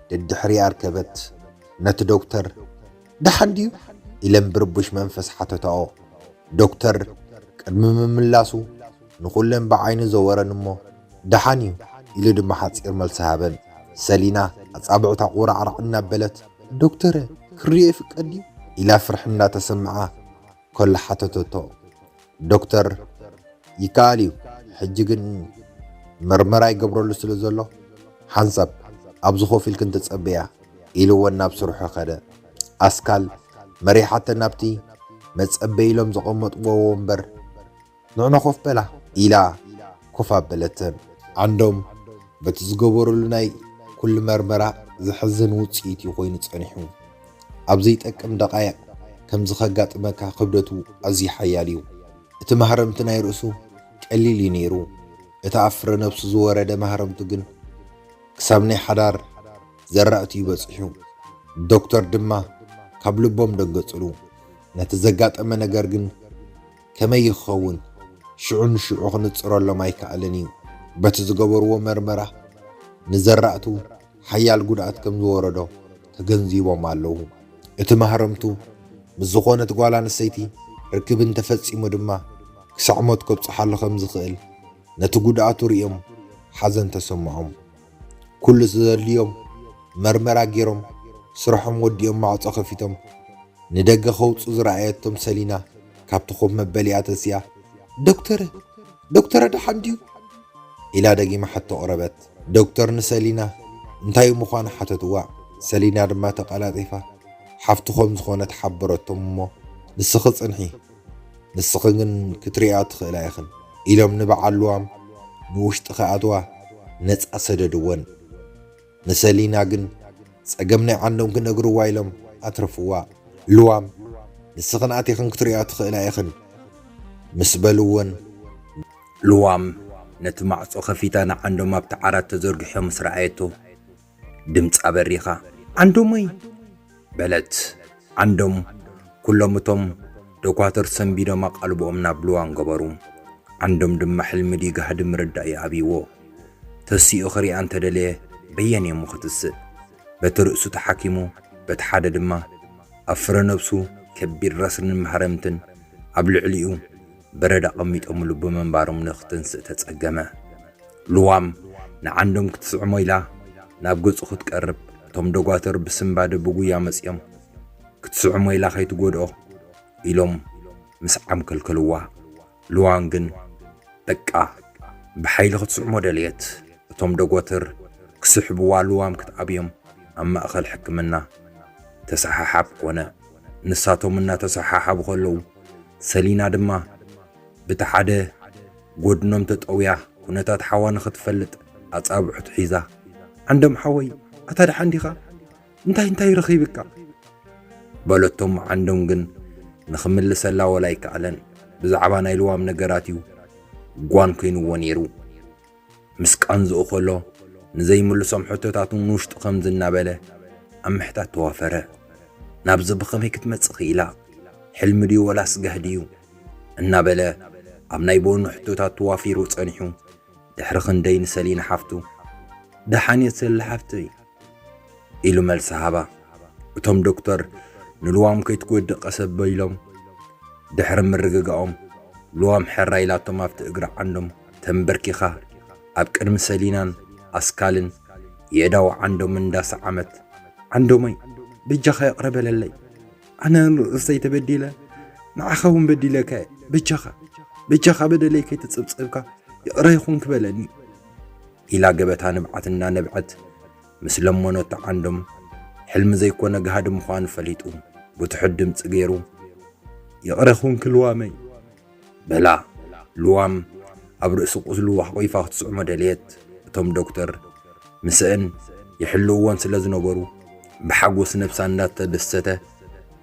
ደድሕሪኣ ኣርከበት። ነቲ ዶክተር፣ "ደሓን ድዩ?" ኢለን ብርቡሽ መንፈስ ሓተታኦ። ዶክተር ቅድሚ ምምላሱ ንኹለን ብዓይኑ ዘወረን እሞ፣ "ደሓን እዩ" ኢሉ ድማ ሓጺር መልሲ ሃበን። ሰሊና ኣጻብዕታ ቁራዕራዕ እናበለት፣ "ዶክተረ፣ ክርእዮ ይፍቀድ ድዩ?" ኢላ ፍርሒ እናተሰምዓ ከሎ ሓተተቶ። ዶክተር፣ "ይከኣል እዩ፣ ሕጂ ግን መርመራ ይገብረሉ ስለ ዘሎ፣ ሓንሳብ ኣብዚ ኮፍ ኢልክን ተጸበያ" ኢልወን ናብ ስርሑ ከደ። ኣስካል መሪሓተን ናብቲ መጸበይ ኢሎም ዘቐመጥዎ ወንበር፣ "ንዕኖ ኮፍ በላ" ኢላ ኮፍ ኣበለተን። ዓንዶም በቲ ዝገበረሉ ናይ ኩሉ መርመራ ዘሕዝን ውጽኢት እዩ ኮይኑ ጸኒሑ። ኣብ ዘይጠቅም ደቓይቕ ከምዚ ከጋጥመካ ክብደቱ ኣዝዩ ሓያል እዩ። እቲ ማህረምቲ ናይ ርእሱ ቀሊል እዩ ነይሩ። እቲ ኣብ ፍረ ነብሱ ዝወረደ ማህረምቱ ግን ክሳብ ናይ ሓዳር ዘራእቱ እዩ በጺሑ። ዶክተር ድማ ካብ ልቦም ደንገጽሉ። ነቲ ዘጋጠመ ነገር ግን ከመይ ይኸውን ሽዑ ንሽዑ ክንጽረሎም ኣይከኣልን እዩ። በቲ ዝገበርዎ መርመራ ንዘራእቱ ሓያል ጉድኣት ከም ዝወረዶ ተገንዚቦም ኣለዉ። እቲ ማህረምቱ ምስ ዝኾነት ጓል ኣንስተይቲ ርክብ እንተፈጺሙ ድማ ክሳዕ ሞት ከብጽሓሉ ከም ዝኽእል ነቲ ጉድኣቱ ርእዮም ሓዘን ተሰምዖም። ኩሉ ዘድልዮም መርመራ ገይሮም ስርሖም ወዲኦም ማዕጾ ከፊቶም ንደገ ከውጹ ዝረኣየቶም ሰሊና ካብቲ ኮፍ መበሊኣ ተሲኣ፣ "ዶክተረ፣ ዶክተረ ደሓን ድዩ?" ኢላ ደጊማ ሕቶ ኣቕረበት። ዶክተር ንሰሊና እንታይ ምዃኑ ሓተትዋ። ሰሊና ድማ ተቐላጢፋ ሓፍቱ ከም ዝኾነት ሓበረቶም እሞ፣ "ንስኺ ጽንሒ፣ ንስኺ ግን ክትሪኣ ትኽእላ ኢኽን" ኢሎም ንበዓል ልዋም ንውሽጢ ከኣትዋ ነጻ ሰደድወን። ንሰሊና ግን ጸገም ናይ ዓንዶም ክነግርዋ ኢሎም ኣትረፍዋ። ልዋም፣ "ንስኽን ኣቲኽን ክትሪኣ ትኽእላ ኢኽን" ምስ በልወን፣ ልዋም ነቲ ማዕጾ ከፊታ ንዓንዶም ኣብቲ ዓራት ተዘርጊሖ ምስ ረኣየቶ፣ ድምጻ በሪኻ፣ "ዓንዶመይ!" በለት። ዓንዶም ኩሎም እቶም ደኳትር ሰንቢዶም ኣቓልቦኦም ናብ ልዋም ገበሩ። ዓንዶም ድማ ሕልሚ ድዩ ጋህዲ ምርዳእ ይኣብይዎ። ተሲኡ ክሪኣ እንተደለየ በየን እሞ ክትስእ። በቲ ርእሱ ተሓኪሙ፣ በቲ ሓደ ድማ ኣብ ፍረ ነብሱ ከቢድ ረስንን ማህረምትን ኣብ ልዕሊኡ በረድ ኣቐሚጦምሉ ብምንባሮም ንክትንስእ ተጸገመ። ልዋም ንዓንዶም ክትስዕሞ ኢላ ናብ ገጹ ክትቀርብ፣ እቶም ደጓትር ብስንባደ ብጉያ መጺኦም፣ "ክትስዕሞ ኢላ ከይትጎድኦ" ኢሎም ምስዓም ከልከልዋ። ልዋም ግን በቃ ብሓይሊ ክትስዕሞ ደለየት። እቶም ደጎትር ክስሕብዋ ልዋም ክትኣብዮም ኣብ ማእከል ሕክምና ተሰሓሓብ ኮነ። ንሳቶም እናተሰሓሓቡ ከለዉ፣ ሰሊና ድማ ብቲ ሓደ ጎድኖም ተጠውያ ኩነታት ሓዋ ንኽትፈልጥ ኣጻብዕቱ ሒዛ፣ "ዓንዶም ሓወይ፣ ኣታ ደሓን ዲኻ? እንታይ እንታይ ረኺብካ?" በለቶም። ዓንዶም ግን ንኽምልሰላ ወላ ኣይከኣለን። ብዛዕባ ናይ ልዋም ነገራት እዩ ጓን ኮይንዎ ነይሩ። ምስ ቃንዝኡ ከሎ ንዘይምልሶም ሕቶታቱ ንውሽጡ ከምዚ እናበለ ኣብ ምሕታት ተዋፈረ። "ናብዚ ብኸመይ ክትመጽእ ክኢላ? ሕልሚ ድዩ ወላስ ጋህዲ እዩ?" እናበለ ኣብ ናይ በኑ ሕቶታት ተዋፊሩ ጸኒሑ፣ ድሕሪ ክንደይ ንሰሊና ሓፍቱ፣ "ደሓን እየ ሰሊ ሓፍተይ" ኢሉ መልሲ ሃባ። እቶም ዶክተር ንልዋም ከይትጎድእ ቀስ ኣቢሎም ድሕሪ ምርግጋኦም፣ ልዋም ሕራይ ኢላቶም ኣብቲ እግሪ ዓንዶም ተንበርኪኻ ኣብ ቅድሚ ሰሊናን ኣስካልን የእዳው ዓንዶም እንዳሰዓመት፣ "ዓንዶመይ፣ በጃኻ ይቕረ በለለይ። ኣነ ንርእሰይ ተበዲለ፣ ንዓኻ እውን በዲለካ እየ። በጃኻ፣ በጃኻ በደለይ ከይተጸብጸብካ ይቕረ ይኹን ክበለኒ" ኢላ ገበታ ንብዓት እናነብዐት ምስ ለመነቶ፣ ዓንዶም ሕልሚ ዘይኮነ ጋህዲ ምዃኑ ፈሊጡ ብትሑት ድምጺ ገይሩ፣ "ይቕረ ኩንኪ ልዋመይ" በላ። ልዋም ኣብ ርእሲ ቁስሉ ኣሕቂፋ ክትስዕሞ ደልየት። እቶም ዶክተር ምስአን ይሕልውወን ስለ ዝነበሩ፣ ብሓጎስ ነብሳ እንዳተደሰተ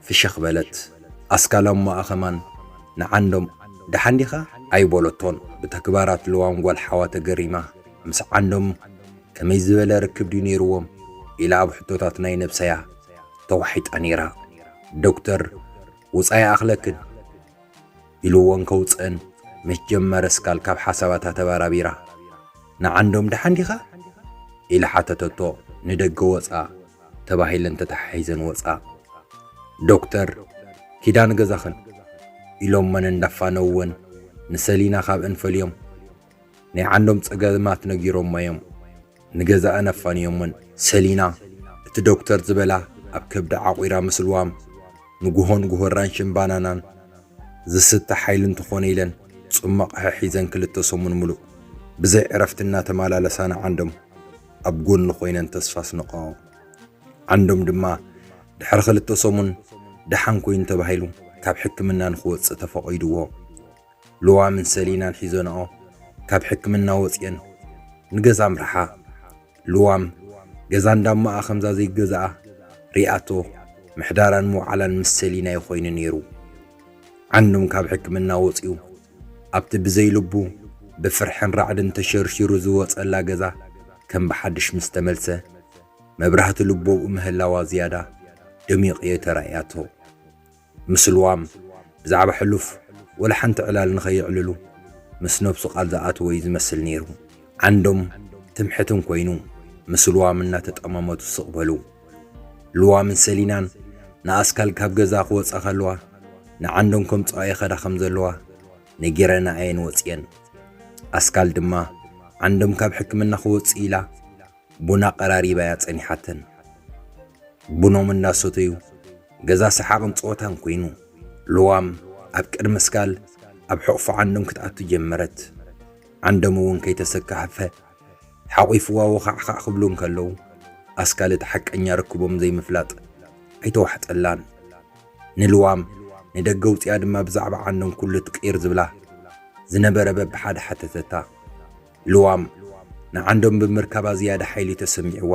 ፍሽኽ በለት። ኣስካል ኣሞኣ ከማን ንዓንዶም "ደሓን ዲኻ?" ኣይበለቶን። ብተግባራት ልዋም ጓል ሓዋ ተገሪማ፣ ምስ ዓንዶም ከመይ ዝበለ ርክብ ድዩ ነይርዎም ኢላ ኣብ ሕቶታት ናይ ነብሰያ ተዋሒጣ ነይራ። ዶክተር፣ "ውጻ ይኣኽለክን" ኢልወን ከውጽአን ምስ ጀመረ፣ ኣስካል ካብ ሓሳባታ ተበራቢራ፣ "ንዓንዶም ደሓን ዲኻ?" ኢላ ሓተተቶ። ንደገ ወጻ ተባሂለን ተተሓሒዘን ወጻ። ዶክተር፣ ኪዳ ንገዛኽን ኢሎመን እንዳፋነውወን ንሰሊና ካብአን ፈልዮም ናይ ዓንዶም ጸገማት ነጊሮማ እዮም። ንገዛኣን ኣፋንዮመን። ሰሊና እቲ ዶክተር ዝበላ ኣብ ከብዳ ዓቑራ ምስ ልዋም ንጉሆ ንጉሆ ራንሽን ባናናን ዝስተ ሓይሊ እንተኾነ ኢለን ጽማቕ ሒዘን ክልተ ሰሙን ምሉእ ብዘይ ዕረፍቲ እናተመላለሳ ንዓንዶም ኣብ ጎኒ ኮይነን ተስፋ ኣስነቐኦ። ዓንዶም ድማ ድሕሪ ክልተ ሰሙን ደሓን ኮይኑ ተባሂሉ ካብ ሕክምና ንኽወጽእ ተፈቒድዎ። ልዋምን ሰሊናን ሒዞንኦ ካብ ሕክምና ወጽየን ንገዛ ኣምርሓ። ልዋም ገዛ እንዳማኣ ከምዛ ዘይገዛኣ ሪኣቶ ምሕዳራን ምውዓላን ምስ ሰሊና እዩ ኮይኑ ነይሩ። ዓንዶም ካብ ሕክምና ወጽዩ ኣብቲ ብዘይ ልቡ ብፍርሕን ራዕድን ተሸርሺሩ ዝወጸላ ገዛ ከም ብሓድሽ ምስ ተመልሰ መብራህቲ ልቦ ኣብኡ ምህላዋ ዝያዳ ደሚቑ እየ ተራእያቶ። ምስ ልዋም ብዛዕባ ሕሉፍ ወላ ሓንቲ ዕላል ንኸየዕልሉ ምስ ነብሱ ቃል ዝኣተወ እዩ ዝመስል ነይሩ። ዓንዶም ትምሕትን ኮይኑ ምስ ልዋም እናተጠማመቱ ስቕ በሉ። ልዋምን ሰሊናን ንኣስካል ካብ ገዛ ክወጻ ከለዋ ንዓንዶም ከምጽኣ ይኸዳ ከም ዘለዋ ነጊረና እየን ወጽየን። ኣስካል ድማ ዓንዶም ካብ ሕክምና ክወጽእ ኢላ ቡና ቀራሪባ እያ ጸኒሓተን። ቡኖም እናሰተዩ ገዛ ሰሓቕን ጸወታን ኮይኑ። ልዋም ኣብ ቅድሚ ኣስካል ኣብ ሕቑፉ ዓንዶም ክትኣቱ ጀመረት። ዓንዶም እውን ከይተሰካሕፈ ሓቑፍዋ ወኻዕኻዕ ክብሉ እንከለዉ ኣስካል እቲ ሓቀኛ ርክቦም ዘይምፍላጥ ኣይተዋሕጠላን። ንልዋም ንደገ ውጽያ ድማ ብዛዕባ ዓንዶም ኩሉ ትቕይር ዝብላ ዝነበረ በብሓደ ሓተተታ። ልዋም ንዓንዶም ብምርካባ ዝያዳ ሓይሊ ተሰሚዕዋ።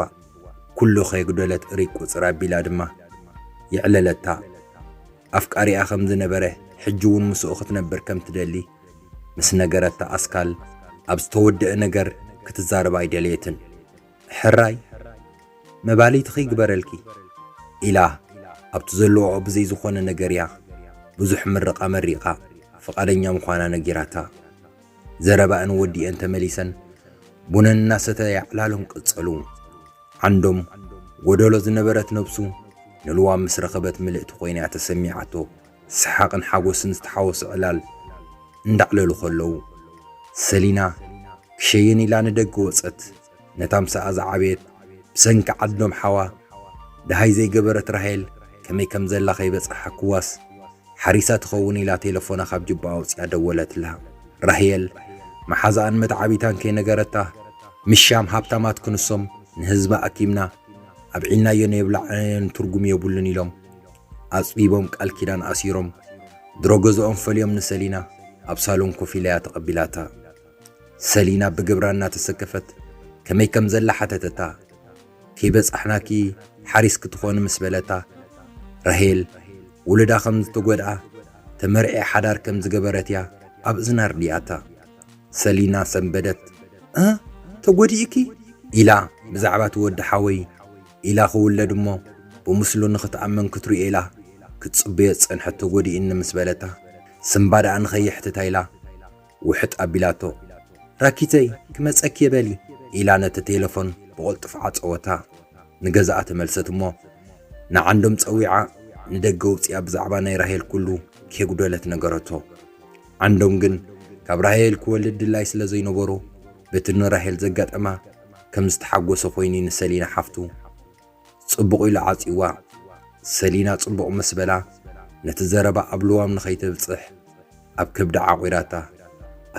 ኩሉ ከየጉደለት እርይ ቁጽር ኣቢላ ድማ የዕለለታ። ኣፍቃሪኣ ከም ዝነበረ ሕጂ እውን ምስኡ ክትነብር ከም ትደሊ ምስ ነገረታ ኣስካል ኣብ ዝተወደአ ነገር ክትዛረብ ኣይደለየትን። ሕራይ መባልይትኺ ይግበረልኪ ኢላ ኣብቲ ዘለዋኦ ብዘይ ዝኾነ ነገር እያ ብዙሕ ምርቓ መሪቓ ፍቓደኛ ምዃና ነጊራታ። ዘረባኣን ወዲኤን ተመሊሰን ቡነን እናሰተያ ዕላሎም ቀጸሉ። ዓንዶም ጎደሎ ዝነበረት ነብሱ ንልዋም ምስ ረኸበት ምልእቲ ኮይና እያ ተሰሚዓቶ። ሰሓቕን ሓጎስን ዝተሓወሶ ዕላል እንዳዕለሉ ከለዉ ሰሊና ክሸይን ኢላ ንደገ ወጸት። ነታ ምሳኣ ዝዓበየት ብሰንኪ ዓንዶም ሓዋ ደሃይ ዘይገበረት ራሄል ከመይ ከም ዘላ ከይበጻሓክዋስ ሓሪሳ ትኸውን ኢላ ቴለፎና ካብ ጅባኣ ኣውጺኣ ደወለትላ። ራሄል መሓዛኣን መተዓቢታን ከይነገረታ ምሻም ሃብታማት ክንሶም ንህዝቢ ኣኪብና ኣብዒልናዮ ነየብላዕናዮን ትርጉም የብሉን ኢሎም ኣጽቢቦም ቃል ኪዳን ኣሲሮም ድሮ ገዝኦም ፈልዮም ንሰሊና ኣብ ሳሎን ኮፍ ኢላ እያ ተቐቢላታ። ሰሊና ብግብራ እናተሰከፈት ከመይ ከም ዘላ ሓተተታ። ከይበጻሕናኪ ሓሪስኪ ትኾኒ ምስ በለታ ራሄል ውሉዳ ከም ዝተጎድኣ ተመርዒ ሓዳር ከም ዝገበረት እያ ኣብ እዝና ኣርዲኣታ። ሰሊና ሰንበደት። እ ተጎዲእኪ ኢላ ብዛዕባ እቲ ወዲ ሓወይ ኢላ ክውለድ እሞ ብምስሉ ንኽትኣመን ክትርእዮ ኢላ ክትጽበዮ ዝጸንሐት ተጎዲእኒ ምስ በለታ ስንባደኣ ንኸየሕትታ ኢላ ውሕጥ ኣቢላቶ። ራኪተይ ክመጸኪ እየ በሊ ኢላ ነቲ ቴለፎን ብቕልጡፍ ዓጸወታ። ንገዛኣ ተመልሰት እሞ ንዓንዶም ጸዊዓ ንደገ ውጽኣ ብዛዕባ ናይ ራሄል ኩሉ ከየጉደለት ነገረቶ። ዓንዶም ግን ካብ ራሄል ክወልድ ድላይ ስለ ዘይነበሮ በቲ ንራሄል ዘጋጠማ ከም ዝተሓጎሰ ኮይኑ ንሰሊና ሓፍቱ ጽቡቕ ኢሉ ዓጽዋ። ሰሊና ጽቡቕ ምስ በላ ነቲ ዘረባ ኣብ ልዋም ንኸይተብጽሕ ኣብ ከብዳ ዓቑራታ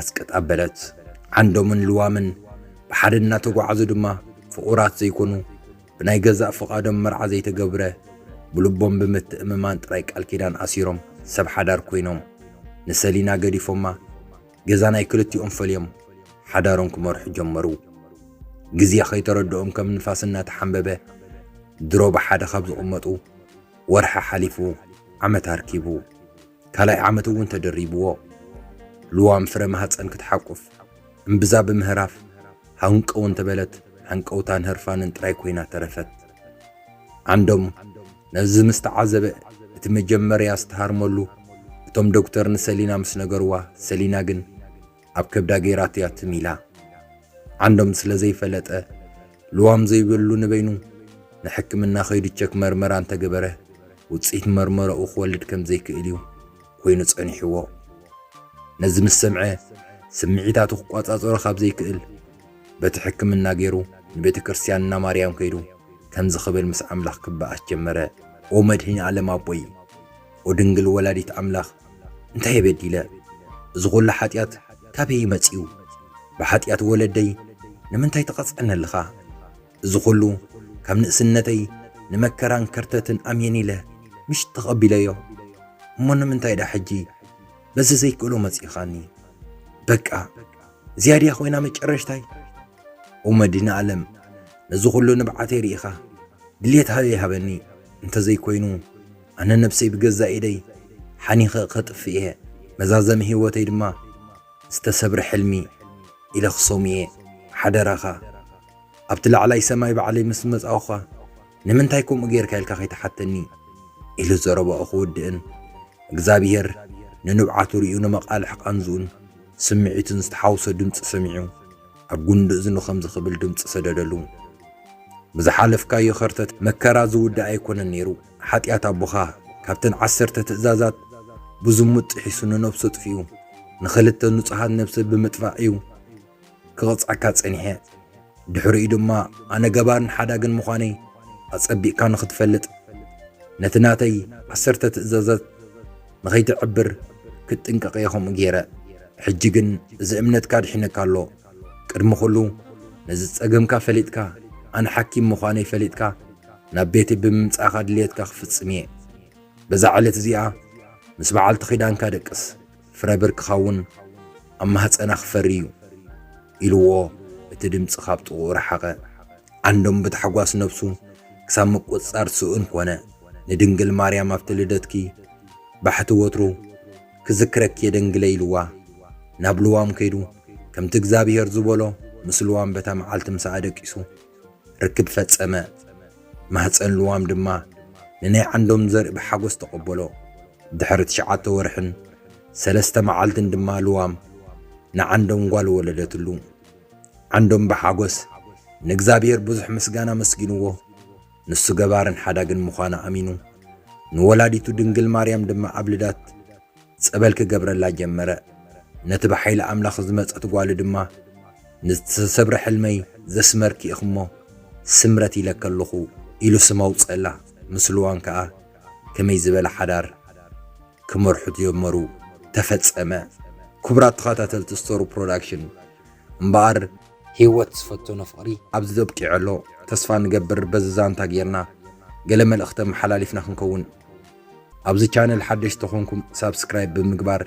ኣስቀጥ ኣበለት። ዓንዶምን ልዋምን ብሓደ እናተጓዓዙ ድማ ፍቑራት ዘይኮኑ ብናይ ገዛእ ፍቓዶም መርዓ ዘይተገብረ ብልቦም ብምትእምማን ጥራይ ቃል ኪዳን ኣሲሮም ሰብ ሓዳር ኮይኖም ንሰሊና ገዲፎማ ገዛ ናይ ክልቲኦም ፈልዮም ሓዳሮም ክመርሑ ጀመሩ። ግዜ ከይተረድኦም ከም ንፋስ እናተሓንበበ ድሮ ብሓደ ካብ ዝቕመጡ ወርሒ ሓሊፉ ዓመት ኣርኪቡ ካልኣይ ዓመት እውን ተደሪብዎ። ልዋም ፍረ ማህፀን ክትሓቁፍ እምብዛ ብምህራፍ ሃንቀው እንተበለት ሃንቀውታን ህርፋንን ጥራይ ኮይና ተረፈት። ዓንዶም ነዚ ምስ ተዓዘበ እቲ መጀመርያ ዝተሃርመሉ እቶም ዶክተር ንሰሊና ምስ ነገርዋ ሰሊና ግን ኣብ ከብዳ ገይራቶ እያ ትም ኢላ። ዓንዶም ስለ ዘይፈለጠ ልዋም ዘይብሉ ንበይኑ ንሕክምና ከይዱ ቸክ መርመራ እንተገበረ፣ ውጽኢት መርመራኡ ክወልድ ከም ዘይክእል እዩ ኮይኑ ጸኒሕዎ። ነዚ ምስ ሰምዐ፣ ስምዒታቱ ክቋጻጸሮ ካብ ዘይክእል፣ በቲ ሕክምና ገይሩ ንቤተ ክርስቲያንና ማርያም ከይዱ ከምዚ ክብል ምስ ኣምላኽ ክበኣስ ጀመረ። "ኦ መድህኒ ዓለም ኣቦይ፣ ኦ ድንግል ወላዲት ኣምላኽ፣ እንታይ በዲለ? እዚ ኹሉ ሓጢኣት ካበይ መጺኡ? ብሓጢኣት ወለደይ ንምንታይ ትቐጽዐኒ ኣለኻ? እዚ ኹሉ ካብ ንእስነተይ ንመከራን ከርተትን ኣምየን ኢለ ምሽ ተቐቢለዮ። እሞ ንምንታይ ደኣ ሕጂ በዚ ዘይክእሎ መጺእኻኒ? በቃ፣ እዚኣ ድያ ኮይና መጨረሽታይ? ኦ መድህኒ ዓለም፣ ነዚ ኹሉ ንብዓተይ ርኢኻ፣ ድልየት ሃበይ ሃበኒ። እንተዘይኮይኑ፣ ኣነ ነብሰይ ብገዛእ ኢደይ ሓኒኸ ከጥፍእ እየ። መዛዘሚ ህይወተይ ድማ ዝተሰብረ ሕልሚ ኢለ ክሰሙ እየ። ሓደራኻ፣ ኣብቲ ላዕላይ ሰማይ ባዕለይ ምስ መጻእኹኻ፣ ንምንታይ ከምኡ ጌርካ ኢልካ ከይትሓተኒ?" ኢሉ ዘረባኡ ክውድእን፣ እግዚኣብሄር ንንብዓቱ ርእዩ ንመቓልሕ ቃንዝኡን ስምዒቱን ዝተሓውሶ ድምጺ ሰሚዑ፣ ኣብ ጉንዲ እዝኑ ከምዚ ክብል ድምጺ ሰደደሉ። ብዝሓለፍካዮ ኸርተት መከራ ዝውዳእ ኣይኮነን ነይሩ። ሓጢኣት ኣቦኻ ካብተን ዓሰርተ ትእዛዛት ብዝሙት ጥሒሱ ንነብሱ ኣጥፊኡ፣ ንኽልተ ንጹሃት ነብሲ ብምጥፋእ እዩ ክቕጽዓካ ጸኒሐ። ድሕሪኡ ድማ ኣነ ገባርን ሓዳግን ምዃነይ ኣጸቢቕካ ንኽትፈልጥ፣ ነቲ ናተይ ዓሰርተ ትእዛዛት ንኸይትዕብር ክትጥንቀቕ እየ ከምኡ ገይረ። ሕጂ ግን እዚ እምነትካ ኣድሒነካ ኣሎ። ቅድሚ ኹሉ ነዚ ጸገምካ ፈሊጥካ፣ ኣነ ሓኪም ምዃነይ ፈሊጥካ፣ ናብ ቤተይ ብምምጻእካ ድልየትካ ክፍጽም እየ። በዛ ዕለት እዚኣ ምስ በዓልቲ ኺዳንካ ደቅስ፣ ፍረ ብርክኻ እውን ኣብ ማህጸና ክፈሪ እዩ፣ ኢልዎ፣ እቲ ድምጺ ካብ ጥቕኡ ረሓቐ። ዓንዶም ብታሕጓስ ነብሱ ክሳብ ምቁጽጻር ስኡን ኮነ። ንድንግል ማርያም ኣብቲ ልደትኪ ባሕቲ ወትሩ ክዝክረኪ እየ ደንግለ፣ ኢልዋ፣ ናብ ልዋም ከይዱ፣ ከምቲ እግዚኣብሄር ዝበሎ፣ ምስ ልዋም በታ መዓልቲ ምሳኣ ደቂሱ ርክብ ፈጸመ። ማህጸን ልዋም ድማ ንናይ ዓንዶም ዘርኢ ብሓጎስ ተቐበሎ። ድሕሪ ትሽዓተ ወርሕን ሰለስተ መዓልትን ድማ ልዋም ንዓንዶም ጓል ወለደትሉ። ዓንዶም ብሓጎስ ንእግዚኣብሄር ብዙሕ ምስጋና ኣመስጊንዎ። ንሱ ገባርን ሓዳግን ምዃኑ ኣሚኑ፣ ንወላዲቱ ድንግል ማርያም ድማ ኣብ ልዳት ጸበል ክገብረላ ጀመረ። ነቲ ብሓይሊ ኣምላኽ ዝመጸት ጓሉ ድማ፣ "ንዝተሰብረ ሕልመይ ዘስመርኪ ኢኽሞ ስምረት ኢለኪ ኣለኹ" ኢሉ ስም ኣውጸላ። ምስ ልዋም ከኣ ከመይ ዝበለ ሓዳር ክመርሑ ጀመሩ። ተፈጸመ። ክቡራት ተኸታተልቲ ስቶሪ ፕሮዳክሽን፣ እምበኣር ህይወት ዝፈተኖ ፍቕሪ ኣብዚ ዘብቂዑ ኣሎ። ተስፋ ንገብር በዚ ዛንታ ጌርና ገለ መልእኽቲ ኣመሓላሊፍና ክንከውን። ኣብዚ ቻነል ሓደሽቲ ተኾንኩም ሳብስክራይብ ብምግባር፣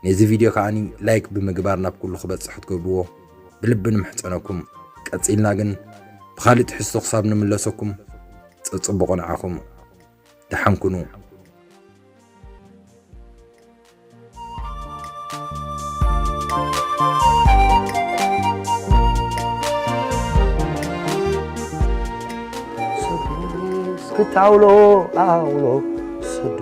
ነዚ ቪድዮ ከኣኒ ላይክ ብምግባር ናብ ኩሉ ክበጽሕ ክትገብርዎ ብልቢ ንምሕጸነኩም። ቀጺልና ግን ብኻልእ ትሕዝቶ ክሳብ ንምለሰኩም፣ ጽጽቡቑ ንዓኹም። ደሓን ኩኑ። እስክታውሎ ኣውሎ ሰዶ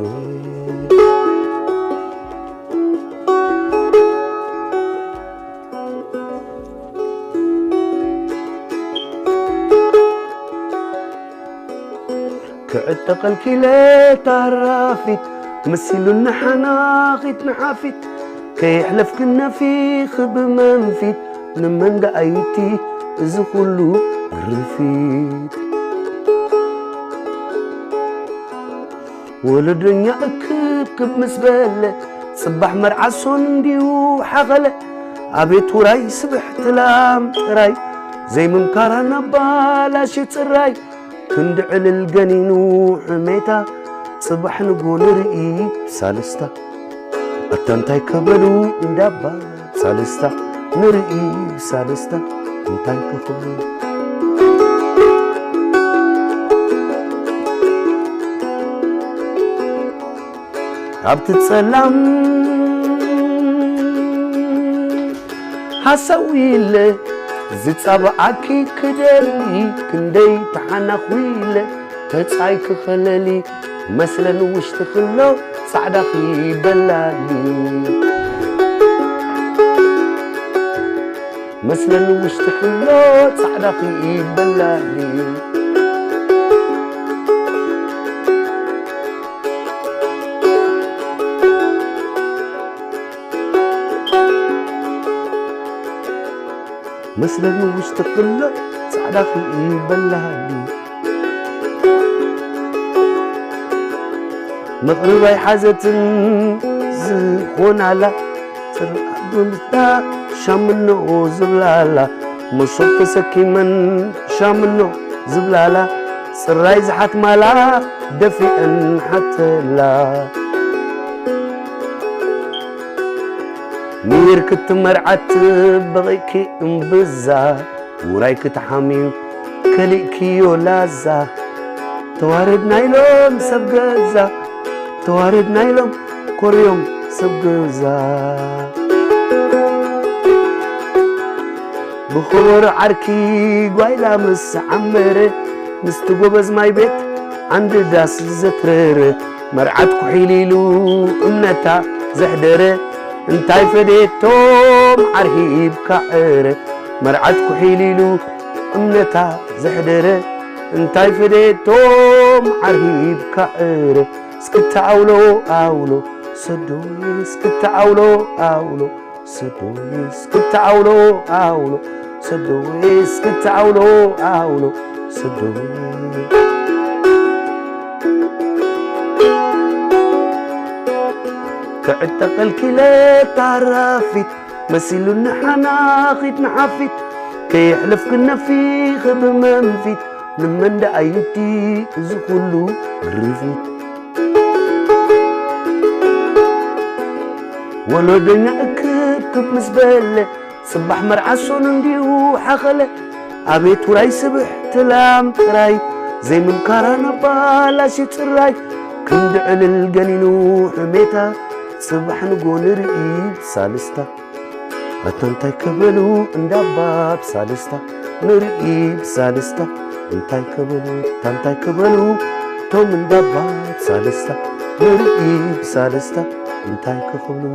ክዕጠቐልኪ ኢለ ታራፊት መሲሉኒ ሓናኺት ንሓፊት ከየሕለፍክን ነፊኺ ብመንፊት ንመን ደኣ ኢልኪ እዚ ኩሉ ርፊት ወለደኛ እክብክብ ምስ በለ ጽባሕ መርዓ ሶን እንድዩ ሓኸለ ኣቤት ውራይ ስብሕቲ ላም ጥራይ ዘይምምካራ ናብ ባላሽ ጽራይ ክንዲ ዕልል ገኒኑ ሕሜታ ጽባሕ ንጎ ንርኢ ብሳልስታ ኣታ እንታይ ከበሉ እንዳባ ሳልስታ ንርኢ ብሳልስታ እንታይ ከኽብሉ ኣብቲ ጸላም ሃሰው ኢለ ዝጻብዓኪ ክደሊ ክንደይ ተሓናኹ ኢለ ተጻይ ክኸለሊ መስለ ንውሽጢ ክሎ ጻዕዳኺ በላሊ መስለኒ ውሽጢ ኩሎ ጻዕዳ ክይበላሊ። መስለኒ ውሽጢ ኩሎ ጻዕዳ ክይበላሊ። መቕርብ ኣይሓዘትን ዝኾናላ ጽርዓት ብምስታ ሻምኖ ዝብላላ። መሶብ ተሰኪመን ሻምኖ ዝብላላ። ጽራይ ዝሓትማላ ደፊአን ሓተላ። ሚር ክትመርዓት በቒዕኪ እምብዛ። ውራይ ክትሓምዩ ከሊእክዮ ላዛ። ተዋረድና ኢሎም ሰብ ገዛ። ተዋረድና ኢሎም ኮርዮም ሰብ ገዛ። ብኸበሮ ዓርኪ ጓይላ ምስ ዓመረ። ምስቲ ጎበዝ ማይ ቤት ዓንዲ ዳስ ዘትረረ። መርዓት ኩሒል ኢሉ እምነታ ዘሕደረ። እንታይ ፈዴቶም ዓርሂብካ ዕረ። መርዓት ኩሒል ኢሉ እምነታ ዘሕደረ። እንታይ ፈዴቶም ዓርሂብካ ዕረ። እስክታ ኣውሎ ኣውሎ ሰዶይ እስክታ ኣውሎ ኣውሎ ሰዶይ እስክታ ኣውሎ ኣውሎ ሰዶይ እስክታ ኣውሎ ኣውሎ ሰዶይ። ክዕጠቐልኪ ኢለ ታራፊት መሲሉኒ ሓናኺት ንሓፊት። ከየሕለፍኪ ነፊኺ ብመንፊት። ንመን ደኣ ይዲ እዚ ኩሉ ግርፊት። ወለዶኛ እክብክብ ምስ በለ። ጽባሕ መርዓ ሶኑ እንዲዩ ሓኸለ። ኣቤት ውራይ ስብሕቲ ላም ጥራይ። ዘይምምካራ ናባላሽ ጽራይ። ክንዲ ዕልል ገኒኑ ሕሜታ። ጽባሕ ንጎ ንርኢ ብሳልስታ። ኣታ እንታይ ከበሉ እንዳባ ብሳልስታ። ንርኢ ብሳልስታ። እንታይ ከበሉ ኣታ እንታይ ከበሉ። ቶም እንዳባ ብሳልስታ። ንርኢ ብሳልስታ። እንታይ ከኽብሉ።